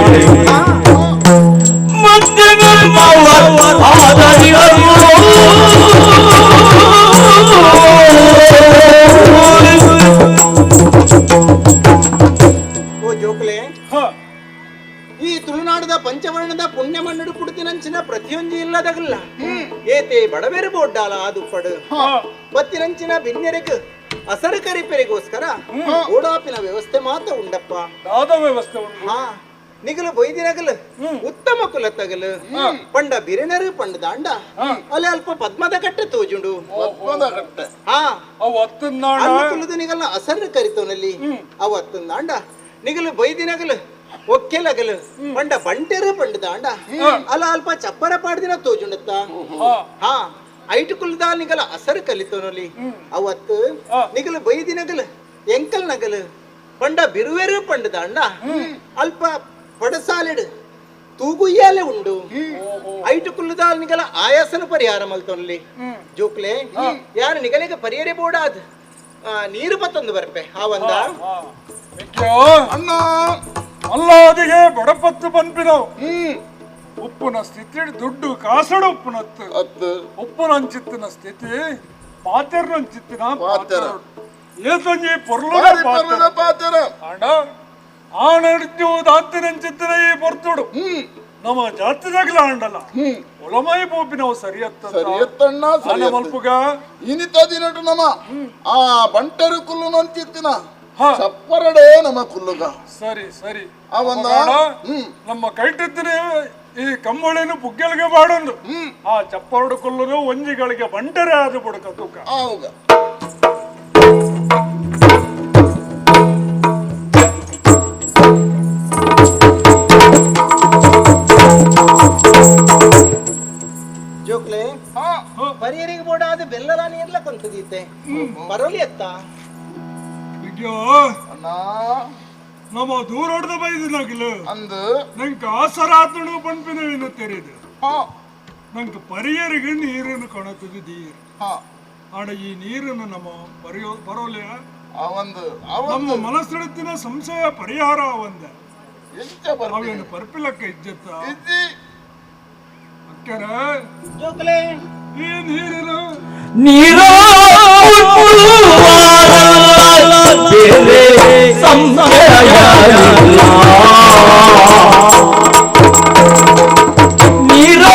ಮತ್ತೆ ಓ ಜೋಕ್ಲೆ ಈ ತುಳುನಾಡದ ಪಂಚವರ್ಣದ ಪುಣ್ಯ ಮಣ್ಣು ಪುಡ್ತಿನಂಚಿನ ಪ್ರತಿಯೊಂಜಿ ಇಲ್ಲದಗಲ್ಲ ಏತೆ ಬಡವೆರು ಬೋಡ್ಡಾಲ ಆದುಪ್ಪಡು ಬತ್ತಿನಂಚಿನ ಬಿನ್ನೆರೆಗ್ ಅಸರು ಕರಿಪೆರೆಗೋಸ್ಕರ ಓಡಾಪಿನ ವ್ಯವಸ್ಥೆ ಮಾತ್ರ ಉಂಡಪ್ಪ. ದಾದ ವ್ಯವಸ್ಥೆ ಉಂಟು. ಹಾ ನಿಗಲು ಬೊಯ್ದಿನಗಲು ಉತ್ತಮ ಕುಲ ತಗಲು ಪಂಡ ಬಿರಿನರು ಪಂಡ ದಾಂಡ ಅಲ್ಲಿ ಅಲ್ಪ ಪದ್ಮದ ಕಟ್ಟೆ ತೋಜುಂಡು. ಪದ್ಮದ ಕಟ್ಟೆ ಹಾ ಅವು ಅತ್ತಂದಾಂಡ ಕುಲದ ನಿಗಲ್ನ ಅಸರು ಕರಿತೋನಲ್ಲಿ ಅವು ಅತ್ತಂದಾಂಡ ನಿಗಲು ಬೈದಿನಗಲು ಒಕ್ಕೆಲಗಲು ಪಂಡ ಬಂಟೆರು ಪಂಡ ದಾಂಡ ಅಲ್ಲ ಅಲ್ಪ ಚಪ್ಪರ ಪಾಡ್ದಿನ ತೋಜುಂಡತ್ತ. ಹಾ ಐಟು ಕುಲದ ನಿಗಲ ಅಸರು ಕಲಿತೋನಲ್ಲಿ ಅವತ್ತು ನಿಗಲು ಬೈದಿನಗಲು ಎಂಕಲ್ ನಗಲು ಪಂಡ ಬಿರುವೆರು ಪಂಡ ದಾಂಡ ಅಲ್ಪ ಪಡಸಾಲೆಡು ತೂಗುಯ್ಯಾಲೆ ಉಂಡು. ಐಟು ಕುಲ್ಲದಾಲ್ ನಿಗಲ ಆಯಾಸನ ಪರಿಹಾರ ಮಲ್ತೊನ್ಲಿ ಜೋಕ್ಲೆ ಯಾರು ನಿಗಲಿಗ ಪರಿಯರೆ ಬೋಡಾದ್ ನೀರು ಬತ್ತೊಂದು ಬರ್ಪೆ ಆ ಒಂದ ಅಣ್ಣ ಅಲ್ಲಾದಿಗೆ ಬಡಪತ್ತು ಪನ್ಪಿನವು ಉಪ್ಪುನ ಸ್ಥಿತಿ ದುಡ್ಡು ಕಾಸಡು ಉಪ್ಪುನತ್ತು ಉಪ್ಪುನಂಚಿತ್ತಿನ ಸ್ಥಿತಿ ಪಾತೆರ್ನಂಚಿತ್ತಿನ ಪಾತೆರ ಏತೊಂಜಿ ಪೊರ್ಲು ಪಾತೆರ ಅಣ್ಣ ಆಣಡ್ದು ದಾಂತಿನಂಚಿತ್ತಿನ ಈ ಪೊರ್ತುಡು ನಮ್ಮ ಜಾತಿದಾಗಲ ಆಂಡಲ್ಲ ಒಲಮೈ ಪೋಪಿನವು ಸರಿಯತ್ತ ಸರಿಯತ್ತಣ್ಣ ಸರಿ ಮಲ್ಪುಗ ಇನಿತ ದಿನಟು ನಮ್ಮ ಆ ಬಂಟರು ಕುಲ್ಲುನಂಚಿತ್ತಿನ ಚಪ್ಪರಡೆ ನಮ್ಮ ಕುಲ್ಲುಗ. ಸರಿ ಸರಿ ನಮ್ಮ ಕೈಟಿತ್ತಿನ ಈ ಕಂಬಳಿನ ಪುಗ್ಗಲಿಗೆ ಬಾಡೊಂದು ಆ ಚಪ್ಪರಡು ಕುಲ್ಲುನು ಒಂಜಿಗಳಿಗೆ ಬಂಟರೇ ಆದ ಬುಡಕ ತೂಕ. ಜೋಕ್ಲೆ ಪರಿಯರಿಗೆ ಬೋಡಾದ ಬೆಲ್ಲಲ ನೀರ್ಲ ಕೊಂತದೀತೆ ಬರೋಲಿ ಅತ್ತ ನಮ್ಮ ದೂರೋಡ್ದ ಬೈದಿನಾಗಿಲ್ಲ ಅಂದು ನಂಗೆ ಆಸರಾತನು ಪಂಪಿನ ತೆರೆದು ನಂಗೆ ಪರಿಯರಿಗೆ ನೀರನ್ನು ಕಾಣುತ್ತದೆ ನೀರು. ಆಡ ಈ ನೀರನ್ನು ನಮ್ಮ ಬರೆಯೋ ಬರೋಲೆ ನಮ್ಮ ಮನಸ್ಸಿನ ಸಂಶಯ ಪರಿಹಾರ ಒಂದ ಅವೇನು ಪರ್ಪಿಲಕ್ಕ ಇಜ್ಜತ್ತ ಅಕ್ಕರ ಈ ನೀರಿನ ನೀರು ಬೇರೆ ಸಂಶಯವಿಲ್ಲ ನೀರು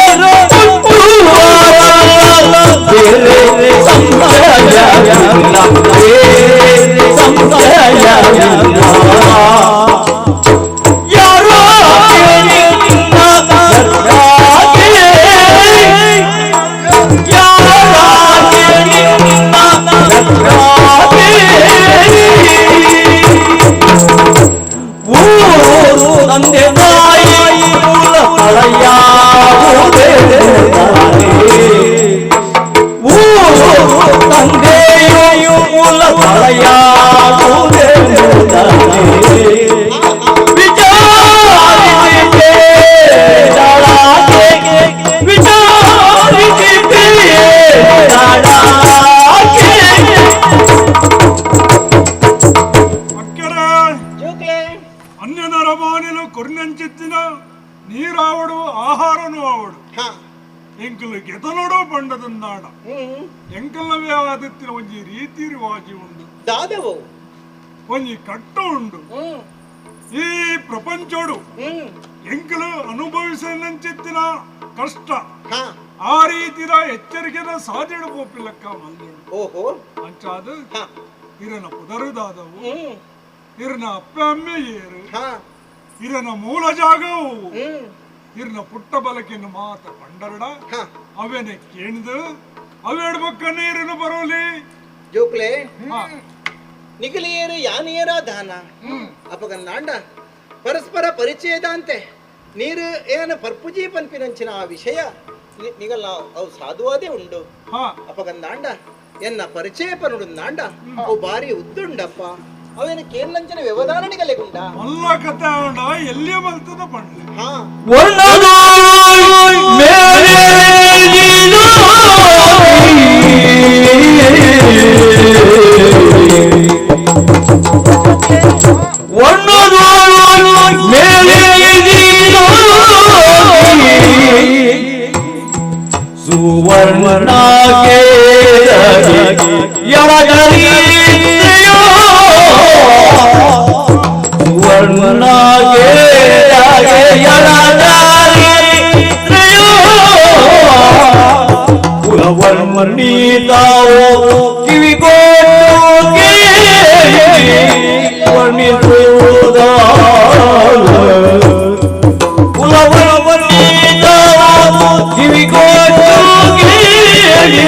ಬೇರೆ ಸಂಶಯವಿಲ್ಲ ಬೇರೆ ಸಂಶಯವಿಲ್ಲ ಯಾರೋ ತಂದೆ ತಾಯಿ ಮೂಲ ತಳೆಯಾವುದೇ ಊರು ತಂದೆಯು ಮೂಲ ತಳೆಯಾವುದೇ ಕೊರ್ನಂಚಿತ್ತಿನ ನೀರಾವಡು ಆಹಾರನೂ ಆವಡು ಎಂಕಲು ಗೆತನೋಡು ಬಂಡದಂದಾಡ ಎಂಕಲ್ನವೇ ಆದತ್ತಿನ ಒಂಜಿ ರೀತಿ ರಿವಾಜಿ ಉಂಡು ದಾದವು ಒಂಜಿ ಕಟ್ಟು ಉಂಡು ಈ ಪ್ರಪಂಚೋಡು ಎಂಕಲು ಅನುಭವಿಸನಂಚಿತ್ತಿನ ಕಷ್ಟ ಆ ರೀತಿಯ ಎಚ್ಚರಿಕೆದ ಸಾಧಿಡು ಪೋಪಿಲಕ್ಕ ಮಲ್ದೋಡು. ಓಹೋ ಅಂಚಾದ ಇರನ ಪುದರುದಾದವು ಇರನ ಅಪ್ಪ ಅಮ್ಮೆ ಏರು ಇರನ ಮೂಲ ಜಾಗವು ಇರನ ಪುಟ್ಟ ಬಲಕಿನ ಮಾತ ಪಂಡರಡ ಅವೇನೆ ಕೇಣ್ದು ಅವೇಡ್ ಬಕ್ಕನೆ ಇರನ ಬರೋಲಿ ಜೋಕ್ಲೆ ನಿಗಲಿಯೇರು ಯಾನಿಯರ ದಾನ ಅಪಗನ್ನಾಂಡ ಪರಸ್ಪರ ಪರಿಚಯದಂತೆ ನೀರು ಏನ ಪರ್ಪುಜಿ ಪನ್ಪಿನಂಚಿನ ಆ ವಿಷಯ ನಿಗಲ್ಲ ಅವು ಸಾಧುವಾದೇ ಉಂಡು. ಅಪಗಂದಾಂಡ ಎನ್ನ ಪರಿಚಯ ಪನುಡುಂದಾಂಡ ಅವು ಬಾರಿ ಉದ್ದುಂಡಪ್ಪ ಅವೇನು ಕೇರ್ಲಂಚಿನ ವ್ಯವಧಾನ ನಿಗಲೆಗುಂಡ ಮಲ್ಲ ಕಥೆ ಉಂಡ ಎಲ್ಲಿಯ ಮಲ್ತದ ಪಂಡ್ಲೆ ಸುವರ್ಣಾಗೆ ಯಡಗರಿಯೋ ಸುವರ್ಣಾಗೆ ಕುಲವರ್ಣಿತಾವೋ ಕಿವಿಗೊಟ್ಟು ಕೇಳಿ ವರ್ಣಿಸುವುದಾಲ ಕುಲವರ್ಣಿತಾವೋ ಕಿವಿಗೊಟ್ಟು ಕೇಳಿ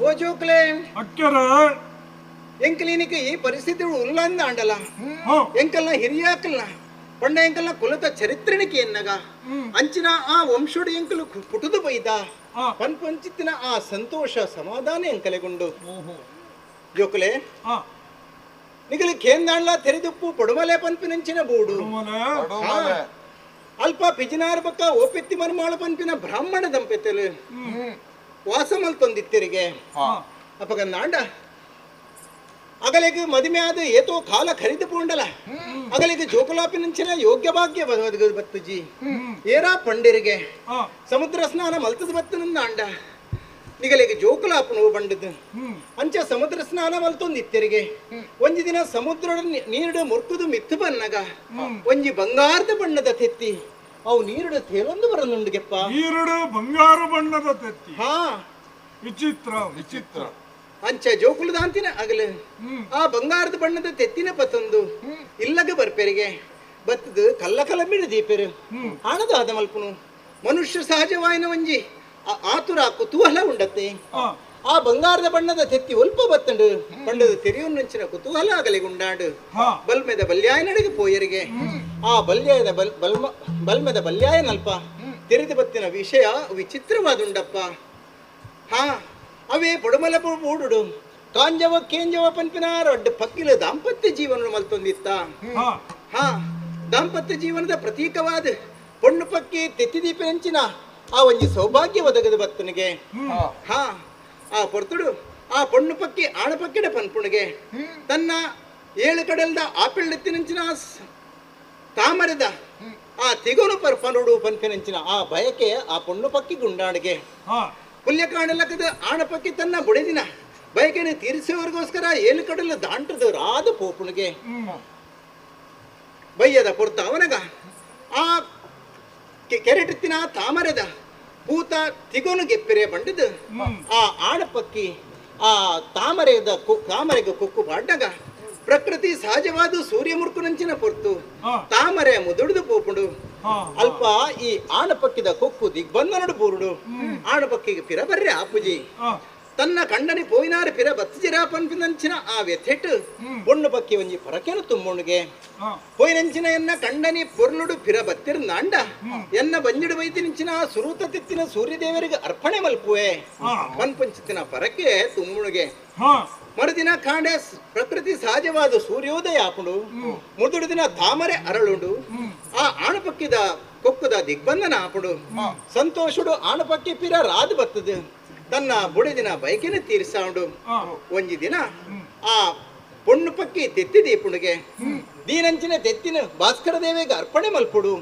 ಓ ಜೋಕ್ಲೆ ಎಂಕಲಿನಿಗೆ ಈ ಪರಿಸ್ಥಿತಿ ಉಲ್ಲಂದ ಆಂಡಲ ಎಂಕಲ್ನ ಹಿರಿಯಾಕಲ್ನ ಪಂಡ ಎಂಕಲ್ನ ಕುಲದ ಚರಿತ್ರೆಣಿಕೆ ಎನ್ನಗ ಅಂಚಿನ ಆ ವಂಶೋಡು ಎಂಕಲು ಪುಟುದು ಬೈದ ಪನ್ಪಂಚಿತ್ತಿನ ಆ ಸಂತೋಷ ಸಮಾಧಾನ ಎಂಕಲೆಗುಂಡು ಜೋಕುಲೆ ನಿಗಲಿ ಕೇಂದಾಂಡ್ಲ ತೆರೆದುಪ್ಪು ಪೊಡುಮಲೆ ಪನ್ಪಿನಂಚಿನ ಬೂಡು ಅಲ್ಪ ಪಿಜಿನಾರ್ ಬಕ್ಕ ಓಪೆತ್ತಿ ಮರುಮಾಳು ಪನ್ಪಿನ ಬ್ರಾಹ್ಮಣ ದಂಪತಿಲು ವಾಸ ಮಲ್ತೊಂದಿತ್ತಿರಿಗೆ ಅಪಗಂದಾಂಡ ಅಗಲಿಗೆ ಮದುವೆ ಆದ ಏತೋ ಕಾಲ ಖರೀದಿ ಪೂಂಡಲ ಅಗಲಿಗೆ ಜೋಕುಲಾಪಿನಂಚಿನ ಯೋಗ್ಯ ಭಾಗ್ಯ ಬತ್ತುಜಿ ಏರಾ ಪಂಡಿರಿಗೆ ಸಮುದ್ರ ಸ್ನಾನ ಮಲ್ತದ ಬತ್ತನಂದ ಅಂಡ ನಿಗಲಿಗೆ ಜೋಕುಲಾಪನು ಬಂಡದು ಅಂಚ ಸಮುದ್ರ ಸ್ನಾನ ಮಲ್ತೊಂದಿತ್ತಿರಿಗೆ ಒಂಜಿ ದಿನ ಸಮುದ್ರ ನೀರುಡು ಮುರ್ಕುದು ಮಿತ್ತು ಬನ್ನಗ ಒಂಜಿ ಬಂಗಾರದ ಬಣ್ಣದ ತೆತ್ತಿ ಅವು ನೀರುಡು ತೇಲೊಂದು ಬರನುಂಡುಗೆಪ್ಪ ನೀರುಡು ಬಂಗಾರ ಬಣ್ಣದ ತೆತ್ತಿ ಹಾ ವಿಚಿತ್ರ ವಿಚಿತ್ರ ಅಂಚ ಜೋಕುಲದಾಂತಿನ ಅಗಲು ಆ ಬಂಗಾರದ ಬಣ್ಣದ ತೆತ್ತಿನ ಪತ್ತೊಂದು ಇಲ್ಲಗ ಬರ್ಪೆರಿಗೆ ಬತ್ತದು ಕಲ್ಲ ಕಲಂಬಿಡ ದೀಪೆರು ಆಣದ ಆದ ಮಲ್ಪುನು ಮನುಷ್ಯ ಸಹಜವಾಯಿನ ಒಂಜಿ ಆತುರ ಕುತೂಹಲ ಉಂಡತ್ತೆ ಆ ಬಂಗಾರದ ಬಣ್ಣದ ತೆತ್ತಿ ಒಲ್ಪ ಬತ್ತಂಡು ಬಣ್ಣದ ತೆರೆಯೊನ್ನಂಚಿನ ಕುತೂಹಲ ಆಗಲಿಗುಂಡಾಡು ಬಲ್ಮೆದ ಬಲ್ಯಾಯನಡೆಗೆ ಪೋಯರಿಗೆ ಆ ಬಲ್ಯಾಯದ ಬಲ್ಮೆದ ಬಲ್ಯಾಯನಲ್ಪ ತೆರೆದು ಬತ್ತಿನ ವಿಷಯ ವಿಚಿತ್ರವಾದುಂಡಪ್ಪ. ಹಾ ಅವೇ ಪೊಡಮಲ ಬೂಡುಡು ಕಾಂಜವ ಕೇಂಜವ ಪನ್ಪಿನ ರಡ್ಡ ಪಕ್ಕಿಲ ದಾಂಪತ್ಯ ಜೀವನ ಮಲ್ತೊಂದಿತ್ತ. ಹಾ ದಾಂಪತ್ಯ ಜೀವನದ ಪ್ರತೀಕವಾದ ಪೊಣ್ಣು ಪಕ್ಕಿ ತೆತ್ತಿದೀಪಿನಂಚಿನ ಆ ಒಂಜಿ ಸೌಭಾಗ್ಯ ಒದಗದ ಬತ್ತನಿಗೆ. ಹಾ ಆ ಪೊರ್ತುಡು ಆ ಪೊಣ್ಣು ಪಕ್ಕಿ ಆಣಪಕ್ಕಿಡ ಪನ್ಪುಣಿಗೆ ತನ್ನ ಏಳು ಕಡಲ್ದ ಆಪಿಳ್ಳೆತ್ತಿನಂಚಿನ ತಾಮರದ ಆ ತಿಗೋನು ಪರ್ಪನುಡು ಪನ್ಪಿನಂಚಿನ ಆ ಬಯಕೆ ಆ ಪೊಣ್ಣು ಪಕ್ಕಿ ಗುಂಡಾಣಿಗೆ. ಪುಲ್ಯ ಕಾಣಲಕ್ಕದ ಆಣಪಕ್ಕಿ ತನ್ನ ಬುಡೆದಿನ ಬಯಕೆಯನ್ನು ತೀರಿಸುವವರಿಗೋಸ್ಕರ ಏಳು ಕಡಲು ದಾಂಟದ ರಾದ ಪೋಪುಣಿಗೆ ಬಯ್ಯದ ಪೊರ್ತ ಅವನಗ ಆ ಕೆರೆಟುತ್ತಿನ ತಾಮರದ ಪೂತ ತಿಗೋನು ಗೆಪ್ಪಿರೆ ಬಂಡದು ಆ ಆಣಪಕ್ಕಿ ಆ ತಾಮರೆದ ತಾಮರೆಗೆ ಕೊಕ್ಕು ಪಾಡ್ಡಗ ಪ್ರಕೃತಿ ಸಹಜವಾದ ಸೂರ್ಯ ಮುರ್ಕುನಂಚಿನ ಪೊರ್ತು ತಾಮರೆ ಮುದುಡಿದು ಪೋಪುಂಡು. ಅಲ್ಪ ಈ ಆಣಪಕ್ಕಿದ ಕೊಕ್ಕು ದಿಗ್ಬಂಧನಡು ಪೂರುಡು ಆಣಪಕ್ಕಿಗೆ ಪಿರ ಬರ್ರೆ ಆಪುಜಿ ತನ್ನ ಕಂಡನಿ ಪೋಯಿನಾರು ಪಿರ ಬತ್ತಿಜಿರ ಪನ್ಪಿನಂಚಿನ ಆ ವ್ಯಥೆಟ್ಟು ಪೊಣ್ಣು ಪಕ್ಕಿ ಒಂಜಿ ಪರಕೆನು ತುಂಬುಣಿಗೆ ಪೋಯಿನಂಚಿನ ಎನ್ನ ಕಂಡನಿ ಪೊರ್ಲುಡು ಪಿರ ಬತ್ತಿರ್ನಾಂಡ ಎನ್ನ ಬಂಜಿಡು ಬೈತಿನಂಚಿನ ಸುರೂತ ತಿತ್ತಿನ ಸೂರ್ಯದೇವರಿಗೆ ಅರ್ಪಣೆ ಮಲ್ಪುವೆ ಪನ್ಪಂಚಿತ್ತಿನ ಪರಕೆ ತುಂಬುಣಿಗೆ. ಮರುದಿನ ಕಾಂಡೆ ಪ್ರಕೃತಿ ಸಹಜವಾದ ಸೂರ್ಯೋದಯ ಆಪುಂಡು ಮುದುಡು ದಿನ ತಾಮರೆ ಅರಳುಂಡು ಆ ಆಣಪಕ್ಕಿದ ಕೊಕ್ಕುದ ದಿಗ್ಬಂಧನ ಆಪುಂಡು. ಸಂತೋಷುಡು ಆಣಪಕ್ಕಿ ಪಿರ ರಾದು ಬತ್ತದು ತನ್ನ ಬುಡಿದಿನ ಬೈಕಿನ ತೀರ್ಸಾಂಡು. ಒಂಜಿ ದಿನ ಆ ಪೊಣ್ಣು ಪಕ್ಕಿ ತೆತ್ತಿ ದೀಪುಣಿಗೆ ದೀನಂಚಿನ ತೆತ್ತಿನ ಭಾಸ್ಕರ ದೇವಿಗೆ ಅರ್ಪಣೆ ಮಲ್ಪುಡು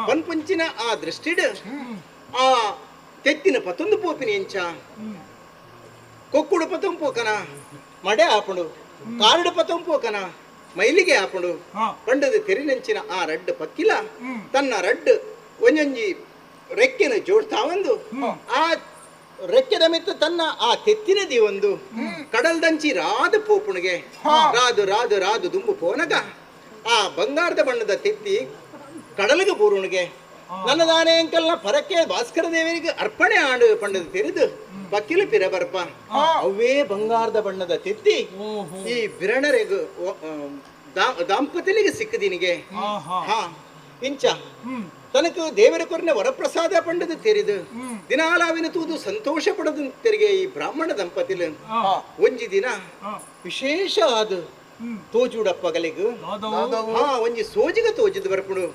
ಪನ್ಪುಂಚಿನ ಆ ದೃಷ್ಟಿಡ್ ಆ ತೆತ್ತಿನ ಪತ್ತೊಂದು ಪೋಪಿನ ಎಂಚ ಕೊಕ್ಕುಡು ಪತೊಂಪೋಕನ ಮಡೆ ಆಪುಂಡು ಕಾರಡು ಪತೊಂಪೋಕನ ಮೈಲಿಗೆ ಆಪುಂಡು ಪಂಡದ ತೆರಿನಂಚಿನ ಆ ರಡ್ಡು ಪಕ್ಕಿಲ ತನ್ನ ರಡ್ಡು ಒಂಜೊಂಜಿ ರೆಕ್ಕೆನ ಜೋಡ್ತಾವಂದು ಆ ರೆಕ್ಕೆದ ಮಿತ್ತ ತನ್ನ ಆ ತೆತ್ತಿನ ದಿವಂದು ಕಡಲ್ದಂಚಿ ರಾದು ಪೋಪುಣಿಗೆ ರಾದು ರಾದು ರಾದು ದುಂಬು ಪೋನಗ ಆ ಬಂಗಾರದ ಬಣ್ಣದ ತೆತ್ತಿ ಕಡಲಿಗೆ ಪೂರುಣಿಗೆ ನನ್ನದಾನೆ ಅಂಕಲ್ನ ಪರಕ್ಕೆ ಭಾಸ್ಕರ ದೇವರಿಗೆ ಅರ್ಪಣೆ ಆಡು ಪಂಡದ ತೆರೆದು ಪಕ್ಕಿಲು ಪಿರ ಬರ್ಪ ಅವೇ ಬಂಗಾರದ ಬಣ್ಣದ ತೆತ್ತಿ ಈ ಬಿರಣರಿಗೂ ದಾಂಪತಿಲಿಗೆ ಸಿಕ್ಕದಿನಿಗೆ. ಹಾ ಇಂಚ ತನಕ ದೇವರ ಕೊರನೆ ವರಪ್ರಸಾದ ಪಂಡದು ತೆರೆದು ದಿನಾಲಾವಿನ ತೂದು ಸಂತೋಷ ಪಡದು ತೆರಿಗೆ ಈ ಬ್ರಾಹ್ಮಣ ದಂಪತಿಲು ಒಂಜಿ ದಿನ ವಿಶೇಷ ಆದ ತೋಜುಡಪ್ಪ ಗಲಿಗ್ ಹಾ ಒಂಜಿ ಸೋಜಿಗ ತೋಜಿದ್ ಬರ್ಪುಡು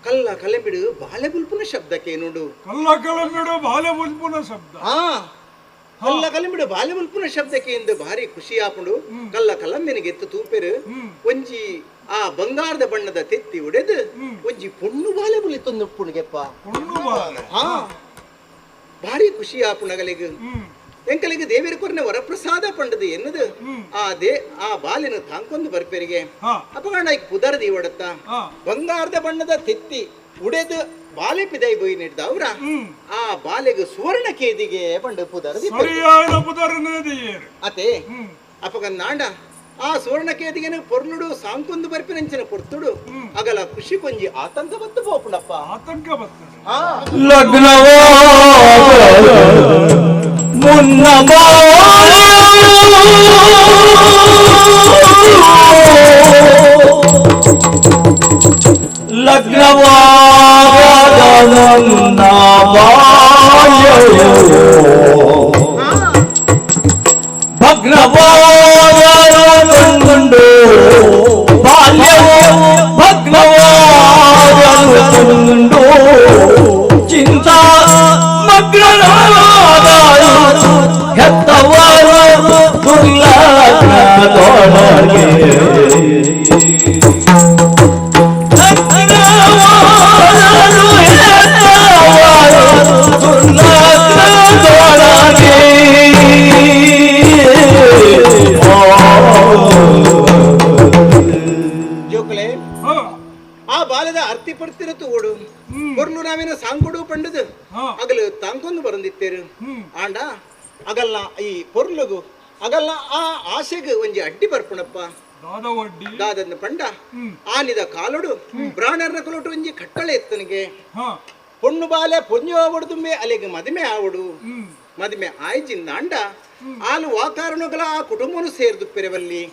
ಕಲ್ಲ ಕಲೆಂಬಿಡು ಬಾಲೆ ಬುಲ್ಪುನ ಶಬ್ದಕ್ಕೆ ನೋಡು ಕಲ್ಲ ಕಲೆಂಬಿಡು ಬಾಲೆ ಬುಲ್ಪುನ ಶಬ್ದ ಹಾ ಕಲ್ಲ ಕಲಂಬಿಡು ಬಾಲೆ ಬುಲ್ಪುನ ಶಬ್ದಕ್ಕೆ ಎಂದು ಭಾರಿ ಖುಷಿ ಆಪುಂಡು ಕಲ್ಲ ಕಲಂಬಿನಿಗೆ ಎತ್ತು ತೂಪೆರು ಒಂಜಿ ಆ ಬಂಗಾರದ ಬಣ್ಣದ ತೆತ್ತಿ ಉಡೆದು ಒಂಜಿ ಪೊಣ್ಣು ಬಾಲೆ ಬುಲಿತೊಂದು ಉಪ್ಪುಣಿಗೆಪ್ಪ ಹಾ ಭಾರಿ ಖುಷಿ ಆಪುಣಗಲಿಗ್ ಎಂಕಲಿಗೆ ದೇವಿರ ಕೊರ್ನೆ ವರಪ್ರಸಾದ ಪಂಡದು ಎನ್ನದು ಆ they ಆ ಬಾಲಿನ ತಾಂಕೊಂದು ಬರ್ಪೆರಿಗೆ ಅಪಗಣ ಪುದರ್ ದೀವಡತ್ತ ಬಂಗಾರದ ಬಣ್ಣದ ತೆತ್ತಿ ಉಡೆದು ಬಾಲೆ ಪಿದೈ ಬೊಯ್ ನೀಡ್ದವ್ರ ಆ ಬಾಲೆಗೆ ಸುವರ್ಣ ಕೇದಿಗೆ ಪಂಡ ಪುದರ್ ಅತೆ ಅಪಗ ನಾಂಡ ಆ ಸುವರ್ಣ ಕೇದಿಗೆನ ಪೊರ್ಲುಡು ಸಾಂಕೊಂದು ಬರ್ಪಿನಂಚಿನ ಪೊರ್ತುಡು ಅಗಲ ಖುಷಿ ಕೊಂಜಿ ಆತಂಕ ಬತ್ತು ಪೋಪುಣಪ್ಪ ಆತಂಕ ಬತ್ತು ಲಗ್ನವೋ ಮುನ್ನ ಲಗ್ನವಾದ ಮುನ್ನ ಭಗ್ನವಾದನುಂಡು ಬಾಲ್ಯವು ಭಗ್ನವಾದನುಂಡು ಚಿಂತಾ ಮಗ್ನರಾದ ಹೆತ್ತವರು ದುರ್ಲಗ್ನದೊಳಗೆ ಲಗ್ನವಾದರು ಹೆತ್ತವರು ದುರ್ಲಗ್ನದೊಳಗೆ ಜೋಕುಲೆ ಆ ಬಾಲದ ಅರ್ತಿ ಪಡ್ತಿರತ್ತು ಓಡು ಕೊರ್ಲು ನಾವೇನ ಸಾಂಗುಡು ಪಂಡದು ಅಗಲು ತಾಂಕೊಂದು ಬರಂದಿತ್ತೇರು ಆಂಡ ಅಗಲ್ಲ ಈ ಪೊರ್ಲುಗು ಅಗಲ್ಲ ಆ ಆಸೆಗೆ ಒಂಜಿ ಅಡ್ಡಿ ಬರ್ಪುಣಪ್ಪ ದಾದನ್ನ ಪಂಡ ಆನಿದ ಕಾಲೊಡು ಬ್ರಾಣರ್ನ ಕೊಲೊಟು ಒಂಜಿ ಕಟ್ಟಳೆ ಎತ್ತನಿಗೆ ಪೊಣ್ಣು ಬಾಲೆ ಪೊಂಜು ಆವಡು ತುಂಬೆ ಅಲ್ಲಿಗೆ ಮದುವೆ ಆವಡು ಮದುವೆ ಆಯ್ಜಿಂದ ಅಂಡ ಆಲು ವಾಕಾರಣಗಳ ಆ ಕುಟುಂಬನು ಸೇರ್ದು ಪೆರವಲ್ಲಿ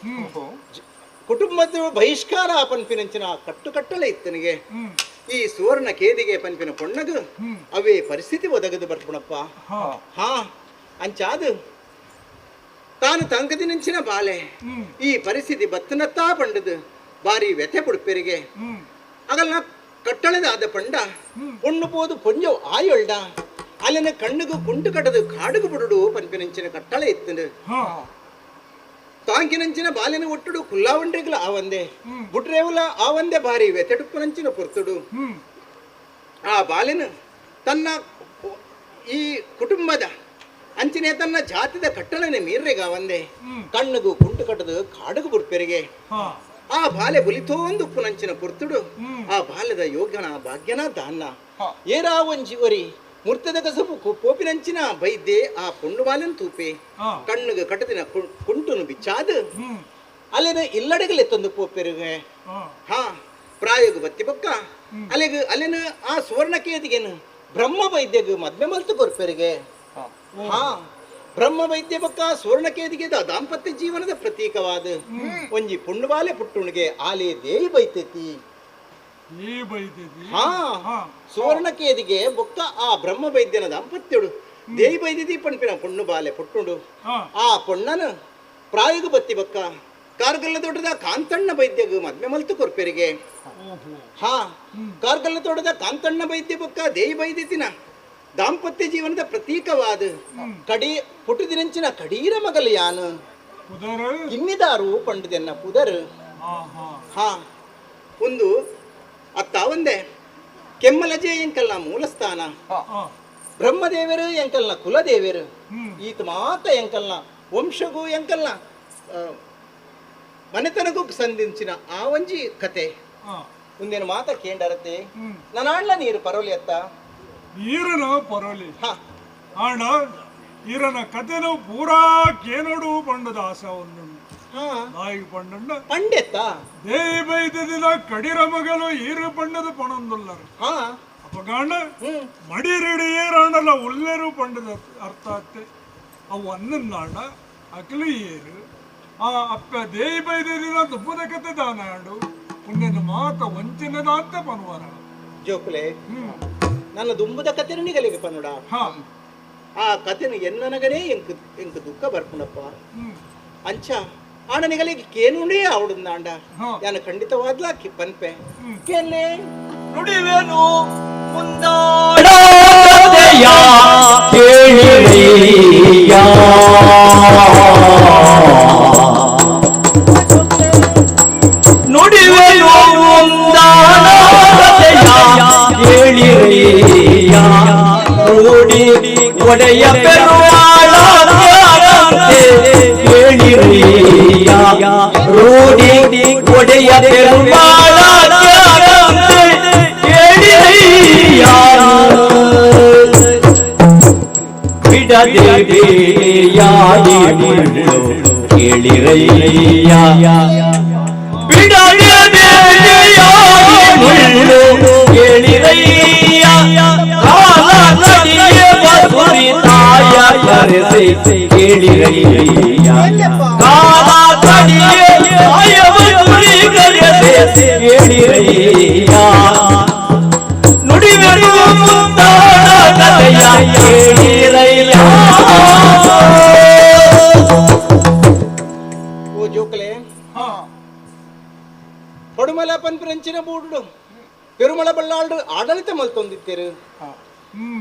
ಕುಟುಂಬದ ಬಹಿಷ್ಕಾರ ಪನ್ಪಿನಂಚಿನ ಕಟ್ಟುಕಟ್ಟಳೆ ಇತ್ತನಿಗೆ ಈ ಸುವರ್ಣ ಕೇದಿಗೆ ಪನ್ಪಿನ ಪೊಣ್ಣಗು ಅವೇ ಪರಿಸ್ಥಿತಿ ಒದಗದು ಬರ್ಪುಣಪ್ಪ ಹಾ ಅಂಚಾದು ತಾನು ತಂಕದಿನಂಚಿನ ಬಾಲೆ ಈ ಪರಿಸ್ಥಿತಿ ಬತ್ತನತ್ತಾ ಪಂಡದು ಬಾರಿ ವ್ಯಥೆ ಪುಡುಪೆರಿಗೆ ಆಗಲ್ಲ ಕಟ್ಟಳೆದ ಆದ ಪಂಡ ಪೊಣ್ಣು ಪೋದು ಪೊಂಜವು ಆಯೊಳ್ಡ ಅಲ್ಲಿನ ಕಣ್ಣುಗು ಕುಂಟು ಕಟ್ಟದು ಕಾಡುಗು ಬುಡುಡು ಪನ್ಪಿನಂಚಿನ ಕಟ್ಟಳೆ ಇತ್ತನು ತಾಂಕಿನಂಚಿನ ಬಾಲಿನ ಒಟ್ಟುಡು ಕುಲ್ಲಾವಂಡ್ರಿಗ್ಲ ಆವಂದೆ ಬುಟ್ರೇವುಲ ಆವಂದೆ ಬಾರಿ ವ್ಯಥೆಡುಪ್ಪುನಂಚಿನ ಪೊರ್ತುಡು ಆ ಬಾಲಿನ ತನ್ನ ಈ ಕುಟುಂಬದ ಅಂಚಿನೇ ತನ್ನ ಜಾತಿದ ಕಟ್ಟಳನೆ ಮೀರ್ರೆಗಾವಂದೆ ಕಣ್ಣುಗು ಕುಂಟು ಕಟ್ಟದು ಕಾಡುಗು ಬುಡ್ಪೆರಿಗೆ ಆ ಬಾಲೆ ಬುಲಿತೋಂದು ಉಪ್ಪುನಂಚಿನ ಪೊರ್ತುಡು ಆ ಬಾಲ್ಯದ ಯೋಗ್ಯನ ಭಾಗ್ಯನ ದಾನ್ನ ಏರಾ ಒಂಜಿ ಒರಿ ಮುರ್ತದ ಕಸಬು ಪೋಪಿನಂಚಿನ ಬೈದ್ದೆ ಆ ಪೊಣ್ಣು ಬಾಲನ್ ತೂಪೆ ಕಣ್ಣುಗ ಕಟ್ಟದಿನ ಕುಂಟುನು ಬಿಚ್ಚಾದು ಅಲ್ಲಿನ ಇಲ್ಲಡೆಗಲೆತ್ತೊಂದು ಪೋಪೆರುಗೆ ಹಾ ಪ್ರಾಯೋಗ ಬತ್ತಿ ಬೊಕ್ಕ ಅಲ್ಲಿಗ ಅಲ್ಲಿನ ಆ ಸುವರ್ಣ ಕೇದಿಗೇನು ಬ್ರಹ್ಮ ವೈದ್ಯಗ ಮದ್ಮೆ ಮಲ್ತು ಕೊರ್ಪೆರಿಗೆ ಹಾ ಬ್ರಹ್ಮ ವೈದ್ಯ ಬೊಕ್ಕ ಸುವರ್ಣ ಕೇದಿಗೆ ದಾಂಪತ್ಯ ಜೀವನದ ಪ್ರತೀಕವಾದ ಒಂಜಿ ಪುಣ್ಣುಬಾಲೆ ಪುಟ್ಟುಣಿಗೆ ಆಲೆ ದೇಯಿ ಬೈತೈತಿ ಹಾ ಸುವರ್ಣ ಕೇದಿಗೆ ಬೊಕ್ಕ ಆ ಬ್ರಹ್ಮ ವೈದ್ಯನ ದಾಂಪತ್ಯಡು ದೇಯಿ ಬೈದಿದಿ ಪಣ್ಪಿನ ಪೊಣ್ಣು ಬಾಲೆ ಪುಟ್ಟುಂಡು ಆ ಪೊಣ್ಣನ ಪ್ರಾಯೋಗ ಬತ್ತಿ ಬೊಕ್ಕ ಕಾರ್ಗಲ್ಲ ದೊಡ್ಡದ ಕಾಂತಣ್ಣ ವೈದ್ಯಗ ಮದ್ಮೆ ಮಲ್ತು ಕೊರ್ಪೆರಿಗೆ ಹಾ ಕಾರ್ಗಲ್ಲ ತೋಟದ ಕಾಂತಣ್ಣ ವೈದ್ಯ ಬೊಕ್ಕ ದೇಯಿ ಬೈದಿತಿನ ದಾಂಪತ್ಯ ಜೀವನದ ಪ್ರತೀಕವಾದ ಕಡಿ ಪುಟ್ಟುದಿನಂಚಿನ ಕಡೀರ ಮಗಲು ಯಾನು ಕಿನ್ನಿದಾರು ಪಂಡದೆನ್ನ ಪುದರ್ ಹಾ ಒಂದು ಅತ್ತ ಒಂದೇ ಕೆಮ್ಮಲಜೆ ಎಂಕಲ್ನ ಮೂಲಸ್ಥಾನ ಬ್ರಹ್ಮದೇವರು ಎಂಕಲ್ನ ಕುಲದೇವರು ಈತ ಮಾತ ಎಂಕಲ್ನ ವಂಶಗೂ ಎಂಕಲ್ನ ಮನೆತನಗೂ ಸಂಧಿಂಚಿನ ಆ ಒಂಜಿ ಕತೆ ಮುಂದಿನ ಮಾತ ಕೇಂಡರತೆ ನಾನಾಡ್ಲ ನೀರು ಪರೋಲಿ ಅತ್ತ ಈರನ ಪರೋಲಿ ಆಂಡ ಈರನ ಕತೆನು ಪೂರಾ ಕೇನೋಡು ಪಂಡದ ಆಸೆ ಒಂದು ನಾಯಿಗೆ ಪಂಡಂಡ ಪಂಡೆತ್ತ ದೇವಿ ಬೈದದಿನ ಕಡಿರ ಮಗಲು ಈರು ಪಂಡದ ಪಣೊಂದುಲ್ಲರು ಅಪಗಾಂಡ ಮಡಿರೆಡಿ ಏರಾಂಡಲ ಉಲ್ಲೇರು ಪಂಡದ ಅರ್ಥ ಅತ್ತೆ ಅವು ಅನ್ನಂದಾಂಡ ಅಕಲು ಏರು ಆ ಅಪ್ಪ ದೇವಿ ಬೈದದಿನ ದುಬ್ಬದ ಕತೆ ದಾನಾಂಡು ಪುಣ್ಯನ ಮಾತ ವಂಚನದಾಂತ ಪನುವಾರ ಜೋಕುಲೆ ನನ್ನ ದುಂಬುದ ಕತೆನು ನಿಗಲಿಗೆ ಪನುಡ ಆ ಕತೆನು ಎನ್ನನಗನೇ ಎಂಕ್ ಎಂಕ್ ದುಃಖ ಬರ್ಪುಣಪ್ಪ ಅಂಚ ಆಂಡ ನಿಗಲಿಗೆ ಕೇನುಂಡೇ ಆವಡುಂದಾಂಡ ಯಾನು ಖಂಡಿತವಾದ್ಲಾ ಪನ್ಪೆ ಕೇನ್ಲೆ ನುಡಿವೆನು ಮುಂದಾಡದೆಯ ಕೇಳಿರಿಯ ನುಡಿವೆನು ಮುಂದಾಡದೆಯ ಕೇಳಿರಿಯ ರೂಢಿ ಒಡೆಯ ಪೆರುಮಾಳಾದ್ಯರಂತೆ ಕೇಳಿರಿಯ ರೂಢಿ ಒಡೆಯ ಪೆರುಮಾಳಾದ್ಯರಂತೆ ಕೇಳಿರಿಯ ಬಿಡದೆ ಬೇಯಾಗಿ ಮುಳ್ಳು ಕೇಳಿರಯ್ಯ ಬಿಡದೆ ಬೇಯಾಗಿ ಮುಳ್ಳು ಕೇಳಿರಯ್ಯ ಕಾಲ ನಡಿಯ ಬಸುರಿ ತಾಯ ಕರೆಸಿ ಕೇಳಿರಯ್ಯ ಕಾಲ ನಡಿಯ ತಾಯ ಬಸುರಿ ಕರೆಸಿ ಕೇಳಿರಯ್ಯ ನುಡಿವೆನು ಮುಂದಾಡ ಕಥೆಯ ಕೇಳಿರಯ್ಯ. ಓ ಜೋಕಲೆ ಪಡುಮಲ ಪನ್ಪಿರಂಚಿನ ಬೂಡು ಪೆರುಮಳ ಬಲ್ಲಾಳ್ರು ಆಡಳಿತ ಮಲ್ತೊಂದಿತ್ತೇರು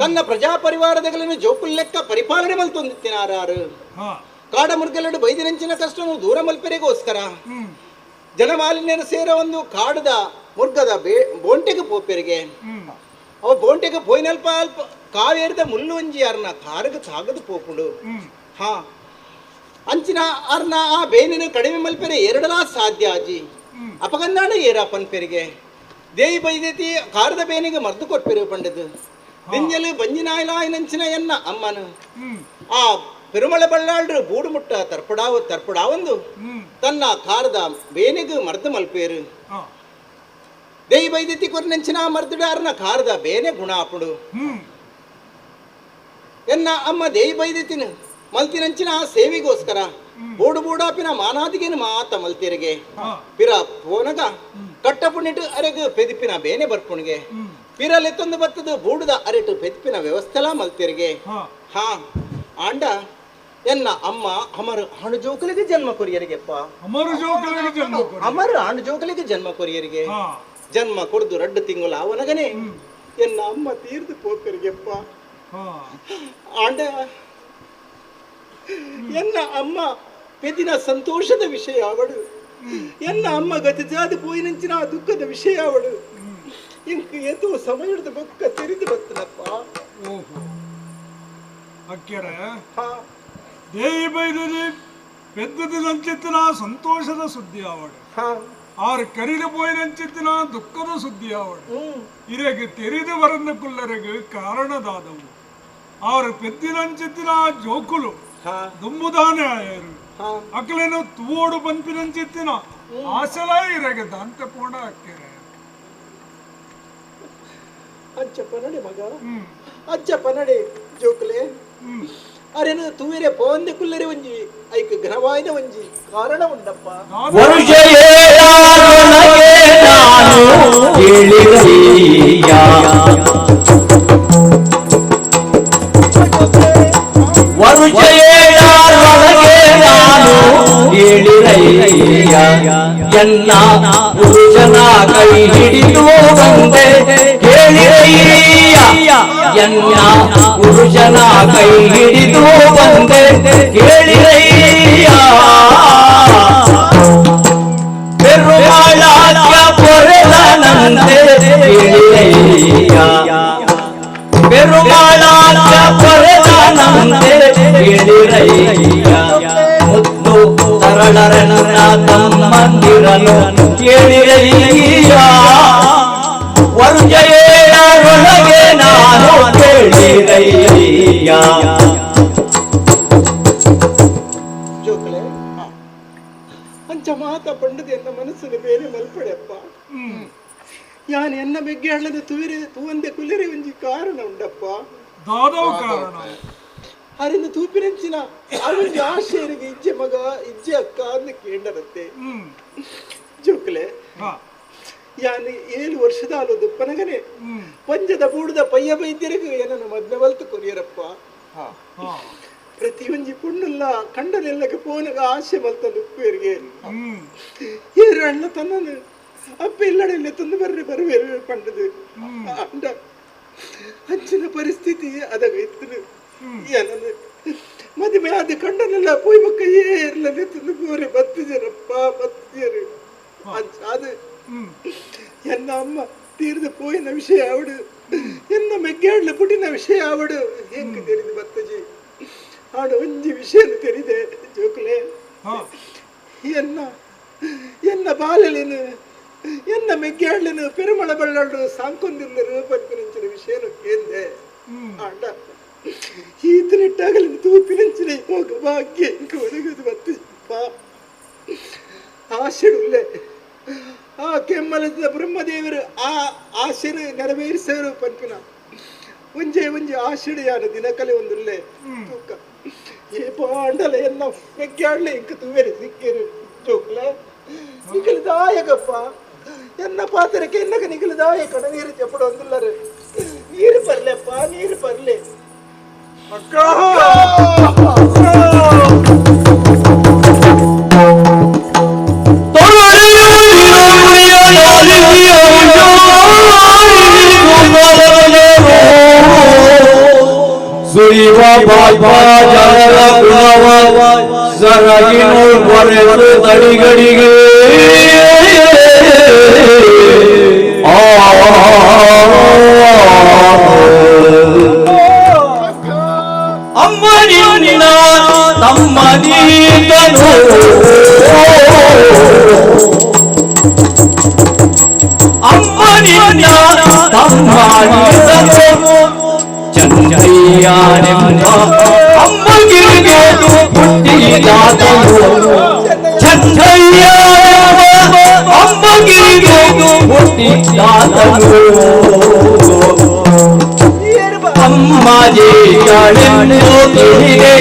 ತನ್ನ ಪ್ರಜಾ ಪರಿವಾರದಗಳನ್ನು ಜೋಕುಲ್ ಲೆಕ್ಕ ಪರಿಪಾಲನೆ ಮಲ್ತೊಂದಿತ್ತಿನಾರಾರು ಕಾಡ ಮುರ್ಗಲಡು ಬೈದಿನಂಚಿನ ಕಷ್ಟನು ದೂರ ಮಲ್ಪೆರೆಗೋಸ್ಕರ ಜನಮಾಲಿನ್ಯರು ಸೇರ ಒಂದು ಕಾಡದ ಮುರ್ಗದ ಬೋಂಟೆಗೆ ಪೋಪೆರಿಗೆ ಅವ ಬೋಂಟೆಗೆ ಪೋಯಿನಲ್ಪ ಅಲ್ಪ ಕಾವೇರಿದ ಮುಳ್ಳು ಒಂಜಿ ಅರ್ನ ಕಾರಗ ತಾಗದು ಪೋಪುಂಡು ಹಾ ಅಂಚಿನ ಅರ್ನ ಆ ಬೇನಿನ ಕಡಿಮೆ ಮಲ್ಪೆರೆ ಎರಡಲಾ ಸಾಧ್ಯ ಅಜ್ಜಿ ಅಪಗಂದಾಣ ಏರ ಪನ್ಪೆರಿಗೆ ದೇವಿ ಬೈದೇತಿ ಕಾರದ ಬೇನಿಗೆ ಮರ್ದು ಕೊಟ್ಪೆರು ಪಂಡದು ದಿಂಜಲು ಬಂಜಿನಾಯ್ಲಾಯ್ನಂಚಿನ ಎನ್ನ ಅಮ್ಮನು ಆ ಪೆರುಮಳ ಬಳ್ಳಾಳ್ರು ಬೂಡು ಮುಟ್ಟ ತರ್ಪಡಾವ ತರ್ಪಡಾವೊಂದು ತನ್ನ ಕಾರದ ಬೇನಿಗೆ ಮರ್ದು ಮಲ್ಪೇರು ದೇವಿ ಬೈದೇತಿ ಕೊರ್ನಂಚಿನ ಮರ್ದುಡಾರ್ನ ಕಾರದ ಬೇನೆ ಗುಣ ಆಪುಡು ಎನ್ನ ಅಮ್ಮ ದೇವಿ ಬೈದೇತಿನ ಮಲ್ತಿನಂಚಿನ ಆ ಸೇವೆಗೋಸ್ಕರ ಬೋಡು ಬೋಡಾಪಿನ ಮಾನಾದಿಗೇನು ಮಾತ ಮಲ್ತಿರಿಗೆ ಪಿರ ಪೋನಗ ಕಟ್ಟ ಪುಣ್ಣಿಟ್ಟು ಅರೆಗು ಪೆದಿಪಿನ ಬೇನೆ ಬರ್ಪುಣಿಗೆ ಪಿರಲೆತ್ತೊಂದು ಬತ್ತದು ಬೂಡುದ ಅರೆಟು ಪೆದಿಪಿನ ವ್ಯವಸ್ಥೆಲ ಮಲ್ತಿರಿಗೆ ಹಾ ಆಂಡ ಎನ್ನ ಅಮ್ಮ ಅಮರು ಹಣು ಜೋಕಲಿಗೆ ಜನ್ಮ ಕೊರಿಯರಿಗೆಪ್ಪ ಅಮರು ಜೋಕಲಿಗೆ ಜನ್ಮ ಅಮರು ಹಣು ಜೋಕಲಿಗೆ ಜನ್ಮ ಕೊರಿಯರಿಗೆ ಜನ್ಮ ಕೊಡ್ದು ರಡ್ಡು ತಿಂಗಳ ಅವನಗನೆ ಎನ್ನ ಅಮ್ಮ ತೀರ್ದು ಪೋಪೆರಿಗೆಪ್ಪ ಆಂಡ ಎನ್ನ ಅಮ್ಮ ಪೆದಿನ ಸಂತೋಷದ ವಿಷಯ ಅವಳು ಎನ್ನ ಅಮ್ಮ ಗತಿಜಾದ ಪೋಯಿನಂಚಿನ ದುಃಖದ ವಿಷಯ ಅವಳು ಇಂಕ್ ಏತೋ ಸಮಯದ ಬೊಕ್ಕ ತೆರೆದು ಬತ್ತನಪ್ಪ. ಅಕ್ಕೆರೆ ದೇವಿ ಬೈದದಿ ಪೆದ್ದದಿನಂಚಿತ್ತಿನ ಸಂತೋಷದ ಸುದ್ದಿ ಅವಳು ಆರು ಕರಿದು ಪೋಯಿನಂಚಿತ್ತಿನ ದುಃಖದ ಸುದ್ದಿ ಅವಳು ಇರೆಗೆ ತೆರೆದು ಬರನ್ನ ಕುಲ್ಲರೆಗೆ ಕಾರಣದಾದವು ಆರು ಪೆದ್ದಿನಂಚಿತ್ತಿನ ಜೋಕುಲು ದುಂಬುದಾನೆ ಆಯರು ಅಕ್ಲೇನು ತೂವೋಡು ಬಂಪಿನಂಚಿತ್ತಿನ ಆಸಲ ಇರೆಗೆ ದಾಂತೆ ಪೋಣ ಅಕ್ಕೆರೆ. ಅಜ್ಜ ಪನಡೆ ಮಗ ಅಜ್ಜ ಪನಡೆ ಜೋಕುಲೆ ಅರೇನು ತೂವಿರೆ ಪೋಂದೆ ಕುಲ್ಲರೆ ಒಂಜಿ ಐಕ್ ಘನವಾಯ್ದ ಒಂಜಿ ಕಾರಣ ಉಂಡಪ್ಪ. ವರುಷ ಏಳಾರೊಳಗೆ ನಾನು ಕೇಳಿರಯ್ಯ ವರುಷ ಏಳಾರೊಳಗೆ ನಾನು ಕೇಳಿರಯ್ಯ ಎನ್ನ ಪುರುಷನ ಕೈ ಹಿಡಿದು ಬಂದೆ ಕೇಳಿರಯ್ಯ ಎನ್ನ ಪುರುಷನ ಕೈ ಹಿಡಿದು ಬಂದೆ ಕೇಳಿರಯ್ಯ ಪೆರುಮಾಳಾದ್ಯ ಪೊರೆದನಂತೆ ಕೇಳಿರಯ್ಯ ಪೆರುಮಾಳಾದ್ಯ ಪೊರೆದನಂತೆ ಕೇಳಿರಯ್ಯ ಮುದ್ದು ತರಳರನ್ನ ತಮ್ಮಂದಿರನು ಕೇಳಿರಯ್ಯ ವರುಷ ಏಳರೊಳಗೆ ನಾನು ಕೇಳಿರಯ್ಯ. ಜೋಕುಲೆ ಅಂಚ ಮಾತ ಪಂಡದ ಎನ್ನ ಮನಸ್ಸಿನ ಬೇರೆ ಮಲ್ಪಡೆಯಪ್ಪ. ಯಾನ್ ಎನ್ನ ಬೆಗ್ಗೆ ಹಳ್ಳದ ತುವಿರೆ ತೂವಂದೆ ಕುಲ್ಲಿರೆ ಒಂಜಿ ಕಾರಣ ಉಂಡಪ್ಪ. ದಾದವ ಕಾರಣ ಅರಿಂದ ತೂಪಿನಂಚಿನ ಅವನಿಗೆ ಆಶೆಯರಿಗೆ ಇಜ್ಜೆ ಮಗ ಇಜ್ಜೆ ಅಕ್ಕ ಅಂದ ಕೇಂಡರತ್ತೆ. ಜೋಕುಲೆ ಯಾನ್ 7 ವರ್ಷದ ಅಲು ದುಪ್ಪನಗನೆ ಪಂಜದ ಬೂಡದ ಪಯ್ಯ ಬೈದ್ಯರಿಗೆ ಏನನ್ನು ಮದ್ವೆ ಬಲ್ತು ಕೊರಿಯರಪ್ಪ. ಪ್ರತಿಯೊಂಜಿ ಪುಣ್ಣುಲ್ಲ ಕಂಡನೆಲ್ಲಕ್ಕೆ ಪೋನಗ ಆಸೆ ಬಲ್ತಂದು ಉಪ್ಪೇರಿಗೆ ಏರು ಅಣ್ಣ ತನ್ನನು ಅಪ್ಪ ಇಲ್ಲಡೆಲ್ಲ ತಂದು ಬರ್ರಿ ಬರುವೇರು ಪಂಡದು ಅಂಡ ಅಂಚಿನ ಪರಿಸ್ಥಿತಿ ಅದಾಗ ಇತ್ತು ಏನಂದ್ರೆ ಮದುವೆ ಆದ ಕಂಡನೆಲ್ಲ ಪೋಯ್ ಬಕ್ಕ ಏರ್ಲನೆ ತಂದು ಬೋರೆ ಬತ್ತಿಜರಪ್ಪ ಬತ್ತಿಜರು ಅದು ಎನ್ನ ಅಮ್ಮ ತೀರ್ದ ಪೋಯಿನ ವಿಷಯ ಅವಡು ಎನ್ನ ಮೆಗ್ಗಾಡ್ಲ ಪುಟಿನ ವಿಷಯ ಅವಡು ಹೆಂಗೆ ತೆರಿದು ಬತ್ತಜಿ ಆಡು ಒಂಜಿ ವಿಷಯ ತೆರಿದೆ ಜೋಕುಲೆ ಎನ್ನ ಎನ್ನ ಬಾಲಲೇನು ಎನ್ನ ಮೆಗ್ಗಾಡ್ಲನು ಪೆರುಮಳ ಬಳ್ಳಾಡು ಸಾಂಕೊಂದಿಲ್ಲರು ಪನ್ಪಿನಂಚಿನ ವಿಷಯನು ಕೇಂದೆ ಆಂಡ ಈತನಿಟ್ಟಾಗಲಿ ತೂಪಿನಂಚಿನ ಹೋಗ ಭಾಗ್ಯ ಇಂಕ ಒದಗುದು ಬತ್ತಜಪ್ಪ ಆಶೆಡುಲ್ಲೆ ಆ ಕೆಮ್ಮಲದ ಬ್ರಹ್ಮದೇವರು ಆ ಆಶೆನು ನೆರವೇರಿಸರು ಪನ್ಪಿನ ಒಂಜೆ ಒಂಜೆ ಆಶೆಡು ಯಾನ ದಿನಕಲೆ ಒಂದುಲ್ಲೆ ತೂಕ ಏ ಪಾಂಡಲ ಎನ್ನ ಮೆಗ್ಗಾಡ್ಲೆ ಇಂಕ ತೂವೆರೆ ಸಿಕ್ಕೇರು ಜೋಕ್ಲೆ ನಿಗಲದಾಯಕಪ್ಪ ಎನ್ನ ಪಾತ್ರಕ್ಕೆ ಎನ್ನಕ ನಿಗಲದಾಯ ಕಣ ನೀರು చెప్పుడు ಒಂದುಲ್ಲರು ನೀರು ಪರ್ಲೆಪ್ಪ ನೀರು ಪರ್ಲೆ ಅಕ್ಕ ಸುರಿವ ಬಾಜರ ಗುಣವ ಸರಗಿನೋಳ್ ಬರೆದು ತಡಿಗಡಿಗೆ ಆ ಅಮ್ಮ ನಿನ್ನ ತಮ್ಮ ನೀತನು ಅಮ್ಮ ನಿನ್ನ ತಮ್ಮ ನೀತನು ಚಂದ್ರಯ್ಯನೆಂಬ ಅಮ್ಮಗಿರಿಗೆ ಹುಟ್ಟಿದಾತನು ಚಂದ್ರಯ್ಯನೆಂಬ ಅಮ್ಮಗಿರಿಗೆ ಹುಟ್ಟಿದಾತನು ಅಮ್ಮ ಜೇಗಳೆಂದು ತಿಳಿದೆ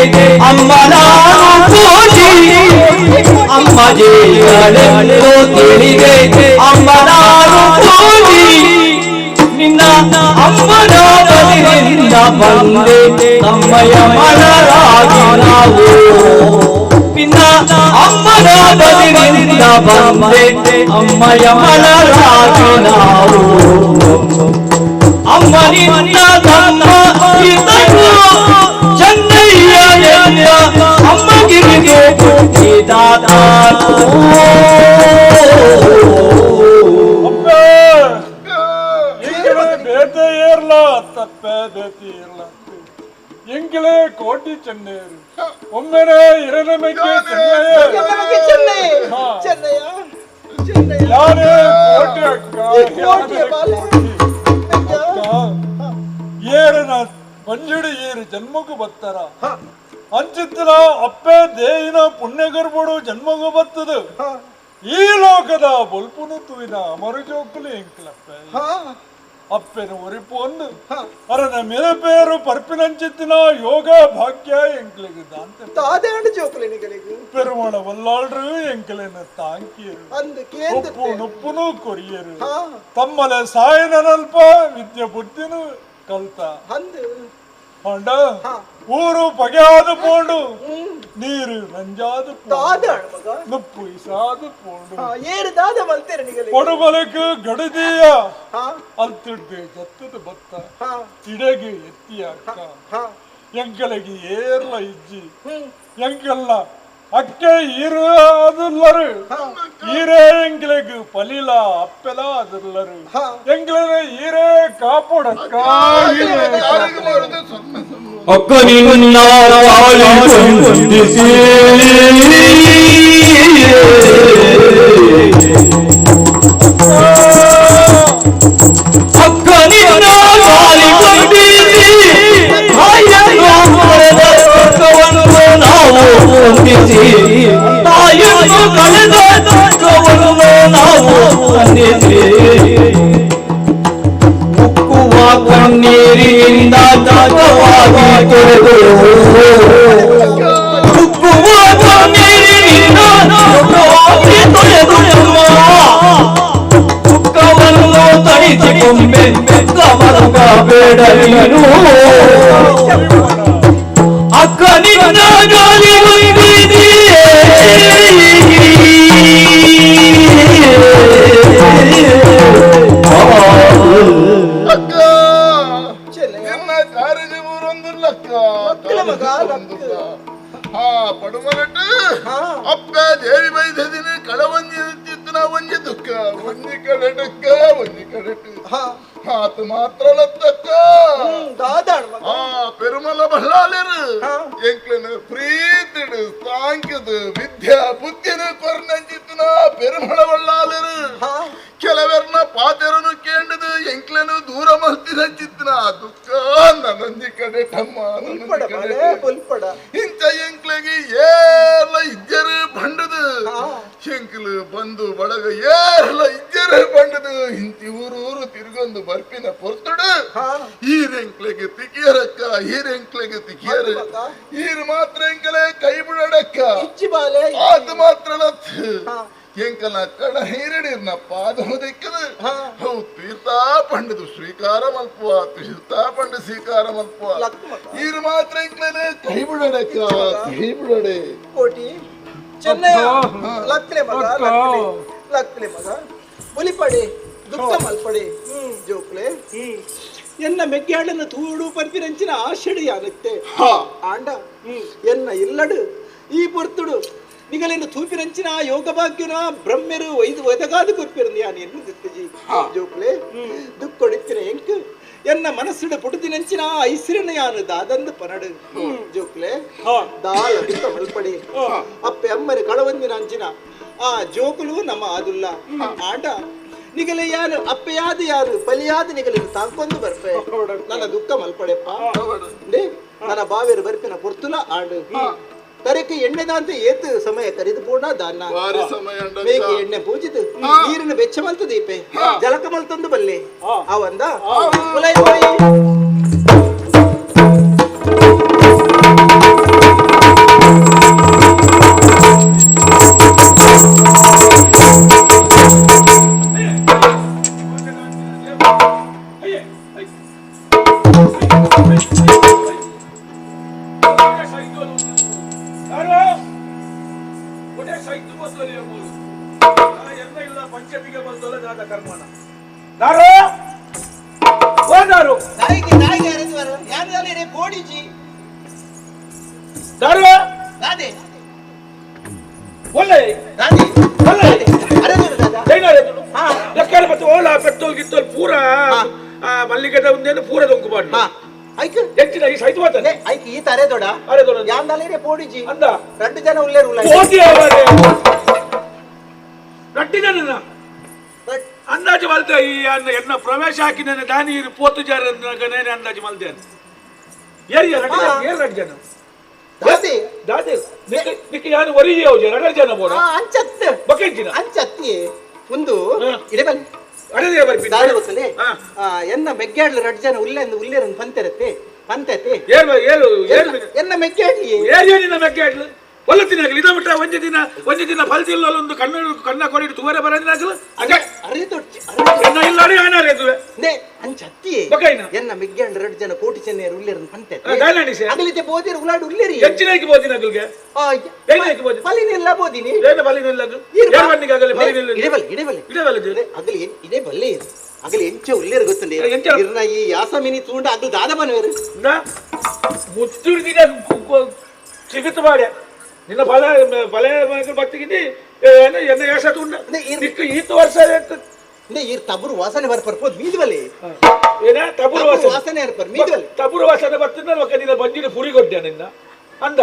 ಅಮ್ಮ ನಾನು ಪೂಜಿ ಅಮ್ಮ ಜೇಗಳೆಂದು ತಿಳಿದೆ ಅಮ್ಮ ನಾನು ಪೂಜಿ ನಿನ್ನ ಅಮ್ಮನ ಬಲಿಯಿಂದ ಬಂದೆ ತಮ್ಮಯ ಮನರಾಗಿ ನಾವು ನಿನ್ನ ಅಮ್ಮನ ಬಲಿಯಿಂದ ಬಂದೆ ಅಮ್ಮಯ ಮನರಾಗಿ ನಾವು ಅಮ್ಮ ನಿನ್ನ ತಮ್ಮ ಇತನು ಚೆನ್ನಯ್ಯ ಅಮ್ಮಗಿರಿಗೆ ಹುಟ್ಟಿದಾತನು. ಬೇತೆ ಏರ್ಲ ತಪ್ಪೆ ಬೇತಿ ಏರ್ಲ ಎಂಗಳೇ ಕೋಟಿ ಚೆನ್ನೆಯರು ಒಮ್ಮೆನೆ ಇರನಮೆಗೆ ಚೆನ್ನಯ್ಯ ಯಾರೇ ಕೋಟಿ ಅಕ್ಕ ಏರನ ಮಂಜುಡಿ ಏರು ಜನ್ಮಗೂ ಬತ್ತಾರ ಅಂಚಿತ್ತಿನ ಅಪ್ಪೆ ದೇಯಿನ ಪುಣ್ಯಗರ್ಭಡು ಜನ್ಮಗೂ ಬತ್ತದು ಈ ಲೋಕದ ಬೊಲ್ಪುನು ತುವಿನ ಅಮರು ಜೋಕುಲು ಎಂಕ್ಲಪ್ಪೆ ಅಪ್ಪೆನ ಒರಿಪು ಒಂದು ಅರನ ಮೇರೆ ಪರ್ಪಿನಂಚಿತ್ತಿನ ಯೋಗ ಭಾಗ್ಯ ಎಂಕ್ಲಿಗೆ ದಾಂತೆ ತಾದೇಂಡು ಜೋಕುಲಿನಿಗಲಿಗು ಪೆರುಮಳ ವಲ್ಲಾಳ್ರು ಎಂಕ್ಲೆನ ತಾಂಕಿಯರು ಅಂದು ಕೇಂದ್ರ ಉಪ್ಪು ನುಪ್ಪುನು ಕೊರಿಯರು ತಮ್ಮಲೆ ಸಾಯನಲ್ಪ ವಿದ್ಯೆ ಬುದ್ಧಿನು ಕಲ್ತ ಅಂದು ಅಂಡ ಊರು ಪಗೆಯಾದ ಪೋಂಡು ನೀರು ನಂಜಾದ ನುಪ್ಪು ಇಸಾದ ಪೋಂಡು ಏರು ದಾದ ಮಲ್ತೇರೆ ನಿಗಲಿಗೆ ಕೊಡುಬಲಕು ಗಡದೀಯ ಅಲ್ತಿಡ್ದು ಜತ್ತದ ಬತ್ತ ಇಡಗೆ ಎತ್ತಿಯ ಅಕ್ಕ ಎಂಕಲಗೆ ಏರ್ಲ ಇಜ್ಜಿ ಎಂಕಲ್ಲ ಅಕ್ಕೆ ಈರು ಅದುಲ್ಲರು ಈರೇ ಎಂಗ್ಲೆಗ್ ಪಲಿಲ ಅಪ್ಪೆಲ ಅದುಲ್ಲರು ಎಂಗ್ಲನೆ ಈರೇ ಕಾಪೊಡಕ್ಕ ಅಕ್ಕ ನಿನ್ನ ವಂದಿಸಿ ಅಕ್ಕ ನಿನ್ನ ವಂದಿಸಿ ತಾಯಿಯನ್ನು ಕಳೆದ ದುಃಖವನ್ನು ನಾವು ವಂದಿಸಿ ತಾಯಿಯನ್ನು ಕಳೆದ ದುಃಖವನ್ನು ನಾವು ವಂದಿಸಿ ಉಕ್ಕುವ ಕಣ್ಣೀರಿನಿಂದ ಜಾಗವಾಗಿ ತೊಳೆದು ಉಕ್ಕುವ ಕಣ್ಣೀರಿನಿಂದ ಜಾಗವಾಗಿ ತೊಳೆದು ದುಃಖವನ್ನು ತಣಿಸಿಕೊಂಬೆ ಗಮನ ಬೇಡ ನೀನು ಅಕ್ಕ ನಿನ್ನ ಗಾಲಿ ಅಕ್ಕ ನಿನ್ನ ಕಾರಿಗೆ ಊರೊಂದಿಲ್ಲಕ್ಕ ಹಾ ಪಡುಮರಟು ಅಪ್ಪ ದೇವಿ ಬೈದಿನ ಕಳವಂಜಿ ಚಿತ್ತನ ಒಂಜಿ ದುಃಖ ಒಂಜಿ ಕಡೆಟಕ್ಕ ಒಂಜಿ ಕಡೆಟು ಆತ ಮಾತ್ರ ಲತ್ತಕ್ಕ ಆ ಪೆರುಮಲ ಬಳ್ಳಾಲೇರು ಎಂಕ್ಲನ ಪ್ರೀತಿಡು ಸಾಂಕ್ಯದು ವಿದ್ಯಾ ಬುದ್ಧಿನ ಕೊರ್ನಂಚಿತ್ತನ ಪೆರುಮಲ ಬಳ್ಳಾಲೇರು ಕೆಲವೆರ್ನ ಪಾತೆರನು ಕೇಂಡದು ಎಂಕ್ಲನು ದೂರ ಮಲ್ತಿನಂಚಿತ್ತನ ದುಃಖ ನನ್ನಂಜಿ ಕಡೆಟಮ್ಮ ಇಂಚ ಎಂಕ್ಲೆಗೆ ಏರ್ಲ ಇಜ್ಜರು ಬಂಡದು ಎಂಕ್ಲು ಬಂದು ಬಡಗ ಏರ್ಲ ಇಜ್ಜರು ಬಂಡದು ಇಂತಿ ಊರು ಊರು ತಿರುಗೊಂದು ಬರ್ಪಿನ ಪೊರ್ತುಡು ಈರೆಂಕ್ಲೆಗೆ ತಿಕಿಯರಕ್ಕ ಈರೆಂಕ್ಲೆಗೆ ತಿಕಿಯರು ಈರು ಮಾತ್ರ ಎಂಕಲೆ ಕೈ ಬಿಡಡಕ್ಕ ಅದು ಮಾತ್ರ ಎಂಕಲ ಕಡ ಹೀರಡಿರ್ನ ಪಾದ ದಿಕ್ಕದು how ತೀರ್ಥ ಪಂಡದು ಸ್ವೀಕಾರ ಮಲ್ಪುವ ತೀರ್ಥ ಪಂಡ ಸ್ವೀಕಾರ ಮಲ್ಪುವ ಈರು ಮಾತ್ರ ಎಂಕ್ಲೇನೆ ಕೈ ಬಿಡಡಕ್ಕ ಕೈ ಬಿಡಡೆ ಕೋಟಿ ಚೆನ್ನಯ್ಯ ಲಕ್ಲೆ ಮಗ ಲಕ್ಲೆ ಲಕ್ಲೆ ಮಗ ಒಲಿಪಡೆ ದುಃಖ ಮಲ್ಪಡೆ ಜೋಕ್ಲೆ ಎನ್ನ ಮೆಗ್ಯಾಡನ ತೂಡು ಪನ್ಪಿನಂಚಿನ ಆಶೆಡು ಯಾನತ್ತೆ ಆಂಡ ಎನ್ನ ಇಲ್ಲಡು ಈ ಪೊರ್ತುಡು ನಿಗಲೇನು ತೂಪಿನಂಚಿನ ಯೋಗ ಭಾಗ್ಯನ ಬ್ರಹ್ಮೆರು ಒಯ್ದು ಒದಗಾದು ಕೊರ್ಪಿರಂದು ಯಾನು ಎನ್ನು ದಿತ್ತಜಿ ಜೋಕ್ಲೆ ದುಕ್ಕೊಡಿತ್ತಿನ ಎಂಕ್ ಎನ್ನ ಮನಸ್ಸುಡ ಪುಟುದಿನಂಚಿನ ಐಸಿರನ ಯಾನು ದಾದಂದು ಪನಡು ಜೋಕ್ಲೆ ದಾಲ ದುಃಖ ಮಲ್ಪಡೆ ಅಪ್ಪೆ ಅಮ್ಮರು ಕಳವಂದಿನ ಅಂಚಿನ ಆ ಜೋಕುಲು ನಮ್ಮ ಆದುಲ್ಲ ಆಂಡ ನಿಗಲೆ ಯಾರು ಅಪ್ಪೆಯಾದ ಯಾರು ಬಲಿಯಾದ ನಿಗಲೆ ತಾಂಕೊಂದು ಬರ್ಪೆ ನನ್ನ ದುಃಖ ಮಲ್ಪಡೆಪ್ಪ ನನ್ನ ಬಾವೇರು ಬರ್ಪಿನ ಪೊರ್ತುಲ ಆಂಡು ತರಕ್ಕೆ ಎಣ್ಣೆದಾಂತ ಏತು ಸಮಯ ಕರಿದು ಪೂರ್ಣ ದಾನ ಬೇಗ ಎಣ್ಣೆ ಪೂಜಿತು ನೀರಿನ ಬೆಚ್ಚ ಮಲ್ತು ದೀಪೆ ಜಲಕ ಮಲ್ತೊಂದು ಬಲ್ಲೆ ಅವಂದ రెండు జన ఉల్లేరు ರಡ್ಡಿ ಜನ ಅಂದಾಜು ಮಲ್ತೆ ಈ ಎನ್ನ ಪ್ರವೇಶ ಹಾಕಿದ್ದೇನೆ ದಾನಿ ಪೋತು ಜಾರ ಅಂದಾಜು ಮಲ್ತೆ ಏರಿ ರಡ್ಡು ಜನ ದಾದೆ ದಾದೆ ನಿಕ್ಕ ಯಾನು ಒರಿ ರಡ್ಡು ಜನ ಬೋಡ ಅಂಚತ್ತು ಬಕೆಂಚಿನ ಅಂಚತ್ತಿ ಒಂದು ಇಡೆ ಬನ್ನಿ ಅಡದೆ ಬರ್ಪಿ ದಾದೆ ಗೊತ್ತಲೇ ಎನ್ನ ಮೆಗ್ಗಾಡ್ಲು ರಡ್ಡು ಜನ ಉಲ್ಲೆಂದು ಉಲ್ಲೇರನ್ನು ಪಂತೆರತ್ತೆ ಪಂತತೆ ಏಳು ಏಳು ಏಳು ಎನ್ನ ಮೆಗ್ಗಾಡ್ಲಿ ಏಳು ನಿನ್ನ ಮೆಗ್ಗಾಡ್ಲು ಒಲ್ಲತ್ತಿನಾಗಲಿ ಇದ ಬಿಟ್ಟ ಒಂಜಿ ದಿನ ಒಂಜಿ ದಿನ ಫಲ್ತಿಲ್ಲ ಒಂದು ಕಣ್ಣು ಕಣ್ಣ ಕೊಡಿಟ್ಟು ತುವರೆ ಬರಂದಿನಾಗಲು ಅರೆ ಎನ್ನ ಇಲ್ಲ ಅರೆ ಆನಾರೆ ತುವೆ ನೇ ಅಂಚತ್ತಿ ಬಕೈನ ಎನ್ನ ಮೆಗ್ಗಾಡ್ಲು ರಡ್ಡು ಜನ ಕೋಟಿ ಚೆನ್ನೆಯರು ಉಲ್ಲೇರನ್ನು ಪಂತತೆ ದಾನಾಡಿಸೆ ಅಗಲಿತೆ ಬೋದಿರು ಉಲಾಡು ಉಲ್ಲೇರಿ ಹೆಚ್ಚಿನಾಗಿ ಬೋದಿನಾಗಲ್ಗೆ ಏನಾಯ್ತು ಬೋದಿ ಫಲಿನೆಲ್ಲ ಬೋದಿನಿ ಏನು ಫಲಿನೆಲ್ಲ ಏರು ಬನ್ನಿಗೆ ಆಗಲಿ ಫಲಿನೆಲ್ಲ ಇಡೆ ಬಲ್ಲೆ ಇಡೆ ಬಲ್ಲೆ ಇಡೆ ಬಲ್ಲೆ ಅಗಲಿ ಇಡೆ ಬಲ್ಲೆ ಅಗಲಿ ಎಂಚ ಉಲ್ಲೇರು ಗೊತ್ತುಂಡೆ ಇರ್ನ ಈ ಯಾಸಮಿನಿ ತೂಂಡ ಅಗಲು ದಾದ ಬನ್ವೇರು ಮುತ್ತುರ್ದಿನ ಸಿಗುತ್ತ ಬಾಡೆ ನಿನ್ನ ಫಲ ಫಲ ಭಕ್ತಿಗಿಂದಿ ಏನು ಎನ್ನ ಯಾಸ ತೂಂಡ ನಿಕ್ಕ ಈತ ವರ್ಷ ಈರ್ ತಬುರು ವಾಸನೆ ಬರ್ಪರ್ ಪೋದ್ ಮೀದ್ವಲೆ ಏನ ತಬುರು ವಾಸನೆ ವಾಸನೆ ಬರ್ಪರ್ ಮೀದ್ವಲೆ ತಬುರು ವಾಸನೆ ಬರ್ತದ ಒಕ್ಕ ನಿನ್ನ ಬಂಜಿನ ಪುರಿ ಕೊಟ್ಟೆ ನಿನ್ನ ಅಂದ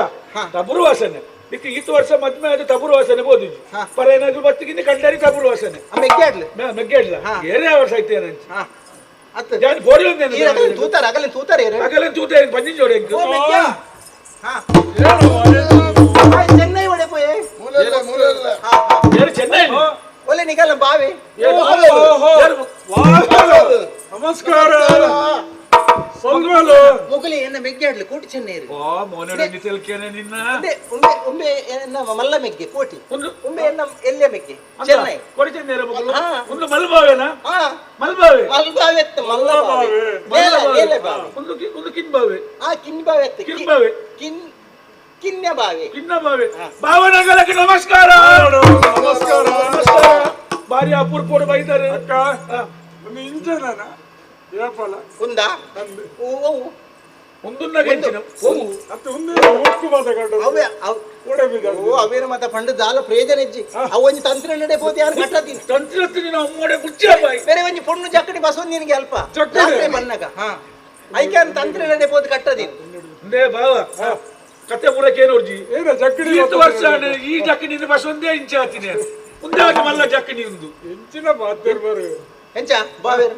ತಬುರು ವಾಸನೆ ನಿಕ್ಕ ಈತ ವರ್ಷ ಮದ್ಮೆ ಅದು ತಬುರು ವಾಸನೆ ಬೋದಿದ್ದು ಪರ ಏನಾದ್ರು ಬತ್ತಿಗಿಂದ ಕಂಡರಿ ತಬುರು ವಾಸನೆ ಮೆಗ್ಗಾಡ್ಲು ಮೆಗ್ಗಾಡ್ಲ ಏನೇ ವರ್ಷ ಐತೆ ಏನಂಚ ಜಾನ್ ಫೋರಿ ಒಂದೇನು ತೂತಾರ ಅಗಲಿನ ತೂತಾರ ಅಗಲಿನ ತೂತಾರ ಬಂಜಿನ ಜೋಡಿ ಚೆನ್ನೈ ಒಡೆ ಪೋಯೆ ಚೆನ್ನೈ ಒಳ್ಳೆ ನಿಗಲ್ಲ ಬಾವಿ ನಮಸ್ಕಾರ ಸೊಲ್ವಲು ಮೊಗಲಿ ಎನ್ನ ಮೆಗ್ಗಾಡ್ಲು ಕೋಟಿ ಚೆನ್ನೈರು ಮೋನೆ ತೆಲ್ಕೇನೆ ನಿನ್ನ ಉಂಬೆ ಉಂಬೆ ಎನ್ನ ಮಲ್ಲ ಮೆಗ್ಗೆ ಕೋಟಿ ಉಂಬೆ ಎನ್ನ ಎಲ್ಲೆ ಮೆಗ್ಗೆ ಚೆನ್ನೈ ಕೋಟಿ ಚೆನ್ನೈರ ಒಂದು ಮಲ್ಬಾವೆನಾ ಮಲ್ಬಾವೆ ಮಲ್ಬಾವೆ ಮಲ್ಲಬಾವೆ ನೇಲೆ ಲೇಲೆ ಬಾವೆ ಒಂದು ಒಂದು ಕಿನ್ಬಾವೆ ಆ ಕಿನ್ಬಾವೆ ಕಿನ್ಬಾವೆ ಕಿನ್ ಕಿನ್ಯ ಬಾವೆ ಕಿನ್ನ ಬಾವೆ ಭಾವನಗಲಕ್ಕೆ ನಮಸ್ಕಾರ ನಮಸ್ಕಾರ ನಮಸ್ಕಾರ ಬಾರಿ ಅಪೂರ್ಪೋಡು ಬೈತಾರೆ ಅಕ್ಕ ಒಂದು ಇಂಜನ ಏಪಲ ಉಂದಾ ಓ ಒಂದುನ್ನ ಗೆಂಚಿನ ಅತ್ತೆ ಒಂದು ಒಕ್ಕು ಬಾದ ಕಂಡು ಅವೇ ಓ ಅವೇನ ಮತ ಪಂಡ ದಾಲ ಪ್ರಯೋಜನ ಇಜ್ಜಿ ಅವು ಒಂಜಿ ತಂತ್ರ ನಡೆ ಪೋತಿ ಯಾರು ಕಟ್ಟತೀನಿ ತಂತ್ರ ನೀನು ಅಮ್ಮೋಡೆ ಬುಚ್ಚ ಬಾಯ್ ಬೇರೆ ಒಂಜಿ ಪೊಣ್ಣು ಜಕ್ಕಡಿ ಬಸವನ್ ನಿನಗೆ ಅಲ್ಪ ರಾತ್ರಿ ಬನ್ನಗ ಹಾ ಐಕ್ಯಾನ್ ತಂತ್ರ ನಡೆ ಪೋತಿ ಕಟ್ಟದೀನಿ ಅಂದೇ ಬಾವ ಕತೆ ಪೂರಕ್ಕೆ ನೋಡ್ಜಿ ಏನ ಜಕ್ಕಡಿ ಈತು ವರ್ಷ ಈ ಜಕ್ಕಡಿ ಬಸವಂದೇ ಇಂಚೆ ಆತೀನಿ ಒಂದೇ ಮಲ್ಲ ಜಕ್ಕಡಿ ಉಂದು ಇಂಚಿನ ಬಾತೇರ್ ಬರು ಎಂಚ ಬಾವೇರು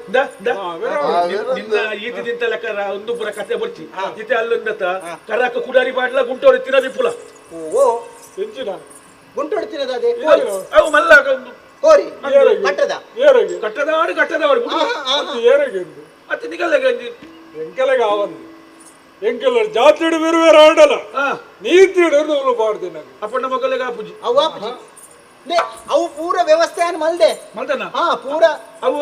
ನಿನ್ನ ಈತಿ ತಿಂತ ಲೆಕ್ಕ ಒಂದು ಪುರ ಕತೆ ಬರ್ಚಿ ಇತ್ತೆ ಅಲ್ಲೊಂದತ ಕರಕ ಕುಡಾರಿ ಬಾಟ್ಲ ಗುಂಟೋಡಿ ತಿನ್ನ ವಿಪುಲ ಓ ಎಂಚಿನ ಗುಂಟೋಡಿ ತಿನ್ನದ ಅದೇ ಅವು ಮಲ್ಲ ಕೋರಿ ಕಟ್ಟದ ಕಟ್ಟದವಾಡು ಕಟ್ಟದವಾಡು ಏರಗೆ ಅತ್ತೆ ನಿಗಲ್ಲೆಗೆ ಎಂಕಲೆಗೆ ಆವಂದು ಎಂಕೆಲ್ಲ ಜಾತಿಡು ಬೇರೆ ಬೇರೆ ಆಡಲ್ಲ ನೀತಿ ಹಿಡಿದು ಬಾಡ್ದೆ ನಂಗೆ ಅಪ್ಪಣ್ಣ ಮಗಲಿಗೆ ಆಪುಜಿ ಅವು ಆಪುಜಿ ಅವು ಪೂರ ವ್ಯವಸ್ಥೆ ಮಲ್ದೆ ಮಲ್ದನ ಹಾ ಪೂರ ಅವು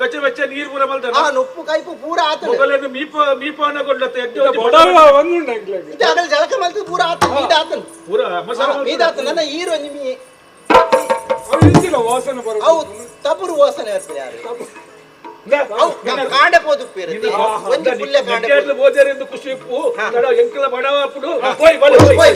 ಬೆಚ್ಚ ಬೆಚ್ಚ ನೀರು ಪೂರ ಮಲ್ದನ ಹಾ ನುಪ್ಪು ಕೈಪು ಪೂರ ಆತನ ಮೊಗಲೇನು ಮೀಪ ಮೀಪನ ಕೊಡ್ಲತ್ತೆ ಬಡವ ಒಂದುಂಡು ಎಂಕ್ಲೆಗೆ ಇದು ಆಗಲ್ ಜಳಕ ಮಲ್ತು ಪೂರ ಆತನ ಮೀದ ಆತನ ಪೂರ ಮಸಾಲ ಮೀದ ಆತನ ನನ್ನ ಈರು ಒಂಜಿ ಇಂಚಿನ ವಾಸನೆ ಬರ ಅವು ತಪುರು ವಾಸನೆ ಬರ್ತದೆ ಯಾರು ಕಾಂಡೆ ಪೋದು ಒಂಜಿ ಪುಲ್ಲೆ ಕಾಂಡೆ ಬೋದೇರೆಂದು ಖುಷಿ ಇಪ್ಪು ಎಂಕಲ ಬಡವ ಅಪ್ಪುಡು ಹೋಯ್ ಬಲೆ ಹೋಯ್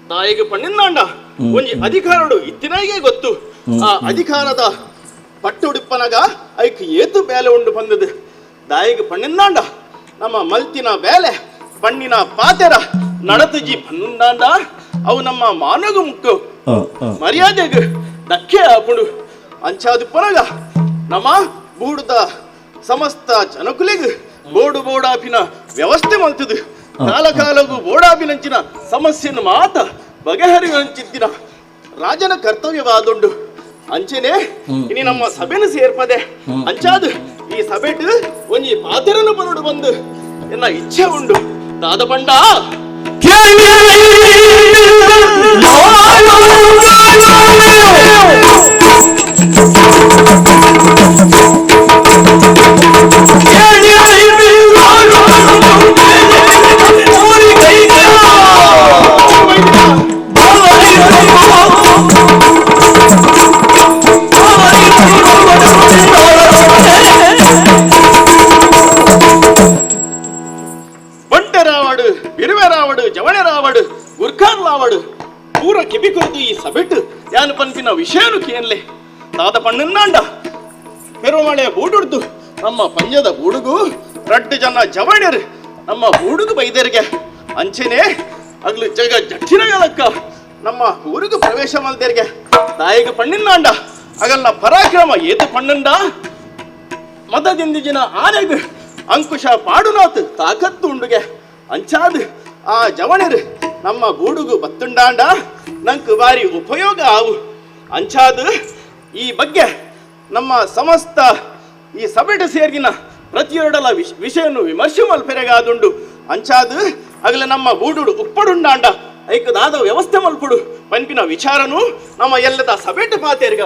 ತಾಯಿಗೆ ಪಣ್ಣಿಂದಾಂಡ ಒಂಜಿ ಅಧಿಕಾರಡು ಇತ್ತಿನಾಗೆ ಗೊತ್ತು ಆ ಅಧಿಕಾರದ ಪಟ್ಟುಡಿಪ್ಪನಗ ಐಕ್ ಏತು ಬೇಲೆ ಉಂಡು ಬಂದದು ದಾಯಿಗೆ ಪಣ್ಣಿಂದಾಂಡ ನಮ್ಮ ಮಲ್ತಿನ ಬೇಲೆ ಪಣ್ಣಿನ ಪಾತೆರ ನಡತುಜಿ ಪನ್ನುಂದಾಂಡ ಅವು ನಮ್ಮ ಮಾನಗು ಮುಕ್ಕು ಮರ್ಯಾದೆಗ್ ಧಕ್ಕೆ ಆಪುಂಡು ಅಂಚಾದಿಪ್ಪನಗ ನಮ್ಮ ಬೂಡುದ ಸಮಸ್ತ ಜನಕುಲಿಗ್ ಬೋಡು ಬೋಡಾಪಿನ ವ್ಯವಸ್ಥೆ ಮಲ್ತದು ಕಾಲ ಕಾಲಗೂ ಬೋಡಾಪಿನಂಚಿನ ಸಮಸ್ಯೆಯನ್ನು ಮಾತ ಬಗೆಹರಿವಂಚಿದ್ದಿನ ರಾಜನ ಕರ್ತವ್ಯವಾದುಂಡು ಅಂಚೆನೆ ಇನಿ ನಮ್ಮ ಸಭೆನು ಸೇರ್ಪದೆ ಅಂಚಾದು ಈ ಸಭೆಟ್ ಒಂಜಿ ಪಾತೆರನು ಬರೋಡು ಬಂದು ಎನ್ನ ಇಚ್ಛೆ ಉಂಡು ದಾದ ಬಂಡ ಬಂಟೆರಾವಡು ಬಿರುವೆರಾವಡು ಜವಣೆರಾವಡು ಗುರ್ಖಾನ್ಲಾವಡು ಪೂರ ಕಿಬಿ ಕೊರದು ಈ ಸಬೆಟ್ ಯಾನು ಪನ್ಪಿನ ವಿಷಯನು ಕೇನ್ಲೆ ತಾದ ಪಣ್ಣನ್ನಾಂಡ ಪೆರುಮಳೆ ಬೂಡುಡ್ದು ನಮ್ಮ ಪಂಜದ ಬೂಡುಗು ರಡ್ಡು ಜನ ಜವಣೆರು ನಮ್ಮ ಬೂಡುಗು ಬೈದೆರಿಗೆ ಅಂಚೆನೆ ಅಗ್ಲು ಜಗ ಜಟ್ಟಿನ ಗಲಕ್ಕ ನಮ್ಮ ಊರಿಗೂ ಪ್ರವೇಶ ಮಲ್ದೆರಿಗೆ ತಾಯಿಗೆ ಪಣ್ಣಿನ್ನಾಂಡ ಅಗಲ್ನ ಪರಾಕ್ರಮ ಏತು ಪಣ್ಣಂಡ ಮತದಿಂದಿಜಿನ ಆನೆಗ್ ಅಂಕುಶ ಪಾಡುನಾತ್ ತಾಕತ್ತು ಉಂಡುಗೆ ಅಂಚಾದ್ ಆ ಜವಣರು ನಮ್ಮ ಗೂಡುಗು ಬತ್ತುಂಡಾಂಡ ನಂಕ್ ಬಾರಿ ಉಪಯೋಗ ಆವು ಅಂಚಾದ್ ಈ ಬಗ್ಗೆ ನಮ್ಮ ಸಮಸ್ತ ಈ ಸಭೆಟ ಸೇರ್ಗಿನ ಪ್ರತಿಯೊರಡಲ ವಿಷಯನು ವಿಮರ್ಶೆ ಮಲ್ಪೆರೆಗಾದುಂಡು ಅಂಚಾದು ಅಗಲ ನಮ್ಮ ಬೂಡುಡು ಉಪ್ಪಡುಂಡಾಂಡ ಐಕದಾದ ವ್ಯವಸ್ಥೆ ಮಲ್ಪುಡು ಪನ್ಪಿನ ವಿಚಾರನು ನಮ್ಮ ಎಲ್ಲದ ಸಭೆಟ ಪಾತೇರ್ಗ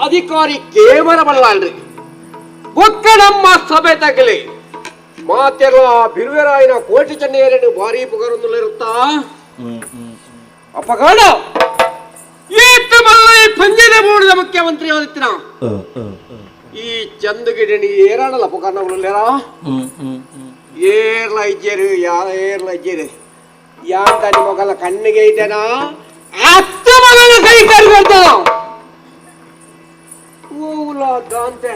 ಅಧಿಕಾರಿ ಕೇವಲ ಬಲ್ಲಾಳ್ರಿ ಒಕ್ಕ ನಮ್ಮ ಸಭೆ ತಗಲಿ ಮಾತೆಲ್ಲ ಬಿರುವೆರಾಯಿನ ಕೋಟಿ ಚೆನ್ನೆಯರನ್ನು ಭಾರಿ ಪುಗರೊಂದುಲಿರುತ್ತಾ ಅಪಗಾಡ ಏತ ಬಲ್ಲ ಈ ಪಂಜದ ಮೂಡಿದ ಮುಖ್ಯಮಂತ್ರಿ ಆದಿತ್ಯನ ಈ ಚಂದುಗಿಡಣಿ ಏರಾಣಲ್ಲ ಪುಗಾರ್ನವುಲೇರ ಏರ್ಲ ಇಜ್ಜೇರು ಯಾರ ಏರ್ಲ ಇಜ್ಜೇರು ಯಾಂತ ಮೊಗಲ ಕಣ್ಣಿಗೆ ಇದ್ದೇನಾ ಅತ್ತ ಮಗನ ಕೈ ಕರ್ಕೊಳ್ತಾನ ಗಾಂತೆ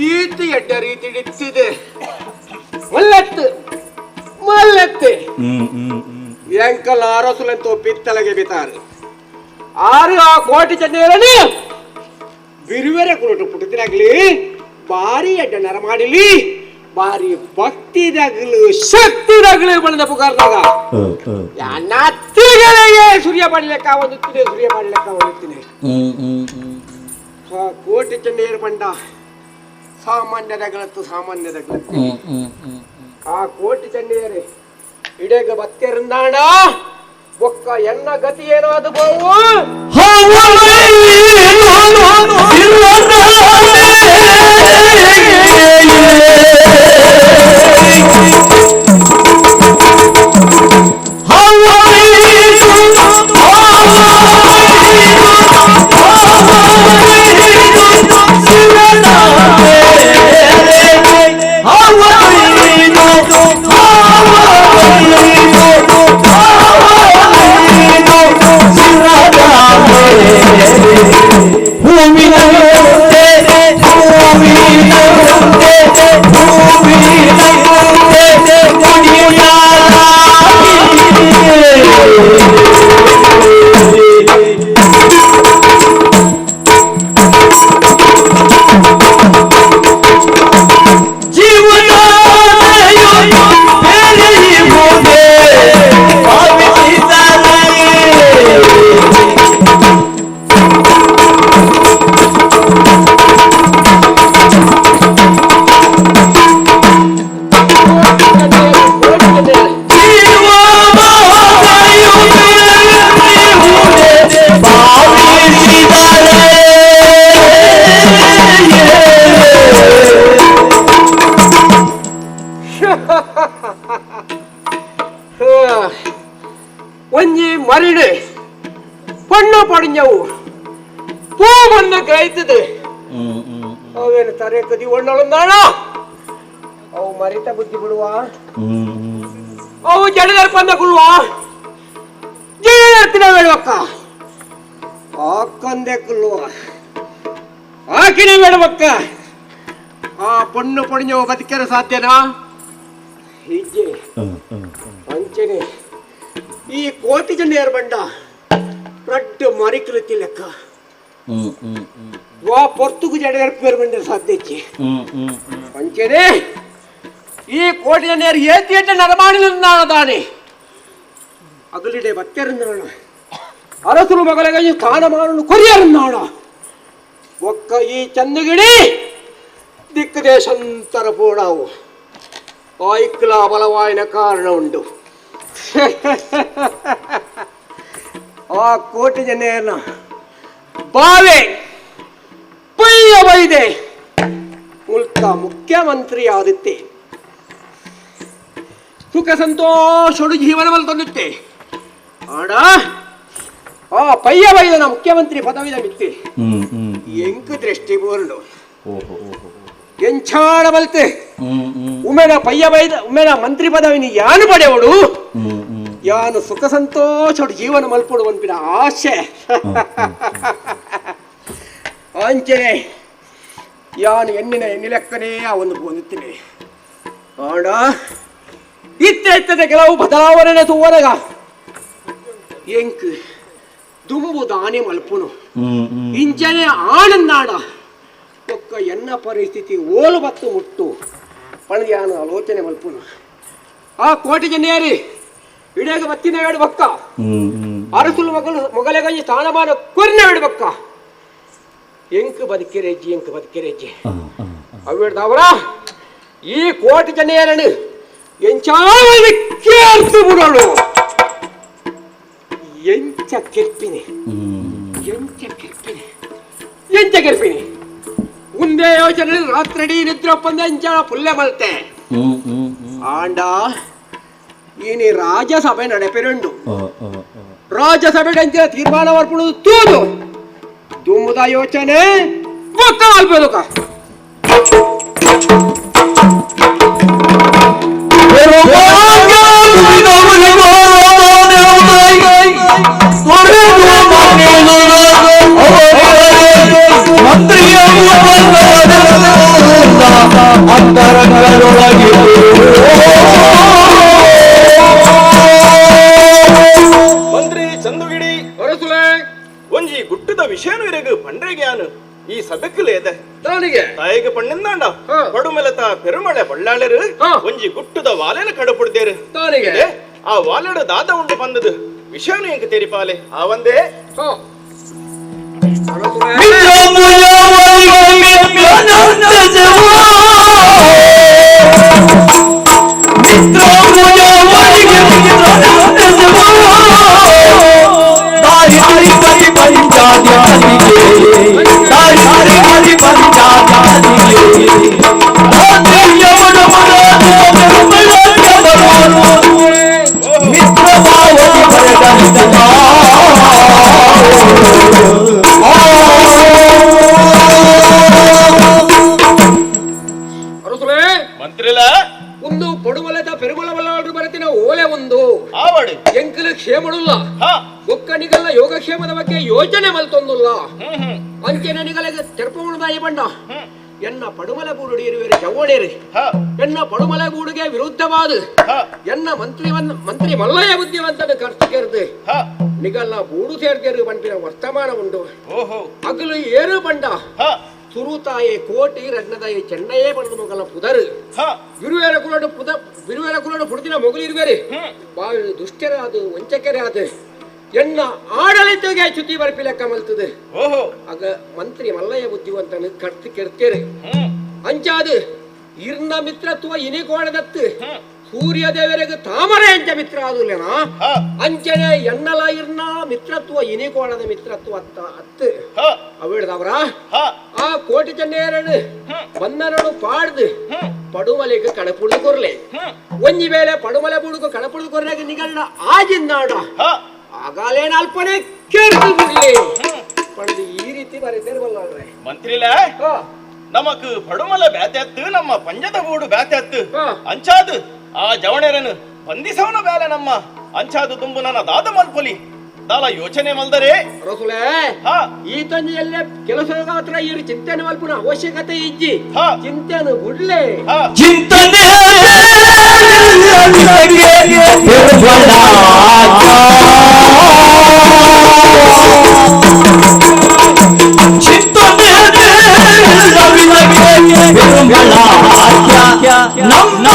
ಈತ ಎಡ್ಡ ರೀತಿ ಇತ್ತಿದೆ ಮಲ್ಲತ್ತು ಮಲ್ಲತ್ತೆ ಎಂಕಲ್ ಆರಸುಲಂತೂ ಪಿತ್ತಲಗೆ ಬಿತಾರೆ ಆರು ಆ ಕೋಟಿ ಚೆನ್ನೆಯರನಿ ಬಿರುವೆರೆ ಕುರುಟು ಪುಟ್ಟದಿನಾಗ್ಲಿ ಭಾರಿ ಎಡ್ಡ ನರ ಮಾಡಿಲಿ ಭಾರಿ ಭಕ್ತಿದಾಗಲು ಶಕ್ತಿದಾಗಲು ಬಂದ ಪುಕಾರ್ದಾಗ ನತ್ತಿಗಳಿಗೆ ಸೂರ್ಯ ಮಾಡಲಿಕ್ಕ ಒಂದುತ್ತೀನಿ ಸೂರ್ಯ ಮಾಡಲಿಕ್ಕ ಒಂದುತ್ತೀನಿ ಕೋಟಿ ಚೆನ್ನೆಯರು ಬಂಡ ಸಾಮಾನ್ಯದಾಗಲತ್ತು ಸಾಮಾನ್ಯದಾಗಲತ್ತು ಆ ಕೋಟಿ ಚೆನ್ನೆಯರೇ ಇಡೇಗ ಬತ್ತೆರಂದಾಣ ಬೊಕ್ಕ ಎನ್ನ ಗತಿ ಏನೋ ಅದು ಬೋವು ಒಂಜಿ ಮರಿಡು ಪಣ್ಣು ಪಡಿಂಜವು ಪೂ ಬಣ್ಣ ಗ್ರಹಿತದೆ ಅವೇನು ತರೆ ಕದಿ ಒಣ್ಣೊಳಂದಾಣ ಅವು ಮರಿತ ಬುದ್ಧಿ ಬಿಡುವ ಅವು ಜಡದರ್ ಪಂದ ಕುಳ್ಳುವ ಜಡದರ್ತಿನ ಬೇಡವಕ್ಕ ಆಕಂದೆ ಕುಳ್ಳುವ ಆಕಿನ ಬೇಡವಕ್ಕ ಆ ಪಣ್ಣು ಪಡಿಂಜವು ಬದುಕರ ಸಾಧ್ಯನಾ ಹೀಗೆ ಅಂಚನೆ ಈ ಕೋಟಿ ಜನ ಬಂಡ ರಡ್ಡು ಮರಿಕೃತಿ ಲೆಕ್ಕ ವಾ ಪೊರ್ತುಗು ಜಡ ಬಂಡ ಸಾಧ್ಯಕ್ಕೆ ಅಂಚನೆ ಈ ಕೋಟಿ ಜನ ಏತಿ ನರಮಾಣಿದಾನೆ ಅಗಲಿಡೆ ಬತ್ತೆರಂದಾಣ ಅರಸುರು ಮಗಲಿಗೆ ಸ್ಥಾನಮಾನನು ಕೊರಿಯರಂದಾಣ ಒಕ್ಕ ಈ ಚಂದಗಿಡಿ ದಿಕ್ಕದೇಶಂತರ ಪೋಡಾವು ಆಯ್ಕಲ ಬಲವಾಯಿನ ಕಾರಣ ಉಂಟು ಆ ಕೋಟಿ ಜನನ ಬಾವೆ ಪಯ್ಯ ಬೈದೆ ಮುಲ್ಕ ಮುಖ್ಯಮಂತ್ರಿ ಆದಿತ್ತೆ ಸುಖ ಸಂತೋಷಡು ಜೀವನವನ್ನು ತಂದಿತ್ತೆ. ಆಡ ಆ ಪಯ್ಯ ಬೈದನ ಮುಖ್ಯಮಂತ್ರಿ ಪದವಿದ ಮಿತ್ತಿ ಎಂಕು ದೃಷ್ಟಿ ಬೋರ್ಡು ಎಂಚಾಣ ಬಲ್ತೆ ಉಮೇನ ಪಯ್ಯ ಬೈದ ಉಮೇನ ಮಂತ್ರಿ ಪದವಿನಿ ಯಾನು ಪಡೆಯವಡು ಯಾನು ಸುಖ ಸಂತೋಷಡು ಜೀವನ ಮಲ್ಪಡು ಅನ್ಪಿನ ಆಸೆ. ಅಂಚನೆ ಯಾನು ಎಣ್ಣಿನ ಎಣ್ಣಿಲೆಕ್ಕನೇ ಆ ಒಂದು ಬಂದುತ್ತೀನಿ. ಆಡ ಇತ್ತೆ ಇತ್ತದೆ ಕೆಲವು ಬದಲಾವಣೆ ತೂವನಗ ಎಂಕ್ ದುಂಬು ದಾನಿ ಮಲ್ಪುನು ಇಂಚನೆ ಆನಂದಾಡ ಒಕ್ಕ ಎನ್ನ ಪರಿಸ್ಥಿತಿ ಓಲು ಬತ್ತು ಮುಟ್ಟು ಪಣದಿಯಾನು ಆಲೋಚನೆ ಮಲ್ಪುನು. ಆ ಕೋಟಿ ಜನಿಯರಿ ಇಡೀಗ ಬತ್ತಿನ ಬೇಡ ಬಕ್ಕ ಅರಸುಲು ಮಗಲು ಮೊಗಲೆಗಂಜಿ ಸ್ಥಾನಮಾನ ಕೊರಿನ ಬೇಡ ಬಕ್ಕ ಎಂಕ್ ಬದುಕಿರೆಜ್ಜಿ ಎಂಕ್ ಬದುಕಿರೆಜ್ಜಿ ಅವೇಡ್ದವರ ಈ ಕೋಟಿ ಜನಿಯರನ್ನು ಎಂಚಾವಲ್ಲಿ ಕೇಳ್ತು ಬಿಡೋಳು ಎಂಚ ಕೆರ್ಪಿನಿ ಎಂಚ ಕೆರ್ಪಿನಿ ಎಂಚ ಕೆರ್ಪಿನಿ ಮುಂದೆ ಯೋಚನೆ ರಾತ್ರಿ ನಿದ್ರೆ ಒಪ್ಪಂದ ಎಂಚ ಪುಲ್ಲೆ ಮಲ್ತೆ. ಆಂಡ ಈನಿ ರಾಜ್ಯಸಭೆ ನಡೆಪಿರುಂಡು ರಾಜ್ಯಸಭೆ ಎಂಚಿನ ತೀರ್ಮಾನ ಮಾಡ್ಕೊಳ್ಳೋದು ತೂದು ದುಮ್ಮದ ಯೋಚನೆ ಗೊತ್ತ ಅಲ್ಬೇಕ. ಮಂತ್ರಿ ಚಂದುಗಿಡಿ ಒಂಜಿ ಗುಟ್ಟದ ವಿಷಯನು ಇರಗು ಪಂಡ್ರೆಗ್ಯಾನು ಈ ಸಬೆಕ್ಕುಲೇದೆ ತಾಯಿಗೆ ಪಣ್ಣಿಂದಾಂಡ ಪಡುಮೆಲತ ಪೆರುಮಳೆ ಬಳ್ಳಾಳರು ಒಂಜಿ ಗುಟ್ಟದ ವಾಲೆನ ಕಡುಪುಡ್ದೇರು ಆ ವಾಲೆಡು ದಾದ ಉಂಡು ಬಂದದು ವಿಷಯನು ಎಂಕ ತೆರಿಪಾಲೆ ಆ ಒಂದೇ ಒಂದು ಪಡುಮಲದ ಪೆರುಮಲವಲ್ಲಾರು ಬರತಿನ ಓಲೆ ಒಂದು ಎಂಕಲು ಕ್ಷೇಮಡುಲ್ಲ ಒಕ್ಕಣಿಗಲ್ಲ ಯೋಗಕ್ಷೇಮದ ಬಗ್ಗೆ ಯೋಚನೆ ಮಲ್ತೊಂದುಲ್ಲ ಅಂಚೆನ ನಿಗಲಗೆ ತೆರಪುಣದಾಯಿ ಬಣ್ಣ ಎನ್ನ ಪಡುಮಲ ಗೂಡು ಇರುವೆರು ಜವಳೇರಿ ಎನ್ನ ಪಡುಮಲ ಗೂಡುಗೆ ವಿರುದ್ಧವಾದ ಎನ್ನ ಮಂತ್ರಿ ಮಂತ್ರಿ ಮಲ್ಲಯ್ಯ ಬುದ್ಧಿವಂತನ ಖರ್ಚು ಕೆರೆದು ನಿಗಲ್ಲ ಗೂಡು ಸೇರ್ದೇರು ಬಂಪಿನ ವರ್ತಮಾನ ಉಂಟು. ಅಗಲು ಏರು ಬಂಡ ಸುರುತಾಯೆ ಕೋಟಿ ರತ್ನದಾಯಿ ಚೆನ್ನಯೇ ಬಂದ ಮೊಗಲ ಪುದರು ಬಿರುವೇರ ಕುಲಡು ಪುದ ಬಿರುವೇರ ಕುಲಡು ಪುಡಿದಿನ ಮೊಗಲು ಇರುವೇರಿ ಬಾವಿ ದುಷ್ಟರಾದು ವಂಚಕರಾದು ಎನ್ನ ಆಡಳಿತಗೆ ಚ್ಯುತಿ ಬರ್ಪಿ ಲೆಕ್ಕ ಮಲ್ತದೆ. ಆಗ ಮಂತ್ರಿ ಮಲ್ಲಯ್ಯ ಬುದ್ಧಿವಂತನ ಕರ್ತು ಕೆರ್ತೇರೆ ಅಂಚಾದು ಇರ್ನ ಮಿತ್ರತ್ವ ಇನಿಕೋಣದತ್ತು ಸೂರ್ಯ ದೇವರಿಗೆ ತಾಮರೆ ಅಂಚ ಮಿತ್ರ ಆದುಲೇನಾ ಅಂಚನೆ ಎನ್ನಲ ಇರ್ನ ಮಿತ್ರತ್ವ ಇನಿಕೋಣದ ಮಿತ್ರತ್ವ ಅತ್ತ ಅತ್ತು ಅವೇಳ್ದವರ ಆ ಕೋಟಿ ಚೆನ್ನೇರನು ಬಂದನನು ಪಾಡ್ದು ಪಡುಮಲೆಗೆ ಕಡಪುಳ್ದು ಕೊರ್ಲೆ ಒಂಜಿ ವೇಳೆ ಪಡುಮಲೆ ಬುಡುಕು ಕಡಪುಳ್ದು ಕೊರ್ಲಾಗ ನಿಗಲ್ಲ ಆಗಿಂದಾಡ ಆಗಾಲೇನ ಅಲ್ಪನೆ ಕೇಳ್ದು ಬಿಡ್ಲಿ ಪಡೆದು ಈ ರೀತಿ ಬರೀತಾರೆ ಬಲ್ಲಾಡ್ರೆ ಮಂತ್ರಿಲ ನಮಕ್ ಪಡುಮಲ ಬ್ಯಾತೆ ನಮ್ಮ ಪಂಜದ ಬೂಡು ಬ್ಯಾತೆ ಅಂಚಾದು ಆ ಜವಣೆರನು ಬಂಧಿಸವನ ಬ್ಯಾಲೆ ನಮ್ಮ ಅಂಚಾದು ತುಂಬು ನನ್ನ ದಾದ ಮಲ್ಪೊಲಿ ದಾಲ ಯೋಚನೆ ಮಲ್ದರೆ ರಸುಲೇ ಈ ತಂಜೆಯಲ್ಲೇ ಕೆಲಸ ಹತ್ರ ಈ ಚಿಂತನೆ ಮಲ್ಪುನ ಅವಶ್ಯಕತೆ ಇಜ್ಜಿ ಚಿಂತೆನು ಗುಡ್ಲೆ ಚಿಂತನೆ ನಮ್ಮ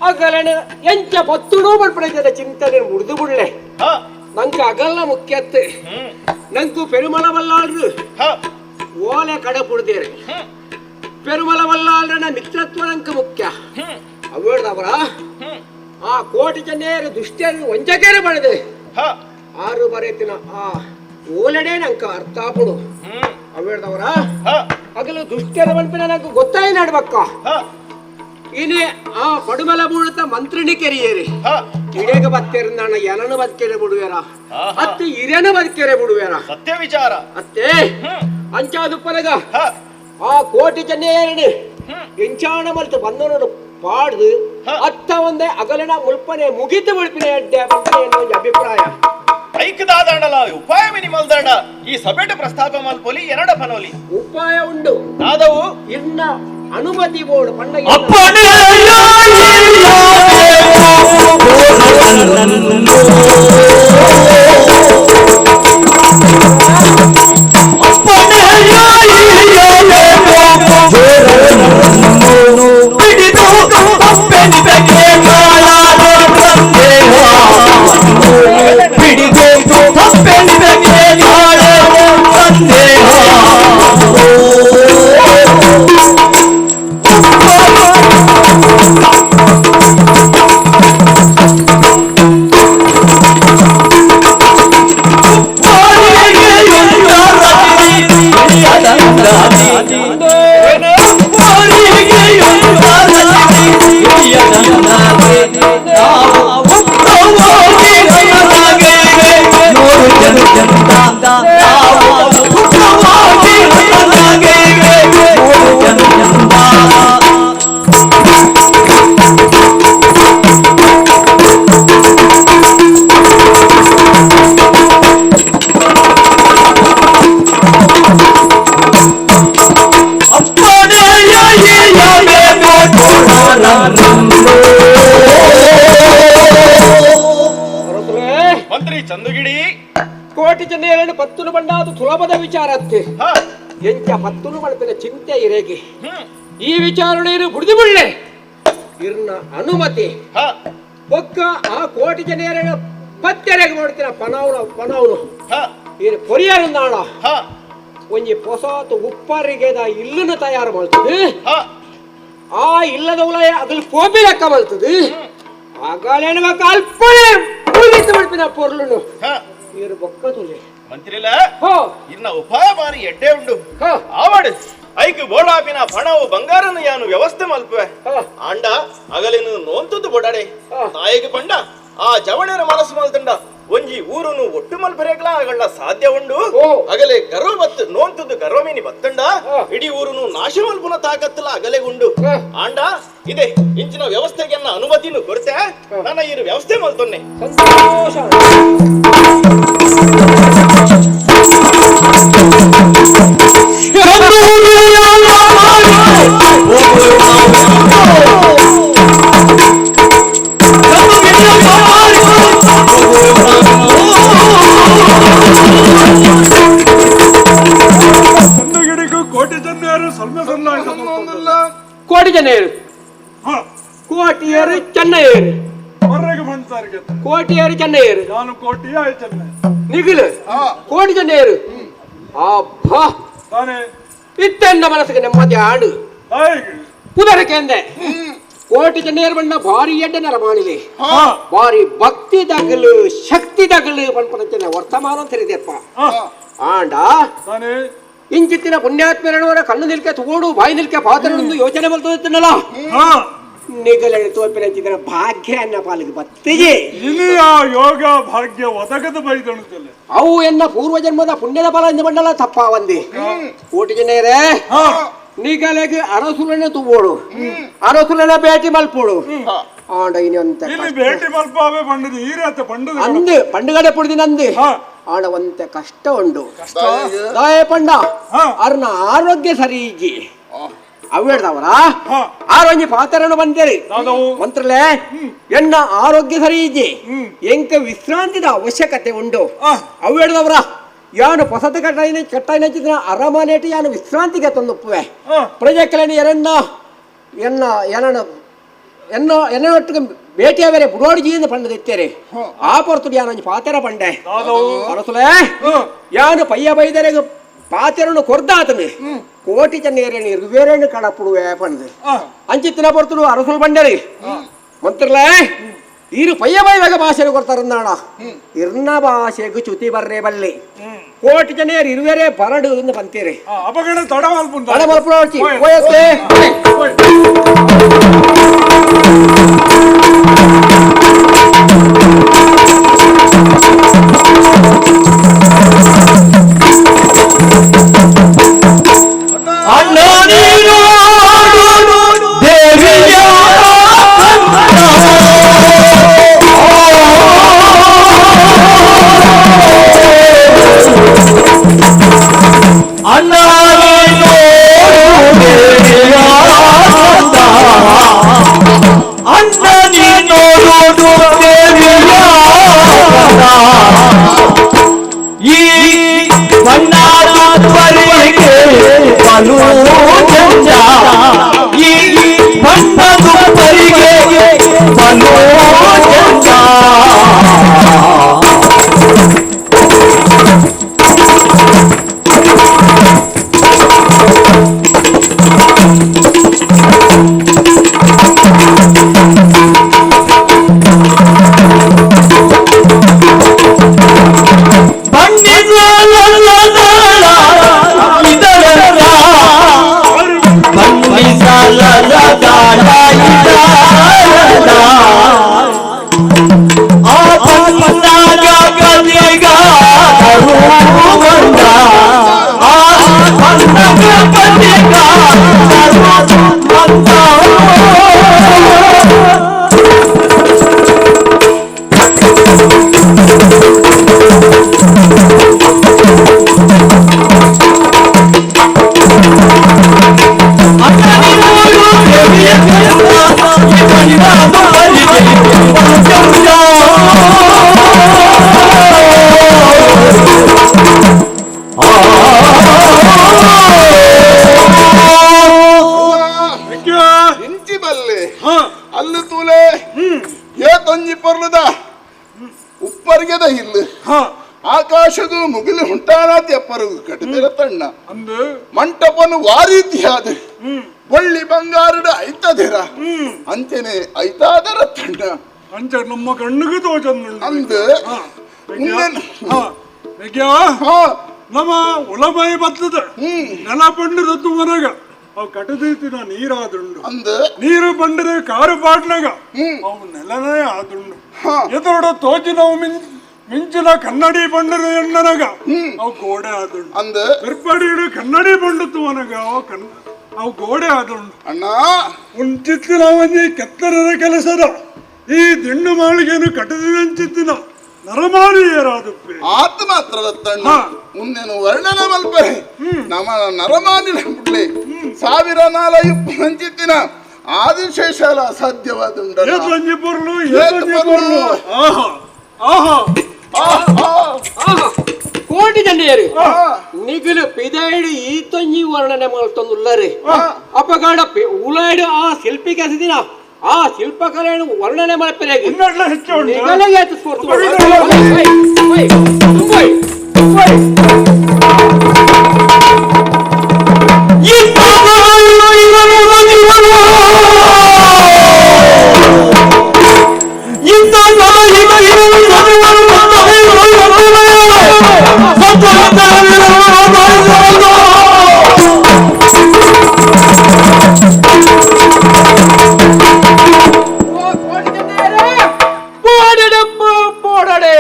ಅಗಲನ ಎಂಚ ಪತ್ತುಡೋ ಪಡ್ಪಡ ಚಿಂತನೆ ಮುರಿದು ಬಿಡ್ಲೆ ನಂಗೆ ಅಗಲ್ಲ ಮುಖ್ಯತ್ತೆ ನಂಕು ಪೆರುಮಲ ವಲ್ಲಾಳ್ರು ಓಲೆ ಕಡೆ ಪುಡ್ದೇರಿ ಪೆರುಮಲ ವಲ್ಲಾಳ್ರನ ಮಿತ್ರತ್ವ ನಂಗೆ ಮುಖ್ಯ ಅವರ ಆ ಕೋಟಿ ಜನರು ದುಷ್ಟರು ವಂಚಕರು ಮಾಡಿದೆ ಆರು ಬರೆತಿನ ಆ ಓಲಡೆ ನಂಗೆ ಅರ್ಥ ಆಪುಡು ಅವೇಳ್ದವರ ಅಗಲು ದುಷ್ಟರ ಮನ್ಪಿನ ನಂಗೆ ಗೊತ್ತಾಯಿ ನಡ್ಬಕ್ಕ ಇನಿ ಆ ಪಡುಮಲ ಬೂಳುತ್ತ ಮಂತ್ರಿಣಿ ಕೆರಿಯೇರಿ ಇಡೇಗ ಬತ್ತೇರ ನನ್ನ ಎನನು ಬದುಕೆರೆ ಬಿಡುವೇರ ಅತ್ತೆ ಹಿರಿಯನು ಬದುಕೆರೆ ಬಿಡುವೇರ ಸತ್ಯ ವಿಚಾರ ಅತ್ತೆ ಅಂಚಾದುಪ್ಪನಗ ಆ ಕೋಟಿ ಜನ ಎಂಚಾಣ ಮಲ್ತು ಬಂದನೋಡು ಪಾಡ್ದು ಅತ್ತ ಒಂದೇ ಅಗಲನ ಮುಲ್ಪನೆ ಮುಗಿತು ಮುಲ್ಪಿನ ಅಡ್ಡೆ ಒಂದು ಅಭಿಪ್ರಾಯ ಐಕ್ಯದಾದಂಡಲ ಉಪಾಯ ಮಿನಿಮಲ್ದಂಡ ಈ ಸಭೆಟ ಪ್ರಸ್ತಾಪ ಮಲ್ಪೊಲಿ ಎರಡ ಪನೋಲಿ ಉಪಾಯ ಉಂಡು ದಾದವು ಇನ್ನ ಅನುಮತಿ ಬೋರ್ಡ್ ಪಂಡ ಮಂತ್ರಿ ಚಂದುಗಿಡಿ ಕೋಟಿ ಜನ ಪತ್ತುನು ಬಂಡಾದು ಸುಲಭದ ವಿಚಾರತ್ತೆ ಎಂಚ ಪತ್ತುನು ಮಳಪಿನ ಚಿಂತೆ ಇರೇಗಿ ಈ ವಿಚಾರಣೆ ಬುಡಿದು ಬಿಡ್ಲೆ ಇರ್ನ ಅನುಮತಿ ಬೊಕ್ಕ ಆ ಕೋಟಿ ಜನರ ಪತ್ತೆರೆಗೆ ಮಾಡ್ತೀನ ಪನವನು ಪನವನು ಇರ್ ಕೊರಿಯರ್ ನಾಳ ಒಂಜಿ ಪೊಸಾತು ಉಪ್ಪರಿಗೆದ ಇಲ್ಲನ್ನು ತಯಾರು ಮಾಡ್ತದೆ ಆ ಇಲ್ಲದ ಉಲಯ ಅದ್ರಲ್ಲಿ ಕೋಪಿ ಲೆಕ್ಕ ಬರ್ತದೆ ಆಗಲೇನು ಅಲ್ಪನೆ ಮುಗಿತು ಬಿಡ್ಪಿನ ಪೊರ್ಲುನು ಇರು ಬೊಕ್ಕ ತುಲೆ ಮಂತ್ರಿಲ ಇನ್ನ ಉಪಾಯ ಬಾರಿ ಎಡ್ಡೆ ಉಂಡು ಆವಡು ಐಕ್ ಬೋಡಾಪಿನ ಪಣವು ಬಂಗಾರನು ಯಾನು ವ್ಯವಸ್ಥೆ ಮಲ್ಪುವೆ ಆಂಡ ಅಗಲೇನು ನೋಂತದ್ದು ಬೋಡಾಡೆ ತಾಯಿಗೆ ಪಂಡ ಆ ಜವಣರ ಮನಸ್ಸು ಮಲ್ತಂಡ ಒಂಜಿ ಊರುನು ಒಟ್ಟು ಮಲ್ಪರೆಗ್ಲ ಆಗಲ್ಲ ಸಾಧ್ಯ ಉಂಡು ಅಗಲೆ ಗರ್ವ ಬತ್ತು ನೋಂತದ್ದು ಗರ್ವ ಮೀನಿ ಬತ್ತಂಡ ಇಡೀ ಊರುನು ನಾಶ ಮಲ್ಪುನ ತಾಕತ್ತಲ ಅಗಲೆ ಉಂಡು ಆಂಡ ಇದೆ ಇಂಚಿನ ವ್ಯವಸ್ಥೆಗೆ ಅನುಮತಿನು ಕೊರತೆ ನನ್ನ ಈ ವ್ಯವಸ್ಥೆ ಮಲ್ತೊನ್ನೆ ಸಂತೋಷ. ಕೋಟಿ ಜನರು ಸೊನ್ನೆ ಸೊನ್ನೆ ಕೋಟಿ ಜನರು ಕೋಟಿಯರು ಚೆನ್ನೈಯರು ಕೋಟಿಯರು ಚೆನ್ನೈಯರು ನಾನು ಕೋಟಿ ಚೆನ್ನೈ ನಿಗಿಲು ಕೋಟಿ ಚೆನ್ನೈಯರು ಅಬ್ಬಾ ಇತ್ತೆನ್ನ ಮನಸ್ಸಿಗೆ ನೆಮ್ಮದಿ ಆಡು ಕುದರಕೆಂದೆ ಕೋಟಿ ಚೆನ್ನೈಯರು ಬಣ್ಣ ಭಾರಿ ಎಡ್ಡೆ ನರಮಾಣಿಲಿ ಭಾರಿ ಭಕ್ತಿ ತಗಲು ಶಕ್ತಿ ತಗಲು ಪನ್ಪನ ವರ್ತಮಾನ ತಿಳಿದೆಪ್ಪ ಆಂಡ ಇಂಚಿತ್ತಿನ ಪುಣ್ಯಾತ್ಮರನವರ ಕಣ್ಣು ನಿಲ್ಕೆ ತೋಡು ಬಾಯಿ ನಿಲ್ಕೆ ಪಾತ್ರನೊಂದು ಯೋಚನೆ ಬರ್ತದಲ್ಲ ನಿಗಲನೆ ತೋಪಿನ ಭಾಗ್ಯ ಅನ್ನ ಪಾಲಿಗೆ ಬತ್ತಿಗೆ ಇಲಿಯ ಯೋಗ ಭಾಗ್ಯ ಒದಗದ ಬೈದಣುತ್ತಲ್ಲ ಅವು ಎನ್ನ ಪೂರ್ವ ಜನ್ಮದ ಪುಣ್ಯದ ಫಲ ಎಂದು ಬಂಡಲ ತಪ್ಪ ಒಂದಿ ಕೋಟಿ ಜನರೇ ನಿಗಲೆಗೆ ಅರಸುಲನೆ ತೂಬೋಡು ಅರಸುಲನೆ ಭೇಟಿ ಮಲ್ಪೋಡು ಆಂಡ ಇನ್ನೊಂತ ಇಲ್ಲಿ ಭೇಟಿ ಮಲ್ಪಾವೆ ಬಂಡದು ಈ ರಾತ ಬಂಡದು ಅಂದು ಪಂಡುಗಡೆ ಪುಡಿದಿನ ಅಂದು ಆಂಡ ಒಂತೆ ಕಷ್ಟ ಉಂಡು ದಾಯ ಪಂಡ ಅರ್ನ ಆರೋಗ್ಯ ಸರಿ ಇಜ್ಜಿ ಅವೇಡ್ದವರ ಆರೋಗ್ಯ ಪಾತ್ರನು ಬಂದೇರಿ ಮಂತ್ರಲೇ ಎನ್ನ ಆರೋಗ್ಯ ಸರಿ ಇಜ್ಜಿ ಎಂಕ ವಿಶ್ರಾಂತಿದ ಅವಶ್ಯಕತೆ ಉಂಡು ಅವೇಡ್ದವರ ಯಾನು ಹೊಸತು ಕಟ್ಟಾಯಿನ ಕಟ್ಟಾಯಿನ ಅರಮನೆಟಿ ಯಾನು ವಿಶ್ರಾಂತಿಗೆ ತಂದುಪ್ಪುವೆ ಪ್ರಜೆಕಲನಿ ಎರನ್ನ ಎನ್ನ ಏನನ ಎನ್ನ ಎನ್ನೊಟ್ಟಿಗೆ ಬೇಟೆಯವರೇ ಬುಡೋಡಿ ಜೀವನ ಪಂಡದ ಇತ್ತೇರೆ ಆ ಪೊರ್ತುಡು ಯಾನೊಂಜಿ ಪಾತೆರ ಪಂಡೆ ಅರಸುಲೆ ಯಾನು ಪಯ್ಯ ಬೈದರೆಗ್ ಪಾತೆರನು ಕೊರ್ದಾತನು ಕೋಟಿ ಚನ್ನೇರೇನು ಇರುವೇರೇನು ಕಡಪುಡುವೆ ಪಂಡು ಅಂಚಿತ್ತಿನ ಪೊರ್ತುಡು ಅರಸುಲು ಪಂಡರಿ ಮಂತ್ರಲೇ ಇರು ಪಯ್ಯ ಬೈದಾಗ ಭಾಷೆನು ಕೊಡ್ತಾರಂದಾಣ ಇರ್ನ ಭಾಷೆಗೂ ಚ್ಯುತಿ ಬರ್ರೆ ಬಲ್ಲೆ ಕೋಟಿ ಜನ ಇರುವೇರೇ ಬರಡು ಎಂದು ಬಂತೀರಿ ಅಪಗಣ ತಡ ಮಲ್ಪುಂಡು ತಡ ಮಲ್ಪುನೋಡ್ಚಿ. ಹೋಯತ್ತೆ. ಅಣ್ಣ ನೀನು ದೇವಿಯ ಅಣ್ಣ ನೀನು ದೇವಿಯ ಅಣ್ಣ ನೀನು ದೇವಿಯ ಈ ಬಣ್ಣಾದುವರೆಗೆ ಬಲು ಜಂಜ ಈ ಬಣ್ಣದುವರೆಗೆ ಬಲು ಜಂಜ ಇಂಚಿ ಬಲ್ಲೆ ಅಲ್ಲು ತೂಲೆ ಏ ತೊಂಜಿ ಪೊರ್ಲುದ ಉಪ್ಪರ್ಗೆದ ಇಲ್ಲು ಆಕಾಶದು ಮುಗಿಲು ಹುಂಟಾನಾತಿ ಅಪ್ಪರುಗು ಕಟ್ಟಿದ ತಣ್ಣ ಮಂಟಪನು ವಾರೀತಿಯಾದ ಒಳ್ಳಿ ಬಂಗಾರದ ಐತದಿರ ಅಂಚನೆ ಐತಾದರ ತಣ್ಣ ಅಂಚ ನಮ್ಮ ಕಣ್ಣಿಗೆ ತೋಚಂದು ಅಂದು ನಮ್ಮ ಉಲಮೈ ಬತ್ತದ ನೆಲ ಪಂಡರದ್ದು ಮನಗ ಅವು ಕಟದೀತಿನ ನೀರಾದುಂಡು ನೀರು ಬಂಡರೆ ಕಾರು ಪಾಟ್ನಾಗ ಅವು ನೆಲನೇ ಆದುಂಡು ಎದುರುಡ ತೋಚಿನವು ಮಿಂಚಿನ ಕನ್ನಡಿ ಬಂಡರೆ ಎಣ್ಣನಗ ಅವು ಗೋಡೆ ಆದುಂಡು ಅಂದ ಕರ್ಪಡಿಡು ಕನ್ನಡಿ ಬಂಡತ್ತು ಮನಗ ಅವು ಅವು ಗೋಡೆ ಆದುಂಡು ಅಣ್ಣ ಉಂಚಿತ್ತಿನ ಒಂಜಿ ಕೆತ್ತರದ ಕೆಲಸದ ಈ ದಿಂಡು ಮಾಳಿಗೆನು ಕಟದಿದಂಚಿತ್ತಿನ ನರಮಾನಿಯರಾದುಪ್ಪೆ ಆತ ಮಾತ್ರದ ತಣ್ಣ ಮುಂದೇನು ವರ್ಣನ ಮಲ್ಪರೆ ನಮ್ಮ ನರಮಾನಿ ಬಿಡ್ಲೆ ಸಾವಿರ ನಾಲಯು ಪಂಚಿತ್ತಿನ ಆದಿಶೇಷಲ ಅಸಾಧ್ಯವಾದುಂಡ ಏತೊಂಜಿ ಪೊರ್ಲು ಏತೊಂಜಿ ಪೊರ್ಲು ಆಹಾ ಆಹಾ ಆಹಾ ಕೋಟಿ ಜನರು ನಿಗುಲು ಪಿದಾಯ್ಡು ಈತೊಂಜಿ ವರ್ಣನೆ ಮಲ್ತೊಂದುಲ್ಲರು ಅಪಗಾಡ ಉಲಾಯ್ಡು ಆ ಶಿಲ್ಪಿ ಕೆಸದಿನ ಆ ಶಿಲ್ಪಕಲೆಯನ್ನು ವರ್ಣನೆ ಮಲ್ಪೆರೆಗೆ ನಿಗಲಿಗೆ ಆತು ಸ್ಫೂರ್ತಿ. ಓಯ್, ಓಯ್, ಓಯ್, ಓಯ್. ಪೋಡಡಪ್ಪ ಪೋಡಡೆ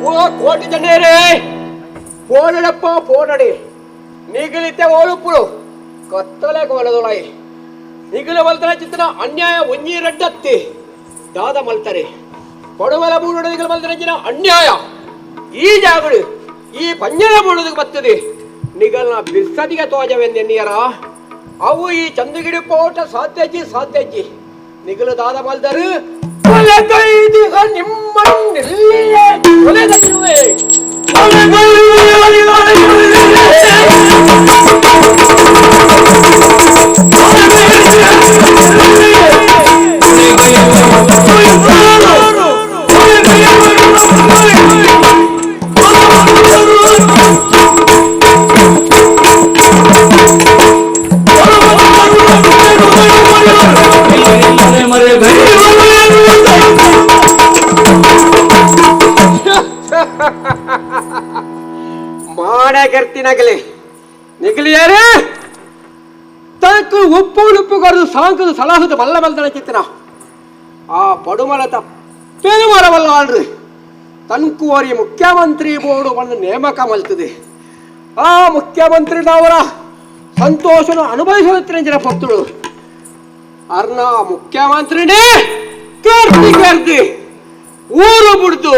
ಓ ಕೋಟಿ ಜನರೇ ಪೋಡಡಪ್ಪ ಪೋಡಡಿ ನಿಗಲಿತೆ ಓಳುಪುಳು ಕತ್ತಲೆ ಕೋಲದೊಳಗೆ ನಿಗಲ ಮಲ್ತನ ಚಿತ್ತನ ಅನ್ಯಾಯ ಒಂಜಿ ರಡ್ಡತ್ತಿ ದಾದ ಮಲ್ತರೆ ಕೊಡವಲ ಬೂಡದ ನಿಗಲ ಮಲ್ತನ ಚಿನ್ನ ಅನ್ಯಾಯ ಈ ಜಾಗಡು ಈ ಪಂಜರ ಬೂಡದಕ್ಕೆ ಬರ್ತದೆ ನಿಗಲ್ನ ಬಿರ್ಸದಿಗೆ ತೋಜವೆಂದೆನ್ನಿಯರ ಅವು ಈ ಚಂದಗಿಡಿ ಪೋಟ ಸಾಧ್ಯಜಿ ಸಾಧ್ಯಜಿ ನಿಗಲು ದಾದ ಮಲ್ದರು ಕೊಲೆಗೈದಿಗ ನಿಮ್ಮನ್ನೆಲ್ಲಿಯೇ ಕೊಲೆಗೈಯುವೆ. ಮಾಡ ಕರ್ತಿನಗಲಿ ನಿಗಲಿಯಾರೇ ತನಕು ಉಪ್ಪು ಉಪ್ಪು ಕರೆದು ಸಾಂಕದು ಸಲಹದ ಬಲ್ಲ ಬಲ್ದನ ಚಿತ್ತನ ಆ ಪಡುಮಲತ ಪೆರುಮರವಲ್ಲ ಆಳ್ರಿ ತನ್ಕುವರಿ ಮುಖ್ಯಮಂತ್ರಿ ಬೋರ್ಡು ಒಂದು ನೇಮಕ ಮಲ್ತದೆ. ಆ ಮುಖ್ಯಮಂತ್ರಿನವರ ಸಂತೋಷನ ಅನುಭವಿಸುತ್ತಿನ ಪೊತ್ತುಳು ಅರ್ನ ಮುಖ್ಯಮಂತ್ರಿನೇ ಕರ್ದಿ ಕರ್ದಿ ಊರು ಬಿಡ್ದು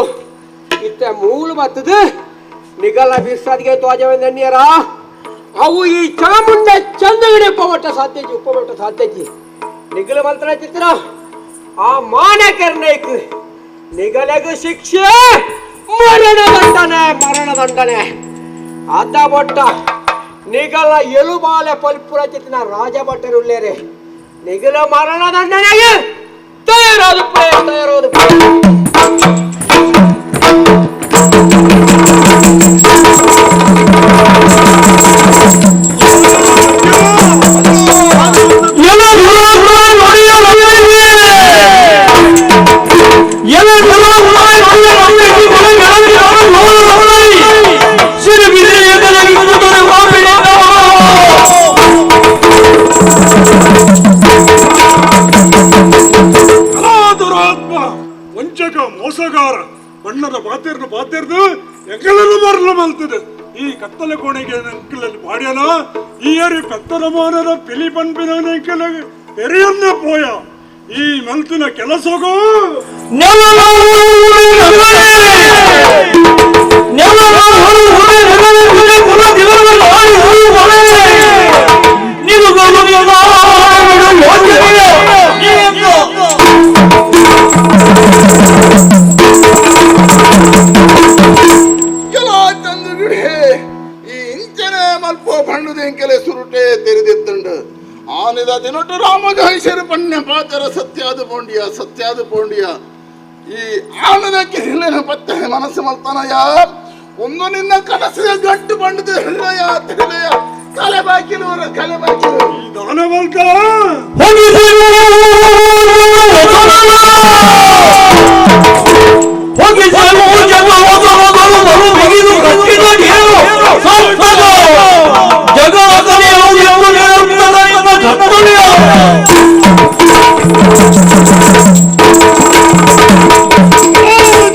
ಇತ್ತ ಮೂಲ ಬತ್ತದು ನಿಗಲ ಬಿರ್ಸಾದಿಗೆ ಧ್ವಜವೆಂದಣ್ಣಿಯರ ಅವು ಈ ಚಾಮುಂಡ ಚಂದಗಡೆ ಉಪಮಟ್ಟ ಸಾಧ್ಯಜಿ ಉಪಮಟ್ಟ ಸಾಧ್ಯಜಿ ನಿಗಲ ಮಂತ್ರ ಚಿತ್ರ ಆ ಮಾನಕರ್ಣೈಕ್ ನಿಗಲಗು ಶಿಕ್ಷೆ ಮರಣ ದಂಡನೆ ಮರಣ ದಂಡನೆ ಅದ ಬೊಟ್ಟ ನಿಗಲ ಎಲುಬಾಲೆ ಪಲ್ಪುರ ಚಿತ್ತಿನ ರಾಜ ಭಟ್ಟರುಳ್ಳೇರೆ ನಿಗಲ ಮರಣ ದಂಡನೆಗೆ ತಯಾರಾದ ತಯಾರಾದ. ದುರಾತ್ಮ ವಂಚಕ ಮೋಸಗಾರ ಬಣ್ಣದ ಬಾತಿರ್ನು ಬಾತಿರ್ದು ಎಂಗಲನ್ನು ಮರಲು ಮಲ್ತದೆ. ಈ ಕತ್ತಲ ಕೋಣೆಗೆ ಅಂಕಲಲ್ಲಿ ಬಾಡ್ಯನ ಈ ಅರಿ ಕತ್ತಲ ಮಾನದ ಪಿಲಿ ಪನ್ಪಿನ ತೆರೆಯನ್ನೇ ಪೋಯ ಈ ಮಲ್ತಿನ ಕೆಲಸಗೂ ಸುರುಟೆ ತೆರೆದಿತ್ತುಂಡು ಆನಿದ ದಿನೊಟ್ಟು ರಾಮಜೋಯಿಸರು ಪಣ್ಯ ಪಾತರ ಸತ್ಯಾದ ಪೋಂಡಿಯ ಸತ್ಯಾದ ಪೋಂಡಿಯ ಈ ಆನದ ಕಿರಿಲೇನ ಪತ್ತೆ ಮನಸ್ಸು ಮಲ್ತಾನಯ್ಯ ಒಂದು ನಿನ್ನ ಕನಸಿನ ಗಂಟು ಬಂಡದು ಹೃದಯ ತಿರುಳೆಯ ಕಲೆ ಬಾಕಿಲೂರ ಕಲೆ ಬಾಕಿಲು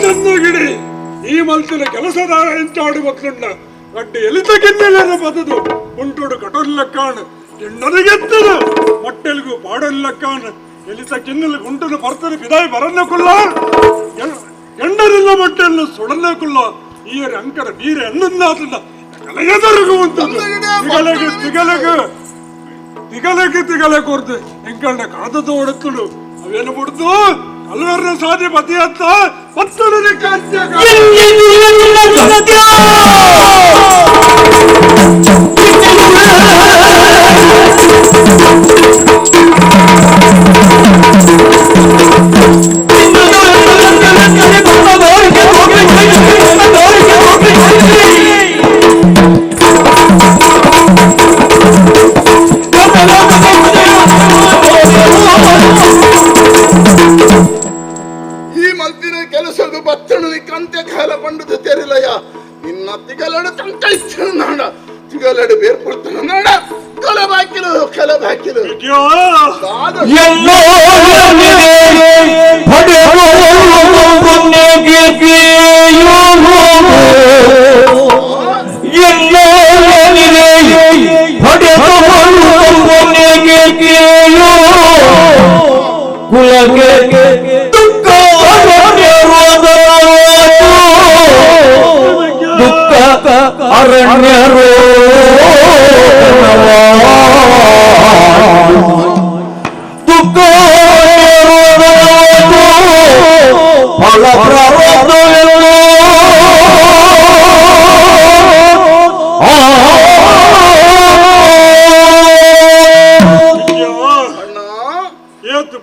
ಚಂದ್ರಗಿರಿ ಈ ಮಲ್ತಿನ ಕೆಲಸದ ಎಂಚಾಡು ಮಕ್ಕಳುಂಡ ಗಡ್ಡೆ ಎಲಿತ ಗಿನ್ನೆಲೆನ ಬದದು ಉಂಟುಡು ಕಟೊಲ್ಲಕ್ಕಾಣ ಎಣ್ಣರಿಗೆತ್ತದು ಮೊಟ್ಟೆಲ್ಗು ಪಾಡಲ್ಲಕ್ಕಾಣ ಎಲಿತ ಕಿನ್ನೆಲ್ ಗುಂಟನು ಬರ್ತದೆ ಬಿದಾಯಿ ಬರನ್ನ ಕುಲ್ಲ ಎಂಡರಿಲ್ಲ ಮೊಟ್ಟೆಲ್ಲ ಸುಡನ್ನ ಕುಲ್ಲ ಈ ಅಂಕರ ಬೀರೆ ಅನ್ನನ್ನಾತಲ್ಲ ಕಲೆಯದರುಗುವಂಥದ್ದು ತಿಗಲೆಗೆ ತಿಗಲೆಗೆ ತಿಗಲೆಗೆ ತಿಗಲೆ ಕೊರ್ದು ಎಂಕಲ್ನ ಕಾದದ ಒಡತ್ತುಳು ಅವೇನು ಬಿಡ್ದು ಕಲ್ವರ್ನ ಸಾಧಿ ಬತಿ ಅಂತ ಪತ್ತಡನೆ ಕಾಂತ್ಯ ಈ ಮಲ್ತಿನ ಕೆಲಸದ ಬತ್ತಣು ಕಂತ್ಯ ಕಾಲ ಪಂಡದ ತೆರಿಲಯ್ಯ ನಿನ್ನ ತಿಗಲಡು ತಂಕ ಇಚ್ಚನು ನಾಡ ತಿಗಲಡು ಬೇರ್ಪಡ್ತಾನ ನಾಡ ಕಲೆ ಬಾಕಿಲು ಕಲೆ ಬಾಕಿಲು ಅರಣ್ಯರೋ.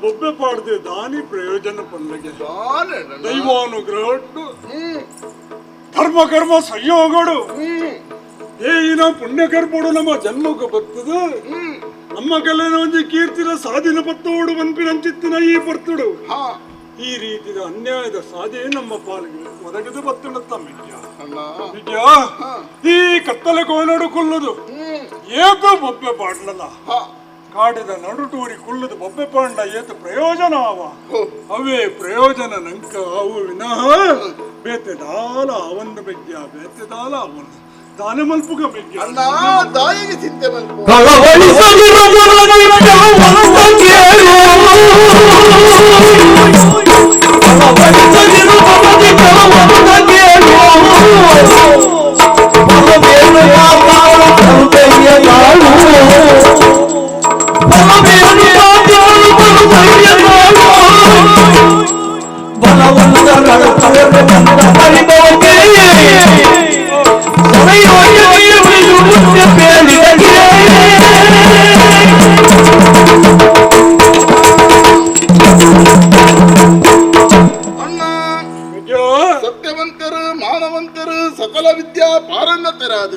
ಬೊಬ್ಬೆ ಪಾಡದೆ ದಾನಿ ಪ್ರಯೋಜನ ಪನ್ಲಗೆ ದೈವಾನುಗ್ರಹ ಧರ್ಮ ಕರ್ಮ ಸಂಯೋಗಡು ಏನ ಪುಣ್ಯ ಕರ್ಮಡು ನಮ್ಮ ಜನ್ಮಕ್ಕೆ ಬರ್ತದ ನಮ್ಮ ಕಲೆನ ಒಂಜಿ ಕೀರ್ತಿನ ಸಾಧಿನ ಪತ್ತೋಡು ಮನ್ಪಿನಂಚಿತ್ತಿನ ಈ ಪರ್ತುಡು ಈ ರೀತಿಯ ಅನ್ಯಾಯದ ಸಾಧೆ ನಮ್ಮ ಪಾಲಿಗೆ ಒದಗಿದು ಬತ್ತುಂಡತ್ತ ಮಿಗ್ಯ ಈ ಕತ್ತಲೆ ಕೋನಡು ಕುಲ್ಲದು ಏತೋ ಬೊಬ್ಬೆ ಪಾಡ್ಲಲ್ಲ ಕಾಡಿದ ನಡುಟೂರಿ ಕುಲ್ಲದು ಬೊಬ್ಬೆ ಪಾಂಡ ಏತು ಪ್ರಯೋಜನ ಅವ ಅವೇ ಪ್ರಯೋಜನ ನಂಕ ಅವು ವಿನಃ ಬೇತೆದಾಲ ಅವಂದು ಮಿಗ್ಯ ಬೇತೆದಾಲ ಅವನು ದಾನ ಮಲ್ಪುಗ ಮಿಗ್ಯ ದಾಯಿಗೆ ಚಿಂತೆ ಮಲ್ಪ ಸತ್ಯವಂತರು ಮಾನವಂತರು ಸಕಲ ವಿದ್ಯಾ ಪಾರಂಗತರಾದ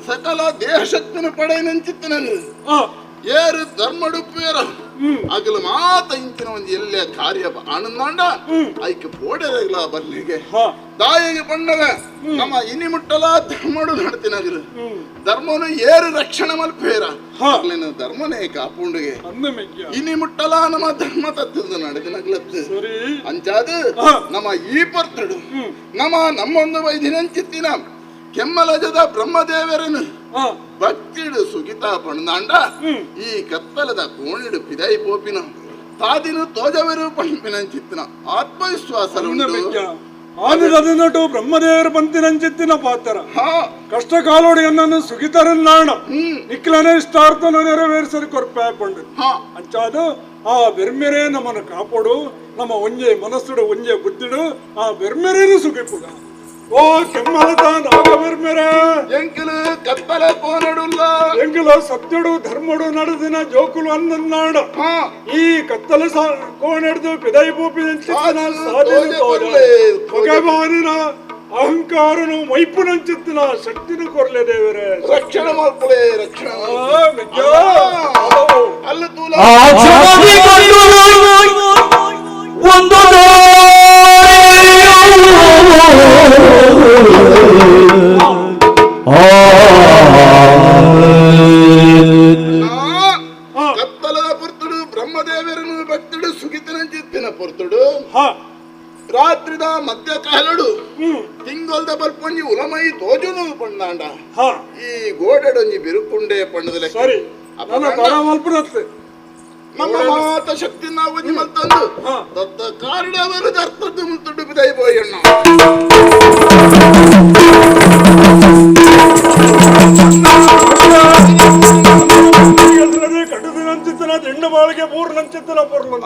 ಸಕಲ ದೇಹಶಕ್ತಿನ ಪಡೆಯನಂಚಿತ್ತನನು ಏರು ಧರ್ಮಡುಪ್ಪೇರ ಅಗಲ ಮಾತ ಇಂಚಿನ ಒಂದು ಎಲ್ಲೆ ಕಾರ್ಯ ಆನಂದಾಂಡ ಐಕೆ ಪೋಡೆರಗಲ ಬರ್ಲಿಗೆ ದಾಯಿಗೆ ಪಣ್ಣಗ ನಮ್ಮ ಇನಿ ಮುಟ್ಟಲ ಧರ್ಮಡು ನಡ್ತಿನಗಲು ಧರ್ಮನು ಏರು ರಕ್ಷಣೆ ಮಲ್ಪೇರ ಅಗ್ಲಿನ ಧರ್ಮನೇ ಕಾಪುಂಡಿಗೆ ಇನಿ ಮುಟ್ಟಲ ನಮ್ಮ ಧರ್ಮ ತತ್ತದ ನಡೆದಿನಗ್ಲತ್ತು ಅಂಚಾದು ನಮ್ಮ ಈ ಪರ್ತಡು ನಮ್ಮ ನಮ್ಮೊಂದು ವೈದಿನಂಚಿತ್ತಿನ ಕೆಮ್ಮಲಜದ ಬ್ರಹ್ಮದೇವರನು ಭಕ್ತಿಡು ಸುಗಿತ ಪಣದಾಂಡ ಈ ಕತ್ತಲದ ಕೋಣಿಡು ಪಿದೈ ಪೋಪಿನ ತಾದಿನು ತೋಜವರು ಪಣಪಿನಂಚಿತ್ತಿನ ಆತ್ಮವಿಶ್ವಾಸ ಆದಿನಟು ಬ್ರಹ್ಮದೇವರ ಪಂತಿನಂಚಿತ್ತಿನ ಪಾತ್ರ ಕಷ್ಟ ಕಾಲೋಡಿಯನ್ನು ಸುಗಿತರನ್ನಾಣ ನಿಕ್ಲನೆ ಇಷ್ಟಾರ್ಥನ ನೆರವೇರಿಸಲು ಕೊರ್ಪೆ ಪಂಡು ಅಂಚಾದು ಆ ಬೆರ್ಮೆರೆ ನಮ್ಮನ್ನು ಕಾಪಾಡು ನಮ್ಮ ಒಂಜೆ ಮನಸ್ಸುಡು ಒಂಜೆ ಬುದ್ಧಿಡು ಆ ಬೆರ್ಮೆರೇನು ಸುಗಿಪುಗ ಓ ಕೆಮ್ಮಲದ ನಾಗಬೆರ್ಮೆರೆ ಎಂಕಲು ಕತ್ತಲ ಕೋನಡುಲ್ಲ ಎಂಕಲು ಸತ್ಯಡು ಧರ್ಮಡು ನಡೆದಿನ ಜೋಕುಲು ಅನ್ನನ್ನಾಡ ಈ ಕತ್ತಲ ಕೋನೆಡ್ದು ಪಿದೈ ಪೂಪಿನಂಚಿತ್ತಿನ ಸಾಧನೆ ಭಗವಾನಿನ ಅಹಂಕಾರನು ಮೈಪುನಂಚಿತ್ತಿನ ಶಕ್ತಿನ ಕೊರ್ಲೆ ದೇವರೇ ರಕ್ಷಣೆ ಮಾಡ್ಕೊಳೆ ರಕ್ಷಣೆ ಅಲ್ಲ ತೂಲ ಒಂದು ಕತ್ತಲದ ಪುರ್ತುಡು ಬ್ರಹ್ಮದೇವರನು ಭಕ್ತುಡು ಸುಗಿತನಂಚಿತ್ತಿನ ಪುರ್ತುಡು ರಾತ್ರಿದ ಮಧ್ಯ ಕಾಲಡು ತಿಂಗೊಲ್ದ ಬರ್ಪೊಂಜಿ ಉಲಮೈ ತೋಜುನು ಪಂಡಾಂಡ ಈ ಗೋಡೆಡೊಂಜಿ ಬಿರುಕುಂಡೆ ಪಂಡದಲೆ ಸರಿ ನಮ್ಮ ಮಾತ ಶಕ್ತಿ ನಾವು ಮತ್ತಂದು ದತ್ತ ಕಾರಡವರು ದರ್ತದ್ದು ಮುತ್ತುಡು ಬಿದೈ ಬೋಯಣ್ಣ ಕಡುದಿನಂಚಿತ್ತನ ದಿಂಡ ಬಾಳಿಗೆ ಮೂರು ನಂಚಿತ್ತನ ಪೊರ್ಲು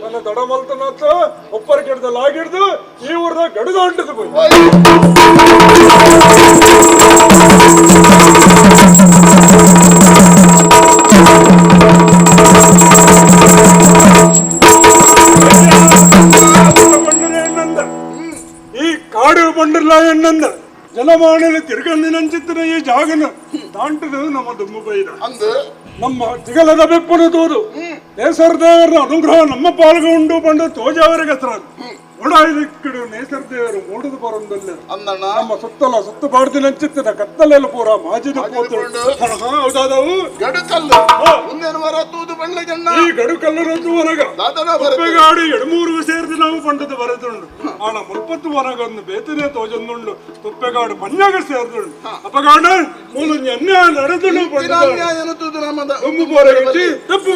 ನನ್ನ ದಡಮಲ್ತನತ್ತ ಒಪ್ಪರ ಕೆಡದಲ್ಲಿ ಆಗಿಡ್ದು ಈ ಊರ್ದ ಗಡುದ ಅಂಟದು ಪೋಯ್ ಈ ಕಾಡು ಬಂಡಿರ್ಲ ಎಣ್ಣಂದ ಜಲಮಾಣಲಿ ತಿರುಗಂದಿನಂಚಿತ್ತಿನ ಈ ಜಾಗನ ದಾಂಟದು ನಮ್ಮ ದುಮ್ಮು ಬೈದ ನಮ್ಮ ತಿಗಲದ ಬೆಪ್ಪನು ತೋದು ನೇಸರ್ ದೇವರ ಅನುಗ್ರಹ ನಮ್ಮ ಪಾಲ್ಗೆ ಉಂಡು ಬಂದು ತೋಜಾವರಿಗೆ ಹತ್ರ ಓಡಾಯ್ದಿಕ್ಕಿಡು ನೇಸರ್ ದೇವರು ಮೂಡದು ಬರಂದಲ್ಲ ನಮ್ಮ ಸುತ್ತಲ ಸುತ್ತ ಬಾಡ್ದಿನಂಚಿತ್ತಿನ ಕತ್ತಲೆಲ್ಲ ಪೂರ ಮಾಜಿದ ಹೌದಾದವು ಗಡುಕಲ್ಲು ಈ ಗಡುಕಲ್ಲು ಹೊರಗ ಗಾಡಿ ಎಡಮೂರು ಸೇರಿದ ನಾವು ಪಂಡದ ಬರೆದುಂಡು ಆಣ ಮುಲ್ಪತ್ತು ವನಗ ಒಂದು ಬೇತನೆ ತೋಜಂದುಂಡು ತುಪ್ಪೆಗಾಡು ಪಂಜಾಗ ಸೇರಿದುಂಡು ಅಪಗಾಡ ಮೂಲ ಅನ್ಯಾಯ ನಡೆದುಂಡು ತಪ್ಪು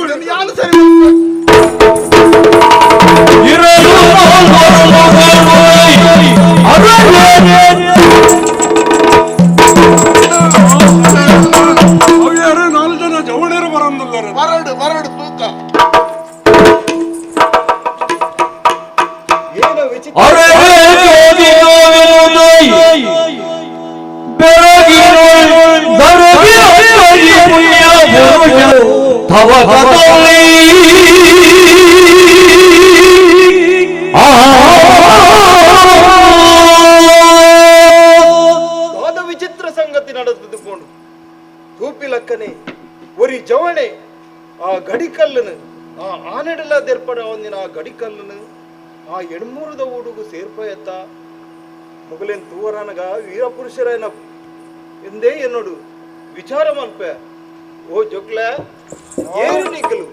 ವಿಚಿತ್ರ ಸಂಗತಿ ನಡೆದು ಪೋಂಡು ತೂಪಿಲಕ್ಕನೆ ಒರಿ ಜವಣೆ ಆ ಗಡಿಕಲ್ಲನು ಆ ಆನೆಡಲ ದೆರ್ಪಡ ಒಂದಿನ ಆ ಗಡಿಕಲ್ಲನು ಆ ಎಣ್ಮೂರದ ಊಡುಗು ಸೇರ್ಪಯತ್ತ ಮೊಗಲೇನ್ ತೂವರನಗ ವೀರಪುರುಷರೇನ ಎಂದೇ ಎನ್ನೋಡು ವಿಚಾರ ಮಲ್ಪೆ ಓ ಜೊಕ್ಲ ಏರು ನಿಕ್ಕಲು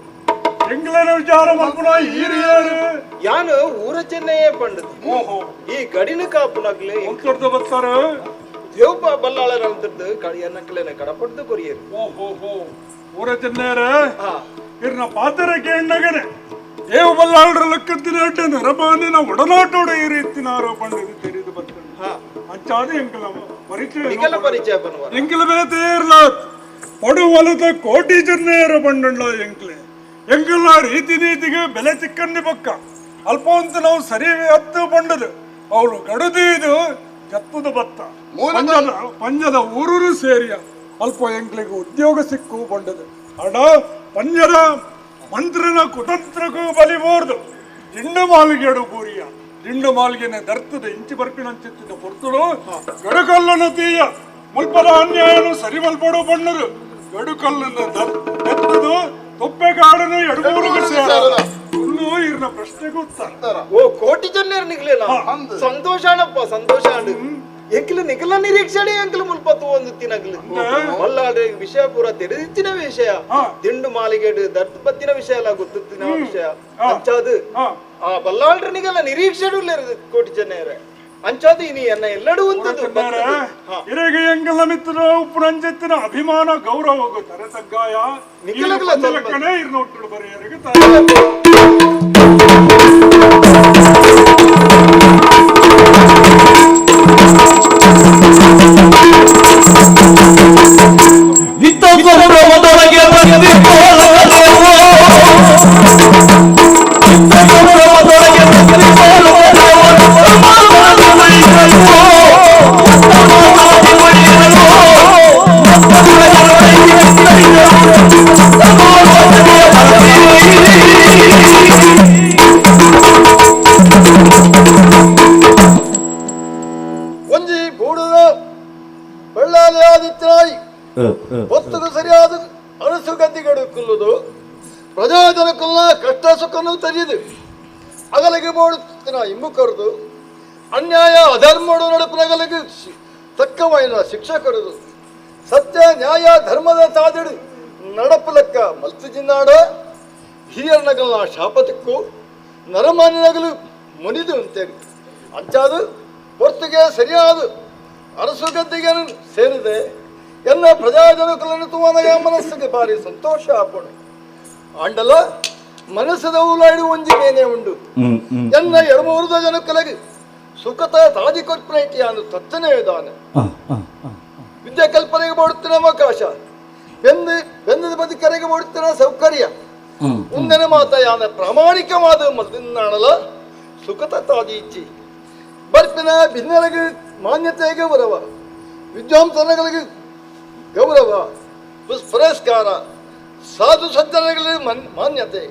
ಎಂಗ್ಲನ ವಿಚಾರ ಮಲ್ಪುನ ಈರು ಏರು ಯಾನು ಊರ ಚೆನ್ನಯ್ಯ ಪಂಡದು ಈ ಗಡಿನ ಕಾಪುನಗ್ಲೆ ಒಂತೊಡ್ದು ಬತ್ತಾರೆ ದೇವಪ್ಪ ಬಲ್ಲಾಳರ ಅಂತದ್ದು ಕಡಿಯನ್ನಕ್ಲೇನೆ ಕಡಪಡ್ದು ಕೊರಿಯರು ಓಹೋ ಊರ ಚೆನ್ನಯ್ಯರ ಇರ್ನ ಪಾತ್ರ ಕೇಂಡಗನೆ ದೇವ ಬಲ್ಲಾಳರ ಲಕ್ಕತ್ತಿನ ಅಡ್ಡ ನರಮಾನಿನ ಒಡನಾಟೋಡ ಈ ರೀತಿನಾರೋ ಪಂಡದು ತೆರೆದು ಬರ್ತದೆ ಅಂಚಾದ ಎಂಕಲ ಪರಿಚಯ ನಿಕಲ ಪರಿಚಯ ಬನ್ನುವ ಎಂಕಲ ಬೇತೆ ಇರ್ಲಾತ್ ಪಡುವಲದ ಕೋಟಿ ಚೆನ್ನಯ್ಯರ ಬಂಡಂಡ ಎಂಕ್ಲೆ ಎಂಕಲ್ನ ರೀತಿ ನೀತಿಗೆ ಬೆಲೆ ತಿಕ್ಕಂದಿ ಪಕ್ಕ ಅಲ್ಪ ಅಂತ ನಾವು ಸರಿ ಹತ್ತು ಬಂಡದು ಅವಳು ಗಡುದು ಇದು ಜತ್ತದ ಭತ್ತ ಪಂಜದ ಊರೂರು ಸೇರಿಯ ಅಲ್ಪ ಎಂಕ್ಲಿಗೆ ಉದ್ಯೋಗ ಸಿಕ್ಕು ಬಂಡದು ಅಡ ಪಂಜದ ಮಂತ್ರನ ಕುತಂತ್ರಕ್ಕೂ ಬಲಿಬೋರ್ದು ದಿಂಡು ಮಾಲಿಗೆಡು ಬೂರಿಯ ದಿಂಡು ಮಾಲಿಗೆನೆ ದರ್ತದ ಇಂಚಿ ಬರ್ಪಿನಂಚಿತ್ತಿನ ಪೊರ್ತುಡು ಗಡುಕಲ್ಲನ್ನು ತೀಯ ಮುಲ್ಪದ ಅನ್ಯಾಯನು ಸರಿ ಮಲ್ಪಡು ಬಣ್ಣರು ಗಡುಕಲ್ಲನ್ನು ಎತ್ತದು ತೊಪ್ಪೆಗಾಡನು ಎಡಮೂರಿಗೆ ಸೇರ ಇನ್ನೂ ಇರ್ನ ಪ್ರಶ್ನೆಗೂ ಉತ್ತರ ಓ ಕೋಟಿ ಜನ ನಿಗ್ಲಿಲ್ಲ ಸಂತೋಷ ಅಣಪ್ಪ ಸಂತೋಷ ಅಣ್ಣ ಎಂಕ್ಲು ನಿಖಲ ನಿರೀಕ್ಷಣೆ ಎಂಕ್ಲು ಮುಲ್ಪತ್ತು ಒಂದು ತಿನಗ್ಲು ಮಲ್ಲಾಡ್ರೆ ವಿಷಯ ಪೂರ ತಿಳಿದಿತ್ತಿನ ವಿಷಯ ದಿಂಡು ಮಾಲಿಗೆಡು ದರ್ತ್ ಬತ್ತಿನ ವಿಷಯ ಎಲ್ಲ ಗೊತ್ತಿತ್ತಿನ ವಿಷಯ ಅಂಚಾದು ಆ ಬಲ್ಲಾಳ್ರ ನಿಗಲ ನಿರೀಕ್ಷೆಡು ಕೋಟಿ ಜನರ ಅಂಚಾದು ಇನಿ ಎನ್ನ ಎಲ್ಲಡೂ ಉಂಟು ಇರೆಗೆ ಎಂಗಲ ಮಿತ್ರ ಉಪ್ಪುರಂಜತ್ತಿನ ಅಭಿಮಾನ ಗೌರವ ತರೆ ತಗ್ಗಾಯ ನಿಖಲಕಣೆ ಇರ್ನೊಟ್ಟುಳು ಬರೆಯರಿಗೆ ಒಂಜಿ ಬೂಡುದ ಬೆಳ್ಳಾಲಿಯಾದಿತ್ರಾಯಿ ಹೊತ್ತುಗು ಸರಿಯಾದ ಅರಸುಗತಿಗಳು ಕುಲ್ಲುದು ಪ್ರಜಾಜನಕುಲ್ಲ ಕಷ್ಟ ಸುಖನು ತೆರೆಯದು ಅಗಲಿಗೆ ಬೋಡುತ್ತಿನ ಇಂಬು ಕರೆದು ಅನ್ಯಾಯ ಅಧರ್ಮಡು ನಡುಪನಗಲಿಗೆ ತಕ್ಕವೈನ ಶಿಕ್ಷೆ ಕರೆದು ಸತ್ಯ ನ್ಯಾಯ ಧರ್ಮದ ತಾದಿಡು ನಡಪುಲಕ್ಕ ಮಲ್ತು ಜಿನ್ನಾಡ ಹೀಯರ್ನಗಲ್ನ ಶಾಪತಿಕ್ಕು ನರಮಾನ್ಯನಗಲು ಮುನಿದು ಅಂತೇಳಿ ಅಂಚಾದು ಹೊರ್ತುಗೆ ಸರಿಯಾದ ಅರಸುಗದ್ದಿಗೆ ಸೇರಿದೆ ಎಲ್ಲ ಪ್ರಜಾಜನಕುಲನ್ನು ತುವನಗ ಮನಸ್ಸಿಗೆ ಭಾರಿ ಸಂತೋಷ ಆಪಣು ಆಂಡಲ ಮನಸ್ಸದ ಉಲಾಡಿ ಒಂಜಿ ಮೇನೆ ಉಂಡು ಎನ್ನ ಎಡಮೂರದ ಜನಕುಲಗೆ ಸುಖತ ತಾದಿ ಕೊರ್ಪನೇಟಿಯಾನು ತತ್ತನೇ ಇದ್ದಾನೆ ವಿದ್ಯೆ ಕಲ್ಪನೆಗೆ ಮಾಡುತ್ತಿನ ಅವಕಾಶ ಬೆಂದು ಬೆಂದದ ಬದುಕರೆಗೆ ಮಾಡುತ್ತಿನ ಸೌಕರ್ಯ ಉಂದನೆ ಮಾತ ಯಾನ ಪ್ರಾಮಾಣಿಕವಾದ ಮಲ್ದಿನಾಣಲ ಸುಖತ ತಾದಿ ಇಚ್ಚಿ ಬರ್ಪಿನ ಭಿನ್ನರಿಗೆ ಮಾನ್ಯತೆಗೆ ಗೌರವ ವಿದ್ವಾಂಸನಗಳಿಗೆ ಗೌರವ ಪುರಸ್ಕಾರ ಸಾಧು ಸಜ್ಜನಗಳಿಗೆ ಮಾನ್ಯತೆ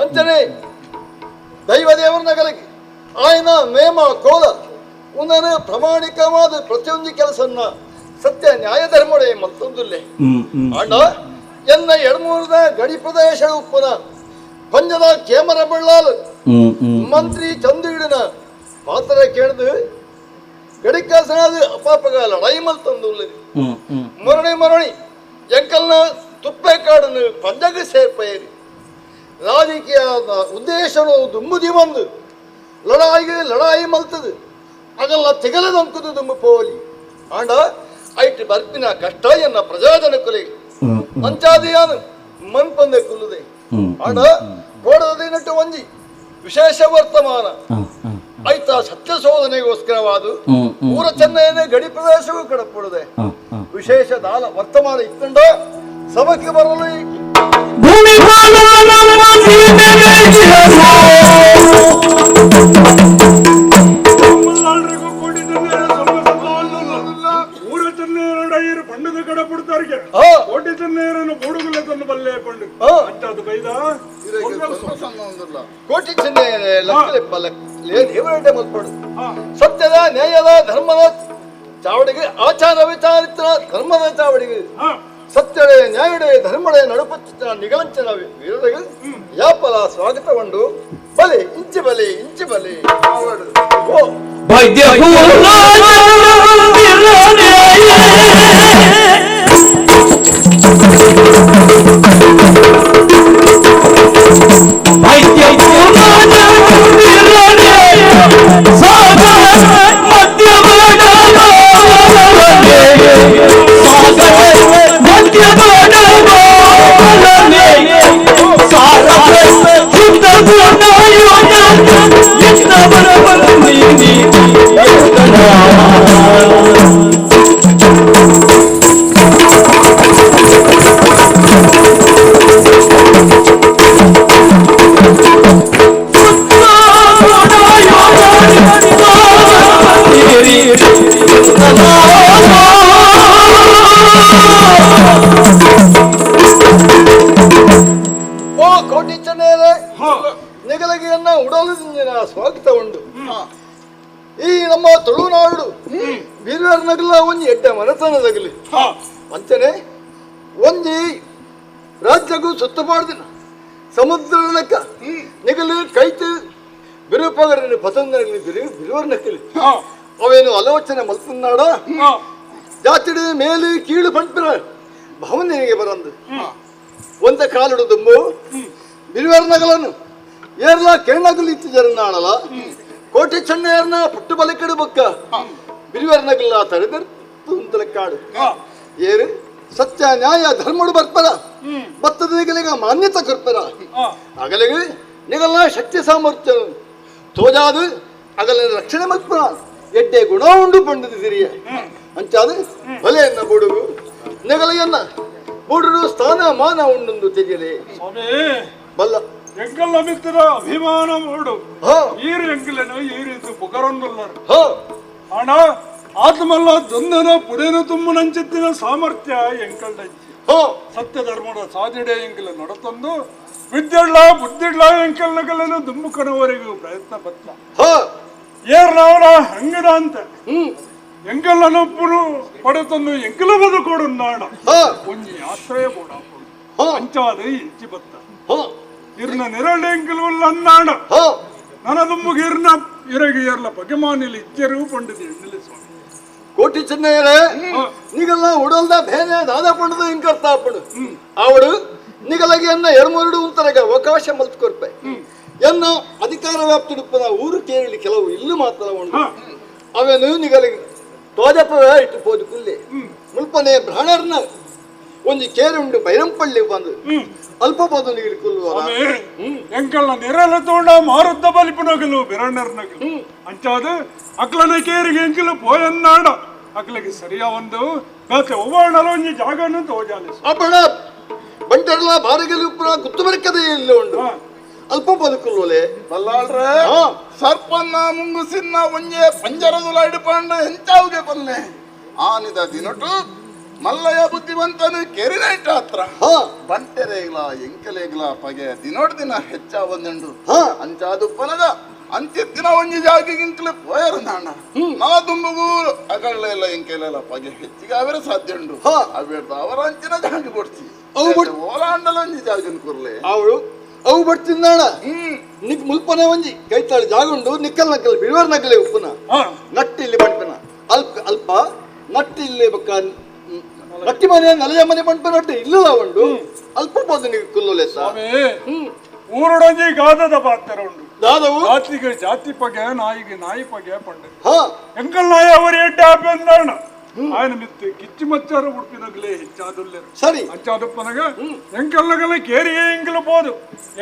ಅಂಚನೆ ದೈವ ದೇವರನಗಳಿಗೆ ಆಯನ ನೇಮ ಕೋಲ ಉನ್ನನ ಪ್ರಾಮಾಣಿಕವಾದ ಪ್ರತಿಯೊಂದು ಕೆಲಸನ್ನ ಸತ್ಯ ನ್ಯಾಯ ಧರ್ಮಡೆ ಮತ್ತೊಂದುಲ್ಲೆ ಅಣ್ಣ ಎನ್ನ ಎಡಮೂರದ ಗಡಿ ಪ್ರದೇಶ ಉಪ್ಪನ ಪಂಜದ ಕೇಮರ ಬಳ್ಳಾಲ್ ಮಂತ್ರಿ ಚಂದುಗಿಡನ ಪಾತ್ರ ಕೇಳ್ದು ಗಡಿಕಾಸನಾದ ಅಪಾಪಗ ಲಡಾಯಿ ಮಲ್ತಂದುಲ್ಲದೆ ಮರಳಿ ಮರಳಿ ಎಂಕಲ್ನ ತುಪ್ಪೆ ಕಾಡನ್ನು ಪಂಜಗೆ ಸೇರ್ಪೇರಿ ರಾಜಕೀಯ ಉದ್ದೇಶನು ದುಂಬುದಿ ಬಂದು ಲಡಾಯಿಗೆ ಲಡಾಯಿ ಮಲ್ತದು ಅದೆಲ್ಲ ತಿಗಲದಂಕುದು ದುಂಬು ಪೋಲಿ ಆಂಡ ಐಟ್ ಬರ್ಪಿನ ಕಷ್ಟ ಎನ್ನ ಪ್ರಜಾಜನಕುಲಿಗೆ ಅಂಚಾದಿಯಾನು ಮನ್ಪಂದೆ ಕುಲ್ಲುದೆ ಆಂಡ ಕೋಡದ ಒಂಜಿ ವಿಶೇಷ ವರ್ತಮಾನ ಆಯ್ತಾ ಸತ್ಯ ಶೋಧನೆಗೋಸ್ಕರವಾದ ಊರ ಚೆನ್ನೈನ ಗಡಿ ಪ್ರದೇಶವೂ ಕಡಪಡುದೆ ವಿಶೇಷ ದಾಲ ವರ್ತಮಾನ ಇತ್ತಂಡ ಸಭಕ್ಕೆ ಬರಲು ಭೂಮಿ ಚೆನ್ನಯ್ಯನೇ ಲಕ್ಕಲೆ ಬಲಕ್ಲೆ ದೇವರಡ್ಡೆ ಮಲ್ಪಡು ಸತ್ಯದ ನ್ಯಾಯದ ಧರ್ಮದ ಚಾವಡಿಗೆ ಆಚಾರ ವಿಚಾರಿತ್ರ ಧರ್ಮದ ಚಾವಡಿಗೆ ಸತ್ಯಡೆ ನ್ಯಾಯಡೆ ಧರ್ಮಡೆ ನಡುಪಚ್ಚ ನಿಗಲಂಚನ ವೀರರಿಗೆ ಯಾಪಲ ಸ್ವಾಗತಗೊಂಡು ಬಲೆ ಇಂಚೆ ಬಲೆ ಇಂಚೆ ಬಲೆ ವೈದ್ಯ ಓ ಕೋಟಿ ಚೆನ್ನಯ್ಯರೇ, ನಿಗಲಗಿಯನ್ನ ಉಡಲು ಸ್ವಾಗತ ಉಂಡು. ಈ ನಮ್ಮ ತುಳುನಾಡು ಬೀರ್ನಗಲ ಒಂಜಿ ಎಡ್ಡೆ ಮನತನದಗಲಿ ಅಂಚನೆ ಒಂಜಿ ರಾಜ್ಯಗೂ ಸುತ್ತಪಾಡ್ದಿನ ಸಮುದ್ರ ಲೆಕ್ಕ ನಿಗಲು ಕೈತು ಬಿರುಪಗರನ್ನು ಪತಂಗರಲ್ಲಿ ಬಿರುವರ್ ನಕ್ಕಲಿ ಅವೇನು ಆಲೋಚನೆ ಮಲ್ತನಾಡ ಜಾತಿಡು ಮೇಲು ಕೀಳು ಪಂಪಿನ ಭಾವನೆಗೆ ಬರಂದು ಒಂದ ಕಾಲಿಡು ದುಂಬು ಬಿರುವರ್ ನಗಲನು ಏರ್ಲ ಕೇಣಗಲು ಇತ್ತು ಜರನಾಡಲ ಕೋಟೆ ಚೆನ್ನಯ್ಯರ್ನ ಪುಟ್ಟು ಬಲಕಡು ಬೊಕ್ಕ ಬಿರುವರ್ನಗಲ್ಲ ತಡೆದರ್ತುಂತಲ ಕಾಡು ಏರು ಸತ್ಯ ನ್ಯಾಯ ಧರ್ಮಡು ಬರ್ಪರ ಭತ್ತದ ನಿಗಲಿಗ ಮಾನ್ಯತೆ ಕೊರ್ಪರ ಅಗಲಿಗೆ ನಿಗಲ ಶಕ್ತಿ ಸಾಮರ್ಥ್ಯ ತೋಜಾದು ಅಗಲಿನ ರಕ್ಷಣೆ ಮಲ್ಪರ ಎಡ್ಡೆ ಗುಣ ಉಂಡು ಪಂಡದು ಸಿರಿಯ ಅಂಚಾದು ಬಲೆಯನ್ನ ಬುಡುಗು ನಿಗಲಿಯನ್ನ ಬುಡುಡು ಸ್ಥಾನ ಮಾನ ಉಂಡೊಂದು ತೆಗೆಯಲಿ ಬಲ್ಲ ಎಂಕಲ್ಲ ಮಿತ್ರ ಅಭಿಮಾನ ಮೂಡು ಈರು ಎಂಕಲೇನು ಈ ರೀತಿ ಪುಕರೊಂದುಲ್ಲರು ಆಣ ಆತ್ಮಲ್ಲ ದೊಂದನ ಪುಡೇನು ತುಂಬುನಂಚಿತ್ತಿನ ಸಾಮರ್ಥ್ಯ ಎಂಕಲ್ಡಂಚಿ ಸತ್ಯ ಧರ್ಮದ ಸಾಧಿಡೆ ಎಂಕಲ ನಡತಂದು ವಿದ್ಯಡ್ಲ ಬುದ್ಧಿಡ್ಲ ಎಂಕಲ್ನಗಲೇನು ದುಂಬುಕನವರೆಗೂ ಪ್ರಯತ್ನ ಪತ್ತ ಏರ್ನವರ ಹಂಗದ ಅಂತ ಎಂಕಲ್ಲನೊಬ್ಬರು ಪಡೆತಂದು ಎಂಕಲ ಬದುಕೋಡು ನಾಡ ಒಂಜಿ ಆಶ್ರಯ ಬೋಡ ಅಂಚಾದ ಇಚ್ಚಿ ಬತ್ತ ಇರ್ನ ನಿರಳೆ ಎಂಕಲ್ವಲ್ಲ ನನ್ನ ದುಂಬುಗೆ ಇರ್ನ ಇರಗಿ ಏರ್ಲ ಬಗೆಮಾನಿಲಿ ಇಚ್ಚರು ಪಂಡಿತ ಎಣ್ಣಲಿ ಸ್ವಾಮಿ. ಕೋಟಿ ಚೆನ್ನಯ್ಯರೇ, ನಿಗಲ್ಲ ಉಡಲ್ದ ಬೇನೆ ದಾದ ಪಂಡದು ಇಂಕರ್ತಾ ಪಡು ಅವಳು ನಿಗಲಗೆ ಎನ್ನ ಎರಮೂರುಡು ಉಂತರಗ ಅವಕಾಶ ಮಲ್ತ್ಕೊರ್ಪೆ ಎನ್ನ ಅಧಿಕಾರ ವ್ಯಾಪ್ತಿಡುಪ್ಪನ ಊರು ಕೇರಳಿ ಕೆಲವು ಇಲ್ಲು ಮಾತ್ರ ಉಂಡು ಅವೇನು ನಿಗಲಿಗೆ ತೋಜಪವ ಇಟ್ಟು ಪೋದು ಕುಲ್ಲೆ ಮುಲ್ಪನೆ ಬ್ರಾಹ್ಮಣರ್ನ ಒಂಜಿ ಕೇರೆ ಉಂಡು ಬೈರಂಪಳ್ಳಿ ಬಂದು ಅಲ್ಪ ಪೋದು ನಿಗಲಿ ಕುಲ್ಲುವ ಎಂಕಲ್ನ ನಿರಲ ತೋಂಡ ಮಾರುದ್ದ ಬಲಿಪುನಗಲು ಬಿರಣ್ಣರ್ನಗಲು ಅಂಚಾದ ಅಕ್ಲನ ಕೇರಿಗೆ ಎಂಕಲು ಪೋಯನ್ನಾಡ ಅಕ್ಲಗೆ ಸರಿಯ ಒಂದು ಬೇತೆ ಒವ್ವಾಣಲ ಒಂಜಿ ಜಾಗನು ತೋಜಾಲೆ ಅಪ್ಪಣ ಬಂಟರ್ಲ ಬಾರಗಲು ಪುರ ಗುತ್ತು ಬರಕದೆ ಇಲ್ಲ ಉಂಡು ಅಲ್ಪ ಬದುಕುಲ್ಲೋಲೆ ಬಲ್ಲಾಳ್ರೆ ಸರ್ಪನ್ನ ಮುಂಗುಸಿನ್ನ ಒಂಜೆ ಪಂಜರದುಲ ಇಡುಪಂಡ ಹೆಂಚಾವುಗೆ ಬಲ್ಲೆ ಆನಿದ ದಿನಟು ಮಲ್ಲಯ್ಯ ಬುದ್ಧಿವಂತನು ಕೆರಿನೈಟ ಹತ್ರ ಬಂಟೆರೇಗ್ಲ ಎಂಕಲೇಗ್ಲ ಪಗೆ ದಿನೋಡ್ ದಿನ ಹೆಚ್ಚ ಬಂದುಂಡು ಅಂಚಾದು ಪನದ ಅಂತ್ಯತ್ತಿನ ಒಂಜಿ ಜಾಗಿಗಿಂತಲೇ ಪೋಯರು ನಾಣ ನಾ ದುಂಬುಗೂ ಅಗಳ್ಳೆಲ್ಲ ಎಂಕೆಲೆಲ್ಲ ಪಗೆ ಹೆಚ್ಚಿಗೆ ಅವರ ಸಾಧ್ಯ ಉಂಡು ಅವೇರ್ದ ಅವರ ಅಂಚಿನ ಜಾಗಿ ಕೊಡ್ಸಿ ಓಲಾಂಡಲ ಒಂಜಿ ಜಾಗಿನ ಕುರ್ಲೆ ಅವಳು ಅವು ಬಡ್ತಿದ್ದಾಣ ನಿಕ್ ಮುಲ್ಪನೆ ಒಂಜಿ ಕೈತಾಳಿ ಜಾಗ ಉಂಡು ನಿಕ್ಕಲ್ ನಕ್ಕಲ್ ಬಿಳುವರ್ ನಕ್ಕಲೆ ಉಪ್ಪುನ ನಟ್ಟಿ ಇಲ್ಲಿ ಬಂಡ್ಪನ ಅಲ್ಪ ಅಲ್ಪ ನಟ್ಟಿ ಇಲ್ಲಿ ಬಕ್ಕ ನಟ್ಟಿ ಮನೆ ನಲೆಯ ಮನೆ ಬಂಡ್ಪನ ನಟ್ಟಿ ಇಲ್ಲ ಉಂಡು ಅಲ್ಪ ಬೋದು ನೀವು ಕುಲ್ಲೋಲೆ ಸ್ವಾಮಿ ಊರುಡೊಂಜಿ ಗಾದದ ಪಾತ್ರ ಉಂಡು ದಾದವು ಜಾತಿಗೆ ಜಾತಿ ಪಗೆ ನಾಯಿಗೆ ನಾಯಿ ಪಗೆ ಪಂಡೆ ಎಂಕಲ್ ನಾಯಿ ಅವರು ಎಡ್ಡೆ ಆಪೆಂದಾಣ ఆయన ಮಿತ್ತು ಕಿಚ್ಚು ಮಚ್ಚಾರು ಉಡುಪಿನಗಲೇ ಹೆಚ್ಚಾದುಲ್ಲೇರು ಸರಿ ಅಂಚಾದುಪ್ಪನಗ ಎಂಕಲ್ನಗಲ ಕೇರಿಯೇ ಎಂಕಲು ಪೋದು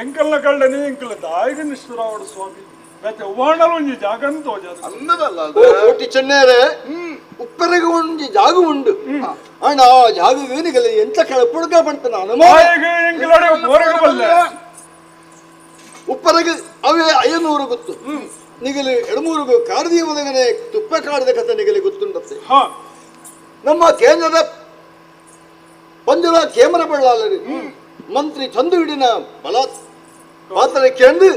ಎಂಕಲ್ನ ಕಳ್ಳನೆ ಎಂಕಲ ದಾಯಿಗೆ ನಿಷ್ಠುರಾವಡು ಸ್ವಾಮಿ ಬೇತೆ ಒವ್ವಾಣಲು ಒಂಜಿ ಜಾಗನ್ ತೋಜಾದು ಅನ್ನದಲ್ಲ ಕೋಟಿ ಚೆನ್ನೇರೆ ಉಪ್ಪರೆಗೆ ಒಂಜಿ ಜಾಗ ಉಂಡು ಅಣ್ಣ ಆ ಜಾಗ ಏನಿಗಲ್ಲ ಎಂತ ಕಳ ಪುಡುಕ ಪಡ್ತಾನ ಅನುಮಾನ ಎಂಕಲಡೆ ಬೋರಗ ಬಲ್ಲೆ ಉಪ್ಪರೆಗೆ ಅವೇ 500 ಗೊತ್ತು ನಿಗಲಿ ಎಡಮೂರುಗು ಕಾಡದಿ ಒದಗನೆ ತುಪ್ಪ ಕಾಡದ ಕಥೆ ನಿಗಲಿ ಗೊತ್ತುಂಡತ್ತೆ ನಮ್ಮ ಕೇಂದ್ರದ ಪಂಜರ ಕೇಮರ ಬಳ್ಳಾಲರು ಮಂತ್ರಿ ಚಂದುವಿಡಿನ ಬಲ ಪಾತ್ರ ಕೇಂದ್ರ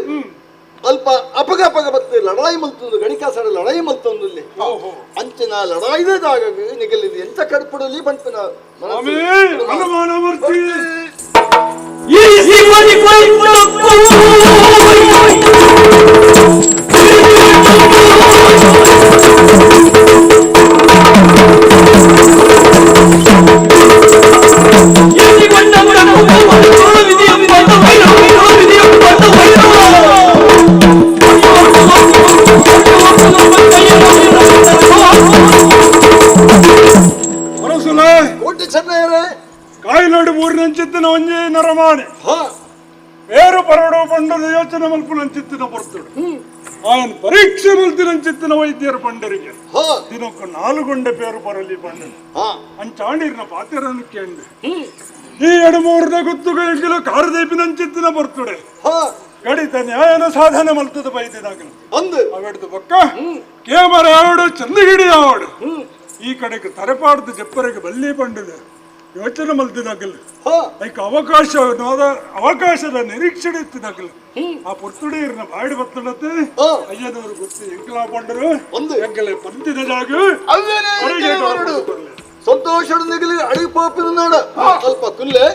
ಅಲ್ಪ ಅಪಗ ಅಪಗ ಬತ್ತು ಲಡಾಯಿ ಮಲ್ತೊಂದು ಗಡಿಕಾಸಡ ಲಡಾಯಿ ಮಲ್ತೊಂದು ಅಂಚಿನ ಲಡಾಯಿದಾಗ ನಿಗಲಿದೆ ಎಂತ ಕಡ್ಪಡಲಿ ಬಂತನ ಕಾಯಿಲಾಡು ಊರಿನಂಚಿತ್ತಿನ ಒಂಜಿ ನರಮಾನೆ ಬೇರು ಪರಡು ಪಂಡದ ಯೋಚನೆ ಮಲ್ಪುನಂಚಿತ್ತಿನ ಬರ್ತಡು ಆಯನ್ ಪರೀಕ್ಷೆ ಮಲ್ತಿನಂಚಿತ್ತಿನ ವೈದ್ಯರು ಪಂಡರಿಗೆ ದಿನಕ್ಕೆ 4 ಗುಂಡೆ ಪೇರು ಬರಲಿ ಪಂಡರು ಅಂಚಾಂಡಿರ್ನ ಪಾತೆರನ್ನು ಕೇಂದ್ರ ಈ ಎಡಮೂರ್ನ ಗುತ್ತುಗಳಿಗಿಲು ಕಾರದೇಪಿನಂಚಿತ್ತಿನ ಬರ್ತಡೆ ಗಡಿತ ನ್ಯಾಯನ ಸಾಧನೆ ಮಲ್ತದ ಬೈದಿನಾಗಲು ಅವೆಡ್ದು ಬೊಕ್ಕ ಕೇಮರ ಆವಡು ಚಂದಗಿಡಿ ಆವಡು ಈ ಕಡೆಗೆ ತರೆಪಾಡ್ದು ಜಪ್ಪರಿಗೆ ಬಲ್ಲಿ ಪಂಡಿದೆ ಯೋಚನೆ ಮಲ್ತಿದಾಗಲ್ ಐಕ್ ಅವಕಾಶ ಅವಕಾಶದ ನಿರೀಕ್ಷಣೆ ಇತ್ತಿದಾಗಲ್ ಆ ಪೊರ್ತುಡಿ ಇರ್ನ ಬಾಡಿ ಬತ್ತಡತ್ತೆ ಅಯ್ಯನವರು ಗೊತ್ತಿ ಎಂಕಲಾ ಪಂಡರು ಎಂಕಲೆ ಪಂತಿದ ಜಾಗ ಸಂತೋಷ ಅಡಿಗೆ ಪಾಪಿನ ಅಲ್ಪ ಕುಲ್ಲೆ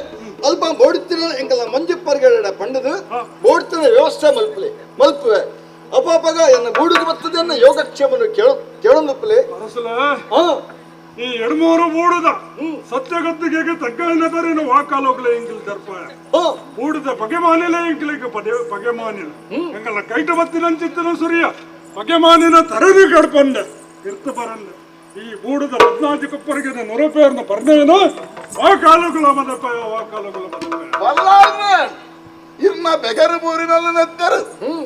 ಅಲ್ಪ ಬೋಡ್ತಿನ ಎಂಕಲ ಮಂಜಪ್ಪರ್ಗಡ ಪಂಡದು ಬೋಡ್ತಿನ ವ್ಯವಸ್ಥೆ ಮಲ್ಪಲೆ ಮಲ್ಪುವೆ ಅಪಾಪಗ ಎನ್ನ ಬೂಡುದು ಬರ್ತದೆ ಎನ್ನ ಯೋಗಕ್ಷೇಮನು ಕೇಳೊಂದುಪ್ಪಲೆ ಈ ಎಡಮೂರು ಬೂಡುದ ಸತ್ಯಗತ್ತಿಗೆ ತಗ್ಗನ ತರೇನು ವಾಕಾಲೋಗ್ಲೆ ಎಂಗಿಲ್ ದರ್ಪ ಬೂಡುದ ಬಗೆಮಾನಿಲ ಎಂಕಿಲಿಗೆ ಬಗೆಮಾನಿಲ ಎಂಗಲ್ಲ ಕೈಟ ಬತ್ತಿನಂಚಿತ್ತನ ಸುರಿಯ ಬಗೆಮಾನಿನ ತರದು ಕಡ್ಪಂಡ ಇರ್ತ ಬರಂದ ಈ ಬೂಡುದ ಪದ್ನಾಜಿ ಕೊಪ್ಪರಿಗೆ ನೊರಪೇರ್ನ ಬರ್ನೇನು ವಾಕಾಲುಗಳ ಮದಪಾಯ ವಾಕಾಲುಗಳ ಮದಪಾಯ ಇರ್ನ ಬೆಗರು ಬೂರಿನಲ್ಲಿ ನೆತ್ತರು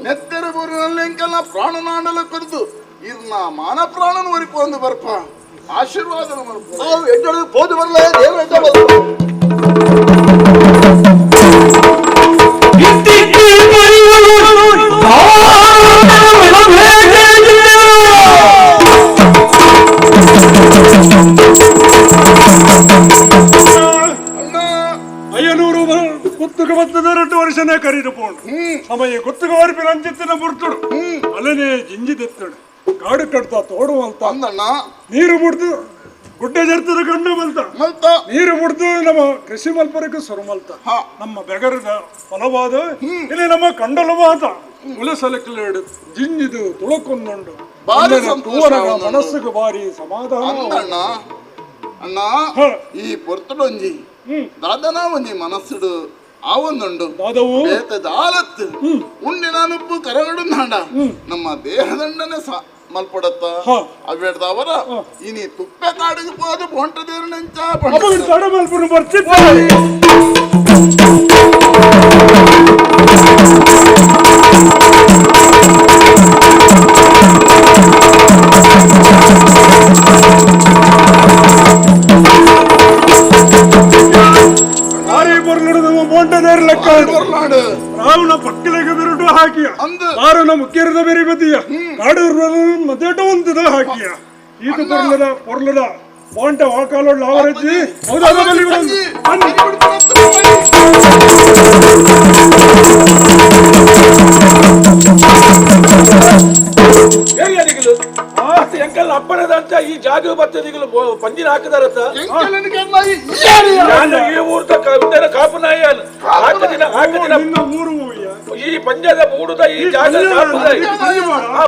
ನೆತ್ತರು ಬೂರಿನಲ್ಲಿ ಎಂಕಲ್ನ ಪ್ರಾಣನಾಂಡಲ ಕುರಿತು ಇರ್ನ ಮಾನ ಪ್ರಾಣನ ಒರಿಪೊಂದು ಬರ್ಪ ಆಶೀರ್ವಾದ ಪೋದು ಬರಲ ದೇವರು ಎಡ್ಡ ಬಲ್ಲ ಅಯ್ಯನೂರು ಗುತ್ತುಗೆ ಬತ್ತದ 2 ವರ್ಷನೇ ಕರೀದು ಪೋಂಡು ಸಮಯ ಗುತ್ತುಗೆ ವಾರಿಪಿನ ಅಂಚಿತ್ತಿನ ಬುಡ್ತುಡು ಅಲ್ಲನೇ ಜಿಂಜಿದೆತ್ತಡು ಕಾಡು ಕಡ್ತಾ ತೋಡು ಮಲ್ತ ನೀರು ಬಿಡ್ದು ಗುಡ್ಡೆ ಜರ್ತದ ಕಣ್ಣು ಮಲ್ತ ನೀರು ಬಿಡ್ದು ನಮ್ಮ ಕೃಷಿ ಮಲ್ಪರಕ್ಕೆ ಸುರು ಮಲ್ತ ನಮ್ಮ ಬೆಗರದ ಫಲವಾದ ಇಲ್ಲಿ ನಮ್ಮ ಕಂಡಲವಾದ ಉಲಸಲಕಲೇಡು ಜಿಂಜಿದು ತುಳಕೊಂದುಂಡು ಮನಸ್ಸಿಗೆ ಭಾರಿ ಸಮಾಧಾನ ಅಣ್ಣ ಈ ಪೊರ್ತುಡೊಂಜಿ ದಾದನ ಒಂಜಿ ಮನಸ್ಸುಡು ಆವೊಂದುಂಡು ದಾಲತ್ತು ಉಂಡಿನ ನುಪ್ಪು ಕರಗಡು ನಾಡ ನಮ್ಮ ದೇಹದಂಡನೆ ಮಲ್ಪಡತ್ತ ಅವೇಡ್ದವರ ಇನಿ ತುಪ್ಪೆ ಕಾಡಿಗೆ ಹೋದ ಬೊಂಟದೇರು ನೆಂಚ ರಾವಣ ಪಕ್ಕಲಿಗೆ ಬಿರುಡು ಹಾಕಿಯ ಆರನ ಮುಖ್ಯರದ ಬೇರೆ ಬದಿಯ ಕಾಡು ಮದೇಟ ಒಂದದ ಹಾಕಿಯ ಈತ ಪೊರ್ಲದ ಪೊರ್ಲದ ಬಾಂಟ ವಾಕಾಲೋ ಲಾವರಜ್ಜಿ ಹೌದಾ ಎಂಕಲ್ ಅಪ್ಪನದಂತ ಈ ಜಾಗ ಬರ್ತದಿಗಳು ಪಂಜಿನ ಹಾಕಿದಾರತ್ತ ಈ ಊರ್ದ ಕಾಪುನಾಯ ಈ ಪಂಜದ ಬೂಡುದ ಈ ಜಾಗ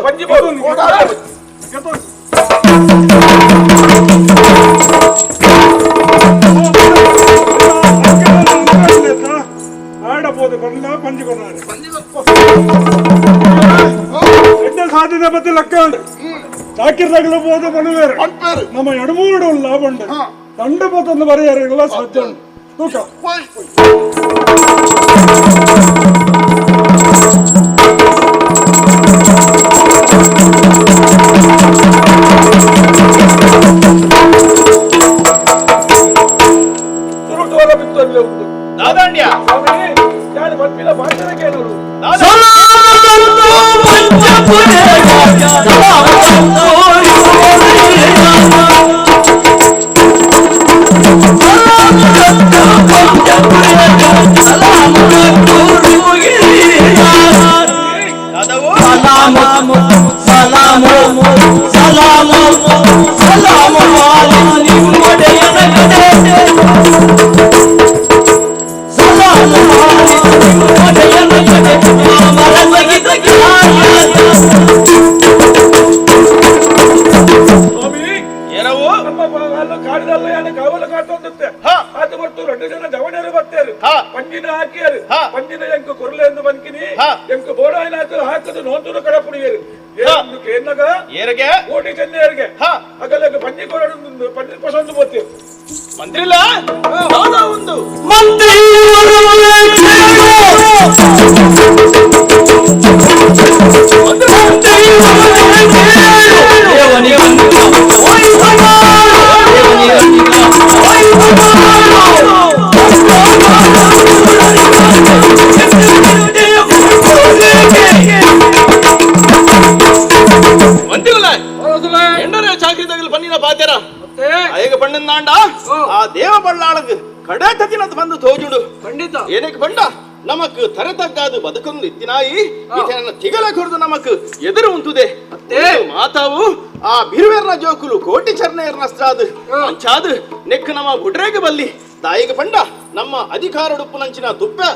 ಪಂಜಿ ಆಡಬಹುದು ಬರಲ್ಲ ಪಂಜಿ ಕೊಡ್ತಾರೆ ಸಾಧನೆ ಬತ್ತಿ ಲೆಕ್ಕ ಚಾಕಿರ್ದಾಗಲ ಹೋದ ಮನುವೇರು ನಮ್ಮ ಎಡಮೂರು ಲಾಭ ಉಂಟು ದಂಡ ಪತ್ತೊಂದು ಬರೆಯಲ್ಲ ಸಾಧ್ಯ ಉಂಟು ತೂಕ Salam ಸಲಾಮು ಸಲಾಮು ಸಲಾಮು ಸಲಾಮು ನಿಮ್ಮೊಡೆಯನ ಕಡೆ ಸಲಾಮು ನಿಮ್ಮೊಡೆಯನ ಕಡೆ ಪಂಜಿನ ಹಾಕಿಯರು ಪಂಜಿನ ಎಂಕು ಕೊರಲೆ ಎಂದು ಬಂಕಿನಿ ಎಂಕು ಬೋಡಾಯಿನ ಹಾಕದು ನೋಂದು ಕಡಪುಡಿಯರು ಏನಾಗ ಏರಿಗೆ ಕೋಟಿ ಚೆನ್ನೆಯರಿಗೆ ಅಗಲಗ ಪಂಜಿ ಕೊರಡು ಪಂಜಿ ಪಸಂದು ಪೋತಿ ಮಂತ್ರಿಲ್ಲ ಒಂದು ಮಂತ್ರಿ ಆ ದೇವ ಬಳ್ಳಾಳಗ್ ಕಡೆ ತದಿನದ್ ಬಂದು ತೋಜುಡು ಖಂಡಿತ ಏನಕ್ಕೆ ಬಂಡ ನಮಕ್ ತರೆ ತಗ್ಗಾದು ಬದುಕೊಂದು ಇತ್ತಿನಾಯಿ ಇತನ ತಿಗಲ ಕೊರದು ನಮಕ್ ಎದುರು ಉಂಟುದೆ ಮಾತಾವು ಆ ಬಿರುವೆರ್ನ ಜೋಕುಲು ಕೋಟಿ ಚರ್ಣೆಯರ್ನ ಅಸ್ತ್ರಾದು ಅಂಚಾದು ನೆಕ್ ನಮ್ಮ ಬುಡ್ರೇಗ ಬಲ್ಲಿ ತಾಯಿಗೆ ಪಂಡ ನಮ್ಮ ಅಧಿಕಾರಡುಪ್ಪು ನಂಚಿನ ತುಪ್ಪೆ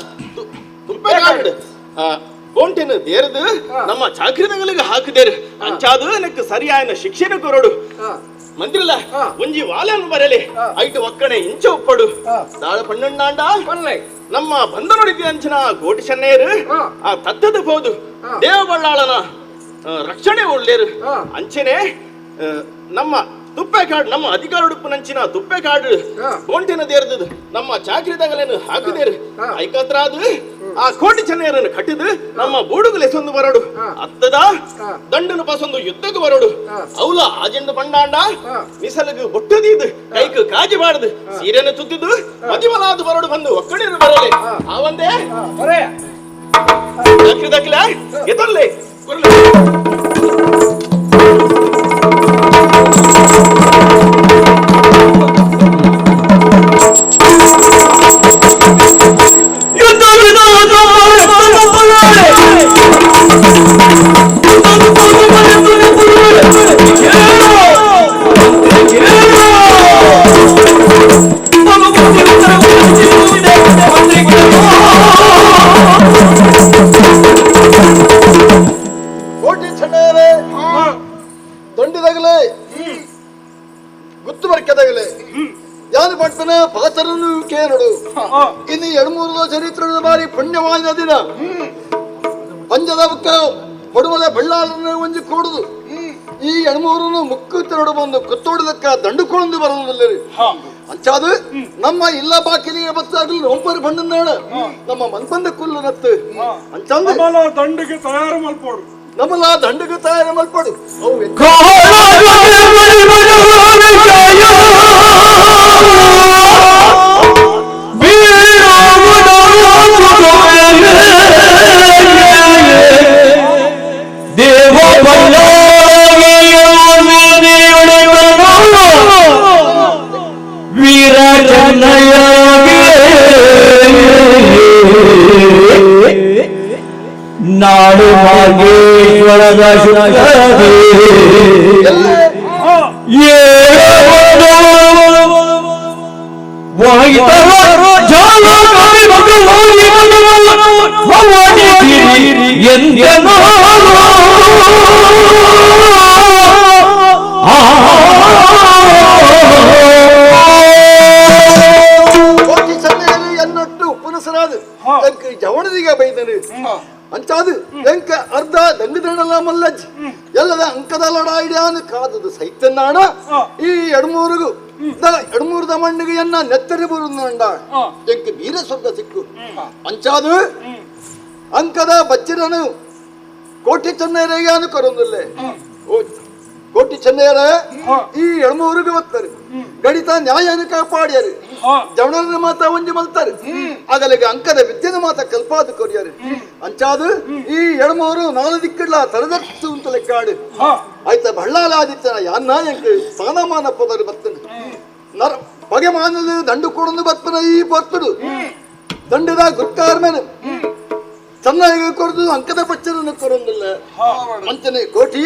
ತುಪ್ಪೆ ಕಾರ್ಡ್ ಬೋಂಟೆನು ದೇರದು ನಮ್ಮ ಚಾಕ್ರಿದಗಳಿಗೆ ಹಾಕಿದೇರು ಅಂಚಾದು ನೆಕ್ ಸರಿಯಾಯನ ಶಿಕ್ಷೆನ ಕೊರಡು ಮಂತ್ರಿಲ್ಲ ಒಂಜಿ ವಾಲನ್ನು ಬರಲಿ ಐಟು ಒಕ್ಕಣೆ ಇಂಚ ಒಪ್ಪಡು ದಾಳ ಪಣ್ಣಂಡಾಂಡ ನಮ್ಮ ಬಂಧನೊಡಿದ ಅಂಚಿನ ಕೋಟಿ ಚೆನ್ನೆಯರು ಆ ತತ್ತದ ಹೋದು ದೇವಬಳ್ಳಾಳನ ರಕ್ಷಣೆ ಒಳ್ಳೇರು ಅಂಚನೆ ನಮ್ಮ ತುಪ್ಪೆ ಕಾಡು ನಮ್ಮ ಅಧಿಕಾರಡುಪ್ಪು ನಂಚಿನ ತುಪ್ಪೆ ಕಾಡು ಬೋಂಟಿನ ದೇರ್ದದು ನಮ್ಮ ಚಾಕ್ರಿದಾಗಲೇನು ಹಾಕಿದೇರು ಐಕತ್ರ ಅದು ಆ ಕೋಟಿ ಚೆನ್ನೆಯರನ್ನು ಕಟ್ಟಿದು ನಮ್ಮ ಬೂಡುಗಲೆ ಸೊಂದು ಬರಡು ಅತ್ತದ ದಂಡನು ಪಸೊಂದು ಯುದ್ಧಕ್ಕೆ ಬರಡು ಅವಲ ಆಜೆಂಡು ಪಂಡಾಂಡ ಮಿಸಲಗು ಬೊಟ್ಟದೀದು ಕೈಕು ಕಾಜಿ ಬಾಡದು ಸೀರೆಯನ್ನು ತುತ್ತಿದ್ದು ಮದಿಮಲಾದು ಬರಡು ಬಂದು ಒಕ್ಕಡಿರು ಬರಲೆ ಆ ಒಂದೇ ಚಾಕ್ರಿದಾಗಲ ಎತ್ತೊಲ್ಲೆ ಕೊರ್ಲೆ ಇನ್ನು ಎಡಮೂರದ ಚರಿತ್ರದ ಬಾರಿ ಪುಣ್ಯವಾದ ದಿನ ಪಂಜದವಕ್ಕ ಬಡುವದ ಬಳ್ಳಾರನ್ನು ಒಂಜಿ ಕೂಡುದು ಈ ಎಡಮೂರನ್ನು ಮುಕ್ಕುತ್ತರಡು ಬಂದು ಕುತ್ತೋಡದಕ್ಕ ದಂಡುಕೊಂಡು ಬರುವುದಿಲ್ಲ ಅಂಚಾದು ನಮ್ಮ ಇಲ್ಲ ಬಾಕಿಲಿಗೆ ಬಸ್ಸಾಗಲು ನೋಂಪರು ಬಂಡನ್ನಾಣ ನಮ್ಮ ಮನ್ಪಂದ ಕುಲ್ಲು ನತ್ತು ಅಂಚಾಂದು ದಂಡಿಗೆ ತಯಾರು ಮಲ್ಪೋಡು ನಮ್ಮಲ್ಲ ದಂಡಿಗೆ ತಯಾರು ಮಲ್ಪೋಡು ಅವು ನಾಡು ಭಾಗೇಶ್ವರದ ಎನ್ನೊಟ್ಟು ಪುನಸರಾದು ಜವಣದಿಗೆ ಬೈದನು ಅಂಚಾದು ಎಂಕ ಅರ್ಧ ದಂಗದಣ್ಣಲ ಮಲ್ಲಜ್ ಎಲ್ಲದ ಅಂಕದ ಲಡಾಯಿಡ್ಯಾನು ಕಾದದು ಸೈತನ್ನಾಣ ಈ ಎಡಮೂರುಗು ಎಡಮೂರದ ಮಣ್ಣಿಗೆ ಎನ್ನ ನೆತ್ತರಿ ಬರುಂಡ ಎಂಕ ವೀರ ಸ್ವರ್ಗ ಸಿಕ್ಕು ಅಂಚಾದು ಅಂಕದ ಬಚ್ಚಿರನು ಕೋಟಿ ಚೆನ್ನೈರಿಗೆ ಕರೊಂದಿಲ್ಲೆ ಕೋಟಿ ಚೆನ್ನೈರ ಈ ಎಡಮೂರುಗೆ ಒತ್ತಾರೆ ಗಣಿತ ನ್ಯಾಯನ ಕಾಪಾಡ್ಯಾರು ಜವಣರ ಮಾತ ಒಂಜಿ ಮಲ್ತಾರೆ ಆಗಲಿಗೆ ಅಂಕದ ವಿದ್ಯೆನ ಮಾತ ಕಲ್ಪಾದ ಕೊರಿಯಾರು ಅಂಚಾದು ಈ ಎಡಮೂರು ನಾಲು ದಿಕ್ಕಿಡ್ಲ ತರದತ್ತು ಅಂತ ಲೆಕ್ಕಾಡು ಆಯ್ತ ಬಳ್ಳಾಲಾದಿತ್ತನ ಯಾನ್ನ ಎಂಕ್ ಸ್ಥಾನಮಾನ ಪದರು ಬರ್ತನೆ ನರ ಪಗೆ ಮಾನದು ದಂಡು ಕೊಡೊಂದು ಬರ್ತನ ಈ ಬರ್ತಡು ದಂಡದ ಗುರ್ಕಾರ್ಮೆನು ಚೆನ್ನಾಗಿ ಕೊರದು ಅಂಕದ ಬಚ್ಚರನ್ನು ಕೊರೊಂದಿಲ್ಲ ಅಂಚನೆ ಕೋಟಿ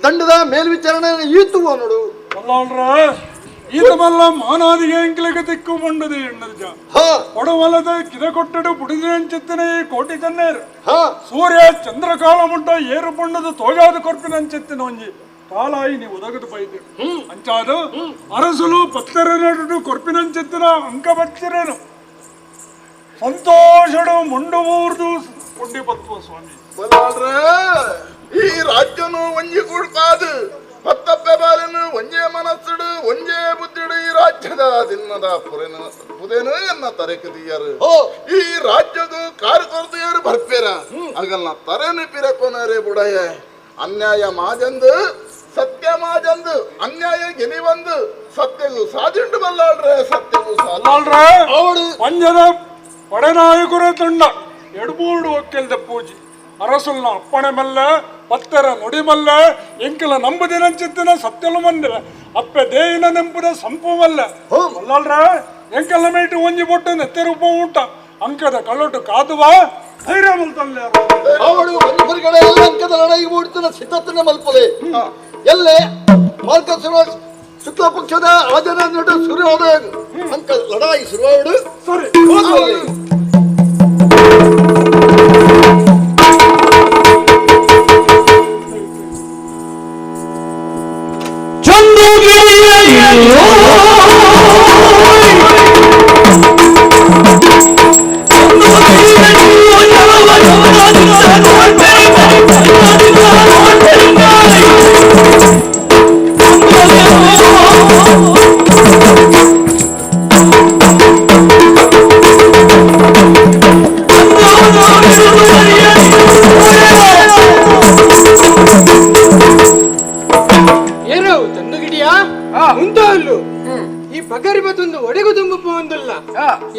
ದಂಡದ ಮೇಲ್ವಿಚಾರಣೆ ಈತು ನೋಡು ಈತಮಲ್ಲ ಮಾನಾದಿಗೆ ಎಂಕ್ಲೆಗೆ ತಿಕ್ಕು ಮಂಡದೆ ಎಣ್ಣದ ಒಡವಲದ ಕಿದೆ ಕೊಟ್ಟಡು ಬುಡಿದೆ ಅಂಚೆತ್ತನೆ ಕೋಟಿ ಚನ್ನೇರು ಸೂರ್ಯ ಚಂದ್ರಕಾಲ ಮುಟ್ಟ ಏರು ಬಣ್ಣದ ತೋಜಾದ ಕೊರ್ಪಿನ ಅಂಚೆತ್ತಿನ ಒಂಜಿ ಕಾಲಾಯಿ ನೀವು ಒದಗದು ಬೈದೆ ಅಂಚಾದು ಅರಸುಲು ಪತ್ತರ ನಡು ಕೊರ್ಪಿನಂಚೆತ್ತಿನ ಅಂಕ ಬಚ್ಚಿರೇನು ಸಂತೋಷಡು ಮುಂಡು ಊರ್ದು ಕೊಂಡಿ ಬತ್ತುವ ಸ್ವಾಮಿ ಈ ರಾಜ್ಯನು ಒಂಜಿ ಕುಡ್ಕಾದು ಪತ್ತಪ್ಪೆ ಬಾಲನು ಒಂಜೇ ಮನಸ್ಸುಡು ಒಂಜೇ ಬುದ್ಧಿಡು ಈ ರಾಜ್ಯದ ದಿನ್ನದ ಪುದೇನು ಎನ್ನ ತರೆಕದಿಯರು ಈ ರಾಜ್ಯದ ಕಾರು ಕೊರತೆಯರು ಬರ್ಪೇರ ಆಗಲ್ಲ ತರೆನು ಪಿರಕೊನರೆ ಬುಡಯ ಅನ್ಯಾಯ ಮಾಜಂದು ಸತ್ಯ ಮಾಜಂದು ಅನ್ಯಾಯ ಗೆಲಿ ಬಂದು ಸತ್ಯಗೂ ಸಾದಿಂಡು ಬಲ್ಲಾಳ್ರೆ ಸತ್ಯಗೂ ಸಾಲ್ರೆ ಪಂಜದ ಪಡೆನಾಯಕರ ತಂಡ ಎಡ್ಬೂಡು ಒಕ್ಕೆಲ್ದ ಪೂಜಿ ಅರಸುಲ್ನ ಅಪ್ಪಣೆ ಮಲ್ಲ ಪತ್ತರ ನುಡಿಮಲ್ಲ ಎಂಕಲ ನಂಬುದಿನಂಚಿತ್ತಿನ ಸತ್ಯಲು ಮಂದಿರ ಅಪ್ಪೆ ದೇಯಿನ ನೆಂಪುದ ಸಂಪು ಮಲ್ಲ ಬಲ್ಲಾಳ್ರ ಎಂಕಲ ಮೇಟು ಒಂಜಿ ಬೊಟ್ಟು ನೆತ್ತೆರೂಪ ಊಟ ಅಂಕದ ಕಳ್ಳೊಟ್ಟು ಕಾದುವ ಧೈರ್ಯ ಮಲ್ತಲ್ಲೆ ಅವಳು ಒಂದು ಹೊರಗಡೆ ಎಲ್ಲ ಅಂಕದ ಲಡಾಯಿಗೆ ಓಡ್ತಾನ ಸಿದ್ಧತನ ಮಲ್ಪಲೆ ಎಲ್ಲೆ ಮಾರ್ಕಸುರ ಶುಕ್ಲ ಪಕ್ಷದ ಆಜನ ನಡು ಸೂರ್ಯೋದಯ ಅಂಕ ಲಡಾಯಿ ಶುರುವಾಡು ಸರಿ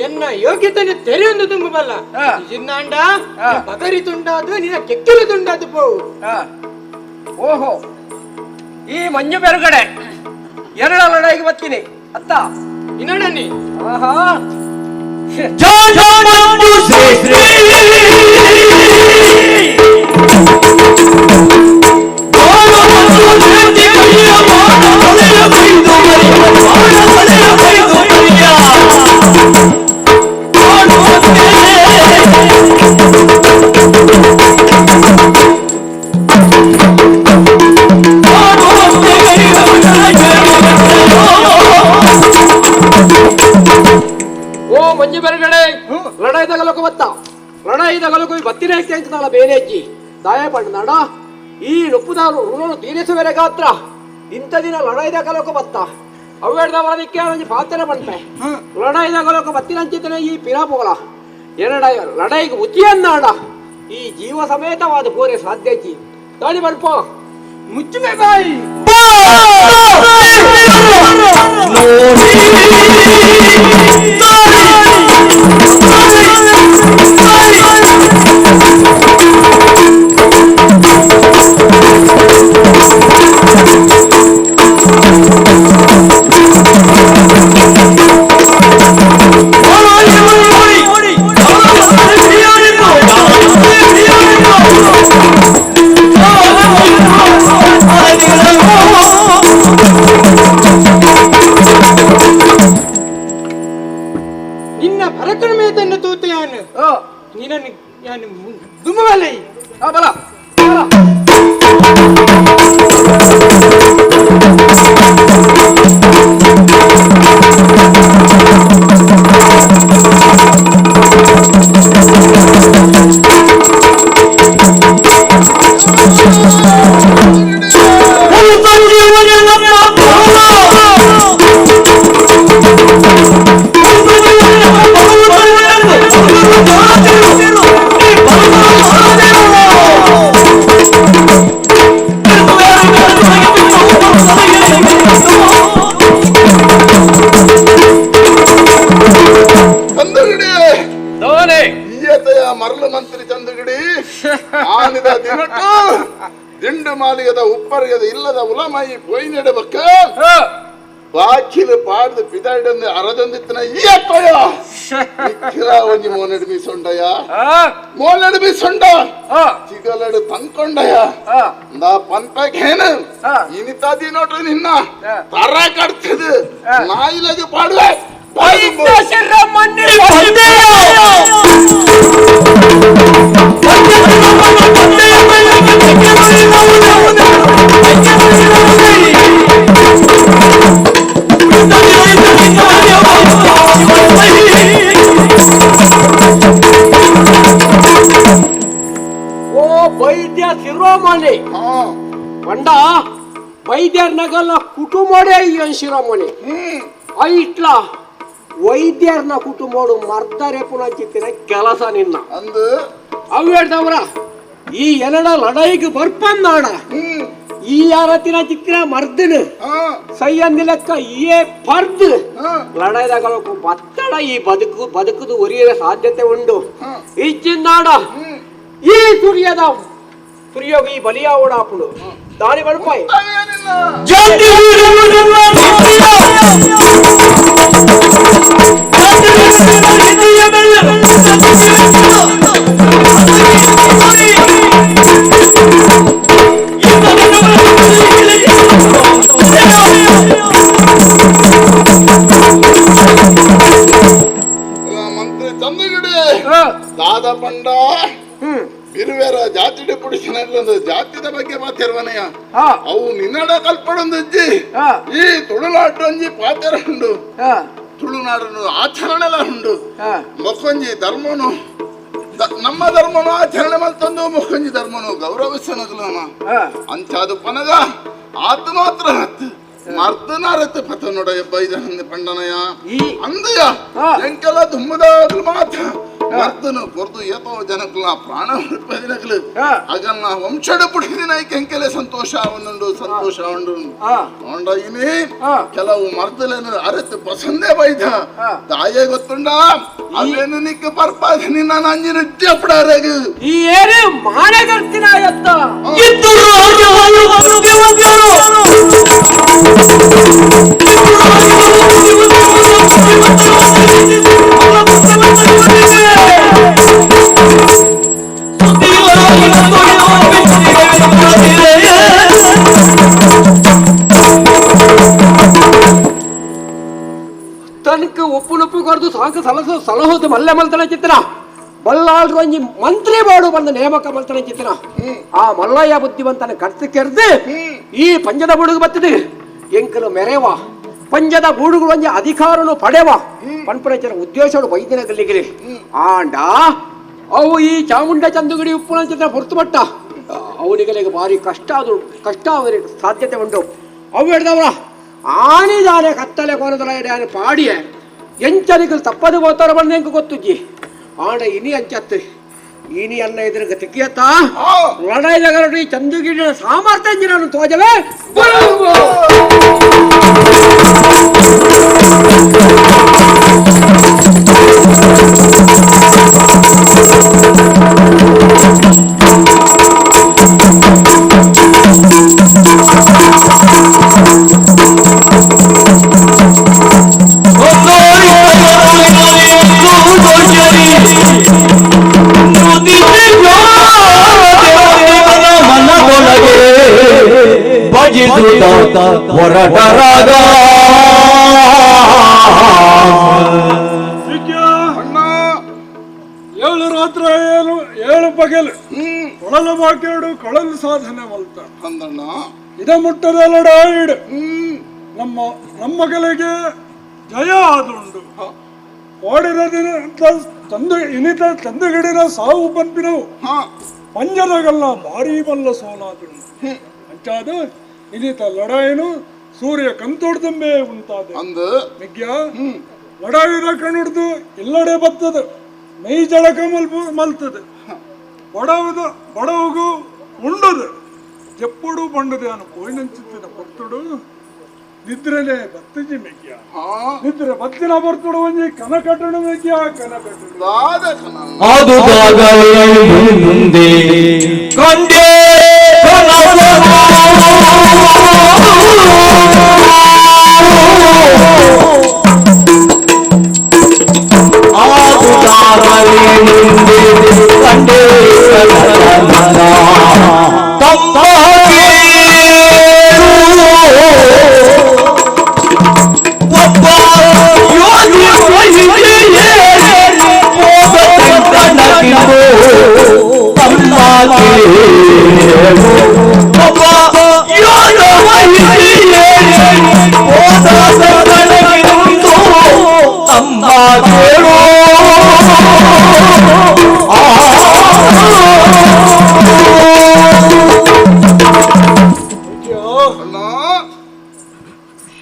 ಎನ್ನ ಯೋಗ್ಯತನ ತೆರೆಯೊಂದು ತುಂಬಬಲ್ಲ ಜಿನ್ನಾಂಡ ಬಗರಿ ತುಂಡಾದು ನಿನ್ನ ಕೆಕ್ಕಿಲು ತುಂಡಾದು ಪೋವು. ಓಹೋ, ಈ ಮಂಜು ಬೆರುಗಡೆ ಎರಡ ಲಡಾಯಿಗೆ ಬರ್ತೀನಿ ಅತ್ತ ಇನ್ನಣ್ಣಿ. ಆಹಾ ಓ ಮಂಜು ಬೆರಗಡೆ ಲಡಾಯಿ ತಗಲೋಕ ಬತ್ತ ಲಡಾಯಿ ತಗಲೋಕ ಬತ್ತಿನ ಅಂತಾಳ ಬೇರೆಜ್ಜಿ ದಾಯ ಪಣ್ಣಾಡ ಈ ಲೊಪ್ಪುದಾರು ಋಣನು ತೀರಿಸುವೆರೆ ಗಾತ್ರ ಇಂಥ ದಿನ ಲಡಾಯಿ ತಗಲೋಕ ಬತ್ತ ಅವೆಡ್ದವಾದಕ್ಕೆ ಒಂಜಿ ಪಾತ್ರ ಪಂಪೆ ಲಡಾಯಿ ತಗಲೋಕ ಬತ್ತಿನಂಚಿತನೆ ಈ ಪಿರಾಪೋಲ ಎರಡ ಲಡಾಯಿಗೆ ಉಚಿಯನ್ನಾಡ ಈ ಜೀವ ಸಮೇತವಾದ ಪೋರೆ ಸಾಧ್ಯಜ್ಜಿ ದಾಳಿ ಪಡ್ಪೋ ಮುಚ್ಚುವೆ ಬಾಯಿ. ನಿನ್ನ ಪರಕ್ರಮೇತನ್ನು ತೂತೆಯಾನು ನಿನ್ನನ್ನು ಯಾನು ದುಮ್ಮವಲೈ ಬಲ ಮರಳು ಮಂತ್ರಿ ಚಂದ್ರಗಿಡಿ ಆನಿದ ದಿನಟ್ಟು ದಿಂಡು ಮಾಲಿಗದ ಉಪ್ಪರಿಗದ ಇಲ್ಲದ ಉಲಮೈ ಪೊಯ್ನೆಡಬೇಕ ಬಾಕಿಲು ಪಾಡ್ದು ಪಿದಾಡೊಂದು ಅರದೊಂದಿತ್ತನ ಈ ಅಪ್ಪಯ್ಯ ನಿಕ್ಕಿರ ಒಂಜಿ ಮೋನೆಡು ಮೀಸೊಂಡಯ್ಯ ಮೋನೆಡು ಮೀಸೊಂಡ ಚಿಗಲಡು ತಂಕೊಂಡಯ್ಯ ನಾ ಪನ್ಪೇನು ಇನಿತಾದಿ ನೋಡ್ರಿ ನಿನ್ನ ತರ ಕಟ್ತದ ನಾಯಿಲಗೆ ಪಾಡುವೆ. ಓ ವೈದ್ಯ ಶಿರೋಮಣಿ ಪಂಡ ವೈದ್ಯರ್ನಗಲ್ಲ ಕುಟುಂಬಡೇ ಶಿರೋಮಣಿ ಐಟ್ಲ ವೈದ್ಯರ್ನ ಕುಟುಂಬಡು ಮರ್ತಾರೆ ಪುನಃ ಕೆಲಸ ನಿನ್ನ ಅಂದು ಅವು ಹೇಳ್ದವ್ರ ಈ ಎನಡ ಲಡಾಯಿಗೆ ಬರ್ಪಂದಾಡ ಈ ಯಾರತ್ತಿನ ಚಿತ್ರ ಮರ್ದನ ಸೈಯಂದಿಲಕ್ಕ ಏ ಪರ್ದು ಲಡಾಯಿದಾಗ ಬತ್ತಡ ಈ ಬದುಕು ಬದುಕುದು ಒರಿಯರ ಸಾಧ್ಯತೆ ಉಂಟು. ಈ ಚಿನ್ನಾಡ ಈ ಸೂರ್ಯದ ಸೂರ್ಯೋಗ ಈ ಬಲಿಯಾವಡಾಪುಡು ದಾನಿ ಬಲ್ಪಾಯಿ ಮಂತ್ರಿ ಚಂದ್ರಗಿಡಿ ದಾದ ಪಂಡ ಬಿರುವೇರ ಜಾತಿ ಪುಡಿಸಿನ ಜಾತಿದ ಬಗ್ಗೆ ಮಾತಿರುವನಯ್ಯ ಅವು ನಿನ್ನಡ ಕಲ್ಪಡೊಂದಜ್ಜಿ ಈ ತುಳುನಾಡೊಂಜಿ ಪಾತ್ರ ಉಂಡು ತುಳುನಾಡನ್ನು ಆಚರಣೆಲ ಉಂಡು ಮೊಕ್ಕೊಂಜಿ ಧರ್ಮನು ನಮ್ಮ ಧರ್ಮನು ಆಚರಣೆ ಮಲ್ತಂದು ಮೊಕ್ಕೊಂಜಿ ಧರ್ಮನು ಗೌರವಿಸನಗಲನ ಅಂಚಾದು ಪನಗ ಆತ ಮಾತ್ರ ಹತ್ತು ಮರ್ದನಾರತ್ತು ಪತ ನೋಡ ಬೈದ ಪಂಡನಯ ಅಂದಯ ಎಂಕೆಲ್ಲ ದುಮ್ಮದಾಗ್ಲು ಮಾತ್ರ ಮರ್ದನು ಕೊರ್ದು ಏತೋ ಜನಕ್ಲ ಪ್ರಾಣ ದಿನಕ್ಲು ಆಗಲ್ಲ ವಂಶಡ ಪುಡಿದಿನ ಕೆಂಕೆಲೆ ಸಂತೋಷ ಅವನುಂಡು ಸಂತೋಷ ಉಂಡು ಉಂಡ ಇನಿ ಕೆಲವು ಮರ್ದಲೇನು ಅರತ್ತು ಪಸಂದೇ ಬೈದ ತಾಯೇ ಗೊತ್ತುಂಡ ಅವೇನು ನಿಕ್ಕ ಪರ್ಪಾದ ನಿನ್ನ ನಂಜಿನ ಜಪ್ಪಡಾರಗು ಈ ಏನೇ ಮಾನಗರ್ತಿನ ಎತ್ತ ತನಕ ಒಪ್ಪು ಕೊರದು ಸಾಕು ಸಲಸು ಸಲಹುದು ಮಲ್ಲೆ ಮಲ್ತನ ಚಿತ್ರ ಬಲ್ಲಾಳ್ರು ಒಂಜಿ ಮಂತ್ರಿ ಬೋಡು ಬಂದ ನೇಮಕ ಮಲ್ತನ ಚಿತ್ರ ಆ ಮಲ್ಲಯ್ಯ ಬುದ್ಧಿವಂತನ ಕರ್ತು ಕೆರ್ದು ಈ ಪಂಜದ ಬುಡುಗು ಬತ್ತದೆ ಎಂಕಲು ಮೆರೆವ ಪಂಜದ ಬೂಡುಗಳು ಒಂಜಿ ಅಧಿಕಾರನು ಪಡೆವ ಪನ್ಪನಚರ ಉದ್ದೇಶಗಳು ವೈದ್ಯನ ಗಲ್ಲಿಗಿರಿ ಆಂಡ ಅವು ಈ ಚಾಮುಂಡ ಚಂದುಗಡಿ ಉಪ್ಪುನ ಚಿತ್ರ ಹೊರತು ಪಟ್ಟ ಅವನಿಗೆ ಭಾರಿ ಕಷ್ಟ ಅದು ಕಷ್ಟ ಅವರಿಗೆ ಸಾಧ್ಯತೆ ಉಂಟು. ಅವು ಹೇಳ್ದವ್ರ ಆನಿದಾನೆ ಕತ್ತಲೆ ಕೋನದಲ ಪಾಡಿಯೆ ಎಂಚನಿಗೆ ತಪ್ಪದು ಹೋತಾರ ಬಂದ ಹೆಂಗೆ ಗೊತ್ತುಜ್ಜಿ ಆಂಡ ಇನಿ ಅಂಚತ್ತು ಇನಿ ಅನ್ನ ಎದುರಿಗೆ ತಿಕ್ಕಿಯತ್ತ ಲಡಾಯಿದಾಗ ಚಂದುಗಿಡಿನ ಸಾಮರ್ಥ್ಯ ನಾನು ತೋಜವೇ. ಹೊರಟರಾಗ ಏಳು ರಾತ್ರಿ ಏಳು ಏಳು ಪಗಲು ಕೊಳಲು ಬಾಕಿಡು ಕೊಳಲು ಸಾಧನೆ ಮಲ್ತ ಇದ ಮುಟ್ಟದ ಲಡಾಯಿಡು ನಮ್ಮ ನಮ್ಮಗಳಿಗೆ ಜಯ ಆದುಂಡು. ಓಡಿದ ದಿನ ತಂದು ಇನಿತ ತಂದುಗಿಡಿನ ಸಾವು ಪಂಪಿನವು ಪಂಜರಗಲ್ಲ ಭಾರೀ ಬಲ್ಲ ಸೋಲಾದುಂಡು. ಅಂಚಾದ ಇನಿತ ಲಡಾಯಿನು ಸೂರ್ಯ ಕಂತೊಡ್ದಂಬೆ ಉಂಟಾದ ಅಂದು ಮಿಗ್ಯ ಲಡಾಯಿನ ಕಣ್ಣುಡ್ದು ಇಲ್ಲಡೆ ಬತ್ತದ ಮೈ ಜಳಕ ಮಲ್ತದೆ ಬಡವದ ಬಡವಗೂ ಉಂಡದು ಎಪ್ಪಡು ಬಂಡದೆ ಅನು ಕೋಯಿನಂಚಿತ್ತಿನ ಪರ್ತುಡು ನಿದ್ರೆಲೆ ಬತ್ತಜಿ ಮೆಗ್ಯ ನಿದ್ರೆ ಬತ್ತಿನ ಬರ್ತುಡು ಒಂಜಿ ಕನಕಟ್ಟಣ ಮೆಗ್ಯ ಕನಕಟ್ಟಣ ಅದು ಮುಂದೆ ಕಂಡೇ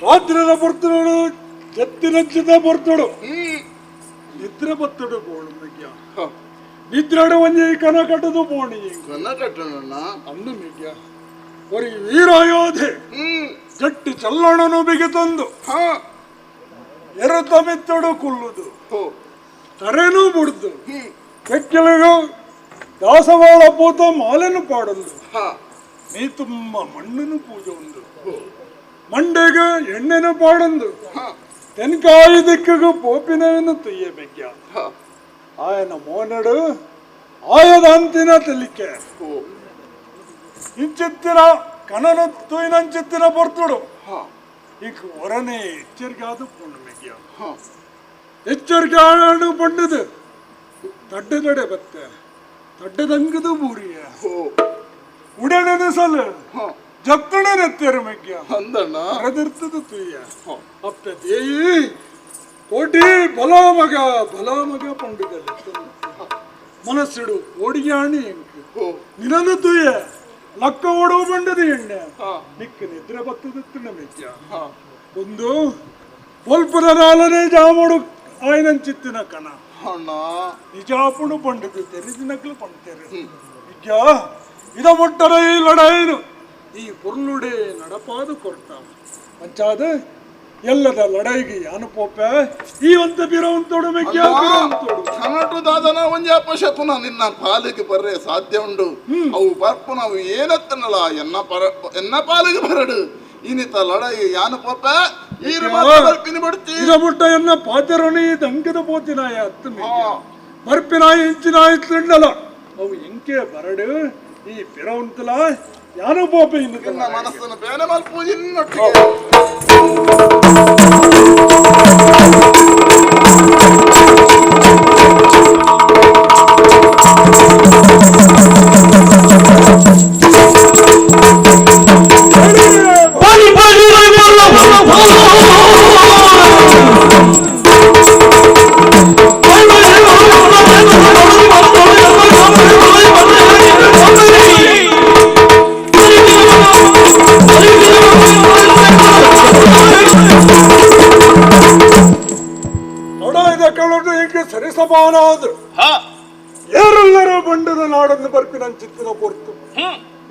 ರಾತ್ರಿನ ಬರ್ತಡು ಜತ್ತಿನಂಚಿದ ಬರ್ತಡು ನಿದ್ರೆ ಬತ್ತಡು ಬೋಳು ಮೆಗ್ಯ ನಿದ್ರಡು ಒಂಜಿ ಕನ ಕಟ್ಟದು ಬೋಣಿ ಕನ ಕಟ್ಟಣ ಅಂದು ಮೆಗ್ಯ ಒರಿ ವೀರಯೋಧೆ ಜಟ್ಟಿ ಚಲ್ಲಣನು ಬಿಗಿ ತಂದು ಎರತ ಮೆತ್ತಡು ಕುಲ್ಲುದು ತರೆನೂ ಬುಡ್ದು ಕೆಕ್ಕೆಲಗು ದಾಸವಾಳ ಪೂತ ಮಾಲೆನು ಪಾಡೊಂದು ನೀ ತುಂಬ ಮಣ್ಣನ್ನು ಪೂಜೆ ಉಂದು ಮಂಡೆಗೆ ಎಣ್ಣೆನು ಪಾಡೊಂದು ತೆನ್ಕಾಯಿ ದಿಕ್ಕಿಗೂ ಪೋಪಿನವನ್ನು ತುಯ್ಯ ಬೆಗ್ಯ ಆಯನ ಮೋನಡು ಆಯದ ತೆಲಿಕೆ ಇಂಚಿತ್ತಿನ ಕಣನು ತುಯ್ನಂಚಿತ್ತಿನ ಬರ್ತುಡು ಈಗ ಹೊರನೆ ಎಚ್ಚರಿಕೆ ಆದ ಪುಣ್ಣ ಮೆಗ್ಯ ಎಚ್ಚರಿಕೆ ಆಡು ಪಂಡದು ತಡ್ಡೆದಡೆ ಬತ್ತೆ ತಡ್ಡೆದಂಗದು ಬೂರಿಯ ಉಡಣನ ಸಲ ಜತ್ತಣೆ ನೆತ್ತೆರು ಮೆಗ್ಯ ಅರದಿರ್ತದ ತುಯ್ಯ ಅಪ್ಪೆ ದೇಯಿ ಕೋಟಿ ಬಲ ಮಗ ಬಲ ಮಗ ಪಂಡಿದಲ್ಲಿ ಮನಸ್ಸಿಡು ಓಡಿಯಾಣಿ ಎಂಕು ನಿನನು ತುಯ್ಯ ಲಕ್ಕ ಓಡುವ ಬಂಡದ ಎಣ್ಣೆ ನಿಕ್ಕ ನಿದ್ರೆ ಬತ್ತದ ಮೆಗ್ಯ ಒಂದು ಪೊಲ್ಪದ ನಾಲನೆ ಜಾಮೋಡು ಆಯ್ನಂಚಿತ್ತಿನ ಕಣ ನಿಜಾಪುಣು ಪಂಡದು ತೆರಿದಿನಕ್ಲು ಪಂಡ್ತೇರು ಮೆಗ್ಯ ಇದ ಮುಟ್ಟರ ಈ ಲಡಾಯಿನು ಈ ಪೊರ್ಲುಡೆ ನಡಪಾದು ಕೊರ್ತ ಮಂಚಾದ ಎಲ್ಲದ ಲಡಾಯಿಗೆ ಯಾನು ಪೋಪೆ ಈ ಒಂತ ಬಿರವಂತೋಡು ಮೆಗ್ಯ ಬಿರವಂತೋಡು ಕನಟು ದಾದನ ಒಂಜಿ ಅಪಶಕುನ ನಿನ್ನ ಪಾಲಿಗೆ ಬರ್ರೆ ಸಾಧ್ಯ ಉಂಡು ಅವು ಬರ್ಪು ನಾವು ಏನತ್ತನಲ್ಲ ಎನ್ನ ಪರ ಎನ್ನ ಪಾಲಿಗೆ ಬರಡು ಇನ್ನಿತ ಲಡಾಯಿ ಯಾನು ಪೋಪೆ ಈ ಬರ್ಪಿನ ಬಿಡ್ತಿ ಇದ ಮುಟ್ಟ ಎನ್ನ ಪಾತೆರೋನಿ ದಂಕದ ಪೋತಿನಾಯ ಅತ್ತ ಬರ್ಪಿನಾಯ ಇಂಚಿನಾಯ ತಿಂಡಲ ಅವು ಎಂಕೆ ಬರಡು ಈ ಬಿರವಂತಲ ಯಾನು ಪೋಪೆ ಇನ್ನು ನಿನ್ನ ಮನಸ್ಸನ್ನು ಬೇನೆ ಮಲ್ಪು ಇನ್ನೊಟ್ಟಿಗೆ ಸರಿಸಮಾನಾದ್ರು ಏರೆಲ್ಲರೂ ಬಂಡದ ನಾಡನ್ನು ಬರ್ಪಿನಂಚಿತ್ತಿನ ಪೊರ್ತು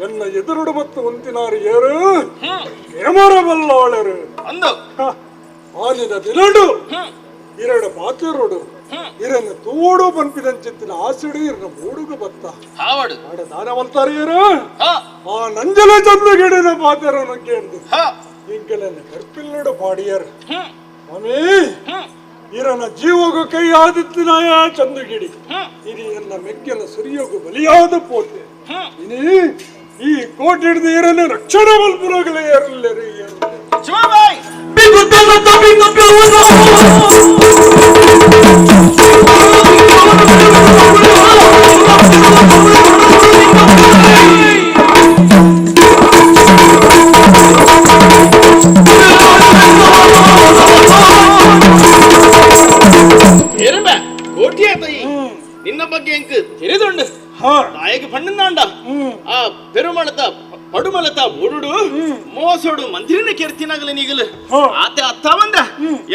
ಎನ್ನ ಎದುರುಡು ಮತ್ತು ಒಂತಿನಾರು ಏರು ಹೇಮರಬಲ್ಲಾಳರು ಅಂದು ಆಲಿನ ದಿನಡು ಎರಡು ಮಾತಿರುಡು ಇರನ್ನು ತೂಡು ಬನ್ಪಿನಂಚಿತ್ತಿನ ಆಸಿಡು ಇರನ ಮೂಡುಗು ಬತ್ತ ಆಡ ದಾನವಂತಾರೆ ಏರು ಆ ನಂಜಲ ಚಂದ್ರಗಿಡಿನ ಪಾತೆರನು ಕೇಂದು ಇಂಕಲನ್ನು ಕರ್ಪಿಲ್ಲಡು ಪಾಡಿಯರು ಸ್ವಾಮಿ ಇರನ ಜೀವಗು ಕೈ ಆದಿತ್ತಿನಾಯ ಚಂದುಗಿಡಿ ಇನಿ ಎನ್ನ ಮೆಗ್ಗನ ಸುರಿಯೋಗು ಬಲಿಯಾದ ಪೋತೆ ಇನಿ ಈ ಕೋಟೆ ಹಿಡಿದು ಇರನ ರಕ್ಷಣೆ ಮಲ್ಪುರಗಲೇ ಏರಲ್ಲೇರಿ ನಿನ್ನ ಬಗ್ಗೆ ಎಂಕ್ ತೆರೆದುಂಡು ನಾಯಕ ಪಣ್ಣಂದಾಂಡ ಆ ಪೆರುಮಳತ ಪಡುಮಲತ ಬೂಡುಡು ಮೋಸೋಡು ಮಂತ್ರಿನ ಕೆರ್ತಿನಾಗಲಿ ನೀಗಲು ಆತೆ ಅತ್ತ ಬಂದ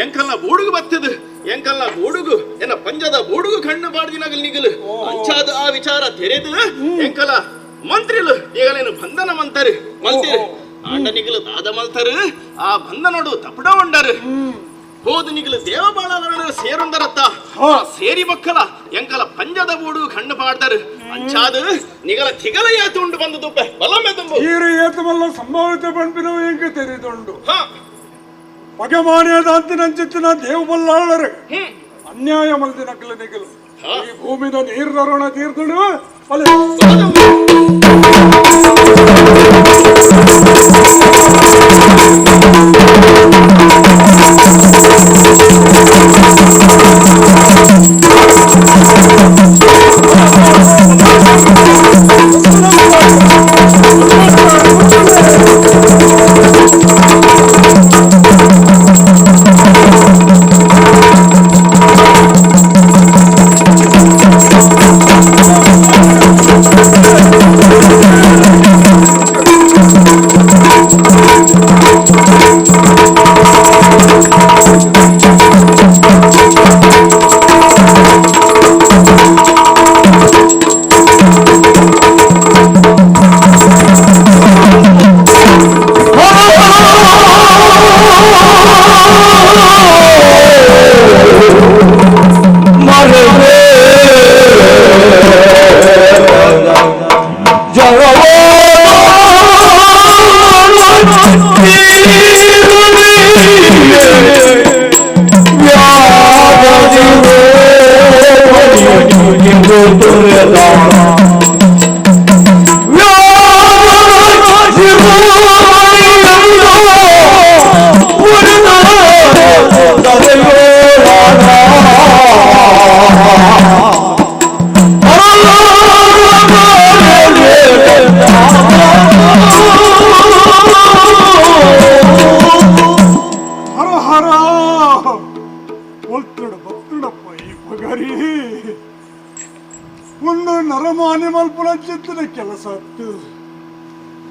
ಎಂಕಲ್ನ ಬೂಡುಗು ಬತ್ತದು ಎಂಕಲ್ನ ಬೂಡುಗು ಎನ್ನ ಪಂಜದ ಬೂಡುಗು ಕಣ್ಣು ಬಾಡ್ದಿನಾಗಲಿ ನೀಗಲು ಅಂಚಾದ ಆ ವಿಚಾರ ತೆರೆದು ಎಂಕಲ ಮಂತ್ರಿಲು ಈಗಲೇನು ಬಂಧನ ಮಂತರು ಮಲ್ತೇರು ಆಂಡ ನಿಗಲು ದಾದ ಮಲ್ತರು ಆ ಬಂಧನೋಡು ತಪಡ ಉಂಡರು ಹೋದು ನಿಗಲು ದೇವಬಾಳರ ಸೇರೊಂದರತ್ತ ಸೇರಿ ಮಕ್ಕಳ ಎಂಕಲ ಪಂಜದ ಬೂಡು ಕಣ್ಣು ಪಾಡ್ದರು ಅಂಚಾದ ನಿಗಲ ತಿಗಲ ಏತು ಉಂಡು ಬಂದು ತುಪ್ಪೆ ಬಲಮೆ ತುಂಬು ಈರು ಏತಮಲ್ಲ ಸಂಭಾವಿತ ಪಂಪಿನವು ಎಂಕ ತೆರೆದುಂಡು ಪಗಮಾನ್ಯದಾಂತಿನಂಚಿತ್ತಿನ ದೇವಬಲ್ಲಾಳರು ಅನ್ಯಾಯ ಮಲ್ದಿನಕಲ ನಿಗಲು ಈ ಭೂಮಿನ ನೀರು ತರೋಣ ತೀರ್ದುಡು ಅಲೆ Thank you.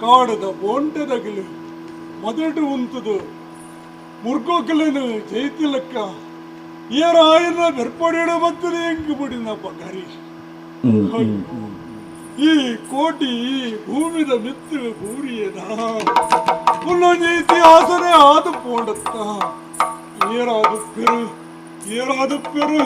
ಕಾಡದ ಬೋಂಟೆದಗಲು ಮೊದಲು ಉಂತದು ಮುರ್ಗೋಕಲೇನು ಜೈತಿಲಕ್ಕ ಏರಾಯನ ಬೆರ್ಪಡಿಡ ಬತ್ತದೆ ಎಂಕು ಬಿಡಿನ ಬಗರಿ. ಈ ಕೋಟಿ ಭೂಮಿದ ಮಿತ್ತು ಭೂರಿಯದ ಪುನಃ ಇತಿಹಾಸನೇ ಆದು ಪೋಂಡತ್ತ ಏರಾದು ಪೆರು ಏರಾದು ಪೆರು.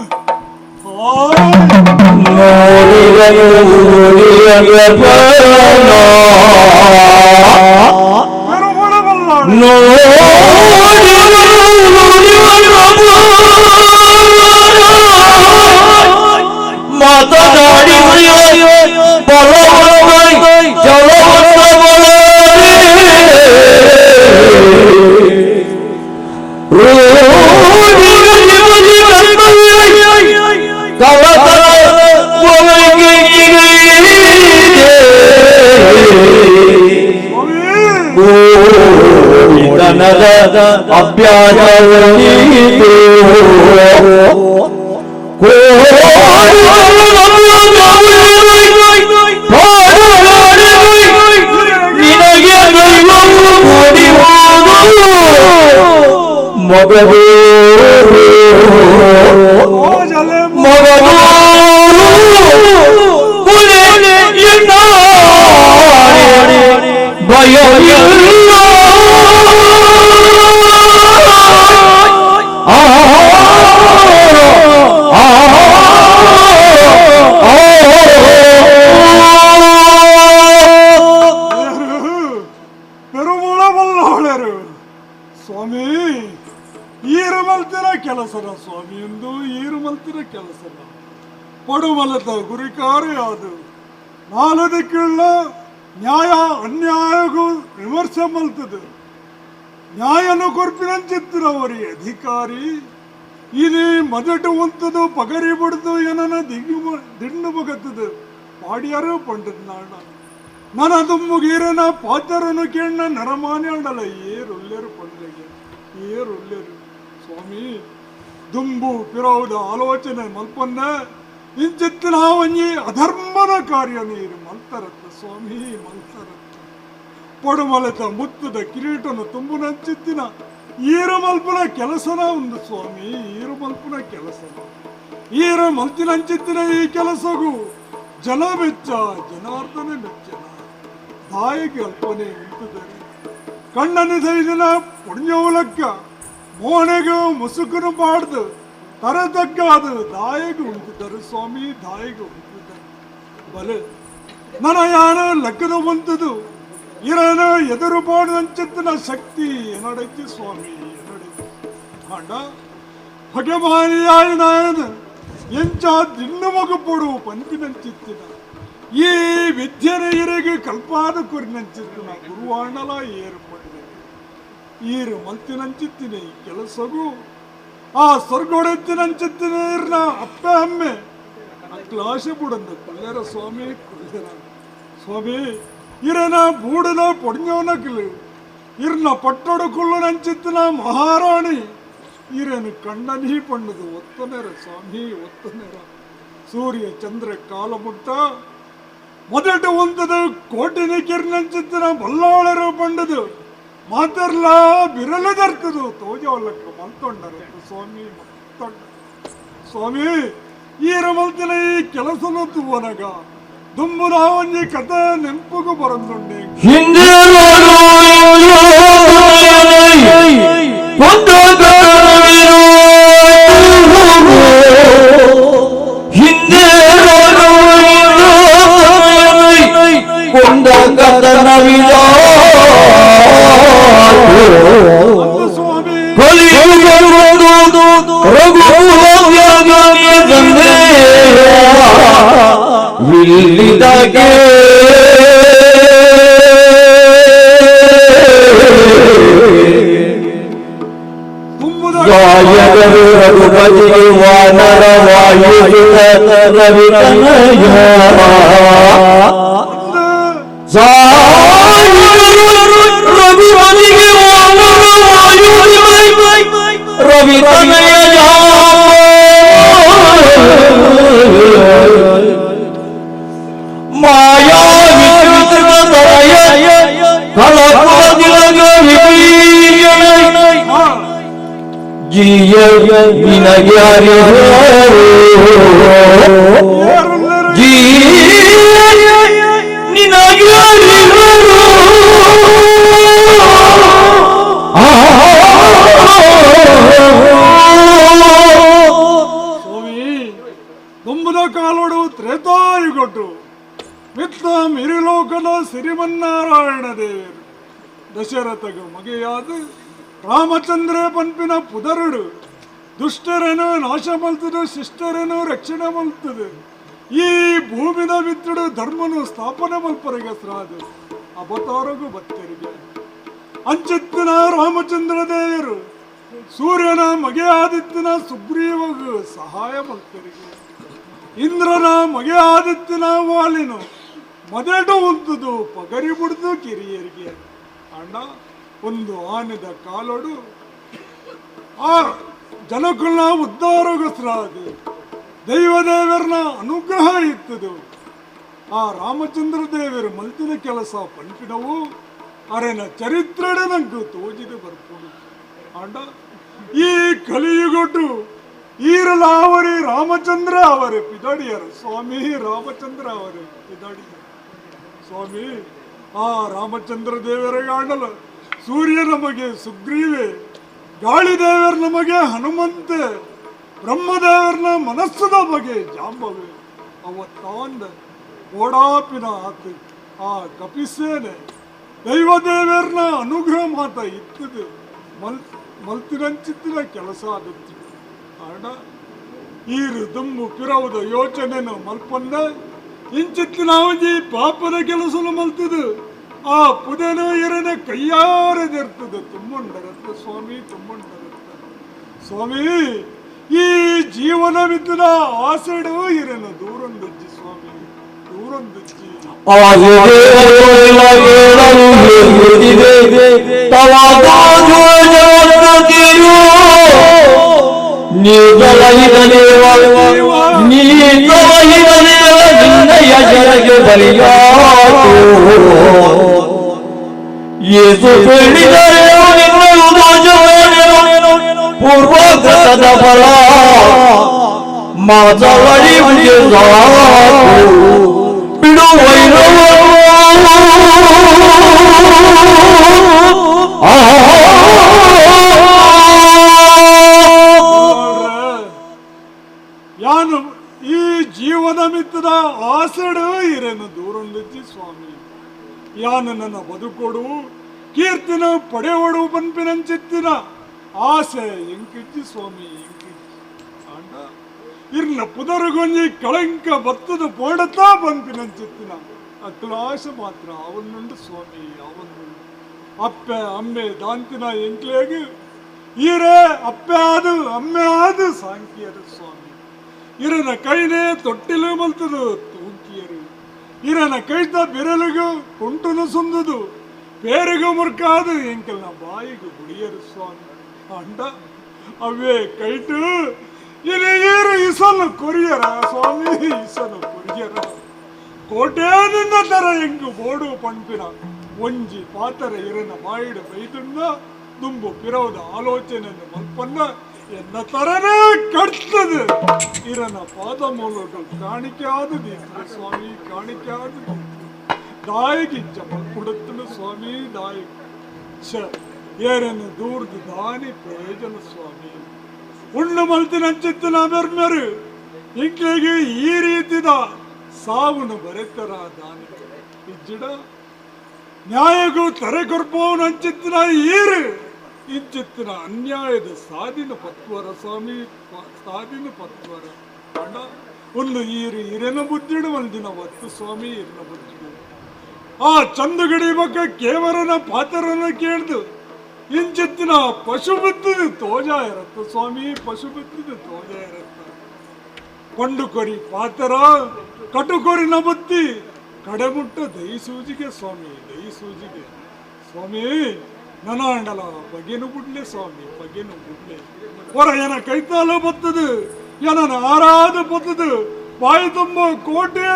ಪಡುಮಲದ ಗುರಿಕಾರಿ ಅದು ನಾಲ್ಕು ನ್ಯಾಯ ಅನ್ಯಾಯಗೂ ವಿಮರ್ಶೆ ಮಲ್ತದೆ. ನ್ಯಾಯನು ಕೊರ್ಪಿನಂಚಿತ್ತಿರವರಿ ಅಧಿಕಾರಿ ಇದೇ ಮೊದಟು ಉಂತದು ಪಗರಿ ಬಿಡ್ದು ಏನನ ದಿಗ್ಗು ದಿಂಡು ಬಗತ್ತದು ಪಾಡ್ಯಾರು ಪಂಡದ ನಾಡ ನನ್ನ ದುಮ್ಮುಗೀರನ ಪಾತರನು ಕೇಳ ನರಮಾನೆ ಅಂಡಲ ಏರುಲ್ಲೇರು ಪಂಡಗೆ ಏರುಲ್ಲೇರು ಸ್ವಾಮಿ ದುಂಬು ಪಿರೌದ ಆಲೋಚನೆ ಮಲ್ಪನ್ನ ಇಂಚಿತ್ತಿನ ಒಂಜಿ ಅಧರ್ಮದ ಕಾರ್ಯ ನೀರು ಮಲ್ತರತ್ತ ಸ್ವಾಮಿ ಮಲ್ತರತ್ತ ಪಡುಮಲತ ಮುತ್ತದ ಕಿರೀಟನು ತುಂಬುನಂಚಿತ್ತಿನ ಈರು ಮಲ್ಪನ ಕೆಲಸನ ಒಂದು ಸ್ವಾಮಿ ಈರು ಮಲ್ಪನ ಕೆಲಸನ ಈರು ಮಲ್ತಿನಂಚಿತ್ತಿನ ಈ ಕೆಲಸಗೂ ಜನ ಮೆಚ್ಚ ಜನಾರ್ದನ ಮೆಚ್ಚನ ದಾಯಿಗೆ ಅಲ್ಪನೆ ಉಂಟುದರೆ ಕಣ್ಣನ್ನು ಸೈದಿನ ಪುಣ್ಯವುಲಕ್ಕ ಮೋನೆಗೂ ಮುಸುಕನು ಬಾಡ್ದು ತರತಕ್ಕಾದ ದಾಯಿಗೆ ಉಂಟಿದ್ದರು ಸ್ವಾಮಿ ದಾಯಿಗೆ ಉಂಟಿದ್ದರು ಬಲೆ ನನ್ನ ಯಾರ ಲೆಕ್ಕದ ಬಂತದು ಇರನ ಎದುರು ಬಾಡದಂಚಿತ್ತಿನ ಶಕ್ತಿ ಏನಡೈತಿ ಸ್ವಾಮಿ ಏನಡೈತಿ ಹಾಂಡ ಭಗವಾನಿಯಾಯನಾಯನ ಎಂಚ ದಿಣ್ಣು ಮಗಪೊಡು ಪಂಪಿನಂಚಿತ್ತಿನ ಈ ವಿದ್ಯೆನ ಇರೆಗೆ ಕಲ್ಪಾದ ಕುರಿನಂಚಿತ್ತಿನ ಗುರುವಾಣಲ ಏರ್ಪಡಿದೆ ಈರು ಮಲ್ತಿನಂಚಿತ್ತಿನ ಈ ಕೆಲಸಗೂ ಆ ಸ್ವರ್ಗೊಡೆತ್ತಿನಂಚಿತ್ತಿನ ಇರ್ನ ಅಪ್ಪ ಅಮ್ಮೆ ಅಕ್ಲಾಶೆ ಬುಡಂದ ಕೊಲ್ಲೇರ ಸ್ವಾಮಿ ಕೊಲ್ಲೇರ ಸ್ವಾಮಿ ಇರನ ಬೂಡನ ಪೊಡ್ഞ്ഞೋನಕ್ಲು ಇರ್ನ ಪಟ್ಟೊಡು ಕುಲ್ಲುನಂಚಿತ್ತಿನ ಮಹಾರಾಣಿ ಇರನು ಕಣ್ಣನೀ ಪಣ್ಣದು ಒತ್ತನೇರ ಸ್ವಾಮಿ ಒತ್ತನೇರ ಸೂರ್ಯ ಚಂದ್ರ ಕಾಲ ಮುಟ್ಟ ಮೊದಟ ಒಂದದು ಕೋಟಿನ ಕಿರ್ನಂಚಿತ್ತಿನ ಬಲ್ಲಾಳರು ಪಂಡದು ಮಾತರ್ಲ ಬಿರಲದರ್ತದು ತೋಜವಲ್ಲಕ್ಕ ಮಲ್ತೊಂಡರ ಸ್ವಾಮಿ ಮಲ್ತೊಂಡ ಸ್ವಾಮಿ ಈರ ಮಲ್ತಿನ ಈ ಕೆಲಸನ ತುವನಗ ದುಂಬು ನಾವೊಂಜಿ ಕಥೆ ನೆಂಪುಗು ಬರಂದುಂಡೆ ಹಿಂದೆ. ರಘುಪತಿಗೆ ವಾನರ ವಾಯುಸುತ ರವಿತನಯ ರಘುಪತಿಗೆ ವಾನರ ವಾಯುಸುತ ರವಿತನಯ ಮಾಯಾ ವಿಕೃತ ತರಯ ಕಳಪದಿಲಗ ವಿಭೀಷಣ ಜಿಯ ನಿನಗ್ಯಾರಿಹರು ಜಿಯ ನಿನಗ್ಯಾರಿಹರು ಸ್ವಾಮಿ ದುಂಬದ ಕಾಲೋಡು ತ್ರೇತಾಯುಗೊಟ್ಟು ಮಿತ್ತ ಮಿರಿಲೋಕದ ಸಿರಿಮನ್ನಾರಾಯಣ ದೇವರು ದಶರಥಗ ಮಗೆಯಾದ ರಾಮಚಂದ್ರ ಪನ್ಪಿನ ಪುದರುಡು ದುಷ್ಟರನು ನಾಶ ಮಲ್ತದು, ಶಿಷ್ಟರನು ರಕ್ಷಣೆ ಮಲ್ತದು. ಈ ಭೂಮಿದ ಮಿತ್ರಡು ಧರ್ಮನು ಸ್ಥಾಪನೆ ಮಲ್ಪರಿಗೆ ಸ್ರಾದು ಅವತಾರಗು ಬತ್ತರಿಗೆ ಅಂಚಿತ್ತಿನ ರಾಮಚಂದ್ರ ದೇವರು ಸೂರ್ಯನ ಮಗೆಯಾದಿತ್ತಿನ ಸುಗ್ರೀವಗು ಸಹಾಯ ಮಲ್ತರಿಗೆ ಇಂದ್ರನ ಮಗೆಯಾದಿತ್ತಿನ ವಾಲಿನು ಮದೆಟು ಉಂತುದು ಪಗರಿ ಬಿಡ್ದು ಕಿರಿಯರಿಗೆ. ಅಣ್ಣ ಒಂದು ಆನೆದ ಕಾಲೊಡು ಆ ಜನಕುಲ ಉದ್ಧಾರಗೊಸ್ರಾದು ದೈವದೇವರನ ಅನುಗ್ರಹ ಇತ್ತದು. ಆ ರಾಮಚಂದ್ರ ದೇವರು ಮಲ್ತಿನ ಕೆಲಸ ಪಂಪಿನವು ಅರೆನ ಚರಿತ್ರೆಡೆ ನಂಗೆ ತೋಜಿದು ಬರ್ಪುಡು. ಅಂಡ ಈ ಕಲಿಯುಗೊಟ್ಟು ಈರಲಾವರಿ ರಾಮಚಂದ್ರ ಅವರೇ ಪಿದಡಿಯರು ಸ್ವಾಮಿ, ರಾಮಚಂದ್ರ ಅವರೇ ಪಿದಡಿಯರು ಸ್ವಾಮಿ. ಆ ರಾಮಚಂದ್ರ ದೇವರಿಗಾಣಲು ಸೂರ್ಯ ನಮಗೆ ಸುಗ್ರೀವೆ, ಗಾಳಿ ದೇವರ ನಮಗೆ ಹನುಮಂತೆ, ಬ್ರಹ್ಮದೇವರನ ಮನಸ್ಸದ ಬಗೆ ಜಾಂಬವೆ, ಅವ ತಾಂದ ಓಡಾಪಿನ ಆತ ಆ ಕಪಿಸೇನೆ ದೈವದೇವರನ ಅನುಗ್ರಹ ಮಾತ ಇತ್ತದು ಮಲ್ತಿನಂಚಿತ್ತಿನ ಕೆಲಸ ಆದತ್ತು. ಆಡ ಈರು ದುಂಬು ಪಿರವುದ ಯೋಚನೆನು ಮಲ್ಪಂದ ಇಂಚಿತ್ತಿನ ಒಂಜಿ ಪಾಪದ ಕೆಲಸನು ಮಲ್ತದು. ಆ ಪುದೆನ ಎರನ ಕೈಯಾರದಿರ್ತದೆ ತುಂಬುಂಡರತ್ತ ಸ್ವಾಮಿ, ತುಂಬುಂಡರತ್ತ ಸ್ವಾಮಿ. ಈ ಜೀವನವಿದ್ದದ ಆಸೆಡು ಇರನು ದೂರೊಂದಜ್ಜಿ ಸ್ವಾಮಿ, ದೂರೊಂದಜ್ಜಿ. ಪೂರ್ವಗ್ರತದ ಫಲ ಮಾತವಳಿ ಬಿಡು ಯಾನು ಈ ಜೀವನ ಮಿತ್ತದ ಆಸೆಡು ಇರೇನು ದೂರೊಂದಿಜ್ಜಿ ಸ್ವಾಮಿ. ಯಾನು ನನ್ನ ಬದುಕೊಡು ಕೀರ್ತಿನ ಪಡೆಯೋಡು ಪನ್ಪಿನಂಚಿತ್ತಿನ ಆಸೆ ಎಂಕಿಜ್ಜಿ ಸ್ವಾಮಿ, ಎಂಕಿಜ್ಜಿ. ಆಂಡ ಇರ್ನ ಪುದರುಗೊಂಜಿ ಕಳಂಕ ಬತ್ತದ ಪೋಡತಾ ಪನ್ಪಿನಂಚಿತ್ತಿನ ಅಕ್ಲಾಶ ಮಾತ್ರ ಅವನ್ನುಂಡು ಸ್ವಾಮಿ, ಅವನ್ನುಂಡು. ಅಪ್ಪೆ ಅಮ್ಮೆ ದಾಂತಿನ ಎಂಕ್ಲೇಗು ಈರೇ ಅಪ್ಪೆ ಆದು ಅಮ್ಮೆ ಆದು ಸಾಂಕಿಯರು ಸ್ವಾಮಿ. ಇರನ ಕೈನೇ ತೊಟ್ಟಿಲು ಮಲ್ತದು ತೂಕಿಯರು, ಇರನ ಕೈತ ಬಿರಲಿಗೂ ಕುಂಟುನು ಸುಂದುದು ಪೇರಿಗೂ ಮುರ್ಕಾದು ಎಂಕಲ್ನ ಬಾಯಿಗೂ ಬುಡಿಯರು ಸ್ವಾಮಿ. ಅಂಡ ಅವೇ ಕೈಟು ಇರು ಇಸನು ಕೊರಿಯರ ಸ್ವಾಮಿ, ಇಸನು ಕೊರಿಯರ. ಕೋಟೇನಿಂದ ತರ ಎಂಕು ಬೋಡು ಪಂಪಿನ ಒಂಜಿ ಪಾತರ ಇರನ ಬಾಯಿಡು ಬೈದುಂಡ ದುಂಬು ಪಿರೌದ ಆಲೋಚನೆಯನ್ನು ಮಲ್ಪನ್ನ ಎನ್ನ ತರನೇ ಕಟ್ತದೆ ಇರನ ಪಾದ ಮೂಲಕ ಕಾಣಿಕೆ ಆದ ದೀತ್ರು ಸ್ವಾಮಿ, ಕಾಣಿಕೆ ಆದ ದೀತ್ರು. ದಾಯಿಗಿಜ್ಜ ಮಲ್ಪುಡುತ್ತನು ಸ್ವಾಮಿ, ದಾಯಿ ಛ ಏರನ್ನು ದೂರ್ದು ದಾನಿ ಪ್ರಯೋಜನ ಸ್ವಾಮಿ. ಉಣ್ಣು ಮಲ್ತಿನಂಚಿತ್ತಿನ ಬೆರ್ಮೆರು ಇಂಕ್ಲಿಗೆ ಈ ರೀತಿದ ಸಾವುನು ಬರೆತರ ದಾನಿ ಇಜ್ಜಿಡ ನ್ಯಾಯಗೂ ತರೆ ಕೊರ್ಪವನಂಚಿತ್ತಿನ ಈರು ಇಂಚಿತ್ತಿನ ಅನ್ಯಾಯದ ಸಾಧಿನ ಪತ್ವರ ಸ್ವಾಮಿ, ಸಾಧಿನ ಪತ್ವರ. ಅಣ್ಣ ಒಂದು ಈರು ಇರನ ಬುದ್ಧಿಡು ಒಂದಿನ ಒತ್ತು ಸ್ವಾಮಿ, ಇರನ ಬುದ್ಧಿಡು. ಆ ಚಂದುಗಡಿ ಬಕ್ಕ ಕೇವರನ ಪಾತ್ರನ ಕೇಳ್ದು ಇಂಚಿತ್ತಿನ ಪಶು ಬಿತ್ತಿದ ತೋಜ ಇರತ್ತ ಸ್ವಾಮಿ, ಪಶು ಬಿತ್ತಿದ ತೋಜ ಇರತ್ತ. ಕೊಂಡು ಕೊರಿ ಪಾತರ ಕಟುಕೊರಿನ ಬುತ್ತಿ ಕಡೆಮುಟ್ಟ ದೈ ಸೂಜಿಗೆ ಸ್ವಾಮಿ, ದೈ ಸೂಜಿಗೆ ಸ್ವಾಮಿ. ನನಾಂಡಲ ಬಗೆನು ಬುಡ್ಲೆ ಸ್ವಾಮಿ, ಬಗೆನು ಬುಡ್ಲೆ. ಹೊರ ಏನ ಕೈತಾಲ ಬತ್ತದು, ಏನ ಆರಾಧ ಬತ್ತದು, ಬಾಯಿ ತುಂಬ ಕೋಟೆ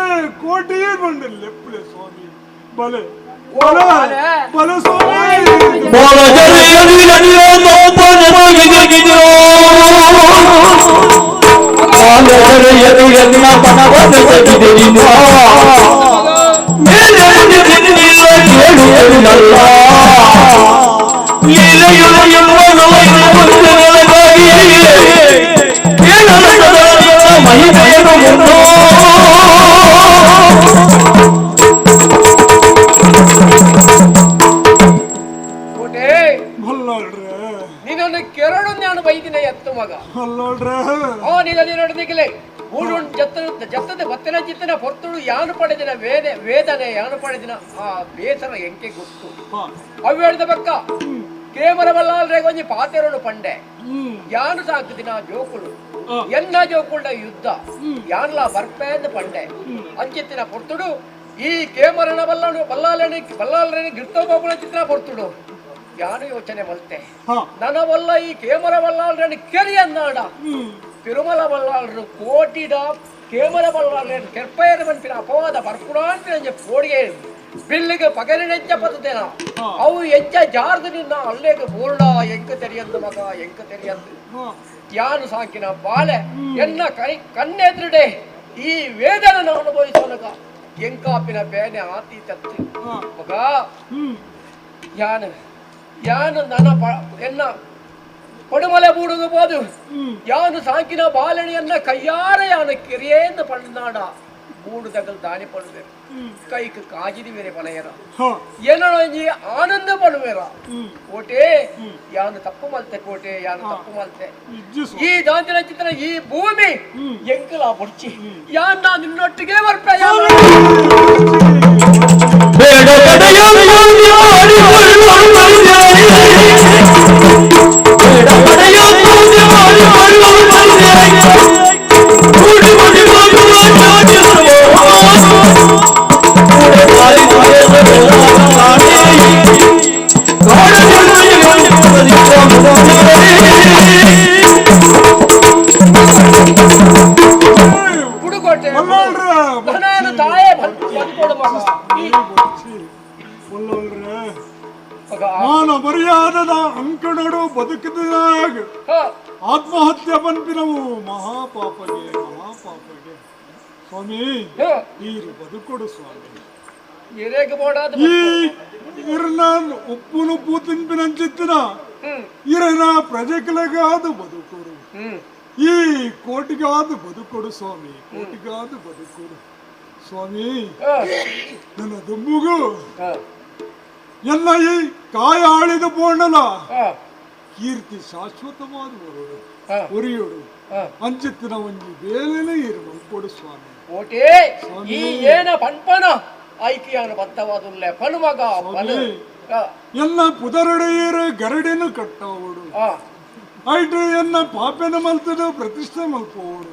ಕೋಟೆ ಬಂದು ಲೆಪ್ಪಲೆ ಸ್ವಾಮಿ. ಬಲೆ ಬಲೆ ಬಲೆ ಸ್ವಾಮಿ. ನೀನನ್ನು ಕೆರಡು ನಾನು ಬೈದಿನ ಎತ್ತು ಮಗ. ಜತ್ತದ ಬತ್ತನ ಚಿತ್ತನ ಹೊರ್ತುಳು ಯಾನು ಪಡೆದಿನ ವೇದೆ ವೇದನೆ ಯಾನು ಪಡೆದಿನ ಆ ಬೇಸರ ಎಂಕೆ ಗೊತ್ತು. ಅವು ಹೇಳಿದ ಬಕ್ಕ ಕೇವಲ ಬಲ್ಲಾಲ್ರೆ ಕೊಂಚ ಪಾತೆರನು ಪಂಡೆ ಯಾನು ಸಾಕುದಿನ ಜೋಕುಳು ಎನ್ನ ಜೋಕುಳ್ಳ ಯುದ್ಧ ಯಾನ್ಲಾ ಬರ್ಪೇಂದ ಪಂಡೆ ಅಂಚಿತ್ತಿನ ಪೊರ್ತುಡು ಈ ಕೇಮರನ ಬಲ್ಲನು ಬಲ್ಲಾಲನೆ ಬಲ್ಲಾಲನೆ ಗಿರ್ತೋಬಾಬುಳ ಚಿತ್ರ ಪೊರ್ತುಡು ಯಾನು ಯೋಚನೆ ಮಲ್ತೆ ನನವಲ್ಲ ಈ ಕೇಮರ ಬಲ್ಲಾಲ್ರನ್ನು ಕೆರಿಯನ್ನಾಡ ತಿರುಮಲ ಬಲ್ಲಾಳರು ಕೋಟಿದ ಕೇಮರ ಬಲ್ಲಾಳರನ್ನು ಕೆರ್ಪಯರ ಮನ್ಪಿನ ಅಪವಾದ ಬರ್ಪುಡಾಂಪಿನ ಪೋಡಿಗೆ ಬಿಲ್ಲಿಗೆ ಪಗಲಿನೆಂಚ ಪತ್ತದೇನ ಅವು ಎಂಚ ಜಾರ್ದು ನಿನ್ನ ಅಲ್ಲೇಗ ಪೂರ್ಣ ಎಂಕ ತೆರಿಯಂದು ಮಗ ಎಂಕ ತೆರಿಯಂದು ಯಾನು ಸಾಕಿನ ಬಾಲೆ ಎನ್ನ ಕೈ ಕಣ್ಣೆದುರುಡೆ ಈ ವೇದನ ಅನುಭವಿಸೋನಗ ಎಂಕಾಪಿನ ಬೇನೆ ಆತಿ ತತ್ತಿ ಮಗ. ಯಾನು ಯಾನು ನನ್ನ ಎನ್ನ ಪಡುಮಲೆ ಬೂಡುಗಬಹುದು ಯಾನು ಸಾಕಿನ ಬಾಲಣಿಯನ್ನ ಕೈಯಾರ ಯಾನು ಕಿರಿಯೇಂದು ಪಂಡನಾಡ ಬೂಡು ತಗಲ್ ದಾನಿ ಪಡುವೆ ಕೈக்கு ಕಾಜಿದಿ ಬೇರೆ ಪಲೆಯರ ಏನೊಂಜಿ ಆನಂದ ಪಡುವೆರ ಕೋಟೆ ಯಾನು ತಪ್ಪು ಮಲ್ತೆ ಕೋಟೆ ಯಾನು ತಪ್ಪು ಮಲ್ತೆ ಈ ದಾಂತಿನ ಚಿತ್ರ ಈ ಭೂಮಿ ಎಂಕಲ ಬುಡ್ಚಿ ಯಾನ್ ನಾ ನಿನ್ನೊಟ್ಟಿಗೆ ಬರ್ಪೆ. ಮಾನ ಮರ್ಯಾದದ ಅಂಕಣಡು ಬದುಕಿದಾಗ ಆತ್ಮಹತ್ಯೆ ಪನ್ಪಿನವು ಮಹಾಪಾಪಗೆ ಮಹಾಪಾಪಗೆ ಸ್ವಾಮಿ. ಈರು ಬದುಕೊಡು ಸ್ವಾಮಿ. ಈ ಇರ್ನ ಉಪ್ಪುನುಪ್ಪು ತಿನ್ಪಿನಂಚಿತ್ತಿನ ಇರನ ಪ್ರಜೆಕಲೆಗಾದ ಬದುಕೊಡು, ಈ ಕೋಟಿಗಾದ ಬದುಕೊಡು ಸ್ವಾಮಿ, ಕೋಟಿಗಾದ ಬದುಕೊಡು ಸ್ವಾಮಿ. ನನ್ನ ದುಂಬುಗು ಎಲ್ಲ ಈ ಕಾಯ ಆಳಿದ ಪೋಂಡಲ ಕೀರ್ತಿ ಶಾಶ್ವತವಾದ ಬರೋಡು ಒರಿಯೋಡು ಅಂಚಿತ್ತಿನ ಒಂಜಿ ಬೇಲೆನೆ ಇರು ಕೊಡು ಸ್ವಾಮಿ. ಕೋಟೆ ಈ ಏನ ಪನ್ಪನ ಐಕಿಯಾನ ಬದ್ಧವಾದುಲ್ಲೆ ಪನುಮಗ ಪನು ಎಲ್ಲ ಪುದರಡೆಯರ ಗರಡಿನ ಕಟ್ಟವಡು ಐಟು ಎನ್ನ ಪಾಪೆನ ಮಲ್ತದ ಪ್ರತಿಷ್ಠೆ ಮಲ್ಪೋಡು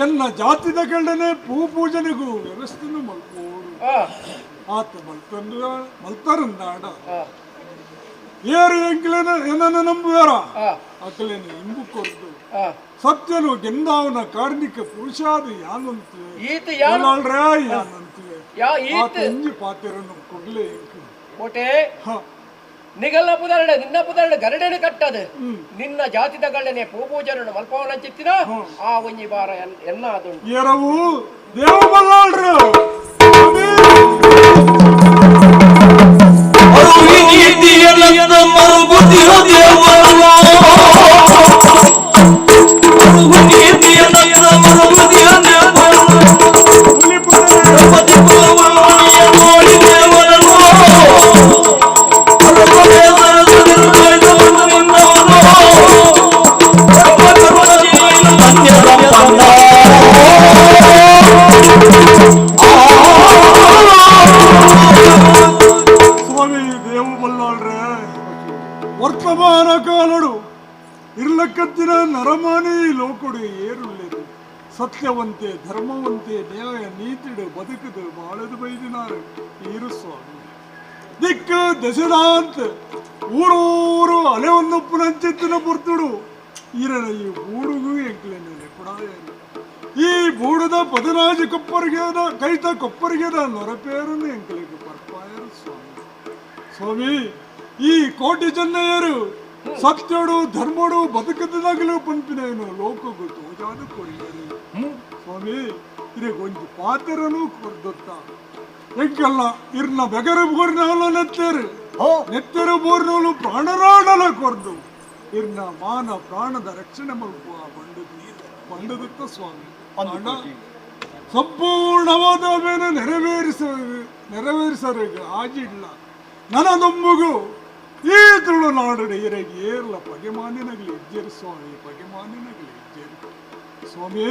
ಎನ್ನ ಜಾತಿದ ಕಂಡನೆ ಪೂ ಪೂಜನೆಗೂ ವ್ಯವಸ್ಥೆನು ಮಲ್ಪೋಡು. ಆತ ಮಲ್ತಂದ್ರ ಮಲ್ತರಂದಾಡ ಏರು ಎಂಕ್ಲೇನ ಏನನ್ನ ನಂಬುವಾರ ಅಕಲೇನ ಇಂಬು ಕೊರ್ದು ಸತ್ಯನು ಗೆಂದಾವನ ಕಾರ್ಣಿಕ ಪುರುಷಾದ ಯಾನಂತುವೆ ಯಾನಂತುವೆ ಆತ ಇಂಜಿ ಪಾತಿರನ್ನು ಕೊಡ್ಲೇ. ಕೋಟೆ ನಿಗಲ್ಲ ಪುದರಡೆ ನಿನ್ನ ಪುದರಡೆ ಗರಡೆನು ಕಟ್ಟದು ನಿನ್ನ ಜಾತಿದ ಗಳ್ಳನೆ ಪೂಪೂಜನನ್ನು ಮಲ್ಪವನ ಚಿತ್ತಿನ ಆ ಒಂಜಿ ಬಾರ ಎನ್ನ ಅದು ಎರವು ದೇವ ಬಲ್ಲಾಳ್ರು. ವರ್ತಮಾನ ಕಾಲಡು ಇರ್ಲಕ್ಕತ್ತಿನ ನರಮಾನಿ ಲೋಕಡು ಏರುಳ್ಳೆದು ಸತ್ಯವಂತೆ ಧರ್ಮವಂತೆ ನ್ಯಾಯ ನೀತಿಡು ಬದುಕದು ಬಾಳದು ಬೈದಿನಾರು ಈರು ಸ್ವಾಮಿ ದಿಕ್ಕು ದಶರಾಂತ ಊರೂರು ಅಲೆ ಒಂದೊಪ್ಪುನಂಚಿತ್ತಿನ ಪೊರ್ತುಡು ಈರನ ಈ ಬೂಡುಗೂ ಎಂಕ್ಲೆನೆ ಕೊಡಾಯರು ಈ ಬೂಡದ ಪದರಾಜ ಕೊಪ್ಪರಿಗೆದ ಕೈತ ಕೊಪ್ಪರಿಗೆದ ನೊರಪೇರನ್ನು ಎಂಕ್ಲೆಗೆ ಪರ್ಪಾಯರು ಸ್ವಾಮಿ ಸ್ವಾಮಿ ಈ ಕೋಟಿ ಚೆನ್ನಯ್ಯರು ಸತ್ಯಡು ಧರ್ಮಡು ಬದುಕದಿನಾಗಲೂ ಪಂಪಿನೇನು ಲೋಕಗೂ ತೋಜಾದ ಕೊರಿಯರು ಸ್ವಾಮಿ ಇರಗೊಂಜಿ ಪಾತ್ರನು ಕೊರ್ದೊತ್ತ ಎಂಕಲ್ಲ ಇರ್ನ ಬೆಗರು ಬೋರ್ನವಲು ನೆತ್ತರು ನೆತ್ತರು ಬೋರ್ನವಲು ಪ್ರಾಣರಾಡಲ ಕೊರ್ದು ಇರ್ನ ಮಾನ ಪ್ರಾಣದ ರಕ್ಷಣೆ ಮಲ್ಪುವ ಬಂಡದು ಬಂಡದತ್ತ ಸ್ವಾಮಿ ಅಣ್ಣ ಸಂಪೂರ್ಣವಾದ ಮೇಲೆ ನೆರವೇರಿಸರಿಗೆ ಆಜಿಲ್ಲ ನನದೊಂಬುಗು ಈ ತುಳುನಾಡು ಇರಗಿ ಏರ್ಲ ಪಗೆಮಾನಿನಗಲಿ ಇಜ್ಜೇರು ಸ್ವಾಮಿ ಪಗೆಮಾನಿನಗಲಿ ಇಜ್ಜೇರು ಸ್ವಾಮಿ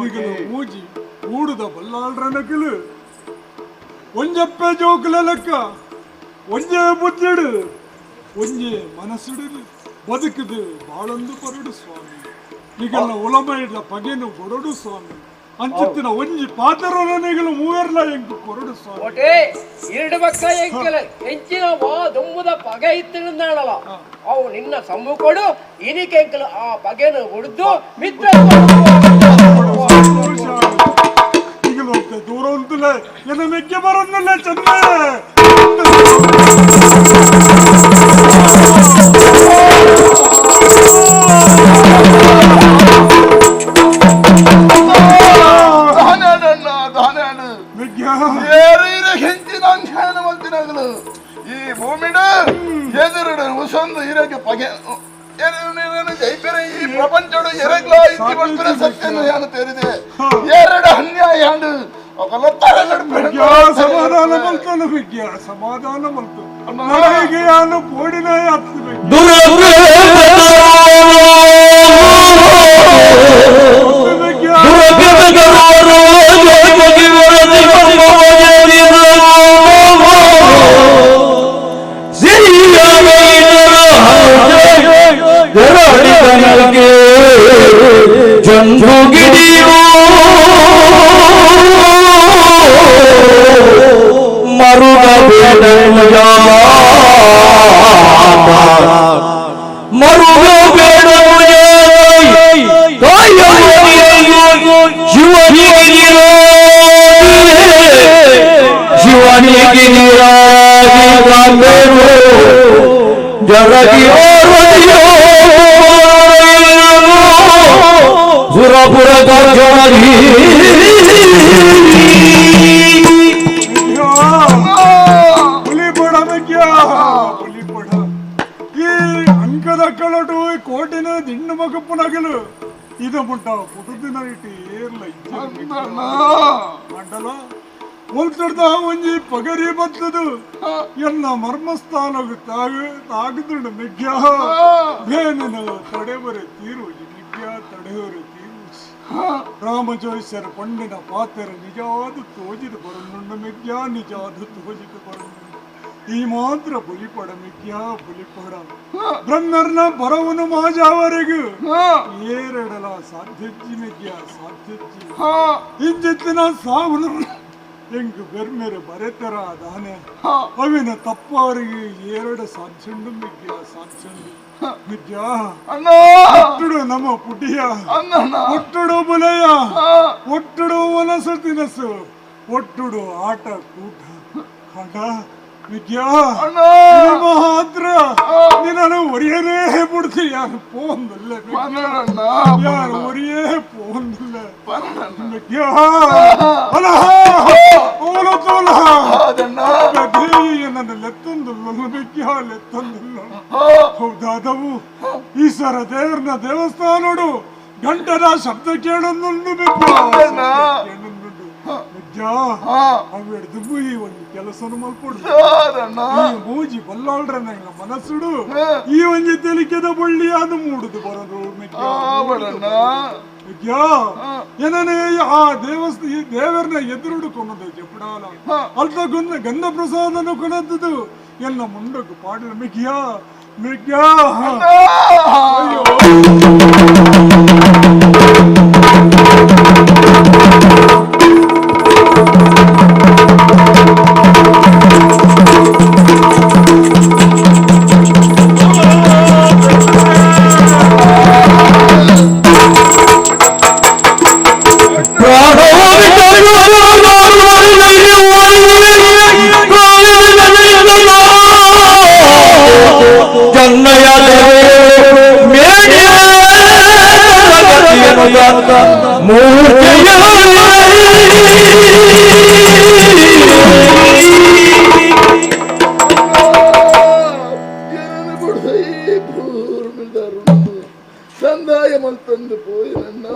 ಈಗಲು ಮೂಜಿ ಊಡುದ ಬಲ್ಲಾಳ್ರನಗಲು ಒಂಜಪ್ಪೆ ಜೋಕುಲ ಲೆಕ್ಕ ಒಂಜೇ ಬುದ್ಧಿಡು ಒಂಜೇ ಮನಸ್ಸುಡು ಬದುಕುದು ಬಾಳೊಂದು ಪರಡು ಸ್ವಾಮಿ ಈಗೆಲ್ಲ ಒಲಮ ಇಡ್ಲ ಪಗೆನು ಕೊರಡು ಸ್ವಾಮಿ ಅಂಚಿತ್ತಿನ ಒಂಜಿ ಪಾತ್ರನಿಗಲು ಮೂವೆರ್ಲ ಎಂಕು ಕೊರಡು ಸ್ವಾಮಿ ಒಟೇ ಎರಡು ಪಕ್ಕ ಎಂಕಲ ಎಂಚಿನ ವಾ ದುಂಬುದ ಪಗೆ ಇತ್ತಿನಾಳಲ್ಲ ಅವು ನಿನ್ನ ಸಮ್ಮುಖಡು ಇನಿಕೆಂಕಲು ಆ ಪಗೆನು ಹೊಡೆದು ಮಿತ್ರ ಈಗಲೂ ದೂರ ಉಂಟುಲ್ಲ ಎನ್ನ ಮೆಕ್ಕೆ ಬರೋದಿಲ್ಲ ಚಂದ ಈ ಭೂಮಿಡು ಎದುರುಡು ಉಸೊಂದು ಇರಗೆ ಪಗೆ ಜೈಪೆರೆ ಈ ಪ್ರಪಂಚಡು ಎರಗ್ಲ ಇತ್ತಿ ಬಂದ್ರೆ ಸತ್ಯನು ಯಾನು ತೆರಿದೆ ಎರಡು ಅನ್ಯಾಯ ಸಮಾಧಾನ ಮಲ್ತಾನ ವಿಜ್ಞ ಸಮಾಧಾನ ಮಲ್ತು ನನಗೆ ಯಾನು ಪೋಡಿನ ಕೋಟಿನ ದಿಂಡು ಮಗಪ್ಪನಗಲು ಇದು ಮುಟ್ಟ ಪುಟದಿನ ಇಟ್ಟು ಏರ್ಲ ಮಂಡಲ ಒಲ್ತಡ್ದ ಒಂಜಿ ಪಗರಿ ಬತ್ತದು ಎನ್ನ ಮರ್ಮಸ್ಥಾನಗು ತಾಗುದುಂಡು ಮಿಗ್ಯ ಬೇನನ ತಡೆಬರೆ ತೀರುಜಿ ಮಿಗ್ಯ ತಡೆಯವರೆ ತೀರುಜಿ ರಾಮಜೋಯಿಸರ ಪಂಡಿನ ಪಾತ್ರ ನಿಜಾದ ತೋಜಿದ ಬರನುಂಡು ಮಿಗ್ಯ ನಿಜಾದ ತೋಜಿದ ಬರನುಂಡು ಈ ಮಾತ್ರ ಬಲಿಪಡ ಮಿಗ್ಯ ಬಲಿಪಡ ಬ್ರಹ್ಮರ್ನ ಬರವನು ಮಾಜಾವರೆಗೂ ಏರಡಲ ಸಾಧ್ಯಜ್ಜಿ ಮಿಗ್ಯ ಸಾಧ್ಯಜ್ಜಿ ಇಂಜಿತ್ತಿನ ಸಾವನು ಎಂಗು ಬೆರ್ಮೆರೆ ಬರೆತರ ದಾನೆ ಅವಿನ ತಪ್ಪವರಿಗೆ ಎರಡು ಸಾಧ್ಯಂಡು ಮಿಗ್ಯ ಸಾಧ್ಯಂಡು ಮಿಗ್ಯ ಒಟ್ಟುಡು ನಮ್ಮ ಪುಟಿಯ ಒಟ್ಟುಡು ಬುಲೆಯ ಒಟ್ಟುಡು ಮನಸ್ಸು ತಿನಸು ಒಟ್ಟುಡು ಆಟ ಕೂಟ ಹಣ ವಿದ್ಯಾ ಮಾತ್ರ ನಿನ್ನನ್ನು ಒರಿಯನೇ ಬಿಡ್ತಿ ಯಾರು ಪೋಂದಿಲ್ಲ ಯಾರು ಒರಿಯೇ ಪೋಂದಿಲ್ಲ ವಿದ್ಯಾ ಅಲ ಓಲ ತೋಲ ನನ್ನ ಲೆತ್ತೊಂದುಲ್ಲ ವಿದ್ಯಾ ಲೆತ್ತೊಂದುಲ್ಲ ಹೌದಾದವು ಈ ಸರ ದೇವ್ರನ್ನ ದೇವಸ್ಥಾನೋಡು ಗಂಟನ ಶಬ್ದ ಕೇಳೊಂದುಂಡು ಕೇಳೊಂದುಂಡು ವಿದ್ಯಾ ಅವೆಡ್ದು ಈ ಒಂದು ಕೆಲಸನು ಮಲ್ಪೊಡು ಈ ಮೂಜಿ ಬಲ್ಲಾಳ್ರ ನಂಗ ಮನಸ್ಸುಡು ಈ ಒಂಜಿ ತೆಲಿಕೆದ ಬಳ್ಳಿ ಅದು ಮೂಡುದು ಬರೋದು ವಿದ್ಯಾ ಏನನೇ ಆ ದೇವಸ್ಥಾನ ಈ ದೇವರನ್ನ ಎದುರುಡು ಕೊನದು ಜಪಡಾಲ ಅಲ್ತ ಗುಂದ ಗಂಧ ಪ್ರಸಾದನು ಕೊನದ್ದು ಎಲ್ಲ ಮುಂಡకు ಪಾಡಿನ ಮಿಗಿಯಾ ಸಂದಾಯ ಮಲ್ತಂದು ಪೋಯಿನನ್ನ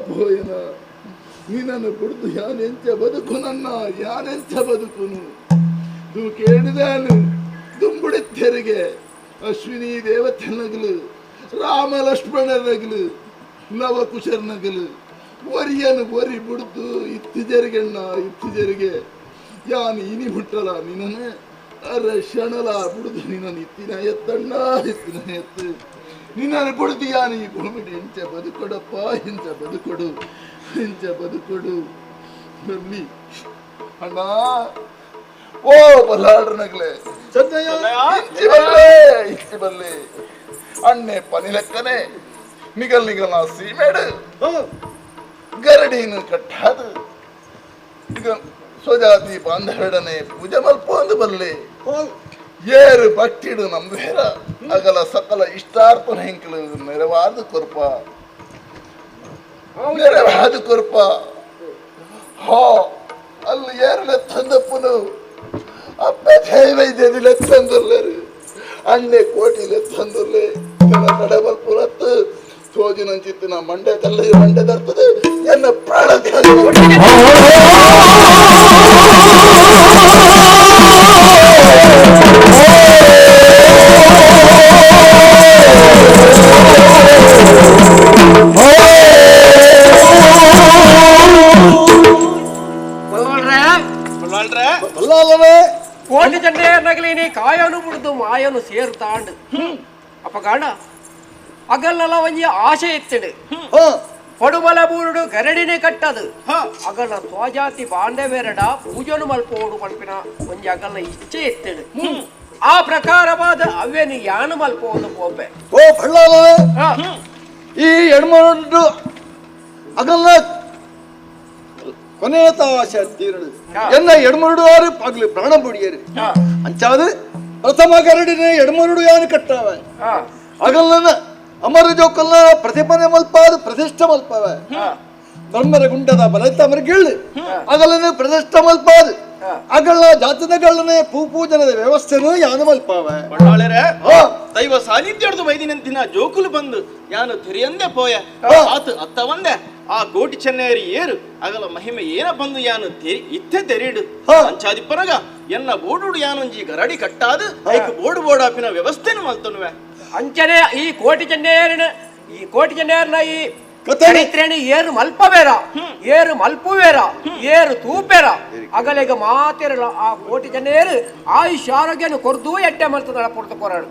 ಪೋಯಿನ ನಿನ್ನನ್ನು ಕುಡಿದು ಯಾನೆಂಚ ಬದುಕು ನನ್ನ ಯಾನೆಂಚ ಬದುಕುನು ದು ಕೇಳಿದಾನು ದುಂಬುಡಿತ್ತೆರಿಗೆ ಅಶ್ವಿನಿ ದೇವತೆನಗಲು ರಾಮ ಲಕ್ಷ್ಮಣನಗಲು ಲವಕುಶರ್ನಗಲು ಒರಿಯನು ಒರಿ ಬುಡ್ದು ಇತ್ತಿಜರಿಗೆಣ್ಣ ಇತ್ತಿಜರಿಗೆ ಯಾನು ಇನಿ ಹುಟ್ಟಲ ನಿನ್ನನೆ ಅರೆ ಕ್ಷಣಲ ಬುಡ್ದು ನಿನ್ನನ್ನು ಇತ್ತಿನ ಎತ್ತಣ್ಣ ಇತ್ತಿನ ಎತ್ತು ನಿನ್ನನ್ನು ಬುಡ್ದು ಯಾನು ಈ ಭೂಮಿಡಿ ಇಂಚ ಬದುಕೊಡಪ್ಪ ಇಂಚ ಬದುಕೊಡು ಇಂಚ ಬದುಕೊಡು ಬರ್ಲಿ ಅಣ್ಣ ಓ ಬಲ್ಲಾಡ್ರನಗ್ಲೆ ಇಂಚಿ ಬಲ್ಲೆ ಇಂಚಿ ಬಲ್ಲೆ ಅಣ್ಣೆ ಪನಿಲೆಕ್ಕನೆ ನಿಗಲ್ ನಿಗಲ್ ಸೀಮೇಡು ಗರಡಿನ ಕಟ್ಟಾದು ಈಗ ಸ್ವಜಾತಿ ಬಾಂಧವಡನೆ ಪೂಜೆ ಮಲ್ಪೊಂದು ಬಲ್ಲೆ ಏರು ಭಕ್ತಿಡು ನಂಬೇರ ಅಗಲ ಸಕಲ ಇಷ್ಟಾರ್ಪಣ ಹೆಂಕಲು ನೆರವಾದ ಕೊರ್ಪ ನೆರವಾದ ಕೊರ್ಪ ಹೋ ಅಲ್ಲಿ ಏರು ಲೆತ್ತಂದಪ್ಪನು ಅಪ್ಪ ಜೈವೈದ್ಯದಿ ಲೆತ್ತಂದುಲ್ಲೇರು ಅಣ್ಣೆ ಕೋಟಿ ಲೆತ್ತಂದುಲ್ಲೆ ನಡಬಲ್ ಪುರತ್ತು ತೋಜಿನಂಚಿತ್ತಿನ ಮಂಡೆ ಕಲ್ಲು ಮಂಡೆ ದರ್ತದೆ ಎನ್ನ ಪ್ರಾಣ ಕೋಟಿ ಚಂಡೆಯರ್ನಗಲಿ ಕಾಯನು ಬಿಡ್ದು ಮಾಯನು ಸೇರ್ತಾಂಡು ಅಪ್ಪಗಾಣ ಅಗಲ್ಲಲ ಒಂಜಿ ಆಶೆ ಇತ್ತಿಡು ಪಡುಮಲ ಬೂರುಡು ಗರಡಿನೇ ಕಟ್ಟದು ಅಗಲ ಸ್ವಜಾತಿ ಬಾಂಡವೇರಡ ಪೂಜನು ಮಲ್ಪೋಡು ಮಲ್ಪಿನ ಒಂಜಿ ಅಗಲ್ಲ ಇಚ್ಛೆ ಇತ್ತಿಡು ಆ ಪ್ರಕಾರವಾದ ಅವೇನು ಯಾನು ಮಲ್ಪೋದು ಪೋಪೆ ಓ ಬಳ್ಳಾಲವೇ ಈ ಎಣ್ಮಡು ಅಗಲ್ಲ ಕೊನೆಯ ಆಶೆ ತೀರಡು ಎನ್ನ ಎಡ್ಮರುಡು ಆರು ಪಗಲು ಪ್ರಾಣ ಬುಡಿಯರು ಅಂಚಾದ ಪ್ರಥಮ ಗರಡಿನೇ ಎಡ್ಮರುಡು ಯಾನು ಕಟ್ಟಾವ ಅಗಲ್ಲನ ಅಮರ ಜೋಕಲ್ಲ ಪ್ರತಿಪನೆ ಮಲ್ಪಾದ ಪ್ರತಿಷ್ಠ ಮಲ್ಪವ ಬ್ರಹ್ಮರ ಗುಂಡದ ಬಲತ ಅಮರಗಿಳ್ಳು ಅಗಲನೆ ಪ್ರತಿಷ್ಠ ಮಲ್ಪಾದ ಅಗಲ್ಲ ಜಾತದಗಳನ್ನೇ ಪೂಪೂಜನದ ವ್ಯವಸ್ಥೆನೂ ಯಾನು ಮಲ್ಪಾವ ದೈವ ಸಾನ್ನಿಧ್ಯದ ವೈದಿನಂತಿನ ಜೋಕುಲು ಬಂದು ಯಾನು ತೆರೆಯಂದೆ ಪೋಯ ಆತು ಅತ್ತ ಬಂದೆ ಆ ಕೋಟಿ ಚೆನ್ನೇರಿ ಏರು ಅಗಲ ಮಹಿಮೆ ಏನ ಬಂದು ಯಾನು ಇತ್ತೆ ತೆರೀಡು ಅಂಚಾದಿಪ್ಪನಗ ಎನ್ನ ಬೋಡುಡು ಯಾನೊಂಜಿ ಗರಡಿ ಕಟ್ಟಾದು ಐಕ್ ಬೋಡು ಬೋಡಾಪಿನ ವ್ಯವಸ್ಥೆನು ಮಲ್ತನುವೆ ಅಂಚನೆ ಈ ಕೋಟಿ ಚೆನ್ನೇರಿನ ಈ ಕೋಟಿ ಚೆನ್ನೇರಿನ ಈ ಚರಿತ್ರೆನ ಏರು ಮಲ್ಪವೇರ ಏರು ಮಲ್ಪುವೇರ ಏರು ತೂಪೇರ ಅಗಲೆಗ ಮಾತಿರಲ್ಲ ಆ ಕೋಟಿ ಚೆನ್ನೇರು ಆಯುಷ್ ಆರೋಗ್ಯನು ಕೊರ್ದು ಎಟ್ಟೆ ಮಲ್ತದ ಪುರ್ತು ಕೊರಡು.